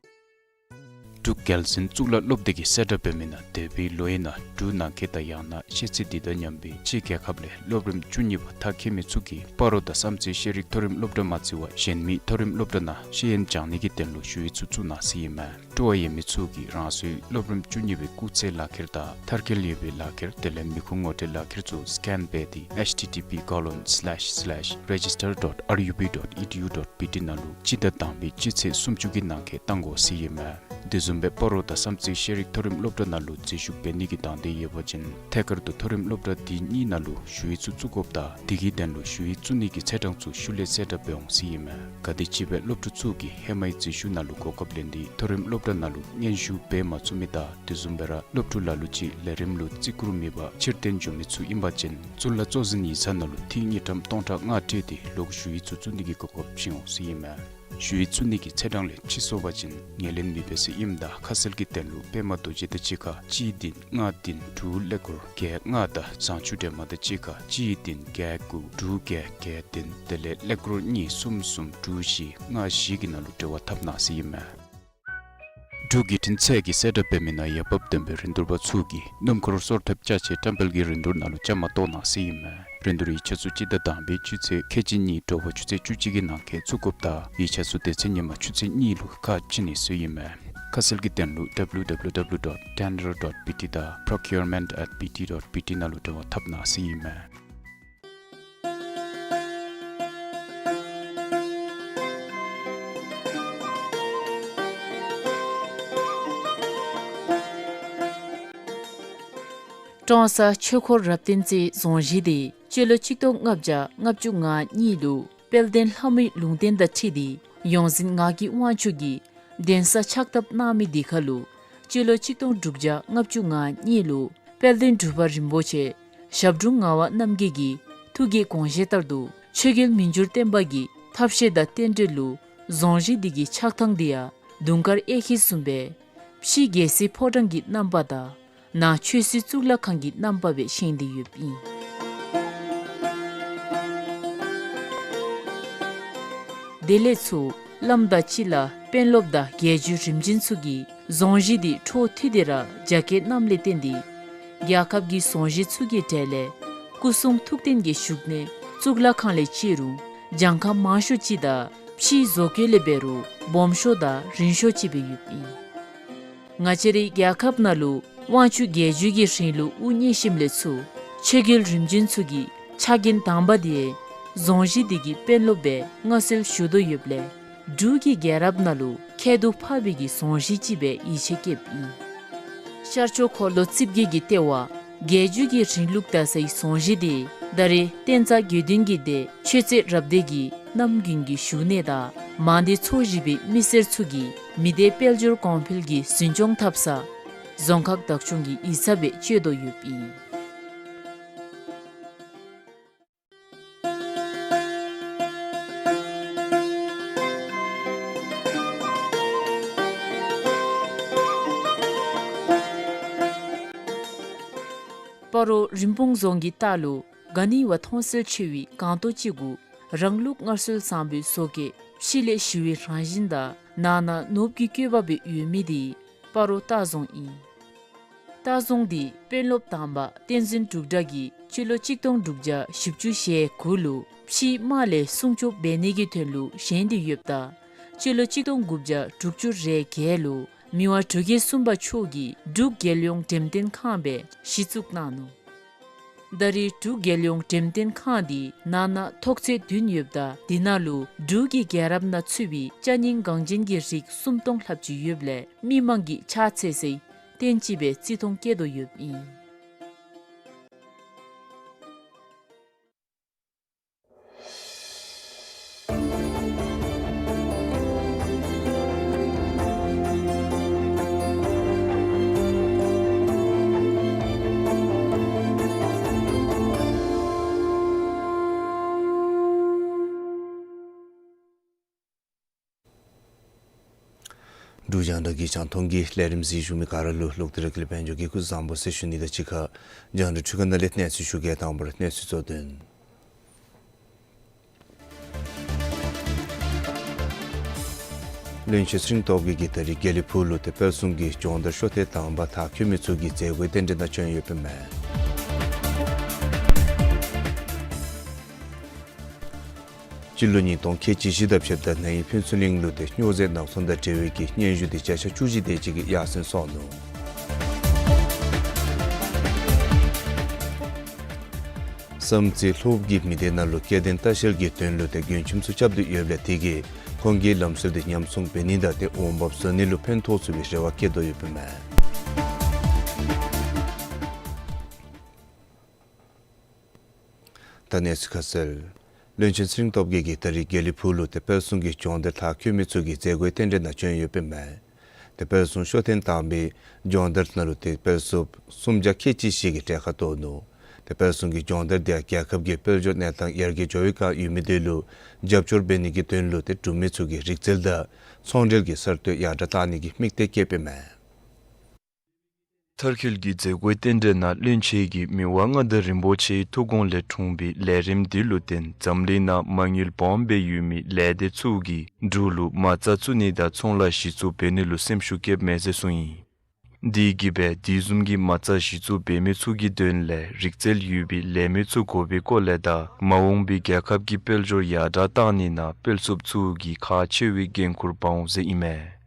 འབྲུག་རྒྱལ་བཙན་གཙུག་ལག་སློབ་སྡེ་གིས་གསལ་བསྒྲགས་འབད་མི་ནང་འདས་པའི་ལོའི་ནང་འབྲུག་ནང་འཁོད་དང་ཡང་ན་ཤེས་ཚད་འདི་དང་མཉམ་པའི་ཕྱི་རྒྱལ་ཁབ་ལས་སློབ་རིམ་བཅུ་གཉིས་པ་མཐར་འཁྱོལ་མི་ཚུ་གིས་སྤ་རོ་དང་བསམ་རྩེ་ཤེས་རིག་མཐོ་རིམ་སློབ་གྲྭ་མ་ཚད་པར་གཞན་མི་མཐོ་རིམ་སློབ་གྲྭ་ནང་ཤེས་ཡོན་སྦྱང་ནི་གི་དོན་ལུ་ཞུ་ཡིག་ཚུ་བཙུགས་གནང་ཟེར་ཨིན་མས། སྤྲོ་བ་ཡོད་མི་ཚུ་གིས་རང་སོའི་སློབ་རིམ་བཅུ་གཉིས་པའི་སྐུགས་ཚད་ལག་ཁྱེར་དང་མཐར་འཁྱོལ་ཡོད་པའི་ལག་ཁྱེར་དེ་ལས་མི་ཁུངས་ངོ་སྤྲོད་ལག་ཁྱེར་ཚུ་སི་ཀེན་འབད་དེ་H T T P colon slash slash register dot R U B dot E D U dot B T ནང་ལུ་སྤྱི་ཟླ་དང་པའི་སྤྱི་ཚེས་སུམ་ཅུ་གི་ནང་འཁོད་གཏང་དགོ་ཟེར་ཨིན་མས། དེ་བཟུམ་སྦེ་སྤ་རོ་དང་བསམ་རྩེ་ཤེས་རིག་མཐོ་རིམ་སློབ་གྲྭ་ནང་ལུ་འཛུལ་ཞུགས་འབད་ནི་གི་དང་འདོད་ཡོད་པ་ཅིན་ཐད་ཀར་དུ་མཐོ་རིམ་སློབ་གྲྭ་དེ་གཉིས་ནང་ལུ་ཞུ་ཡིག་ཚུ་བཙུགས་དགོཔ་དང་དེ་གི་དོན་ལུ་ཞུ་ཡིག་བཙུགས་ནི་གི་ཚེས་གྲངས་ཚུ་ཤུལ་ལས་གསལ་བསྒྲགས་འབད་འོང་ཟེར་ཨིན་མས། ག་དེམ་ཅིག་སྦེ་སློབ་ཕྲུག་ཚུ་གིས་ཧེ་མའི་འཛུལ་ཞུགས་ནང་ལུ་གོ་སྐབས་ལེན་ཏེ་མཐོ་རིམ་སློབ་གྲྭ་ནང་ལུ་སྙན་ཞུ་འབད་མ་ཚུགས་མི་དང་དེ་བཟུམ་སྦེ་ར་སློབ་ཕྲུག་ལ་ལུ་ཅིག་ལས་རིམ་ལུ་བརྩི་བཀུར་མེད་པར་ཕྱིར་འཐེན་འགྱོ་མི་ཚུ་ཨིན་པ་ཅིན་གཙུག་ལག་གཙོ་འཛིན་ཡིག་ཚང་ནང་ལུ་ཐིག་དངུལ་ཀྲམ་སྟོང་ཕྲག་ལྔ་སྤྲོད་དེ་ལོག་ཞུ་ཡིག་ཚུ་བཙུགས་ནི་གི་གོ་སྐབས་བྱིན་འོང་ཟེར་ཨིན་མས། ཞུ་ཡིག་བཙུགས་ནི་གི་ཚེས་གྲངས་ལས་ཕྱི་སོང་པ་ཅིན་ངོས་ལེན་མི་འབད་ཟེར་ཨིནམ་ད་ཁ་གསལ་གྱི་དོན་ལུ་པདྨ་རྡོ་རྗེ་དང་གཅིག་ཁར་གཅིག་བདུན་ལྔ་བདུན་དྲུག་ཀླད་ཀོར་བརྒྱད་ལྔ་དང་བཟང་ཕྱུག་སྒྲོལ་མ་དང་གཅིག་ཁར་གཅིག་བདུན་བརྒྱད་དགུ་དྲུག་བརྒྱད་བརྒྱད་བདུན་དེ་ལས་ཀླད་ཀོར་གཉིས་གསུམ་གསུམ་དྲུག་བཞི་ལྔ་བཞི་གི་ནང་ལུ་འབྲེལ་བ་འཐབ་གནང་ཟེར་ཨིན་མས། འབྲུག་བརྒྱུད་འཕྲིན་ཚད་ཀྱིས་གསལ་བསྒྲགས་འབད་མི་ནང་འོས་འབབ་ལྡན་པའི་རིན་བསྡུར་པ་ཚུ་གིས་སྣུམ་འཁོར་སོར་ཐེབས་ཅ་ཆས་བཀྲམ་སྤེལ་གྱི་རིན་བསྡུར་ནང་ལུ་བཅའ་མར་གཏོགས་གནང་ཟེར་ཨིན་མས། རིན་བསྡུར་ཡིག་ཆ་ཚུ་སྤྱི་ཟླ་དང་པའི་སྤྱི་ཚེས་ཁལ་གཅིག་གཉིས་དྲོ་པ་ཆུ་ཚོད་བཅུ་གཅིག་གི་ནང་འཁོད་བཙུགས་དགོཔ་དང་ཡིག་ཆ་ཚུ་དེ་ཚེ་ཉིན་མ་ཆུ་ཚོད་གཉིས་ལུ་ཁ་ཕྱེ་ནི་ཟེར་ཨིན་མས། ཁ་གསལ་གྱི་དོན་ལུ་W W W dot tender dot B T དང་procurement at B T dot B T ནང་ལུ་འབྲེལ་བ་འཐབ་གནང་ཟེར་ཨིན་མས། ཀྲོང་གསར་ཆོས་འཁོར་རབ་བརྟན་རྩེ་རྫོང་གཞིས་དེ་སྤྱི་ལོ་གཅིག་སྟོང་ལྔ་བརྒྱ་ལྔ་བཅུ་ང་གཉིས་ལུ་དཔལ་ལྡན་ལྷ་མོའི་ལུང་བསྟན་དང་འཁྲིལ་ཏེ་ཡོངས་འཛིན་ངག་གི་དབང་ཕྱུག་གིས་གདན་ས་ཕྱག་བཏབ་གནང་མི་དེ་ཁར་ལུ་ སྤྱི་ལོ་གཅིག་སྟོང་དྲུག་བརྒྱ་ལྔ་བཅུ་ང་གཉིས་ལུ་དཔལ་ལྡན་འབྲུག་པ་རིན་པོ་ཆེ་ཞབས་དྲུང་ངག་དབང་རྣམ་རྒྱལ་གྱི་ཐུགས་ཀྱི་དགོངས་བཞེད་ལྟར་དུ་ཆོས་རྒྱལ་མི་འགྱུར་བརྟན་པ་གི་ཐབས་ཤེས་དང་རྟེན་འབྲེལ་ལུ་རྫོང་གཞི་འདི་གི་ཆགས་ཐངས་འདི་ཡང་དུང་དཀར་གཡས་འཁྱིལ་བཟུམ་སྦེ་ཕྱི་རྒྱལ་སྲིད་ཕོ་བྲང་གི་རྣམ་པ་དང་ནང་ཆོས་སྲིད་གཙུག་ལག་ཁང་གི་རྣམ་པ་སྦེ་བཞེངས་ཏེ་ཡོདཔ་ཨིན། དེ་ལས་ཚུར་བླམ་དང་སྤྱི་བླ་དཔོན་སློབ་དང་རྒྱལ་བརྒྱུད་རིམ་བྱོན་ཚུ་གིས་རྫོང་གཞི་འདི་འཕྲོ་མཐུད་དེ་ར་རྒྱ་བསྐྱེད་གནངམ་ལས་བརྟེན་ཏེ་རྒྱལ་ཁབ་ཀྱི་རྫོང་གཞི་ཚུ་གི་གྲས་ལས་སྐུ་གསུང་ཐུགས་རྟེན་གྱི་བཞུགས་གནས་གཙུག་ལག་ཁང་ལས་བརྩི་རུང་གྱངས་ཁ་མང་ཤོས་ཅིག་དང་ཕྱིའི་བཟོ་བཀོད་ལས་འབད་རུང་སྦོམ་ཤོས་དང་རིང་ཤོས་ཅིག་སྦེ་ཡོདཔ་ཨིན། ང་བཅས་རའི་རྒྱལ་ཁབ་ནང་ལུ་དབང་ཕྱུག་རྒྱལ་བརྒྱུད་ཀྱི་རིང་ལུགས་དབུ་བརྙེས་ཞིནམ་ལས་ཚུར་ཆོས་རྒྱལ་རིམ་བྱོན་ཚུ་གིས་ཕྱག་འགན་དང་པ་འདི་རྫོང་གཞི་འདི་གི་དཔོན་སློབ་སྦེ་མངའ་གསོལ་ཞུ་དོ་ཡོདཔ་ལས་འབྲུག་གི་རྒྱལ་རབས་ནང་ལུ་ཁྱད་དུ་འཕགས་པའི་གི་རྫོང་གཞི་ཅིག་སྦེ་ཡིད་ཆེས་བསྐྱེདཔ་ཨིན། ཤར་ཕྱོགས་འཁོར་ལོ་རྩིབས་བརྒྱད་ཀྱི་ལྟེ་བ་རྒྱལ་བརྒྱུད་ཀྱི་རིང་ལུགས་དར་སའི་རྫོང་གཞི་འདི་ད་རེས་བསྟན་རྩ་དགེ་འདུན་གྱི་སྡེ་ཆོས་རྩེ་རབ་སྡེ་གི་རྣམ་རྒྱུན་གྱི་བཞུགས་གནས་དང་མང་སྡེ་ཚོ་བཞི་པའི་མི་སེར་ཚུ་གིས་མི་སྡེ་དཔལ་འབྱོར་གོང་འཕེལ་གྱི་འཛིན་སྐྱོང་འཐབ་ས་རྫོང་ཁག་བདག་སྐྱོང་གི་ཡིག་ཚང་སྦེ་སྤྱོད་དོ་ཡོདཔ་ཨིན། སྤ་རོ་རིན་སྤུངས་རྫོང་གི་ལྟག་ལུ་ག་ནི་བ་མཐོང་གསལ་ཆེ་བའི་སྒང་ཏོག་ཅིག་གུ་རང་ལུགས་སྔར་སྲོལ་བཟང་པོའི་བཟོ་བཀོད་ཕྱི་ལས་ཞི་བའི་རང་བཞིན་དང་ནང་ན་ནོར་བུ་གི་བཀོད་པ་སྦེ་ཡོད་མི་འདི་སྤ་རོ་ལྟ་རྫོང་ཨིན། ལྟ་རྫོང་འདི་དཔོན་སློབ་དང་པ་བསྟན་འཛིན་འབྲུག་གྲགས་ཀྱིས་སྤྱི་ལོ་གཅིག་སྟོང་དྲུག་བརྒྱ་བཞི་བཅུ་ཞེ་དགུ་ལུ་ཕྱིའི་དམག་ལས་སྲུང་སྐྱོབ་འབད་ནི་གི་དོན་ལུ་བཞེངས་ཏེ་ཡོདཔ་ད་སྤྱི་ལོ་གཅིག་སྟོང་དགུ་བརྒྱ་དྲུག་ཅུ་རེ་བརྒྱད་ལུ་མི་དབང་འབྲུག་རྒྱལ་གསུམ་པ་མཆོག་གིས་འབྲུག་རྒྱལ་ཡོངས་འགྲེམས་སྟོན་ཁང་སྦེ་གཞི་བཙུགས་གནང་ནུག། ད་རེས་འབྲུག་རྒྱལ་ཡོངས་འགྲེམས་སྟོན་ཁང་འདི་ནང་ན་ཐོག་ཚད་བདུན་ཡོདཔ་ད་དེ་ནང་ལུ་འབྲུག་གི་རྒྱལ་རབས་ནང་ཚུད་པའི་ཅ་རྙིང་འགངས་ཅན་གྱི་རིགས་སུམ་སྟོང་ལྷགཔ་ཅིག་ཡོདཔ་ལས་མི་མང་གིས་ཕྱག་འཚལ་སའི་རྟེན་ཅིག་སྦེ་བརྩི་མཐོང་བསྐྱེད་དོ་ཡོདཔ་ཨིན། འབྲུག་རྒྱང་བསྒྲགས་ཀྱི་རྒྱང་མཐོང་གི་ལས་རིམ་གཟིགས་བཞུགས་མི་ག་ར་ལུ་ལོག་སྟེ་ར་དགེ་ལེགས་དཔལ་འབྱོར་གྱིས་སྐུ་གཟུགས་བཟང་པོ་ཟེར་ཞུ་ནི་དང་གཅིག་ཁར་རྒྱང་བསྒྲགས་འཕྲུལ་ཁང་ནང་ལས་གནས་ཚུལ་ཞུ་གེ། དང་པ་ར་གནས་ཚུལ་གཙོ་དོན། བློན་ཆེན་ཚེ་རིང་སྟོབས་རྒྱས་ཀྱིས་ད་རིས་དགེ་ལེགས་ཕུག་ལུ་ཏེ་དཔལ་གསུམ་གྱི་སྦྱོང་བརྡར་ཤོ་ཐེངས་དང་པ་མཐར་འཁྱོལ་མི་ཚུ་གི་མཛད་སྒོའི་རྟེན་འབྲེལ་ནང་བྱོན་ཡོདཔ་ཨིན་མས། སྤྱི་ལོ་ཉིས་སྟོང་ཁལ་གཅིག་བཞི་དང་ཕྱདཔ་ད་ན་ཧིང་ཕུན་ཚོགས་གླིང་ལུ་ཏེ་སྨྱོ་རྫས་ནག་ཚོང་དང་འབྲེལ་བའི་གི་སྙན་ཞུ་འདི་བརྒྱ་ཆ་བཅུ་བཞི་དེ་ཅིག་གིས་ཡར་སེང་སོང་ནུག། བསམ་རྩེ་ལྷོ་ཁའི་མི་སྡེ་ནང་ལུ་སྐྱེ་ལྡན་ལྟ་བཤལ་གྱི་དོན་ལུ་ཏེ་མགྱོནམ་ཁྱིམ་ཚུ་རྐྱབ་སྟེ་ཡོདཔ་ལས་དེ་གིས་ཁོང་གི་ལམ་སྲོལ་འདི་ཉམས་སྲུང་འབད་ནི་དང་ཏེ་འོང་འབབ་བཟོ་ནི་ལུ་ཕན་ཐོགས་ཚུགས་པའི་རེ་བ་བསྐྱེད་དོ་ཡོདཔ་ཨིན་མས། ད་གནས་ཚུལ་ཁ་གསལ། བློན་ཆེན་ཚེ་རིང་སྟོབས་རྒྱས་ཀྱིས་ད་རིས་དགེ་ལེགས་ཕུག་ལུ་ཏེ་དཔལ་གསུམ་གྱི་སྦྱོང་བརྡར་མཐར་འཁྱོལ་མི་ཚུ་གི་མཛད་སྒོའི་རྟེན་འབྲེལ་ནང་བྱོན་ཡོདཔ་ཨིན་མས། ཏེ་དཔལ་གསུམ་ཤོ་ཐེངས་དང་པའི་སྦྱོང་བརྡར་ནང་ལུ་ཏེ་དཔལ་འབྱོརཔ་སུམ་བརྒྱ་ཁལ་གཅིག་བཞི་གིས་གྲལ་ཁར་གཏོགས་ནུག། ཏེ་དཔལ་གསུམ་གྱི་སྦྱོང་བརྡར་འདི་རྒྱལ་ཁབ་ཀྱི་དཔལ་འབྱོར་གནས་སྟངས་ཡར་རྒྱས་འགྱོ་བའི་བསྒང་ཡོད་མི་དེ་ལུ་རྒྱབ་སྐྱོར་འབད་ནི་གི་དོན་ལུ་ཏེ་འབྲུག་མི་ཚུ་གི་རིག་རྩལ་དང་ཚོང་འབྲེལ་གྱི་གསར་གཏོད་ཡར་དྲག་གཏང་ནི་གི་དམིགས་གཏད་བསྐྱེདཔ་ཨིན་མས། མཐར་འཁྱོལ་གྱི་མཛད་སྒོའི་རྟེན་འབྲེལ་ནང་བློན་ཆེན་གྱིས་མི་དབང་མངའ་བདག་རིན་པོ་ཆེའི་ཐུགས་དགོངས་ལས་འཁྲུངས་པའི་ལས་རིམ་འདི་ལུ་བརྟེན་འཛམ་གླིང་ནང་མ་དངུལ་སྦོམ་སྦེ་ཡོད་མི་ལས་སྡེ་ཚུ་གིས་འབྲུག་ལུ་མ་རྩ་བཙུགས་ནི་དང་ཚོང་ལཱ་གཞི་བཙུགས་འབད་ནི་ལུ་སེམས་ཤུགས་བསྐྱེདཔ་ཨིན་མས་ཟེར་གསུངས་ཡི། དེ་གིས་སྦེ་དེ་བཟུམ་གྱི་མ་རྩ་གཞི་བཙུགས་འབད་མི་ཚུ་གི་དོན་ལས་རིག་རྩལ་ཡོད་པའི་ལས་མི་ཚུ་དགོ་པའི་སྐོར་ལས་དང་མ་འོངས་པའི་རྒྱལ་ཁབ་ཀྱི་དཔལ་འབྱོར་ཡར་དྲག་གཏང་ནི་ནང་དཔལ་འབྱོརཔ་ཚུ་གིས་ཁག་ཆེ་བའི་འགན་ཁུར་འབག་འོང་ཟེར་ཨིན་མས།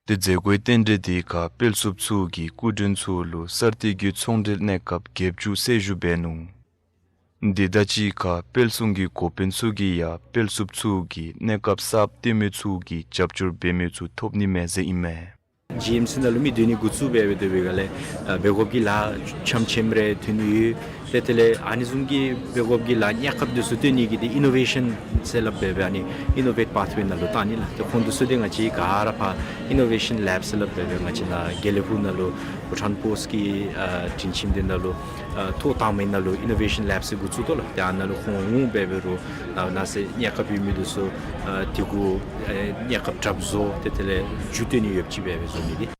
ཏེ་མཛད་སྒོའི་རྟེན་འབྲེལ་དེ་ཁར་དཔལ་འབྱོརཔ་ཚུ་གིས་སྐུ་མགྲོན་ཚུ་ལུ་གསར་གཏོད་ཀྱི་ཚོང་འབྲེལ་གནས་སྐབས་བརྒྱད་ཅུ་གསལ་ཞུ་འབད་ནུག། དེ་དང་གཅིག་ཁར་དཔལ་གསུམ་གྱི་འགོ་དཔོན་ཚུ་གིས་ཡང་དཔལ་འབྱོརཔ་ཚུ་གིས་གནས་སྐབས་གསརཔ་སྟོན་མི་ཚུ་གིས་རྒྱབ་སྐྱོར་འབད་མི་ཚུ་ཐོབ་ནི་མས་ཟེར་ཨིན་མས། ཇི་ཨེམ་སི་ནང་ལུ་མི་སྡོད་ནི་འགོ་བཙུགས་འབད་འབད་སྡོད་པའི་སྒང་ལས་ཨ་འབད་དགོཔ་གི་ལཱ་ཆམ་ཆེམ་རེ་ཐོན་ནི་ཡོད། དེ་ལས་ཨ་ནི་བཟུམ་གྱི་འབད་དགོཔ་གི་ལཱ་གནས་སྐབས་འདི་ཚུ་སྟོན་ནི་གི་འདི་ཨི་ནོ་ཝེ་ཤཱན་ཟེར་སླབ་སྦེ་སྦེ་ཨ་ནི་ཨི་ནོ་ཝེཊ་པཱཐ་ཝེ་ནང་ལུ་བཏང་ནི་ལགས། ཏེ་ཁོང་འདི་ཚུ་འདི་ང་བཅས་ག་ར་ཕར་ཨི་ནོ་ཝེ་ཤཱན་ལེབ་ཟེར་སླབ་སྦེ་སྦེ་ང་བཅས་ནཱ་དགེ་ལེགས་ཕུག་ནང་ལུ་བྷུ་ཊཱན་པོསཊ་གི་ཨ་སྒྲིང་ཁྱིམ་འདི་ནང་ལུ་ཨ་ཐོག་དང་པའི་ནང་ལུ་ཨི་ནོ་ཝེ་ཤཱན་ལེབ་ཟེར་འགོ་བཙུགས་དོ་ལགས། ཏེ་ཨ་ནཱ་ལུ་ཁོང་འོང་སྦེ་འབད་རུང་ནཱ་ནཱ་ཟེར་གནས་སྐབས་ཡོད་མི་འདི་ཚུ་ཨ་དེ་གུ་ཨ་གནས་སྐབས་གྲབས་བཟོ་ཏེ་དེ་ལས་མཇུག་བསྡུ་ནི་ཡོདཔ་ཅིག་སྦེ་སྦེ་བཟོ་ནི་འདི།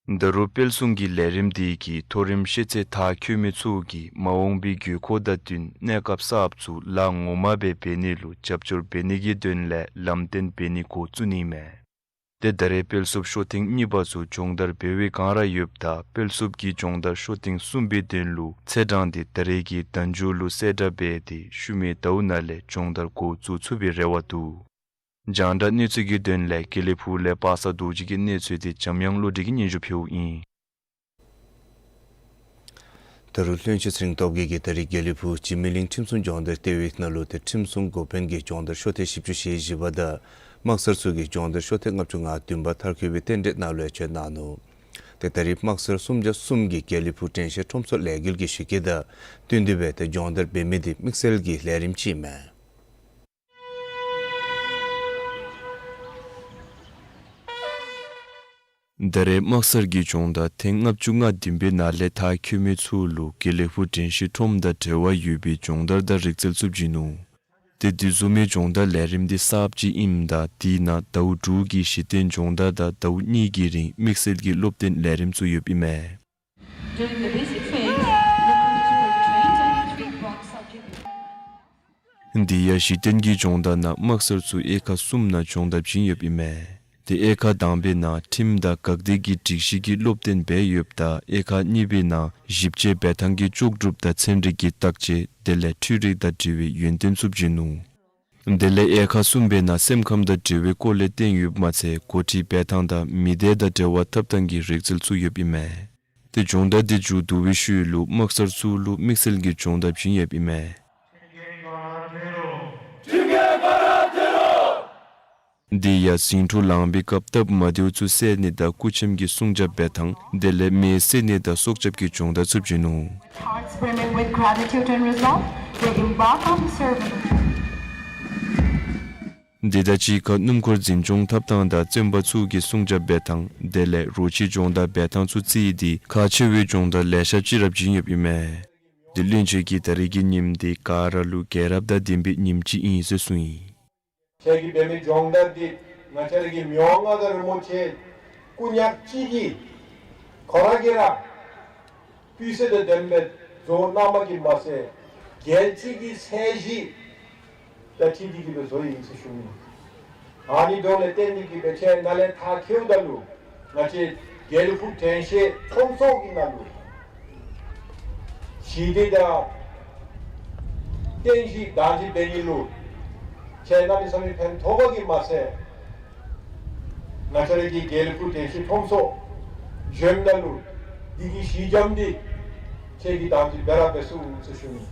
ད་རུང་དཔལ་གསུམ་གྱི་ལས་རིམ་འདི་གིས་མཐོ་རིམ་ཤེས་ཚད་མཐར་འཁྱོལ་མི་ཚུ་གིས་མ་འོངས་པའི་དགོས་མཁོ་དང་བསྟུན་གནས་སྐབས་གསརཔ་ཚུ་ལཱ་ངོ་མ་སྦེ་འབད་ནི་ལུ་རྒྱབ་སྐྱོར་འབད་ནི་གི་དོན་ལས་ལམ་སྟོན་འབད་ནི་འགོ་བཙུགས་ནི་མས། ཏེ་ད་རེས་དཔལ་གསུམ་ཤོ་ཐེངས་གཉིས་པ་ཚུ་སྦྱོང་བརྡར་འབད་བའི་བསྒང་ར་ཡོདཔ་ད་དཔལ་གསུམ་གྱི་སྦྱོང་བརྡར་ཤོ་ཐེངས་གསུམ་པའི་དོན་ལུ་ཚེས་གྲངས་འདི་ད་རེས་ཀྱི་ཟླ་མཇུག་ལུ་གསལ་བསྒྲགས་འབད་དེ་ཤུལ་མའི་ཟླཝ་ནང་ལས་སྦྱོང་བརྡར་འགོ་བཙུགས་ཚུགས་པའི་རེ་བ་འདུག། རྒྱང་བསྒྲགས་གནས་ཚུལ་གྱི་དོན་ལས་དགེ་ལེགས་ཕུག་ལས་པ་སངས་རྡོ་རྗེ་གི་གནས་ཚུལ་འདི་འཇམ་དབྱངས་བློ་གྲོས་ཀྱིས་སྙན་ཞུ་ཕུལཝ་ཨིན། ད་རུང་བློན་ཆེན་ཚེ་རིང་སྟོབས་རྒྱས་ཀྱིས་ད་རིས་དགེ་ལེགས་ཕུག་འཇིགས་མེད་གླིང་ཁྲིམས་སྲུང་སྦྱོང་བརྡར་ལྟེ་བའི་ནང་ལུ་ཏེ་ཁྲིམས་སྲུང་འགོ་དཔོན་གྱི་སྦྱོང་བརྡར་ཤོ་ཐེངས་བཞི་བཅུ་ཞེ་བཞི་པ་དང་དམག་སར་ཚུ་གི་སྦྱོང་བརྡར་ཤོ་ཐེངས་ལྔ་བཅུ་ང་བདུན་པ་མཐར་འཁྱོལ་བའི་རྟེན་འབྲེལ་ནང་ལུ་ཡང་བྱོན་གནང་ནུག། ཏེ་ད་རིས་དམག་སར་སུམ་བརྒྱ་གསུམ་གྱིས་དགེ་ལེགས་ཕུག་དྲན་ཤེས་ཁྲོམ་ཚོགས་ལས་འགུལ་གྱི་གཞི་བཀོད་དང་བསྟུན་ཏེ་སྦེ་ཏེ་སྦྱོང་བརྡར་འབད་མི་འདི་དམིགས་བསལ་གྱི་ལས་རིམ་ཅིག་མས། ད་རེས་དམག་སར་གྱི་སྦྱོང་བརྡར་ཐེངས་ལྔ་བཅུ་ང་བདུན་པའི་ནང་ལས་མཐར་འཁྱོལ་མི་ཚུ་ལུ་དགེ་ལེགས་ཕུག་དྲན་ཤེས་ཁྲོམ་དང་འབྲེལ་བ་ཡོད་པའི་སྦྱོང་བརྡར་དང་རིག་རྩལ་ཚུ་བྱིན་ནུག། ཏེ་དེ་བཟུམ་མའི་སྦྱོང་བརྡར་ལས་རིམ་འདི་གསརཔ་ཅིག་ཨིནམ་ད་དེ་ནང་ཟླཝ་དྲུག་གི་གཞི་རྟེན་སྦྱོང་བརྡར་དང་ཟླཝ་གཉིས་ཀྱི་རིང་དམིགས་བསལ་གྱི་སློབ་སྟོན་ལས་རིམ་ཚུ་ཡོདཔ་ཨིན་མས། During the basic phase, the participant trains on three broad subjects. དེ་ཡང་གཞི་རྟེན་གྱི་སྦྱོང་བརྡར་ནང་དམག་སར་ཚུ་དབྱེ་ཁག་གསུམ་ནང་སྦྱོང་བརྡར་བྱིན་ཡོདཔ་ཨིན་མས། ཏེ་དབྱེ་ཁག་དང་པའི་ནང་ཁྲིམས་དང་འགག་སྡེ་གི་སྒྲིག་གཞི་གི་སློབ་སྟོན་འབད་ཡོདཔ་ད་དབྱེ་ཁག་གཉིས་པའི་ནང་ཞིབ་དཔྱད་འབད་ཐངས་ཀྱི་ལྕོགས་གྲུབ་དང་ཚན་རིག་གི་བརྟག་དཔྱད་དེ་ལས་འཕྲུལ་རིག་དང་འབྲེལ་བའི་ཡོན་ཏན་ཚུ་བྱིན་ནུག། དེ་ལས་དབྱེ་ཁག་གསུམ་པའི་ནང་སེམས་ཁམས་དང་འབྲེལ་བའི་སྐོར་ལས་བསྟན་ཡོདཔ་མ་ཚད་འགོ་ཁྲིད་འབད་ཐངས་དང་མི་སྡེ་དང་འབྲེལ་བ་འཐབ་ཐངས་ཀྱི་རིག་རྩལ་ཚུ་ཡོདཔ་ཨིན་མས། ཏེ་སྦྱོང་བརྡར་འདི་མཇུག་བསྡུ་བའི་ཤུལ་ལུ་དམག་སར་ཚུ་ལུ་དམིགས་བསལ་གྱི་སྦྱོང་བརྡར་བྱིན་ཡོདཔ་ཨིན་མས། དེ་ཡང་ཟིང་འཁྲུག་ལངས་པའི་སྐབས་སྟབས་མ་བདེཝ་ཚུ་བསལ་ནི་དང་སྐུ་ཁྱིམ་གྱི་སྲུང་སྐྱོབ་འབད་ཐངས་དེ་ལས་མེ་བསད་ནི་དང་སྲོག་སྐྱབས་ཀྱི་སྦྱོང་བརྡར་ཚུ་བྱིན་ནུག། Hearts brimming with gratitude and resolve, they embark on the ceremony. དེ་དང་གཅིག་ཁར་སྣུམ་འཁོར་འཛིན་སྐྱོང་འཐབ་ཐངས་དང་བཙོན་པ་ཚུ་གི་སྲུང་སྐྱོབ་འབད་ཐངས་དེ་ལས་རོ་ཁྱི་སྦྱོང་བརྡར་འབད་ཐངས་ཚུ་བརྩིས་ཏེ་ཁག་ཆེ་བའི་སྦྱོང་བརྡར་ལེ་ཤ་ཅིག་ར་བྱིན་ཡོདཔ་ཨིན་མས། དེ་བློན་ཆེན་གྱིས་ད་རིས་ཀྱི་ཉིནམ་འདི་ག་ར་ལུ་རྒྱལ་རབས་དང་ལྡན་པའི་ཉིནམ་ཅིག་ཨིན་ཟེར་གསུངས་ཡི། ཁྱེད་ཀྱིས་འབད་མི་སྦྱོང་བརྡར་འདི་ང་བཅས་ར་གི་མི་དབང་མངའ་བདག་རིན་པོ་ཆེ་སྐུ་ཉག་གཅིག་གིས་ཁོ་ར་གིས་ར་སྤུས་ཚད་དང་ལྡནམ་སྦེ་བཟོ་གནང་བ་གིས་མ་ཚད་རྒྱལ་སྤྱི་གི་ཚད་གཞི་དང་འཁྲིལ་ཏེ་གིས་སྦེ་བཟོ་ཡི་ཟེར་ཞུ་ནི། ཨ་ནི་དོན་ལས་བརྟེན་ཏེ་གིས་སྦེ་ཁྱེད་ནཱ་ལས་མཐར་འཁྱོལཝ་ད་ལུ་ང་བཅས་དགེ་ལེགས་ཕུག་དྲན་ཤེས་ཁྲོམ་ཚོགས་ཀྱི་ནང་ལུ་ཞི་བདེ་དང་བརྟན་བཞུགས་བདག་འཛིན་འབད་ནི་ལུ་ཁྱེད་གནམ་མེད་ས་མེད་ཕན་ཐོགས་པ་གིས་མ་ཚད་ང་བཅས་ར་གི་དགེ་ལེགས་ཕུག་དྲན་ཤེས་ཁྲོམ་ཚོགས་གཞོནམ་ནང་ལུ་འདི་གི་གཞི་འགྱམ་འདི་ཁྱེད་ཀྱིས་བདག་འཛིན་འབད་ར་འབད་ཚུགས་ཟེར་ཞུ་ནི།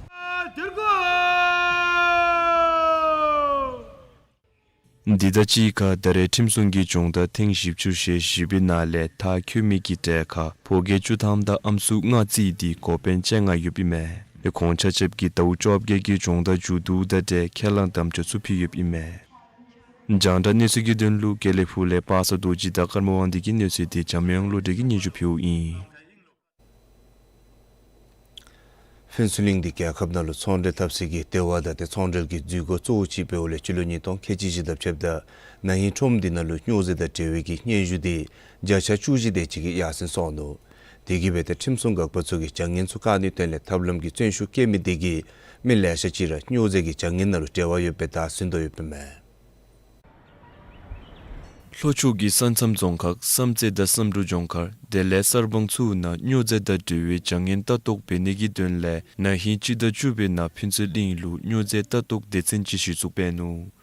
འདི་དང་གཅིག་ཁར་ད་རེས་ཁྲིམས་སྲུང་གི་སྦྱོང་བརྡར་ཐེངས་བཞི་བཅུ་ཞེ་བཞི་པའི་ནང་ལས་མཐར་འཁྱོལ་མི་གི་གྲས་ཁར་ཕོ་སྐྱེས་བཅུ་ཐམ་དང་ཨམ་སྲུ་ལྔ་བརྩིས་ཏེ་འགོ་དཔོན་བཅོ་ལྔ་ཡོདཔ་ཨིན་མས། ཏེ་ཁོང་ཆ་ཁྱབ་ཀྱིས་ཟླཝ་བཅོ་བརྒྱད་ཀྱི་སྦྱོང་བརྡར་མཇུག་བསྡུཝ་ད་ཏེ་ཁས་བླངས་དམ་བཅའ་ཚུ་ཕུལ་ཡོདཔ་ཨིན་མས། རྒྱང་བསྒྲགས་གནས་ཚུལ་གྱི་དོན་ལུ་དགེ་ལེགས་ཕུག་ལས་པ་སངས་རྡོ་རྗེ་དང་ཀརྨ་དབང་འདུས་ཀྱི་གནས་ཚུལ་འདི་འཇམ་དབྱངས་བློ་གྲོས་ཀྱིས་སྙན་ཞུ་ཕུལཝ་ཨིན། ཕུན་ཚོགས་གླིང་འདི་རྒྱལ་ཁབ་ནང་ལུ་ཚོང་འབྲེལ་འཐབ་སའི་ལྟེ་བ་དང་ཏེ་ཚོང་འབྲེལ་གྱི་འཛུལ་སྒོ་གཙོ་བོ་ཅིག་འབདཝ་ལས་སྤྱི་ལོ་ཉིས་སྟོང་ཁལ་གཅིག་བཞི་དང་ཕྱདཔ་ད་ན་ཧིང་ཁྲོམ་འདི་ནང་ལུ་སྨྱོ་རྫས་དང་འབྲེལ་བའི་གི་སྙན་ཞུ་འདི་བརྒྱ་ཆ་བཅུ་བཞི་དེ་ཅིག་གིས་ཡར་སེང་སོང་ནུག། དེ་གིས་འབད་ཏེ་ཁྲིམས་སྲུང་འགག་པ་ཚུ་གིས་བྱ་ངན་ཚུ་བཀག་ནིའི་དོན་ལས་ཐབས་ལམ་གྱི་བརྩོན་ཤུགས་བསྐྱེད་མི་དེ་གིས་མི་ལེ་ཤ་ཅིག་ར་སྨྱོ་རྫས་ཀྱི་བྱ་ངན་ནང་ལུ་འབྲེལ་བ་ཡོདཔ་སྦེ་བདའ་ཟུན་དོ་ཡོདཔ་ཨིན་མས། ལྷོ་ཕྱོགས་ཀྱི་ས་མཚམས་རྫོང་ཁག་བསམ་རྩེ་དང་བསམ་འབྲུག་ལྗོངས་མཁར་དེ་ལས་གསར་སྤང་ཚུ་ནང་སྨྱོ་རྫས་དང་འབྲེལ་བའི་བྱ་ངན་ལྟ་རྟོག་འབད་ནི་གི་དོན་ལས་ན་ཧིང་སྤྱི་ཟླ་བཅུ་པའི་ནང་ཕུན་ཚོགས་གླིང་ལུ་སྨྱོ་རྫས་ལྟ་རྟོག་སྡེ་ཚན་ཅིག་གཞི་བཙུགས་འབད་ནུག།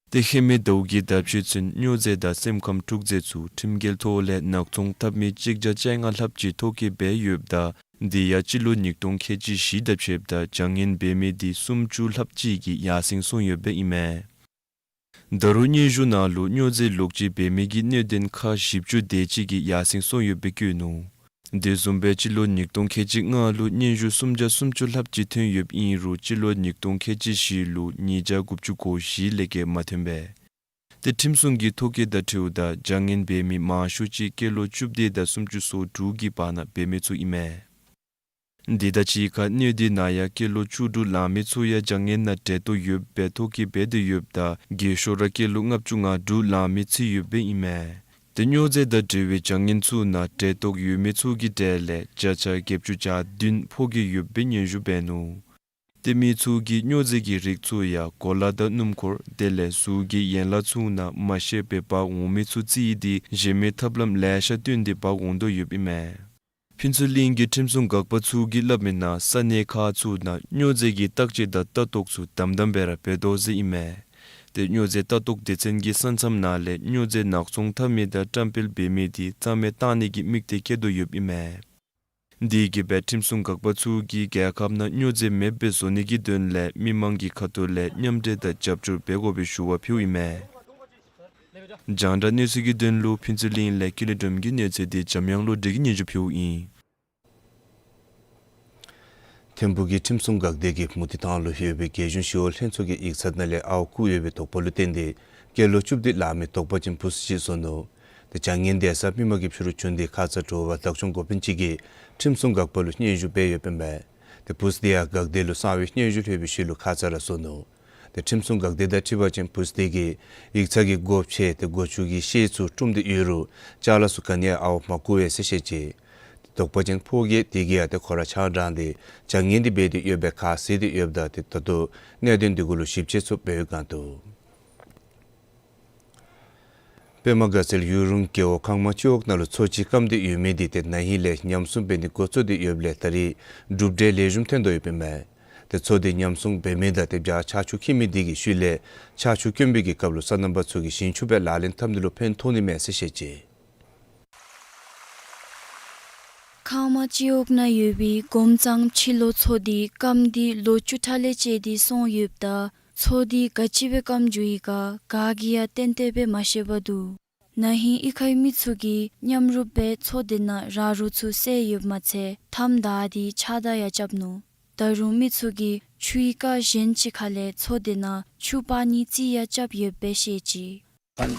ཏེ་ཧེ་མའི་ཟླཝ་གི་ཟླ་ཕྱེད་ཚུན་སྨྱོ་རྫས་དང་སེམས་ཁམས་འཁྲུག་རྫས་ཚུ་ཁྲིམས་འགལ་ཐོག་ལས་ནག་ཚོང་འཐབ་མི་གཅིག་བརྒྱ་བཅོ་ལྔ་ལྷགཔ་ཅིག་ཐོ་བཀོད་འབད་ཡོདཔ་ད་དེ་ཡང་སྤྱི་ལོ་ཉིས་སྟོང་ཁལ་གཅིག་བཞི་དང་ཕྱདཔ་ད་བྱ་ངན་འབད་མི་དེ་སུམ་ཅུ་ལྷགཔ་ཅིག་གིས་ཡར་སེང་སོང་ཡོདཔ་ཨིན་མས། ད་རུང་སྙན་ཞུ་ནང་ལུ་སྨྱོ་རྫས་ལོག་སྤྱོད་འབད་མི་གི་གནད་དོན་ཁག་བཞི་བཅུ་དེ་ཅིག་གིས་ཡར་སེང་སོང་ཡོདཔ་སྦེ་བཀོད་ནུག། དེ་བཟུམ་སྦེ་སྤྱི་ལོ་ཉིས་སྟོང་ཁལ་གཅིག་ལྔ་ལུ་སྙན་ཞུ་སུམ་བརྒྱ་སུམ་ཅུ་ལྷགཔ་ཅིག་ཐོན་ཡོདཔ་ཨིན་རུང་སྤྱི་ལོ་ཉིས་སྟོང་ཁལ་གཅིག་བཞི་ལུ་ཉིས་བརྒྱ་དགུ་བཅུ་གོ་བཞི་ལས་བརྒལ་མ་ཐོན་པས། ཏེ་ཁྲིམས་སྲུང་གི་ཐོ་བཀོད་དང་འཁྲིལཝ་ད་བྱ་ངན་འབད་མི་མང་ཤོས་ཅིག་སྐྱེས་ལོ་བཅུ་བདུན་དང་སུམ་ཅུ་སོ་དྲུག་གི་བར་ན་འབད་མི་ཚུ་ཨིན་མས། དེ་དང་གཅིག་ཁར་གནས་སྡུད་ནང་ཡང་སྐྱེས་ལོ་བཅུ་དྲུག་ལང་མི་ཚུ་ཡང་བྱ་ངན་ནང་འབྲེལ་གཏོགས་ཡོདཔ་སྦེ་ཐོ་བཀོད་འབད་དེ་ཡོདཔ་ད་རྒས་ཤོས་ར་སྐྱེས་ལོ་ལྔ་བཅུ་ང་དྲུག་ལང་མི་ཚུ་ཡོདཔ་ཨིན་མས། ཏེ་སྨྱོ་རྫས་དང་འབྲེལ་བའི་བྱ་ངན་ཚུ་ནང་འབྲེལ་གཏོགས་ཡོད་མི་ཚུ་གི་གྲས་ལས་བརྒྱ་ཆ་བརྒྱད་ཅུ་གྱ་བདུན་ཕོ་རྒས་ཡོདཔ་སྦེ་སྙན་ཞུ་འབད་ནུག། ཏེ་མི་ཚུ་གིས་སྨྱོ་རྫས་ཀྱི་རིགས་ཚུ་ཡང་གོ་ལ་དང་སྣུམ་འཁོར་དེ་ལས་གཟུགས་ཀྱི་ཡན་ལག་ཚུ་ནང་མ་ཤེས་པར་འབག་འོང་མི་ཚུ་རྩིས་ཏེ་གཞན་མི་ཐབས་ལམ་ལེ་ཤ་བཏོན་ཏེ་འབག་འོང་དོ་ཡོདཔ་ཨིན་མས། ཕུན་ཚོགས་གླིང་གི་ཁྲིམས་སྲུང་འགག་པ་ཚུ་གིས་སླབ་མིའི་ནང་ས་གནས་ཁག་ཚུ་ནང་སྨྱོ་རྫས་ཀྱི་བརྟག་དཔྱད་དང་ལྟ་རྟོག་ཚུ་དམ་དམ་སྦེ་ར་འབད་དོ་ཟེར་ཨིན་མས། ཏེ་སྨྱོ་རྫས་ལྟ་རྟོག་སྡེ་ཚན་གྱིས་ས་མཚམས་ནང་ལས་སྨྱོ་རྫས་ནག་ཚོང་འཐབ་མི་དང་བཀྲམ་སྤེལ་འབད་མི་དེ་རྩ་མེད་བཏང་ནི་གི་དམིགས་གཏད་བསྐྱེད་དོ་ཡོདཔ་ཨིན་མས། དེ་གིས་སྦེ་ཁྲིམས་སྲུང་འགག་པ་ཚུ་གིས་རྒྱལ་ཁབ་ནང་སྨྱོ་རྫས་མེདཔ་སྦེ་བཟོ་ནི་གི་དོན་ལས་མི་མང་གི་ཁ་ཐུག་ལས་མཉམ་འབྲེལ་དང་རྒྱབ་སྐྱོར་འབད་དགོ་པའི་ཞུ་བ་ཕུལཝ་ཨིན་མས། རྒྱང་བསྒྲགས་གནས་ཚུལ་གྱི་དོན་ལུ་ཕུན་ཚོགས་གླིང་ལས་ཀུན་ལེགས་སྒྲོལམ་གྱི་གནས་ཚུལ་དེ་འཇམ་དབྱངས་བློ་གྲོས་ཀྱིས་སྙན་ཞུ་ཕུལཝ་ཨིན། ཐིམ་ཕུག་གི་ཁྲིམས་སྲུང་འགག་སྡེ་གིས་མུ་ཏིག་ཐང་ལུ་ཡོད་པའི་རྒྱལ་གཞུང་ཞི་གཡོག་ལྷན་ཚོགས་ཀྱི་ཡིག་ཚང་ནང་ལས་ཨརཝ་བརྐུ་ཡོད་པའི་དོགས་པ་ལུ་བརྟེན་ཏེ་སྐྱེས་ལོ་བཅུ་བདུན་ལང་མི་དོགས་པ་ཅན་བུཚ་ཅིག་བཟོ་ནུག། ཏེ་བྱ་ངན་འདས་ས་མི་མང་གི་ཕྱི་རུ་བྱོན་ཏེ་ཁ་ཙ་དྲོ་པ་བདག་སྐྱོང་འགོ་དཔོན་ཅིག་གིས་ཁྲིམས་སྲུང་འགག་པ་ལུ་སྙན་ཞུ་འབད་ཡོདཔ་ཨིན་མས། ཏེ་བུཚ་དེ་ཡང་འགག་སྡེ་ལུ་གསང་བའི་སྙན་ཞུ་ལྷོད་པའི་ཤུལ་ལུ་ཁ་ཙ་ར་བཟོ་ནུག། ཏེ་ཁྲིམས་སྲུང་འགག་སྡེ་དང་འཁྲིལ་བ་ཅིན་བུཚ་དེ་གིས་ཡིག་ཚང་གི་སྒོ་ཕྱེ་སྟེ་སྒོ་ཕྱུགས་ཀྱི་ཤེལ་ཚུ་བཀྲུམ་སྟེ་ཡོད་རུང་ཅ་ལ་ཚུ་ག་ནི་ཡང་ཨརཝ་མ་བརྐུ་བས་ཟེར་བཤད་ཅི། དོགས་པ་ཅན་ཕོ་རྒས་དེ་གིས་ཡང་ཏེ་ཁོ་ར་ཆང་དྲངས་ཏེ་བྱ་ངན་དེ་འབད་དེ་ཡོདཔ་སྦེ་ཁ་བཟེད་དེ་ཡོདཔ་ད་ཏེ་ད་ལྟོ་གནད་དོན་དེ་གུ་ལུ་ཞིབ་དཔྱད་ཚུ་འབད་བའི་སྒང་དུ། པདྨ་དགའ་ཚལ་ཡུལ་གྲུ་རྒེད་འོག་ཁང་མ་སྤྱི་འོག་ནང་ལུ་མཚོ་ཅིག་སྐམ་སྟེ་ཡོད་མི་དེ་ཏེ་ན་ཧིང་ལས་ཉམས་སྲུང་འབད་ནི་འགོ་བཙུགས་ཏེ་ཡོདཔ་ལས་ད་རེས་གྲུབ་འབྲས་ལེགས་ཤོམ་ཐོན་དོ་ཡོདཔ་ཨིན་མས། ཏེ་མཚོ་དེ་ཉམས་སྲུང་འབད་མི་དང་ཏེ་བྱཱར་ཆར་ཆུ་འཁྱིལ་མི་དེ་གི་ཤུལ་ལས་ཆར་ཆུ་དཀོན་པའི་གི་སྐབས་ལུ་སོ་ནམ་པ་ཚུ་གིས་ཞིང་ཆུ་སྦེ་ལག་ལེན་འཐབ་ནི་ལུ་ཕན་ཐོགས་ནི་མས་ཟེར་བཤད་ཅི། ཁང་མ་སྤྱི་འོག་ནང་ཡོད་པའི་གོམ་གཙང་ཕྱི་ལོགས་མཚོ་དེ་སྐམ་སྟེ་ལོ་བཅུ་ཕྲག་ལས་བཅད་དེ་སོང་ཡོདཔ་ད་མཚོ་དེ་ག་ཅི་སྦེ་སྐམ་འགྱོ་ཡི་ག་ག་གིས་ཡང་ཏན་ཏན་སྦེ་མ་ཤེས་པར་འདུག། ན་ཧིང་གཡུས་ཁའི་མི་ཚུ་གིས་མཉམ་རུབ་སྦེ་མཚོ་དེ་ནང་ར་རོ་ཚུ་བསལ་ཡོདཔ་མ་ཚད་མཐའམ་བདའ་སྟེ་ཕྱགས་བདའ་ཡང་རྐྱབ་ནུག། ད་རུང་མི་ཚུ་གིས་ཆུའི་རྐ་གཞན་ཅིག་ཁ་ལས་མཚོ་དེ་ནང་ཆུ་སྤར་ནི་རྩིས་ཡང་རྐྱབ་ཡོདཔ་སྦེ་བཤད་ཅི། མཚོ་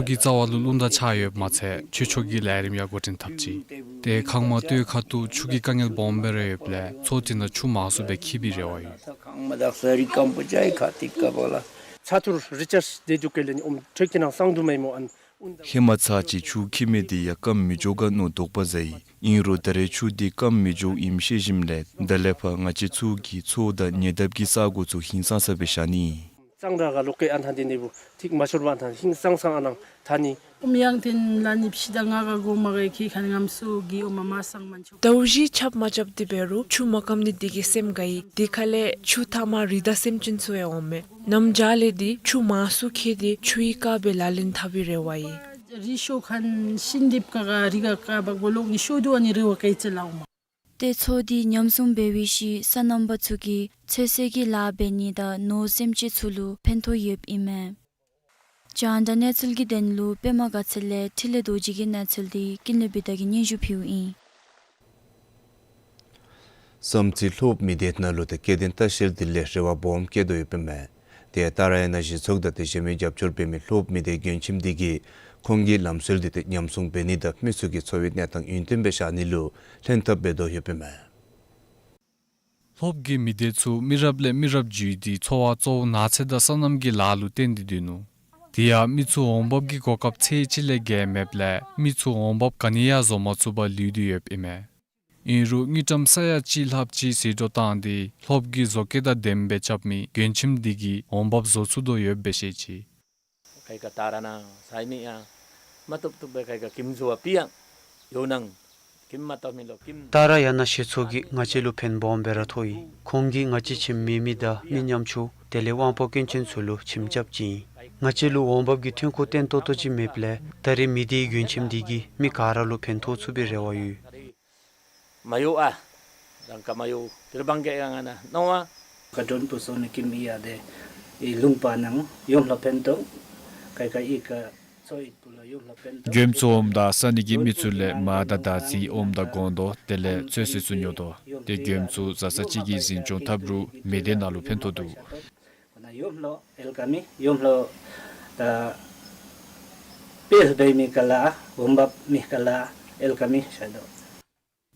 གི་རྩ་བ་ལུ་རླུང་དར་ཆགས་ཡོདཔ་མ་ཚད་ཆོས་ཕྱོགས་ཀྱི་ལས་རིམ་ཡང་འགོ་འདྲེན་འཐབ་ཅི། ཏེ་ཁང་མ་སྟོད་ཁ་ཐུག་ཆུ་གི་དཀའ་ངལ་སྦོམ་སྦེ་ར་ཡོདཔ་ལས་མཚོ་དེ་ནང་ཆུ་མང་སུ་སྦེ་འཁྱིལ་བའི་རེ་བ་ཡོད། ཚ་ཐུར་རི་ཅར་དེ་འདུག་གེ་ལས་ནི་ཨོམ་ཁྲེག་ཁེ་ནང་སང་དུ་མེ་མོ་ཨན། ཧེ་མ་ཚར་གཅིག་ཆུ་འཁྱིལ་མི་དེ་ཡང་སྐམ་མི་འགྱོ་ག་མནོ་དོགས་པ་ཟ་ཡི། ཨིན་རུང་ད་རེས་ཆུ་དེ་སྐམ་མི་འགྱོཝ་ཨིནམ་ཤེས་ཞིནམ་ལས་ད་ལས་ཕར་ང་བཅས་ཚུ་གིས་མཚོ་དང་ཉེ་འདབས་ཀྱི་ས་གོ་ཚུ་ཧིང་སངས་ས་སྦེ་བཞག་ནི་ཨིན། གཙང་ར་ག་ལོག་གེ་ཨན་ཐང་དེ་ནི་བུ་ཐིག་མ་ཤོར་བ་ཨན་ཐང་ཧིང་སངས་སངས་ཨ་ནང་ཐ་ནི། ཨོམ་ཡང་ཐེན་ལ་ནི་ཕྱི་ད་ང་ག་གོ་མ་གེ་ཁེ་ཁན་ངམ་སུ་གི་ཨོམ་མ་སང་མན་ཆོ། ཟླཝ་བཞི་ཆབ་མ་རྐྱབ་སྟེ་འབད་རུང་ཆུ་མ་སྐམ་ནི་དེ་གིས་སེམས་དགའ་ཡི། དེ་ཁ་ལས་ཆུ་ཐ་མ་རི་དྭགས་སེམས་ཅན་ཚུ་ཡང་འོང་མས། གནམ་བྱཱར་ལས་དེ་ཆུ་མང་སུ་འཁྱིལ་ཏེ་ཆུའི་རྐ་སྦེ་ལག་ལེན་འཐབ་པའི་རེ་བ་ཡོད། རི་ཤོ་ཁན་ཤིན་དིབ་ཀ་ག་རི་ག་ཀ་བ་གོ་ལོག་ནི་ཤོ་དུ་ཨ་ནི་རེ་བ་ཀེ་ཅེ་ལ་འོང་མ། ཏེ་མཚོ་དེ་ཉམས་སྲུང་འབད་བའི་ཤུལ་སོ་ནམ་པ་ཚུ་གིས་ཚོད་བསྲེ་གི་ལཱ་འབད་ནི་དང་ནོར་སེམས་ཅན་ཚུ་ལུ་ཕན་ཐོགས་ཡོདཔ་ཨིན་མས། རྒྱང་བསྒྲགས་གནས་ཚུལ་གྱི་དོན་ལུ་པདྨ་དགའ་ཚལ་ལས་འཕྲིན་ལས་རྡོ་རྗེ་གི་གནས་ཚུལ་དེ་ཀུན་ལེགས་བི་དྷ་གིས་སྙན་ཞུ་ཕུལཝ་ཨིན། བསམ་རྩེ་ལྷོ་བབས་མི་སྡེ་ནང་ལུ་ཏེ་སྐྱེ་ལྡན་ལྟ་བཤལ་དེ་ལས་རེ་བ་སྦོམ་བསྐྱེད་དོ་ཡོདཔ་ཨིན་མས། ཏེ་ཏཱ་ར་ཡ་ན་གཞི་ཚོགས་དང་ཏེ་གཞན་མི་རྒྱབ་སྐྱོར་འབད་མི་ལྷོ་བབས་མི་སྡེ་མགྱོན་ཁྱིམ་དེ་གིས་ཁོང་གི་ལམ་སྲོལ་དེ་ཏེ་ཉམས་སྲུང་འབད་ནི་དང་མི་ཚུ་གི་འཚོ་བའི་གནས་སྟངས་ཡུན་བརྟན་སྦེ་བཞག་ནི་ལུ་ལྷན་ཐབས་འབད་དོ་ཡོདཔ་ཨིན་མས། ལྷོ་བབས་ཀྱི་མི་སྡེ་ཚུ་མི་རབས་ལས་མི་རབས་བརྒྱུད་དེ་འཚོ་བ་གཙོ་བོ་ནགས་ཚལ་དང་སོ་ནམ་གྱི་ལཱ་ལུ་བརྟེན་ཏེ་སྡོད་ནུག། དེ་ཡང་མི་ཚུ་འོང་འབབ་ཀྱི་གོ་སྐབས་ཚད་ཅིག་ལས་བརྒལ་མེདཔ་ལས་མི་ཚུ་འོང་འབབ་ག་ནི་ཡང་བཟོ་མ་ཚུགས་པར་ལུས་ཏེ་ཡོདཔ་ཨིན་མས། ཨིན་རུང་དངུལ་ཀྲམ་ས་ཡ་གཅིག་ལྷགཔ་ཅིག་ཟད་འགྲོ་བཏང་སྟེ་ལྷོ་བབས་ཀྱི་བཟོ་བཀོད་དང་ལྡནམ་སྦེ་རྐྱབ་མི་མགྱོན་ཁྱིམ་དེ་གིས་འོང་འབབ་བཟོ་ཚུགས་དོ་ཡོདཔ་སྦེ་བཤད་ཅི། ཁ་ཡི་ཁ་ཏཱ་ར་ནང་ས་ཡི་མི་ཡང་མ་བཏུབ་བཏུབ་སྦེ་ཁ་ཡི་ཁ་ཁྱིམ་བཟོ་བ་ཕི་ཡང་ཡོད་ནང་ཁྱིམ་མ་བཏུབ་མི་ལོ་ཁྱིམ། ཏཱ་ར་ཡ་ན་གཞི་ཚོགས་ཀྱིས་ང་བཅས་ལུ་ཕན་སྦོམ་སྦེ་ར་ཐོགས་ཡི། ཁོང་གིས་ང་བཅས་ཁྱིམ་མེད་མི་དང་མི་ཉམ་ཆུང་དེ་ལས་དབང་པོ་སྐྱོན་ཅན་ཚུ་ལུ་ཁྱིམ་རྐྱབ་ཅི་ཨིན། ང་བཅས་ལུ་འོང་འབབ་ཀྱི་ཐོན་ཁུངས་བརྟན་ཏོག་ཏོ་ཅིག་མེདཔ་ལས་ད་རེས་མི་སྡེའི་མགྱོན་ཁྱིམ་དེ་གིས་མི་ག་ར་ལུ་ཕན་ཐོགས་ཚུགས་པའི་རེ་བ་ཡོད། མ་ཡོ་ཨ། རང་ཀ་མ་ཡོ་ཏིར་བང་གེ་ཡང་ང་ན་ནོ་ཨ། ཀ་དྲོན་བུ་སོ་ནི་ཀིམ་ཡ་དེ་ཨི་ལུང་པ་ནང་ཡོམ་ལྷ་ཕན་ཐོགས་ཀ་ཡི་ཀ་ཨི་ཀ་ མགྱོནམ་ཚུ་འོངམ་ད་ས་གནས་ཀྱི་མི་ཚུ་ལས་མར་དང་དར་ཚིལ་འོངམ་ད་དགོ་དོ། དེ་ལས་ཚོད་བསྲེ་ཚུ་ཉོ་དོ། ཏེ་མགྱོནམ་ཚུ་བཟའ་ཚང་ཅིག་གིས་འཛིན་སྐྱོང་འཐབ་རུང་མི་སྡེ་ནང་ལུ་ཕན་ཐོགས་འདུག།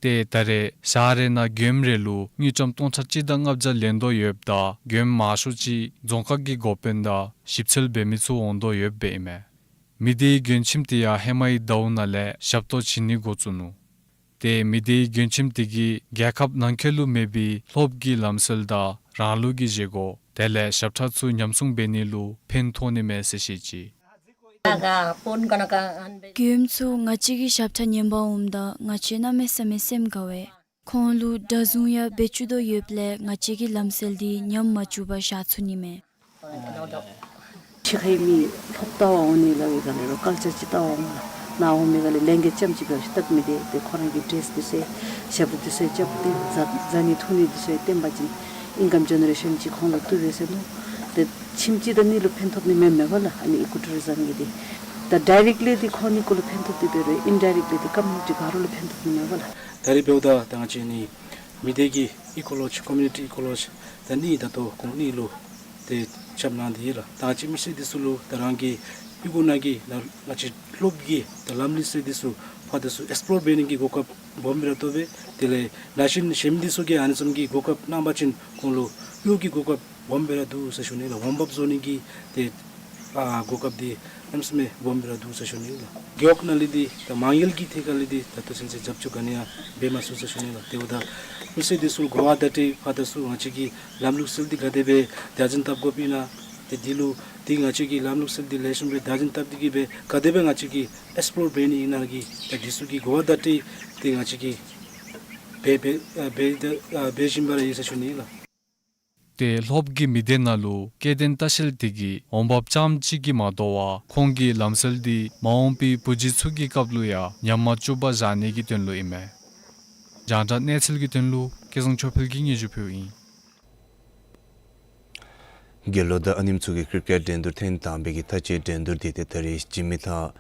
ཏེ་ད་རེས་ཞག་རེ་ནང་མགྱོནམ་རེ་ལུ་དངུལ་ཀྲམ་སྟོང་ཕྲག་གཅིག་དང་ལྔ་བརྒྱ་ལེན་དོ་ཡོདཔ་ད་མགྱོནམ་མང་ཤོས་ཅིག་རྫོང་ཁག་གི་འགོ་དཔོན་དང་ཞིབ་འཚོལ་འབད་མི་ཚུ་འོང་དོ་ཡོདཔ་ཨིན་མས། མི་སྡེའི་མགྱོནམ་ཁྱིམ་དེ་ཡང་ཧེ་མའི་ཟླཝ་ནང་ལས་ཞབས་ཏོག་བྱིན་ནི་འགོ་བཙུགས་ནུག། ཏེ་མི་སྡེའི་མགྱོནམ་ཁྱིམ་དེ་གིས་རྒྱལ་ཁབ་ནང་འཁོད་ལུ་མེད་པའི་སློབ་ཀྱི་ལམ་སྲོལ་དང་རང་ལུགས་ཀྱི་བཞེས་སྒོ་དེ་ལས་ཞབས་ཁྲ་ཚུ་ཉམས་སྲུང་འབད་ནི་ལུ་ཕན་ཐོགས་ནི་མས་ཟེར་བཤད་ཅི། མགྱོནམ་ཚུ་ང་བཅས་ཀྱི་ཞབས་ཁྲ་ཉན་པར་འོངམ་ད་ང་བཅས་གནམ་མེད་ས་མེད་སེམས་དགའ་བས། ཁོང་ལུ་སྒྲ་བཟུང་ཡང་འབད་བཅུག་དོ་ཡོདཔ་ལས་ང་བཅས་ཀྱི་ལམ་སྲོལ་འདི་ཉམས་མ་བཅུག་པར་བཞག་ཚུགས་ནི་མས། ཕྱི་ཁའི་མི་སློབ་ལྟ་བར་འོང་ནི་ལགས་ཀྱི་སྒང་ལས་རོགས་ཀལ་ཅར་ཅིག་ལྟ་བར་འོང་ལགས། ནཱ་འོང་མི་སྒང་ལས་ལྷན་རྒྱས་རྐྱངམ་ཅིག་འབད་བ་ཅིན་སྟབས་མི་བདེ། ཏེ་ཁོང་ར་གི་ཌེ་རེསི་འདི་ཚུ་ཡང་ཞབས་ཏོག་འདི་ཚུ་ཡང་རྐྱབ་སྟེ་བཟའ་བཟའ་ནི་འཐུང་ནི་འདི་ཚུ་ཡང་བསྟན་པ་ཅིན་ཨིན་ཀམ་ཇེ་ནེ་རེ་ཤཱན་ཅིག་ཁོང་ལུ་བཏུབ་པས་ཟེར་མནོ། ཏེ་ཁྱིམ་གཅིག་དང་གཉིས་ལུ་ཕན་ཐོགས་ནི་མེན་མས་པ་ལགས། ཨ་ནི་ཨི་ཀོ་ཊུ་རི་ཛམ་གྱིས་འདི་ད་ཌའི་རེཀཊ་ལི་འདི་ཁོང་གཉིས་ཀུན་ལུ་ཕན་ཐོགས་ཏེ་འབད་རུང་ཨིན་ཌའི་རེཀཊ་ལི་འདི་ཀོ་མིའུ་ནི་ཊི་ག་ར་ལུ་ཕན་ཐོགས་ནི་མས་པ་ལགས། ད་རེས་འབདཝ་ད་ད་ང་བཅས་ནི་མི་སྡེ་གི་ཨི་ཀོ་ལོ་ཇི་ཀོ་མིའུ་ནི་ཊི་ཨི་ཀོ་ལོ་ཇི་ད་ནི་ད་ལྟོ་ཁོང་གཉིས་ལུ་ཏེ་རྐྱབ་གནང་སྟེ་ཡོད་ལགས། ད་ང་བཅས་མི་སེར་འདི་ཚུ་ལུ་ད་རང་གི་ཨི་ཁུག་ནང་གི་ད་ང་བཅས་སློབ་ཀྱི་ད་ལམ་ལུགས་སྲོལ་འདི་ཚུ་ཕར་དང་ཚུར་ཨེགསི་པོ་ལོར་འབད་ནི་གི་གོ་སྐབས་སྦོམ་སྦེ་ར་ཐོབ་པས། དེ་ལས་ན་གཞོན་གཞན་མི་འདི་ཚུ་གིས་ཨ་ནི་བཟུམ་གྱི་གོ་སྐབས་གནང་པ་ཅིན་ཁོང་ལུ་གཡོག་གི་གོ་སྐབས་སྦོམ་སྦེ་ར་འདུག་ཟེར་ཞུ་ནི་ལགས། འོང་འབབ་བཟོ་ནི་གི་ཏེ་ཨ་གོ་སྐབས་འདི་གནམ་མེད་ས་མེད་སྦོམ་སྦེ་ར་འདུག་ཟེར་ཞུ་ནི་ལགས། རྒེད་འོག་ནང་ལས་འདི་ད་མ་དངུལ་གྱི་ཐད་ཁར་ལས་འདི་ད་ལྟོ་ཚུན་ཚོད་རྒྱབ་སྐྱོར་ག་ནི་ཡང་འབད་མ་ཚུགས་ཟེར་ཞུ་ནི་ལགས། དེ་འབདཝ་ད་མི་སེར་འདི་ཚུ་གོ་བ་བརྡ་སྤྲོད་ཕར་དང་ཚུར་ང་བཅས་ཀྱི་ལམ་ལུགས་སྲོལ་འདི་ག་དེ་སྦེ་བདག་འཛིན་འཐབ་དགོཔ་ཨིན་ན། ཏེ་འདི་ལུ་ཏེ་ང་བཅས་ཀྱི་ལམ་ལུགས་སྲོལ་འདི་ལེགས་ཤོམ་སྦེ་བདག་འཛིན་འཐབ་སྟེ་གིས་སྦེ་ག་དེ་སྦེ་ང་བཅས་ཀྱིས་ཨེགསི་པོ་ལོར་འབད་ནི་ཨིན་ན་གི་ཏེ་འདི་ཚུ་གི་གོ་བ་བརྡ་སྤྲོད་འདི་ང་བཅས་ཀྱིས་འབད་འབད་ཨ་འབད་ཨ་འབད་བཞིན་པ་ར་ཨིན་ཟེར་ཞུ་ནི་ལགས། ཏེ་སློབ་ཀྱི་མི་སྡེ་ནང་ལུ་སྐྱེ་ལྡན་ལྟ་བཤལ་དེ་གིས་འོང་འབབ་རྐྱངམ་ཅིག་གིས་མ་དོ་བར་ཁོང་གི་ལམ་སྲོལ་འདི་མ་འོངས་པའི་བུ་རྒྱུད་ཚུ་གི་སྐབས་ལུ་ཡང་ཉམས་མ་བཅུག་པར་བཞག་ནི་གི་དོན་ལུ་ཨིན་མས། རྒྱང་བསྒྲགས་གནས་ཚུལ་གྱི་དོན་ལུ་སྐལ་བཟང་ཆོས་འཕེལ་གྱིས་སྙན་ཞུ་ཕུལཝ་ཨིན། དགེ་སློང་དང་ཨ་ནེམོ་ཚུ་གི་ཀྲི་ཀེཊ་འགྲན་བསྡུར་ཐེངས་དང་པའི་གི་མཐའ་དཔྱད་འགྲན་བསྡུར་འདི་ཏེ་ད་རིས་འཇིགས་མེད་ཐང་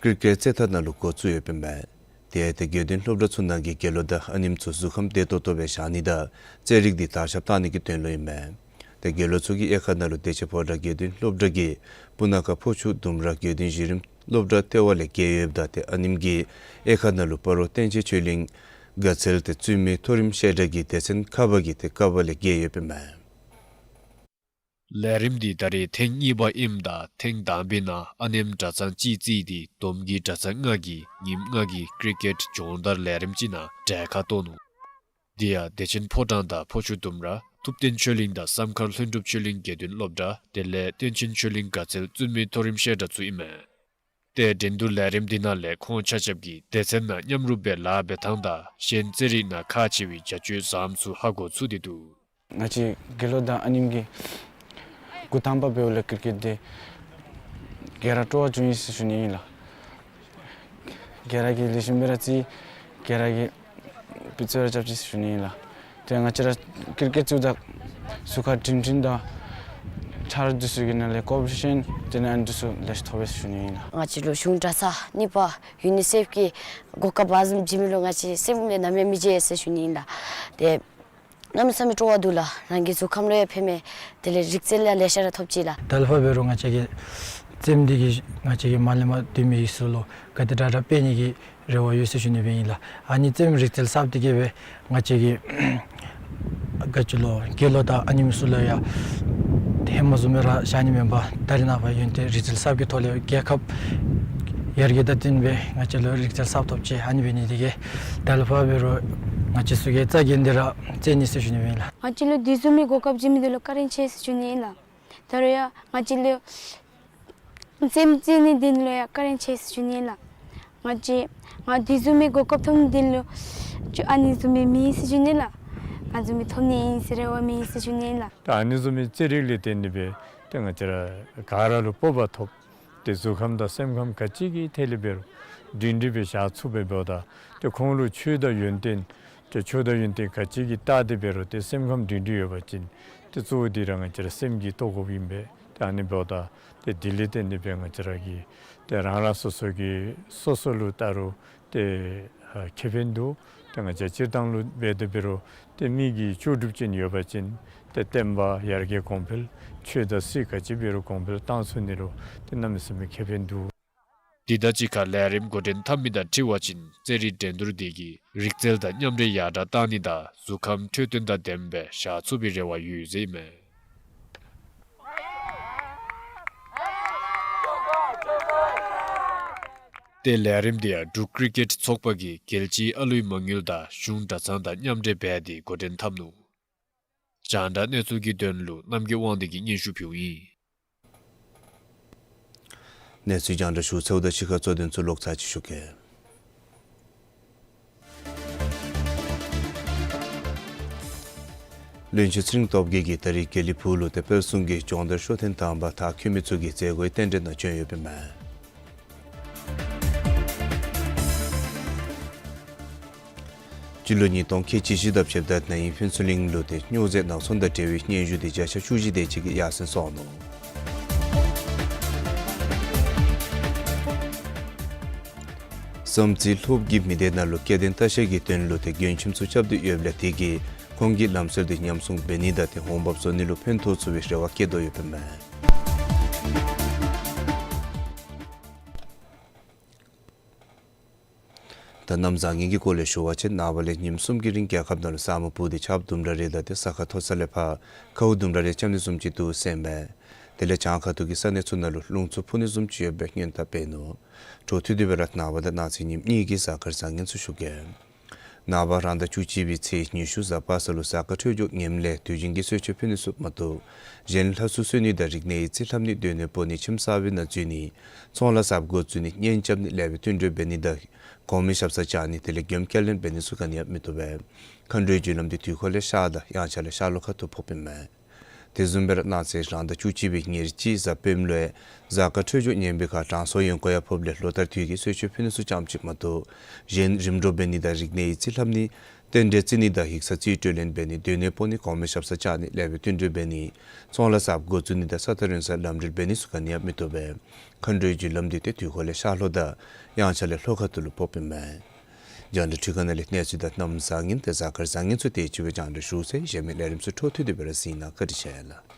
ཀྲི་ཀེཊ་རྩེད་ཐང་ནང་ལུ་འགོ་བཙུགས་ཡོདཔ་ཨིན་མས། ཏེ་ཏེ་དགེ་འདུན་སློབ་གྲྭ་ཚུ་ནང་གི་དགེ་སློང་དང་ཨ་ནེམོ་ཚུ་གཟུགས་ཁམས་བདེ་ཏོག་ཏོ་སྦེ་བཞག་ནི་དང་རྩེད་རིགས་འདི་དར་ཁྱབ་བཏང་ནི་གི་དོན་ལུ་ཨིན་མས། ཏེ་དགེ་སློང་ཚུ་གི་དབྱེ་ཁག་ནང་ལུ་བདེ་ཆེན་ཕོ་བྲང་དགེ་འདུན་སློབ་གྲྭ་གིས་སྤུ་ན་ཁ་ཕོ་ཆུ་ལྡུམ་ར་དགེ་འདུན་གཞི་རིམ་སློབ་གྲྭ་ལྟེ་བ་ལས་རྒྱལ་ཡོདཔ་ད་ཏེ་ཨ་ནེམོ་གི་དབྱེ་ཁག་ནང་ལུ་སྤ་རོ་བསྟན་ཆེན་ཆོས་གླིང་དགའ་ཚལ་ཏེ་བཙུན་མོའི་མཐོ་རིམ་བཤད་གྲྭ་གིས་སྡེ་ཚན་ཁ་བ་གིས་ཏེ་ཀ་བ་ལས་རྒྱལ་ཡོདཔ་ཨིན་མས། ལས་རིམ་འདི་ད་རིས་ཐེངས་གཉིས་པ་ཨིནམ་ད་ཐེངས་དང་པའི་ནང་ཨ་ནེམོ་གྲྭ་ཚང་གཅིག་བརྩིས་ཏེ་བསྡོམས་ཀྱིས་གྲྭ་ཚང་ལྔ་གིས་ཉིནམ་ལྔ་གི་ཀྲི་ཀེཊ་སྦྱོང་བརྡར་ལས་རིམ་ཅིག་ནང་གྲལ་ཁར་གཏོགས་ནུག། དེ་ཡང་བདེ་ཆེན་ཕོ་བྲང་དང་ཕོ་ཆུ་ལྡུམ་ར་ཐུབ་བསྟན་ཆོས་གླིང་དང་བསམ་མཁར་ལྷུན་གྲུབ་ཆོས་གླིང་དགེ་འདུན་སློབ་གྲྭ་དེ་ལས་བསྟན་ཆེན་ཆོས་གླིང་དགའ་ཚལ་བཙུན་མོའི་མཐོ་རིམ་བཤད་གྲྭ་ཚུ་ཨིན་མས། ཏེ་འགྲན་བསྡུར་ལས་རིམ་འདི་ནང་ལས་ཁོང་ཆ་ཁྱབ་ཀྱིས་སྡེ་ཚན་ནང་མཉམ་རུབ་སྦེ་ལཱ་འབད་ཐངས་དང་གཞན་རྩེད་རིགས་ནང་ཁག་ཆེ་བའི་བྱ་སྤྱོད་བཟངམ་ཚུ་ཧ་གོ་ཚུགས་ཏེ་འདུག། ང་བཅས་དགེ་སློང་དང་ཨ་ནེམོ་གིས་འགོ་དང་པ་འབདཝ་ལས་ཀྲི་ཀེཊ་འདི་ག་ར་སྤྲོ་བ་བྱུང་ཡི་ཟེར་ཞུ་ནི་ཨིན་ལགས། ག་ར་གིས་ལེགས་ཤོམ་སྦེ་ར་རྩེད། ག་ར་གིས་ཕུད་རྩོད་ར་རྐྱབ་ཅི་ཟེར་ཞུ་ནི་ཨིན་ལགས། ཏེ་ང་བཅས་ར་ཀྲི་ཀེཊ་རྩེདཔ་ད་གཟུགས་ཁར་སྒྲིང་སྒྲིང་དང་ཆ་རོགས་འདི་ཚུ་གི་ནང་ལས་ཀོ་ཨོ་པ་རེ་ཤཱན་དེ་ལས་ཨ་ནི་འདི་ཚུ་ལེགས་ཤོམ་ཐོབ་པས་ཟེར་ཞུ་ནི་ཨིན་ལགས། ང་བཅས་ལུ་གཞུང་གྲྭ་ཚང་གཉིས་པ་ཡུ་ནི་སེཕ་གི་གོ་སྐབས་བཟུམ་བྱིན་མི་ལུ་ང་བཅས་སེམས་ལས་ནམ་ཡང་མི་བརྗེད་ཟེར་ཞུ་ནི་ཨིན་ལགས། ཏེ་གནམ་མེད་ས་མེད་སྤྲོ་བ་འདུག་ལགས། རང་གི་གཟུགས་ཁམས་ལུ་ཡང་ཕན་མས། དེ་ལས་རིག་རྩལ་ཡང་ལེ་ཤ་ར་ཐོབ་ཅི་ལགས། ད་ལས་ཕར་འབད་རུང་ང་བཅས་ཀྱི་རྩེདམོ་འདི་གིས་ང་བཅས་ཀྱི་མར་ལས་མར་སྡོད་མི་ཚུ་ལུ་ག་དེ་དྲག་དྲག་ཕན་ནི་གི་རེ་བ་ཡོད་ཟེར་ཞུ་ནི་སྦེ་ཨིན་ལགས། ཨ་ནི་རྩེདམོ་རིག་རྩལ་གསརཔ་འདི་གིས་སྦེ་ང་བཅས་ཀྱི་ག་ཅི་ལོ་དགེ་སློང་དང་ཨ་ནེམོ་ཚུ་ལུ་ཡང་ཧེ་མ་བཟུམ་སྦེ་ར་བཞག་ནི་མེན་པར་ད་རེས་ནངས་པ་ཡོན་ཏན་རིག་རྩལ་གསརཔ་གི་ཐོག་ལས་རྒྱལ་ཁབ་ཡར་རྒྱས་དང་བསྟུན་སྦེ་ང་བཅས་ལུ་རིག་རྩལ་གསརཔ་ཐོབ་ཅི། ཨ་ནི་འབད་ནི་འདི་གིས་ད་ལས་ཕར་འབད་རུང་ང་བཅས་ཚུ་གིས་རྩ་འགེངས་ཏེ་ར་རྩེད་ནི་ཟེར་ཞུ་ནི་སྦེ་ཨིན་ལགས། ང་བཅས་ལུ་དེ་བཟུམ་མའི་གོ་སྐབས་བྱིན་མི་འདི་ལུ་བཀའ་དྲིན་ཆེ་ཟེར་ཞུ་ནི་ཨིན་ལགས། ད་རུང་ཡང་ང་བཅས་ལུ་རྩེདམོ་རྩེ་ནི་འདི་ལུ་ཡང་བཀའ་དྲིན་ཆེ་ཟེར་ཞུ་ནི་ཨིན་ལགས། ང་བཅས་ང་དེ་བཟུམ་མའི་གོ་སྐབས་ཐོབ་ནི་འདི་ལུ་ཅིག་ཨ་ནི་བཟུམ་མའི་མེད་ཟེར་ཞུ་ནི་ལགས། ང་བཟུམ་མའི་ཐོབ་ནི་ཨིན་ཟེར་རེ་བ་མེད་ཟེར་ཞུ་ནི་ལགས། ད་ཨ་ནི་བཟུམ་མའི་རྩེད་རིགས་ལས་བརྟེན་ཏེ་སྦེ་ཏེ་ང་བཅས་ར་ག་ར་ལུ་སྤོབས་པ་ཐོབ། ཏེ་གཟུགས་ཁམས་དང་སེམས་ཁམས་ག་ཅི་གི་ཐད་ལས་འབད་རུང་སྒྲིང་སྒྲིང་སྦེ་བཞག་ཚུགས་པས། འབདཝ་ད་ཏེ་ཁོང་ལུ་ཆོས་དང་ཡོན་ཏན་ཏེ་ཆོས་དང་ཡོན་ཏན་ག་ཅི་གིས་བལྟ་སྟེ་འབད་རུང་ཏེ་སེམས་ཁམས་སྒྲིང་སྒྲིང་ཡོད་པ་ཅིན་ཏེ་གཙོ་བོ་འདི་ར་ང་བཅས་ར་སེམས་ཀྱི་ལྟོ་གོས་ཨིན་པས། ཏེ་ཨ་ནི་འབདཝ་ད་ཏེ་དེ་ལས་བརྟེན་ཏེ་སྦེ་ང་བཅས་ར་གི་ཏེ་རང་རང་སོ་སོ་གི་སོ་སོ་ལུ་ད་རུང་ཏེ་ཨ་ཁེ་ཕན་འདུག། ཏེ་ང་བཅས་སྤྱིར་བཏང་ལུ་འབད་དེ་འབད་རུང་ཏེ་མི་གི་ལྕོགས་གྲུབ་ཅིག་ཡོད་པ་ཅིན་ཏེ་བསྟན་པ་ཡར་རྒྱས་གོང་འཕེལ་ཆོས་དང་སྲིད་ག་ཅི་འབད་རུང་གོང་འཕེལ་བཏང་ཚུགས་ནི་ལུ་ཏེ་གནམ་མེད་ས་མེད་ཁེ་ཕན་འདུག། དེ་དང་གཅིག་ཁར་ལས་རིམ་འགོ་འདྲེན་འཐབ་མི་དང་འཁྲིལ་བ་ཅིན་རྩེད་རིགས་འགྲན་བསྡུར་དེ་གིས་རིག་རྩལ་དང་མཉམ་འདྲེས་ཡར་དྲག་བཏང་ནི་དང་གཟུགས་ཁམས་འཕྲོད་བསྟེན་དང་ལྡནམ་སྦེ་བཞག་ཚུགས་པའི་རེ་བ་ཡོད་ཟེར་ཨིན་མས། ཏེ་ལས་རིམ་དེ་ཡང་འབྲུག་ཀི་རི་ཀེཊ་ཚོགས་པ་གིས་རྒྱལ་སྤྱིའི་ཨ་ལུའི་མ་དངུལ་དང་གཞུང་གྲྭ་ཚང་དང་མཉམ་འབྲེལ་འབད་དེ་འགོ་འདྲེན་འཐབ་ནུག། རྒྱང་བསྒྲགས་གནས་ཚུལ་གྱི་དོན་ལུ་རྣམ་རྒྱལ་དབང་འདུས་ཀྱིས་སྙན་ཞུ་ཕུལཝ་ཨིན། གནས་ཚུལ་རྒྱང་བསྒྲགས་ཞུ་ཚརཝ་དང་གཅིག་ཁར་གཙོ་དོན་ཚུ་ལོག་ཚར་ཅིག་ཞུ་གེ། བློན་ཆེན་ཚེ་རིང་སྟོབས་རྒྱས་ཀྱིས་ད་རིས་དགེ་ལེགས་ཕུག་ལུ་ཏེ་དཔལ་གསུམ་གྱི་སྦྱོང་བརྡར་ཤོག་ཐེངས་དང་པ་མཐར་འཁྱོལ་མི་ཚུ་གི་མཛད་སྒོའི་རྟེན་འབྲེལ་ནང་བྱོན་ཡོདཔ་ཨིན་མས། སྤྱི་ལོ་ཉིས་སྟོང་ཁལ་གཅིག་བཞི་དང་ཕྱདཔ་ད་ན་ཧིང་ཕུན་ཚོགས་གླིང་ལུ་ཏེ་སྨྱོ་རྫས་ནག་ཚོང་དང་འབྲེལ་བའི་སྙན་ཞུ་དེ་བརྒྱ་ཆ་བཅུ་བཞི་དེ་ཅིག་གིས་ཡར་སེང་སོང་ནུག། བསམ་རྩེ་ལྷོ་བུ་གི་མི་སྡེ་ནང་ལུ་སྐྱེ་ལྡན་ལྟ་བཤལ་གྱི་དོན་ལུ་ཏེ་མགྱོན་ཁྱིམ་ཚུ་རྐྱབ་སྟེ་ཡོདཔ་ལས་དེ་གིས་ཁོང་གི་ལམ་སྲོལ་དེ་ཉམས་སྲུང་འབད་ནི་དང་ཏེ་འོང་འབབ་བཟོ་ནི་ལུ་ཕན་ཐོགས་ཚུགས་པའི་རེ་བ་བསྐྱེད་དོ་ཡོདཔ་ཨིན་མས། ད་གནམ་བཟང་ངན་གྱི་སྐོར་ལས་ཞུ་བ་ཅིན་ནངས་པ་ལས་ཉིནམ་གསུམ་གྱི་རིང་རྒྱལ་ཁབ་ནང་ལུ་ས་སྨུག་སྤུབས་ཏེ་ཆརཔ་དུམ་གྲ་རེ་དང་ཏེ་ས་ཁ་མཐོ་ས་ལས་ཕར་ཁཝ་དུམ་གྲ་རེ་རྐྱབ་ནི་བཟུམ་ཅིག་འདུག་ཟེར་ཨིན་པས། དེ་ལས་བྱང་ཁ་ཐུག་གི་ས་གནས་ཚུ་ནང་ལུ་རླུང་འཚུབ་འཕུ་ནི་བཟུམ་ཅིག་ཡོད་པའི་སྔོན་བརྡ་སྤེལ་ནུག། འཕྲོ་མཐུད་དེ་སྦེ་ར་ནངས་པ་དང་གནངས་ཚེ་ཉིནམ་གཉིས་ཀྱི་གཟའ་སྐར་བཟང་ངན་ཚུ་ཞུ་གེ། ནངས་པ་རང་ཟླ་བཅུ་གཅིག་པའི་ཚེས་ཉི་ཤུ་གཟའ་པ་སངས་ལུ་གཟའ་སྐར་འཕྲོད་སྦྱོར་ངནམ་ལས་དུས་རྒྱུན་གྱི་གསོལ་མཆོད་ཕུལ་ནི་ཚུ་མ་གཏོགས་གཞན་ལྷ་སྲུང་གསོལ་ནི་དང་རིག་གནས་ཡིག་རྩིས་ལྷབ་ནི་སྡོད་གནས་སྤོ་ནི་ཁྱིམ་གསར་པའི་ནང་འཛུལ་ནི་ཚོང་ལཱ་གསརཔ་འགོ་བཙུགས་ནི་གཉེན་རྐྱབ་ནི་ལེགས་པའི་བསྟུན་གྲོས་འབད་ནི་དང་གོང་མའི་ཞབས་སར་བཅར་ནི་དེ་ལས་མགྱོནམ་སྐྱེལ་ལེན་འབད་ནི་ཚུ་ག་ནི་ཡང་མི་བཏུབ་པས། མཁའ་འགྲོའི་རྒྱུ་ལམ་དེ་དུས་འཁོར་ལས་ཤར་དང་དབྱངས་འཆར་ལས་ཤར་ལྷོ་ཁ་ཐུག་ཕོགཔ་ཨིན་མས། དེ་བཟུམ་སྦེ་ར་གནངས་ཚེ་རང་ཟླ་བཅུ་གཅིག་པའི་ཉེར་གཅིག་གཟའ་སྤེནམ་ལུ་གཟའ་སྐར་འཕྲོད་སྦྱོར་ངན་པའི་ཁར་དྲང་སྲོང་ཡོན་ཀོང་ཡང་ཕོགཔ་ལས་ལོ་ལྟར་དུས་ཀྱི་གསོལ་མཆོད་ཕུལ་ནི་ཚུ་ཙམ་ཅིག་མ་གཏོགས་གཞན་རིམ་གྲོ་འབད་ནི་དང་རིག་གནས་ཡིག་རྩིས་ལྷབ་ནི་རྟེན་འབྲེལ་བརྩི་ནི་དང་ཡིག་ཚང་རྩིས་སྤྲོད་ལེན་འབད་ནི་སྡོད་གནས་སྤོ་ནི་གོང་མའི་ཞབས་སར་བཅར་ནི་ལེགས་པའི་བསྟུན་གྲོས་འབད་ནི་ཚོང་ལཱ་གསརཔ་འགོ་བཙུགས་ནི་དང་ས་ཐག་རིང་སར་ལམ་འགྲུལ་འབད་ནི་ཚུ་ག་ནི་ཡང་མི་བཏུབ་པས། མཁའ་འགྲོའི་རྒྱུ་ལམ་དེ་ཏེ་དུས་འཁོར་ལས་ཤར་ལྷོ་དང་དབྱངས་འཆར་ལས་ལྷོ་ཁ་ཐུག་ལུ་ཕོགཔ་ཨིན་མས། རྒྱང་བསྒྲགས་འཕྲུལ་ཁང་ནང་ལས་གནས་ཚུལ་དང་གནམ་བཟང་ངན་དང་གཟའ་སྐར་བཟང་ངན་ཚུ་དེ་ཅིག་སྦེ་རྒྱང་བསྒྲགས་ཞུ་ཚར་ཡི། གཞན་མི་ལས་རིམ་ཚུ་འཕྲོ་མཐུད་དེ་སྦེ་ར་གཟིགས་གནང། བཀའ་དྲིན་ཆེ་ལགས།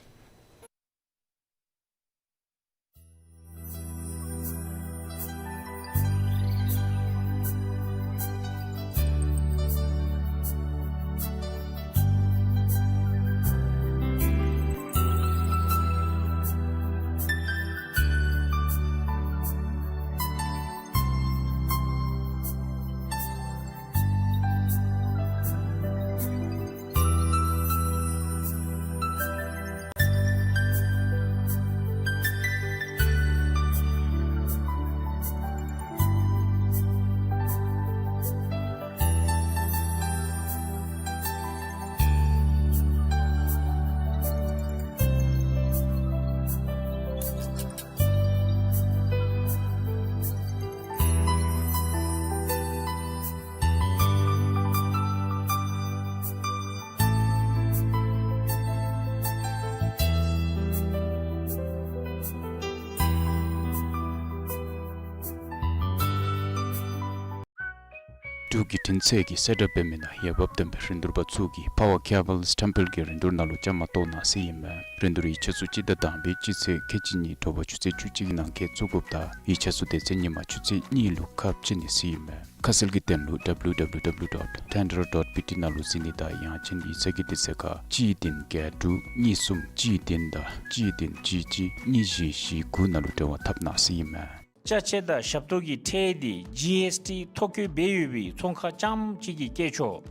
འབྲུག་གི་འཕྲིན་ཚད་ཀྱི་གསལ་བསྒྲགས་འབད་མི་ནང་འོས་འབབ་ལྡན་པའི་རིན་བསྡུར་པ་ཚུ་གིས་Power Cables Temple གྱི་རིན་བསྡུར་ནང་ལུ་བཅའ་མར་གཏོགས་གནང་ཟེར་ཨིན་མས། རིན་བསྡུར་ཡིག་ཆ་ཚུ་སྤྱི་ཟླ་དང་པའི་སྤྱི་ཚེས་ཁལ་གཅིག་གཉིས་དྲོ་པ་ཆུ་ཚོད་བཅུ་གཅིག་གི་ནང་འཁོད་བཙུགས་དགོཔ་དང་ཡིག་ཆ་ཚུ་དེ་ཚེ་ཉིན་མ་ཆུ་ཚོད་གཉིས་ལུ་ཁ་ཕྱེ་ནི་ཟེར་ཨིན་མས། ཁ་གསལ་གྱི་དོན་ལུ་W W W dot tender dot B T ནང་ལུ་གཟིགས་ནི་དང་ཡང་ཅིན་ཡིག་ཚང་གི་དུས་ཚོད་ཁར་གཅིག་བདུན་བརྒྱད་དྲུག་གཉིས་གསུམ་གཅིག་བདུན་དང་གཅིག་བདུན་གཅིག་གཅིག་གཉིས་བཞི་བཞི་དགུ་ནང་ལུ་འབྲེལ་བ་འཐབ་གནང་ཟེར་ཨིན་མས། ཅ་ཆས་དང་ཞབས་ཏོག་གི་ཁྲལ་འདི་G S T ཐོ་བཀོད་འབད་ཡོད་པའི་ཚོང་ཁང་རྐྱངམ་གཅིག་གིས་བཀལ་ཆོག།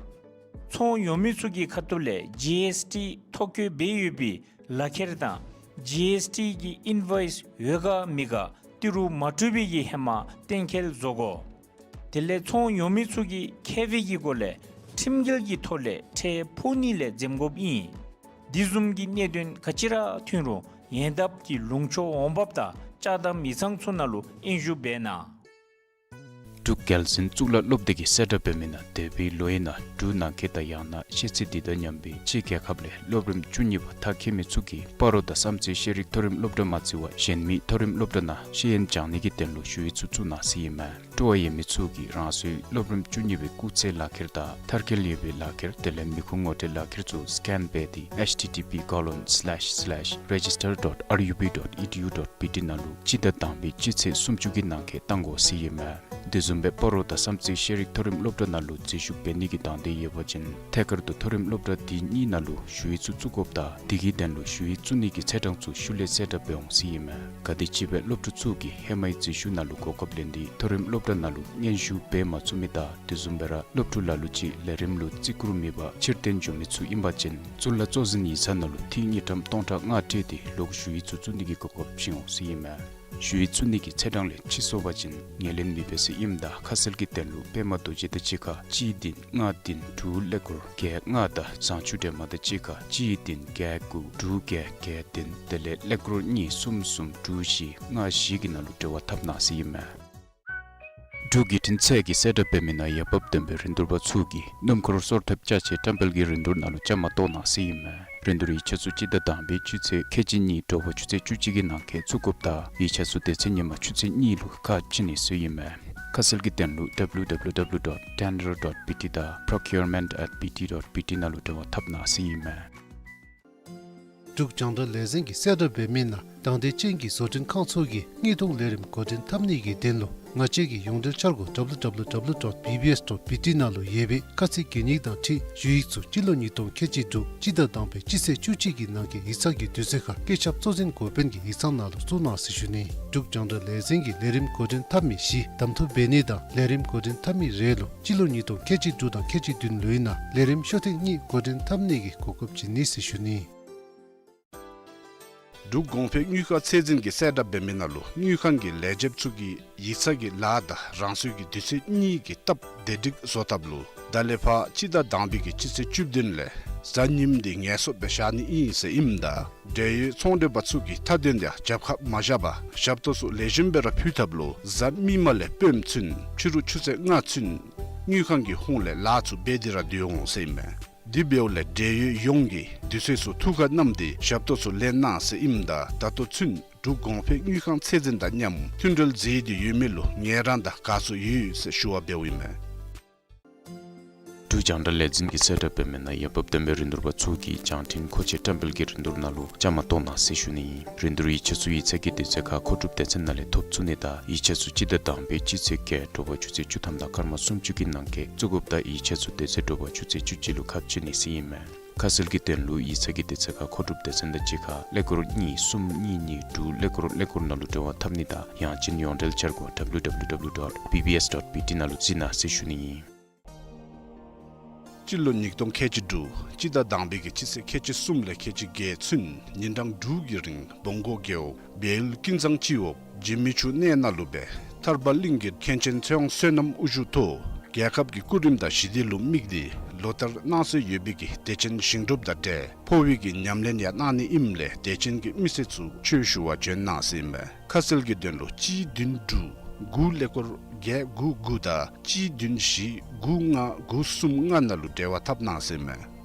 ཚོང་ཡོད་མི་ཚུ་གི་ཁ་ཐུག་ལས་G S T ཐོ་བཀོད་འབད་ཡོད་པའི་ལག་ཁྱེར་དང་G S T གི་ཨིན་ཝོའིསི་ཡོད་ག་མེད་ག་ཏི་རུ་མ་སྤྲོད་པའི་གི་ཧེ་མ་གཏན་འཁེལ་བཟོ་དགོ། དེ་ལས་ཚོང་ཡོད་མི་ཚུ་གིས་ཁྱབ་སྤེལ་གྱི་སྒོ་ལས་ཁྲིམས་འགལ་གྱི་ཐོག་ལས་ཁྲལ་ཕོག་ནི་ལས་འཛེམ་དགོཔ་ཨིན། དེ་བཟུམ་གྱི་གནད་དོན་ག་ཅི་ར་ཐོན་རུང་ཉེ་འདབས་ཀྱི་ལུང་ཕྱོགས་འོང་འབབ་དང་ཅ་དམ་ཡིག་ཚང་ཚུ་ནང་ལུ་སྙན་ཞུ་འབད་གནང་། འབྲུག་རྒྱལ་འཛིན་གཙུག་ལག་སློབ་སྡེ་གི་གསལ་བསྒྲགས་འབད་མི་ནང་འདས་པའི་ལོའི་ནང་འབྲུག་ནང་འཁོད་དང་ཡང་ན་ཤེས་ཚད་འདི་དང་མཉམ་པའི་ཕྱི་རྒྱལ་ཁབ་ལས་སློབ་རིམ་བཅུ་གཉིས་པ་མཐར་འཁྱོལ་མི་ཚུ་གིས་སྤ་རོ་དང་བསམ་རྩེ་ཤེས་རིག་མཐོ་རིམ་སློབ་གྲྭ་མ་བརྩི་བར་གཞན་མི་མཐོ་རིམ་སློབ་གྲྭ་ནང་ཤེས་ཡོན་སྦྱང་ནི་གི་དོན་ལུ་ཞུ་ཡིག་ཚུ་བཙུགས་གནང་ཟེར་ཨིན་མས། སྤྲོ་བ་ཡོད་མི་ཚུ་གིས་རང་སོའི་སློབ་རིམ་བཅུ་གཉིས་པའི་སྐུགས་ཚད་ལག་ཁྱེར་དང་མཐར་འཁྱོལ་ཡོད་པའི་ལག་ཁྱེར་དེ་ལས་མི་ཁུངས་ངོ་སྤྲོད་ལག་ཁྱེར་ཚུ་སི་ཀེན་འབད་དེ་ཨེཆ་ཊི་ཊི་པི་ཀོ་ལོན་སི་ལེཤ་སི་ལེཤ་རེ་ཇི་སི་ཊར་ཌོཊ་ཨར་ཡུ་པི་ཌོཊ་ཨི་ཌི་ཡུ་ཌོཊ་པི་ཊི་ནང་ལུ་སྤྱི་ཟླ་དང་པའི་སྤྱི་ཚེས་སུམ་ཅུ་གི་ནང་འཁོད་གཏང་དགོ་ཟེར་ཨིན་མས། དེ་བཟུམ་སྦེ་སྤ་རོ་དང་བསམ་རྩེ་ཤེས་རིག་མཐོ་རིམ་སློབ་གྲྭ་ནང་ལུ་འཛུལ་ཞུགས་འབད་ནི་གི་དང་འདོད་ཡོད་པ་ཅིན་ཐད་ཀར་དུ་མཐོ་རིམ་སློབ་གྲྭ་དེ་གཉིས་ནང་ལུ་ཞུ་ཡིག་ཚུ་བཙུགས་དགོཔ་དང་དེ་གི་དོན་ལུ་ཞུ་ཡིག་བཙུགས་ནི་གི་ཚེས་གྲངས་ཚུ་ཤུལ་ལས་གསལ་བསྒྲགས་འབད་འོང་ཟེར་ཨིན་མས། ག་དེམ་ཅིག་སྦེ་སློབ་ཕྲུག་ཚུ་གིས་ཧེ་མའི་འཛུལ་ཞུགས་ནང་ལུ་གོ་སྐབས་ལེན་ཏེ་མཐོ་རིམ་སློབ་གྲྭ་ནང་ལུ་སྙན་ཞུ་འབད་མ་ཚུགས་མི་དང་དེ་བཟུམ་སྦེ་ར་སློབ་ཕྲུག་ལ་ལུ་ཅིག་ལས་རིམ་ལུ་བརྩི་བཀུར་མེད་པར་ཕྱིར་འཐེན་འགྱོ་མི་ཚུ་ཨིན་པ་ཅིན་གཙུག་ལག་གཙོ་འཛིན་ཡིག་ཚང་ནང་ལུ་ཐིག་དངུལ་ཀྲམ་སྟོང་ཕྲག་ལྔ་སྤྲོད་དེ་ལོག་ཞུ་ཡིག་ཚུ་བཙུགས་ནི་གི་གོ་སྐབས་བྱིན་འོང་ཟེར་ཨིན་མས། ཞུ་ཡིག་བཙུགས་ནི་གི་ཚེས་གྲངས་ལས་ཕྱི་སོང་པ་ཅིན་ངོས་ལེན་མི་འབད་ཟེར་ཨིནམ་ད་ཁ་གསལ་གྱི་དོན་ལུ་པདྨ་རྡོ་རྗེ་དང་གཅིག་ཁར་གཅིག་བདུན་ལྔ་བདུན་དྲུག་ཀླད་ཀོར་བརྒྱད་ལྔ་དང་བཟང་ཕྱུག་སྒྲོལ་མ་དང་གཅིག་ཁར་གཅིག་བདུན་བརྒྱད་དགུ་དྲུག་བརྒྱད་བརྒྱད་བདུན་དེ་ལས་ཀླད་ཀོར་གཉིས་གསུམ་གསུམ་དྲུག་བཞི་ལྔ་བཞི་གི་ནང་ལུ་འབྲེལ་བ་འཐབ་གནང་ཟེར་ཨིན་མས། འབྲུག་བརྒྱུད་འཕྲིན་ཚད་ཀྱི་གསལ་བསྒྲགས་འབད་མི་ནང་ཡར་བབས་བསྟན་པའི་རིན་བསྡུར་པ་ཚུ་གིས་སྣུམ་འཁོར་སོར་ཐེབས་ཅ་ཆས་བཀྲམ་སྤེལ་གྱི་རིན་བསྡུར་ནང་ལུ་བཅའ་མར་གཏོགས་གནང་ཟེར་ཨིན་མས། རིན་བསྡུར་ཡིག་ཆ་ཚུ་སྤྱི་ཟླ་དང་པའི་སྤྱི་ཚེས་ཁལ་གཅིག་གཉིས་དྲོ་པ་ཆུ་ཚོད་བཅུ་གཅིག་གི་ནང་འཁོད་བཙུགས་དགོཔ་དང་ཡིག་ཆ་ཚུ་དེ་ཚེ་ཉིན་མ་ཆུ་ཚོད་གཉིས་ལུ་ཁ་ཕྱེ་ནི་ཟེར་ཨིན་མས། ཁ་གསལ་གྱི་དོན་ལུ་W W W dot tender dot B T དང་procurement at B T dot B T ནང་ལུ་འབྲེལ་བ་འཐབ་གནང་ཟེར་ཨིན་མས། འབྲུག་རྒྱང་བསྒྲགས་ལས་འཛིན་གྱི་གསལ་བསྒྲགས་འབད་མི་ནང་དང་འདོད་ཅན་གྱི་བཟོ་སྐྲུན་ཁང་ཚུ་གིས་དངུལ་གཏོང་ལས་རིམ་འགོ་འདྲེན་འཐབ་ནི་གི་དོན་ལུ་ང་བཅས་ཀྱི་ཡོངས་འབྲེལ་འཆར་སྒོ་W W W dot B B S dot B T ནང་ལུ་ཡོད་པའི་དཀའ་ཚེགས་གྱི་ཉིནམ་དང་འཁྲིལ་ཞུ་ཡིག་ཚུ་སྤྱི་ལོ་ཉིས་སྟོང་ཁལ་གཅིག་དྲུག་སྤྱི་ཟླ་དང་པའི་སྤྱི་ཚེས་བཅུ་གཅིག་གི་ནང་འཁོད་ཡིག་ཚང་གི་དུས་ཚོད་ཁར་བཀོད་ཁྱབ་གཙོ་འཛིན་འགོ་དཔོན་གྱི་ཡིག་ཚང་ནང་ལུ་བཙུགས་གནང་ཟེར་ཞུ་ནི། འབྲུག་རྒྱང་བསྒྲགས་ལས་འཛིན་གྱིས་ལས་རིམ་འགོ་འདྲེན་འཐབ་མི་བཞི་གདམ་འཐུ་འབད་ནི་དང་ལས་རིམ་འགོ་འདྲེན་འཐབ་མི་རེ་ལུ་སྤྱི་ལོ་ཉིས་སྟོང་ཁལ་གཅིག་དྲུག་དང་ཁལ་གཅིག་བདུན་ལོའི་ནང་ལས་རིམ་ཤོག་ཐེངས་གཉིས་འགོ་འདྲེན་འཐབ་ནི་གི་གོ་སྐབས་བྱིན་ནི་ཟེར་ཞུ་ནི། འབྲུག་གོང་འཕེལ་དངུལ་ཁང་ཚད་འཛིན་གྱི་གསལ་བསྒྲགས་འབད་མི་ནང་ལུ་དངུལ་ཁང་གི་ལས་བྱེདཔ་ཚུ་གིས་ཡིག་ཚང་གི་ལཱ་དང་རང་སོའི་གི་དུས་ཚོད་གཉིས་ཀྱི་སྟབས་བདེ་སྒྲིག་བཟོ་ཐབས་ལུ་ད་ལས་ཕར་སྤྱི་ཟླ་དང་པའི་གི་སྤྱི་ཚེས་བཅུ་བདུན་ལས་གཟའ་ཉིམ་འདི་ངལ་གསོ་སྦེ་བཞག་ནི་ཨིན་ཟེར་ཨིནམ་ད་འབྲེལ་ཡོད་ཚོང་འབྲེལ་པ་ཚུ་གིས་མཐའ་དོན་དེ་རྒྱབ་ཁར་མ་བཞག་པར་ཞབས་ཏོག་ཚུ་ལེགས་ཤོམ་སྦེ་ར་ཕུལ་ཐབས་ལུ་གཟའ་མིག་དམར་ལས་སྤོནམ་ཚུན་ཕྱི་རུ་ཆུ་ཚོད་ལྔ་ཚུན་དངུལ་ཁང་གི་ཧོངས་ལས་ལཱ་ཚུ་འབད་དེ་ར་སྡོད་འོང་ཟེར་ཨིན་མས། དེ་འབདཝ་ལས་འབྲེལ་ཡོད་ཡོངས་ཀྱིས་དུས་ཚོད་ཚུ་ཐུགས་ཁར་བསྣམས་ཏེ་ཞབས་ཏོག་ཚུ་ལེན་གནང་ཟེར་ཨིནམ་ད་ད་ལྟོ་ཚུན་འབྲུག་གོང་འཕེལ་དངུལ་ཁང་ཚད་འཛིན་དང་མཉམ་མཐུན་འབྲེལ་མཛད་དེ་ཡོད་མི་ལུ་ངལ་རངས་དང་དགའ་ཚོར་ཡོད་ཟེར་ཞུ་བ་འབདཝ་ཨིན་མས། འབྲུག་རྒྱང་བསྒྲགས་ལས་འཛིན་གྱི་གསལ་བསྒྲགས་འབད་མི་ནང་ཡར་བབས་བསྟན་པའི་རིན་བསྡུར་པ་ཚུ་གིས་རྒྱང་འཕྲིན་མཁོ་ཆས་བཀྲམ་སྤེལ་གྱི་རིན་བསྡུར་ནང་ལུ་བཅའ་མར་གཏོགས་གནང་ཟེར་ཞུ་ནི་ཨིན། རིན་བསྡུར་ཡིག་ཆ་ཚུ་ཡིག་ཚང་གི་དུས་ཚོད་ཁར་མཁོ་སྒྲུབ་སྡེ་ཚན་ནང་ལས་ཐོབ་ཚུགས་ནི་དང་ཡིག་ཆ་ཚུ་སྤྱི་ཟླ་དང་པའི་སྤྱི་ཚེས་བརྒྱད་དྲོ་པ་ཆུ་ཚོད་བཅུ་ཐམ་དང་སྐར་མ་སུམ་ཅུ་གི་ནང་འཁོད་བཙུགས་དགོཔ་དང་ཡིག་ཆ་ཚུ་དེ་ཚེ་དྲོ་པ་ཆུ་ཚོད་བཅུ་གཅིག་ལུ་ཁ་ཕྱེ་ནི་ཟེར་ཨིན་མས། ཁ་གསལ་གྱི་དོན་ལུ་ཡིག་ཚང་གི་དུས་ཚོད་ཁར་མཁོ་སྒྲུབ་སྡེ་ཚན་དང་གཅིག་ཁར་ཀླད་ཀོར་གཉིས་གསུམ་གཉིས་གཉིས་དྲུག་ཀླད་ཀོར་ཀླད་ཀོར་ནང་ལུ་འབྲེལ་བ་འཐབ་ནི་དང་ཡང་ཅིན་ཡོངས་འབྲེལ་འཆར་སྒོ་W W W dot B B S dot B T ནང་ལུ་གཟིགས་གནང་ཟེར་ཞུ་ནི་ཨིན། སྤྱི་ལོ་ཉིས་སྟོང་ཁལ་གཅིག་དྲུག་སྤྱི་ཟླ་དང་པའི་གི་སྤྱི་ཚེས་ཁལ་གཅིག་གསུམ་ལས་ཁལ་གཅིག་བརྒྱད་ཚུན་ཉིན་གྲངས་དྲུག་གི་རིང་བོང་སྒོ་རྒེད་འོག་བལ་ཡུལ་ཀུན་བཟང་སྤྱི་འོག་འཇིགས་མེད་ཆུ་གནས་ནང་ལུ་སྦེ་ཐར་པ་གླིང་གི་མཁན་ཆེན་ཚེ་དབང་བསོད་ནམས་དབུ་བཞུགས་ཐོག་རྒྱལ་ཁབ་ཀྱི་སྐུ་རིམ་དང་ཞི་བདེ་ལུ་དམིགས་ཏེ་ལོ་ལྟར་གནང་སྲོལ་ཡོད་པའི་གི་བདེ་ཆེན་ཞིང་སྒྲུབ་དང་འབྲེལ་འཕོ་བའི་གི་ཉམས་ལེན་ཡང་གནང་ནི་ཨིནམ་ལས་བདེ་ཆེན་གྱི་མི་སེར་ཚུ་ཆོས་ཞུ་བར་བྱོན་གནང་ཟེར་ཨིན་མས། ཁ་གསལ་གྱི་དོན་ལུ་གཅིག་བདུན་དྲུག་དགུ་ཀླད་ཀོར་བརྒྱད་དགུ་དགུ་དང་གཅིག་བདུན་བཞི་དགུ་ལྔ་དགུ་གསུམ་ལྔ་ནང་ལུ་འབྲེལ་བ་འཐབ་གནང་ཟེར་ཨིན་མས།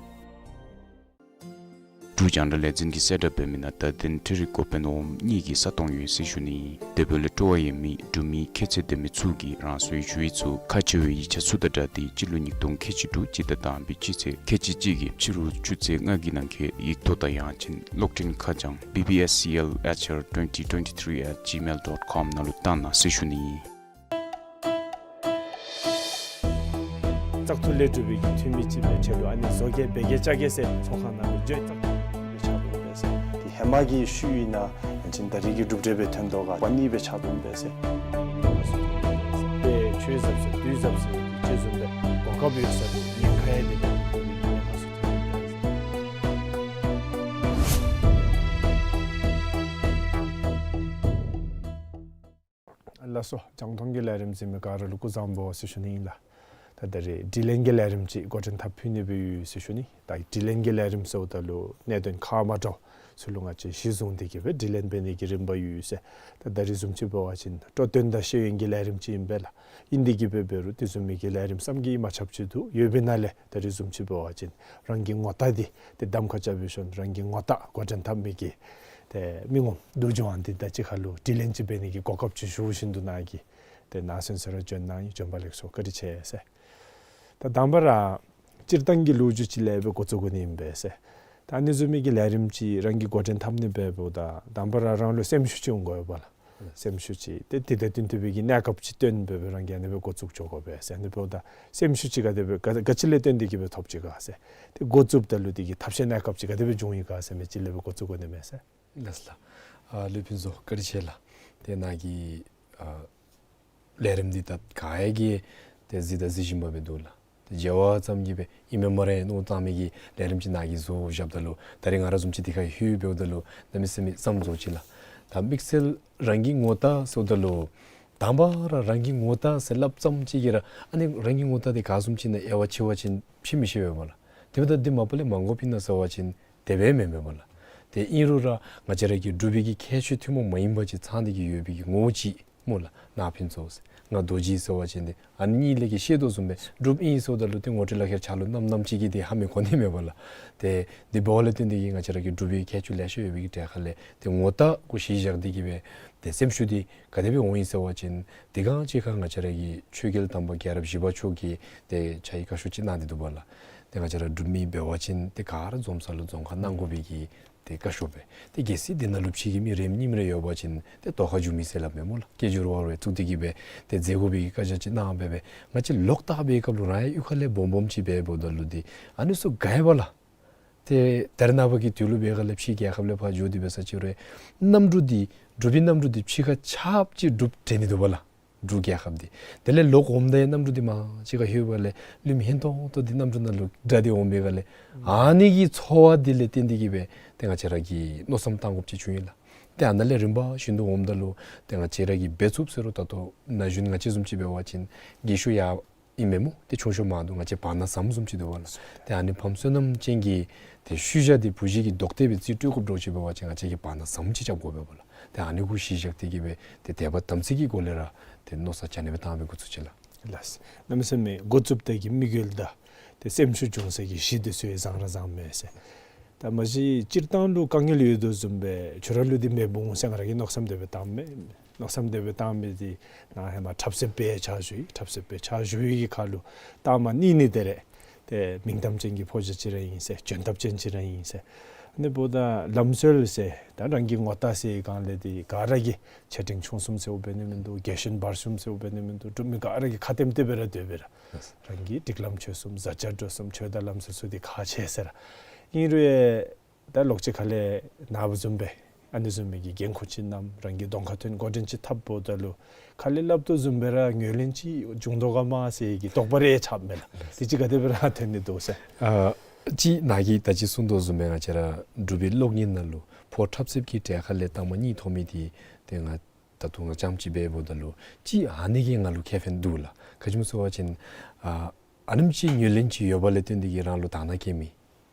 འབྲུག་རྒྱང་བསྒྲགས་ལས་འཛིན་གྱི་གསལ་བསྒྲགས་འབད་མི་ནང་བརྡ་དོན་འཕྲུལ་རིག་འགོ་དཔོན་འོགམ་གཉིས་ཀྱི་ས་སྟོང་ཡོད་ཟེར་ཞུ་ནི་ཨིན། དེ་འབདཝ་ལས་སྤྲོ་བ་ཡོད་མི་འབྲུག་མི་ཁྱད་ཚད་ལྡན་མི་ཚུ་གིས་རང་སོའི་ཞུ་ཡིག་ཚུ་ཁག་ཆེ་བའི་ཡིག་ཆ་ཚུ་དང་སྦྲགས་ཏེ་སྤྱི་ལོ་ཉིས་སྟོང་ཁལ་གཅིག་དྲུག་སྤྱི་ཟླ་དང་པའི་སྤྱི་ཚེས་ཁལ་གཅིག་གཅིག་གི་ཕྱི་རུ་ཆུ་ཚོད་ལྔ་གི་ནང་འཁོད་ཡིག་ཐོག་དང་ཡང་ཅིན་གློག་འཕྲིན་ཁ་བྱང་B B S C L H R twenty twenty-three at gmail dot com ནང་ལུ་བཏང་གནང་ཟེར་ཞུ་ནི་ཨིན། བཙག་འཐུ་ལས་གྲུབ་པའི་འཐུས་མི་ཅིག་འབད་ཁྲལ་ལུ་ཨ་ནི་བཟོ་བཀོད་འབད་གེ་བཅའ་གེ་ཟེར་ཚོགས་ཁང་ནང་ལུ་འགྱོ་བཙག་འཐུ་ལས་ཕྱག་དོན་འབད་ཟེར། དེ་ཧེ་མ་གི་ཤུལ་ཨིན་ན་ཡང་ཅིན་ད་རེས་ཀྱི་གྲུབ་འབྲས་སྦེ་ཐོན་དོ་ག་པ་ནི་སྦེ་ཕྱག་དོན་འབད་ཟེར། དཔེ་ཆོས་ཟབ་ཟེར་དུས་ཟབ་ཟེར་ཅིག་བཟུམ་སྦེ་གོ་སྐབས་ཡོད་ས་ལུ་ཉེན་ཁ་ཡང་འདི་ནང་ལུ་ཉེན་ཁ་ཚུ་ཐོན་འབད་ཟེར། ལགས་སོ། རྒྱང་མཐོང་གི་ལས་རིམ་གཟིགས་མི་ག་ར་ལུ་སྐུ་གཟུགས་བཟང་པོ་ཟེར་ཞུ་ནི་ཨིན་ལགས། ད་ད་རེས་དྲི་ལན་གྱི་ལས་རིམ་ཅིག་འགོ་འདྲེན་འཐབ་ཕུལ་ནི་སྦེ་ཡོད་ཟེར་ཞུ་ནི། ད་དྲི་ལན་གྱི་ལས་རིམ་ཟེརཝ་ད་ལུ་གནད་དོན་ཁག་མ་འདྲཝ་ ཚུ་ལུ་ང་བཅས་གཞི་བཟུང་སྟེ་གི་སྦེ་དྲི་ལན་འབད་ནི་གི་རིམ་པ་ཡོད་ཟེར། ད་ད་རིས་བཟུམ་ཅིག་འབད་བ་ཅིན་སྤྲོ་སྟོན་དང་ཤེས་ཡོན་གྱི་ལས་རིམ་ཅིག་ཨིན་པས་ལགས། ཨིན་དེ་གི་སྦེ་འབད་རུང་དེ་བཟུམ་མའི་གི་ལས་རིམ་བསམ་གྱིས་མ་ཁྱབ་ཅིག་འདུག། ཡོད་པའི་ནང་ལས་ད་རིས་བཟུམ་ཅིག་འབད་བ་ཅིན་རང་གི་ངོ་རྟགས་འདི་ཏེ་གདམ་ཁ་རྐྱབ་སྦེ་ཤོང་རང་གི་ངོ་རྟགས་འགོ་འདྲེན་འཐབ་མི་གི་ཏེ་མི་ངོམ་སྡུག་སྦྱོང་འདི་དང་གཅིག་ཁར་ལུ་དྲི་ལན་ཅིག་འབད་ནི་གི་གོ་སྐབས་ཅིག་ཞུ་བཞིན་དུ་ནཱ་གིས་ཏེ་ནཱ་གསན་ས་ར་བྱོན་གནང་ཡི། བྱོན་པ་ལེགས་སོ། བཀའ་དྲིན་ཆེ་ཟེར། ད་དང་པ་ར་སྤྱིར་བཏང་གི་ལོ་རྒྱུས་ཅིག་ལས་སྦེ་འགོ་བཙུགས་དགོ་ནི་ཨིན་པས་ཟེར། ད་ཨ་ནི་བཟུམ་མའི་གི་ལས་རིམ་ཅིག་རང་གིས་འགོ་འདྲེན་འཐབ་ནི་འབདཝ་ད་དང་པ་ར་རང་ལུ་སེམས་ཤུགས་ཅིག་འོང་དགོ་པས་ལགས། སེམས་ཤུགས་ཅིག་ཏེ་དེ་དང་བསྟུན་ཏེ་སྦེ་གི་གནས་སྐབས་ཅིག་སྟོན་སྦེ་སྦེ་རང་གིས་ཨ་ནི་སྦེ་འགོ་བཙུགས་འགྱོ་དགོ་པས་ཟེར། ཨ་ནི་འབདཝ་ད་སེམས་ཤུགས་ཅིག་ག་དེ་སྦེ་ག་ག་ཅི་ལས་བརྟེན་ཏེ་གི་སྦེ་ཐོབ་ཅི་ག་ཟེར། ཏེ་འགོ་བཙུགསཔ་ད་ལུ་དེ་གི་ཐབས་ཤེས་གནས་སྐབས་ཅིག་ག་དེ་སྦེ་བྱུང་ཡི་ག་ཟེར་མི་ཅིག་ལས་སྦེ་འགོ་བཙུགས་དགོ་ནི་མས་ཟེར། ལགས་ལགས། ཨ་ལུས་ཕུན་ཚོགས་བཀའ་དྲིན་ཆེ་ལགས། ཏེ་ནཱ་གིས་ཨ་ལས་རིམ་འདི་ད་ག་ཡང་གིས་ཏེ་གཟིགས་དང་གཟིགས་བཞིན་པ་སྦེ་འདུག་ལགས། ཏེ་མཇལ་བ་ཙམ་གྱིས་སྦེ་ཨིན་མས་སྨ་རེ་མནོ་བཏང་མི་གི་ལས་རིམ་ཅིག་ནཱ་གིས་བཟོ་བཞགཔ་ད་ལུ་ད་རིས་ང་ར་བཟུམ་ཅིག་འདི་ཁར་ལྷོད་འབདཝ་ད་ལུ་གནམ་མེད་ས་མེད་བསམ་རྫོགས་ཅི་ལགས། ད་དམིགས་བསལ་རང་གི་ངོ་རྟགས་ཟེརཝ་ད་ལུ་དང་པ་ར་རང་གི་ངོ་རྟགས་ཟེར་སླབ་ཙམ་ཅིག་གིས་ར་ཨ་ནི་རང་གི་ངོ་རྟགས་འདི་ག་བཟུམ་ཅིག་ཨིན་ན་དབྱེ་བ་ཕྱེ་བ་ཅིན་ཕྱེ་མི་ཤེས་པས་སྨོ་ལགས། དེ་འབདཝ་ད་འདི་མ་པ་ལས་མ་གོ་བ་ཨིན་ན་ཟེར་བ་ཅིན་དེ་སྦེ་མེན་པས་སྨོ་ལགས། ཏེ་ཨིན་རུང་ར་ང་བཅས་ར་གི་འབྲུག་པའི་གི་ཁྱད་ཆོས་ཐུན་མོང་མ་ཡིན་པ་ཅིག་ཚང་སྟེ་གི་ཡོད་པའི་གི་ངོ་བོ་ཅིག་སྨོ་ལགས། ནཱ་ཕུན་ཚོགས་ཟེར་ང་རྡོ་རྗེ་ཟེར་བ་ཅིན་ཏེ་ཨ་ནི་གཉིས་ལས་ཀྱི་ཤེས་དོ་བཟུམ་སྦེ་འབྲུགཔ་ཨིན་ཟེརཝ་ད་ལུ་ཏེ་ངོ་སྤྲོད་ལག་ཁྱེར་ཕྱག་ལུ་བསྣམས་བསྣམས་ཅིག་གིས་ཏེ་ཧ་མི་གོ་ནི་མས་སྨོ་ལགས། ཏེ་འདི་འབདཝ་ལས་བརྟེན་ཏེ་གི་ང་བཅས་ར་གི་འབྲུག་པའི་ཁྱད་ཆོས་ལེ་ཤ་ཡོད་པའི་གི་གྲས་ཁ་ལས་ཏེ་ངོ་རྟགས་གུ་གཞི་བཞག་སྟེ་གི་སྦེ་ཏེ་སེམས་ཤུགས་འདི་ག་དེ་སྦེ་འོང་ཡི་ཟེར་བ་ཅིན་དེ་སྒང་ཅིག་ཁར་ང་བཅས་ར་གི་ཆོས་རྒྱལ་དམ་པ་རྒྱལ་རབས་བཞི་པ་མཆོག་གིས་ཏེ་ཕྱག་ཡིག་བཀའ་ཤོག་ཅིག་གནང་སྟེ་འདུག་པ་ལགས། ཏེ་ང་བཅས་ར་འབྲུག་མི་འབད་བ་ཅིན་ཏེ་ག་ར་འཛོམས་ས་ལུ་རྫོང་ཁ་གནང་དགོ་པའི་གི་ཏེ་བཀའ་ཤོག་སྦེ། ཏེ་གལ་སྲིད་འདི་ནང་ལུ་ཕྱི་གི་མི་རེ་གཉིས་རེ་ཡོད་པ་ཅིན་ཏེ་དོ་ཁ་འགྱོ་མི་ཟེར་སླབ་མས་སྨོ་ལགས། སྐད་སྒྱུར་བ་རེ་བཙུགས་ཏེ་གི་སྦེ་ཏེ་མཛད་དགོ་པའི་གི་བཀའ་རྒྱ་ཅིག་གནང་སྦེ་སྦེ་ང་བཅས་ལོག་ལྟ་བའི་སྐབས་ལུ་རང་ཡང་གཡུས་ཁ་ལས་སྦོམ་སྦོམ་ཅིག་སྦེ་འབདཝ་ད་ལུ་ཏེ་ཨ་ནི་ཚུ་ག་ཡང་པ་ལགས། ཏེ་ད་རེས་ནངས་པ་གི་དུས་ལུ་འབད་སྒང་ལས་ཕྱི་རྒྱལ་ཁབ་ལས་ཕར་འགྱོ་སྟེ་འབད་ས་ཅིག་རུང་གནམ་གྲུ་འདི་འབྲུག་པའི་གནམ་གྲུ་འདི་ཕྱི་ཁར་ཆགཔ་ཅིག་གྲུབ་སྡོད་ནི་འདུག་པ་ལགས། འབྲུག་རྒྱལ་ཁབ་འདི། དེ་ལས་ལོག་འོངམ་ད་ཡང་གནམ་གྲུ་འདི་མར་ཅིག་ཁར་ལྷོད་པ་ལས་ལུས་མི་ཧན་ཏོང་ཏོ་འདི་གནམ་གྲུ་ནང་ལུ་དྲངས་ཏེ་འོང་པའི་སྒང་ལས་ཨ་ནི་གི་ཚོར་བ་འདི་ལས་བརྟེན་ཏེ་གི་སྦེ་ཏེ་ང་བཅས་ར་གིས་མནོ་བསམ་བཏང་དགོཔ་ཅིག་བྱུང་ཡི་ལགས། ཏེ་ཨ་ནཱ་ལས་རིམ་པ་བཞིན་དུ་འོངམ་ད་ལུ་ཏེ་ང་བཅས་ར་གིས་འབད་ཚུགསཔ་ཟེར་རུང་ད་ལྟོ་ན་གཞོན་ང་བཅས་བཟུམ་ཅིག་འབད་བ་ཅིན་རྒས་ཤོས་ཡང་ཨིན་མས་སྨོ། ཏེ་ཆུང་ཤོས་མ་འདུག། ང་བཅས་བར་ན་ཟམ་བཟུམ་ཅིག་འདུག་པ་ལགས། ཏེ་ཨ་ནི་ཕམ་བསོད་ནམས་ཅན་གྱི་ཏེ་ཤུལ་བཞག་འདི་བུ་གཞི་གི་རྡོག་གཏད་སྦེ་རྩིས་སྤྲོད་དགོཔ་འདྲཝ་ཅིག་འབད་བ་ཅིན་ང་བཅས་ཀྱིས་བར་ན་ཟམ་ཅིག་རྐྱབ་དགོ་པས་པ་ལགས། ཏེ་ཨ་ནི་གུ་གཞི་བཞག་སྟེ་གི་སྦེ་ཏེ་དད་པ་དམ་ཚིག་གི་སྒོ་ལས་ར་ཏེ་མནོ་བསམ་ཅིག་ཨ་ནི་སྦེ་བཏང་སྦེ་འགོ་བཙུགས་ཅི་ལགས། ལགས། གནམ་མེད་ས་མེད་འགོ་བཙུགསཔ་ད་གི་དམིགས་ཡུལ་དང་ཏེ་སེམས་ཤུགས་འབྱུང་ས་གི་གཞི་འདི་ཚུ་ཡང་བཟང་ར་བཟང་མས་ཟེར། ད་མ་གཞི་སྤྱིར་བཏང་ལུ་དཀའ་ངལ་ཡོད་དོ་བཟུམ་སྦེ་ཁྱོད་ར་ལུ་འདི་མེདཔ་འོང་ཟེར་ང་ར་གིས་མནོ་བསམ་དེ་སྦེ་བཏངམ་མས། མནོ་བསམ་དེ་སྦེ་བཏང་མི་འདི་ནཱ་ཧེ་མ་འཁྲབ་གསརཔ་སྦེ་ཕྱག་ཞུ་ཡི། འཁྲབ་གསརཔ་སྦེ་ཕྱག་ཞུ་བའི་གི་ཁར་ལུ་ལྟག་མ་གཉིས་གཉིས་དེ་རེ་ཏེ་མིང་གཏམ་ཅན་གྱི་ཕོ་རྒྱས་ཅིག་ར་ཨིན་ཟེར། འཇོན་ཐང་ཅན་ཅིག་ར་ཨིན་ཟེར། ཨ་ནི་འབདཝ་ད་ལམ་སྲོལ་ཟེར་ད་རང་གི་ངོ་རྟགས་ཟེར་སྒང་ལས་འདི་ག་ར་གིས་ཆེ་འབྲིང་ཆུང་གསུམ་ཟེརཝ་འབད་ནི་མིན་འདུག། རྒྱལ་གཞོན་བར་གསུམ་ཟེརཝ་འབད་ནི་མིན་འདུག། འབྲུག་མི་ག་ར་གིས་ཁ་ལྟདམོ་སྟོན་སྦེ་ར་སྡོད་པས་ར། རང་གི་སྒྲིག་ལམ་ཆོས་གསུམ་བཟའ་བཅའ་འགྲོ་གསུམ་ཆོས་དང་ལམ་སྲོལ་ཚུ་འདི་ཁག་ཆེ་ཟེར་ར། ཨིན་རུང་ཡང་ད་ལོག་ཅིག་ཁ་ལས་ནཱ་བཟུམ་སྦེ་ཨ་ནི་བཟུམ་མའི་གི་འགན་ཁུར་ཅིག་བསྣམས་རང་གི་གདོང་ཁར་ཐོན་འགོ་འདྲེན་ཅིག་འཐབ་འབདཝ་ད་ལུ་ཁ་ལས་སླབ་དོ་བཟུམ་སྦེ་ར་ངོས་ལེན་ཅིག་འབྱུང་དོ་ག་མ་ཟེར་གྱི་དོགས་པ་རེ་ཆགསཔ་མས་ལགས། དེ་ཅིག་ག་དེ་སྦེ་ར་ཐོན་ནི་འདུག་ཟེར། ཨ་ཅིག་ནཱ་གིས་ད་ཅི་གསུངས་དོ་བཟུམ་སྦེ་ང་བཅས་ར་འབྲུག་པའི་གློག་བརྙན་ནང་ལུ་ཕོ་འཁྲབ་གསརཔ་གི་གྲས་ཁ་ལས་ལྟག་མ་གཉིས་ཐོབ་མི་འདི་ཏེ་ང་ད་ལྟོ་ང་རྐྱངམ་ཅིག་སྦེ་འབདཝ་ད་ལུ་ཅིག་ཨ་ནི་གིས་ང་ལུ་ཁེ་ཕན་འདུག་ལགས། ག་ཅི་སྨོ་ཟེར་བ་ཅིན་ཨ་ཨ་ནེམ་ཅིག་ངོས་ལེན་ཅིག་ཡོད་པ་ལས་བརྟེན་ཏེ་གི་རང་ལུ་དག་སྣང་སྐྱེ་མི་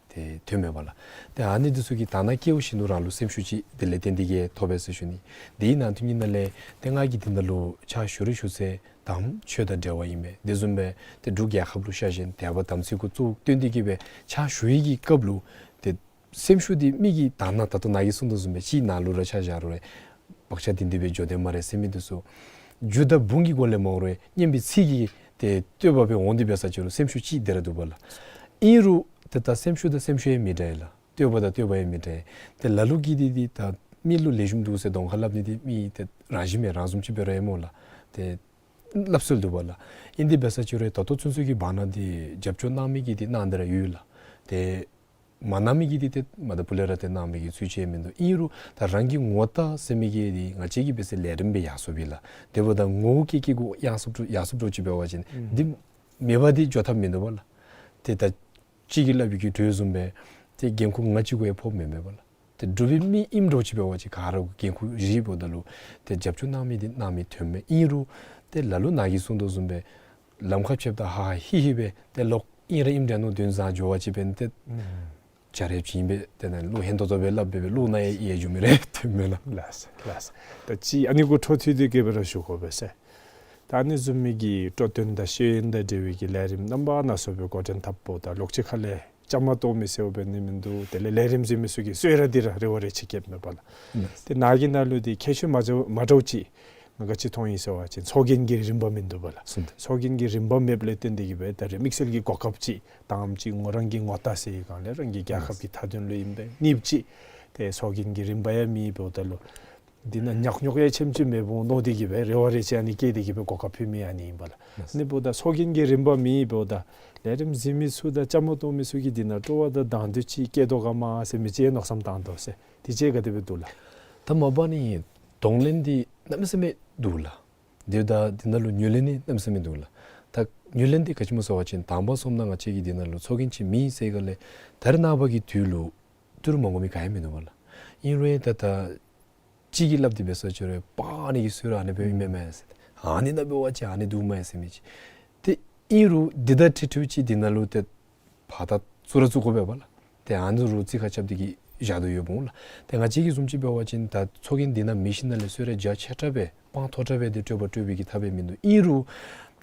ཏེ་ཐོན་མས་པ་ལགས། ཏེ་ཨ་ནི་འདི་ཚུ་གིས་དག་སྣང་སྐྱེཝ་བཞིན་དུ་རང་ལུ་སེམས་ཤུགས་ཅིག་དེ་ལས་བརྟེན་ཏེ་གི་ཐོབ་པས་ཟེར་ཞུ་ནི། དེའི་ནང་དོན་ནི་ནཱ་ལས་ཏེ་ང་གིས་འདི་ནང་ལུ་ཕྱག་ཞུ་རུང་ཞུ་ཚེ་དམ་ཆོས་དང་འབྲེལ་བ་ཨིན་མས། དེ་བཟུམ་སྦེ་ཏེ་འབྲུག་རྒྱལ་ཁབ་ལུ་ཤ་ཞེན་དད་པ་དམ་ཚིག་གུ་གཙོ་བོ་བཏོན་ཏེ་གི་སྦེ་ཕྱག་ཞུ་བའི་གི་སྐབས་ལུ་ཏེ་སེམས་ཤུགས་འདི་མི་གི་དག་སྣང་ད་ལྟོ་ནཱ་གིས་གསུངས་དོ་བཟུམ་སྦེ་ཅིག་ནཱ་ལུ་ར་ཆ་བཞག་རུང་རེ་བག་ཆགས་འདི་འདི་སྦེ་འགྱོ་དེས་སྨ་རེ་ཟེར་མི་འདི་ཚུ་རྒྱུ་དང་བུམ་གྱི་སྒོ་ལས་མ་འོང་རུང་སྙན་པའི་ཚིག་གི་ཏེ་བསྟོད་པ་སྦེ་འོང་སྟེ་འབད་ས་ཅིག་རུང་སེམས་ཤུགས་ཅིག་དེ་ར་འདུག་པ་ལགས། ཨིན་རུང་ཏེ་ད་སེམས་ཤུགས་དང་སེམས་ཤུགས་ཡང་མི་འདྲ་ཡི་ལགས། བསྟོད་པ་དང་བསྟོད་པ་ཡང་མི་འདྲ་ཡི། ཏེ་ལ་ལུ་གིས་འདི་འདི་ད་མི་ལུ་ལེགས་ཤོམ་འདུག་ཟེར་གདོང་ཁར་སླབ་ནི་འདི་མི་ཏེ་རང་བཞིན་མས། རང་བཟུམ་ཅིག་འབད་རུང་ཨིན་སྨོ་ལགས། ཏེ་སླབ་སྲོལ་འདུག་པ་ལགས། ཨིན་དེ་འབད་ས་ཅིག་རུང་ད་ལྟོ་ཚུན་ཚོད་ཀྱི་བར་ན་འདི་རྒྱབ་སྐྱོར་གནང་མི་གིས་འདི་གནང་སྟེ་ར་ཡོད་ལགས། ཏེ་མ་གནང་མི་གིས་འདི་ཏེ་མ་ད་པུ་ལས་ར་ཏེ་གནང་མི་གི་ཚུལ་ཅིག་མིན་འདུག། ཨིན་རུང་ད་རང་གི་ངོ་རྟགས་ཟེར་མི་གི་འདི་ང་བཅས་ཀྱིས་འབད་ས་ལས་རིམ་སྦེ་ཡར་སོངམ་ཨིན་ལགས། དེ་འབདཝ་ད་ངོ་བོ་ཀེ་ཀེ་གུ་ཡར་སོངམ་འདྲཝ་ཡར་སོངམ་འདྲཝ་ཅིག་འབད་བ་ཅིན་ཨུམ་འདི་མེད་པ་འདི་འགྱོ་ཐབས་མིན་འདུག་པ་ལགས། ཏེ་ད་ཅིག་གིས་སླབ་པའི་གི་འགྲོས་བཟུམ་སྦེ་ཏེ་འགན་ཁུར་ང་གཅིག་གུ་ཡང་ཕོགཔ་མེན་མས་པ་ལགས། ཏེ་འབྲུག་པའི་མི་ཨིནམ་འདྲཝ་ཅིག་འབད་བ་ཅིན་ག་ར་གུ་འགན་ཁུར་བཞེས་འབདཝ་ད་ལུ་ཏེ་རྒྱབ་སྐྱོར་གནང་མི་འདི་གནང་མི་ཐོན་མས། ཨིན་རུང་ཏེ་ལ་ལུ་ནཱ་གིས་གསུངས་དོ་བཟུམ་སྦེ་ལམ་ཁར་ཕྱདཔ་ད་ཧ་ཧ་ཧི་ཧི་སྦེ་ཏེ་ལོག་ཨིན་ར་ཨིནམ་འདྲས་མནོ་དོན་བཟང་འགྱོ་བ་ཅིན་འབདན་ཏེ་ཨུམ་ བྱ་རེ་བྱིན་སྦེ་དེ་ནང་ལུ་ཧན་ཏོང་ཏོ་སྦེ་སླབ་སྦེ་སྦེ་ལོག་ནི་ཡང་ཡང་འགྱོ་མི་རེ་ཐོན་མས་ལགས། ལགས་སོ་ལགས་སོ། ད་ཅི་ཨ་ནི་གུ་འཕྲོ་མཐུད་དེ་གི་སྦེ་ར་ཞུ་དགོ་པས་ཟེར། ད་ཨ་ནི་བཟུམ་མའི་གི་སྤྲོ་སྟོན་དང་ཤེས་ཡོན་དང་འབྲེལ་བའི་གི་ལས་རིམ་རྣམ་པ་སྣ་ཚོགས་སྦེ་འགོ་འདྲེན་འཐབ་འབདཝ་ད་ལོག་ཅི་ཁ་ལས་བཅའ་མར་གཏོགས་མི་ཟེརཝ་འབད་ནི་མིན་འདུག། དེ་ལས་ལས་རིམ་གཟིགས་མི་ཚུ་གིས་གསོལ་རས་འདི་ར་རེ་བ་རེ་ཆེ་བསྐྱེདཔ་མས་པ་ལགས། ལགས། དེ་ནང་གི་ནང་ལུ་དེ་ཁྱད་ཆོས་མ་འདྲཝ་མ་འདྲཝ་ཅིག་ང་ག་ཅི་མཐོང་ཡི་ཟེར་བ་ཅིན་ཚོགས་རྒྱན་གྱི་རིམ་པ་མིན་འདུག་པ་ལགས། ཚོགས་རྒྱན་གྱི་རིམ་པ་མེདཔ་ལས་བརྟེན་ཏེ་གི་སྦེ་ད་རེས་དམིགས་བསལ་གྱི་གོ་སྐབས་ཅིག་དང་པ་ཅིག་ངོ་རང་གི་ངོ་རྟགས་ཟེར་བའི་སྒང་ལས་རང་གི་རྒྱལ་ཁབ་ཀྱི་མཐའ་དོན་ལུ་ཨིན་པས། གཉིས་པ་ཅིག་དེ་ཚོགས་རྒྱན་གྱི་རིམ་པ་ཡང་མེད་འབདཝ་ད་ལུ་འདི་ནང་ཉག་ཉོག་ཡང་ཆེམ་ཅིག་མེདཔ་འོང་མནོ་སྟེ་གི་སྦེ་རེ་བ་རེ་ཆེ་ཨ་ནི་བསྐྱེད་དེ་གི་སྦེ་གོ་སྐབས་ཕུལ་མི་ཨ་ནི་ཨིན་པ་ལགས། ཨ་ནི་འབདཝ་ད་ཚོགས་རྒྱན་གྱི་རིམ་པ་མེད་འབདཝ་ད་ལས་རིམ་གཟིགས་མི་ཚུ་དང་བཅའ་མར་གཏོགས་མི་ཚུ་གིས་འདི་ནང་སྤྲོ་བ་དང་དང་འདོད་ཅིག་བསྐྱེད་དོ་ག་མ་ཟེར་མི་ཅིག་ཡང་མནོ་བསམ་བཏང་དོ་ཟེར། དེ་ཅིག་ག་དེ་སྦེ་འདུག་ལགས། ད་མ་པ་ནི་གདོང་ལེན་འདི་གནམ་མེད་ས་མེད་འདུག་ལགས། དེ་ད་འདི་ནང་ལུ་ངོས་ལེན་ནི་གནམ་མེད་ས་མེད་འདུག་ལགས། ད་ངོས་ལེན་འདི་ག་ཅི་སྨོ་ཟེར་བ་ཅིན་དང་པ་སོངམ་ད་ང་བཅས་ཀྱིས་འདི་ནང་ལུ་ཚོགས་རྒྱན་ཅིག་མེད་ཟེར་ག་ལས་ད་རེས་ནངས་པ་གི་དུས་ལུ་ཏི་རུ་མ་གོ་མི་ག་ཡང་མིན་འདུག་པ་ལགས། ཨིན་རུང་ད་ད་གཅིག་གིས་སླབ་སྟེ་འབད་ས་ཅིག་རུང་པ་ཨ་ནི་གི་གསོལ་རས་ཨ་ནི་སྦེ་ཨིན་མས་མས་ཟེར། ཨ་ནི་ནང་འབད་བ་ཅིན་ཨ་ནི་འདུག་མས་ཟེར་མི་ཅིག། དེ་ཨིན་རུང་འདི་དང་འཁྲིལ་འཁྲིལཝ་ཅིག་འདི་ནང་ལུ་ཏེ་ཕར་ད་བཙུགས་ར་བཙུགས་དགོ་པས་པ་ལགས། ཏེ་ཨ་ནི་རུ་རྩིས་ཁ་རྐྱབ་སྟེ་གི་བཞག་དོ་ཡོདཔ་འོང་ལགས། ཏེ་ང་བཅས་ཀྱིས་བཟུམ་ཅིག་འབད་བ་ཅིན་ད་ཚོགས་རྒྱན་འདི་ནང་མེད་ཞིནམ་ལས་གསོལ་རས་རྒྱ་ཆེ་དྲགས་སྦེ་དཔངས་མཐོ་དྲགས་སྦེ་ཏེ་སྤྲོད་པ་སྤྲོད་པའི་གི་ཐབས་ཡང་མིན་འདུག། ཨིན་རུང་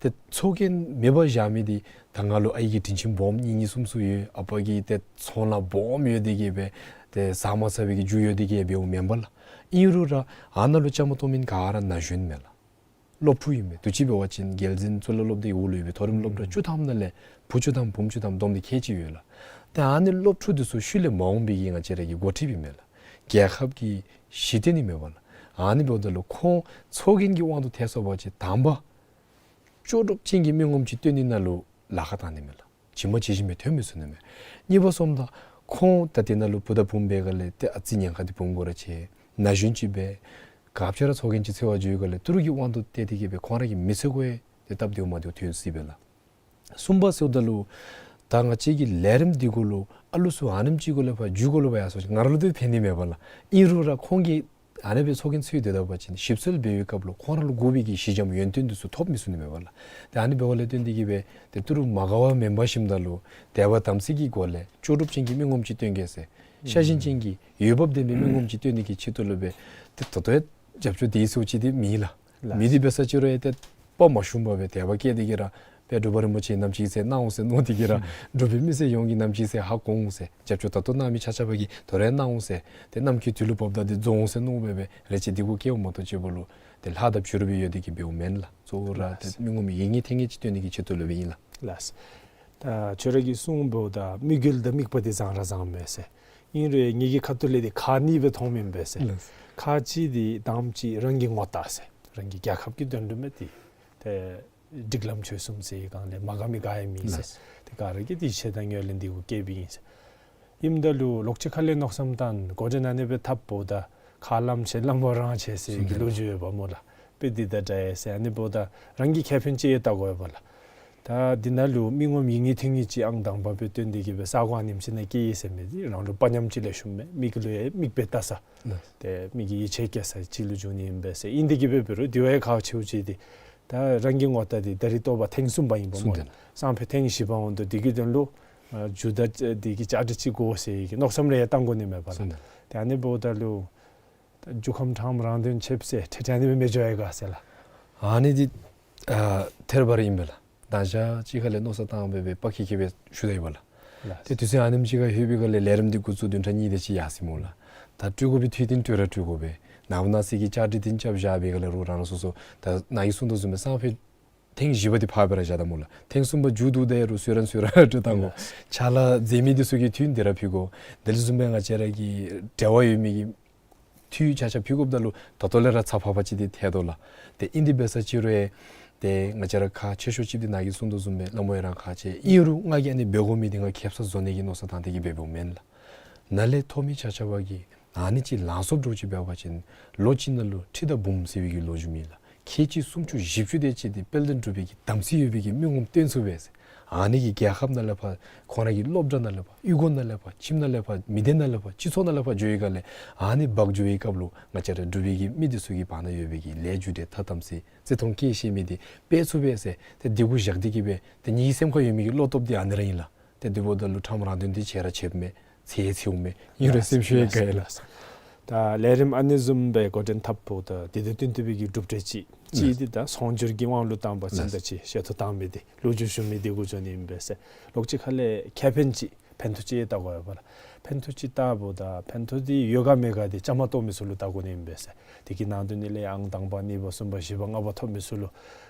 ཏེ་ཚོགས་རྒྱན་མེད་པར་བཞག་མི་འདི་ད་ང་ལུ་ཨའི་གི་དྲིན་ཆེན་སྦོམ་གཉིས་གཉིས་གསུམ་གསུམ་ཡོད། ཨ་པ་གི་ཏེ་ཚོང་ལཱ་སྦོམ་ཡོད་དེ་གི་སྦེ་ཏེ་ཟ་མ་ཚ་བའི་གི་རྒྱུ་ཡོད་དེ་གི་སྦེ་འབདཝ་མེན་པ་ལགས། ཨིན་རུང་ར་ཨ་ནཱ་ལུ་བཅའ་མར་གཏོགས་མི་ག་ར་ན་གཞོན་མས་ལགས། སློབ་ཕྲུག་ཨིན་མས། དུས་ཅི་འབད་བ་ཅིན་རྒྱལ་འཛིན་གཙུག་ལག་སློབ་སྡེའི་འོག་ལུ་ཡོད་པའི་མཐོ་རིམ་སློབ་གྲྭ་བཅུ་ཐམ་ནང་ལས་བུ་བཅུ་ཐམ་བུམོ་བཅུ་ཐམ་བསྡོམས་ཏེ་ཁལ་གཅིག་ཡོད་ལགས། ཏེ་ཨ་ནི་སློབ་ཕྲུག་འདི་ཚུ་ཤུལ་ལས་མ་འོང་པའི་གི་ང་བཅས་ར་གི་འགོ་ཁྲིདཔ་ཨིན་མས་ལགས། རྒྱལ་ཁབ་ཀྱི་གཞི་རྟེན་ཨིན་མས་པ་ལགས། ཨ་ནི་འབདཝ་ད་ལུ་ཁོང་ཚོགས་རྒྱན་གྱི་དབང་དུ་ཐལ་སོང་པ་ཅིན་དང་པ་ལྕོགས་གྲུབ་ཅན་གྱི་མི་ངོམ་ཅིག་སྟོན་ནི་ནང་ལུ་ལཱ་ཁག་བཏང་ནི་མས་ལགས། ཇི་མ་ཇི་བཞིན་སྦེ་ཐོན་མི་ཚུགས་ནི་མས། གཉིས་པ་སོངམ་ད་ཁོང་ད་དེ་ནང་ལུ་བུ་དང་བུམོ་འབད་ག་ལས་ཏེ་ཨ་ཙི་ཉེན་ཁ་འདི་བུམོ་གུ་ར་ཆེ། ན་གཞོན་ཅིག་སྦེ་ག་ཅི་ར་ཚོགས་རྒྱན་ཅིག་འཚོལ་བར་འགྱོ་ག་ལས་ཏི་རུ་གི་དབང་དུ་བཏང་སྟེ་གི་སྦེ་ཁོང་ར་གིས་མི་འཚོལ་དགོ་ཡ་ཏེ་སྟབས་བདེཝ་མ་བདེཝ་ཐོན་སྲིད་པས་ལགས། གསུམ་པ་ཟེརཝ་ད་ལུ་ད་ང་བཅས་ཀྱི་ལས་རིམ་འདི་གུ་ལུ་ཨ་ལུ་ཚུ་ཨ་ནེམ་ཅིག་གུ་ལས་ཕར་མཇུག་གུ་ལུ་ཕར་ཡར་སོང་ཅི་ང་ར་ལུ་ཏེ་ཕན་ནི་མེད་པ་ལགས། ཨིན་རུང་ར་ཁོང་གིས་ཨ་ནི་སྦེ་ཚོགས་རྒྱན་འཚོལ་སྡོད་ད་པ་ཅིན་ཞིབ་འཚོལ་འབད་བའི་སྐབས་ལུ་ཁོང་ར་ལུ་དགོ་པའི་གི་གཞི་འགྱམ་ཡོན་ཏན་འདི་ཚུ་ཐོབ་མི་ཚུགས་ནི་མས་པ་ལགས། ཏེ་ཨ་ནི་འབདཝ་ལས་བརྟེན་ཏེ་གི་སྦེ་ཏེ་ཏི་རུ་མ་དགའ་བར་མེན་པར་ཞིནམ་ད་ལུ་དད་པ་དམ་ཚིག་གི་སྒོ་ལས་ལྕོགས་གྲུབ་ཅན་གྱི་མི་ངོམ་ཅིག་སྟོན་གེ་ཟེར། ཤ་ཞེན་ཅན་གྱི་འོས་འབབ་ལྡན་པའི་མི་ངོམ་ཅིག་སྟོན་ནི་གི་ཆེད་དུ་ལུ་སྦེ་ཏེ་ད་ལྟོ་ཡང་རྒྱབ་སྐྱོར་དེ་ཚུ་ཅིག་འདི་མེད་ལགས། ལགས། མེད་དེ་འབད་ས་ཅིག་རུང་ཡང་ཏེ་དཔའ་མ་ཞུམ་པར་སྦེ་དད་པ་བསྐྱེད་དེ་གི་ར་དཔལ་འབྲུག་པ་རིན་པོ་ཆེ་གནམ་ཅིག་ཟེར་གནང་འོང་ཟེར་མནོ་སྟེ་གི་ར་འབྲུག་པའི་མི་སེར་ཡོངས་ཀྱིས་གནམ་ཅིག་ཟེར་ཧ་གོ་འོང་ཟེར། རྒྱབ་སྐྱོར་ད་ལྟོ་གནང་མི་ཆ་ཁྱབ་ཀྱིས་དོ་རུང་གནང་འོང་ཟེར། ཏེ་གནམ་གྱི་དུས་ལུ་བབ་ད་འདི་རྫོགས་འོང་ཟེར་མནོ་སྦེ་སྦེ་རེ་ཅིག་འདི་གུ་བསྐྱལཝ་མ་གཏོགས་ཅིག་པོ་ལུ་ཏེ་ལྷག་དང་བྱུ་རུ་སྦེ་ཡོད་དེ་གི་སྦེ་འོང་མེན་ལགས། གཙོ་བོ་ར་ཏེ་ལགས། མི་ངོམ་ཡིད་ངེས་ཐེངས་ངེས་ཅིག་སྟོན་ནི་གི་ཆེད་དུ་ལུ་སྦེ་ཨིན་ལགས། ལགས། ད་ཁྱོད་ར་གིས་གསུངམ་ད་མི་རྒྱུད་དང་དམིགས་པ་འདི་བཟང་ར་བཟང་མས་ཟེར། ཨིན་རུང་ངེ་གི་ཁ་ཐུག་ལས་འདི་ཁག་གཉིས་སྦེ་མཐོངམ་ཨིན་པས་ཟེར། ལགས། ཁག་གཅིག་འདི་དང་པ་ཅིག་རང་གི་ངོ་རྟགས་ཟེར། རང་གི་རྒྱལ་ཁབ་ཀྱི་དོན་ལུ་མས་ཏེ། ཏེ་སྒྲིག་ལམ་ཆོལ་གསུམ་ཟེར་བའི་སྒང་ལས་མ་དགའ་མི་ག་ཡང་མེད་ཟེར། ལགས། ཏེ་ག་ར་གིས་ཏེ་ཡིད་ཆེས་དང་ངོས་ལེན་འདི་གུ་བསྐྱེདཔ་ཨིན་ཟེར། ཨིནམ་ད་ལུ་ལོག་ཅི་ཁ་ལས་མནོ་བསམ་བཏང་འགོ་འདྲེན་ཨ་ནི་སྦེ་འཐབ་འབདཝ་ད་ཁ་ལམ་ཆེ་ལམ་བོ་རང་ཆེ་ཟེར་བའི་གི་ལོ་རྒྱུས་ཡོདཔ་སྨོ་ལགས། དཔེ་འདི་དང་འདྲ་ཡི་ཟེར། ཨ་ནི་འབདཝ་ད་རང་གི་ཁེ་ཕན་ཅིག་ཡང་བལྟ་དགོ་པས་ལགས། ད་འདི་ནང་ལུ་མི་ངོམ་ཡིད་ངེས་ཐེངས་ངེས་ཅིག་ཨང་དང་པ་སྦེ་སྟོན་ཏེ་གི་སྦེ་ས་གོ་ཨ་ནེམ་ཅིག་ནང་བསྐྱལ་ཡི་ཟེར་མི་འདི་རང་ལུ་དཔའ་ཉམས་ཅིག་ལེགས་ཤོམ་མས། མི་གི་ལུ་ཡང་མིག་སྦེ་བལྟ་ས། ལགས། ཏེ་མི་གིས་ཡིད་ཆེས་བསྐྱེད་ས་ཅིག་ལུ་འགྱུར་ནི་ཨིན་པས་ཟེར། ཨིན་ཏེ་གི་སྦེ་འབད་རུང་དེ་བ་ཡང་ཁག་ཆེཝ་ཅིག་འདི་ད་རང་གི་ངོ་རྟགས་འདི་ད་རིས་ཐོབ་པ་ཐེངས་གསུམ་པ་ཨིན་པས་སྨོ། གསུམ་པ། སང་ཕོད་ཐེངས་བཞི་པ་འོང་དོ། དེ་གི་དོན་ལུ་ཨ་མཇུག་ད་འདི་གི་བཅའ་སྒྲིག་ཅིག་དགོ་ཟེར་བའི་གི་མནོ་བསམ་རེ་ཡང་བཏང་དགོ་ནི་མས་པ་ལགས། གསུམ་པ། ཏེ་ཨ་ནི་འབདཝ་ད་ལུ་ད་མཇུག་ཁམས་ཁྲམ་རང་དོན་ཆེ་བས་ཟེར་ཁྲེལ་ཁྲེལ་ཨ་ནི་སྦེ་མི་འགྱོ་ཡ་ག་ཟེར་ལགས། ཨ་ནི་འདི་ཨ་ཐེར་བ་ར་ཨིན་པས་ལགས། ད་ཞག་ཅིག་ཁ་ལས་མནོ་བསམ་བཏང་སྦེ་སྦེ་དཔའ་ཁེ་ཁེ་སྦེ་ཞུ་ད་ཡི་པ་ལགས། ལགས། ཏེ་དུས་ཚོད་ཨ་ནེམ་ཅིག་ཁར་ལྷོད་པའི་སྒང་ལས་ལས་རིམ་འདི་འགོ་བཙུགས་བདུན་ཕྲག་གཉིས་དེ་ཅིག་ཡར་སོ་ཡི་སྨོ་ལགས། ད་སྤྲོད་དགོ་པའི་དུས་འདི་སྤྲོད་ར་སྤྲོད་དགོ་པས། ནངས་པ་གནངས་ཚེ་གི་བཅའ་སྒྲིག་འདི་རྐྱབ་བཞག་པའི་སྒང་ལས་རོགས་རང་རང་སོ་སོ་ད་ནཱ་གིས་གསུངས་དོ་བཟུམ་སྦེ་སང་ཕོད་ཐེངས་བཞི་པ་འདི་ཕར་སྦེ་ར་བཞག་ད་སྨོ་ལགས། ཐེངས་གསུམ་པ་མཇུག་བསྡུཝ་ད་ཡང་རོགས་གསོལ་རས་གསོལ་རས་སྤྲོད་བཏང་དགོ། ལགས། ཕྱག་ལཱ་མཛད་མི་འདི་ཚུ་གི་འཐུས་འདི་ར་ཕུལ་དགོ། དེ་ལས་བཟུམ་སྦེ་ང་བཅས་ར་གི་འབྲེལ་བ་ཡོད་མི་གི་འཐུས་ཆ་ཁྱབ་ཕུལ་དགོཔ་ད་ལུ་ད་ལྟོ་ལས་ར་ཚགས་ཕག་པ་ཅིག་འདི་ཐལ་དོ་ལགས། ཏེ་ཨིན་དེ་འབད་ས་ཅིག་རུང་ཡང་ཏེ་ང་བཅས་ར་ཁག་ཆེ་ཤོས་ཅིག་འདི་ནཱ་གིས་གསུངས་དོ་བཟུམ་སྦེ་སླབ་མི་ཡང་རང་ཁག་ཆེ། ཨིན་རུང་ང་གིས་ཨ་ནི་འབད་དགོ་མི་འདི་ང་ཁེ་སང་བཟོ་ནི་གི་མནོ་བསམ་བཏང་སྟེ་གི་འབདཝ་མེན་ལགས། ནཱ་ལས་ཐོབ་མི་ཆ་ཁྱབ་ཀྱིས་ཨ་ནི་ཅིག་ལངས་སོཔ་འདྲཝ་ཅིག་འབད་བ་ཅིན་ལོ་གཅིག་ནང་ལུ་ཁྲི་དང་འབུམ་ཟེར་བའི་གི་ལོ་རྒྱུས་མེད་ལགས། ཁལ་གཅིག་སུམ་ཅུ་བཞི་བཅུ་དེ་ཅིག་འདི་དཔལ་ལྡན་འབྲུག་པའི་གི་དམ་ཚིག་ཡོད་པའི་གི་མི་ངོམ་སྟོན་ཚུགས་པས་ཟེར། ཨ་ནི་གིས་རྒྱལ་ཁབ་ནང་ལས་ཕར་ཁོང་ར་གི་སློབ་གྲྭ་ནང་ལས་ཕར་གཡུས་སྒོ་ནང་ལས་ཕར་ཁྱིམ་ནང་ལས་ཕར་མི་སྡེ་ནང་ལས་ཕར་སྤྱི་ཚོགས་ནང་ལས་ཕར་འགྱོ་བའི་སྒང་ལས་ཨ་ནི་འབག་འགྱོ་བའི་སྐབས་ལུ་ང་བཅས་ར་འབྲུག་པའི་གི་མི་འདི་ཚུ་གི་བར་ན་ཡོད་པའི་གི་ལས་རྒྱུ་འབྲས་ཐ་དམ་ཚིག་བརྩི་མཐོང་བསྐྱེད་ཤེས་མི་འདི་སྤེལ་ཚུགས་པས་ཟེར། ཏེ་འདི་གུ་བཞག་སྟེ་གི་སྦེ་ཏེ་ངེ་གི་སེམས་ཁར་ཡོད་མི་གི་བློ་སྟོབས་འདི་ཨ་ནི་ར་ཨིན་ལགས། ཏེ་དེ་འབདཝ་ད་ལུ་ཁྲམ་རང་དོན་འདི་བྱས་ར་བྱེདཔ་མས། ཚེ་ཚེ་འོང་མས། ཨིན་རུང་སེམས་ཤུགས་ཡང་དགའ་ཡི་ལགས། ད་ལས་རིམ་ཨ་ནི་བཟུམ་སྦེ་འགོ་འདྲེན་འཐབ་འོངམ་ད་དེ་དང་བསྟུན་ཏེ་སྦེ་གི་གྲུབ་འབྲས་ཅིག་ཅིག་འདི་ད་ཚོང་སྒྱུར་གྱི་དབང་ལུ་བཏང་བ་ཅིན་ད་ཅི་བཤད་ཐོ་བཏང་མི་འདི་ལོ་རྒྱུས་ཞུ་མི་འདི་གུ་འགྱོ་ནི་ཨིན་པས་ཟེར། ལོགས་ཅིག་ཁ་ལས་ཁེ་ཕན་ཅིག་ཕན་ཐོགས་ཅིག་བལྟ་དགོ་པས་ལགས། ཕན་ཐོགས་ཅིག་བལྟཝ་ད་ཕན་ཐོགས་འདི་ཡོད་ག་མེད་ག་འདི་བཅའ་མར་གཏོགས་མི་ཚུ་ལུ་བལྟ་དགོ་ནི་ཨིན་པས་ཟེར། དེ་གི་ནང་དོན་ནི་ལས་ཨང་དང་པ་གཉིས་པ་གསུམ་པ་བཞི་པ་ལྔ་པ་ཐོབ་མི་ཚུ་ལུ་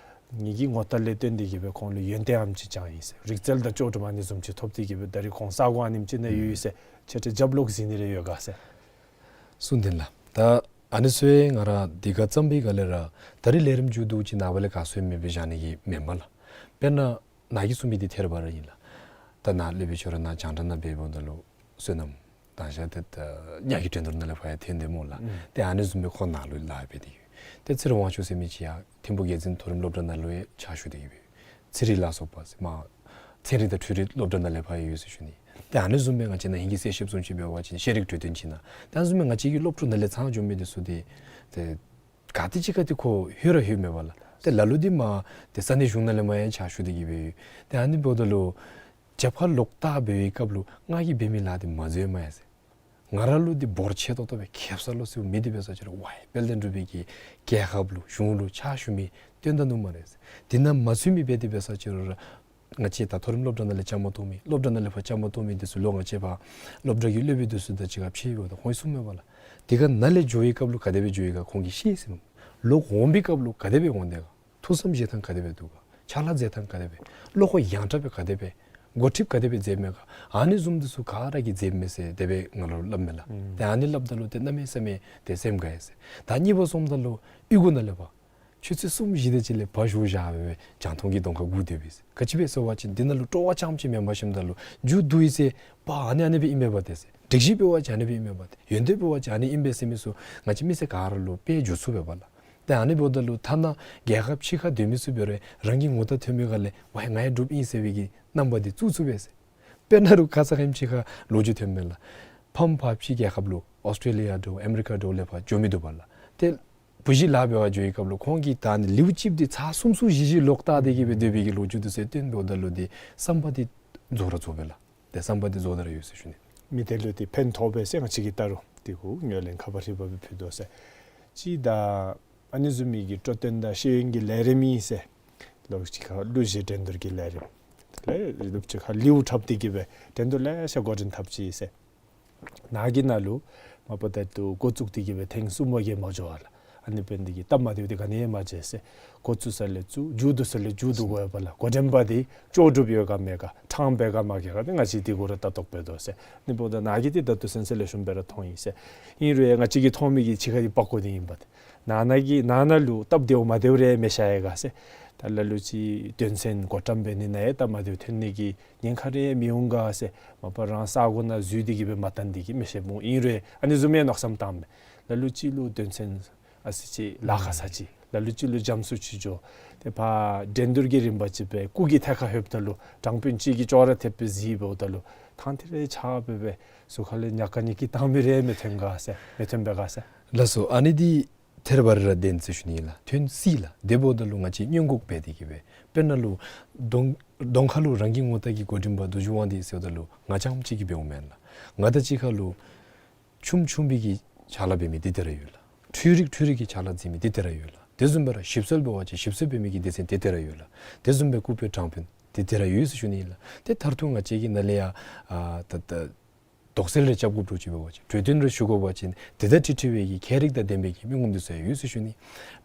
ངེ་གི་ངོ་རྟགས་ལས་བརྟེན་ཏེ་གི་སྦེ་ཁོང་ལུ་ཡོན་ཏན་ཨམ་ཅིག་བྱུང་ཡི་ཟེར། རིག་རྩལ་དང་ལྕོགས་གྲུབ་ཨ་ནི་བཟུམ་ཅིག་ཐོབ་སྟེ་གི་སྦེ་ད་རིས་ཁོང་ས་གོ་ཨ་ནེམ་ཅིག་ནང་ཡོད་ཡི་ཟེར། ཁྱེད་ཚུ་རྒྱབ་ལོག་གཟིགས་ནི་རེ་ཡོད་ག་ཟེར། གསུངས་དོ་ལགས། ད་ཨ་ནི་ཚུ་ཡང་ང་ར་འདི་ཁར་བརྩམས་པའི་སྒང་ལས་ར་ད་རིས་ལས་རིམ་མཇུག་བསྡུཝ་ཅིག་ནངས་པ་ལས་ག་སོང་མེད་པའི་བཞག་ནི་གི་མེན་པས་ལགས། དཔེར་ན་ནཱ་གིས་གསུངས་མི་འདི་ཐད་རི་བ་རི་ཨིན་ལགས། ད་ནཱ་སློབ་དཔོན་ཁྱོད་ར་ནཱ་རྒྱང་བསྒྲགས་ནང་འབདཝ་ད་ལུ་བསོད་ནམས་ད་ཞག་ཏེ་ད་ཉ་གི་འགྲན་བསྡུར་ནང་ལས་ཕར་ཡང་ཐོན་དེས་སྨོ་ལགས། ཨུམ། ཏེ་ཨ་ནི་བཟུམ་སྦེ་ཁོ་ནཱ་ལུ་ལཱ་འབད་དེ་ཡོད། ཏེ་ཚེ་རིང་དབང་ཕྱུག་ཟེར་མི་ཅིག་ཡང་ཐིམ་ཕུག་རྒྱལ་འཛིན་མཐོ་རིམ་སློབ་གྲྭ་ནང་ལུ་ཡང་ཕྱག་ཞུ་སྟེ་ཡོད། ཚན་རིག་ལ་སོགས་པ་ཟེར་མ་ཚན་རིག་དང་འཕྲུལ་རིག་སློབ་གྲྭ་ནང་ལས་ཕར་ཡང་ཡོད་ཟེར་ཞུ་ནི། ཏེ་ཨ་ནི་བཟུམ་སྦེ་ང་བཅས་ནཱ་ཧིང་གི་གསལ་བཤད་བཟུམ་ཅིག་འབད་བ་ཅིན་ཤེས་རིག་གྲོས་སྟོན་ཅིག་ནང་ཏེ་ཨ་ནི་བཟུམ་སྦེ་ང་བཅས་ཀྱི་སློབ་ཕྲུག་ནང་ལས་ཚང་འགྱོ་མི་འདི་ཚུ་འདི་ཏེ་ག་ཏེ་ཅིག་ཁར་ཏེ་ཁོ་ལྷོད་ར་ལྷོད་མེད་པས་ལགས། ཏེ་ལ་ལུ་འདི་མར་ཏེ་ས་གནས་གཞུང་ནང་ལས་མར་ཡང་ཕྱག་ཞུ་སྟེ་གི་སྦེ་ཡོད། ཏེ་ཨ་ནི་འབདཝ་ད་ལུ་རྒྱབ་ཁར་ལོག་ལྟ་འབད་བའི་སྐབས་ལུ་ང་གིས་འབད་མི་ལཱ་འདི་མ་འཛོལ་མས་ཟེར། ང་ར་ལུ་འདི་འབོར་ཆེ་ཏོག་ཏོ་སྦེ་ཁེབ་ས་ལོ་ཟེར་མི་འདི་འབད་ས་ཅིག་རུང་ཝའི་དཔལ་ལྡན་འབྲུག་པའི་གི་རྒྱལ་ཁབ་ལུ་གཞུང་ལུ་ཕྱག་ཞུ་མི་བཏོན་ད་ནུག་སྨ་རེ་ཟེར། འདི་ནང་མ་ཚུད་མི་འབད་དེ་འབད་ས་ཅིག་རུང་ར་ང་བཅས་ད་མཐོ་རིམ་སློབ་གྲྭ་ནང་ལས་བཅའ་མར་གཏོགས་མི་སློབ་གྲྭ་ནང་ལས་ཕར་བཅའ་མར་གཏོགས་མི་འདི་ཚུ་ལོག་ང་བཅས་ཕར་སློབ་གྲྭ་གི་སློབ་དཔོན་འདི་ཚུ་དང་གཅིག་ཁར་ཕྱད་པ་ད་ཁོང་གིས་གསུངམ་མས་པ་ལགས། དེ་ཁར་ནཱ་ལས་འགྱོ་བའི་སྐབས་ལུ་ག་དེ་སྦེ་འགྱོ་ཡི་ག་ཁོང་གིས་ཤེས་ཟེར་མས། ལོག་འོང་པའི་སྐབས་ལུ་ག་དེ་སྦེ་འོང་དེས་ག། ཐུགས་བསམ་བཞེས་ཐངས་ག་དེ་སྦེ་འདུག་ག། ཕྱག་ལཱ་མཛད་ཐངས་ག་དེ་སྦེ། བློ་ཁོག་ཡང་དྲགས་སྦེ་ག་དེ་སྦེ། འགོ་ཁྲིདཔ་ག་དེ་སྦེ་མཛདཔ་མས་ག། ཨ་ནི་བཟུམ་འདི་ཚུ་ག་ར་གིས་མཛདཔ་མས་ཟེར་དེ་སྦེ་ང་ལུ་སླབ་མས་ལགས། ཨུམ། ཏེ་ཨ་ནི་སླབ་ད་ལུ་ཏེ་གནམ་མེད་ས་མེད་ཏེ་སེམས་དགའ་ཡི་ཟེར། ད་གཉིས་པ་སོངམ་ད་ལུ་གཡུས་སྒོ་ནང་ལས་ཕར་ཆུ་ཚོད་གསུམ་བཞི་དེ་ཅིག་ལས་ཕར་བཞུགས་བཞག་སྦེ་རྒྱང་མཐོང་གི་གདོང་ཁར་སྒུག་སྡོདཔ་ཨིན་ཟེར། ག་ཅི་སྦེ་ཟེར་བ་ཅིན་འདི་ནང་ལུ་སྤྲོ་བ་རྐྱངམ་ཅིག་མེན་པར་ཞིནམ་ད་ལུ་མཇུག་བསྡུ་ཡི་ཟེར་པ་ཨ་ནི་ཨ་ནི་སྦེ་ཨིན་པས་པ་ཏེ་ཟེར། སྒྲིག་གཞི་འབད་བ་ཅིན་ཨ་ནི་སྦེ་ཨིན་པས་པ་ཏེ། ཡོན་ཏན་འབད་བ་ཅིན་ཨ་ནི་ཨིན་པས་ཟེར་མི་ཚུ་ང་བཅས་མི་སེར་ག་ར་ལུ་དཔེ་འགྱོ་ཚུགས་པས་པ་ལགས། ཏེ་ཨ་ནི་འབདཝ་ད་ལུ་ཐ་ན་རྒྱལ་ཁབ་ཕྱི་ཁར་སྡོད་མི་ཚུ་འབད་རུང་རང་གི་ངོ་རྟགས་ཐོན་མི་སྒང་ལས་ཝའི་ང་ཡང་འབྲུགཔ་ཨིན་ཟེར་བའི་གི་རྣམ་པ་འདི་བཙུགས་ཚུགས་པས་ཟེར། དཔེར་ན་རུང་ཁ་ཙ་ཁ་ཉིནམ་ཅིག་ཁར་ལོ་རྒྱུས་ཐོན་མས་ལགས། ཕམ་ཕར་ཕྱི་རྒྱལ་ཁབ་ལུ་ཨོསི་ཊེ་ལི་ཡ་འདྲཝ་ཨ་མི་རི་ཀ་འདྲཝ་ལས་ཕར་འགྱོ་མི་འདུག་པ་ལགས། ཏེ་བུ་གཞི་ལཱ་འབད་བར་འགྱོ་བའི་སྐབས་ལུ་ཁོང་གིས་ད་ནི་ལེའུ་གཅིག་འདི་ཚར་གསུམ་གསུམ་བཞི་བཞི་ལོག་ལྟ་སྟེ་གི་སྦེ་སྡོད་པའི་གི་ལོ་རྒྱུས་འདི་ཚུ་སྟོན་འབདཝ་ད་ལུ་ཏེ་བསམ་པ་འདི་རྫོགས་ར་རྫོགས་པས་ལགས། ཏེ་བསམ་པ་འདི་རྫོགས་ད་ར་ཡོད་ཟེར་ཞུ་ནི། མི་སྡེ་ལུ་ཏེ་ཕན་ཐོགས་པས་ཟེར་ང་བཅས་ཀྱིས་བལྟ་རུང་དེ་གུ་ངོས་ལེན་ཁ་བ་རི་བ་སྦེ་ཕུལ་དོ་ཟེར། ཅིག་ད་ཨ་ནི་བཟུམ་མའི་གི་སྤྲོ་སྟོན་དང་ཤེས་ཡོན་གྱི་ལས་རིམ་ཨིན་ཟེར། ལོགས་ཅིག་ཁར་གླུ་གཞས་འགྲན་བསྡུར་གྱི་ལས་རིམ། ལས་ལོགས་ཅིག་ཁར་ལེའུ་འཁྲབ་སྟེ་གི་སྦེ་འགྲན་བསྡུར་ལེ་ཤ་འགོ་འདྲེན་འཐབ་ཅི་ཟེར། ནཱ་གི་ནང་ལུ་མ་པ་ད་ལྟོ་འགོ་བཙུགས་ཏེ་གི་སྦེ་ཐེངས་གསུམ་པ་གི་མ་འགྱོ་བར་ལགས། ཨ་ནི་འབད་ནི་འདི་གིས་སྟབས་མ་བདེཝ་འདི་ག་ནི་ཡང་མ་བྱུང་ཟེར། འགོ་བཙུགས་ས་ལས་བཙུགས་མཇུག་བསྡུ་ས་ལས་མཇུག་བསྡུ་དགོ་པས་ལགས། འགོ་འདྲེན་པ་འདི་ལྕོགས་གྲུབ་ཡོད་ག་མེད་ག་དྲང་པས་ག་མ་ག་ག་འདི་ང་བཅས་འདི་གུ་ར་ལྟ་རྟོག་འབད་དོ་ཟེར། ཨ་ནི་འབདཝ་ད་ནཱ་གིས་འདི་ད་ལྟོ་གསན་གསན་ལེགས་ཤོམ་སྦེ་ར་མཐོང་ཡི་ཟེར། ཨིན་རུང་ཡང་ང་བཅས་ཀྱིས་མཐོང་མི་གི་ཕྱི་ཁ་གི་པགས་ཀོ་འདི་ཨིན་པས། ནང་ན་གི་ནང་ན་ལུ་སྟབས་བདེཝ་མ་བདེཝ་རེ་མི་ཤེས་ཡི་ག་ཟེར། ད་ལ་ལུ་ཅིག་དོན་ཚན་གོ་ཏམ་འབད་ནི་ནང་ཡང་སྟབས་མ་བདེཝ་ཐོན་ནི་གི་ཉེན་ཁ་རེ་མི་འོང་ག་ཟེར། མ་པ་རང་ས་གོ་ནང་འཛུལ་ཏེ་གི་སྦེ་མ་བཏང་སྟེ་གི་མི་ཤེསཔ་འོང་། ཨིན་རུང་ཨ་ནི་བཟུམ་མའི་མནོ་བསམ་བཏངམ་མས། ལ་ལུ་ཅིག་ལུ་དོན་ཚན་ཨ་ཙི་ཅིག་ལཱ་ཁག་ས་ཅིག། ལ་ལུ་ཅིག་ལུ་འཇམ་སུ་ཅིག་འགྱོ། ཏེ་ཕར་འགྲན་བསྡུར་གྱི་རིམ་པ་ཅིག་སྦེ་སྐུ་གི་ཐད་ཁར་ལྷོདཔ་ད་ལུ་དྲང་དཔོན་ཅིག་གིས་ཅོག་ར་འཐདཔ་སྦེ་གཟིགས་འབདཝ་ད་ལུ་ཐང་ཐིག་རེ་ཆག་སྦེ་སྦེ་ཟུར་ཁ་ལས་ཉག་ཀ་ཉིག་ཀི་བཏང་མི་རེ་མི་ཐོན་ག་ཟེར། མི་ཐོན་པས་ག་ཟེར། ལགས་སོ། ཨ་ནི་འདི་ཐད་རི་བ་རི་ར་བདེན་ཟེར་ཞུ་ནི་ལགས། ཐོན་སྲིད་ལགས། དེ་འབདཝ་ད་ལུ་ང་བཅས་སྔོན་འགོག་འབད་དེ་གི་སྦེ་དཔེར་ན་ལུ་གདོང་གདོང་ཁ་ལུ་རང་གི་ངོ་རྟགས་ཀྱི་འགོ་འདྲེན་པ་རྡོ་རྗེ་དབང་འདུས་ཟེརཝ་ད་ལུ་ང་རྐྱངམ་གཅིག་གིས་འབདཝ་མེན་ལགས། ང་དང་གཅིག་ཁར་ལུ་ཆུང་ཆུང་པའི་གི་ཕྱག་ལཱ་འབད་མི་འདི་དེ་ར་ཡོད་ལགས། འཕྲུལ་རིག་འཕྲུལ་རིག་གི་ཕྱག་ལཱ་མཛད་མི་འདི་དེ་ར་ཡོད་ལགས། དེ་བཟུམ་སྦེ་ར་ཞིབ་འཚོལ་འབད་བ་ཅིན་ཞིབ་འཚོལ་འབད་མི་གི་སྡེ་ཚན་འདི་དེ་ར་ཡོད་ལགས། དེ་བཟུམ་སྦེ་སྐུ་དཔོན་དྲང་དཔོན་འདི་དེ་ར་ཡོད་ཟེར་ཞུ་ནི་ཨིན་ལགས། ཏེ་མཐར་ཐུག་ང་བཅས་ཀྱི་ནང་ལས་ཡང་ཨ་ད་ད་དོགས་སེལ་རེ་རྐྱབ་དགོཔ་འདྲཝ་ཅིག་འབད་བ་ཅིན་གྲོས་བསྟུན་རེ་ཞུ་དགོ་པ་ཅིན་དེ་དང་འཁྲིལ་འཁྲིལ་བའི་གི་ཁྱད་རིག་དང་ལྡན་པའི་གི་མི་ངོམ་འདི་ཚུ་ཡང་ཡོད་ཟེར་ཞུ་ནི།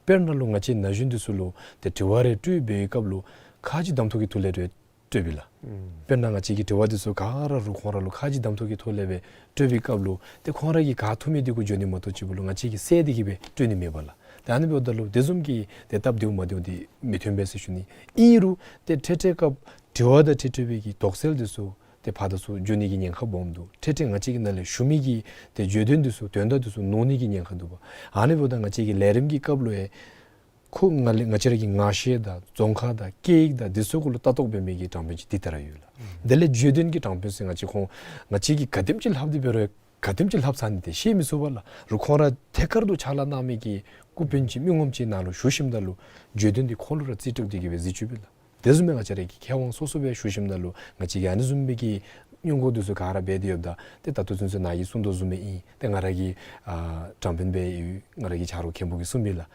དཔེར་ན་ལུ་ང་བཅས་ན་གཞོན་འདི་ཚུ་ལུ་ཏེ་དྲི་བ་རེ་དྲིས་པའི་སྐབས་ལུ་ཁ་ལྗིད་གདམ་འཐུ་གི་ཐོག་ལས་རེ་དྲིས་པས་ལགས། ཨུམ། དཔེར་ན་ང་བཅས་ཀྱི་དྲི་བ་འདི་ཚུ་ག་ར་རུང་ཁོང་ར་ལུ་ཁ་ལྗིད་གདམ་འཐུ་གི་ཐོག་ལས་སྦེ་དྲིས་པའི་སྐབས་ལུ་ཏེ་ཁོང་ར་གིས་ག་ཐུབ་མི་འདི་གུ་འགྱོ་ནི་མ་གཏོགས་ཅིག་པོ་ལུ་ང་བཅས་ཀྱིས་གསལ་ཏེ་གི་སྦེ་སྟོན་ནི་མེད་པས་ལགས། ཏེ་ཨ་ནི་འབདཝ་ད་ལུ་དེ་བཟུམ་གྱི་ཏེ་སྟབས་བདེཝ་མ་བདེཝ་འདི་མི་ཐོན་པས་ཟེར་ཞུ་ནི། ཨིན་རུང་ཏེ་འཕྲལ་འཕྲལ་སྐབས་དྲི་བ་དང་འཁྲིལ་འཁྲིལ་བའི་གི་དོགས་སེལ་འདི་ཚུ་ཏེ་ཕར་དང་ཚུར་འགྱོ་ནི་གི་ཉེན་ཁ་སྦོམ་འདུག། འཕྲལ་འཕྲལ་ང་བཅས་ཀྱི་ནང་ལས་ཞུ་མི་གི་ཏེ་བརྗོད་དོན་འདི་ཚུ་དོན་དག་འདི་ཚུ་ནོར་ནི་གི་ཉེན་ཁ་འདུག་པ། ཨ་ནི་འབདཝ་ད་ང་བཅས་ཀྱི་ལས་རིམ་གྱི་སྐབས་ལུ་ཡང་ཁོ་ང་ལས་ང་བཅས་ར་གི་ངག་བཤད་དང་རྫོང་ཁ་དང་སྐད་ཡིག་དང་འདི་ཚུ་གུ་ལུ་ལྟ་རྟོག་འབད་མི་གི་དྲང་དཔོན་ཅིག་འདི་ལྟར་ཡོད་ལགས། དེ་ལས་བརྗོད་དོན་གྱི་དྲང་དཔོན་ཟེར་ང་བཅས་ཁོང་ང་བཅས་ཀྱིས་ག་དེམ་ཅིག་ལྷབ་སྟེ་འབད་རུང་ག་དེམ་ཅིག་ལྷབ་ཚར་ནི་དེ་ཤེས་མི་ཚུགས་པས་ལགས། རུང་ཁོང་ར་ཐད་ཀར་དུ་ཕྱག་ལཱ་གནང་མི་གི་སྐུ་དཔོན་ཅིག་མི་ངོམ་ཅིག་ནང་ལུ་ཞུ་ཞིནམ་ད་ལུ་བརྗོད་དོན་འདི་ཁོ་ལུ་ར་རྩིས་སྤྲོད་དེ་གི་སྦེ་གཟིགས་བཅུག་པས་ལགས། དེ་བཟུམ་སྦེ་ང་བཅས་ར་གི་མཁས་དབང་སོ་སོ་སྦེ་ཞུ་ཞིནམ་ད་ལུ་ང་བཅས་ཀྱིས་ཨ་ནི་བཟུམ་སྦེ་གི་ སྔོན་འགོག་འདི་ཚུ་ག་ར་འབད་དེ་ཡོདཔ་ད་ཏེ་ད་ལྟོ་ཚུན་ཚོད་ནཱ་གིས་གསུང་དོ་བཟུམ་སྦེ་ཨིན། ཏེ་ང་ར་གི་ཨ་དྲང་དཔོན་སྦེ་ཡོད་ང་ར་གི་ཆ་རོགས་མཁན་པོ་གིས་གསུངམ་ཨིན་ལགས།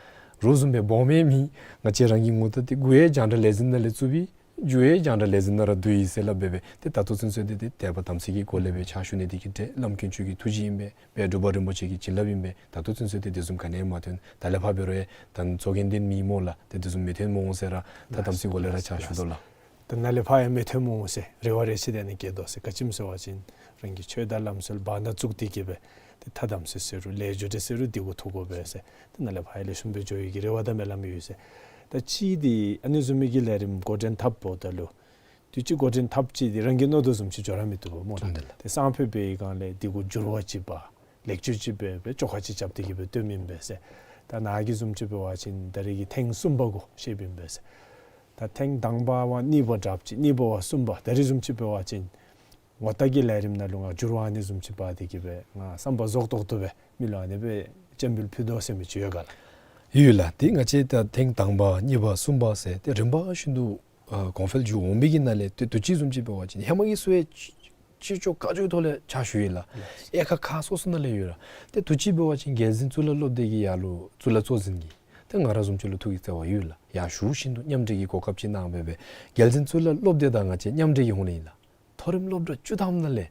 རོགས་བཟུམ་སྦེ་སྦོམ་ཡང་མེན། ང་བཅས་རང་གི་ངོ་རྟགས་འདི་མགུ་ཡང་རྒྱང་བསྒྲགས་ལས་འཛིན་ནང་ལས་བཙུགས་པས། མཇུག་ཡང་རྒྱང་བསྒྲགས་ལས་འཛིན་ནང་ར་བསྡུ་ཡི་ཟེར་སླབ་སྦེ་སྦེ་ཏེ་ད་ལྟོ་ཚུན་ཚོད་འདི་ཏེ་དད་པ་དམ་ཚིག་གི་སྒོ་ལས་སྦེ་ཕྱག་ཞུ་ནི་འདི་གིས་ཏེ་བླམ་དཀོན་མཆོག་གི་ཐུགས་རྗེ་ཨིན་པས། སྦེ་འབྲུག་པ་རིན་པོ་ཆེ་གི་བྱིན་རླབས་ཨིན་པས། ད་ལྟོ་ཚུན་ཚོད་འདི་དེ་བཟུམ་ག་ནི་ཡང་མ་ཐོན། ད་ལས་ཕར་འབད་རུང་ཡང་ད་ཚོགས་རྒྱན་འདི་མེད་སྨོ་ལགས། ཏེ་དེ་བཟུམ་མི་ཐོན་སྨོ་ཟེར་ར་ད་དམ་ཚིག་སྒོ་ལས་ར་ཕྱག་ཞུ་དོ་ལགས། ད་ནཱ་ལས་ཕར་ཡང་མི་ཐོན་སྨོ་ཟེར་རེ་བ་རེ་ཆེ་དེ་ནི་བསྐྱེད་དོ་ཟེར། ག་ཅི་སྨོ་ཟེར་བ་ཅིན་རང་གི་ཆོས་དང་ལམ་སྲོལ་བར་ན་བཙུགས་ཏེ་གི་སྦེ་ཏེ་ཐ་དམ་ཚིག་ཟེར་རུང་ལས་རྒྱུ་འབྲས་ཟེར་རུང་འདི་གུ་ཐུག་དགོ་པས་ཟེར། ཏེ་ནཱ་ལས་ཕར་ཡང་ལེགས་ཤོམ་སྦེ་འགྱོ་ནི་གི་རེ་བ་དང་སྨོན་ལམ་ཡོད་ཟེར། ད་ཅིག་འདི་ཨ་ནི་བཟུམ་མའི་གི་ལས་རིམ་འགོ་འདྲེན་འཐབ་འབདཝ་ད་ལུ་དུས་ཅི་འགོ་འདྲེན་འཐབ་ཅི་འདི་རང་གིས་མནོ་དོ་བཟུམ་ཅིག་འགྱོ་ར་མི་བཏུབ་པས་སྨོ་ལགས། ཏེ་སང་ཕོད་འབད་བའི་སྒང་ལས་འདི་གུ་འགྱུར་བ་ཅིག་འབག་ལེགས་བཅོས་ཅིག་འབད་སྦེ་བཅོ་ཁ་ཅིག་རྐྱབ་སྟེ་གི་སྦེ་སྟོནམ་ཨིན་པས་ཟེར། ད་ནཱ་གི་བཟུམ་ཅིག་འབད་བ་ཅིན་ད་རེས་ཀྱི་ཐེངས་གསུམ་པ་གུ་བཤདཔ་ཨིན་པས་ཟེར། ད་ཐེངས་དང་པ་བ་གཉིས་པ་དྲགཔ་ཅིག་གཉིས་པ་བ་གསུམ་པ་ད་རེས་བཟུམ་ཅིག་འབད་བ་ཅིན་ངོ་རྟགས་ཀྱི་ལས་རིམ་ནང་ལུ་ང་འགྱུར་བ་ཨ་ནི་བཟུམ་ཅིག་འབག་སྟེ་གི་སྦེ་ང་བསམ་པ་རྫོགས་ཏོག་ཏོ་སྦེ་མི་ལུ་ཨ་ནི་སྦེ་སྤྱན་འབུལ་ཕུལ་དོ་ཟེར་མི་ཅིག་ཡོད་ག་ལགས། ཡོད་ལགས། ཏེ་ང་བཅས་ད་ཐེངས་དང་པ་གཉིས་པ་གསུམ་པ་ཟེར་ཏེ་རིམ་པ་བཞིན་དུ་ཨ་གོང་འཕེལ་འགྱོ་འོང་པའི་གི་ནང་ལས་ཏེ་དུས་ཅི་བཟུམ་ཅིག་འབད་བ་ཅིན་ཧེ་མ་གི་ཚུ་ཡང་ཅི་ཅི་ལྕོགས་དཀའ་ལྕོགས་ཐོག་ལས་ཕྱག་ཞུ་ཡི་ལགས། དབྱེ་ཁག་ཁག་སོ་སོ་ནང་ལས་ཡོད་ར། ཏེ་དུས་ཅི་འབད་བ་ཅིན་རྒྱལ་འཛིན་གཙུག་ལག་སློབ་སྡེ་གི་ཡར་ལུ་གཙུག་ལག་གཙོ་འཛིན་གྱིས་ཏེ་ང་ར་བཟུམ་ཅིག་ལུ་ཐུགས་ཀྱི་བརྩེ་བ་ཡོད་ལགས། ཡར་ཞུ་བཞིན་དུ་མཉམ་འབྲེལ་གྱི་གོ་སྐབས་ཅིག་གནང་སྦེ་སྦེ་རྒྱལ་འཛིན་གཙུག་ལག་སློབ་སྡེ་དང་ང་བཅས་མཉམ་འབྲེལ་གྱི་ཧོང་ལས་ཨིན་ལགས། མཐོ་རིམ་སློབ་གྲྭ་བཅུ་ཐམ་ནང་ལས་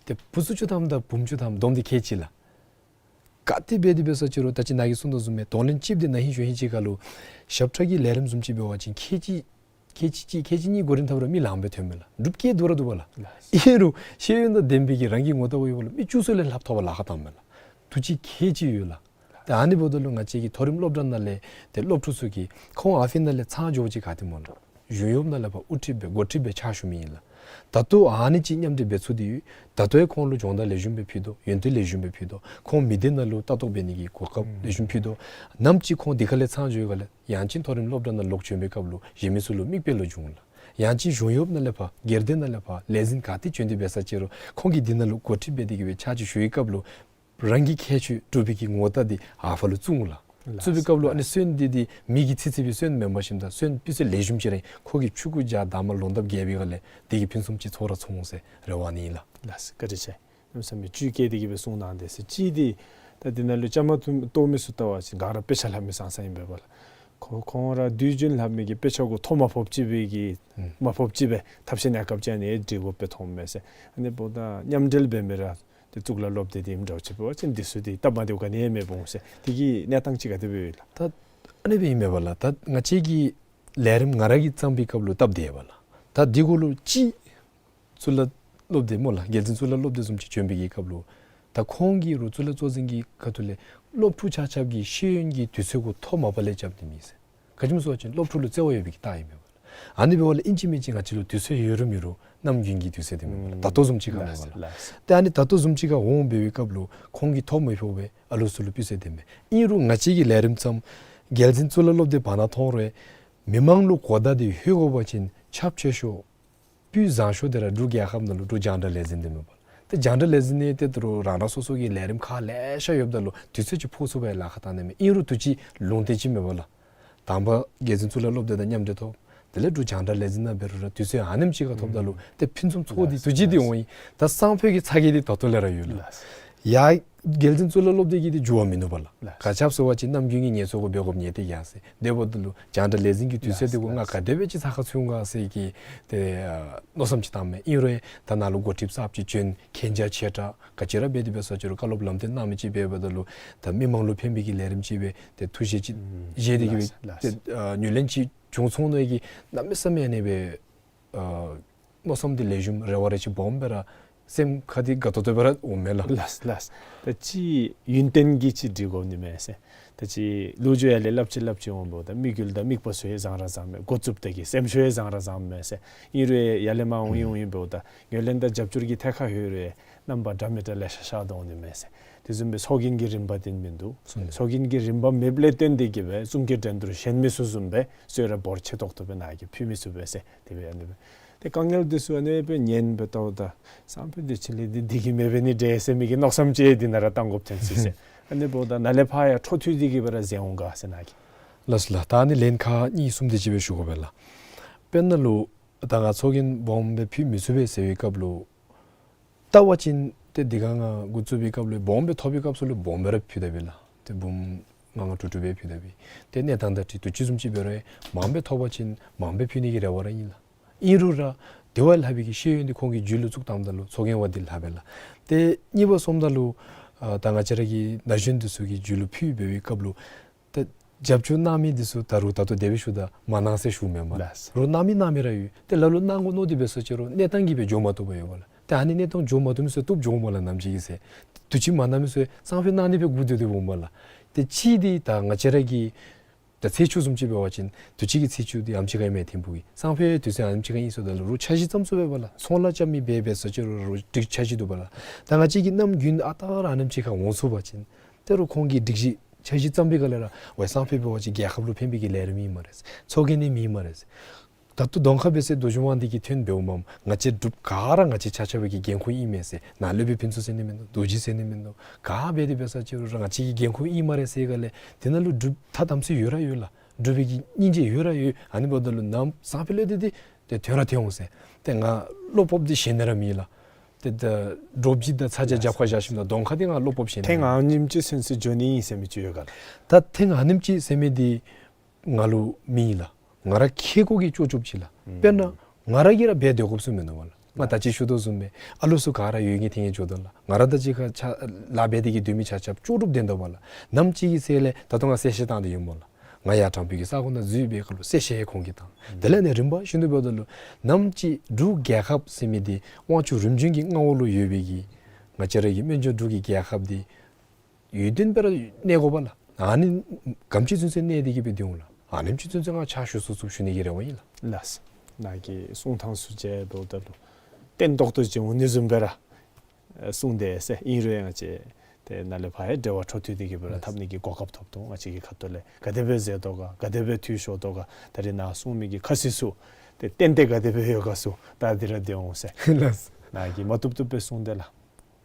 ཏེ་བུ་ཚུ་བཅུ་ཐམ་དང་བུམོ་བཅུ་ཐམ་བསྡོམས་ཏེ་ཁལ་གཅིག་ལགས། ག་ཏེ་འབད་དེ་འབད་ས་ཅི་རུང་ད་ཅི་ནཱ་གིས་གསུང་དོ་བཟུམ་སྦེ་གདོང་ལེན་གཅིགཔོ་འདི་ན་ཧིང་གཞེས་ཧིང་ཅིག་ཁར་ལུ་ཞབས་ཁྲ་གི་ལས་རིམ་བཟུམ་ཅིག་འབད་བ་ཅིན་ཁལ་གཅིག་ཁལ་གཅིག་གཅིག་ཁལ་གཅིག་གཉིས་འགོ་འདྲེན་འཐབ་རུང་མི་ལངམ་སྦེ་ཐོནམ་མས་ལགས། འབྲུག་སྐད་སྡུག་ར་འདུག་པ་ལགས། ཨིན་རུང་ཤེས་ཡོན་དང་ལྡན་པའི་གི་རང་གི་ངོ་རྟགས་ཡོད་པ་ལུ་མི་བཅུ་ཚུན་ལས་ལྷག་ཐོབ་པར་ལཱ་ཁག་བཏངམ་མས་ལགས། དུས་ཅི་ཁལ་གཅིག་ཡོད་ལགས། ཏེ་ཨ་ནི་འབདཝ་ད་ལུ་ང་བཅས་ཀྱི་མཐོ་རིམ་སློབ་གྲྭ་ནང་ལས་ཏེ་སློབ་ཕྲུག་ཚུ་གིས་ཁོང་ཨ་ཕི་ནང་ལས་ཚང་འགྱོཝ་ཅིག་ག་ཏེ་སྨོ་ལགས། གཞུང་གཡོགཔ་ནང་ལས་ཕར་དབུ་ཁྲིདཔ་སྦེ་འགོ་ཁྲིདཔ་སྦེ་ཕྱག་ཞུ་མི་ཨིན་ལགས། ད་ལྟོ་ཨ་ནི་ཅིག་མཉམ་འབྲེལ་འབད་ཚུགས་ཏེ་ཡོད། ད་ལྟོ་ཡང་ཁོང་ལུ་སྦྱོང་བརྡར་ལེགས་ཤོམ་སྦེ་ཕུལ་དོ། ཡོན་ཏན་ལེགས་ཤོམ་སྦེ་ཕུལ་དོ། ཁོང་མི་སྡེ་ནང་ལུ་ལྟ་རྟོག་འབད་ནི་གི་གོ་སྐབས་ལེགས་ཤོམ་ཕུལ་དོ། ནམ་ཅིག་ཁོང་འདི་ཁ་ལས་ཚང་འགྱོ་བའི་སྒང་ལས་ཡང་ཅིན་མཐོ་རིམ་སློབ་གྲྭ་ནང་ལོག་བྱོན་པའི་སྐབས་ལུ་གཞན་མི་ཚུ་ལུ་མིག་དཔེ་ལུ་འགྱུར་འོང་ལགས། ཡང་ཅིན་གཞུང་གཡོགཔ་ནང་ལས་ཕར་སྒེར་སྡེ་ནང་ལས་ཕར་ལས་འཛིན་ག་ཏེ་བྱོན་ཏེ་འབད་ས་ཅི་རུང་ཁོང་གིས་འདི་ནང་ལུ་འགོ་ཁྲིདཔ་འབད་དེ་གི་སྦེ་ཕྱག་ཅིག་ཞུ་བའི་སྐབས་ལུ་རང་གི་ཁྱད་ཆོས་འབྲུག་པའི་གི་ངོ་རྟགས་འདི་ཨ་ཕར་ལུ་བཙུགས་འོང་ལགས། བཙུགས་པའི་སྐབས་ལུ་ཨ་ནི་སོན་འདི་འདི་མི་གིས་ཚིག་ཚིག་སྦེ་སོན་མེན་པར་ཞིནམ་ད་སོན་སྤུས་ཚད་ལེགས་ཤོམ་ཅིག་ར་ཨིན། ཁོ་གིས་ཆུང་ཀུ་བརྒྱ་དང་མ་ལོ་འདབ་བརྒལ་བའི་སྒང་ལས་དེ་གི་ཕུན་སུམ་ཅིག་ཚོགས་ར་ཚོགས་འོང་ཟེར་རེ་བ་ནི་ཨིན་ལགས། ལགས་སོ། བཀའ་དྲིན་ཆེ། གནམ་མེད་ས་མེད་བཅུད་བསྐྱེད་དེ་གི་སྦེ་གསུངས་གནང་དེས་ཟེར། གཅིག་འདི་ད་འདི་ནང་ལུ་བཅའ་མར་གཏོགས་མི་ཚུ་ལྟ་བ་ཅིན་ག་ར་དཔེ་ཆ་ལྷབ་མི་ཙང་ཙང་ཨིན་པས་ལགས། ཁོ་ཁོང་ར་དུས་རྒྱུན་ལྷབ་མི་གི་དཔེ་ཆ་གུ་ཐོ་མ་ཕོགཔ་ཅིག་སྦེ་གི་མ་ཕོགཔ་ཅིག་སྦེ་ཐབས་ཤེས་གནས་སྐབས་ཅིག་ཨ་ནི་སྒྲིག་དགོཔ་སྦེ་མཐོངམ་མས་ཟེར། ཨ་ནི་འབདཝ་ད་མཉམ་འབྲེལ་འབད་མི་ར་ཏེ་གཙུག་ལག་སློབ་སྡེ་འདི་ཨིནམ་འདྲཝ་ཅིག་འབད་བ་ཅིན་འདི་ཚུ་འདི་སྟབས་མ་བདེཝ་ག་ནི་ཡང་མེདཔ་འོང་ཟེར། དེ་གི་གནས་སྟངས་ཅིག་ག་དེ་སྦེ་ཡོད་ལགས། ད་ཨ་ནི་སྦེ་ཨིན་མས་པ་ལགས། ད་ང་བཅས་ཀྱི་ལས་རིམ་ང་ར་གིས་བརྩམས་པའི་སྐབས་ལུ་སྟབས་བདེ་བས་ལགས། ད་འདི་གུ་ལུ་གཅིག་གཙུག་ལག་སློབ་སྡེ་སྨོ་ལགས། རྒྱལ་འཛིན་གཙུག་ལག་སློབ་སྡེ་བཟུམ་ཅིག་བྱོན་པའི་གི་སྐབས་ལུ་ད་ཁོང་གིས་རུང་གཙུག་ལག་གཙོ་འཛིན་གྱི་ཁ་ཐུག་ལས་སློབ་ཕྲུག་ཆ་ཁྱབ་ཀྱི་ཤེས་ཡོན་གྱི་དུས་ཚོད་གུ་ཐོ་མ་པ་ལས་རྐྱབ་སྟེ་མེད་ཟེར། ག་ཅི་སྨོ་ཟེར་བ་ཅིན་སློབ་ཕྲུག་ལུ་བརྩེ་བ་ཡོད་པའི་གི་རྟགས་ཨིན་མས་པ་ལགས། ཨ་ནི་འབདཝ་ལས་ཨིན་ཅི་མིན་ཅི་ང་བཅས་ལུ་དུས་ཚོད་ཡོད་རུང་མེད་རུང་ནམ་རྒྱུན་གྱི་དུས་ཚོད་འདི་མེན་པ་ལགས། ད་ལྟོ་བཟུམ་ཅིག་ཁར་མེན་པ་ལགས། ཏེ་ཨ་ནི་ད་ལྟོ་བཟུམ་ཅིག་ཁར་འོང་འབད་བའི་སྐབས་ལུ་ཁོང་གིས་ཐོ་མི་ཕོག་པས། ཨ་ལུ་ཚུ་ལུ་སྤུས་ཚད་ལྡན་པས། ཨིན་རུང་ང་བཅས་ཀྱིས་ལས་རིམ་བརྩམས། རྒྱལ་འཛིན་གཙུག་ལག་སློབ་སྡེ་བར་ན་མཐོང་རུང་མི་མང་ལུ་གོ་བརྡ་འདི་ལྷོད་དགོ་པ་ཅིན་ཁྱབ་ཆེ་ཤོས་སྤུས་བཟང་ཤོས་འདི་ར་འབྲུག་རྒྱལ་ཁབ་ནང་ལུ་འབྲུག་རྒྱང་བསྒྲགས་ལས་འཛིན་འདི་མེན་པ་ལགས། ཏེ་རྒྱང་བསྒྲགས་ལས་འཛིན་ནི་ཏེ་ད་རུང་རང་རང་སོ་སོ་གི་ལས་རིམ་ཁག་ལེ་ཤ་ཡོདཔ་ད་ལུ་དུས་ཚོད་ཅིག་ཕོག་ཚུགས་པའི་ལཱ་ཁག་བཏང་ནི་མས། ཨིན་རུང་དུས་ཅི་ལུང་བསྟན་ཅིག་མེན་པ་ལགས། དང་པ་རྒྱལ་འཛིན་གཙུག་ལག་སློབ་སྡེ་དང་མཉམ་འབྲེལ་ཐོབ། དེ་ལས་འབྲུག་རྒྱང་བསྒྲགས་ལས་འཛིན་ནང་འབད་རུང་ར་དུས་ཚོད་ཨ་ནེམ་ཅིག་ཁར་ཐོབ་ད་ལུ་ཏེ་ཕུན་སུམ་ཚོགས་ཏེ་དུས་ཅི་འདི་འོང་ཡི། ད་སང་ཕོད་ཀྱི་ཚ་གྱང་འདི་ད་ལྟོ་ལས་ར་ཡོད་ལགས། ཡར་རྒྱལ་འཛིན་གཙུག་ལག་སློབ་སྡེ་གི་འདི་འགྱུར་བ་མིན་ནུག་པ་ལགས། ག་ཅི་སྨོ་ཟེར་བ་ཅིན་ནམ་རྒྱུན་གྱི་ངལ་འཚོ་གུ་འབད་དགོཔ་ཉེན་ཏེ་ཡར་སོ་ཡི། དེ་འབདཝ་ད་ལུ་རྒྱང་བསྒྲགས་ལས་འཛིན་གྱི་དུས་ཚོད་འདི་གུ་ང་ག་དེ་སྦེ་ཅིག་ཚ་ཁ་ཚུད་ག་ཟེར་གྱི་ཏེ་མནོ་བསམ་ཅིག་བཏངམ་མས། ཨིན་རུང་ད་ནཱ་ལུ་འགོ་ཁྲིདཔ་གསརཔ་ཅིག་བྱོན། མཁྱེན་རྒྱ་ཆེ་དྲགས་ག་ཅི་ར་འབད་དེ་འབད་ས་ཅི་རུང་བཀའ་སློབ་ལམ་སྟོན་གནང་མི་ཅིག་འབདཝ་ད་ལུ་ད་མི་མང་ལུ་ཕན་པའི་གི་ལས་རིམ་ཅིག་སྦེ་ཏེ་ཐུགས་བཞེད་ཅིག་བཞེས་ཏེ་གི་སྦེ་ཏེ་ཨ་ངོས་ལེན་ཅིག་བྱུང་སོང་ནི་གི་གནམ་མེད་ས་མེད་ཨ་ནི་སྦེ་ཨ་མནོ་བསམ་འདི་ལེགས་ཤོམ་རེ་བ་རེ་ཆེ་སྦོམ་སྦེ་ར་སེམས་ཁར་འདི་དགའ་ཏོག་ཏོ་སྦེ་ར་འོང་མས་ལགས། ལགས་ལགས། ད་ཅི་ཡུན་བརྟན་གྱི་ཅིག་སྒྲིག་དགོ་ནི་མས་ཟེར། ད་ཅི་ལོ་རྒྱུས་ཡར་ལས་སླབ་ཅི་སླབ་ཅི་འོང་འབདཝ་ད་དམིགས་ཡུལ་དང་དམིགས་པ་ཚུ་ཡང་བཟང་ར་བཟངམ་མས། འགོ་བཙུགསཔ་ད་གི་སེམས་ཤུགས་ཡང་བཟང་ར་བཟངམ་མས་ཟེར། ཨིན་རུང་ཡར་ལས་མར་འོང་ཡི་འོང་ཡི་འབདཝ་ད་ངོས་ལེན་དང་རྒྱབ་སྐྱོར་གྱི་ཐད་ཁར་ལྷོད་རུང་རྣམ་པ་འདྲ་མི་འདྲ་ལེ་ཤ་ཤར་དོ་འོང་ནི་མས་ཟེར། དེ་བཟུམ་སྦེ་ཚོགས་རྒྱན་གྱི་རིམ་པ་འདི་མིན་འདུག། ཚོགས་རྒྱན་གྱི་རིམ་པ་མེདཔ་ལས་བརྟེན་ཏེ་གི་སྦེ་གསུང་སྐད་འགྲན་བསྡུར་གཞན་མི་ཚུ་བཟུམ་སྦེ་གསོལ་རས་འབོར་ཆེ་ཏོག་ཏོ་སྦེ་ནཱ་གིས་ཕུལ་མི་ཚུགས་པས་ཟེར། དེ་སྦེ་ཨ་ནི་སྦེ་ཏེ་དཀའ་ངལ་འདི་ཚུ་ཨ་ནི་སྦེ་ཉན་སྦེ་ལྟཝ་ད་སང་ཕོད་འདི་ཕྱི་ལས་འདི་འདི་གིས་མེདཔ་འབད་ནི་འདྲས་ཟེར་མི་གི་མནོ་བསམ་ཅིག་འདི་ནང་ར་བཏང་དགོཔ་ཐོན་ཅི་ཟེར། ཨ་ནི་འབདཝ་ད་ནཱ་ལས་ཕར་ཡང་འཕྲོ་མཐུད་དེ་གི་སྦེ་ར་མཛད་འོང་ག་ཟེར་ནཱ་གིས། ལགས་སོ་ལགས། ད་ཨ་ནི་ལན་ཁག་གཉིས་གསུམ་དེ་ཅིག་སྦེ་ཞུ་དགོ་པས་ལགས། དཔེར་ན་ལུ་ད་ང་ཚོགས་རྒྱན་སྦོམ་སྦེ་ཕུལ་མི་ཚུགས་པས་ཟེར་བའི་སྐབས་ལུ་ བལྟ་བ་ཅིན་ཏེ་དེ་སྒང་ང་འགོ་བཙུགས་པའི་སྐབས་ལུ་སྦོམ་སྦེ་ཐོབ་པའི་སྐབས་སུ་ལུ་སྦོམ་སྦེ་ར་ཕུལ་ད་པས་ལགས། ཏེ་འབུམ་ལྔ་ལྔ་དྲུག་དྲུག་སྦེ་ཕུལ་ད་པས། ཏེ་གནས་སྟངས་དང་འཁྲིལ་དུས་ཅི་བཟུམ་ཅིག་འབད་རུང་མངམ་སྦེ་ཐོབ་པ་ཅིན་མངམ་སྦེ་ཕུལ་ནི་གི་རེ་བ་ར་ཨིན་ལགས། ཨིན་རུང་ར་དེ་བ་ལྷག་པའི་གི་ཤེས་ཡོན་འདི་ཁོང་གི་རྒྱུད་ལུ་བཙུགས་བཏངམ་ད་ལུ་ཚོགས་རྒྱན་བ་འདི་ལྷག་པས་ལགས། ཏེ་གཉིས་པ་སོངམ་ད་ལུ་ཨ་ད་ང་བཅས་ར་གི་ན་གཞོན་འདི་ཚུ་གི་རྒྱུད་ལུ་ཕུལ་འབད་བའི་སྐབས་ལུ་ཏེ་རྒྱབ་སྐྱོར་གནང་མི་འདི་ཚུ་ད་རུང་ད་ལྟོ་དེ་སྦེ་ཞུཝ་ད་མ་གནང་ཟེར་ཞུཝ་མེན་པ་ལགས། ལགས། རོགས་གནང་མི་གནང་མི་ར་ཡོད། ཏེ་ལ་ལུ་གནང་དགོ་མནོ་སྟེ་འབད་ས་ཅིག་རུང་གནས་སྟངས་ཀྱིས་སྦེ་འགྱོ་མ་བཏུབ་པ་ཡོད་པ་ལགས། ཏེ་ཨ་ནི་གནས་སྟངས་འགྱོ་མ་བཏུབ་མི་ཚུ་བཏུབ་འགྱོ་འོང་པ་ལགས། ནམ་ཅིག་གི་ཚེ་དུས་ཅི་མ་གནང་མི་ཚུ་སང་ཕོད་གནང་ནི་སྦེ་སྒུག་སྡོད་སྡོདཔ་འོང་པ་ལགས། ཏེ་གཅིག་འདི་ད་ང་བཅས་ར་གི་ད་ཚེས་བཅུ་བཟུམ་ཅིག་འབད་བ་ཅིན་དུས་ཅི་གི་ཚེས་བཅུ་འདི་ཨེམ་ཅིག་ཁར་ཨིན་མས་ཐིམ་ཕུག་གི། སང་ཕོད་དུས་ཚོད་ཨེམ་ཅིག་ཁར་ཨིན་སོ་ད་ལུ་རོགས་འཆར་གཞི་བརྩམ་ཚུགས་པས་པ་ལགས། ཚོང་ལཱ་རྐྱབ་མི་འབད་འབད་ས་ཅིག་རུང་རོགས་འགྲིག་འཆར་གཞི་འདུག་པ་ལགས། ད་ང་བཅས་ཀྱི་གནམ་དགུན་ཨ་རྟག་ར་ཨ་ནེམ་ཅིག་ཁར་འོང་ཚུགས་པ་ཅིན་ཏེ་རོགས་ཁོང་གིས་སྒྲིག་གཞི་འཆར་གཞི་བརྩམ་པའི་སྒང་ལས་ར་ཝའི་སང་ཕོད་འབད་བ་ཅིན་རྒྱལ་ཁབ་ལུ་ཕན་པའི་གི་ལས་རིམ་ཨིན་སྨ་རེ། ཚོགས་རྒྱན་ནི་ཨིན་སྨ་རེ། ད་ལྟོ་གདོང་ཁར་འབད་ས་རྡོ་གཞུང་དབང་འདུས་ཀྱིས་ཐོན་འབདཝ་མས། ང་བཅས་འབྲུགཔ་ག་ར་ང་བཅས་ཆ་ཁྱབ་ཀྱི་འགན་ཁུར་ཨིན་མས་ཟེར། ནཱ་སློབ་དཔོན་ཕུན་ཚོགས་ཟེར་ནི་མིན་འདུག། རྡོ་རྗེ་ཟེར་ནི་མིན་འདུག། ག་འབད་དེ་འབད་ས་ཅིག་རུང་ར་ང་བཅས་ཀྱི་འགན་ཁུར་ཨིན་སྨ་རེ་ཟེར་སྒང་ལས་དེ་ནང་ལུ་འབྲུགཔ་ཐ་དམ་ཚིག་ཡོད་ར་ཡོད་ལགས། འབྲུག་པའི་གི་སྙིང་རྗེ་ཡོད་ར་ཡོད། ཨ་ནི་འབདཝ་ད་ལུ་ནམ་སང་ཕོད་ལས་དེ་དེ་དེ་ཐོན་ར་ཐོན་འོང་ཟེར། ཏེ་ང་བློ་སྤོབས་འདི་ཞེ་ནི་ར་མེད་ལགས། ཏེ་ད་འདྲོག་སྦྱིས་དང་ཚ་གྱང་རྒྱབ་ཁར་བཞག་ཞིནམ་ད་གདོང་ཁར་འདི་ང་བློ་སྤོབས་ཞེ་ནི་ཐེངས་ར་མེད། ཨ་ནེམ་ཅིག་ཚུན་ཚོད་འགྱོ་ནི་ཨིན་ཟེར་མི་ཅིག་ཡོད་ག་ལགས། ད་ཐེངས་ཨ་ནེམ་ཅིག་ཟེར་མི་འདི་ང་ལུ་མེད་ལགས། ང་ར་ཁེ་ཀོ་གི་ཅོག་ཅོག་ཅིག་ལགས། ཨུམ། དཔེར་ན་ང་ར་གིས་ར་འབད་སྡོད་དགོཔ་ཚུ་མིན་འདུག་པ་ལགས། ང་ད་ཅི་ཞུ་དོ་བཟུམ་སྦེ་ཨ་ལུ་ཚུ་ག་ར་ཡོད་ངེས་ཐོན་ངེས་འགྱོ་དོ་ལགས། ང་ར་ད་ཅི་ཁར་ལཱ་འབད་དེ་གི་སྡོད་མི་ཆ་ཁྱབ་ལྕོགས་གྲུབ་སྡོད་དོ་པ་ལགས། ནམ་ཅིག་གི་ཚེ་ལས་ད་ལྟོ་ང་གསལ་བཤད་བཏང་སྟེ་ཡོདཔ་སྨོ་ལགས། ང་ཡར་དྲང་པའི་གི་ས་གོ་ནང་འཛུལ་བའི་སྐབས་ལུ་གསལ་བཤད་ཁོང་གིས་བཏང་། དེ་ལས་ཨ་ནི་རིམ་པ་བཞིན་དུ་འབདཝ་ད་ལུ་ནམ་ཅིག་འབྲུག་རྒྱལ་ཁབ་ཟེར་མི་འདི་དབང་ཕྱུག་རིམ་བྱོན་གྱི་མངའ་འོག་ལུ་ཡོད་པའི་གི་ང་བཅས་ར་གི་སྨན་ལྗོངས་འབྲུག་གི་རྒྱལ་ཁབ་འདི་ཡུན་བརྟན་སྦེ་ར་གནས་དགོ་པ་ལགས། ཨ་ནི་ག་དེམ་ཅིག་ཚུན་ཚོད་གནས་ཏེ་གི་སྦེ་སྡོད་འོང་ལགས། ཨ་ནེམ་ཅིག་ཚུན་ཚོད་ང་ཕྱག་ཞུ་ཚུགས་ཚུགས་ཞུ་ནི་གི་རེ་བ་ཨིན་ལགས། ལགས། ནཱ་གི་གསུང་ཐངས་ཚུ་ཅིག་འབདཝ་ད་ལུ་བརྟན་ཏོག་ཏོ་ཅིག་འོང་ནི་བཟུམ་སྦེ་ར་ཨེ་གསུངས་དེས་ཟེར། ཨིན་རུང་ཡང་ང་བཅས་ཏེ་ནཱ་ལས་ཕར་ཡང་འབྲེལ་བ་འཕྲོ་མཐུད་དེ་གི་སྦེ་ར་ལགས། འཐབ་ནི་གི་གོ་སྐབས་ཐོབ་དོ། ང་བཅས་ཀྱི་ཁ་ཐུག་ལས་ག་དེ་སྦེ་མཛད་དོ་ག། ག་དེ་སྦེ་འཐུས་ཤོར་དོ་ག། ད་རིས་ནཱ་གསུངས་མི་གི་ཁ་ཚིག་ཚུ་ཏེ་ཏན་ཏན་ག་དེ་སྦེ་ཡོད་ག་ཚུ་ད་འདི་ར་སྡོད་འོང་ཟེར། ལགས། ནཱ་གིས་མ་བཏུབ་བཏུབ་སྦེ་གསུངས་དེས་ལགས།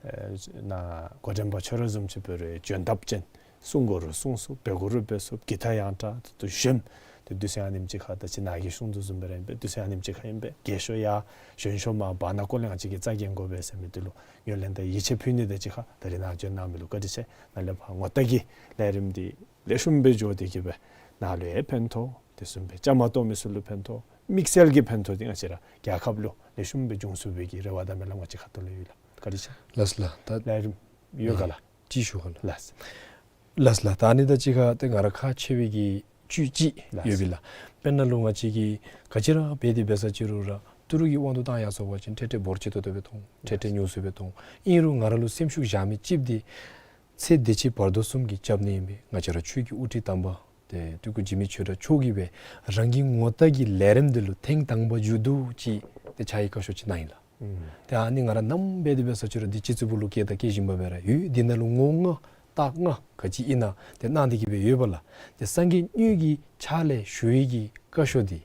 ཨེ་ནཱ་འགོ་འདྲེན་པ་ཁྱོད་ར་བཟུམ་ཅིག་འབད་རུང་འཇོན་ཐང་ཅན། གསུང་དགོ་རུང་གསུང་ཚུགས། འབད་དགོ་རུང་འབད་ཚུགས། གི་ཐ་ཡང་དྲག་ཏུ་གཞོནམ། ཏེ་དུས་ཚོད་ཨ་ནེམ་ཅིག་ཁར་ད་ཅི་ནཱ་གིས་གསུང་དོ་བཟུམ་སྦེ་ར་ཨིན་པས། དུས་ཚོད་ཨ་ནེམ་ཅིག་ཁར་ཨིན་པས། རྒས་ཤོས་ཡར་གཞོན་ཤོས་མར་བར་ན་ཀོ་ལས་ང་བཅས་ཀྱིས་རྩ་འགེངས་དགོ་པས་ཟེར་མི་འདི་ལུ་ངོས་ལེན་དང་ཡིད་ཆེས་ཕུལ་ནི་དང་གཅིག་ཁར་ད་རིས་ནཱ་འབྱོན་གནང་མི་ལུ་བཀའ་དྲིན་ཆེ། ནཱ་ལས་ཕར་ངོ་རྟགས་ཀྱི་ལས་རིམ་འདི་ལེགས་ཤོམ་སྦེ་འགྱོ་སྟེ་གི་སྦེ་ནཱ་ལུ་ཡང་ཕན་ཐོགས། དེ་བཟུམ་སྦེ་བཅའ་མར་གཏོགས་མི་ཚུ་ལུ་ཕན་ཐོགས། དམིགས་བསལ་གྱི་ཕན་ཐོགས་འདི་ང་བཅས་ར་རྒྱལ་ཁབ་ལུ་ལེགས་ཤོམ་སྦེ་འབྱུང་ཚུགས་པའི་གི་རེ་བ་དང་སྨོན་ལམ་ང་བཅས་ཁ་ཐུག་ལས་ཡོད་ལགས། བཀའ་དྲིན་ཆེ། ལགས་ལགས། ད་ལས་རིམ་ཡོད་ག་ལགས། ཅིག་ཞུ་ག་ལགས། ལགས། ལགས་ལགས། ད་ཨ་ནི་དང་གཅིག་ཁར་ཏེ་ང་ར་ཁག་ཆེ་བའི་གི་བཅུད་ཅིག་ལགས། ཡོད་པས་ལགས། དཔེར་ན་ལུ་ང་བཅས་ཀྱིས་ག་ཅི་ར་འབད་དེ་འབད་ས་ཅིག་རུང་ར་ཏི་རུ་གི་དབང་དུ་བཏང་ཡར་སོང་པ་ཅིན་ཏེ་ཏེ་འབོར་ཆེ་ཏོག་ཏོ་སྦེ་མཐོང་། ཏེ་ཏེ་ཉུང་སུ་སྦེ་མཐོང་། ཨིན་རུང་ང་ར་ལུ་སེམས་ཤུགས་བཞག་མི་ཅིག་འདི་ཚེ་འདི་ཕྱི་བར་དོ་གསུམ་གྱི་སྐྱབས་གནས་ཨིན་པས། ང་བཅས་ར་ཆོས་ཀྱི་དབུ་ཁྲིད་དམ་པ་ཏེ་སྤྲུལ་སྐུ་འཇིགས་མེད་ཆོས་གྲགས་མཆོག་གིས་སྦེ་རང་གི་ངོ་རྟགས་ཀྱི་ལས་རིམ་འདི་ལུ་ཐེངས་དང་པ་མཇུག་བསྡུ་ཅིག་ཏེ་ཕྱག་ཡིག་བཀའ་ཤོག་ཅིག་གནང་ཡི་ལགས། ཨུམ། ཏེ་ཨ་ནི་ང་ར་ནམ་འབད་དེ་འབད་ས་ཅིག་རུང་འདི་སྤྱི་གཙུག་ལུ་བཀལ་དང་བཀལ་བཞིན་པ་སྦེ་ར་ཡོད། འདི་ནང་ལུ་ངོ་ལྔ་རྟགས་ལྔ་ག་ཅི་ཨིན་ན་ཏེ་གནང་སྟེ་གི་སྦེ་ཡོད་པས་ལགས། ཏེ་སངས་རྒྱས་དངོས་ཀྱི་ཕྱག་ལས་ཞུ་བའི་གི་བཀའ་ཤོག་འདི་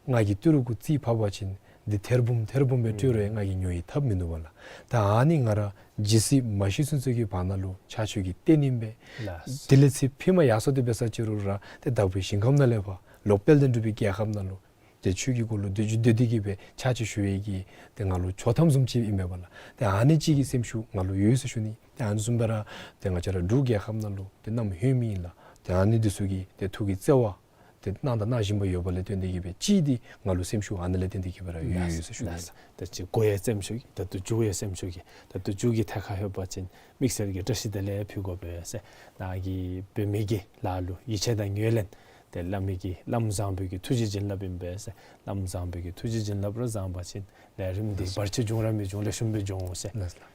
ང་གིས་ཏི་རུ་གུ་རྩིས་ཕབ་པ་ཅིན་འདི་ཐེར་འབུམ་ཐེར་འབུམ་སྦེ་སྤྲོད་རུང་ང་གིས་ཉོ་ནི་ཐབས་མིན་འདུག་པ་ལགས། ད་ཨ་ནི་ང་ར་ཇི་སྲིད་མ་ཤི་ཚུན་ཚོད་ཀྱི་བར་ན་ལུ་ཕྱག་མཆོད་ཀྱི་རྟེན་ཨིན་པས། ལགས། དེ་ལས་ཚེ་ཕྱི་མ་ཡར་སོང་སྟེ་འབད་ས་ཅིག་རུང་ར་ཏེ་བདག་པོའི་ཞིང་ཁམས་ནང་ལས་ཕར་ལོག་དཔལ་ལྡན་འབྲུག་པའི་རྒྱལ་ཁམས་ནང་ལུ་ཏེ་ཆོས་ཀྱི་སྒོ་ལུ་སྡོད་སྡོད་དེ་གི་སྦེ་ཕྱག་ཕྱིད་ཞུ་བའི་གི་ཏེ་ང་ལུ་ཆོག་ཐམ་བཟུམ་ཅིག་ཨིན་པས་པ་ལགས། ཏེ་ཨ་ནི་ཅིག་གི་སེམས་ཤུགས་ང་ལུ་ཡོད་ཟེར་ཞུ་ནི། ཏེ་ཨ་ནི་བཟུམ་སྦེ་ར་ཏེ་ང་བཅས་ར་འབྲུག་རྒྱལ་ཁབ་ནང་ལུ་ཏེ་གནམ་མེད་ས་མེད་ལགས། ཏེ་ཨ་ནི་འདི་ཚུ་གི་ཏེ་ཐུགས་ཀྱི་བརྩེ་བ་ཏེ་གནང་དང་གནང་བཞིན་པ་ཡོད་པ་ལས་བརྟེན་ཏེ་གི་སྦེ་ཅིག་འདི་ང་ལུ་སེམས་ཤུགས་ཨ་ནི་ལས་བརྟེན་ཏེ་གི་སྦེ་ར་ཡོད་ཡོད་ཟེར་ཞུ་ནི། ད་ཅི་འགོ་ཡང་སེམས་ཤུགས་ཀྱིས་ད་ལྟོ་མཇུག་ཡང་སེམས་ཤུགས་ཀྱིས་ད་ལྟོ་མཇུག་གི་ཐད་ཁར་ལྷོད་པ་ཅིན་དམིགས་བསལ་གྱི་བཀྲ་ཤིས་བདེ་ལེགས་ཕུལ་དགོ་པས་ཟེར། ནཱ་གིས་འབད་མི་གི་ལཱ་ལུ་ཡིད་ཆེས་དང་ངོས་ལེན་ཏེ་སླབ་མི་གི་བླམ་བཟང་པོའི་གི་ཐུགས་རྗེ་བྱིན་རླབས་ཨིན་པས་ཟེར། བླམ་བཟང་པོའི་གི་ཐུགས་རྗེ་བྱིན་རླབས་ར་བཟང་པ་ཅིན་ལས་རིམ་འདི་ལགས། བར་ཆད་འབྱུང་ར་མི་འབྱུང་ལེགས་ཤོམ་སྦེ་འབྱུང་འོང་ཟེར། ལགས། ལགས།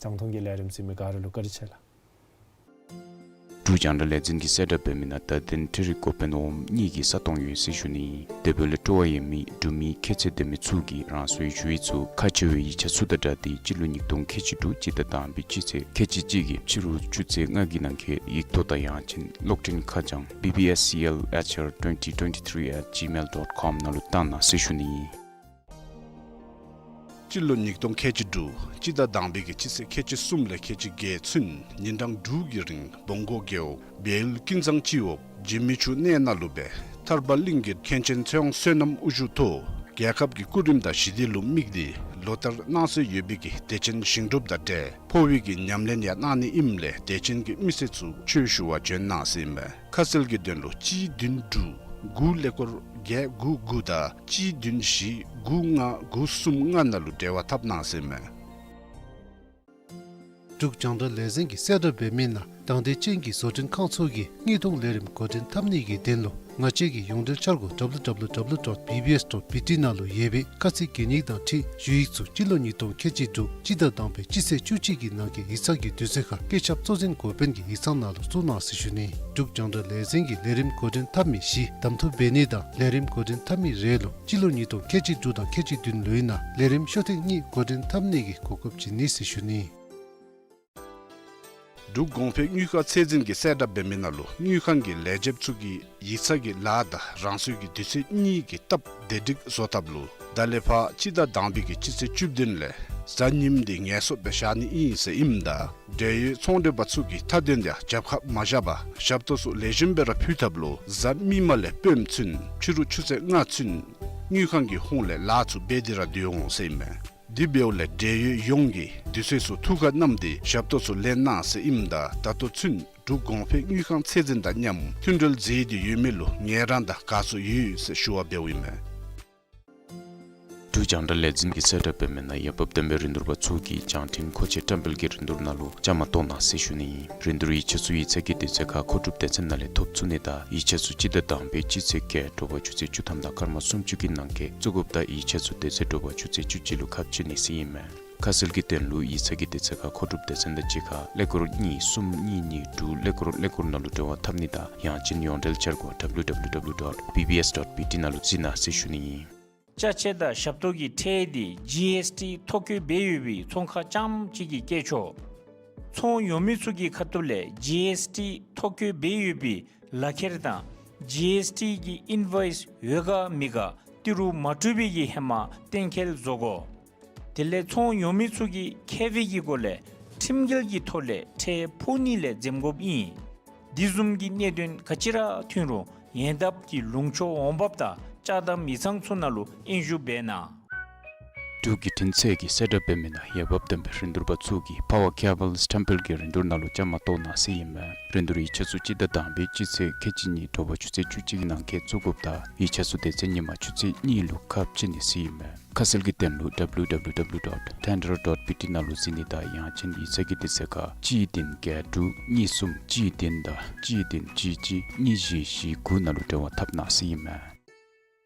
རྒྱང་མཐོང་གི་ལས་རིམ་གཟིགས་མི་ག་ར་ལུ་བཀའ་དྲིན་ཆེ་ལགས། འབྲུག་རྒྱང་བསྒྲགས་ལས་འཛིན་གྱིས་གསལ་བསྒྲགས་འབད་མི་ནང་བརྡ་དོན་འཕྲུལ་རིག་འགོ་དཔོན་འོགམ་གཉིས་ཀྱི་ས་སྟོང་ཡོད་ཟེར་ཞུ་ནི། དེ་འབདཝ་ལས་སྤྲོ་བ་ཡོད་མི་འབྲུག་མི་ཁྱད་ཚད་ལྡན་མི་ཚུ་གིས་རང་སོའི་ཞུ་ཡིག་ཚུ་ཁ་ཕྱེ་བའི་ཡིག་ཆ་ཚུ་དང་སྦྲགས་ཏེ་སྤྱི་ལོ་ཉིས་སྟོང་ཁལ་གཅིག་དྲུག་སྤྱི་ཟླ་དང་པའི་སྤྱི་ཚེས་ཁལ་གཅིག་གཅིག་གི་ཕྱི་རུ་ཆུ་ཚོད་ལྔ་གི་ནང་འཁོད་ཡིག་ཐོག་དང་ཡང་ཅིན་གློག་འཕྲིན་ཁ་བྱང་B B S C L H R twenty twenty-three at gmail dot com ནང་ལུ་བཏང་གནང་ཟེར་ཞུ་ནི། སྤྱི་ལོ་ཉིས་སྟོང་ཁལ་གཅིག་དྲུག་སྤྱི་ཟླ་དང་པའི་གི་སྤྱི་ཚེས་ཁལ་གཅིག་གསུམ་ལས་ཁལ་གཅིག་བརྒྱད་ཚུན་ཉིན་གྲངས་དྲུག་གི་རིང་བོང་གོ་རྒེད་འོག་བལ་ཡུལ་ཀུན་བཟང་སྤྱི་འོག་འཇིགས་མེད་ཆུ་གནས་ནང་ལུ་སྦེ་ཐར་པ་གླིང་གི་མཁན་ཆེན་ཚེ་དབང་བསོད་ནམས་དབུ་བཞུགས་ཐོག་རྒྱལ་ཁབ་ཀྱི་སྐུ་རིམ་དང་ཞི་བདེ་ལུ་དམིགས་ཏེ་ ལོ་ལྟར་གནང་སྲོལ་ཡོད་པའི་གི་དད་ཅན་ཞིང་སྒྲུབ་དང་འབྲེལ་འཕོ་བའི་གི་ཉམས་ལེན་ཡང་གནང་ནི་ཨིནམ་ལས་དད་ཅན་གྱི་མི་སེར་ཚུ་ཆོས་ཞུ་བར་བྱོན་གནང་ཟེར་ཨིན་མས། ཁ་གསལ་གྱི་དོན་ལུ་གཅིག་བདུན་དྲུག་དགུ་ཀླད་ཀོར་བརྒྱད་དགུ་དགུ་དང་གཅིག་བདུན་བཞི་དགུ་ལྔ་དགུ་གསུམ་ལྔ་ནང་ལུ་འབྲེལ་བ་འཐབ་གནང་ཟེར་ཨིན་མས། འབྲུག་རྒྱང་བསྒྲགས་ལས་འཛིན་གྱིས་གསལ་བསྒྲགས་འབད་མི་ནང་དང་འདོད་ཅན་གྱི་བཟོ་སྐྲུན་ཁང་ཚུ་གིས་དངོས་སྒྲུབ་ལས་རིམ་འགོ་འདྲེན་འཐབ་ནི་གི་དོན་ལུ་ང་བཅས་ཀྱི་ཡོངས་འབྲེལ་འཆར་སྒོ་W W W dot B B S dot B T ནང་ལུ་ཡོད་པའི་དཀའ་ཚེགས་གད་སྙིགས་དང་འཁྲིལ་ཞུ་ཡིག་ཚུ་སྤྱི་ལོ་ཉིས་སྟོང་ཁལ་གཅིག་དྲུག་སྤྱི་ཟླ་དང་པའི་སྤྱི་ཚེས་བཅུ་གཅིག་གི་ནང་འཁོད་ཡིག་ཚང་གི་དུས་ཚོད་ཁར་བཀོད་ཁྱབ་གཙོ་འཛིན་འགོ་དཔོན་གྱི་ཡིག་ཚང་ནང་ལུ་བཙུགས་གནང་ཟེར་ཞུ་ནི། འབྲུག་རྒྱང་བསྒྲགས་ལས་འཛིན་གྱིས་ལས་རིམ་འགོ་འདྲེན་འཐབ་མི་བཞི་གདམ་འཐུ་འབད་ནི་དང་ལས་རིམ་འགོ་འདྲེན་འཐབ་མི་རེ་ལུ་སྤྱི་ལོ་ཉིས་སྟོང་ཁལ་གཅིག་དྲུག་དང་ཁལ་གཅིག་བདུན་ལོའི་ནང་ལས་རིམ་ཤོག་ཐེངས་གཉིས་འགོ་འདྲེན་འཐབ་ནི་གི་གོ་སྐབས་བྱིན་ནི་ཟེར་ཞུ་ནི། འབྲུག་གོང་འཕེལ་དངུལ་ཁང་ཚད་འཛིན་གྱིས་གསལ་བསྒྲགས་འབད་མི་ནང་ལུ་དངུལ་ཁང་གི་ལས་བྱེདཔ་ཚུ་གིས་ཡིག་ཚང་གི་ལཱ་དང་རང་སོའི་གི་དུས་ཚོད་གཉིས་ཀྱི་སྟབས་བདེ་སྒྲིག་བཟོ་ཐབས་ལུ་ད་ལས་ཕར་སྤྱི་ཟླ་དང་པའི་གི་སྤྱི་ཚེས་བཅུ་བདུན་ལས་གཟའ་ཉིམ་འདི་ངལ་གསོ་སྦེ་བཞག་ནི་ཨིན་ཟེར་ཨིནམ་ད་འབྲེལ་ཡོད་ཚོང་འབྲེལ་པ་ཚུ་གིས་མཐའ་དོན་ཡང་རྒྱབ་ཁར་མ་བཞག་པར་ཞབས་ཏོག་ཚུ་ལེགས་ཤོམ་སྦེ་ར་ཕུལ་ཐབས་ལུ་གཟའ་མིག་དམར་ལས་སྤོམ་ཚུན་ཕྱི་རུ་ཆུ་ཚོད་ལྔ་ཚུན་དངུལ་ཁང་གི་ཧོངས་ལས་ལཱ་ཚུ་འབད་དེ་ར་སྡོད་འོང་ཟེར་ཨིན་མས། དེ་འབདཝ་ལས་འབྲེལ་ཡོད་ཡོངས་ཀྱིས་དུས་ཚོད་ཚུ་ཐུགས་ཁར་བསྣམས་ཏེ་ཞབས་ཏོག་ཚུ་ལེན་གནང་ཟེར་ཨིནམ་ད་ད་ལྟོ་ཚུན་འབྲུག་གོང་འཕེལ་དངུལ་ཁང་ཚད་འཛིན་དང་མཉམ་མཐུན་འབྲེལ་མཛད་དེ་ཡོད་མི་ལུ་ངལ་རངས་དང་དགའ་ཚོར་ཡོད་ཟེར་ཞུ་བ་འབདཝ་ཨིན་མས། འབྲུག་རྒྱང་བསྒྲགས་ལས་འཛིན་གྱིས་གསལ་བསྒྲགས་འབད་མི་ནང་འོས་འབབ་ལྡན་པའི་རིན་བསྡུར་པ་ཚུ་གིས་བྱང་ཁྲིམས་མཁོ་ཆས་བཀྲམ་སྤེལ་གྱི་རིན་བསྡུར་ནང་ལུ་བཅའ་མར་གཏོགས་གནང་ཟེར་ཞུ་ནི་ཨིན། རིན་བསྡུར་ཡིག་ཆ་ཚུ་ཡིག་ཚང་གི་དུས་ཚོད་ཁར་མཁོ་སྒྲུབ་སྡེ་ཚན་ནང་ལས་ཐོབ་ཚུགས་ནི་དང་ཡིག་ཆ་ཚུ་སྤྱི་ཟླ་དང་པའི་སྤྱི་ཚེས་བརྒྱད་དྲོ་པ་ཆུ་ཚོད་བཅུ་ཐམ་དང་སྐར་མ་སུམ་ཅུ་གི་ནང་འཁོད་བཙུགས་དགོཔ་དང་ཡིག་ཆ་ཚུ་དེ་ཚེ་དྲོ་པ་ཆུ་ཚོད་བཅུ་གཅིག་ལུ་ཁ་ཕྱེ་ནི་ཟེར་ཨིན་མས། ཁ་གསལ་གྱི་དོན་ལུ་ཡིག་ཚང་གི་དུས་ཚོད་ཁར་མཁོ་སྒྲུབ་སྡེ་ཚན་དང་གཅིག་ཁར་ཀླད་ཀོར་གཉིས་གསུམ་གཉིས་གཉིས་དྲུག་ཀླད་ཀོར་ཀླད་ཀོར་ནང་ལུ་འབྲེལ་བ་འཐབ་ནི་དང་ཡང་ཅིན་ཡོངས་འབྲེལ་འཆར་སྒོ་W W W dot B B S dot B T ནང་ལུ་གཟིགས་གནང་ཟེར་ཞུ་ནི་ཨིན། ཅ་ཆས་དང་ཞབས་ཏོག་གི་ཁྲལ་འདི་G S T ཐོ་བཀོད་འབད་ཡོད་པའི་ཚོང་ཁང་རྐྱངམ་གཅིག་གིས་བཀལ་ཆོག། ཚོང་ཡོད་མི་ཚུ་གི་ཁ་ཐུག་ལས་G S T ཐོ་བཀོད་འབད་ཡོད་པའི་ལག་ཁྱེར་དང་G S T གི་ཨིན་ཝའིས་ཡོད་ག་མེད་ག་ཏི་རུ་མ་སྤྲོད་པའི་གི་ཧེ་མ་གཏན་འཁེལ་བཟོ་དགོ། དེ་ལས་ཚོང་ཡོད་མི་ཚུ་གིས་ཁེ་ཕན་གྱི་སྒོ་ལས་ཁྲིམས་འགལ་གྱི་ཐོག་ལས་ཁྲལ་ཕོག་ནི་ལས་འཛེམ་དགོཔ་ཨིན། དེ་བཟུམ་གྱི་གནད་དོན་ག་ཅི་ར་ཐོན་རུང་ཡང་ལྟབ་ཀྱིས་ལུང་ཕྱོགས་འོང་འབབ་དང་ཅ་དམ་ཡིག་ཚང་ཚུ་ནང་ལུ་སྙན་ཞུ་འབད་གནང་། འབྲུག་བརྒྱུད་འཕྲིན་ཚད་ཀྱིས་གསལ་བསྒྲགས་འབད་མི་ནང་འོས་འབབ་ལྡན་པའི་རིན་བསྡུར་པ་ཚུ་གིས་པ་ཝར་ཀེ་བཱལ་བཀྲམ་སྤེལ་གྱི་རིན་བསྡུར་ནང་ལུ་བཅའ་མར་གཏོགས་གནང་ཟེར་ཨིན་མས། རིན་བསྡུར་ཡིག་ཆ་ཚུ་སྤྱི་ཟླ་དང་པའི་སྤྱི་ཚེས་ཁལ་གཅིག་གཉིས་དྲོ་པ་ཆུ་ཚོད་བཅུ་གཅིག་གི་ནང་འཁོད་བཙུགས་དགོཔ་དང་ཡིག་ཆ་ཚུ་དེ་ཚེ་ཉིན་མ་ཆུ་ཚོད་གཉིས་ལུ་ཁ་ཕྱེ་ནི་ཟེར་ཨིན་མས། ཁ་གསལ་གྱི་དོན་ལུ W W W dot tender dot B T ནང་ལུ་གཟིགས་ནི་དང་ཡང་ཅིན་ཡིག་ཚང་གི་དུས་ཚོད་ཁར་གཅིག་བདུན་བརྒྱད་དྲུག་གཉིས་གསུམ་གཅིག་བདུན་དང་གཅིག་བདུན་གཅིག་གཅིག་གཉིས་བཞི་བཞི་དགུ་ནང་ལུ་འབྲེལ་བ་འཐབ་གནང་ཟེར་ཨིན་མས།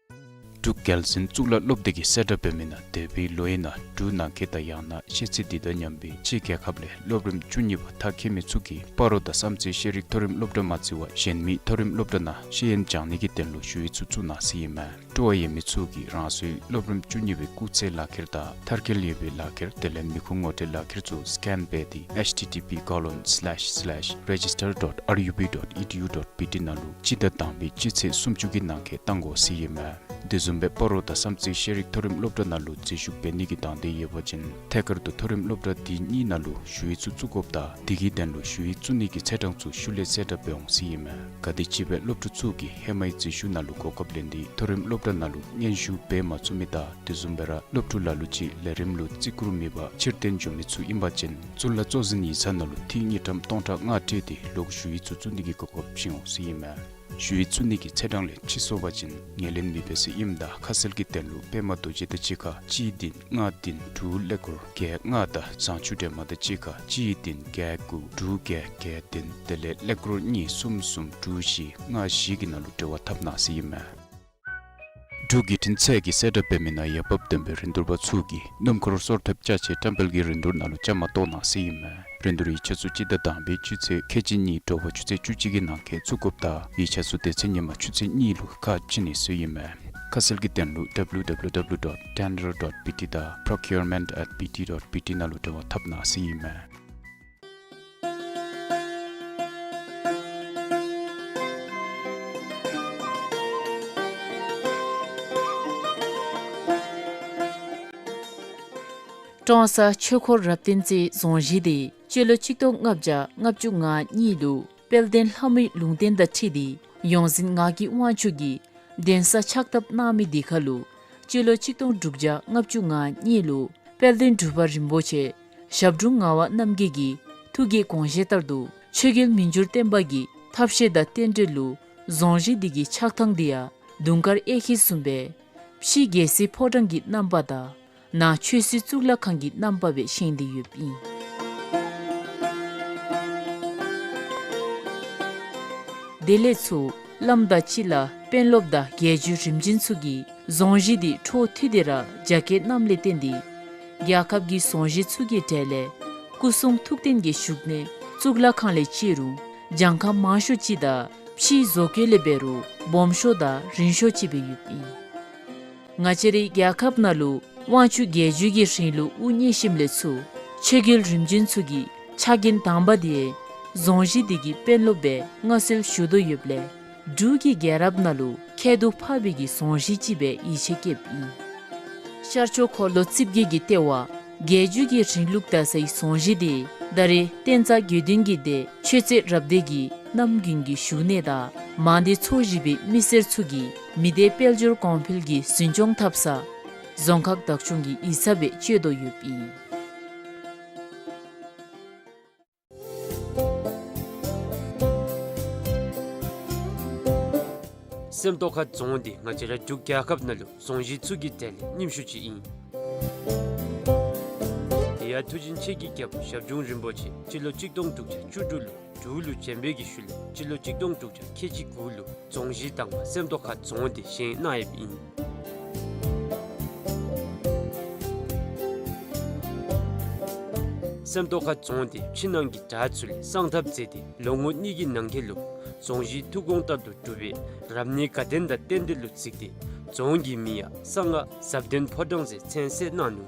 འབྲུག་རྒྱལ་གསུང་གཙུག་ལག་སློབ་སྡེ་གིས་གསལ་བསྒྲགས་འབད་མི་ནང་འདས་པའི་ལོ་ཡི་ནང་འབྲུག་ནང་འཁོད་དང་ཡང་ན་ཤེས་ཚད་འདི་དང་མཉམ་པའི་ཕྱི་རྒྱལ་ཁབ་ལས་སློབ་རིམ་བཅུ་གཉིས་པ་མཐར་འཁྱོལ་མི་ཚུ་གིས་སྤ་རོ་དང་བསམ་རྩེ་ཤེས་རིག་མཐོ་རིམ་སློབ་གྲྭ་མ་བརྩི་བར་གཞན་མི་མཐོ་རིམ་སློབ་གྲྭ་ནང་ཤེས་ཡོན་སྦྱང་ནི་གི་དོན་ལུ་ཞུ་ཡིག་ཚུ་བཙུགས་གནང་ཟེར་ཨིན་མས། སྤྲོ་བ་ཡོད་མི་ཚུ་གིས་རང་སོའི་སློབ་རིམ་བཅུ་གཉིས་པའི་སྐུགས་ཚད་ལག་ཁྱེར་དང་མཐར་འཁྱོལ་ཡོད་པའི་ལག་ཁྱེར་དེ་ལས་མི་ཁུངས་ངོ་སྤྲོད་ལག་ཁྱེར་ཚུ་སི་ཀེན་འབད་དེ་H T T P colon slash slash register dot R U B dot E D U dot B T ནང་ལུ་སྤྱི་ཟླ་དང་པའི་སྤྱི་ཚེས་སུམ་ཅུ་གི་ནང་འཁོད་གཏང་དགོ་ཟེར་ཨིན་མས། དེ་བཟུམ་སྦེ་སྤ་རོ་དང་བསམ་རྩེ་ཤེས་རིག་མཐོ་རིམ་སློབ་གྲྭ་ནང་ལུ་འཛུལ་ཞུགས་འབད་ནི་གི་དང་འདོད་ཡོད་པ་ཅིན་ཐད་ཀར་དུ་མཐོ་རིམ་སློབ་གྲྭ་དེ་གཉིས་ནང་ལུ་ཞུ་ཡིག་ཚུ་བཙུགས་དགོཔ་དང་དེ་གི་དོན་ལུ་ཞུ་ཡིག་བཙུགས་ནི་གི་ཚེས་གྲངས་ཚུ་ཤུལ་ལས་གསལ་བསྒྲགས་འབད་འོང་ཟེར་ཨིན་མས། ག་དེམ་ཅིག་སྦེ་སློབ་ཕྲུག་ཚུ་གིས་ཧེ་མའི་འཛུལ་ཞུགས་ནང་ལུ་གོ་སྐབས་ལེན་ཏེ་མཐོ་རིམ་སློབ་གྲྭ་ནང་ལུ་སྙན་ཞུ་འབད་མ་ཚུགས་མི་དང་དེ་བཟུམ་སྦེ་ར་སློབ་ཕྲུག་ལ་ལུ་ཅིག་ལས་རིམ་ལུ་བརྩི་བཀུར་མེད་པར་ཕྱིར་འཐེན་འགྱོ་མི་ཚུ་ཨིན་པ་ཅིན་གཙུག་ལག་གཙོ་འཛིན་ཡིག་ཚང་ནང་ལུ་ཐིག་དངུལ་ཀྲམ་སྟོང་ཕྲག་ལྔ་སྤྲོད་དེ་ལོག་ཞུ་ཡིག་ཚུ་བཙུགས་ནི་གི་གོ་སྐབས་བྱིན་འོང་ཟེར་ཨིན་མས། ཞུ་ཡིག་བཙུགས་ནི་གི་ཚེས་གྲངས་ལས་ཕྱི་སོང་པ་ཅིན་ངོས་ལེན་མི་འབད་ཟེར་ཨིནམ་ད་ཁ་གསལ་གྱི་དོན་ལུ་པདྨ་རྡོ་རྗེ་དང་གཅིག་ཁར་གཅིག་བདུན་ལྔ་བདུན་དྲུག་ཀླད་ཀོར་བརྒྱད་ལྔ་དང་བཟང་ཕྱུག་སྒྲོལ་མ་དང་གཅིག་ཁར་གཅིག་བདུན་བརྒྱད་དགུ་དྲུག་བརྒྱད་བརྒྱད་བདུན་དེ་ལས་ཀླད་ཀོར་གཉིས་གསུམ་གསུམ་དྲུག་བཞི་ལྔ་བཞི་གི་ནང་ལུ་འབྲེལ་བ་འཐབ་གནང་ཟེར་ཨིན་མས། འབྲུག་བརྒྱུད་འཕྲིན་ཚད་ཀྱིས་གསལ་བསྒྲགས་འབད་མི་ནང་འོས་འབབ་ལྡན་པའི་རིན་བསྡུར་པ་ཚུ་གིས་སྣུམ་འཁོར་སོར་ཐེབས་ཅ་ཆས་བཀྲམ་སྤེལ་གྱི་རིན་བསྡུར་ནང་ལུ་བཅའ་མར་གཏོགས་གནང་ཟེར་ཨིན་མས། རིན་བསྡུར་ཡིག་ཆ་ཚུ་སྤྱི་ཟླ་དང་པའི་སྤྱི་ཚེས་ཁལ་གཅིག་གཉིས་དྲོ་པ་ཆུ་ཚོད་བཅུ་གཅིག་གི་ནང་འཁོད་བཙུགས་དགོཔ་དང་ཡིག་ཆ་ཚུ་དེ་ཚེ་ཉིན་མ་ཆུ་ཚོད་གཉིས་ལུ་ཁ་ཕྱེ་ནི་ཟེར་ཨིན་མས། ཁ་གསལ་གྱི་དོན་ལུ་W W W dot tender dot B T དང་procurement at B T dot B T ནང་ལུ་འབྲེལ་བ་འཐབ་གནང་ཟེར་ཨིན་མས། ཀྲོང་གསར་ཆོས་འཁོར་རབ་བརྟན་རྩེ་རྫོང་གཞིས་དེ་སྤྱི་ལོ་ཆིག་སྟོང་ལྔ་བརྒྱ་ལྔ་བཅུ་ང་གཉིས་ལུ་དཔལ་ལྡན་ལྷ་མོའི་ལུང་བསྟན་དང་འཁྲིལ་ཏེ་ཡོངས་འཛིན་ངག་གི་དབང་ཕྱུག་གིས་གདན་ས་ཕྱག་བཏབ་གནང་མི་དེ་ཁར་ལུ་སྤྱི་ལོ་ཆིག་སྟོང་དྲུག་བརྒྱ་ལྔ་བཅུ་ང་གཉིས་ལུ་ དཔལ་ལྡན་འབྲུག་པ་རིན་པོ་ཆེ་ཞབས་དྲུང་ངག་དབང་རྣམ་རྒྱལ་གྱི་ཐུགས་ཀྱི་དགོངས་བཞེད་ལྟར་དུ་ཆོས་རྒྱལ་མི་འགྱུར་བརྟན་པ་གི་ཐབས་ཤེས་དང་རྟེན་འབྲེལ་ལུ་རྫོང་གཞི་འདི་གི་ཆགས་ཐངས་འདི་ཡང་དུང་དཀར་གཡས་འཁྱིལ་བཟུམ་སྦེ་ཕྱི་རྒྱལ་སྲིད་ཕོ་བྲང་གི་རྣམ་པ་དང་ནང་ཆོས་སྲིད་གཙུག་ལག་ཁང་གི་རྣམ་པ་སྦེ་བཞེངས་ཏེ་ཡོདཔ་ཨིན། དེ་ལས་ཚུར་བླམ་དང་སྤྱི་བླ་དཔོན་སློབ་དང་རྒྱལ་བརྒྱུད་རིམ་བྱོན་ཚུ་གིས་རྫོང་གཞི་འདི་འཕྲོ་མཐུད་དེ་ར་རྒྱ་སྐྱེད་གནངམ་ལས་བརྟེན་ཏེ་རྒྱལ་ཁབ་ཀྱི་རྫོང་གཞི་ཚུ་གི་གྲས་ལས་སྐུ་གསུང་ཐུགས་རྟེན་གྱི་བཞུགས་གནས་གཙུག་ལག་ཁང་ལས་བརྩི་རུང་གྱངས་ཁ་མང་ཤོས་ཅིག་དང་ཕྱིའི་བཟོ་བཀོད་ལས་འབད་རུང་སྦོམ་ཤོས་དང་རིང་ཤོས་ཅིག་སྦེ་ཡོདཔ་ཨིན། ང་བཅས་རའི་རྒྱལ་ཁབ་ནང་ལུ་དབང་ཕྱུག་རྒྱལ་བརྒྱུད་ཀྱི་རིང་ལུགས་དབུ་བརྙེས་ཞིནམ་ལས་ཚུར་ཆོས་རྒྱལ་རིམ་བྱོན་ཚུ་གི་ཕྱག་འགན་དང་པ་འདི་རྫོང་གཞི་འདི་གི་དཔོན་སློབ་སྦེ་མངའ་གསོལ་ཞུ་དོ་ཡོདཔ་ལས་འབྲུག་གི་རྒྱལ་རབས་ནང་ལུ་ཁྱད་དུ་འཕགས་པའི་གི་རྫོང་གཞི་ཅིག་སྦེ་ཡིད་ཆེས་བསྐྱེདཔ་ཨིན། ཤར་ཕྱོགས་འཁོར་ལོ་རྩིབས་བརྒྱད་ཀྱི་ལྟེ་བ་རྒྱལ་བརྒྱུད་ཀྱི་རིང་ལུགས་དར་སའི་རྫོང་གཞི་འདི་ད་རེས་བསྟན་རྩ་དགེ་འདུན་གྱི་སྡེ་ཆོས་རྩེ་རབ་སྡེ་གི་རྣམ་རྒྱུན་གྱི་བཞུགས་གནས་དང་མང་སྡེ་ཚོ་བཞི་པའི་མི་སེར་ཚུ་གི་མི་སྡེ་དཔལ་འབྱོར་གོང་འཕེལ་གྱི་འཛིན་སྐྱོང་འཐབ་ས་རྫོང་ཁག་བདག་སྐྱོང་གི་ཡིག་ཚང་སྦེ་སྤྱོད་དོ་ཡོདཔ་ཨིན། སེམས་རྟོགས་ཁ་རྫོང་འདི་ང་བཅས་ར་འབྲུག་རྒྱལ་ཁབ་ནང་ལུ་རྫོང་གཞི་ཚུ་གི་གྲས་ལས་རྙིངམ་ཤོས་ཅིག་ཨིན། དེ་ཡང་མཐུ་ཆེན་ཆེ་གི་རྒྱལ་པོ་ཞབས་དྲུང་རིན་པོ་ཆེ་སྤྱི་ལོ་གཅིག་སྟོང་དྲུག་བརྒྱ་བཅུ་དྲུག་ལུ་འབྲུག་ལུ་བྱོན་པའི་གི་ཤུལ་ལས་སྤྱི་ལོ་གཅིག་སྟོང་དྲུག་བརྒྱ་ཁལ་གཅིག་དགུ་ལུ་རྫོང་གཞི་དང་པ་སེམས་རྟོགས་ཁ་རྫོང་འདི་བཞེངས་གནང་ཡོདཔ་ཨིན། སེམས་རྟོགས་ཁ་རྫོང་འདི་ཕྱི་ནང་གི་དགྲ་ཚུ་ལས་སྲུང་ཐབས་མཛད་དེ་ལོ་ངོ་གཉིས་ཀྱི་ནང་འཁོད་ལུ་རྫོང་གཞི་ཐུགས་དགོངས་ལྟར་དུ་གྲུབ་པའི་རབ་གནས་དགའ་ལྡན་དང་རྟེན་འབྲེལ་ལུ་གཟིགས་ཏེ་རྫོང་གི་མིང་ཡང་གསང་སྔགས་ཟབ་ལྡན་ཕོ་བྲང་ཟེར་མཚན་གསོལ་གནང་ནུག།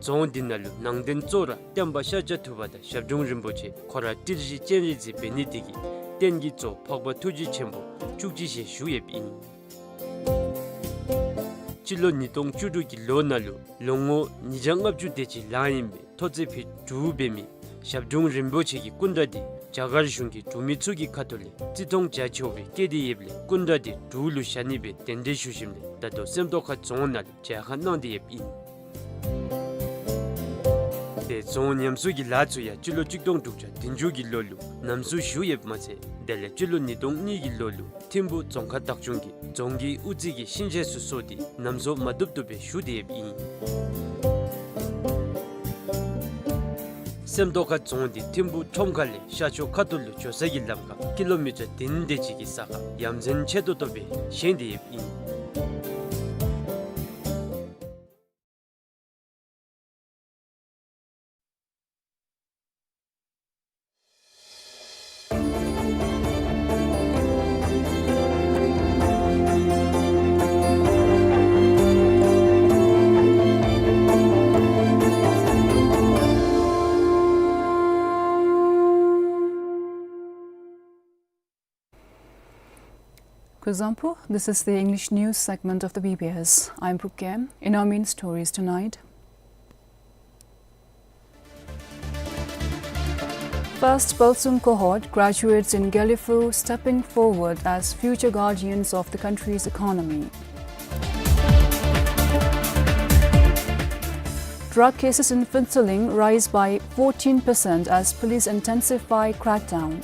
རྫོང་འདི་ནང་ལུ་ནང་རྟེན་གཙོ་བོ་ར་བསྟན་པ་ཤཱཀྱ་ཐུབ་པ་དང་ཞབས་དྲུང་རིན་པོ་ཆེ་ཁོ་ར་ཏི་རུ་ཅན་རིགས་ཟེར་འབད་ནི་དེ་གིས་རྟེན་གྱི་གཙོ་བོ་འཕགས་པ་ཐུགས་རྗེ་ཆེན་པོ་བཅུ་གཅིག་ཞལ་བཞུགས་ཡོདཔ་ཨིན། སྤྱི་ལོ་ཉིས་སྟོང་བཅུ་དྲུག་གི་ལོ་ནང་ལུ་ལོ་ངོ་ཉིས་བརྒྱ་ལྔ་བཅུ་དེ་ཅིག་ལང་ཡི་སྦེ་མཐོ་ཚད་ཕུཊ་དྲུག་འབད་མི་ཞབས་དྲུང་རིན་པོ་ཆེ་གི་སྐུ་འདྲ་འདི་རྒྱ་གར་གཞུང་གི་འབྲུག་མི་ཚུ་གི་ཁ་ཐུག་ལས་བརྩི་མཐོང་རྒྱ་ཆེཝ་སྦེ་བསྐྱེད་དེ་ཡོདཔ་ལས་སྐུ་འདྲ་འདི་འབྲུག་ལུ་བཞག་ནི་སྦེ་གདན་འདྲེན་ཞུ་ཞིནམ་ལས་ད་ལྟོ་སེམས་རྟོགས་ཁ་རྫོང་ནང་ལུ་མཇལ་ཁ་གནང་སྟེ་ཡོདཔ་ཨིན། དེ་རྫོང་ཉམས་གསོ་གི་ལཱ་ཚུ་ཡང་སྤྱི་ལོ་གཅིག་སྟོང་དྲུག་བརྒྱ་བདུན་ཅུ་གི་ལོ་ལུ་ཉམས་གསོ་ཞུ་ཡོདཔ་མ་ཚད་དེ་ལས་སྤྱི་ལོ་ཉིས་སྟོང་གཉིས་ཀྱི་ལོ་ལུ་ཐིམ་ཕུ་རྫོང་ཁག་བདག་སྐྱོང་གིས་རྫོང་གི་དབུ་རྩེ་གི་ཤིང་ཆས་ཚུ་བཟོ་སྟེ་ཉམས་གསོ་མ་བཏུབ་བཏུབ་སྦེ་ཞུ་སྟེ་ཡོདཔ་ཨིན། སེམས་རྟོགས་ཁ་རྫོང་འདི་ཐིམ་ཕུ་ཁྲོམ་ཁ་ལས་ཤར་ཕྱོགས་ཁ་ཐུག་ལུ་འགྱོ་ས་གི་ལམ་ཁར་ཀི་ལོ་མི་ཊར་བདུན་དེ་ཅིག་གི་ས་ཁར་ཡ་མཚན་ཆེ་ཏོག་ཏོ་སྦེ་བཞེངས་ཏེ་ཡོདཔ་ཨིན། Kuzuzangpo, this is the English news segment of the B B S. I'm Phuket. In our main stories tonight, first Pulsung cohort graduates in Gelephu stepping forward as future guardians of the country's economy. Drug cases in Phuentsholing rise by fourteen percent as police intensify crackdown.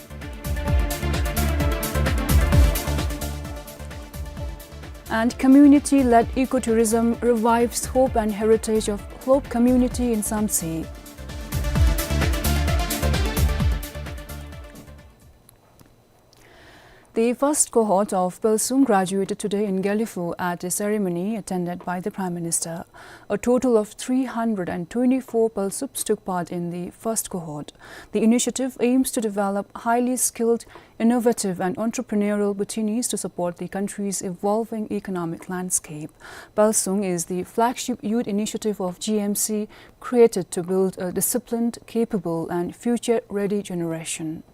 And community-led ecotourism revives hope and heritage of Hlop community in Samtse. The first cohort of Pulsung graduated today in Gelephu at a ceremony attended by the Prime Minister. A total of three hundred and twenty-four Pulsups took part in the first cohort. The initiative aims to develop highly skilled, innovative and entrepreneurial Bhutinis to support the country's evolving economic landscape. Pulsung is the flagship youth initiative of G M C, created to build a disciplined, capable and future-ready generation.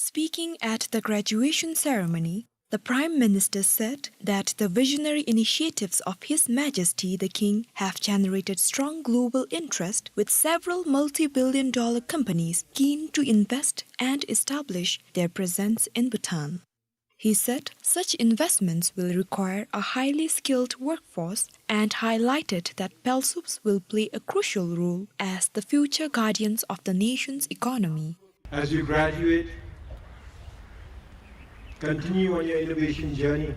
Speaking at the graduation ceremony, the Prime Minister said that the visionary initiatives of His Majesty the King have generated strong global interest, with several multi-billion dollar companies keen to invest and establish their presence in Bhutan. He said such investments will require a highly skilled workforce and highlighted that Pelsups will play a crucial role as the future guardians of the nation's economy. As you graduate, continue on your innovation journey.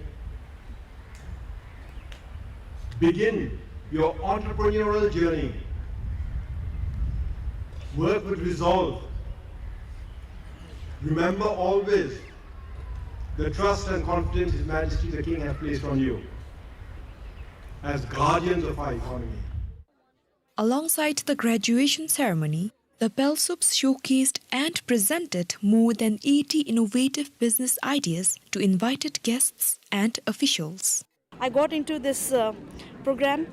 Begin your entrepreneurial journey. Work with resolve. Remember always the trust and confidence His Majesty the King have placed on you as guardians of our economy. Alongside the graduation ceremony, the Pelsups showcased and presented more than eighty innovative business ideas to invited guests and officials. I got into this, uh, program,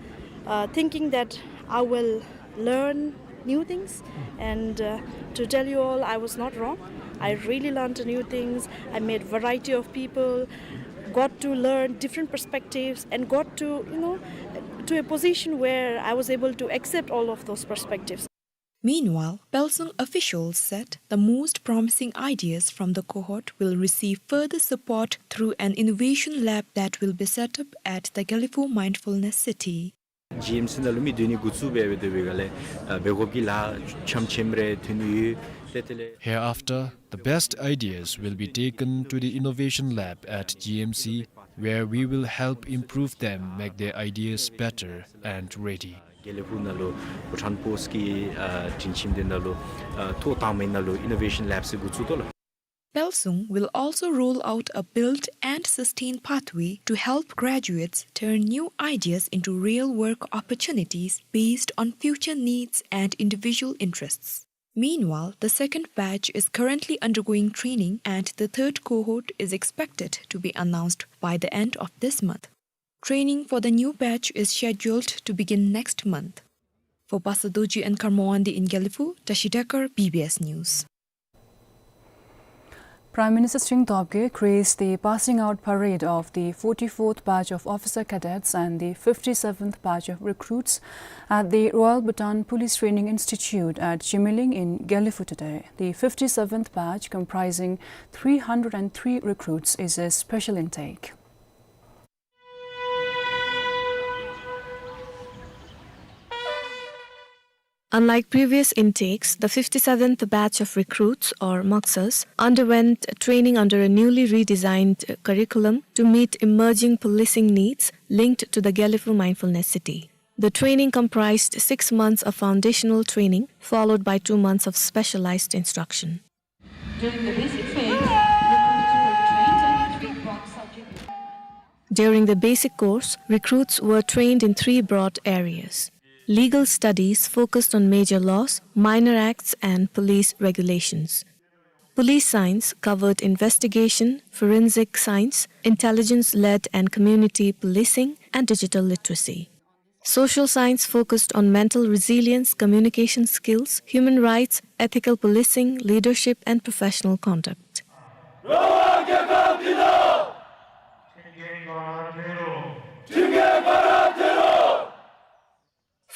uh, thinking that I will learn new things, and, uh, to tell you all, I was not wrong. I really learned new things. I met variety of people, got to learn different perspectives, and got to, you know, to a position where I was able to accept all of those perspectives. Meanwhile, Pelsung officials said the most promising ideas from the cohort will receive further support through an innovation lab that will be set up at the Gelephu Mindfulness City. ཇི་ཨེམ་སི་ནང་ལུ་མི་སྡོད་ནི་འགོ་བཙུགས་འབད་འབད་དེ་འབད་ག་ལས་ཨ་འབད་དགོཔ་གི་ལཱ་ཆམ་ཆེམ་རེ་ཐོན་ནི་ཡོད། ཏེ་དེ་ལས། Hereafter, the best ideas will be taken to the innovation lab at G M C, where we will help improve them, make their ideas better and ready. དགེ་ལེགས་ཕུག་ནང་ལུ་བྷུ་ཊཱན་པོསཊ་ཀྱི་ཨ་དྲིན་ཆེན་འདི་ནང་ལུ་ཨ་ཐོག་དང་པའི་ནང་ལུ་ཨིན་ནོ་ཝེ་ཤཱན་ལེབ་ཟེར་འགོ་བཙུགས་དོ་ལགས། Pelsung will also roll out a build and sustain pathway to help graduates turn new ideas into real work opportunities based on future needs and individual interests. Meanwhile, the second batch is currently undergoing training and the third cohort is expected to be announced by the end of this month. Training for the new batch is scheduled to begin next month. For Pastor Dorji and Kharmawande in Gelephu, Tashi Dekar, B B S News. Prime Minister Singh Tobgay graced the passing out parade of the forty-fourth batch of officer cadets and the fifty-seventh batch of recruits at the Royal Bhutan Police Training Institute at Zhimiling in Gelephu today. The fifty-seventh batch, comprising three hundred and three recruits, is a special intake. Unlike previous intakes, the fifty-seventh batch of recruits, or Maksas, underwent training under a newly redesigned curriculum to meet emerging policing needs linked to the Gelephu Mindfulness City. The training comprised six months of foundational training, followed by two months of specialized instruction. During the basic phase, recruits were trained in three broad subjects. During the basic course, recruits were trained in three broad areas. Legal studies focused on major laws, minor acts, and police regulations. Police science covered investigation, forensic science, intelligence-led and community policing, and digital literacy. Social science focused on mental resilience, communication skills, human rights, ethical policing, leadership, and professional conduct.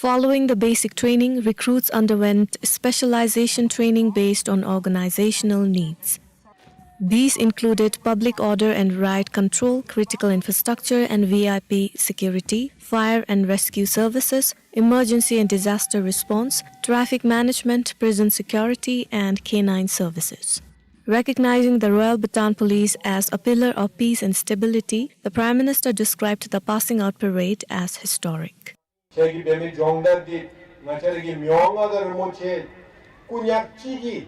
Following the basic training, recruits underwent specialization training based on organizational needs. These included public order and riot control, critical infrastructure and V I P security, fire and rescue services, emergency and disaster response, traffic management, prison security, and canine services. Recognizing the Royal Bhutan Police as a pillar of peace and stability, the Prime Minister described the passing out parade as historic. ཁྱེད་ཀྱིས་འབད་མི་སྦྱོང་བརྡར་འདི་ང་བཅས་ར་གི་མི་དབང་མངའ་བདག་རིན་པོ་ཆེ་སྐུ་ཉག་གཅིག་གིས།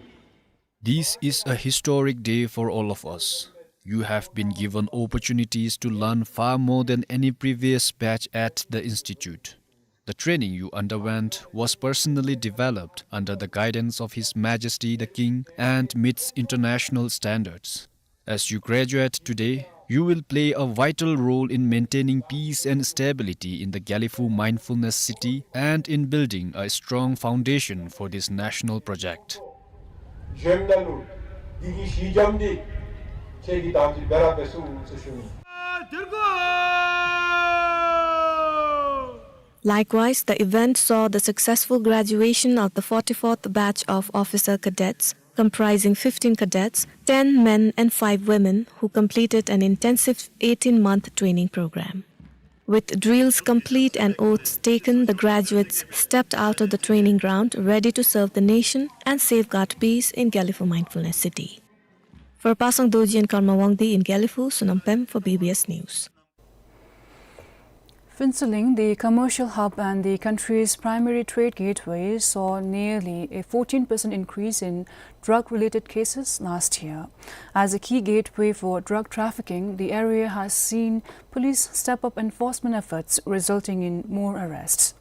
This is a historic day for all of us. You have been given opportunities to learn far more than any previous batch at the institute. The training you underwent was personally developed under the guidance of His Majesty the King and meets international standards. As you graduate today, you will play a vital role in maintaining peace and stability in the Gelephu Mindfulness City and in building a strong foundation for this national project. གཞོནམ་ནང་ལུ་འདི་གི་གཞི་འགྱམ་འདི་ཁྱེད་ཀྱིས་དང་ཅིག་འབད་ར་འབད་ཚུགས་ཟེར་ཞུ་ནི། Likewise, the event saw the successful graduation of the forty-fourth batch of officer cadets, comprising fifteen cadets, ten men and five women, who completed an intensive eighteen-month training program. With drills complete and oaths taken, the graduates stepped out of the training ground, ready to serve the nation and safeguard peace in Gelephu Mindfulness City. For Pasang Dorji and Karma Wangdi in Gelephu, Sonam Pem for B B S News. Phuentsholing, the commercial hub and the country's primary trade gateway, saw nearly a fourteen percent increase in drug-related cases last year. As a key gateway for drug trafficking, the area has seen police step up enforcement efforts, resulting in more arrests.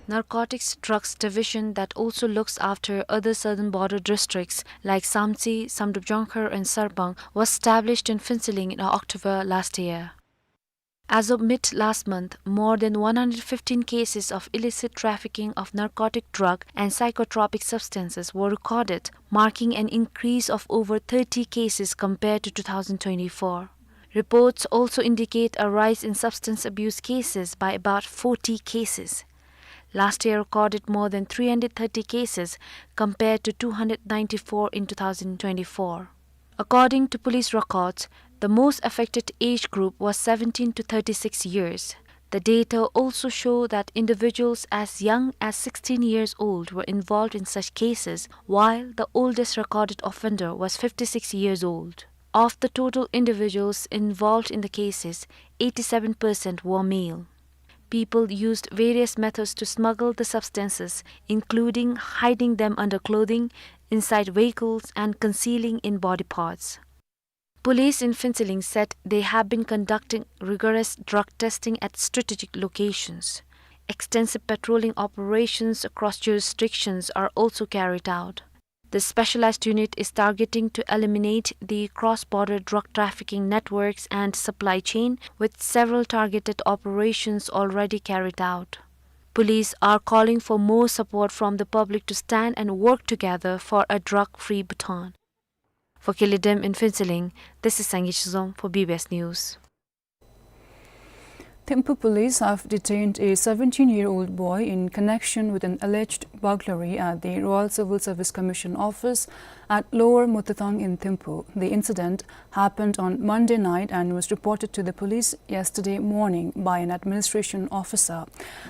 Narcotics Drugs Division, that also looks after other southern border districts like Samtse, Samdrup Jongkhar and Sarbang, was established in Phuentsholing in October last year. As of mid last month, more than one hundred fifteen cases of illicit trafficking of narcotic drug and psychotropic substances were recorded, marking an increase of over thirty cases compared to two thousand twenty-four. Reports also indicate a rise in substance abuse cases by about forty cases. Last year recorded more than three hundred thirty cases compared to two hundred ninety-four in two thousand twenty-four. According to police records, the most affected age group was seventeen to thirty-six years. The data also show that individuals as young as sixteen years old were involved in such cases, while the oldest recorded offender was fifty-six years old. Of the total individuals involved in the cases, eighty-seven percent were male. People used various methods to smuggle the substances, including hiding them under clothing, inside vehicles, and concealing in body parts. Police in Phuentsholing said they have been conducting rigorous drug testing at strategic locations. Extensive patrolling operations across jurisdictions are also carried out. The specialized unit is targeting to eliminate the cross-border drug trafficking networks and supply chain, with several targeted operations already carried out. Police are calling for more support from the public to stand and work together for a drug-free Bhutan. For Kili Dem in Phuentsholing, this is Sangay Shizom for B B S News. Thimphu police have detained a seventeen-year-old boy in connection with an alleged burglary at the Royal Civil Service Commission office at Lower Motutang in Thimphu. The incident happened on Monday night and was reported to the police yesterday morning by an administration officer.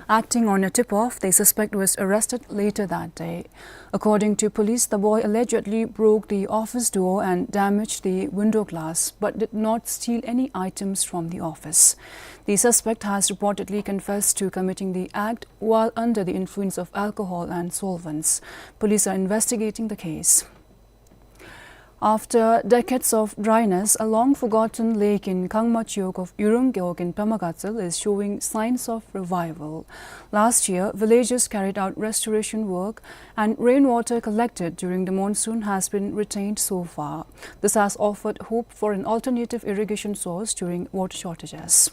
Acting on a tip-off, the suspect was arrested later that day. According to police, the boy allegedly broke the office door and damaged the window glass, but did not steal any items from the office. The suspect has reportedly confessed to committing the act while under the influence of alcohol and solvents. Police are investigating the case. After decades of dryness, a long-forgotten lake in Khangma Chiwog of Yurung Gewog in Pema Gatshel is showing signs of revival. Last year, villagers carried out restoration work, and rainwater collected during the monsoon has been retained so far. This has offered hope for an alternative irrigation source during water shortages.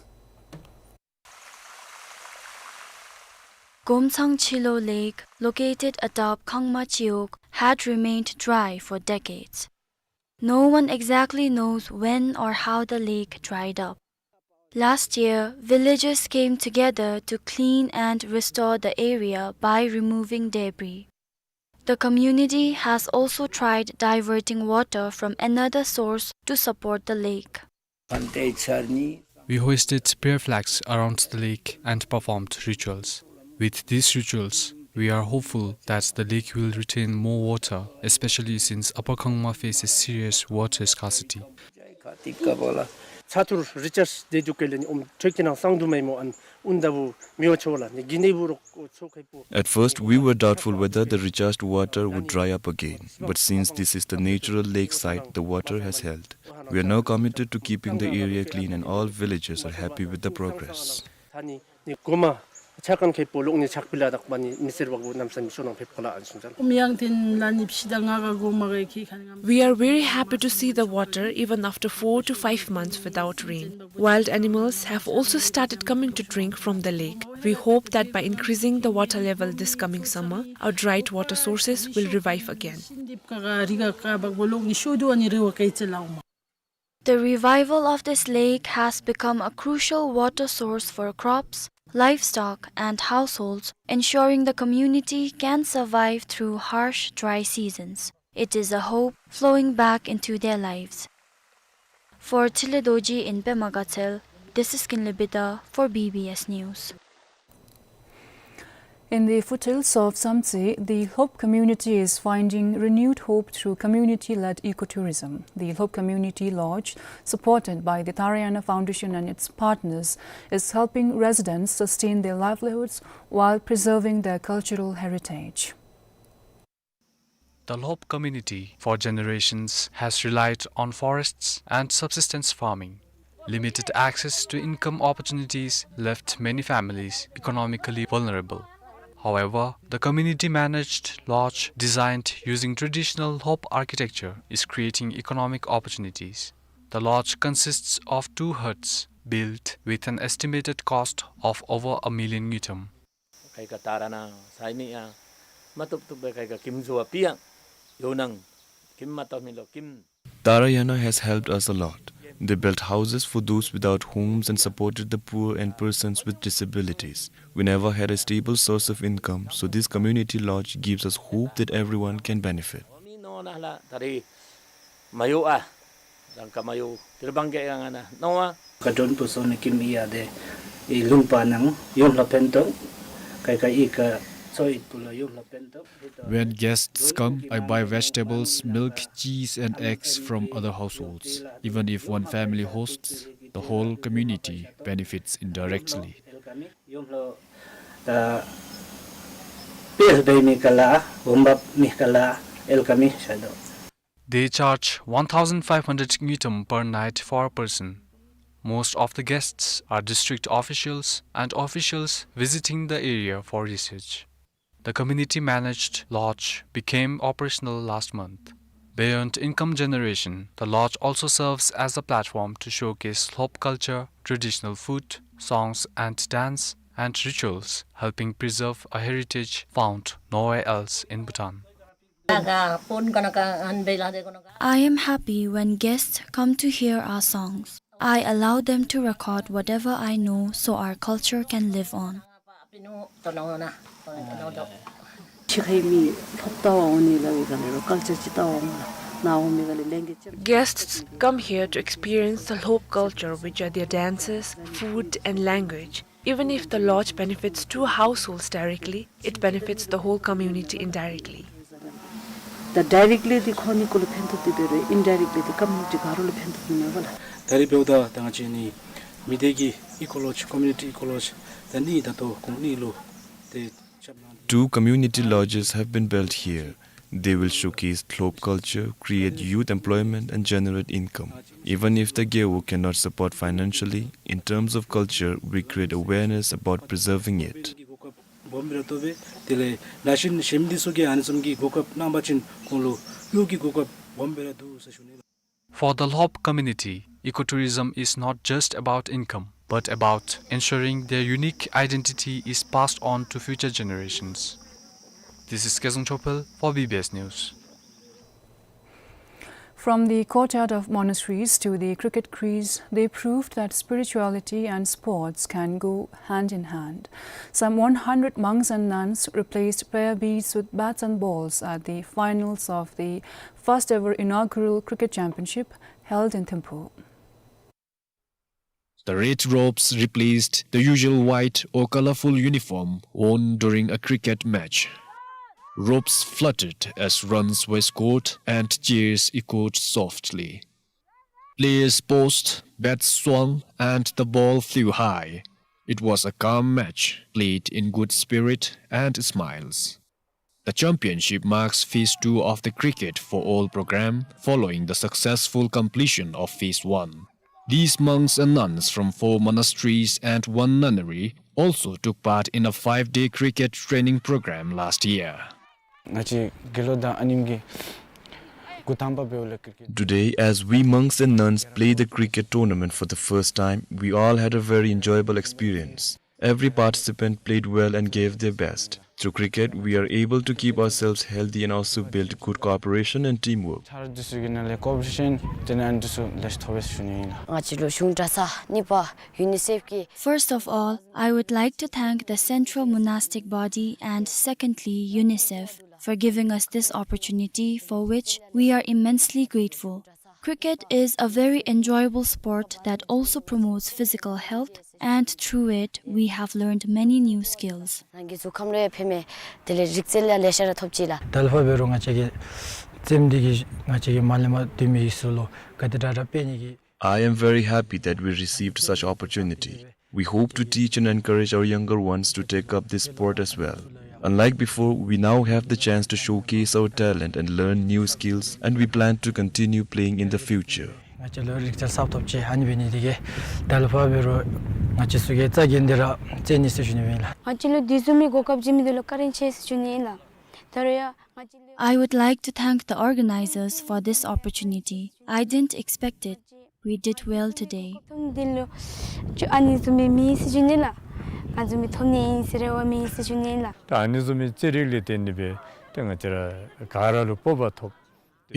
Gomtsang Chilo Lake, located atop Khangma Chiwog, had remained dry for decades. No one exactly knows when or how the lake dried up. Last year, villagers came together to clean and restore the area by removing debris. The community has also tried diverting water from another source to support the lake. We hoisted prayer flags around the lake and performed rituals. With these rituals, we are hopeful that the lake will retain more water, especially since Upper Khangma faces serious water scarcity. At first, we were doubtful whether the recharged water would dry up again, but since this is the natural lake site, the water has held. We are now committed to keeping the area clean, and all villagers are happy with the progress. We are very happy to see the water even after four to five months without rain. Wild animals have also started coming to drink from the lake. We hope that by increasing the water level this coming summer, our dried water sources will revive again. The revival of this lake has become a crucial water source for crops, livestock, and households, ensuring the community can survive through harsh dry seasons. It is a hope flowing back into their lives. For Thile Dorji in Pema Gatshel, this is Kinley Bida for B B S News. In the foothills of Samtse, the Hlop community is finding renewed hope through community-led ecotourism. The Hlop Community Lodge, supported by the Tharayana Foundation and its partners, is helping residents sustain their livelihoods while preserving their cultural heritage. The Hlop community for generations has relied on forests and subsistence farming. Limited access to income opportunities left many families economically vulnerable. However, the community-managed lodge designed using traditional Hlop architecture is creating economic opportunities. The lodge consists of two huts built with an estimated cost of over a million ngultrum. Kaika tarana saimi a, matuptup be kaika kimjua pia, yonang kim matau milo kim. Tarayana has helped us a lot. They built houses for those without homes and supported the poor and persons with disabilities. We never had a stable source of income, so this community lodge gives us hope that everyone can benefit. Omi no na la tari mayo a, rangka mayo, tirbangke yang ana, no a. Kadon puso ni kim iya de, i lumpa nang, yom la pento, kaika ika, so it pulo yom la pento. When guests come, I buy vegetables, milk, cheese, and eggs from other households. Even if one family hosts, the whole community benefits indirectly. They charge one thousand five hundred ngultrum per night for a person. Most of the guests are district officials and officials visiting the area for research. The community-managed lodge became operational last month. Beyond income generation, the lodge also serves as a platform to showcase Hlop culture, traditional food, songs and dance, and rituals, helping preserve a heritage found nowhere else in Bhutan. I am happy when guests come to hear our songs. I allow them to record whatever I know so our culture can live on. Guests come here to experience the Hlop culture, which are their dances, food, and language. Even if the lodge benefits two households directly, it benefits the whole community indirectly. ད་ཌའི་རེཀ་ལི་འདི་ཁོང་གཉིས་ཀུན་ལུ་ཕན་ཐོགས་ཏེ་འབད་རུང་ཨིན་ཌའི་རེཀ་ལི་འདི་ཀོམ་མུ་ནི་ཊི་ག་ར་ལུ་ཕན་ཐོགས་ནི་མས་པ་ལགས། ད་རེས་འབདཝ་ད་ད་ང་བཅས་ནི་མི་སྡེ་གི་ཨི་ཀོ་ལོ་ཇི་ཀོམ་མུ་ནི་ཊི་ཨི་ཀོ་ལོ་ཇི་ད་ནི་ད་ལྟོ་ཁོང་གཉིས་ལུ་ཏེ་ཆབ་ནང་། Two community lodges have been built here. They will showcase Hlop culture, create youth employment, and generate income. Even if the Gewu cannot support financially, in terms of culture, we create awareness about preserving it. སྦོམ་སྦེ་ར་ཐོབ་པས། དེ་ལས་ན་གཞོན་གཞོནམ་འདི་ཚུ་གིས་ཨ་ནི་བཟུམ་གྱི་གོ་སྐབས་གནང་པ་ཅིན་ཁོང་ལུ་གཡོག་གི་གོ་སྐབས་སྦོམ་སྦེ་ར་འདུག་ཟེར་ཞུ་ནི་ལགས། For the Hlop community, ecotourism is not just about income, but about ensuring their unique identity is passed on to future generations. This is Kezang Chopel for B B S News. From the courtyard of monasteries to the cricket crease, they proved that spirituality and sports can go hand in hand. Some one hundred monks and nuns replaced prayer beads with bats and balls at the finals of the first ever inaugural cricket championship held in Thimphu. The red robes replaced the usual white or colorful uniform worn during a cricket match. Robes fluttered as runs were scored and cheers echoed softly. Players posed, bats swung, and the ball flew high. It was a calm match, played in good spirit and smiles. The championship marks phase two of the Cricket for All program following the successful completion of phase one. These monks and nuns from four monasteries and one nunnery also took part in a five-day cricket training program last year. ང་བཅས་དགེ་སློང་དང་ཨ་ནེམ་གྱིས་འགོ་དང་པ་འབདཝ་ལས་ཀིར་ཀེཊ། Today, as we monks and nuns play the cricket tournament for the first time, we all had a very enjoyable experience. Every participant played well and gave their best. Through cricket, we are able to keep ourselves healthy and also build good cooperation and teamwork. ཆ་རོགས་འདི་ཚུ་གི་ནང་ལས་ཀོ་ཨོ་པ་རེ་ཤཱན་དེ་ནང་འདི་ཚུ་ལེགས་ཤོམ་ཐོབ་པས་ཟེར་ཞུ་ནི་ཨིན་ལགས། ང་བཅས་ལུ་གཞུང་གྲྭ་ཚང་གཉིས་པ་ཡུ་ནི་སེཕ་གིས། First of all, I would like to thank the Central Monastic Body and secondly, UNICEF, for giving us this opportunity, for which we are immensely grateful. Cricket is a very enjoyable sport that also promotes physical health, and through it, we have learned many new skills. ནང་གི་གཟུགས་ཁམས་ལུ་ཡང་ཕན་མས། དེ་ལས་རིག་རྩལ་ཡང་ལེ་ཤ་ར་ཐོབ་ཅི་ལགས། ད་ལས་ཕར་འབད་རུང་ང་བཅས་ཀྱི་རྩེདམོ་འདི་གིས་ང་བཅས་ཀྱི་མ་ལས་མར་སྡོད་མི་ཚུ་ལུ་ག་དེ་དྲག་དྲག་འབད་ནི་གི། I am very happy that we received such opportunity. We hope to teach and encourage our younger ones to take up this sport as well. Unlike before, we now have the chance to showcase our talent and learn new skills, and we plan to continue playing in the future. ང་བཅས་ལུ་རིག་རྩལ་གསརཔ་ཐོབ་ཅི། ཨ་ནི་འབད་ནི་འདི་གིས་ད་ལས་ཕར་འབད་རུང་ང་བཅས་ཚུ་གིས་རྩ་འགེངས་ཏེ་ར་རྩེད་ནི་ཟེར་ཞུ་ནི་ཨིན་ལགས། ང་བཅས་ལུ་དེ་བཟུམ་མའི་གོ་སྐབས་བྱིན་མི་འདི་ལུ་བཀའ་དྲིན་ཆེ་ཟེར་ཞུ་ནི་ཨིན་ལགས། ད་རུང་ཡང་ང་བཅས་ལུ། I would like to thank the organizers for this opportunity. I didn't expect it. We did well today. ཐོབ་ནི་འདི་ལུ་ཅིག་ཨ་ནི་བཟུམ་མའི་མེད་ཟེར་ཞུ་ནི་ལགས། ང་བཟུམ་མའི་ཐོབ་ནི་ཨིན་ཟེར་རེ་བ་མེད་ཟེར་ཞུ་ནི་ལགས། ད་ཨ་ནི་བཟུམ་མའི་རྩེད་རིགས་ལས་བརྟེན་ཏེ་སྦེ་ཏེ་ང་བཅས་ར་ག་ར་ལུ་སྤོབས་པ་ཐོབ།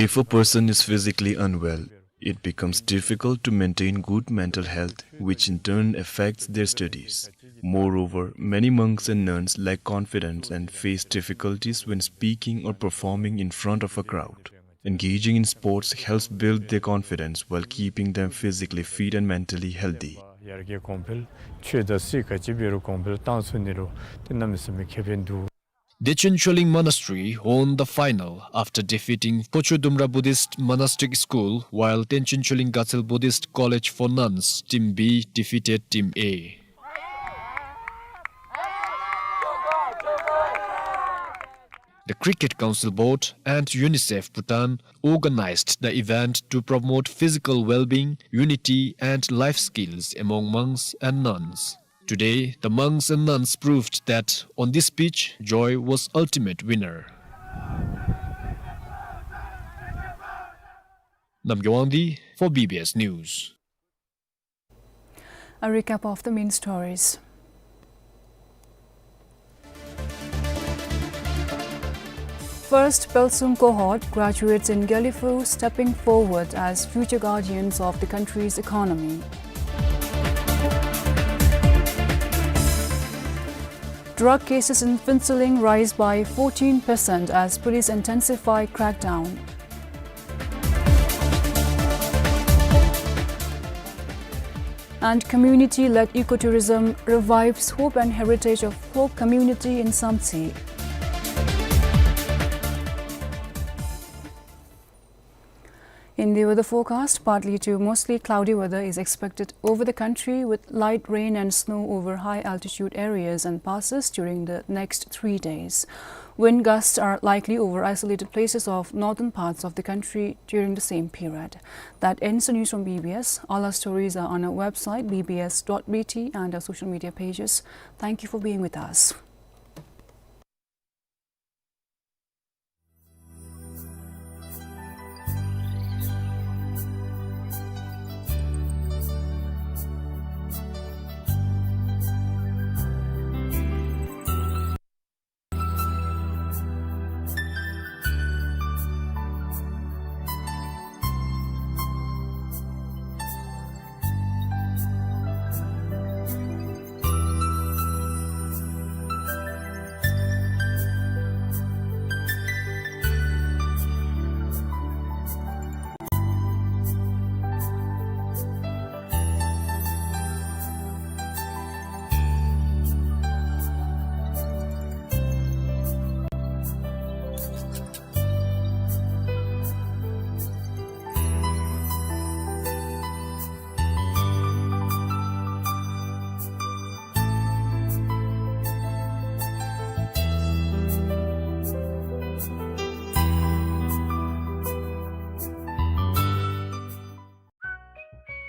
If a person is physically unwell, it becomes difficult to maintain good mental health, which in turn affects their studies. Moreover, many monks and nuns lack confidence and face difficulties when speaking or performing in front of a crowd. Engaging in sports helps build their confidence while keeping them physically fit and mentally healthy. ཡར་རྒྱས་གོང་འཕེལ་ཆོས་དང་སྲིད་ག་ཅི་འབད་རུང་གོང་འཕེལ་བཏང་ཚུགས་ནི་ལུ་ཏེ་གནམ་མེད་ས་མེད་ཁེ་ཕན་འདུག། Dechen Choling Monastery won the final after defeating Phochudumra Buddhist Monastic School, while Dechen Choling Gatsel Buddhist College for Nuns, Team B, defeated Team A. The Cricket Council Board and UNICEF Bhutan organized the event to promote physical well-being, unity, and life skills among monks and nuns. Today, the monks and nuns proved that on this pitch, joy was ultimate winner. Namgay Wangdi for B B S News. A recap of the main stories. First Pelsung cohort graduates in Gelephu stepping forward as future guardians of the country's economy. Drug cases in Phuentsholing rise by fourteen percent as police intensify crackdown. And community-led ecotourism revives hope and heritage of Phlok community in Samtse. In the weather forecast, partly to mostly cloudy weather is expected over the country, with light rain and snow over high altitude areas and passes during the next three days. Wind gusts are likely over isolated places of northern parts of the country during the same period. That ends the news from B B S. All our stories are on our website, B B S dot B T, and our social media pages. Thank you for being with us.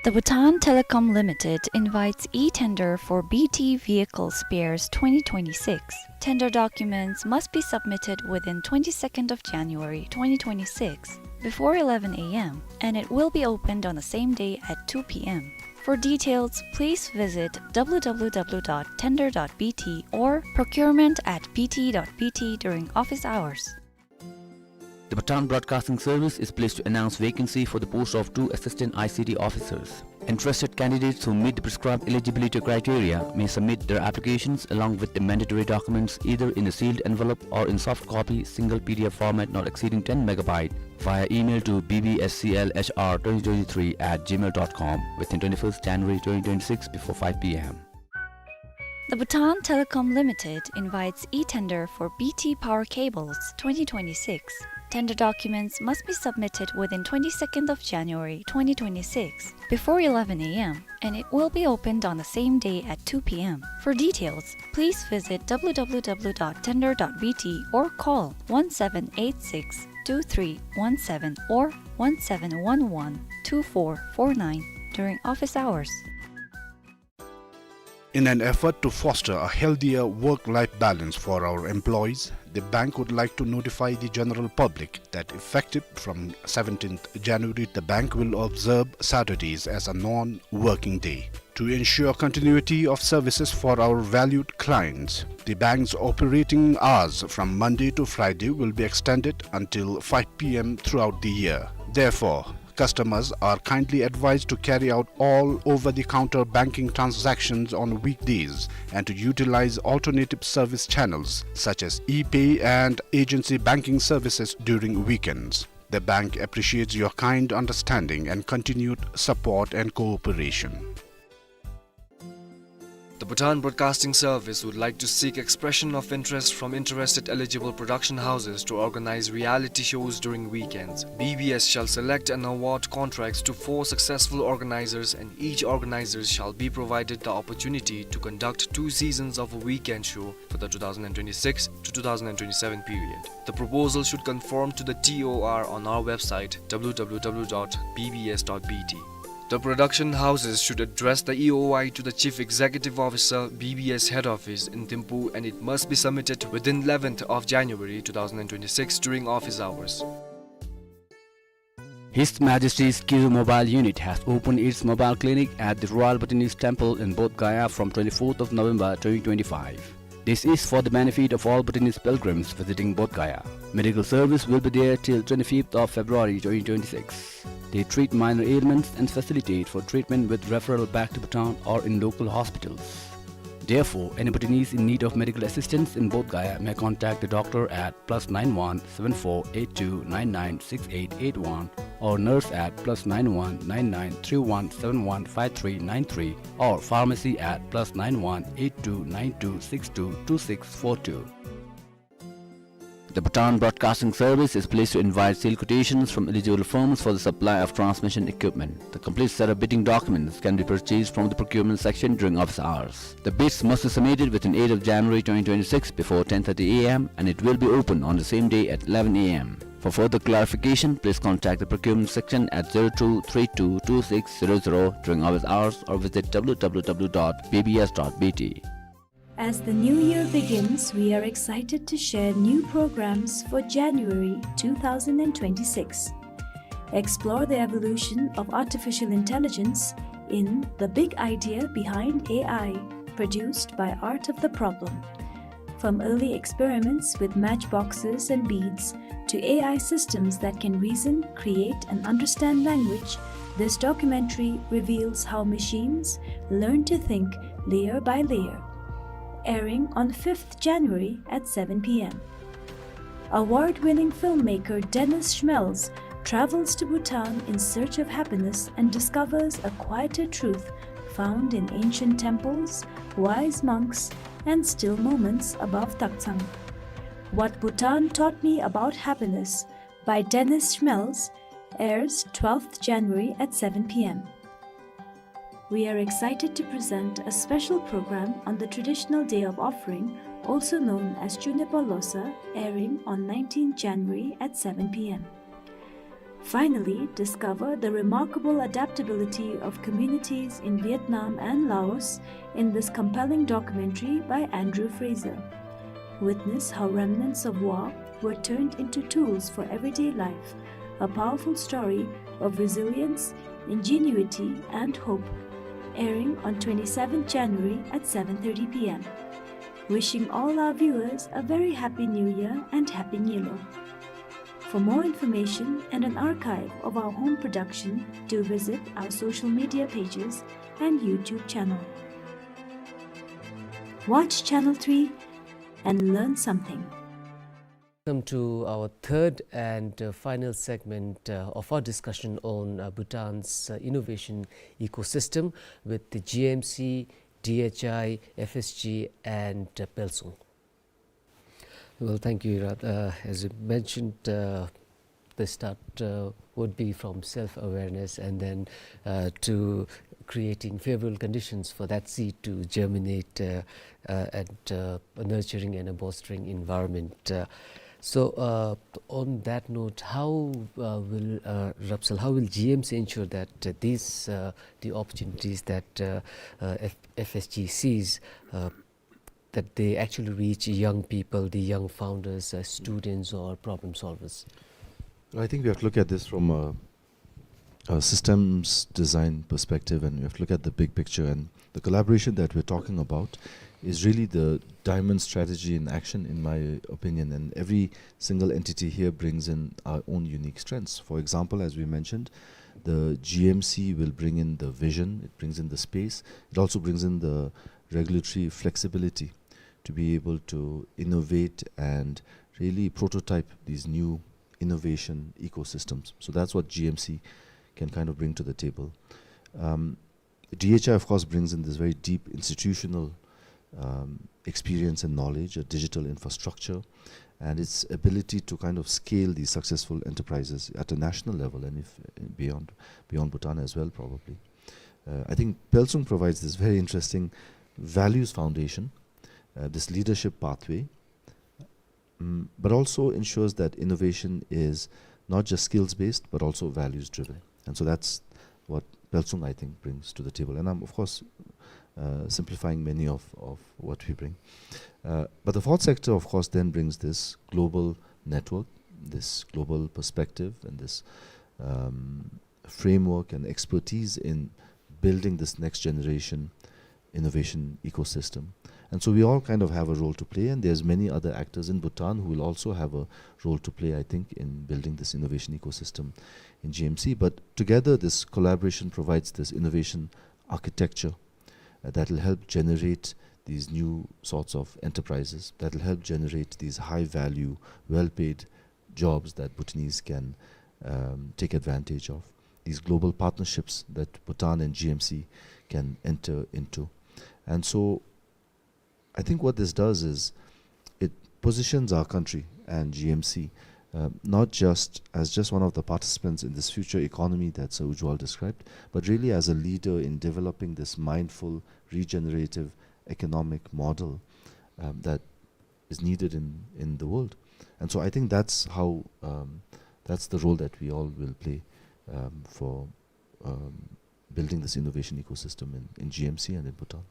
The Bhutan Telecom Limited invites e-tender for B T Vehicle Spares twenty twenty-six. Tender documents must be submitted within twenty-second of January twenty twenty-six, before eleven A M, and it will be opened on the same day at two P M. For details, please visit w w w dot tender dot b t or procurement at b t dot b t during office hours. The Bhutan Broadcasting Service is pleased to announce vacancy for the post of two assistant I C T officers. Interested candidates who meet the prescribed eligibility criteria may submit their applications along with the mandatory documents either in a sealed envelope or in soft copy, single P D F format not exceeding ten megabyte, via email to b b s c l h r twenty twenty-three at gmail dot com within twenty-first January twenty twenty-six before five p m. The Bhutan Telecom Limited invites e-tender for B T Power Cables twenty twenty-six. Tender documents must be submitted within twenty-second of January twenty twenty-six before eleven a m, and it will be opened on the same day at two p m. For details, please visit w w w dot tender dot b t or call one seven eight six two three one seven or one seven one one two four four nine during office hours. In an effort to foster a healthier work-life balance for our employees, the bank would like to notify the general public that effective from seventeenth January, the bank will observe Saturdays as a non-working day. To ensure continuity of services for our valued clients, the bank's operating hours from Monday to Friday will be extended until five p m throughout the year. Therefore, customers are kindly advised to carry out all over-the-counter banking transactions on weekdays and to utilize alternative service channels such as e-pay and agency banking services during weekends. The bank appreciates your kind understanding and continued support and cooperation. The Bhutan Broadcasting Service would like to seek expression of interest from interested eligible production houses to organize reality shows during weekends. B B S shall select and award contracts to four successful organizers, and each organizer shall be provided the opportunity to conduct two seasons of a weekend show for the two thousand and twenty-six to two thousand and twenty-seven period. The proposal should conform to the T O R on our website, w w w dot b b s dot b t. The production houses should address the E O I to the Chief Executive Officer, B B S Head Office in Thimphu, and it must be submitted within eleventh of January two thousand and twenty-six during office hours. His Majesty's Kizu Mobile Unit has opened its mobile clinic at the Royal Bhutanese Temple in Bodh Gaya from twenty-fourth of November twenty twenty-five. This is for the benefit of all Bhutanese pilgrims visiting Bodh Gaya. Medical service will be there till twenty-fifth of February twenty twenty-six. They treat minor ailments and facilitate for treatment with referral back to Bhutan or in local hospitals. Therefore, any Bhutanese in need of medical assistance in Bodh Gaya may contact the doctor at plus nine one seven four eight two nine nine six eight eight one or nurse at plus nine one nine nine three one seven one five three nine three or pharmacy at plus nine one eight two nine two six two two six four two. The Bhutan Broadcasting Service is pleased to invite sealed quotations from eligible firms for the supply of transmission equipment. The complete set of bidding documents can be purchased from the procurement section during office hours. The bids must be submitted within eighth of January twenty twenty-six before ten thirty a m, and it will be open on the same day at eleven a m. For further clarification, please contact the procurement section at zero two three two two six zero zero during office hours or visit w w w dot b b s dot b t. As the new year begins, we are excited to share new programs for January two thousand and twenty-six. Explore the evolution of artificial intelligence in The Big Idea Behind A I, produced by Art of the Problem. From early experiments with matchboxes and beads to A I systems that can reason, create, and understand language, this documentary reveals how machines learn to think layer by layer. Airing on fifth January at seven p m. Award-winning filmmaker Dennis Schmelz travels to Bhutan in search of happiness and discovers a quieter truth found in ancient temples, wise monks, and still moments above Taktsang. What Bhutan Taught Me About Happiness by Dennis Schmelz airs twelfth January at seven p m. We are excited to present a special program on the traditional day of offering, also known as Chunepa Losa, airing on nineteenth January at seven p m. Finally, discover the remarkable adaptability of communities in Vietnam and Laos in this compelling documentary by Andrew Fraser. Witness how remnants of war were turned into tools for everyday life, a powerful story of resilience, ingenuity, and hope. airing on twenty-seventh January at seven thirty p m. Wishing all our viewers a very happy New Year and Happy Nyilo. For more information and an archive of our home production, do visit our social media pages and YouTube channel. Watch Channel three and learn something. Welcome to our third and, uh, final segment, uh, of our discussion on, uh, Bhutan's, uh, innovation ecosystem with the G M C, D H I, F S G, and, uh, Pelsung. Well, thank you, Irat. Uh, as you mentioned, uh, the start, uh, would be from self-awareness and then, uh, to creating favorable conditions for that seed to germinate, uh, uh, and, uh, nurturing and a bolstering environment. Uh, so, uh, on that note, how, uh, will, uh, Rapsal, how will G M C ensure that, uh, these, uh, the opportunities that, uh, uh, F-, F S G sees, uh, that they actually reach young people, the young founders, uh, students or problem solvers? I think we have to look at this from a, a systems design perspective, and we have to look at the big picture. And the collaboration that we're talking about is really the diamond strategy in action, in my opinion. And every single entity here brings in our own unique strengths. For example, as we mentioned, the G M C will bring in the vision, it brings in the space, it also brings in the regulatory flexibility to be able to innovate and really prototype these new innovation ecosystems. So that's what G M C can kind of bring to the table. Um, D H I, of course, brings in this very deep institutional, um, experience and knowledge, a digital infrastructure, and its ability to kind of scale these successful enterprises at a national level and if beyond, beyond Bhutan as well, probably. Uh, I think Pelsung provides this very interesting values foundation, uh, this leadership pathway, mm, but also ensures that innovation is not just skills-based, but also values-driven. And so that's what Pelsung, I think, brings to the table. And I'm, of course, uh, simplifying many of, of what we bring. Uh, but the fourth sector, of course, then brings this global network, this global perspective, and this, um, framework and expertise in building this next generation innovation ecosystem. And so we all kind of have a role to play, and there's many other actors in Bhutan who will also have a role to play, I think, in building this innovation ecosystem in G M C. But together, this collaboration provides this innovation architecture, uh, that will help generate these new sorts of enterprises, that will help generate these high value, well paid jobs that Bhutanese can, um, take advantage of, these global partnerships that Bhutan and G M C can enter into. And so I think what this does is it positions our country and G M C, uh, not just as just one of the participants in this future economy that Sir Ujwal described, but really as a leader in developing this mindful, regenerative economic model, um, that is needed in, in the world. And so I think that's how, um, that's the role that we all will play, um, for, um, building this innovation ecosystem in, in G M C and in Bhutan.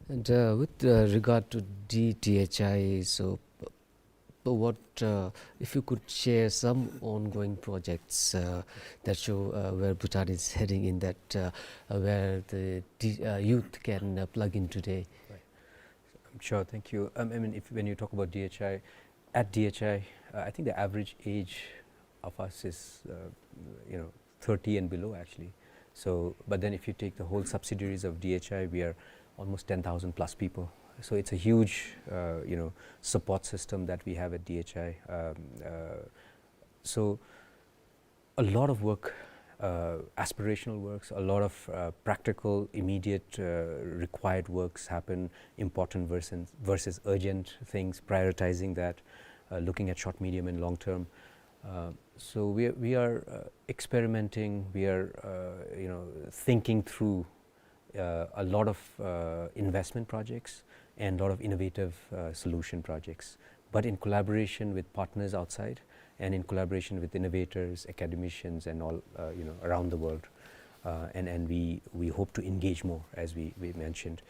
And, uh, with, uh, regard to D T H I, so, uh, what, uh, if you could share some ongoing projects, uh, that show, uh, where Bhutan is heading in that, uh, uh, where the D-, uh, youth can, uh, plug in today? Right. Sure, thank you. Um, I mean, if, when you talk about D H I, at D H I, uh, I think the average age of us is, uh, you know, thirty and below, actually. So, but then if you take the whole subsidiaries of D H I, we are almost ten thousand plus people. So it's a huge, uh, you know, support system that we have at D H I. Um, uh, so a lot of work, uh, aspirational works, a lot of, uh, practical, immediate, uh, required works happen, important versus, versus urgent things, prioritizing that, uh, looking at short, medium, and long term. Uh, so we, we are, uh, experimenting, we are, uh, you know, thinking through uh, a lot of, uh, investment projects and a lot of innovative, uh, solution projects, but in collaboration with partners outside and in collaboration with innovators, academicians, and all, uh, you know, around the world. Uh, and, and we, we hope to engage more, as we, we mentioned.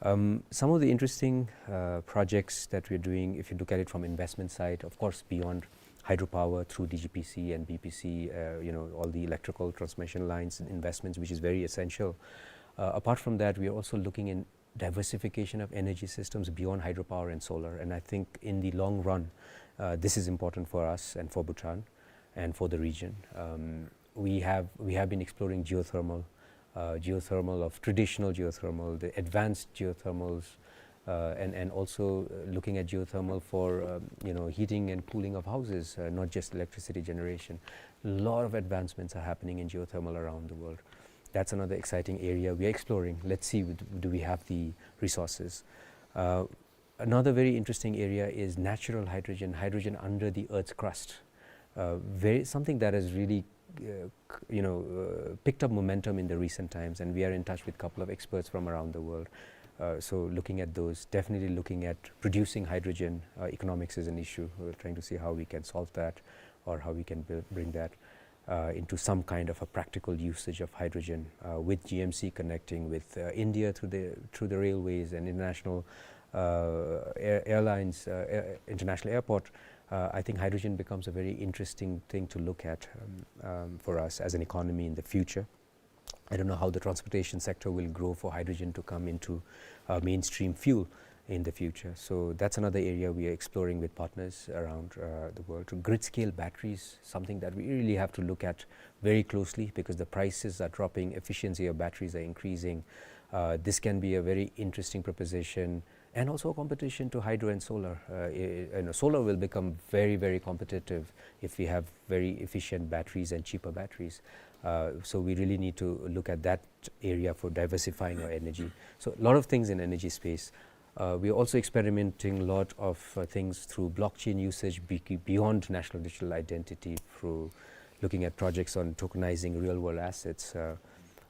Um, some of the interesting, uh, projects that we're doing, if you look at it from investment side, of course, beyond hydropower through D G P C and B P C, uh, you know, all the electrical transmission lines and investments, which is very essential. Uh, apart from that, we are also looking in diversification of energy systems beyond hydropower and solar. And I think in the long run, uh, this is important for us and for Bhutan and for the region. Um, we have, we have been exploring geothermal, uh, geothermal of traditional geothermal, the advanced geothermals, uh, and, and also, uh, looking at geothermal for, um, you know, heating and cooling of houses, uh, not just electricity generation. A lot of advancements are happening in geothermal around the world. That's another exciting area we are exploring. Let's see, do, do we have the resources? Uh, another very interesting area is natural hydrogen, hydrogen under the Earth's crust. Uh, very, something that has really, uh, c-, you know, uh, picked up momentum in the recent times, and we are in touch with a couple of experts from around the world. Uh, so looking at those, definitely looking at producing hydrogen, uh, economics is an issue. We're trying to see how we can solve that or how we can build, bring that, uh, into some kind of a practical usage of hydrogen, uh, with G M C connecting with, uh, India through the, through the railways and international, uh, air-, airlines, uh, air-, international airport. Uh, I think hydrogen becomes a very interesting thing to look at, um, um, for us as an economy in the future. I don't know how the transportation sector will grow for hydrogen to come into, uh, mainstream fuel in the future. So that's another area we are exploring with partners around, uh, the world. Grid scale batteries, something that we really have to look at very closely because the prices are dropping, efficiency of batteries are increasing. Uh, this can be a very interesting proposition and also a competition to hydro and solar. Uh, i-, i-, you know, solar will become very, very competitive if we have very efficient batteries and cheaper batteries. Uh, so we really need to look at that area for diversifying our energy. So a lot of things in energy space. Uh, we are also experimenting a lot of, uh, things through blockchain usage be-, beyond national digital identity, through looking at projects on tokenizing real-world assets, uh,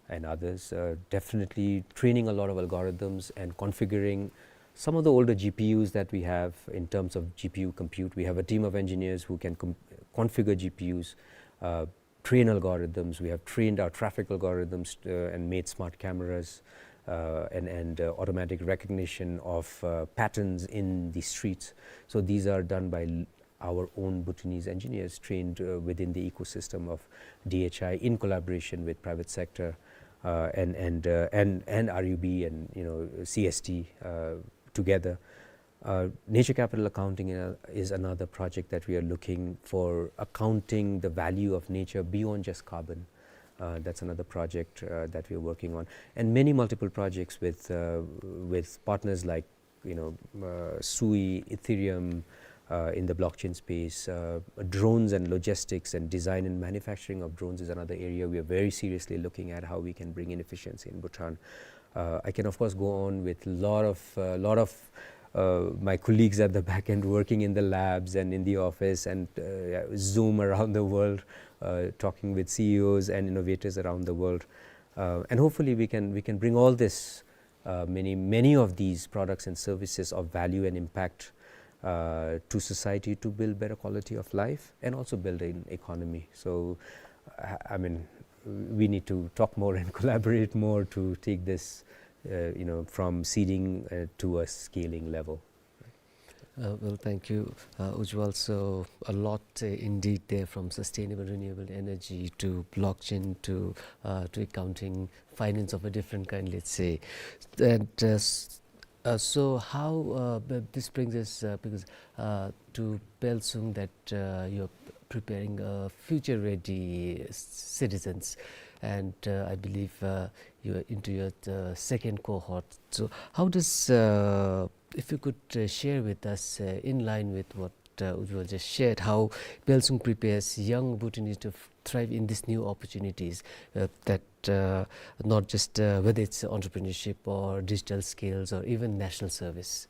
and others. Uh, definitely training a lot of algorithms and configuring some of the older G P Us that we have in terms of G P U compute. We have a team of engineers who can com-, configure G P Us, uh, train algorithms. We have trained our traffic algorithms, uh, and made smart cameras, uh, and, and, uh, automatic recognition of, uh, patterns in the streets. So these are done by l-, our own Bhutanese engineers trained, uh, within the ecosystem of D H I in collaboration with private sector, uh, and, and, uh, and, and R U B and, you know, C S T, uh, together. Uh, nature capital accounting, uh, is another project that we are looking for, accounting the value of nature beyond just carbon. Uh, that's another project, uh, that we are working on. And many multiple projects with, uh, with partners like, you know, uh, Sui, Ethereum, uh, in the blockchain space. Uh, drones and logistics and design and manufacturing of drones is another area we are very seriously looking at, how we can bring in efficiency in Bhutan. Uh, I can, of course, go on with lot of, uh, lot of, uh, my colleagues at the back end working in the labs and in the office and, uh, Zoom around the world, uh, talking with C E Os and innovators around the world. Uh, and hopefully we can, we can bring all this, uh, many, many of these products and services of value and impact, uh, to society to build better quality of life and also build an economy. So, I, I mean, we need to talk more and collaborate more to take this, uh, you know, from seeding, uh, to a scaling level. Uh, well, thank you, uh, Ujjwal. So a lot, uh, indeed there, from sustainable renewable energy to blockchain to, uh, to accounting, finance of a different kind, let's say. And, uh, s-, uh, so how, uh, b-, this brings us, uh, because, uh, to Pelsung that, uh, you're preparing, uh, future ready s-, citizens, and, uh, I believe, uh, you're into your, uh, second cohort. So how does, uh, if you could, uh, share with us, uh, in line with what, uh, Ujjwal just shared, how Pelsung prepares young Bhutanese to f-, thrive in these new opportunities, uh, that, uh, not just, uh, whether it's entrepreneurship or digital skills or even national service.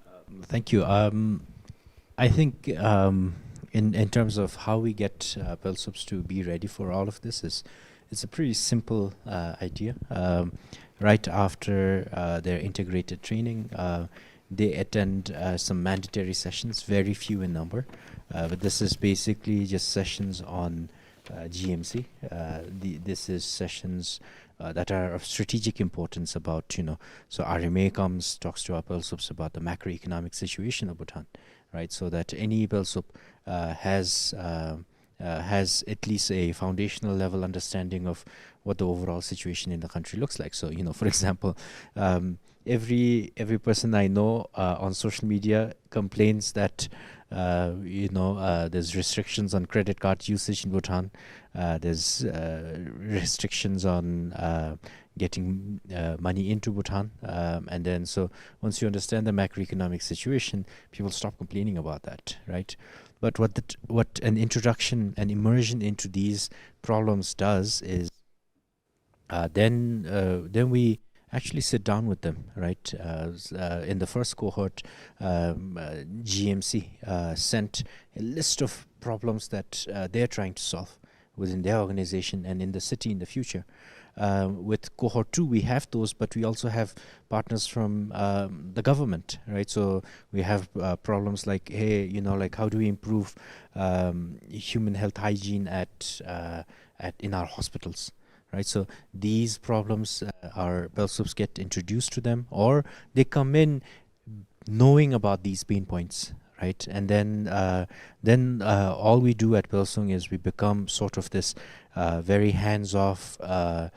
Um, thank you. Um, I think, um, in, in terms of how we get, uh, Pelsups to be ready for all of this is, it's a pretty simple, uh, idea. Um, right after, uh, their integrated training, uh, they attend, uh, some mandatory sessions, very few in number. Uh, but this is basically just sessions on, uh, G M C. Uh, the, this is sessions, uh, that are of strategic importance about, you know, so R M A comes, talks to our Pelsups about the macroeconomic situation of Bhutan, right? So that any Pelsup, uh, has, uh, uh, has at least a foundational level understanding of what the overall situation in the country looks like. So, you know, for example, um, every every person I know uh, on social media complains that uh, you know uh, there's restrictions on credit card usage in Bhutan. Uh, there's uh, restrictions on uh, getting uh, money into Bhutan, um, and then so once you understand the macroeconomic situation, people stop complaining about that, right? But what the, what an introduction, an immersion into these problems does is uh, then uh, then we actually sit down with them, right? Uh, s- uh, in the first cohort, um, uh, G M C uh, sent a list of problems that uh, they're trying to solve within their organization and in the city in the future. Uh, with cohort two, we have those, but we also have partners from um, the government, right? So we have uh, problems like, hey, you know, like how do we improve um, human health hygiene at uh, at in our hospitals, right? So these problems uh, are PELSUPs get introduced to them, or they come in knowing about these pain points, right? And then uh, then uh, all we do at PELSUNG is we become sort of this uh, very hands-off uh,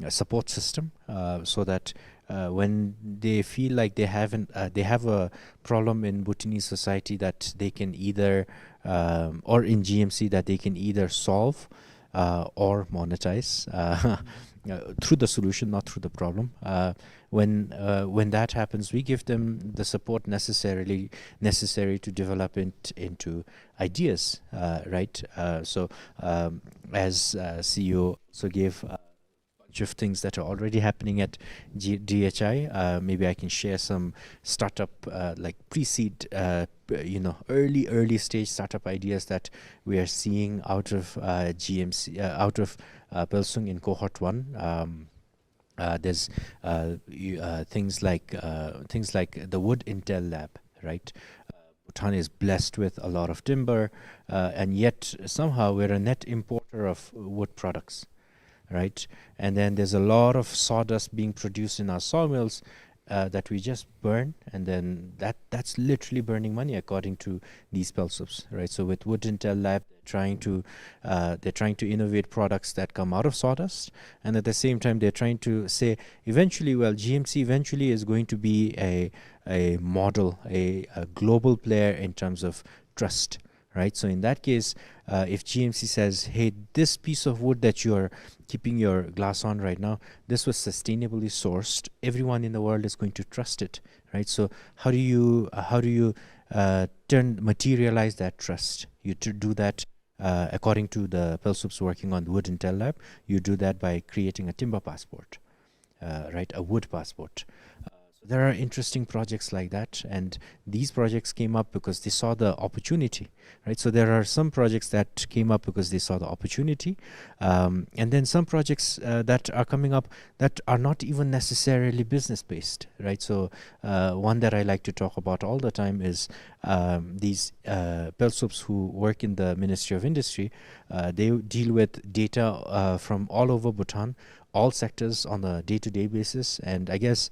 support system, uh, so that uh, when they feel like they haven't uh, they have a problem in Bhutanese society that they can either um, or in G M C that they can either solve uh, or monetize uh, uh, through the solution, not through the problem. Uh, when uh, when that happens, we give them the support necessarily necessary to develop it into ideas, uh, right? Uh, so um, as uh, C E O also gave uh, bunch of things that are already happening at G- D H I. Uh, maybe I can share some startup, uh, like pre-seed, uh, p- you know, early, early stage startup ideas that we are seeing out of uh, G M C, uh, out of uh, PELSUNG in cohort one. Um, uh, there's uh, you, uh, things like uh, things like the Wood Intel Lab, right? Uh, Bhutan is blessed with a lot of timber, uh, and yet somehow we're a net importer of wood products, right? And then there's a lot of sawdust being produced in our sawmills uh, that we just burn, and then that that's literally burning money according to these PELSUPs, right? So with Wood Intel Lab, they're trying to uh, they're trying to innovate products that come out of sawdust, and at the same time they're trying to say eventually, well, G M C eventually is going to be a a model, a, a global player in terms of trust, right? So in that case, uh, if G M C says, hey, this piece of wood that you're keeping your glass on right now, this was sustainably sourced, everyone in the world is going to trust it, right? So how do you uh, how do you uh, turn materialize that trust? You to do that uh, according to the PELSUPs working on the Wood Intel Lab. You do that by creating a timber passport, uh, right? A wood passport. Uh, so there are interesting projects like that, and these projects came up because they saw the opportunity, right? So there are some projects that came up because they saw the opportunity, um, and then some projects uh, that are coming up that are not even necessarily business based, right? So uh, one that I like to talk about all the time is um, these uh, PELSUPs who work in the Ministry of Industry. Uh, they deal with data uh, from all over Bhutan, all sectors on a day-to-day basis, and I guess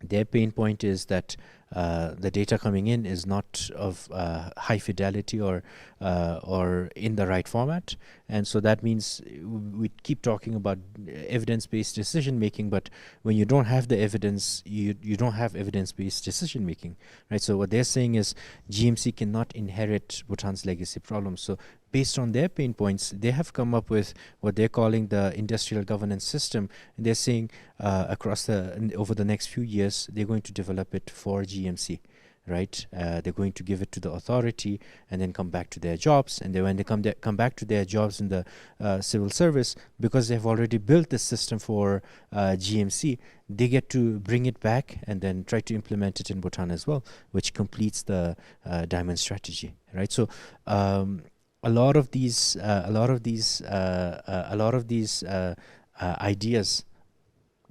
their pain point is that uh, the data coming in is not of uh, high fidelity or uh, or in the right format, and so that means we keep talking about evidence-based decision making, but when you don't have the evidence, you you don't have evidence-based decision making, right? So what they're saying is G M C cannot inherit Bhutan's legacy problems. So based on their pain points, they have come up with what they're calling the industrial governance system. And they're saying uh, across the over the next few years, they're going to develop it for G M C, right? Uh, they're going to give it to the authority and then come back to their jobs. And then when they come there, come back to their jobs in the uh, civil service, because they've already built this system for uh, G M C, they get to bring it back and then try to implement it in Bhutan as well, which completes the uh, diamond strategy, right? So um, a lot of these, uh, a lot of these, uh, uh, a lot of these uh, uh, ideas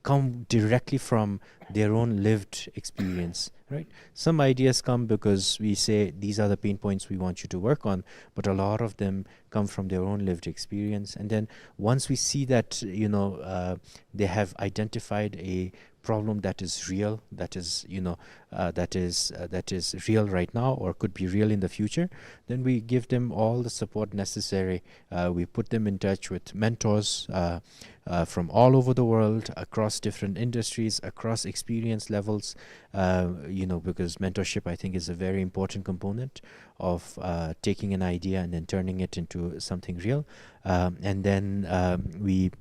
come directly from their own lived experience, right? Some ideas come because we say these are the pain points we want you to work on, but a lot of them come from their own lived experience. And then once we see that, you know, uh, they have identified a problem that is real, that is, you know, uh, that is, uh, that is real right now or could be real in the future, then we give them all the support necessary. Uh, we put them in touch with mentors, uh, uh, from all over the world, across different industries, across experience levels, uh, you know, because mentorship, I think, is a very important component of, uh, taking an idea and then turning it into something real. Um, and then, um, we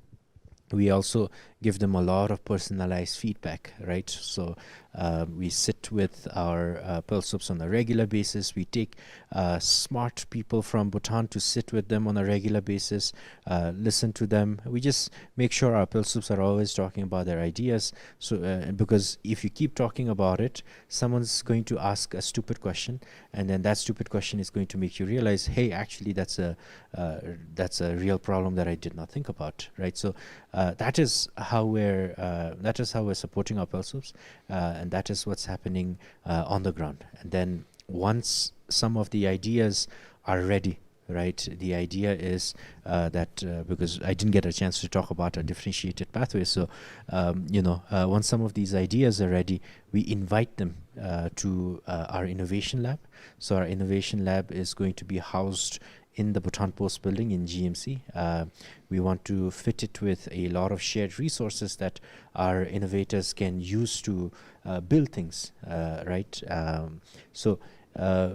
we also give them a lot of personalized feedback, right? So, uh, we sit with our, uh, PILSUPs on a regular basis. We take, uh, smart people from Bhutan to sit with them on a regular basis, uh, listen to them. We just make sure our PILSUPs are always talking about their ideas. So, uh, because if you keep talking about it, someone's going to ask a stupid question, and then that stupid question is going to make you realize, "Hey, actually, that's a, uh, that's a real problem that I did not think about," right? So, uh, that is how we're, uh, that is how we're supporting our PILSUPs, uh, and that is what's happening, uh, on the ground. And then once some of the ideas are ready, right? The idea is, uh, that, uh, because I didn't get a chance to talk about a differentiated pathway, so, um, you know, uh, once some of these ideas are ready, we invite them, uh, to, uh, our innovation lab. So our innovation lab is going to be housed in the Bhutan Post building in G M C. Uh, we want to fit it with a lot of shared resources that our innovators can use to, uh, build things, uh, right? Um, so, uh,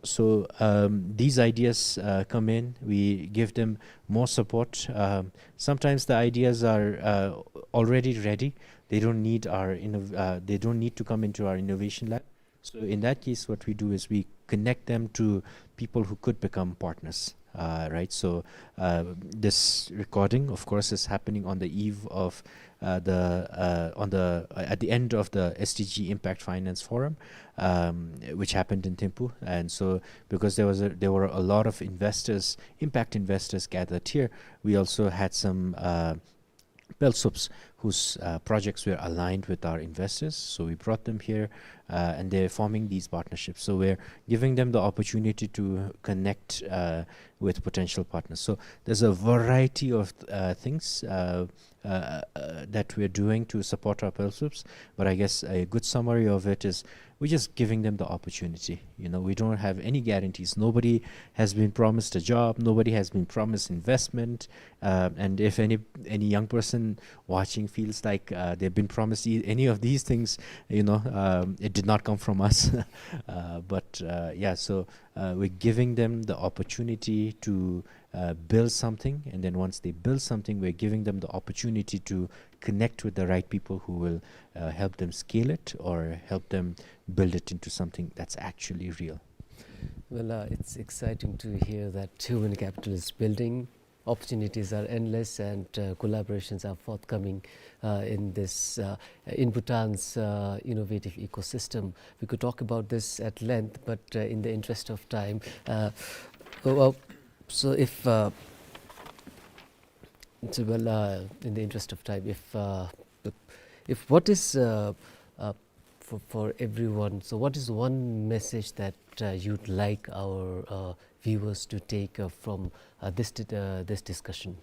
so, um, these ideas, uh, come in, we give them more support. Um, sometimes the ideas are, uh, already ready. They don't need our innov-, uh, they don't need to come into our innovation lab. So in that case, what we do is we connect them to people who could become partners, uh, right? So, uh, this recording, of course, is happening on the eve of, uh, the, uh, on the, uh, at the end of the S D G Impact Finance Forum, um, which happened in Thimphu. And so, because there was a, there were a lot of investors, impact investors gathered here, we also had some, uh, PILSUPs whose, uh, projects were aligned with our investors. So we brought them here, uh, and they're forming these partnerships. So we're giving them the opportunity to connect, uh, with potential partners. So there's a variety of, uh, things, uh, uh, uh, that we're doing to support our PILSUPs. But I guess a good summary of it is we're just giving them the opportunity. You know, we don't have any guarantees. Nobody has been promised a job. Nobody has been promised investment. Uh, and if any, any young person watching feels like, uh, they've been promised e-, any of these things, you know, um, it did not come from us. Uh, but, uh, yeah, so, uh, we're giving them the opportunity to, uh, build something, and then once they build something, we're giving them the opportunity to connect with the right people who will, uh, help them scale it or help them build it into something that's actually real. Well, uh, it's exciting to hear that human capital is building. Opportunities are endless, and, uh, collaborations are forthcoming, uh, in this, uh, in Bhutan's, uh, innovative ecosystem. We could talk about this at length, but, uh, in the interest of time, uh, oh, oh, so if, uh, so, well, uh, in the interest of time, if, uh, if what is, uh, uh, for, for everyone, so what is one message that, uh, you'd like our, uh, viewers to take, uh, from, uh, this di-, uh, this discussion,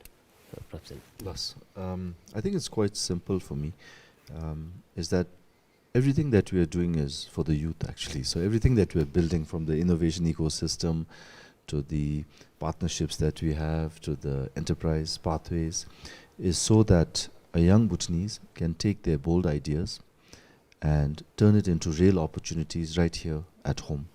uh, Professor? Yes. Um, I think it's quite simple for me, um, is that everything that we are doing is for the youth, actually. So everything that we are building, from the innovation ecosystem to the partnerships that we have to the enterprise pathways, is so that a young Bhutanese can take their bold ideas and turn it into real opportunities right here at home.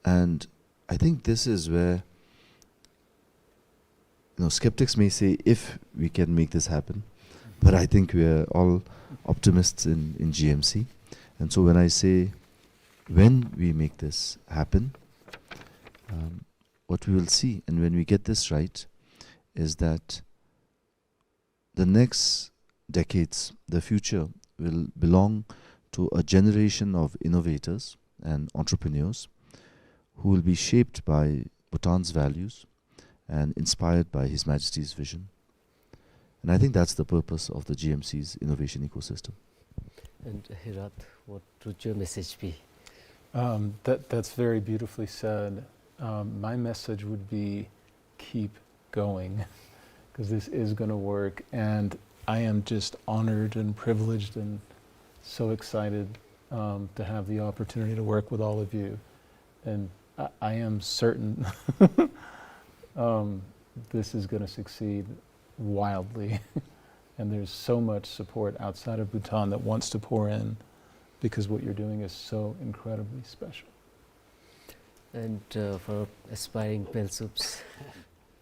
And I think this is where, you know, skeptics may say, "If we can make this happen," but I think we are all optimists in, in G M C. And so when I say, when we make this happen, um, what we will see, and when we get this right, is that the next decades, the future, will belong to a generation of innovators and entrepreneurs who will be shaped by Bhutan's values and inspired by His Majesty's vision. And I think that's the purpose of the G M C's innovation ecosystem. And Herat, what would your message be? Um, that, that's very beautifully said. Um, my message would be keep going. 'cause this is gonna work, and I am just honored and privileged and so excited, um, to have the opportunity to work with all of you. And I, I am certain, um, this is gonna succeed wildly. And there's so much support outside of Bhutan that wants to pour in, because what you're doing is so incredibly special. And, uh, for aspiring Pelsups?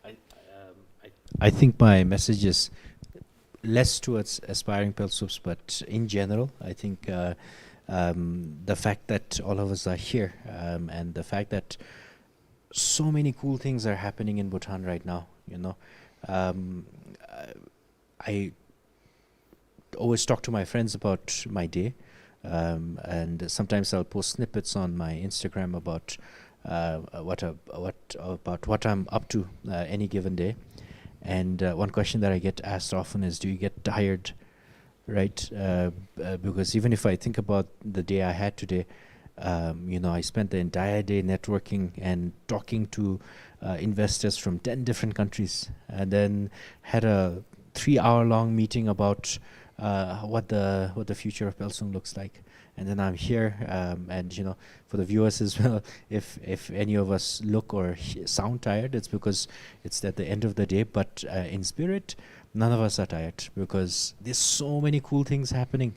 I, um, I, I think my message is less towards aspiring Pelsups, but in general, I think, uh, um, the fact that all of us are here, um, and the fact that so many cool things are happening in Bhutan right now, you know. Um, uh, I always talk to my friends about my day, um, and sometimes I'll post snippets on my Instagram about, uh, what, uh, what, about what I'm up to, uh, any given day. And, uh, one question that I get asked often is, "Do you get tired?" Right? Uh, uh, because even if I think about the day I had today, um, you know, I spent the entire day networking and talking to, uh, investors from ten different countries, and then had a three-hour-long meeting about, uh, what the, what the future of Pelsung looks like. And then I'm here, um, and, you know, for the viewers as well, if, if any of us look or he-, sound tired, it's because it's at the end of the day. But, uh, in spirit, none of us are tired, because there's so many cool things happening,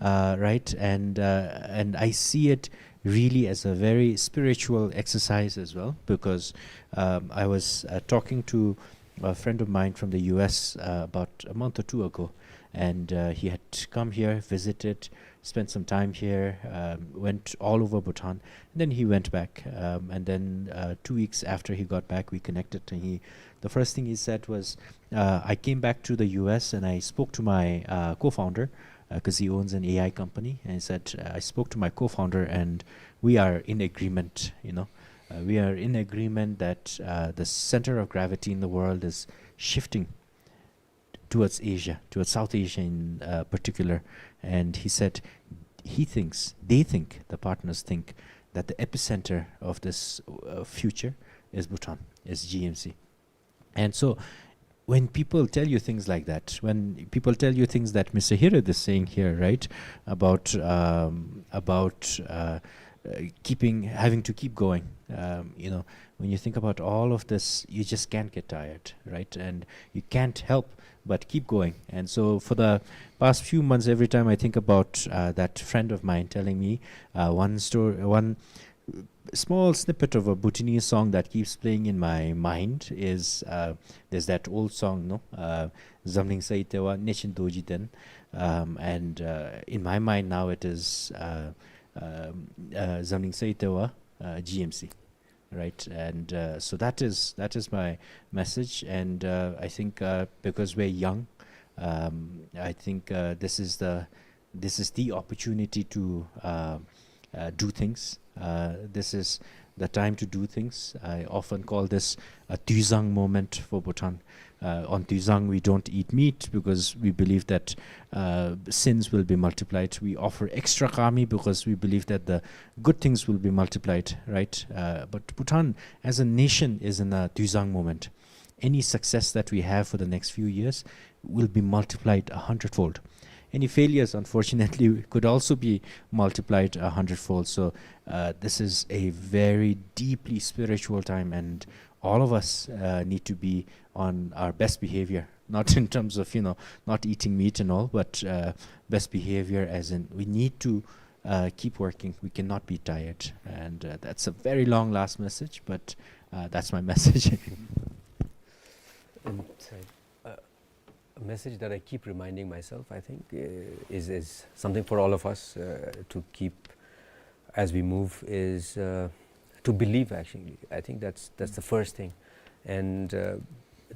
uh, right? And, uh, and I see it really as a very spiritual exercise as well, because, um, I was, uh, talking to a friend of mine from the U S, uh, about a month or two ago, and, uh, he had come here, visited, spent some time here, um, went all over Bhutan, and then he went back. Um, and then, uh, two weeks after he got back, we connected, and he, the first thing he said was, uh, "I came back to the U S and I spoke to my, uh, co-founder, uh, 'cause he owns an A I company, and he said, uh, 'I spoke to my co-founder and we are in agreement, you know. Uh, we are in agreement that, uh, the center of gravity in the world is shifting towards Asia, towards South Asia in, uh, particular.'" And he said he thinks, they think, the partners think, that the epicenter of this, uh, future is Bhutan, is G M C. And so when people tell you things like that, when people tell you things that Mister Hirid is saying here, right, about, um, about, uh, uh, keeping, having to keep going, um, you know, when you think about all of this, you just can't get tired, right? And you can't help but keep going. And so for the past few months, every time I think about, uh, that friend of mine telling me, uh, one story, one small snippet of a Bhutanese song that keeps playing in my mind is, uh, there's that old song, no? Uh, "Zamling Saitewa Nechin Doji Den." Um, and, uh, in my mind now it is, uh, um, uh, "Zamling Saitewa, uh, G M C." Right? And, uh, so that is, that is my message. And, uh, I think, uh, because we're young, um, I think, uh, this is the, this is the opportunity to, uh, uh, do things. Uh, this is the time to do things. I often call this a Tuizang moment for Bhutan. Uh, on Tuizang, we don't eat meat because we believe that, uh, sins will be multiplied. We offer extra kami because we believe that the good things will be multiplied, right? Uh, but Bhutan as a nation is in a Tuizang moment. Any success that we have for the next few years will be multiplied a hundredfold. Any failures, unfortunately, could also be multiplied a hundredfold. So, uh, this is a very deeply spiritual time, and all of us, uh, need to be on our best behavior, not in terms of, you know, not eating meat and all, but, uh, best behavior as in we need to, uh, keep working. We cannot be tired. And, uh, that's a very long last message, but, uh, that's my message. And, uh, a message that I keep reminding myself, I think, uh, is, is something for all of us, uh, to keep as we move is, uh, to believe, actually. I think that's, that's the first thing. And, uh,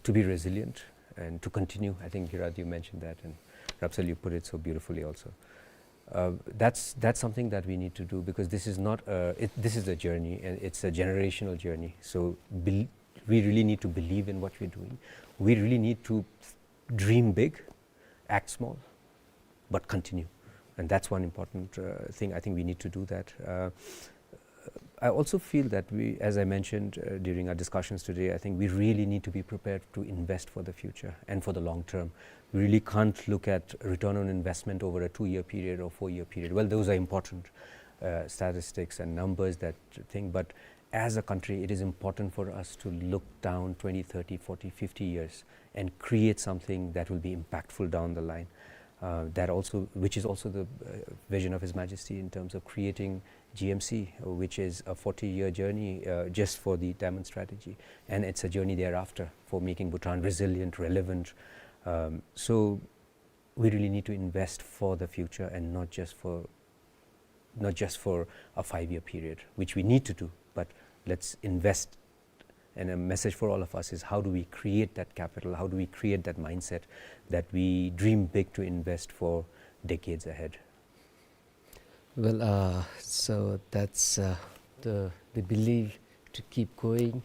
to be resilient and to continue. I think, Hirid, you mentioned that, and Rapsal, you put it so beautifully also. Uh, that's, that's something that we need to do, because this is not a, it, this is a journey, and it's a generational journey. So bel-, we really need to believe in what we're doing. We really need to dream big, act small, but continue. And that's one important, uh, thing. I think we need to do that. Uh, I also feel that we, as I mentioned, uh, during our discussions today, I think we really need to be prepared to invest for the future and for the long term. We really can't look at return on investment over a two-year period or four-year period. Well, those are important, uh, statistics and numbers, that thing, but as a country, it is important for us to look down twenty, thirty, forty, fifty years and create something that will be impactful down the line. Uh, that also, which is also the, uh, vision of His Majesty in terms of creating G M C, uh, which is a forty-year journey, uh, just for the Diamond Strategy, and it's a journey thereafter for making Bhutan resilient, relevant. Um, so we really need to invest for the future and not just for, not just for a five-year period, which we need to do, but let's invest. And a message for all of us is, how do we create that capital? How do we create that mindset that we dream big to invest for decades ahead? Well, uh, so that's, uh, the, the belief to keep going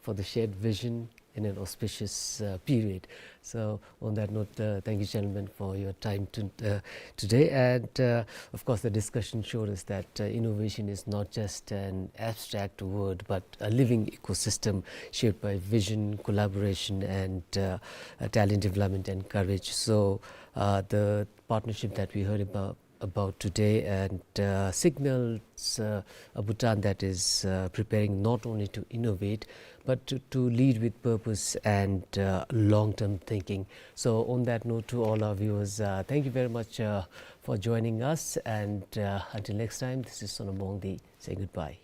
for the shared vision in an auspicious, uh, period. So on that note, uh, thank you, gentlemen, for your time to, uh, today. And, uh, of course, the discussion showed us that, uh, innovation is not just an abstract word, but a living ecosystem shaped by vision, collaboration, and, uh, uh, talent development and courage. So, uh, the partnership that we heard about about today and, uh, signals, uh, a Bhutan that is, uh, preparing not only to innovate, but to, to lead with purpose and, uh, long-term thinking. So on that note, to all our viewers, uh, thank you very much, uh, for joining us, and, uh, until next time, this is Sonam Wangdi saying goodbye.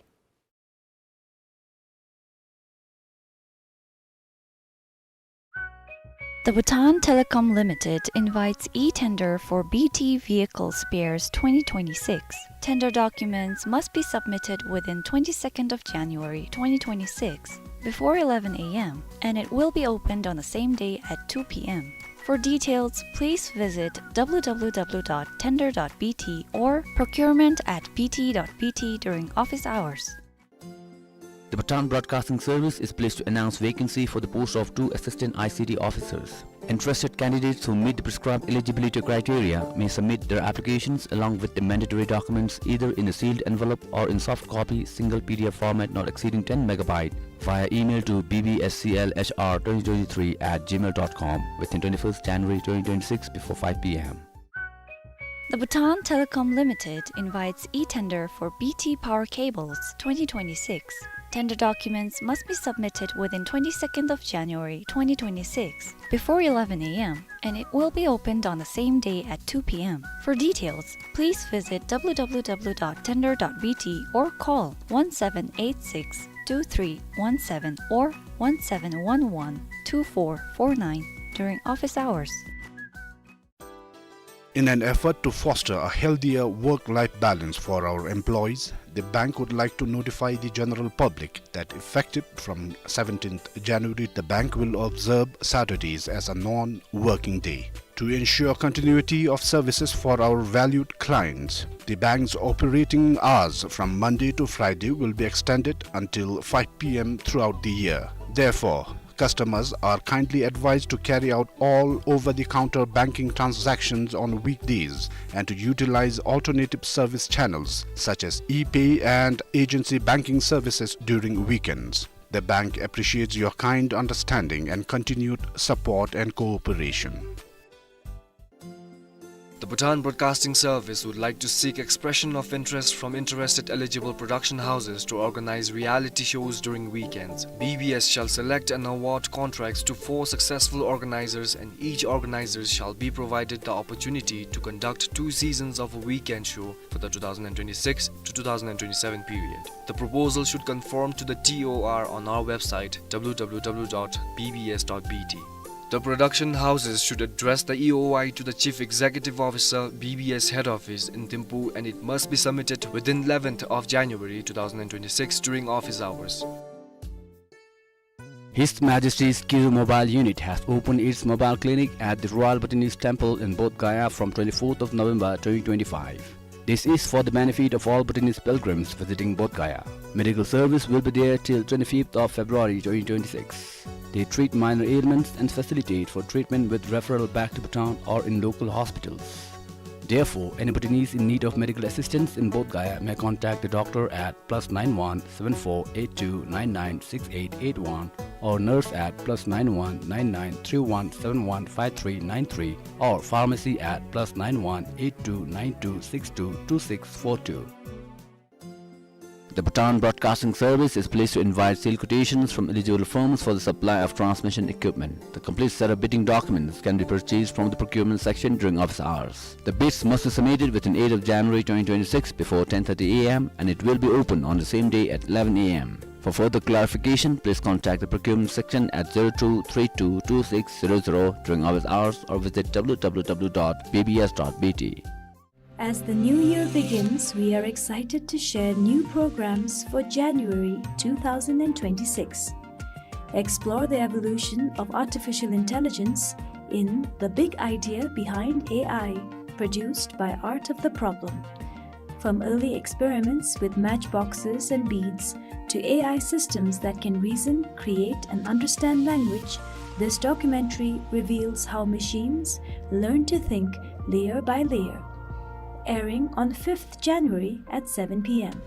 The Bhutan Telecom Limited invites e-tender for B T Vehicle Spares twenty twenty-six. Tender documents must be submitted within twenty-second of January twenty twenty-six, before eleven A M, and it will be opened on the same day at two P M. For details, please visit W W W dot tender dot B T or procurement at B T dot B T during office hours. The Bhutan Broadcasting Service is pleased to announce vacancy for the post of two assistant I C T officers. Interested candidates who meet the prescribed eligibility criteria may submit their applications along with the mandatory documents either in a sealed envelope or in soft copy single P D F format not exceeding ten megabyte via email to B B S C L H R twenty twenty-three at gmail dot com within twenty-first January twenty twenty-six before five P M. The Bhutan Telecom Limited invites e-tender for B T Power Cables twenty twenty-six. Tender documents must be submitted within twenty-second of January twenty twenty-six, before eleven A M, and it will be opened on the same day at two P M. For details, please visit W W W dot tender dot B T or call one seven eight six two three one seven or one seven one one two four four nine during office hours. In an effort to foster a healthier work-life balance for our employees, the bank would like to notify the general public that effective from seventeenth January, the bank will observe Saturdays as a non-working day. To ensure continuity of services for our valued clients, the bank's operating hours from Monday to Friday will be extended until five P M throughout the year. Therefore, customers are kindly advised to carry out all over-the-counter banking transactions on weekdays and to utilize alternative service channels such as e-pay and agency banking services during weekends. The bank appreciates your kind understanding and continued support and cooperation. The Bhutan Broadcasting Service would like to seek expression of interest from interested eligible production houses to organize reality shows during weekends. B B S shall select and award contracts to four successful organizers, and each organizer shall be provided the opportunity to conduct two seasons of a weekend show for the two thousand and twenty-six to two thousand and twenty-seven period. The proposal should conform to the T O R on our website, W W W dot B B S dot B T. The production houses should address the E O I to the Chief Executive Officer, B B S Head Office in Thimphu, and it must be submitted within eleventh of January two thousand and twenty-six during office hours. His Majesty's Kiru Mobile Unit has opened its mobile clinic at the Royal Bhutanese Temple in Bodh Gaya from twenty-fourth of November twenty twenty-five. This is for the benefit of all Bhutanese pilgrims visiting Bodh Gaya. Medical service will be there till twenty-fifth of February twenty twenty-six. They treat minor ailments and facilitate for treatment with referral back to Bhutan or in local hospitals. Therefore, any Bhutanese in need of medical assistance in Bodh Gaya may contact the doctor at plus nine one seven four eight two nine nine six eight eight one or nurse at plus nine one nine nine three one seven one five three nine three or pharmacy at plus nine one eight two nine two six two two six four two. The Bhutan Broadcasting Service is pleased to invite sale quotations from eligible firms for the supply of transmission equipment. The complete set of bidding documents can be purchased from the procurement section during office hours. The bids must be submitted within eighth of January twenty twenty-six before ten thirty A M and it will be open on the same day at eleven A M. For further clarification, please contact the procurement section at zero two three two two six zero zero during office hours or visit W W W dot B B S dot B T. As the new year begins, we are excited to share new programs for January two thousand and twenty-six. Explore the evolution of artificial intelligence in The Big Idea Behind A I, produced by Art of the Problem. From early experiments with matchboxes and beads to A I systems that can reason, create, and understand language, this documentary reveals how machines learn to think layer by layer. Airing on fifth January at seven P M.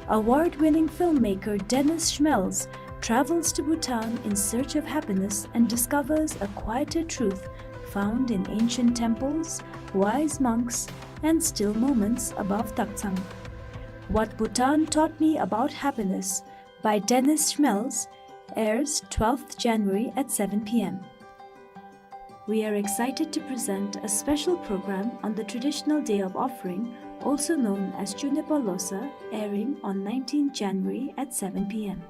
Award-winning filmmaker Dennis Schmelz travels to Bhutan in search of happiness and discovers a quieter truth found in ancient temples, wise monks, and still moments above Taktsang. What Bhutan Taught Me About Happiness by Dennis Schmelz airs twelfth January at seven P M. We are excited to present a special program on the traditional day of offering, also known as Chunepa Losa, airing on nineteenth January at seven P M.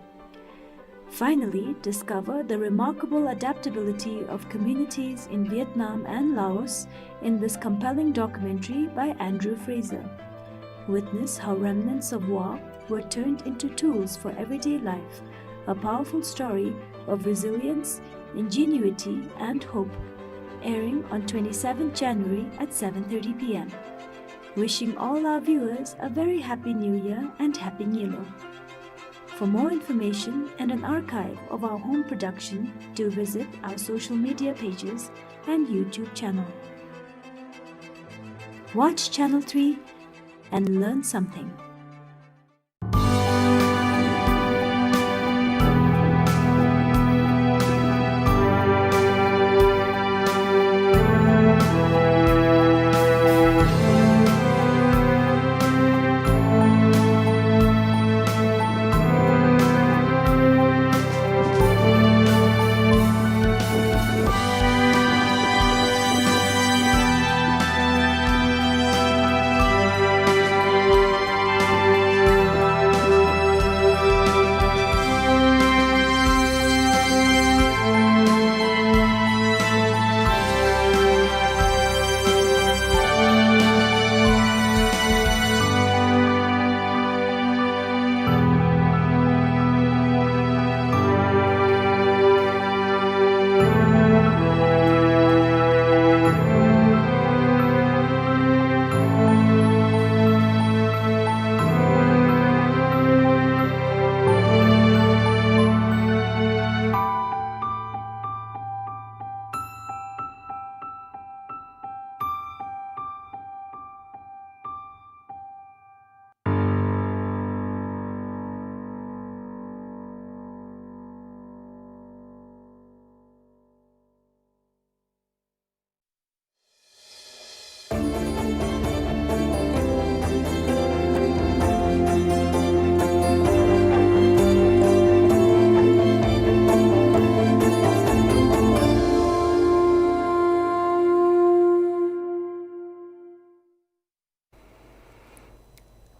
Finally, discover the remarkable adaptability of communities in Vietnam and Laos in this compelling documentary by Andrew Fraser. Witness how remnants of war were turned into tools for everyday life, a powerful story of resilience, ingenuity, and hope. Airing on twenty-seventh January at seven thirty P M. Wishing all our viewers a very happy New Year and Happy Nyilo. For more information and an archive of our home production, do visit our social media pages and YouTube channel. Watch Channel three and learn something.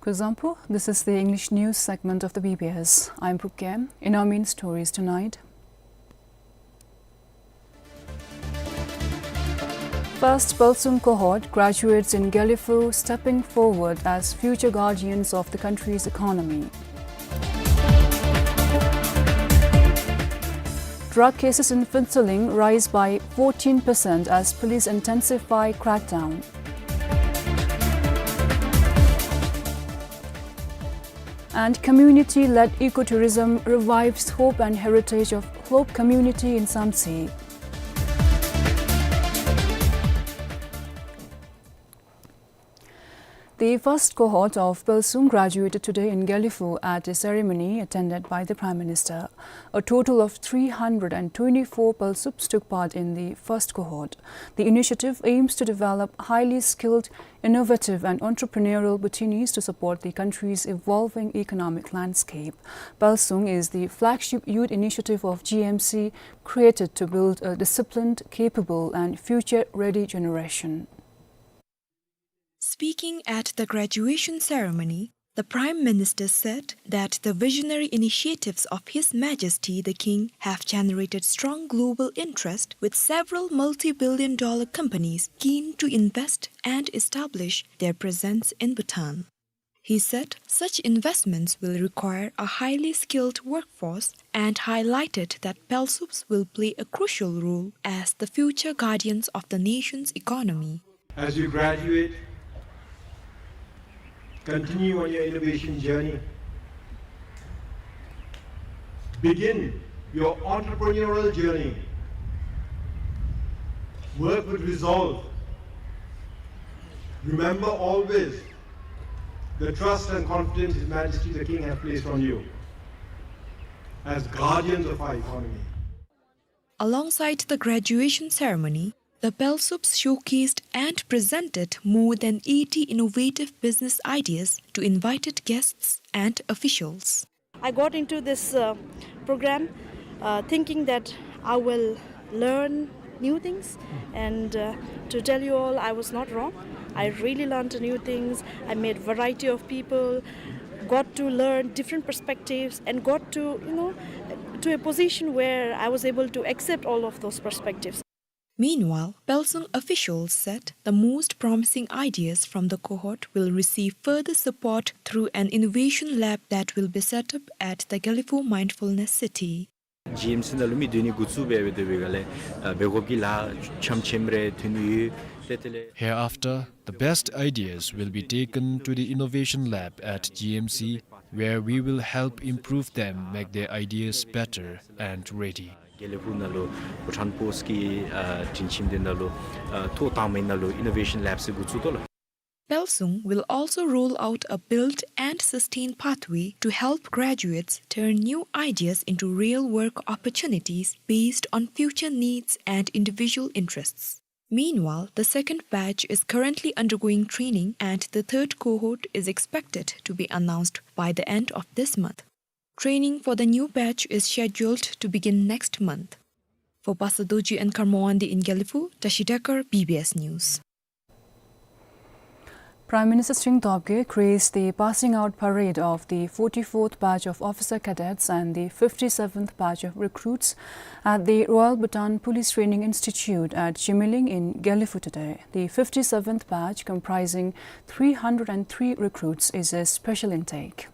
Kuzuzangpo, this is the English news segment of the B B S. I'm Phuket. In our main stories tonight, first Pulsung cohort graduates in Gelephu stepping forward as future guardians of the country's economy. Drug cases in Phuentsholing rise by fourteen percent as police intensify crackdown. And community-led ecotourism revives hope and heritage of Hlop community in Samtse. The first cohort of Pelsung graduated today in Gelephu at a ceremony attended by the Prime Minister. A total of three hundred and twenty-four Pelsups took part in the first cohort. The initiative aims to develop highly skilled, innovative and entrepreneurial Bhutinis to support the country's evolving economic landscape. Pelsung is the flagship youth initiative of G M C, created to build a disciplined, capable and future-ready generation. Speaking at the graduation ceremony, the Prime Minister said that the visionary initiatives of His Majesty the King have generated strong global interest, with several multi-billion dollar companies keen to invest and establish their presence in Bhutan. He said such investments will require a highly skilled workforce and highlighted that Pelsups will play a crucial role as the future guardians of the nation's economy. As you graduate, continue on your innovation journey. Begin your entrepreneurial journey. Work with resolve. Remember always the trust and confidence His Majesty the King has placed on you as guardians of our economy. Alongside the graduation ceremony, the Pelsups showcased and presented more than eighty innovative business ideas to invited guests and officials. I got into this, uh, program, uh, thinking that I will learn new things, and, uh, to tell you all, I was not wrong. I really learned new things. I met variety of people, got to learn different perspectives, and got to, you know, to a position where I was able to accept all of those perspectives. Meanwhile, Pelsung officials said the most promising ideas from the cohort will receive further support through an innovation lab that will be set up at the Gelephu Mindfulness City. ཇི་ཨེམ་སི་ནང་ལུ་མི་སྡོད་ནི་འགོ་བཙུགས་འབད་འབད་དེ་འབད་ག་ལས་ཨ་འབད་དགོཔ་གི་ལཱ་ཆམ་ཆེམ་རེ་ཐོན་ནི་ཡོད། ཏེ་དེ་ལས Hereafter, the best ideas will be taken to the innovation lab at G M C, where we will help improve them make their ideas better and ready. དགེ་ལེགས་ཕུག་ནང་ལུ་བྷུ་ཊཱན་པོསཊ་གི་ཨ་དྲིན་ཆེན་འདི་ནང་ལུ་ཨ་ཐོག་དང་པའི་ནང་ལུ་ཨི་ནོ་ཝེ་ཤཱན་ལེབ་ཟེར་འགོ་བཙུགས་དོ་ལགས། Pelsung will also roll out a build and sustain pathway to help graduates turn new ideas into real work opportunities based on future needs and individual interests. Meanwhile, the second batch is currently undergoing training and the third cohort is expected to be announced by the end of this month. Training for the new batch is scheduled to begin next month. For Pastor Dorji and Kharmawande in Gelephu, Tashi Dekar, B B S News. Prime Minister Tshering Tobgay graced the passing out parade of the forty-fourth batch of officer cadets and the fifty-seventh batch of recruits at the Royal Bhutan Police Training Institute at Zhimiling in Gelephu today. The fifty-seventh batch, comprising three hundred and three recruits, is a special intake.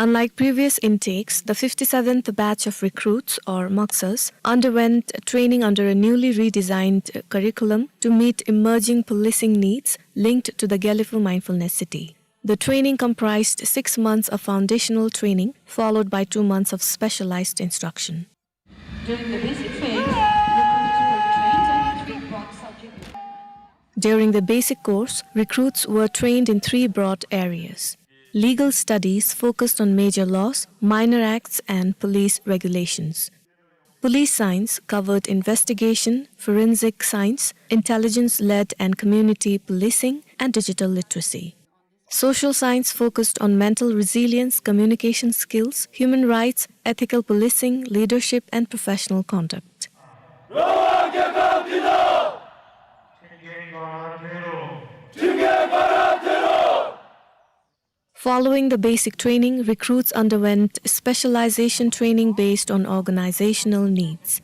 Unlike previous intakes, the fifty-seventh batch of recruits, or Maksas, underwent training under a newly redesigned curriculum to meet emerging policing needs linked to the Gelephu Mindfulness City. The training comprised six months of foundational training, followed by two months of specialized instruction. During the basic phase, recruits were trained on three broad subjects. During the basic course, recruits were trained in three broad areas. Legal studies focused on major laws, minor acts, and police regulations. Police science covered investigation, forensic science, intelligence-led and community policing, and digital literacy. Social science focused on mental resilience, communication skills, human rights, ethical policing, leadership, and professional conduct. Following the basic training, recruits underwent specialization training based on organizational needs.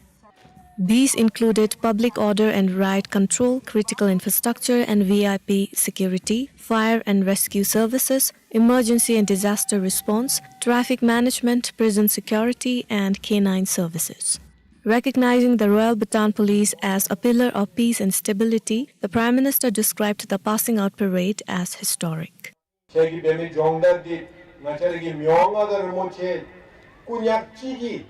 These included public order and riot control, critical infrastructure and V I P security, fire and rescue services, emergency and disaster response, traffic management, prison security, and canine services. Recognizing the Royal Bhutan Police as a pillar of peace and stability, the Prime Minister described the passing out parade as historic. ཁྱེད་ཀྱིས་འབད་མི་སྦྱོང་བརྡར་འདི་ང་བཅས་ར་གི་མི་དབང་མངའ་བདག་རིན་པོ་ཆེ་སྐུ་ཉག་གཅིག་གིས་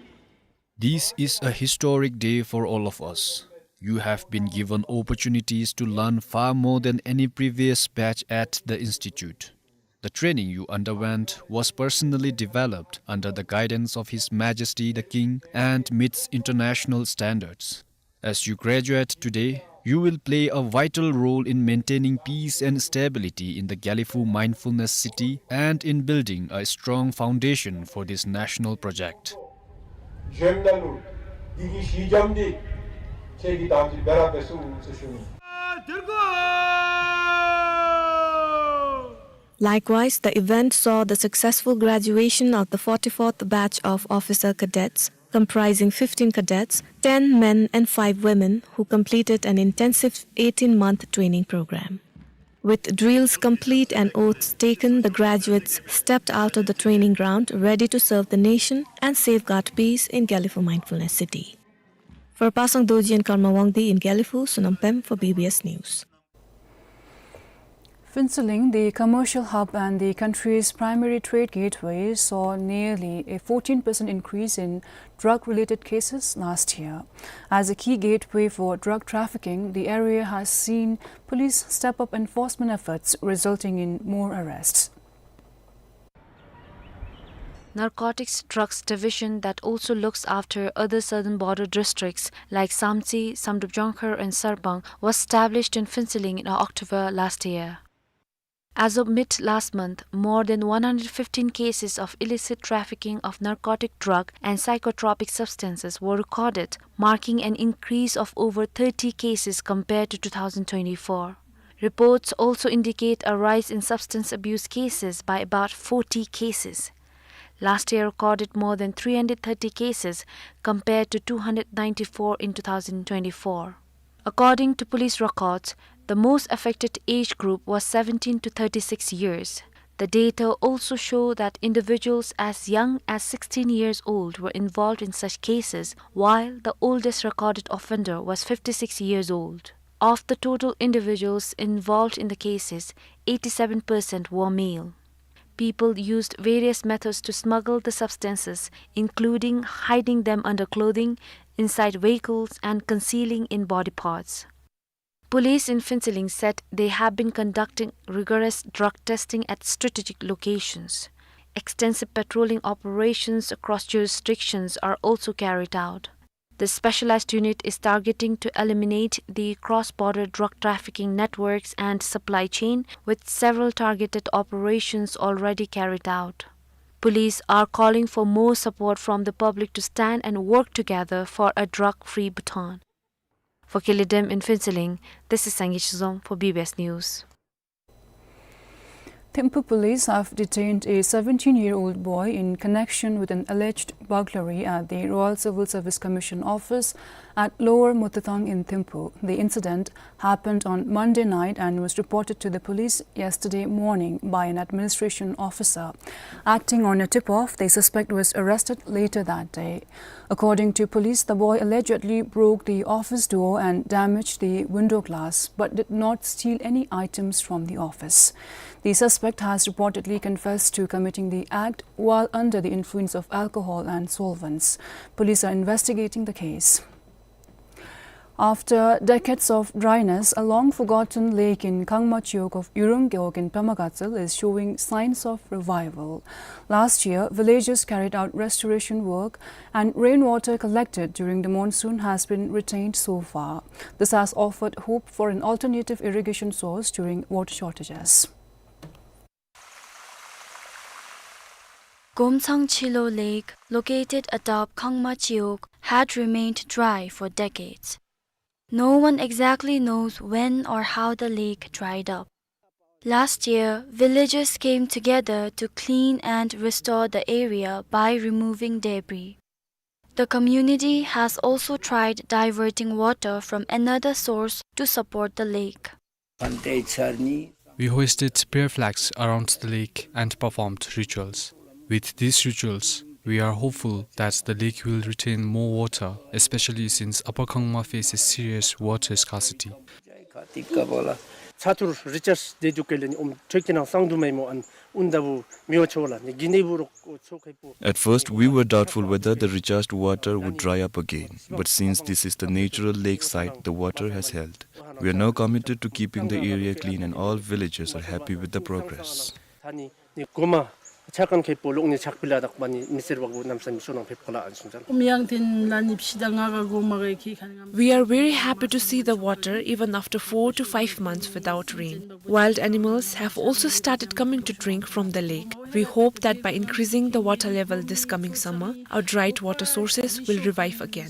This is a historic day for all of us. You have been given opportunities to learn far more than any previous batch at the institute. The training you underwent was personally developed under the guidance of His Majesty the King and meets international standards. As you graduate today, you will play a vital role in maintaining peace and stability in the Gelephu Mindfulness City and in building a strong foundation for this national project. Likewise, the event saw the successful graduation of the forty-fourth batch of officer cadets, comprising fifteen cadets, ten men and five women, who completed an intensive eighteen-month training program. With drills complete and oaths taken, the graduates stepped out of the training ground, ready to serve the nation and safeguard peace in Gelephu Mindfulness City. For Pasang Dorji and Karma Wangdi in Gelephu, Sonam Pem for B B S News. Phuentsholing, the commercial hub and the country's primary trade gateway, saw nearly a fourteen percent increase in drug-related cases last year. As a key gateway for drug trafficking, the area has seen police step up enforcement efforts, resulting in more arrests. Narcotics Drugs Division that also looks after other southern border districts like Samtse, Samdrup Jongkhar and Sarpang was established in Phuentsholing in October last year. As of mid last month, more than one hundred fifteen cases of illicit trafficking of narcotic drug and psychotropic substances were recorded, marking an increase of over thirty cases compared to two thousand twenty-four. Reports also indicate a rise in substance abuse cases by about forty cases. Last year recorded more than three hundred thirty cases compared to two hundred ninety-four in two thousand twenty-four. According to police records, the most affected age group was seventeen to thirty-six years. The data also show that individuals as young as sixteen years old were involved in such cases, while the oldest recorded offender was fifty-six years old. Of the total individuals involved in the cases, eighty-seven percent were male. People used various methods to smuggle the substances, including hiding them under clothing, inside vehicles, and concealing in body parts. Police in Phuentsholing said they have been conducting rigorous drug testing at strategic locations. Extensive patrolling operations across jurisdictions are also carried out. The specialized unit is targeting to eliminate the cross-border drug trafficking networks and supply chain, with several targeted operations already carried out. Police are calling for more support from the public to stand and work together for a drug-free Bhutan. For Kyalidem in Phuentsholing, this is Sangay Chizom for B B S News. Thimphu police have detained a seventeen-year-old boy in connection with an alleged burglary at the Royal Civil Service Commission office at Lower Motutang in Thimphu. The incident happened on Monday night and was reported to the police yesterday morning by an administration officer. Acting on a tip-off, the suspect was arrested later that day. According to police, the boy allegedly broke the office door and damaged the window glass, but did not steal any items from the office. The suspect has reportedly confessed to committing the act while under the influence of alcohol and solvents. Police are investigating the case. After decades of dryness, a long-forgotten lake in Khangma Chiwog of Yurung Gewog in Pema Gatshel is showing signs of revival. Last year, villagers carried out restoration work and rainwater collected during the monsoon has been retained so far. This has offered hope for an alternative irrigation source during water shortages. Gomtsang Chilo Lake, located atop Khangma Chiwog, had remained dry for decades. No one exactly knows when or how the lake dried up. Last year, villagers came together to clean and restore the area by removing debris. The community has also tried diverting water from another source to support the lake. We hoisted prayer flags around the lake and performed rituals. With these rituals, we are hopeful that the lake will retain more water, especially since Upper Khangma faces serious water scarcity. ཚ་ཐུར་རི་ཅཱརཇ་འབད་དོ་གེ་ལགས་ནི་ཨོམ་ཁྲོད་ཀྱི་ནང་སངས་དོ་མས་སྨོ། ཨ་ནི་ཨུན་ད་བུ་མི་བ་ཆོ་ལགས་ནི་གི་ནི་བུ་རོག་ཆོ་ཁེ་པོ། At first, we were doubtful whether the recharged water would dry up again, but since this is the natural lake site, the water has held. We are now committed to keeping the area clean and all villagers are happy with the progress. ད་ནི་ནི་གོ་མ་ཆ་ཁན་ཁེ་པོ་ལོག་ནི་ཆག་པི་ལ་དག་པ་ནི་མི་སེར་བག་བུ་ནམ་ས་མི་སོ་ནང་ཕེབས་ག་ལགས་ཨན་སུང་ཅ་ལགས། ཨོམ་ཡང་ཏེན་ལ་ནི་ཕྱི་ད་ང་ག་གོ་མ་གེ་ཁེ་ཁན་ང་། We are very happy to see the water even after four to five months without rain. Wild animals have also started coming to drink from the lake. We hope that by increasing the water level this coming summer, our dried water sources will revive again.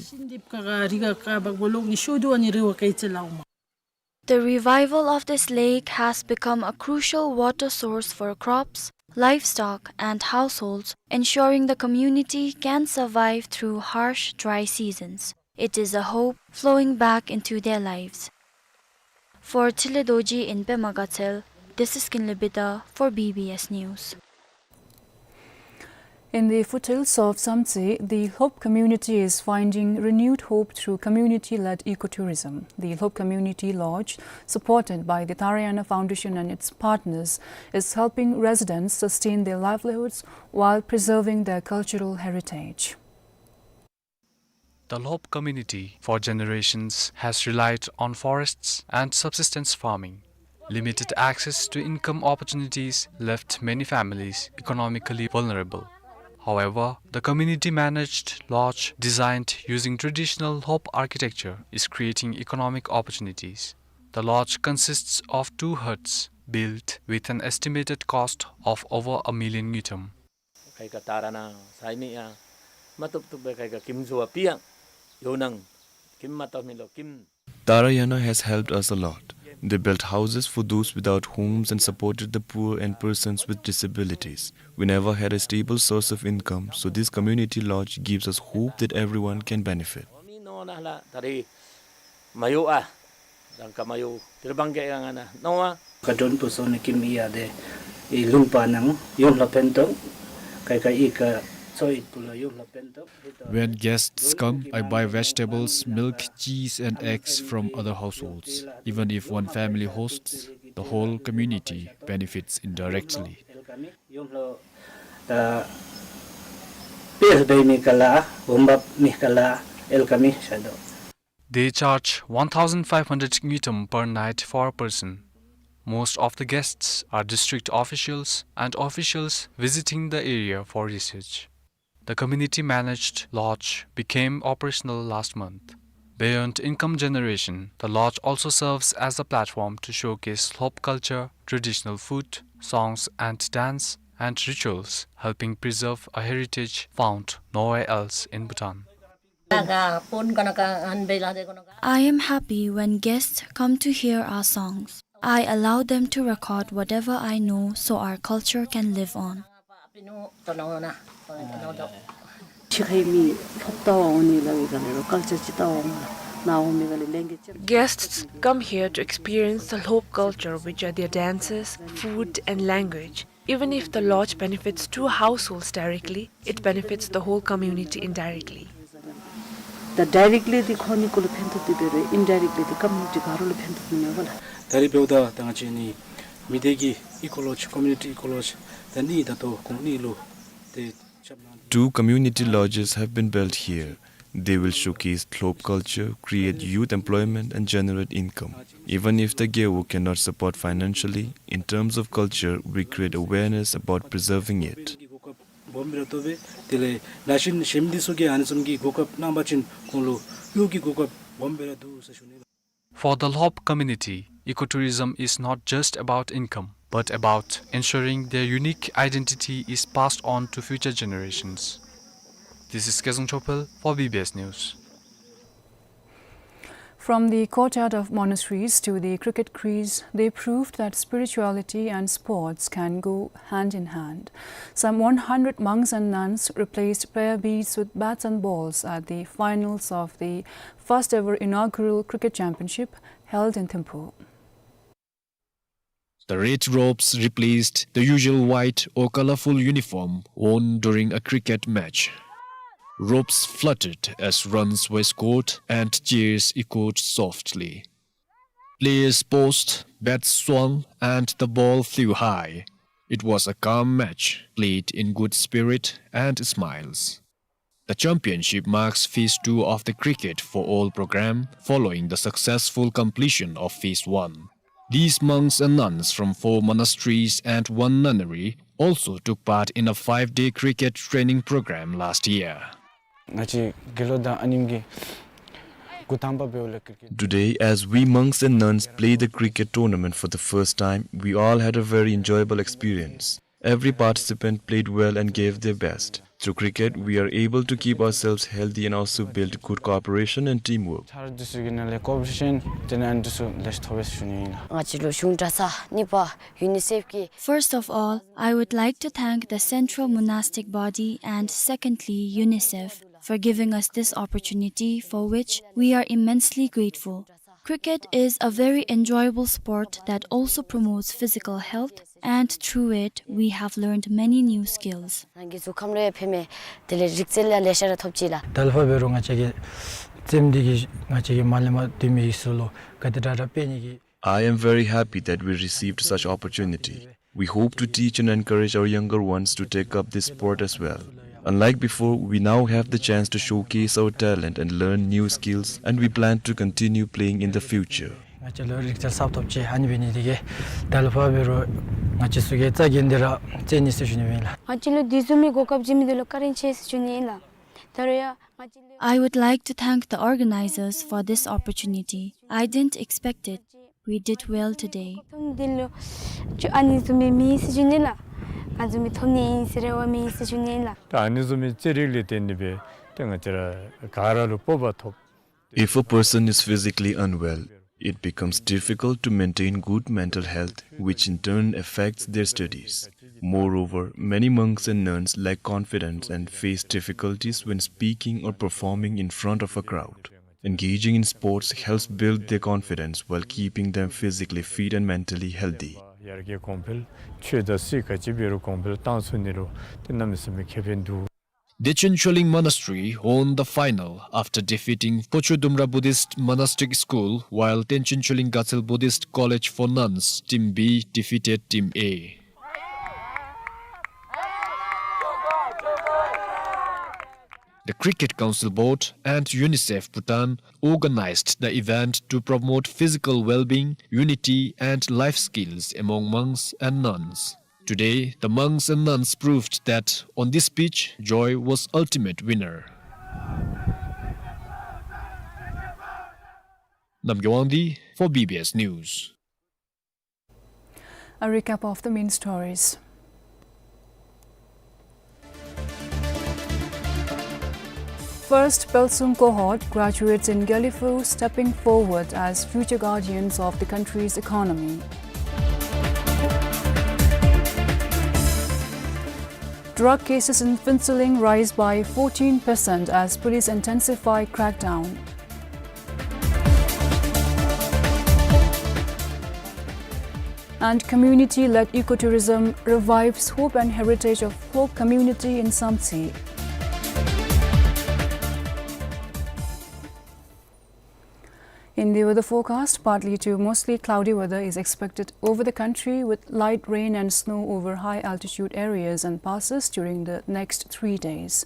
The revival of this lake has become a crucial water source for crops, livestock, and households, ensuring the community can survive through harsh dry seasons. It is a hope flowing back into their lives. For Tile Dorji in Pema Gatshel, this is Kinley Bida for B B S News. In the foothills of Samtse, the Lhope community is finding renewed hope through community-led ecotourism. The Lhope Community Lodge, supported by the Tarayana Foundation and its partners, is helping residents sustain their livelihoods while preserving their cultural heritage. The Lhope community for generations has relied on forests and subsistence farming. Limited access to income opportunities left many families economically vulnerable. However, the community-managed lodge, designed using traditional Lhope architecture, is creating economic opportunities. The lodge consists of two huts built with an estimated cost of over a million ngultrum. Kai ka Tarana saini a, matop tup kai ka kim zua piang, yonang kim matop milo kim. Tarayana has helped us a lot. They built houses for those without homes and supported the poor and persons with disabilities. We never had a stable source of income, so this community lodge gives us hope that everyone can benefit. Oni no na la tari mayo a, rang ka mayo terbang ke yang ana no a. Ka don puso ni kim iya de, i lungpa nang yom la pentok, kai ka i ka soi pula yom la pentok. When guests come, I buy vegetables, milk, cheese, and eggs from other households. Even if one family hosts, the whole community benefits indirectly. Yom lo, uh, pil bei mi kala, umbap mi kala, el kami shado. They charge one thousand five hundred ngultrum per night for a person. Most of the guests are district officials and officials visiting the area for research. The community-managed lodge became operational last month. Beyond income generation, the lodge also serves as a platform to showcase Lhope culture, traditional food, songs and dance, and rituals, helping preserve a heritage found nowhere else in Bhutan. I am happy when guests come to hear our songs. I allow them to record whatever I know so our culture can live on. Guests come here to experience the Lhope culture, which are their dances, food, and language. Even if the lodge benefits two households directly, it benefits the whole community indirectly. ད་ཌའི་རེཀ་ལི་འདི་ཁོང་གཉིས་ཀུན་ལུ་ཕན་ཐོགས་འདི་འབད་རུང་ཨིན་ཌའི་རེཀ་ལི་འདི་ཀོ་མིའུ་ནི་ཊི་ག་ར་ལུ་ཕན་ཐོགས་ནི་མས་པ་ལགས། ད་རེས་འབདཝ་ད་ད་ང་བཅས་ནི་མི་སྡེ་གི་ཨི་ཀོ་ལོ་ཇི་ཀོ་མིའུ་ནི་ཊི་ཨི་ཀོ་ལོ་ཇི་ད་ནི་ད་ལྟོ་ཁོང་གཉིས་ལུ་ཏེ་རྐྱབ་གནང་། Two community lodges have been built here. They will showcase Lhope culture, create youth employment and generate income. Even if the Gewu cannot support financially, in terms of culture, we create awareness about preserving it. སྦོམ་སྦེ་ར་བཏོན་སྦེ་དེ་ལས་ན་གཞོན་གཞན་མི་འདི་ཚུ་གིས་ཨ་ནི་བཟུམ་གྱི་གོ་སྐབས་གནང་བ་ཅིན་ཁོང་ལུ་གཡོག་གི་གོ་སྐབས་སྦོམ་སྦེ་ར་འདུག་ཟེར་ཞུ་ནི། For the Lhope community, ecotourism is not just about income, but about ensuring their unique identity is passed on to future generations. This is Kezang Chopel for B B S News. From the courtyard of monasteries to the cricket crease, they proved that spirituality and sports can go hand in hand. Some one hundred monks and nuns replaced prayer beads with bats and balls at the finals of the first ever inaugural cricket championship held in Thimphu. The red robes replaced the usual white or colorful uniform worn during a cricket match. Robes fluttered as runs were scored and cheers echoed softly. Players posed, Bats swung and the ball flew high. It was a calm match, played in good spirit and smiles. The championship marks phase two of the Cricket for All program following the successful completion of phase one. These monks and nuns from four monasteries and one nunnery also took part in a five-day cricket training program last year. ང་བཅས་དགེ་སློང་དང་ཨ་ནེམ་གྱིས་འགོ་དང་པ་འབདཝ་ལས་ཀིར་ཀེཊ། Today, as we monks and nuns play the cricket tournament for the first time, we all had a very enjoyable experience. Every participant played well and gave their best. Through cricket, we are able to keep ourselves healthy and also build good cooperation and teamwork. ཆ་རོགས་འདི་ཚུ་གི་ནང་ལས་ཀོ་ཨོ་པ་རེ་ཤཱན་དེ་ནང་འདི་ཚུ་ལེགས་ཤོམ་ཐོབ་པས་ཟེར་ཞུ་ནི་ཨིན་ལགས། ང་བཅས་ལུ་གཞུང་གྲྭ་ཚང་གཉིས་པ་ཡུ་ནི་སེཕ་གིས། First of all, I would like to thank the Central Monastic Body and secondly UNICEF for giving us this opportunity, for which we are immensely grateful. Cricket is a very enjoyable sport that also promotes physical health, and through it, we have learned many new skills. ནང་གི་གཟུགས་ཁམས་ལུ་ཡང་ཕན་མས། དེ་ལས་རིག་རྩལ་ཡང་ལེ་ཤ་ར་ཐོབ་ཅི་ལགས། ད་ལས་ཕར་འབད་རུང་ང་བཅས་ཀྱི་རྩེདམོ་འདི་གིས་ང་བཅས་ཀྱི་མ་ལས་མར་སྡོད་མི་ཚུ་ལུ་ག་དེ་དྲག་དྲག་སྤེལ་ནི་གི། I am very happy that we received such opportunity. We hope to teach and encourage our younger ones to take up this sport as well. Unlike before, we now have the chance to showcase our talent and learn new skills, and we plan to continue playing in the future. ང་བཅས་ལུ་རིག་རྩལ་གསརཔ་ཐོབ་ཅི། ཨ་ནི་འབད་ནི་དེ་གིས་ད་ལས་ཕར་འབད་རུང་ང་བཅས་ཚུ་གིས་རྩ་འགེངས་ཏེ་ར་རྩེད་ནི་ཟེར་ཞུ་ནི་ཨིན་ལགས། ང་བཅས་ལུ་དེ་བཟུམ་མའི་གོ་སྐབས་བྱིན་མི་འདི་ལུ་བཀའ་དྲིན་ཆེ་ཟེར་ཞུ་ནི་ཨིན་ལགས། ད་རུང་ཡང་ང་བཅས་ལུ། I would like to thank the organizers for this opportunity. I didn't expect it. We did well today. ཐོབ་ནི་འདི་ལུ་ཅིག་ཨ་ནི་བཟུམ་མའི་མེད་ཟེར་ཞུ་ནི་ལགས། ང་བཟུམ་མའི་ཐོབ་ནི་ཨིན་ཟེར་རེ་བ་མེད་ཟེར་ཞུ་ནི་ལགས། ད་ཨ་ནི་བཟུམ་མའི་རྩེད་རིགས་ལས་བརྟེན་ནི་སྦེ་ཏེ་ང་བཅས་ར་ག་ར་ལུ་སྤོབས་པ་ཐོབ། If a person is physically unwell, it becomes difficult to maintain good mental health, which in turn affects their studies. Moreover, many monks and nuns lack confidence and face difficulties when speaking or performing in front of a crowd. Engaging in sports helps build their confidence while keeping them physically fit and mentally healthy. ཡར་རྒྱས་གོང་འཕེལ་ཆོས་དང་སྲིད་ག་ཅི་འབད་རུང་གོང་འཕེལ་བཏང་ཚུགས་ནི་ལུ་ཏེ་གནམ་མེད་ས་མེད་ཁེ་ཕན་འདུག། Dechen Choling Monastery won the final after defeating Pocho Dumra Buddhist Monastic School, while Tenchen Choling Gatsel Buddhist College for Nuns, Team B, defeated Team A. The Cricket Council Board and UNICEF Bhutan organized the event to promote physical well-being, unity, and life skills among monks and nuns. Today, the monks and nuns proved that on this pitch, joy was ultimate winner. Namgay Wangdi for B B S News. A recap of the main stories. First Pelsung cohort graduates in Gelephu stepping forward as future guardians of the country's economy. Drug cases in Phuentsholing rise by fourteen percent as police intensify crackdown. And community-led ecotourism revives hope and heritage of folk community in Samtse. In the weather forecast, partly to mostly cloudy weather is expected over the country, with light rain and snow over high altitude areas and passes during the next three days.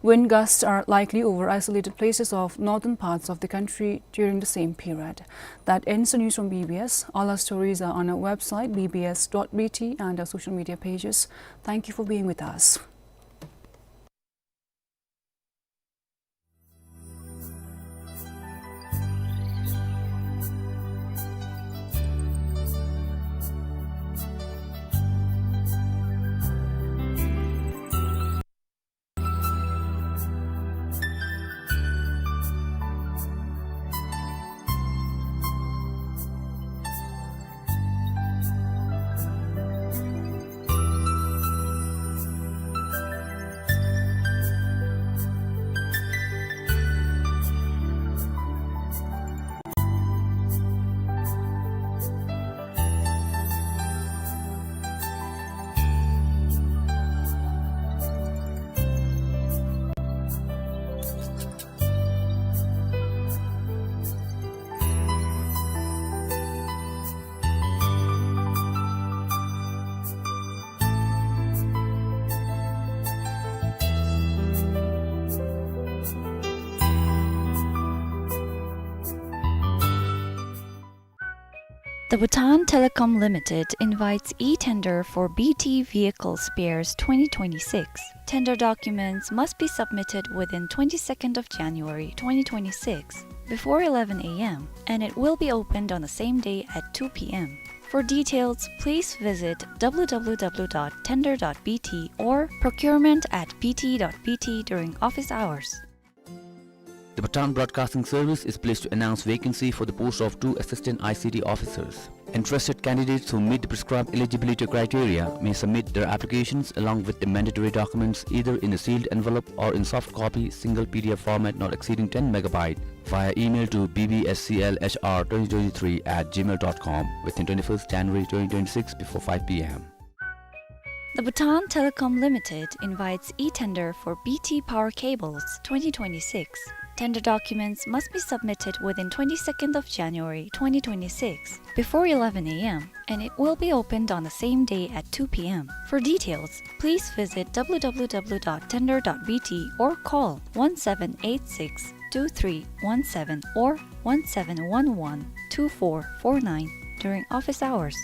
Wind gusts are likely over isolated places of northern parts of the country during the same period. That ends the news from B B S. All our stories are on our website, B B S dot B T, and our social media pages. Thank you for being with us. The Bhutan Telecom Limited invites e-tender for B T Vehicle Spares twenty twenty-six. Tender documents must be submitted within twenty-second of January twenty twenty-six before eleven a m, and it will be opened on the same day at two p m. For details, please visit w w w dot tender dot b t or procurement at b t dot b t during office hours. The Bhutan Broadcasting Service is pleased to announce vacancy for the post of two assistant I C T officers. Interested candidates who meet the prescribed eligibility criteria may submit their applications along with the mandatory documents either in a sealed envelope or in soft copy, single P D F format not exceeding ten megabyte, via email to b b s c l h r twenty twenty-three at gmail dot com within twenty-first January twenty twenty-six before five p m. The Bhutan Telecom Limited invites e-tender for B T Power Cables twenty twenty-six. Tender documents must be submitted within twenty-second of January twenty twenty-six before eleven a m, and it will be opened on the same day at two p m. For details, please visit w w w dot tender dot b t or call one seven eight six two three one seven or one seven one one two four four nine during office hours.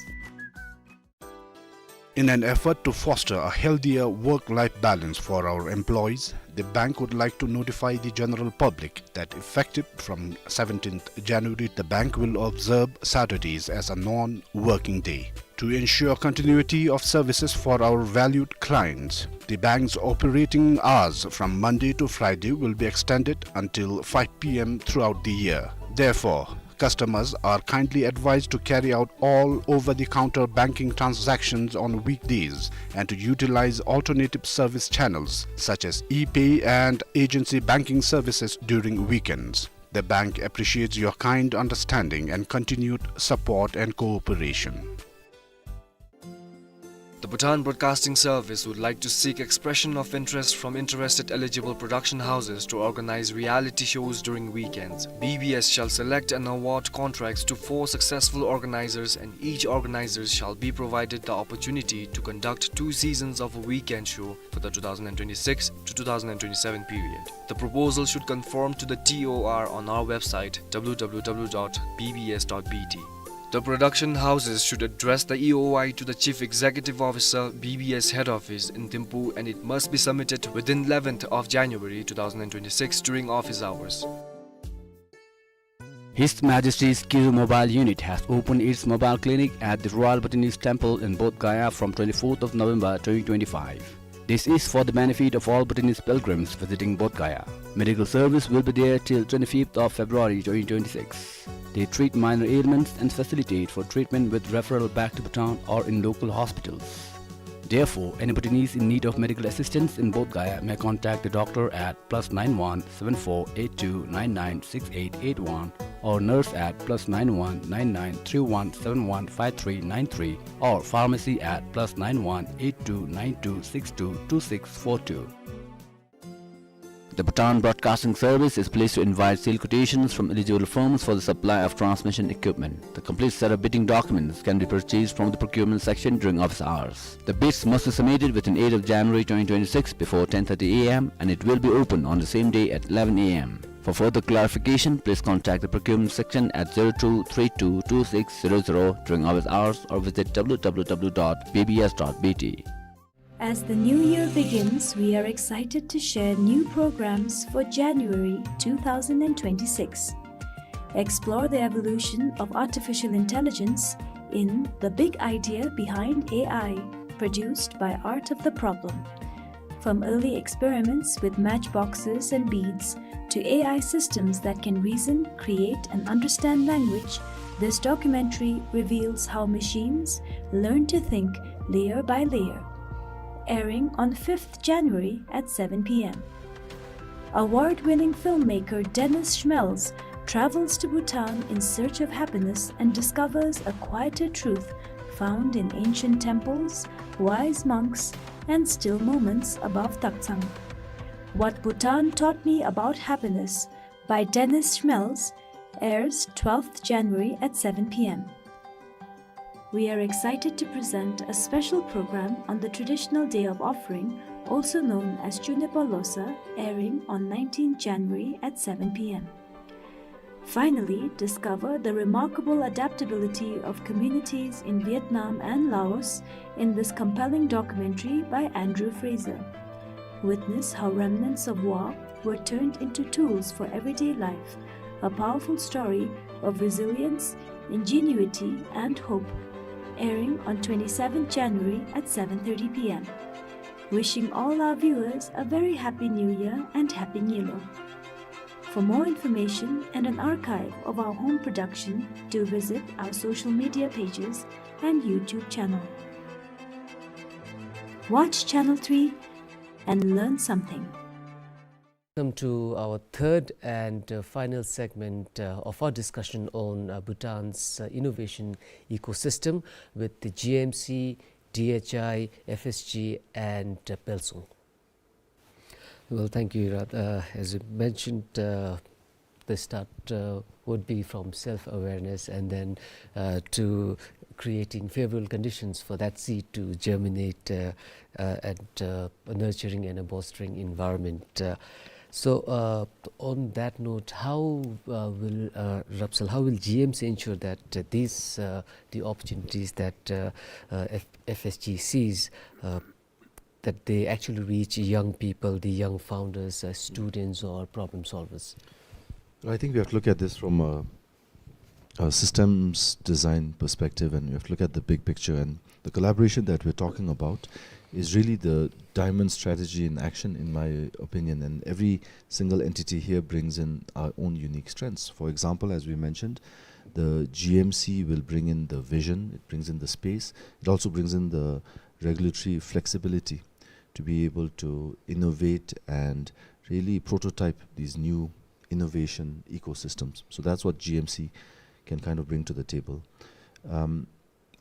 In an effort to foster a healthier work-life balance for our employees, the bank would like to notify the general public that effective from seventeenth January, the bank will observe Saturdays as a non-working day. To ensure continuity of services for our valued clients, the bank's operating hours from Monday to Friday will be extended until five p m throughout the year. Therefore, customers are kindly advised to carry out all over-the-counter banking transactions on weekdays and to utilize alternative service channels such as e-pay and agency banking services during weekends. The bank appreciates your kind understanding and continued support and cooperation. The Bhutan Broadcasting Service would like to seek expression of interest from interested eligible production houses to organize reality shows during weekends. B B S shall select and award contracts to four successful organizers, and each organizer shall be provided the opportunity to conduct two seasons of a weekend show for the two thousand and twenty-six to two thousand and twenty-seven period. The proposal should conform to the T O R on our website, w w w dot b b s dot b t. The production houses should address the E O I to the Chief Executive Officer, B B S Head Office in Thimphu, and it must be submitted within eleventh of January two thousand and twenty-six during office hours. His Majesty's Kiru Mobile Unit has opened its mobile clinic at the Royal Bhutanese Temple in Bodh Gaya from twenty-fourth of November twenty twenty-five. This is for the benefit of all Bhutanese pilgrims visiting Bodh Gaya. Medical service will be there till twenty-fifth of February twenty twenty-six. They treat minor ailments and facilitate for treatment with referral back to Bhutan or in local hospitals. Therefore, any Bhutanese in need of medical assistance in Bodh Gaya may contact the doctor at plus nine one seven four eight two nine nine six eight eight one or nurse at plus nine one nine nine three one seven one five three nine three or pharmacy at plus nine one eight two nine two six two two six four two. The Bhutan Broadcasting Service is pleased to invite sale quotations from eligible firms for the supply of transmission equipment. The complete set of bidding documents can be purchased from the procurement section during office hours. The bids must be submitted within eighth of January twenty twenty-six before ten thirty a m, and it will be open on the same day at eleven a m. For further clarification, please contact the procurement section at zero two three two two six zero zero during office hours or visit w w w dot b b s dot b t. As the new year begins, we are excited to share new programs for January two thousand and twenty-six. Explore the evolution of artificial intelligence in The Big Idea Behind A I, produced by Art of the Problem. From early experiments with matchboxes and beads to A I systems that can reason, create, and understand language, this documentary reveals how machines learn to think layer by layer. Airing on fifth January at seven p m. Award-winning filmmaker Dennis Schmelz travels to Bhutan in search of happiness and discovers a quieter truth found in ancient temples, wise monks, and still moments above Taktsang. What Bhutan Taught Me About Happiness by Dennis Schmelz airs twelfth January at seven p m. We are excited to present a special program on the traditional day of offering, also known as Chunepolosa, airing on nineteenth January at seven p m. Finally, discover the remarkable adaptability of communities in Vietnam and Laos in this compelling documentary by Andrew Fraser. Witness how remnants of war were turned into tools for everyday life, a powerful story of resilience, ingenuity, and hope. Airing on twenty-seventh January at seven thirty p m. Wishing all our viewers a very happy New Year and Happy Nyilo. For more information and an archive of our home production, do visit our social media pages and YouTube channel. Watch Channel three and learn something. Welcome to our third and, uh, final segment, uh, of our discussion on, uh, Bhutan's, uh, innovation ecosystem with the G M C, D H I, F S G, and, uh, Pelsung. Well, thank you, Irat. Uh, as you mentioned, uh, the start, uh, would be from self-awareness and then, uh, to creating favorable conditions for that seed to germinate, uh, uh, and, uh, nurturing and a bolstering environment. Uh, so, uh, on that note, how, uh, will, uh, Rapsal, how will G M C ensure that, uh, these, uh, the opportunities that, uh, uh, F-, F S G sees, uh, that they actually reach young people, the young founders, uh, students or problem solvers? I think we have to look at this from a, a systems design perspective, and we have to look at the big picture. And the collaboration that we're talking about is really the diamond strategy in action, in my opinion. And every single entity here brings in our own unique strengths. For example, as we mentioned, the G M C will bring in the vision, it brings in the space, it also brings in the regulatory flexibility to be able to innovate and really prototype these new innovation ecosystems. So that's what G M C can kind of bring to the table. Um,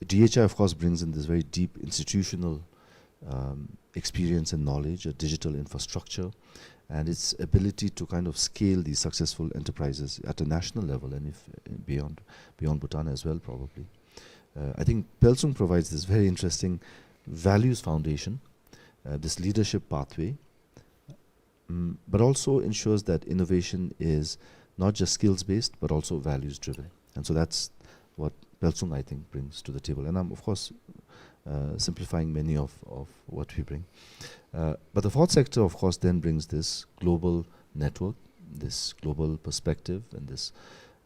D H I, of course, brings in this very deep institutional, um, experience and knowledge, a digital infrastructure, and its ability to kind of scale these successful enterprises at a national level and if, beyond, beyond Bhutan as well, probably. Uh, I think Pelsung provides this very interesting values foundation, uh, this leadership pathway, mm, but also ensures that innovation is not just skills-based, but also values-driven. And so that's what Pelsung, I think, brings to the table. And I'm, of course, uh, simplifying many of, of what we bring. Uh, but the fourth sector, of course, then brings this global network, this global perspective, and this,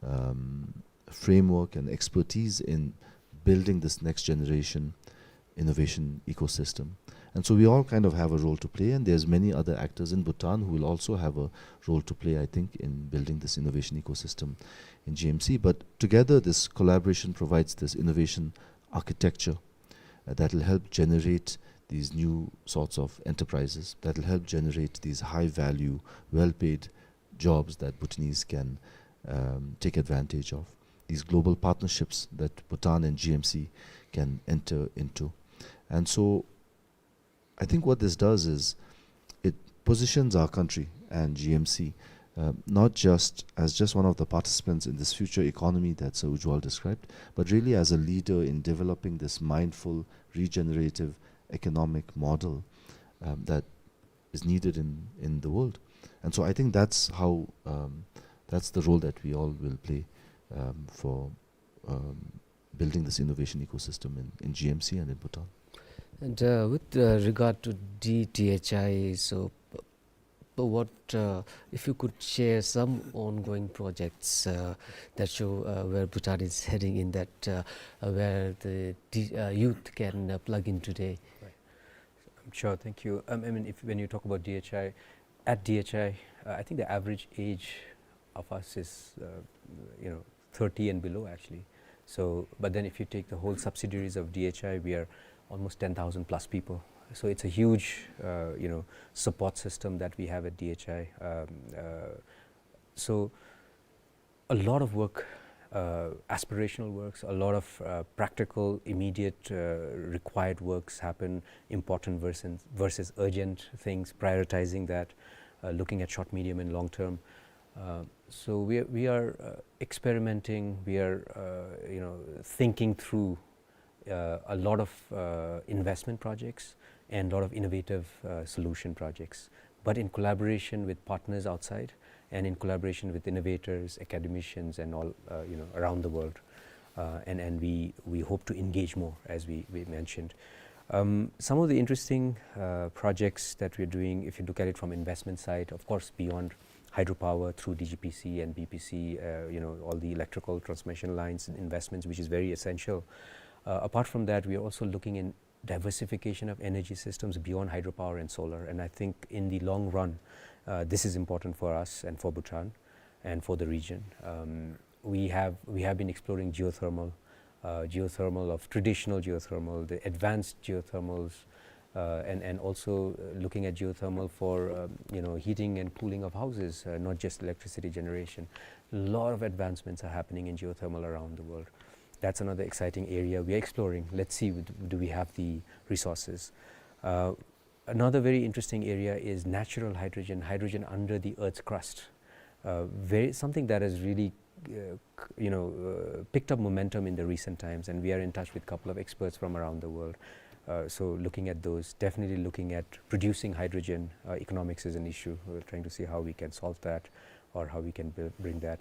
um, framework and expertise in building this next generation innovation ecosystem. And so we all kind of have a role to play, and there's many other actors in Bhutan who will also have a role to play, I think, in building this innovation ecosystem in G M C. But together, this collaboration provides this innovation architecture, uh, that will help generate these new sorts of enterprises, that will help generate these high-value, well-paid jobs that Bhutanese can, um, take advantage of, these global partnerships that Bhutan and G M C can enter into. And so I think what this does is it positions our country and G M C, uh, not just as just one of the participants in this future economy that Sir Ujwal described, but really as a leader in developing this mindful, regenerative economic model, um, that is needed in, in the world. And so I think that's how, um, that's the role that we all will play, um, for, um, building this innovation ecosystem in, in G M C and in Bhutan. And, uh, with, uh, regard to D T H I, so, uh, what, uh, if you could share some ongoing projects, uh, that show, uh, where Bhutan is heading in that, uh, uh, where the D-, uh, youth can, uh, plug in today? Right. Sure, thank you. Um, I mean, if, when you talk about D H I, at D H I, uh, I think the average age of us is, uh, you know, thirty and below, actually. So, but then if you take the whole subsidiaries of D H I, we are almost ten thousand plus people. So it's a huge, uh, you know, support system that we have at D H I. Um, uh, so a lot of work, uh, aspirational works, a lot of, uh, practical, immediate, uh, required works happen, important versus, versus urgent things, prioritizing that, uh, looking at short, medium, and long term. Uh, so we are, we are, uh, experimenting, we are, uh, you know, thinking through, uh, a lot of, uh, investment projects and a lot of innovative, uh, solution projects, but in collaboration with partners outside and in collaboration with innovators, academicians, and all, uh, you know, around the world. Uh, and, and we, we hope to engage more, as we, we mentioned. Um, some of the interesting, uh, projects that we're doing, if you look at it from investment side, of course, beyond hydropower through D G P C and B P C, uh, you know, all the electrical transmission lines and investments, which is very essential. Uh, apart from that, we are also looking in diversification of energy systems beyond hydropower and solar. And I think in the long run, uh, this is important for us and for Bhutan and for the region. Um, we have, we have been exploring geothermal, uh, geothermal of traditional geothermal, the advanced geothermals, uh, and, and also, uh, looking at geothermal for, um, you know, heating and cooling of houses, uh, not just electricity generation. A lot of advancements are happening in geothermal around the world. That's another exciting area we are exploring. Let's see, do, do we have the resources? Uh, another very interesting area is natural hydrogen, hydrogen under the Earth's crust. Uh, very, something that has really, uh, c-, you know, uh, picked up momentum in the recent times, and we are in touch with a couple of experts from around the world. Uh, so looking at those, definitely looking at producing hydrogen, uh, economics is an issue. We're trying to see how we can solve that or how we can build, bring that,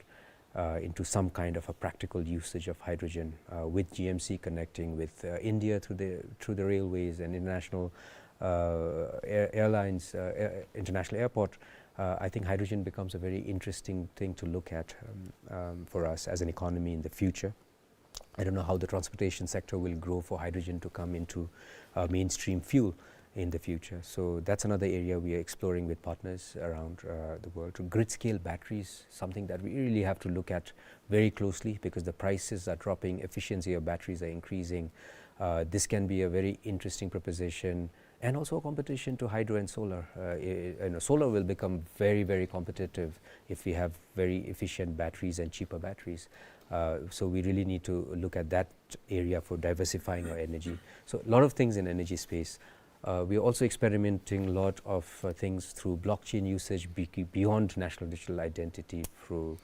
uh, into some kind of a practical usage of hydrogen, uh, with G M C connecting with, uh, India through the, through the railways and international, uh, air-, airlines, uh, air-, international airport. Uh, I think hydrogen becomes a very interesting thing to look at, um, um, for us as an economy in the future. I don't know how the transportation sector will grow for hydrogen to come into, uh, mainstream fuel in the future. So that's another area we are exploring with partners around, uh, the world. Grid scale batteries, something that we really have to look at very closely because the prices are dropping, efficiency of batteries are increasing. Uh, this can be a very interesting proposition and also a competition to hydro and solar. Uh, i-, i-, you know, solar will become very, very competitive if we have very efficient batteries and cheaper batteries. Uh, so we really need to look at that area for diversifying our energy. So a lot of things in energy space. Uh, we are also experimenting a lot of, uh, things through blockchain usage be-, beyond national digital identity, through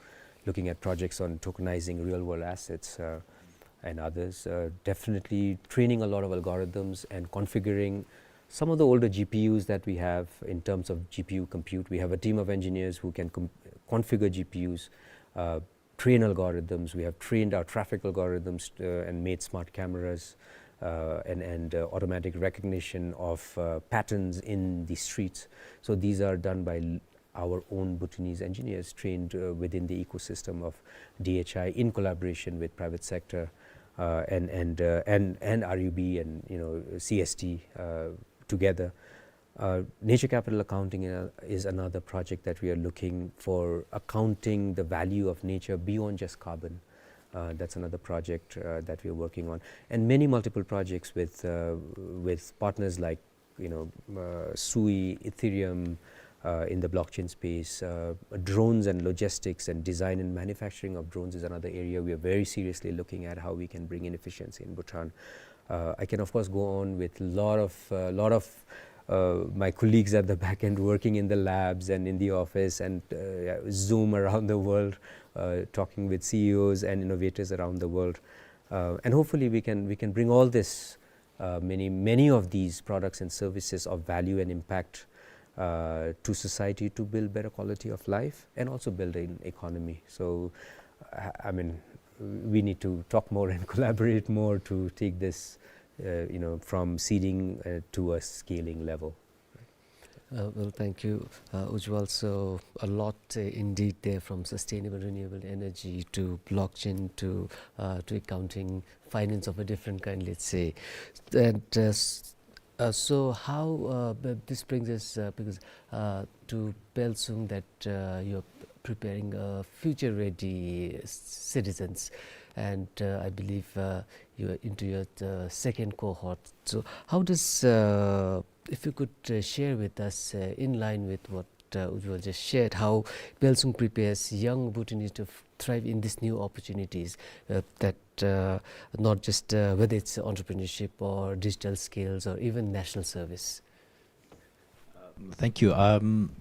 looking at projects on tokenizing real-world assets, uh, and others. Uh, definitely training a lot of algorithms and configuring some of the older G P Us that we have in terms of G P U compute. We have a team of engineers who can com-, configure G P Us, uh, train algorithms. We have trained our traffic algorithms, uh, and made smart cameras, uh, and, and, uh, automatic recognition of, uh, patterns in the streets. So these are done by l-, our own Bhutanese engineers trained, uh, within the ecosystem of D H I in collaboration with private sector, uh, and, and, uh, and, and R U B and, you know, C S T, uh, together. Uh, nature capital accounting, uh, is another project that we are looking for, accounting the value of nature beyond just carbon. Uh, that's another project, uh, that we are working on. And many multiple projects with, uh, with partners like, you know, uh, Sui, Ethereum, uh, in the blockchain space. Uh, drones and logistics and design and manufacturing of drones is another area we are very seriously looking at, how we can bring in efficiency in Bhutan. Uh, I can, of course, go on with lot of, uh, lot of, uh, my colleagues at the back end working in the labs and in the office and, uh, Zoom around the world, uh, talking with C E Os and innovators around the world. Uh, and hopefully we can, we can bring all this, uh, many, many of these products and services of value and impact, uh, to society to build better quality of life and also build an economy. So, I, I mean, we need to talk more and collaborate more to take this, uh, you know, from seeding, uh, to a scaling level. Uh, well, thank you, uh, Ujjwal. So a lot, uh, indeed there, from sustainable renewable energy to blockchain to, uh, to accounting, finance of a different kind, let's say. And, uh, s-, uh, so how, uh, b-, this brings us, uh, because, uh, to Pelsung, that, uh, you're preparing a future-ready s-, citizens, and, uh, I believe, uh, you are into your, uh, second cohort. So how does, uh, if you could, uh, share with us, uh, in line with what, uh, Ujjwal just shared, how Pelsung prepares young Bhutanese to f-, thrive in these new opportunities, uh, that, uh, not just, uh, whether it's entrepreneurship or digital skills or even national service. Thank you. Um,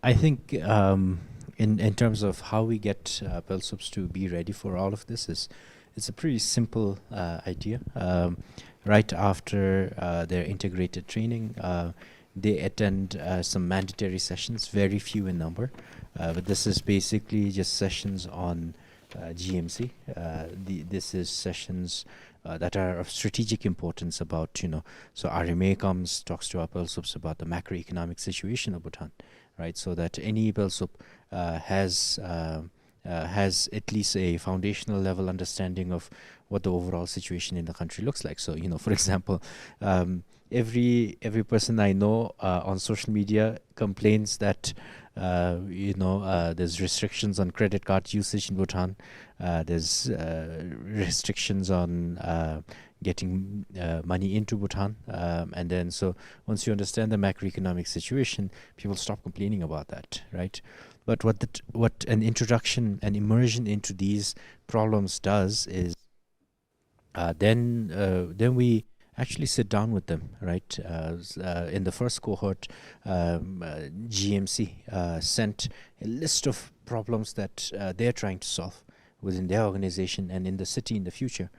I think, um, in, in terms of how we get, uh, Pelsups to be ready for all of this is, it's a pretty simple, uh, idea. Um, right after, uh, their integrated training, uh, They attend uh, some mandatory sessions, very few in number. Uh, but this is basically just sessions on uh, G M C. Uh, the, this is sessions uh, that are of strategic importance about, you know, so R M A comes, talks to our PELSUPs about the macroeconomic situation of Bhutan, right? So that any PELSUP uh, has uh, uh, has at least a foundational level understanding of what the overall situation in the country looks like. So, you know, for example, um, every every person I know uh, on social media complains that uh, you know uh, there's restrictions on credit card usage in Bhutan. Uh, there's uh, restrictions on uh, getting uh, money into Bhutan, um, and then so once you understand the macroeconomic situation, people stop complaining about that, right? But what the, what an introduction, an immersion into these problems does is uh, then uh, then we actually sit down with them, right? Uh, s- uh, in the first cohort, um, uh, G M C uh, sent a list of problems that uh, they're trying to solve within their organization and in the city in the future.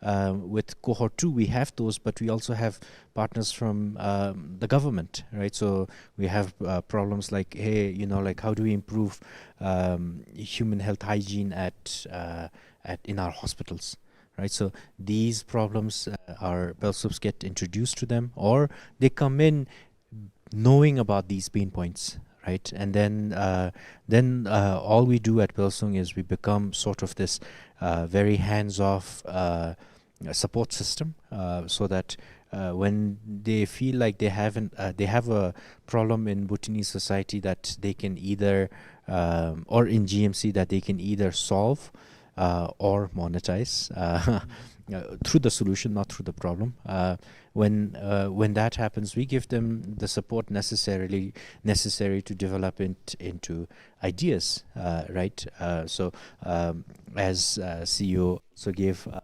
Um, with cohort two, we have those, but we also have partners from um, the government, right? So we have uh, problems like, hey, you know, like how do we improve um, human health hygiene at uh, at in our hospitals, right? So these problems uh, are PELSUPs get introduced to them, or they come in knowing about these pain points, right? And then uh, then uh, all we do at PELSUNG is we become sort of this uh, very hands-off uh, support system, uh, so that uh, when they feel like they haven't uh, they have a problem in Bhutanese society that they can either um, or in G M C that they can either solve uh, or monetize uh, uh, through the solution, not through the problem. Uh, when uh, when that happens, we give them the support necessarily necessary to develop it into ideas, uh, right? Uh, so um, as uh, C E O also gave uh,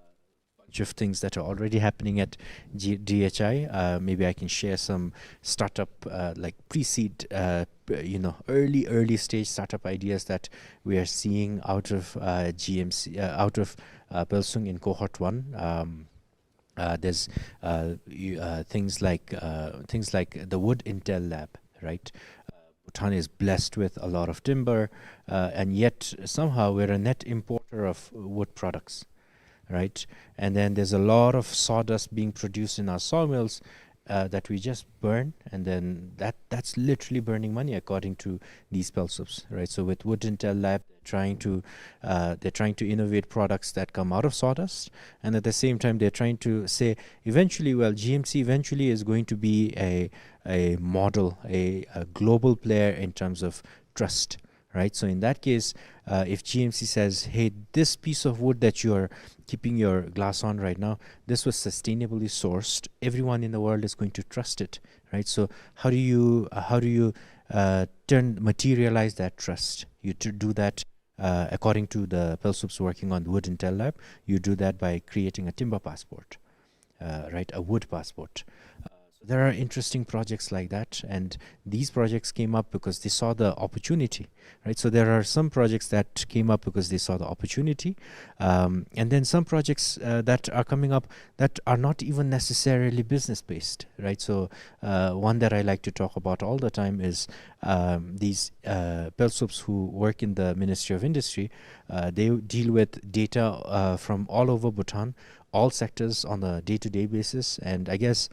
bunch of things that are already happening at G- D H I. Uh, maybe I can share some startup, uh, like pre-seed, uh, p- you know, early early stage startup ideas that we are seeing out of uh, G M C, uh, out of uh, PELSUNG in cohort one. Um, uh, there's uh, you, uh, things like uh, things like the Wood Intel Lab, right? Uh, Bhutan is blessed with a lot of timber, uh, and yet somehow we're a net importer of wood products, right? And then there's a lot of sawdust being produced in our sawmills uh, that we just burn, and then that that's literally burning money according to these PELSUPs, right? So with Wood Intel Lab, they're trying to uh, they're trying to innovate products that come out of sawdust, and at the same time they're trying to say eventually, well, G M C eventually is going to be a a model, a, a global player in terms of trust, right? So in that case, uh, if G M C says, "Hey, this piece of wood that you're keeping your glass on right now, this was sustainably sourced," everyone in the world is going to trust it, right? So how do you uh, how do you uh, turn materialize that trust? You to do that uh, according to the PELSUPs working on the Wood Intel Lab. You do that by creating a timber passport, uh, right? A wood passport. Uh, so there are interesting projects like that, and these projects came up because they saw the opportunity, right? So there are some projects that came up because they saw the opportunity, um, and then some projects uh, that are coming up that are not even necessarily business based, right? So uh, one that I like to talk about all the time is um, these uh, PELSUPs who work in the Ministry of Industry. Uh, they deal with data uh, from all over Bhutan, all sectors on a day-to-day basis, and I guess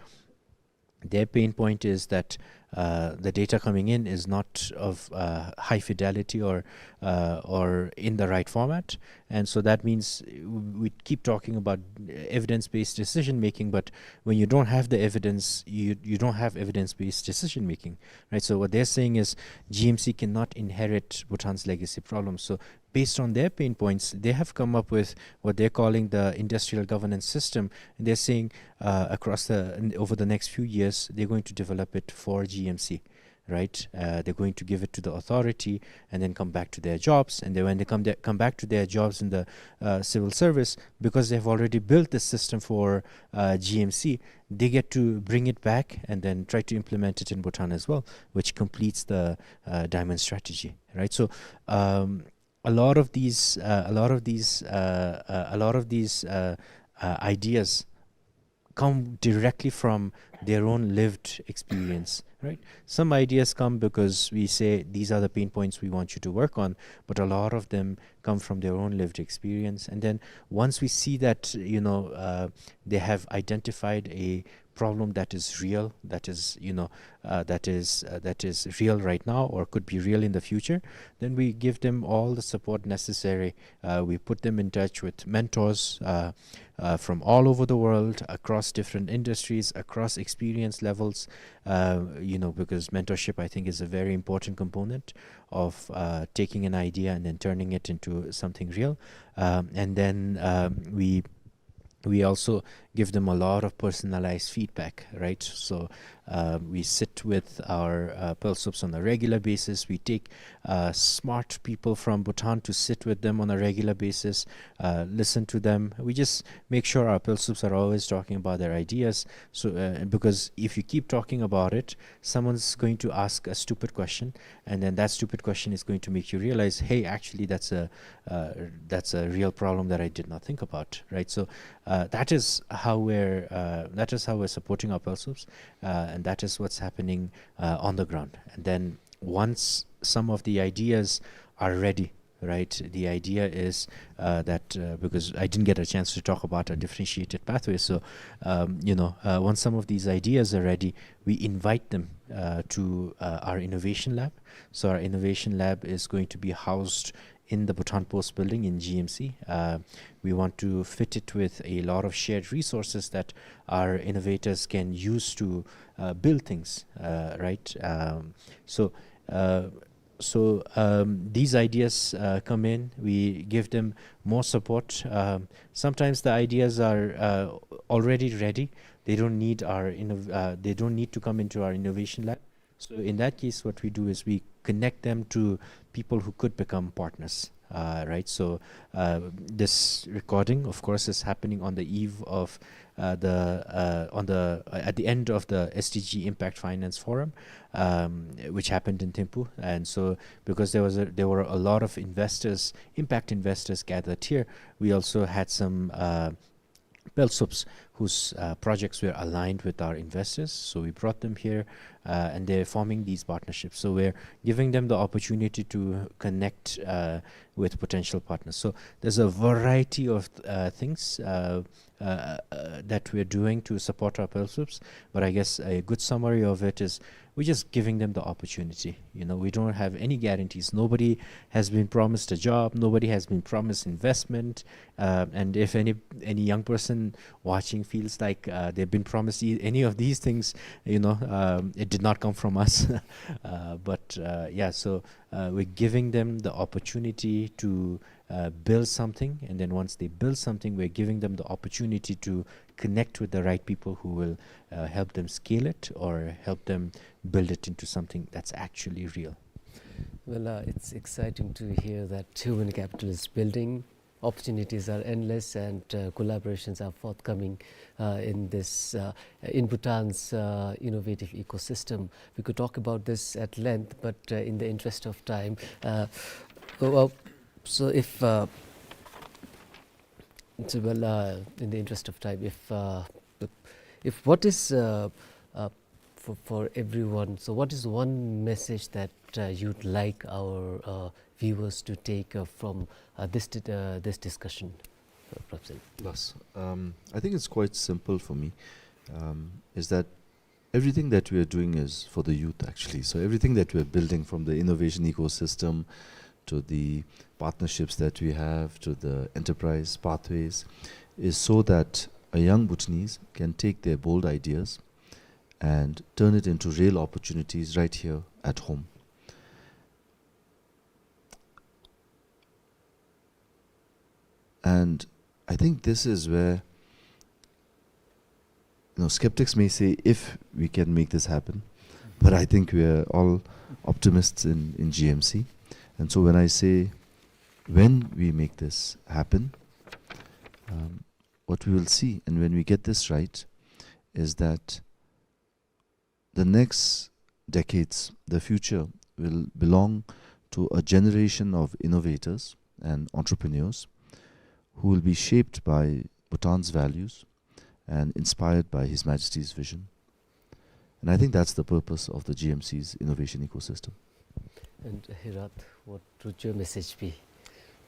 their pain point is that uh, the data coming in is not of uh, high fidelity or uh, or in the right format, and so that means we keep talking about evidence-based decision making, but when you don't have the evidence, you you don't have evidence-based decision making, right? So what they're saying is G M C cannot inherit Bhutan's legacy problems. So based on their pain points, they have come up with what they're calling the industrial governance system. And they're saying uh, across the over the next few years, they're going to develop it for G M C, right? Uh, they're going to give it to the authority and then come back to their jobs. And then when they come there, come back to their jobs in the uh, civil service, because they've already built the system for uh, G M C, they get to bring it back and then try to implement it in Bhutan as well, which completes the uh, diamond strategy, right? So um, a lot of these, uh, a lot of these, uh, uh, a lot of these uh, uh, ideas come directly from their own lived experience, right? Some ideas come because we say these are the pain points we want you to work on, but a lot of them come from their own lived experience. And then once we see that, you know, uh, they have identified a problem that is real, that is, you know, uh, that is, uh, that is real right now or could be real in the future, then we give them all the support necessary. Uh, we put them in touch with mentors, uh, uh, from all over the world, across different industries, across experience levels. Uh, you know, because mentorship, I think, is a very important component of, uh, taking an idea and then turning it into something real. Um, and then, um, we we also give them a lot of personalized feedback, right? So, uh, we sit with our, uh, PELSUPs on a regular basis. We take, uh, smart people from Bhutan to sit with them on a regular basis, uh, listen to them. We just make sure our PELSUPs are always talking about their ideas. So, uh, because if you keep talking about it, someone's going to ask a stupid question, and then that stupid question is going to make you realize, hey, actually, that's a, uh, that's a real problem that I did not think about, right? So, uh, that is how we're, uh, that is how we're supporting our PELSUPs, uh, and that is what's happening, uh, on the ground. And then once some of the ideas are ready, right? The idea is, uh, that, uh, because I didn't get a chance to talk about a differentiated pathway, so, um, you know, uh, once some of these ideas are ready, we invite them, uh, to, uh, our innovation lab. So our innovation lab is going to be housed in the Bhutan Post building in G M C. Uh, we want to fit it with a lot of shared resources that our innovators can use to, uh, build things, uh, right? Um, so, uh, so, um, these ideas, uh, come in, we give them more support. Um, sometimes the ideas are, uh, already ready. They don't need our innov-, uh, they don't need to come into our innovation lab. So in that case, what we do is we connect them to people who could become partners, uh, right? So, uh, this recording, of course, is happening on the eve of, uh, the, uh, on the, uh, at the end of the S D G Impact Finance Forum, um, which happened in Thimphu. And so, because there was a, there were a lot of investors, impact investors gathered here, we also had some, uh, PELSUPs whose, uh, projects were aligned with our investors. So we brought them here, uh, and they're forming these partnerships. So we're giving them the opportunity to connect, uh, with potential partners. So there's a variety of, uh, things, uh, uh, uh, that we're doing to support our PELSUPs. But I guess a good summary of it is we're just giving them the opportunity. You know, we don't have any guarantees. Nobody has been promised a job. Nobody has been promised investment. Uh, and if any, any young person watching feels like, uh, they've been promised e-, any of these things, you know, um, it did not come from us. Uh, but, uh, yeah, so, uh, we're giving them the opportunity to, uh, build something, and then once they build something, we're giving them the opportunity to connect with the right people who will, uh, help them scale it or help them build it into something that's actually real. Well, uh, it's exciting to hear that human capital is building. Opportunities are endless and, uh, collaborations are forthcoming, uh, in this, uh, in Bhutan's, uh, innovative ecosystem. We could talk about this at length, but, uh, in the interest of time, uh, well, so if, uh, so, well, uh, in the interest of time, if, uh, if what is, uh, uh, for, for everyone, so what is one message that, uh, you'd like our, uh, viewers to take, uh, from, uh, this di-, uh, this discussion, uh, Professor? Yes. Um, I think it's quite simple for me, um, is that everything that we are doing is for the youth, actually. So everything that we are building, from the innovation ecosystem to the partnerships that we have to the enterprise pathways, is so that a young Bhutanese can take their bold ideas and turn it into real opportunities right here at home. And I think this is where, you know, skeptics may say, "If we can make this happen," but I think we are all optimists in, in G M C. And so when I say, when we make this happen, um, what we will see, and when we get this right, is that the next decades, the future, will belong to a generation of innovators and entrepreneurs who will be shaped by Bhutan's values and inspired by His Majesty's vision. And I think that's the purpose of the G M C's innovation ecosystem. And Hirat, what would your message be?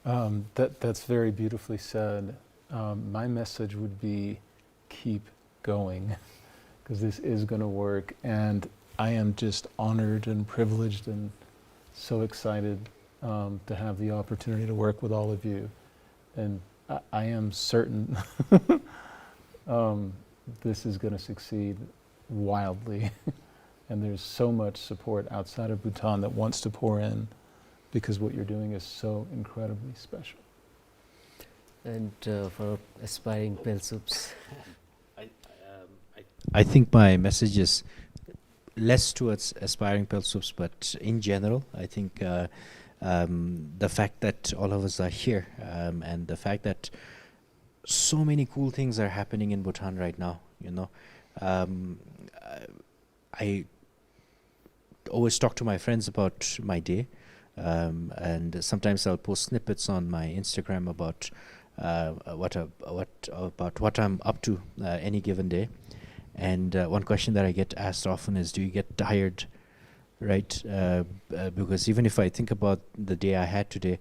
Um, that, that's very beautifully said. Um, my message would be keep going, because this is going to work. And I am just honored and privileged and so excited um, to have the opportunity to work with all of you. And I, I am certain um, this is going to succeed wildly. And there's so much support outside of Bhutan that wants to pour in, because what you're doing is so incredibly special. And uh, for aspiring Pelsups? I, um, I, I think my message is less towards aspiring Pelsups, but in general, I think uh, um, the fact that all of us are here um, and the fact that so many cool things are happening in Bhutan right now, you know. Um, I always talk to my friends about my day, um, and sometimes I'll post snippets on my Instagram about uh, what a, what about what I'm up to uh, any given day. And uh, one question that I get asked often is, "Do you get tired?" Right? Uh, uh, because even if I think about the day I had today,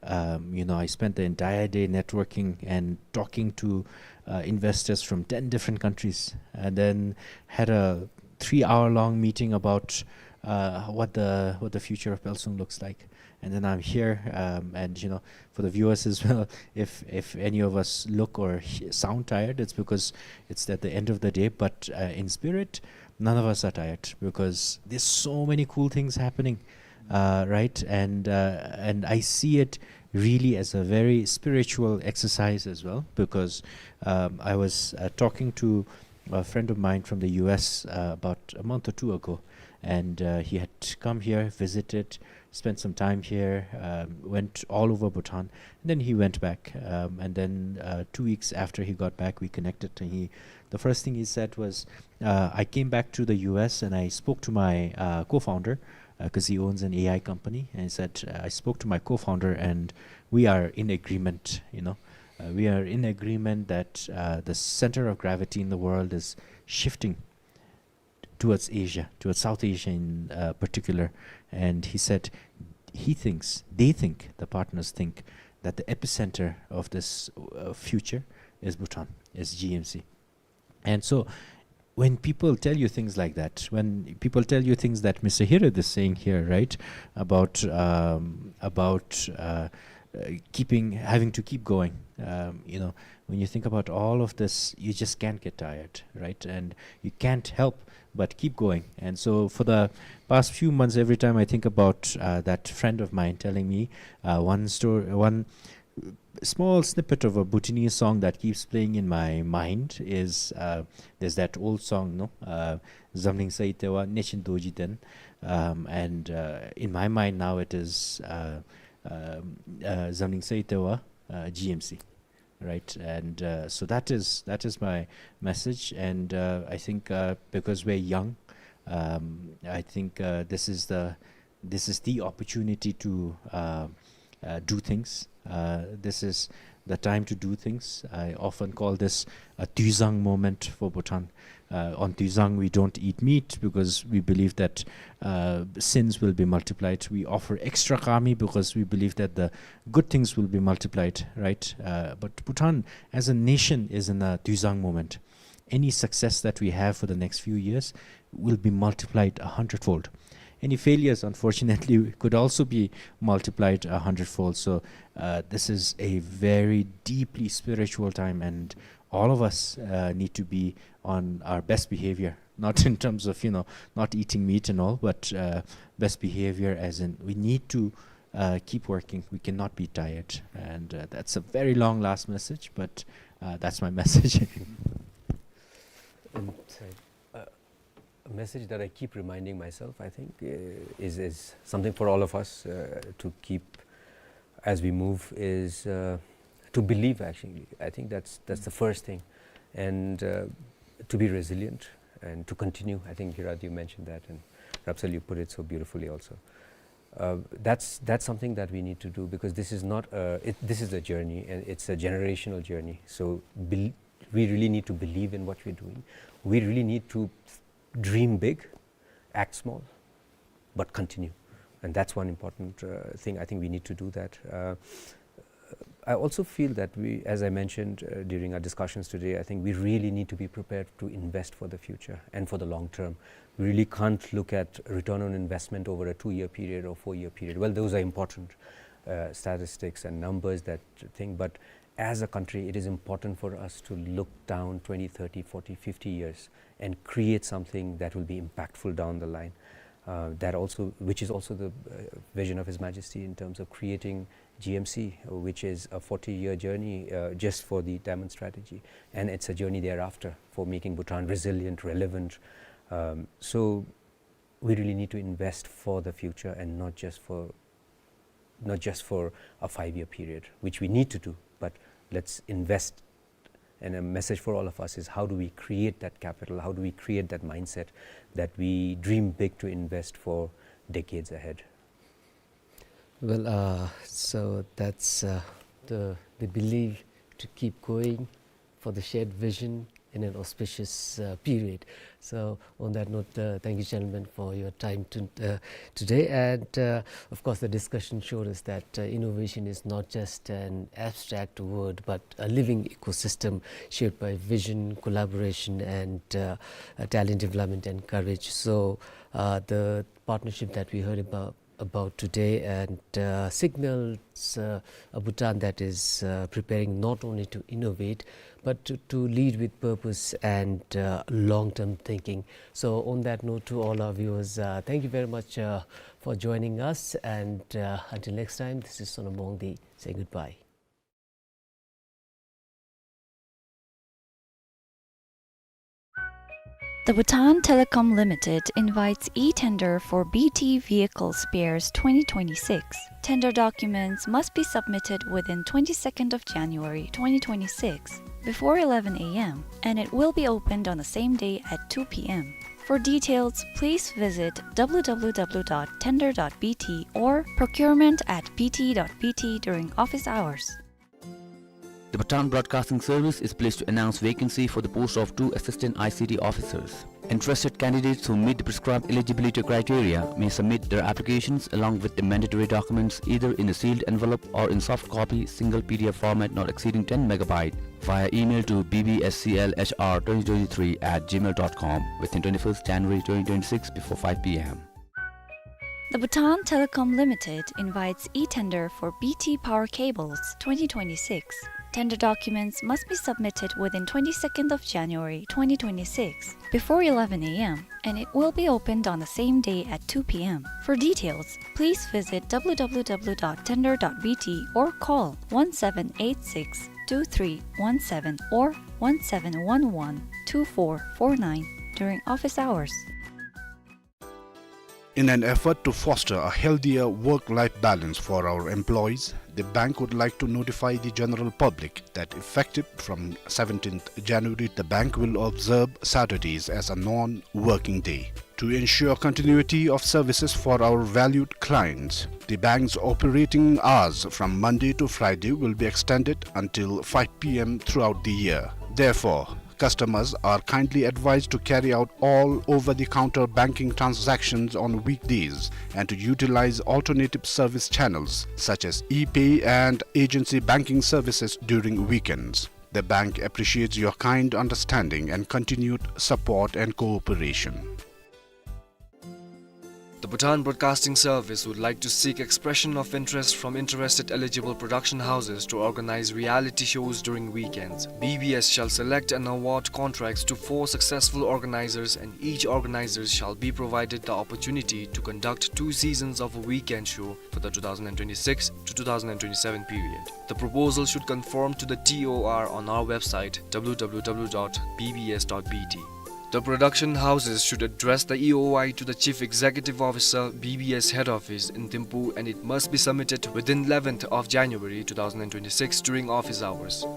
um, you know, I spent the entire day networking and talking to uh, investors from ten different countries, and then had a three-hour-long meeting about uh, what the what the future of Pelsung looks like. And then I'm here, um, and you know, for the viewers as well, if if any of us look or he- sound tired, it's because it's at the end of the day. But uh, in spirit, none of us are tired because there's so many cool things happening, uh, right? And uh, and I see it really as a very spiritual exercise as well, because um, I was uh, talking to a friend of mine from the U S uh, about a month or two ago, and uh, he had come here, visited, spent some time here, um, went all over Bhutan, and then he went back. Um, and then uh, two weeks after he got back, we connected, and he, the first thing he said was, uh, "I came back to the U S and I spoke to my uh, co-founder, because he owns an A I company, and he said, uh, I spoke to my co-founder and we are in agreement, you know. Uh, we are in agreement that uh, the center of gravity in the world is shifting towards Asia, towards South Asia in uh, particular." And he said he thinks, they think, the partners think that the epicenter of this uh, future is Bhutan, is G M C. And so when people tell you things like that, when people tell you things that Mister Hirat is saying here, right, about um, about uh, uh, keeping, having to keep going, um, you know, when you think about all of this, you just can't get tired, right? And you can't help but keep going. And so for the past few months, every time I think about uh, that friend of mine telling me uh, one story, one small snippet of a Bhutanese song that keeps playing in my mind is uh, there's that old song, no, uh, Zamling Saitewa Nechin Doji Den, um, and uh, in my mind now it is uh, um, uh, Zamling Saitewa uh, G M C, right? And uh, so that is that is my message, and uh, I think uh, because we're young, um, I think uh, this is the this is the opportunity to uh, uh, do things. Uh, this is the time to do things. I often call this a Tuizang moment for Bhutan. Uh, on Tuizang, we don't eat meat because we believe that uh, sins will be multiplied. We offer extra kami because we believe that the good things will be multiplied, right? Uh, but Bhutan as a nation is in a Tuizang moment. Any success that we have for the next few years will be multiplied a hundredfold. Any failures, unfortunately, could also be multiplied a hundredfold. So uh, this is a very deeply spiritual time, and all of us uh, need to be on our best behavior. Not in terms of, you know, not eating meat and all, but uh, best behavior as in we need to uh, keep working. We cannot be tired. And uh, that's a very long last message, but uh, that's my message. And uh, a message that I keep reminding myself, I think, uh, is, is something for all of us uh, to keep as we move is uh, to believe, actually. I think that's, that's the first thing. And uh, to be resilient and to continue. I think, Hirat, you mentioned that, and Rapsal, you put it so beautifully also. Uh, that's, that's something that we need to do, because this is not a, it, this is a journey, and it's a generational journey. So bel- we really need to believe in what we're doing. We really need to dream big, act small, but continue. And that's one important, uh, thing. I think we need to do that. Uh, I also feel that we, as I mentioned, uh, during our discussions today, I think we really need to be prepared to invest for the future and for the long term. We really can't look at return on investment over a two-year period or four-year period. Well, those are important, uh, statistics and numbers, that thing, but as a country, it is important for us to look down twenty, thirty, forty, fifty years and create something that will be impactful down the line. Uh, that also, which is also the, uh, vision of His Majesty in terms of creating G M C, which is a forty-year journey, uh, just for the diamond strategy, and it's a journey thereafter for making Bhutan resilient, relevant. Um, so we really need to invest for the future and not just for, not just for a five-year period, which we need to do, but let's invest. And a message for all of us is, how do we create that capital? How do we create that mindset that we dream big to invest for decades ahead? Well, uh, so that's, uh, the, the belief to keep going for the shared vision in an auspicious, uh, period. So on that note, uh, thank you, gentlemen, for your time to, uh, today. And, uh, of course, the discussion showed us that, uh, innovation is not just an abstract word, but a living ecosystem shaped by vision, collaboration, and, uh, uh, talent development and courage. So, uh, the partnership that we heard about about today and, uh, signals, uh, a Bhutan that is, uh, preparing not only to innovate, but to, to lead with purpose and, uh, long-term thinking. So on that note, to all our viewers, uh, thank you very much, uh, for joining us, and, uh, until next time, this is Sonam Wangdi saying goodbye. The Bhutan Telecom Limited invites e-tender for B T Vehicle Spares twenty twenty-six. Tender documents must be submitted within twenty-second of January twenty twenty-six before eleven A M, and it will be opened on the same day at two P M. For details, please visit W W W dot tender dot B T or procurement at B T dot B T during office hours. The Bhutan Broadcasting Service is pleased to announce vacancy for the post of two assistant I C T officers. Interested candidates who meet the prescribed eligibility criteria may submit their applications along with the mandatory documents either in a sealed envelope or in soft copy, single P D F format not exceeding ten megabyte, via email to B B S C L H R twenty twenty-three at gmail dot com within twenty-first January twenty twenty-six before five P M. The Bhutan Telecom Limited invites e-tender for B T Power Cables twenty twenty-six. Tender documents must be submitted within twenty-second of January twenty twenty-six before eleven A M, and it will be opened on the same day at two P M. For details, please visit W W W dot tender dot B T or call one seven eight six two three one seven or one seven one one two four four nine during office hours. In an effort to foster a healthier work-life balance for our employees, the bank would like to notify the general public that effective from seventeenth January, the bank will observe Saturdays as a non-working day. To ensure continuity of services for our valued clients, the bank's operating hours from Monday to Friday will be extended until five P M throughout the year. Therefore, customers are kindly advised to carry out all over-the-counter banking transactions on weekdays and to utilize alternative service channels such as e-pay and agency banking services during weekends. The bank appreciates your kind understanding and continued support and cooperation. The Bhutan Broadcasting Service would like to seek expression of interest from interested eligible production houses to organize reality shows during weekends. B B S shall select and award contracts to four successful organizers, and each organizer shall be provided the opportunity to conduct two seasons of a weekend show for the two thousand twenty-six to two thousand twenty-seven period. The proposal should conform to the T O R on our website, W W W dot B B S dot B T. The production houses should address the E O I to the Chief Executive Officer, B B S Head Office in Thimphu, and it must be submitted within eleventh of January two thousand twenty-six during office hours.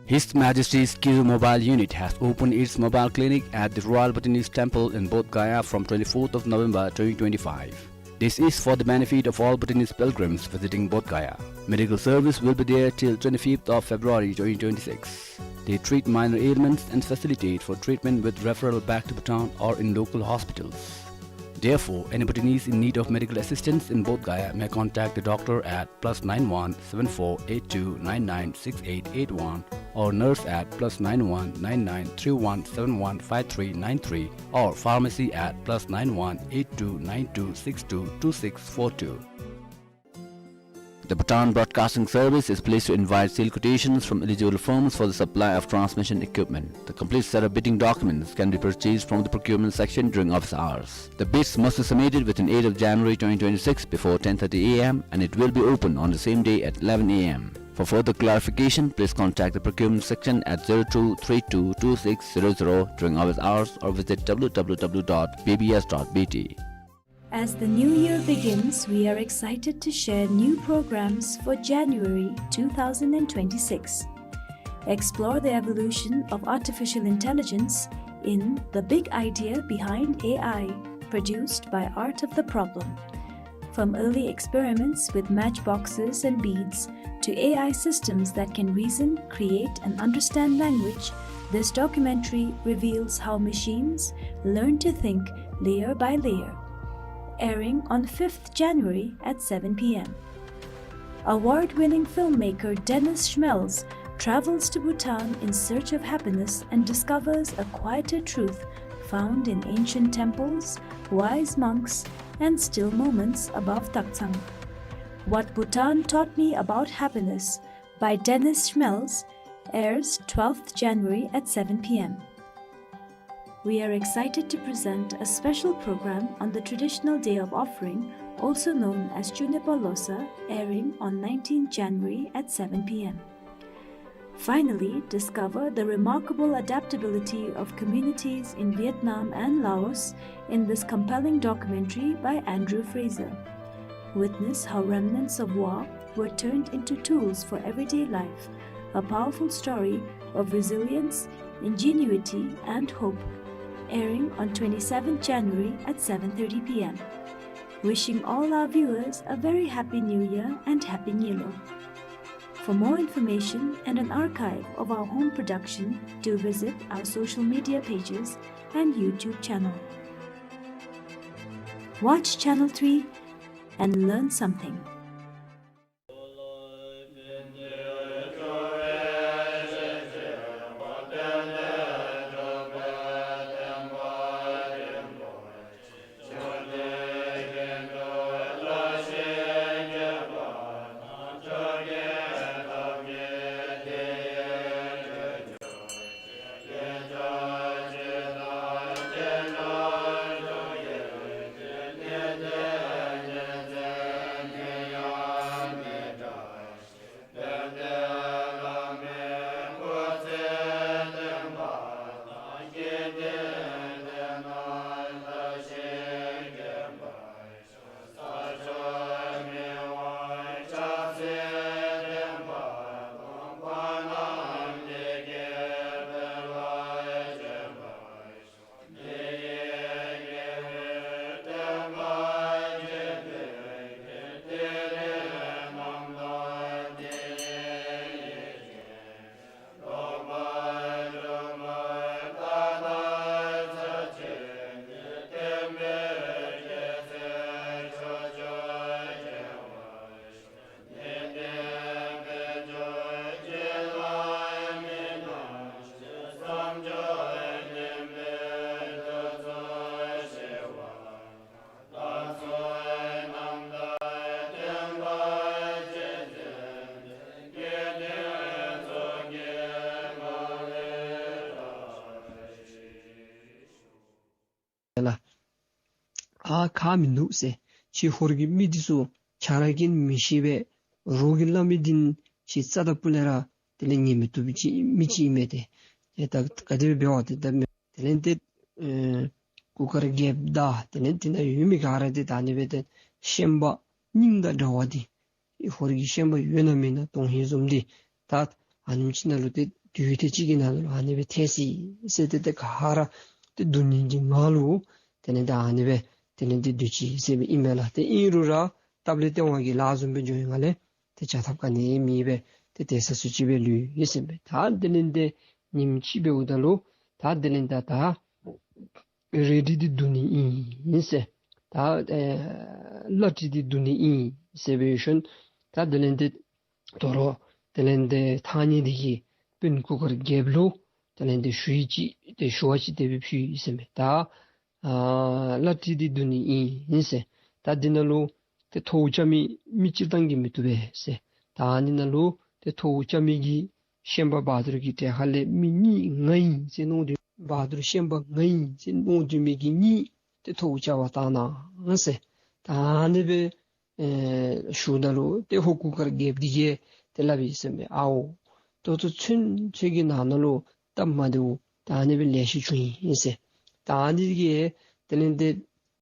His Majesty's Kizu Mobile Unit has opened its mobile clinic at the Royal Bhutanese Temple in Bodh Gaya from twenty-fourth of November twenty twenty-five. This is for the benefit of all Bhutanese pilgrims visiting Bodh Gaya. Medical service will be there till twenty-fifth of February twenty twenty-six. They treat minor ailments and facilitate for treatment with referral back to Bhutan or in local hospitals. Therefore, any Bhutanese in need of medical assistance in Bodh Gaya may contact the doctor at plus nine one seven four eight two nine nine six eight eight one or nurse at plus nine one nine nine three one seven one five three nine three or pharmacy at plus nine one eight two nine two six two two six four two. The Bhutan Broadcasting Service is pleased to invite sale quotations from eligible firms for the supply of transmission equipment. The complete set of bidding documents can be purchased from the procurement section during office hours. The bids must be submitted within eighth of January twenty twenty-six before ten thirty A M and it will be open on the same day at eleven A M. For further clarification, please contact the procurement section at zero two three two two six zero zero during office hours or visit W W W dot B B S dot B T. As the new year begins, we are excited to share new programs for January two thousand and twenty-six. Explore the evolution of artificial intelligence in The Big Idea Behind A I, produced by Art of the Problem. From early experiments with matchboxes and beads to A I systems that can reason, create, and understand language, this documentary reveals how machines learn to think layer by layer. Airing on fifth January at seven P M. Award-winning filmmaker Dennis Schmelz travels to Bhutan in search of happiness and discovers a quieter truth found in ancient temples, wise monks, and still moments above Taktsang. What Bhutan Taught Me About Happiness by Dennis Schmelz airs twelfth January at seven P M. We are excited to present a special program on the traditional day of offering, also known as Chunepa Losa, airing on nineteenth January at seven P M. Finally, discover the remarkable adaptability of communities in Vietnam and Laos in this compelling documentary by Andrew Fraser. Witness how remnants of war were turned into tools for everyday life, a powerful story of resilience, ingenuity, and hope. Airing on twenty-seventh January at seven thirty P M. Wishing all our viewers a very happy New Year and Happy Nyilo. For more information and an archive of our home production, do visit our social media pages and YouTube channel. Watch Channel three and learn something. ལགས། ཨ་ཁག་མིན་འདུག་ཟེར། ཁྱེད་ཧོར་གྱི་མི་འདི་ཚུ་ཁྱོད་ར་གིས་མི་ཤེས་པས། རོགས་ཀྱིས་སླབ་མི་འདི་ཁྱེད་རྩ་དང་སྤུ་ལས་ར་དེ་ལས་ཉན་མི་བཏུབ་པའི་ཅིག་མི་ཅིག་ཨིན་མས་ཏེ། ཨེ་ད་ག་དེ་སྦེ་འབད་བ་ཏེ་ད་མི་དེ་ལས་ཏེ་ཨེ་གུར་དཀར་རྒྱལཔོ་དང་དེ་ལས་དེ་ནང་ཡོད་མི་ག་ར་ཏེ་ད་ཨ་ནི་སྦེ་ཏེ་ཤན་པ་སྙིང་དང་འདྲ་བ་འདི་ཧོར་གྱི་ཤན་པ་ཡོད་ན་མེད་ན་དོན་ཧིང་བཟུམ་འདི་ད་ཨ་ནེམ་ཅིག་ནང་ལུ་ཏེ་དུས་ཐེངས་ཅིག་གི་ནང་ལུ་ཨ་ནི་སྦེ་ཐལ་སོ་ཡི་ཟེར་ཏེ་ཏེ་ག་ར་ཏེ་སྡུག་བསྔལ་གྱི་ངང་ལུ་དེ་ལས་ད་ཨ་ནི་སྦེ་ དེ་ལས་ཏེ་སྡོད་ཅི་ཟེར་སྦེ་ཨིན་མས་ལགས། ཏེ་ཨིན་རུང་ར་སྟབས་ལེགས་སྟེས་དབང་གིས་ལཱ་བཟུམ་སྦེ་འགྱོ་ཡི་ང་ལས་ཏེ་བྱ་ཐབས་ག་ནི་མེད་པས། ཏེ་དེ་ས་སུ་ཅིག་སྦེ་ལུས་ཡི་ཟེར་མས། ད་དེ་ལས་ཏེ་ཉིནམ་ཅིག་འབདཝ་ད་ལུ་ད་དེ་ལས་ད་ད་རལ་གྲི་འདི་བརྡུང་ནི་ཨིན་ཟེར། ད་ཨེ་བླ་གྲི་འདི་བརྡུང་ནི་ཨིན་ཟེར་སྦེ་ཞིནམ་ད་དེ་ལས་ཏེ་དོ་རུང་དེ་ལས་ཏེ་ཐང་རྙེད་འདི་གིས་དཔོན་གུར་དཀར་རྒྱལཔོ་ལུ་དེ་ལས་ཏེ་ཞུ་ཡིག་ཅིག་ཏེ་ཞུ་བ་ཅིག་དེ་སྦེ་ཕུལ་ཡི་ཟེར་མས། ད་ཨ་བླ་གྲི་འདི་བརྡུང་ནི་ཨིན་ཟེར། ད་འདི་ནང་ལུ་ཏེ་ཐོཝ་རྐྱབ་མི་མི་སྤྱིར་བཏང་གིས་མི་བཏུབ་པས་ཟེར། ད་འདི་ནང་ལུ་ཏེ་ཐོཝ་རྐྱབ་མི་གི་ཤན་པ་བ་དུར་གྱི་གྲལ་ཁ་ལས་མི་གཉིས་ང་ཨིན་ཟེར་མནོ་སྡོད་བ་དུར་ཤན་པ་ང་ཨིན་ཟེར་མནོ་སྡོད་མི་གི་གཉིས་ཏེ་ཐོཝ་རྐྱབ་པར་བཏང་གནང་ཟེར། ད་ཨ་ནི་སྦེ་ཨེ་ཞུཝ་ད་ལུ་ཏེ་ཧོར་གུར་དཀར་རྒྱལཔོ་འདི་གིས་ཏེ་སླབ་ཡི་ཟེར་མས། ཨའོ་ད་ལྟོ་ཚུན་ཚོད་ཀྱི་ནང་ན་ལུ་སྟབས་མ་བདེཝ་ད་ཨ་ནི་སྦེ་ལེ་ཤ་བྱུང་ཡི་ཟེར། ད་ཨ་ནི་གིས་དེ་ལས་ཏེ་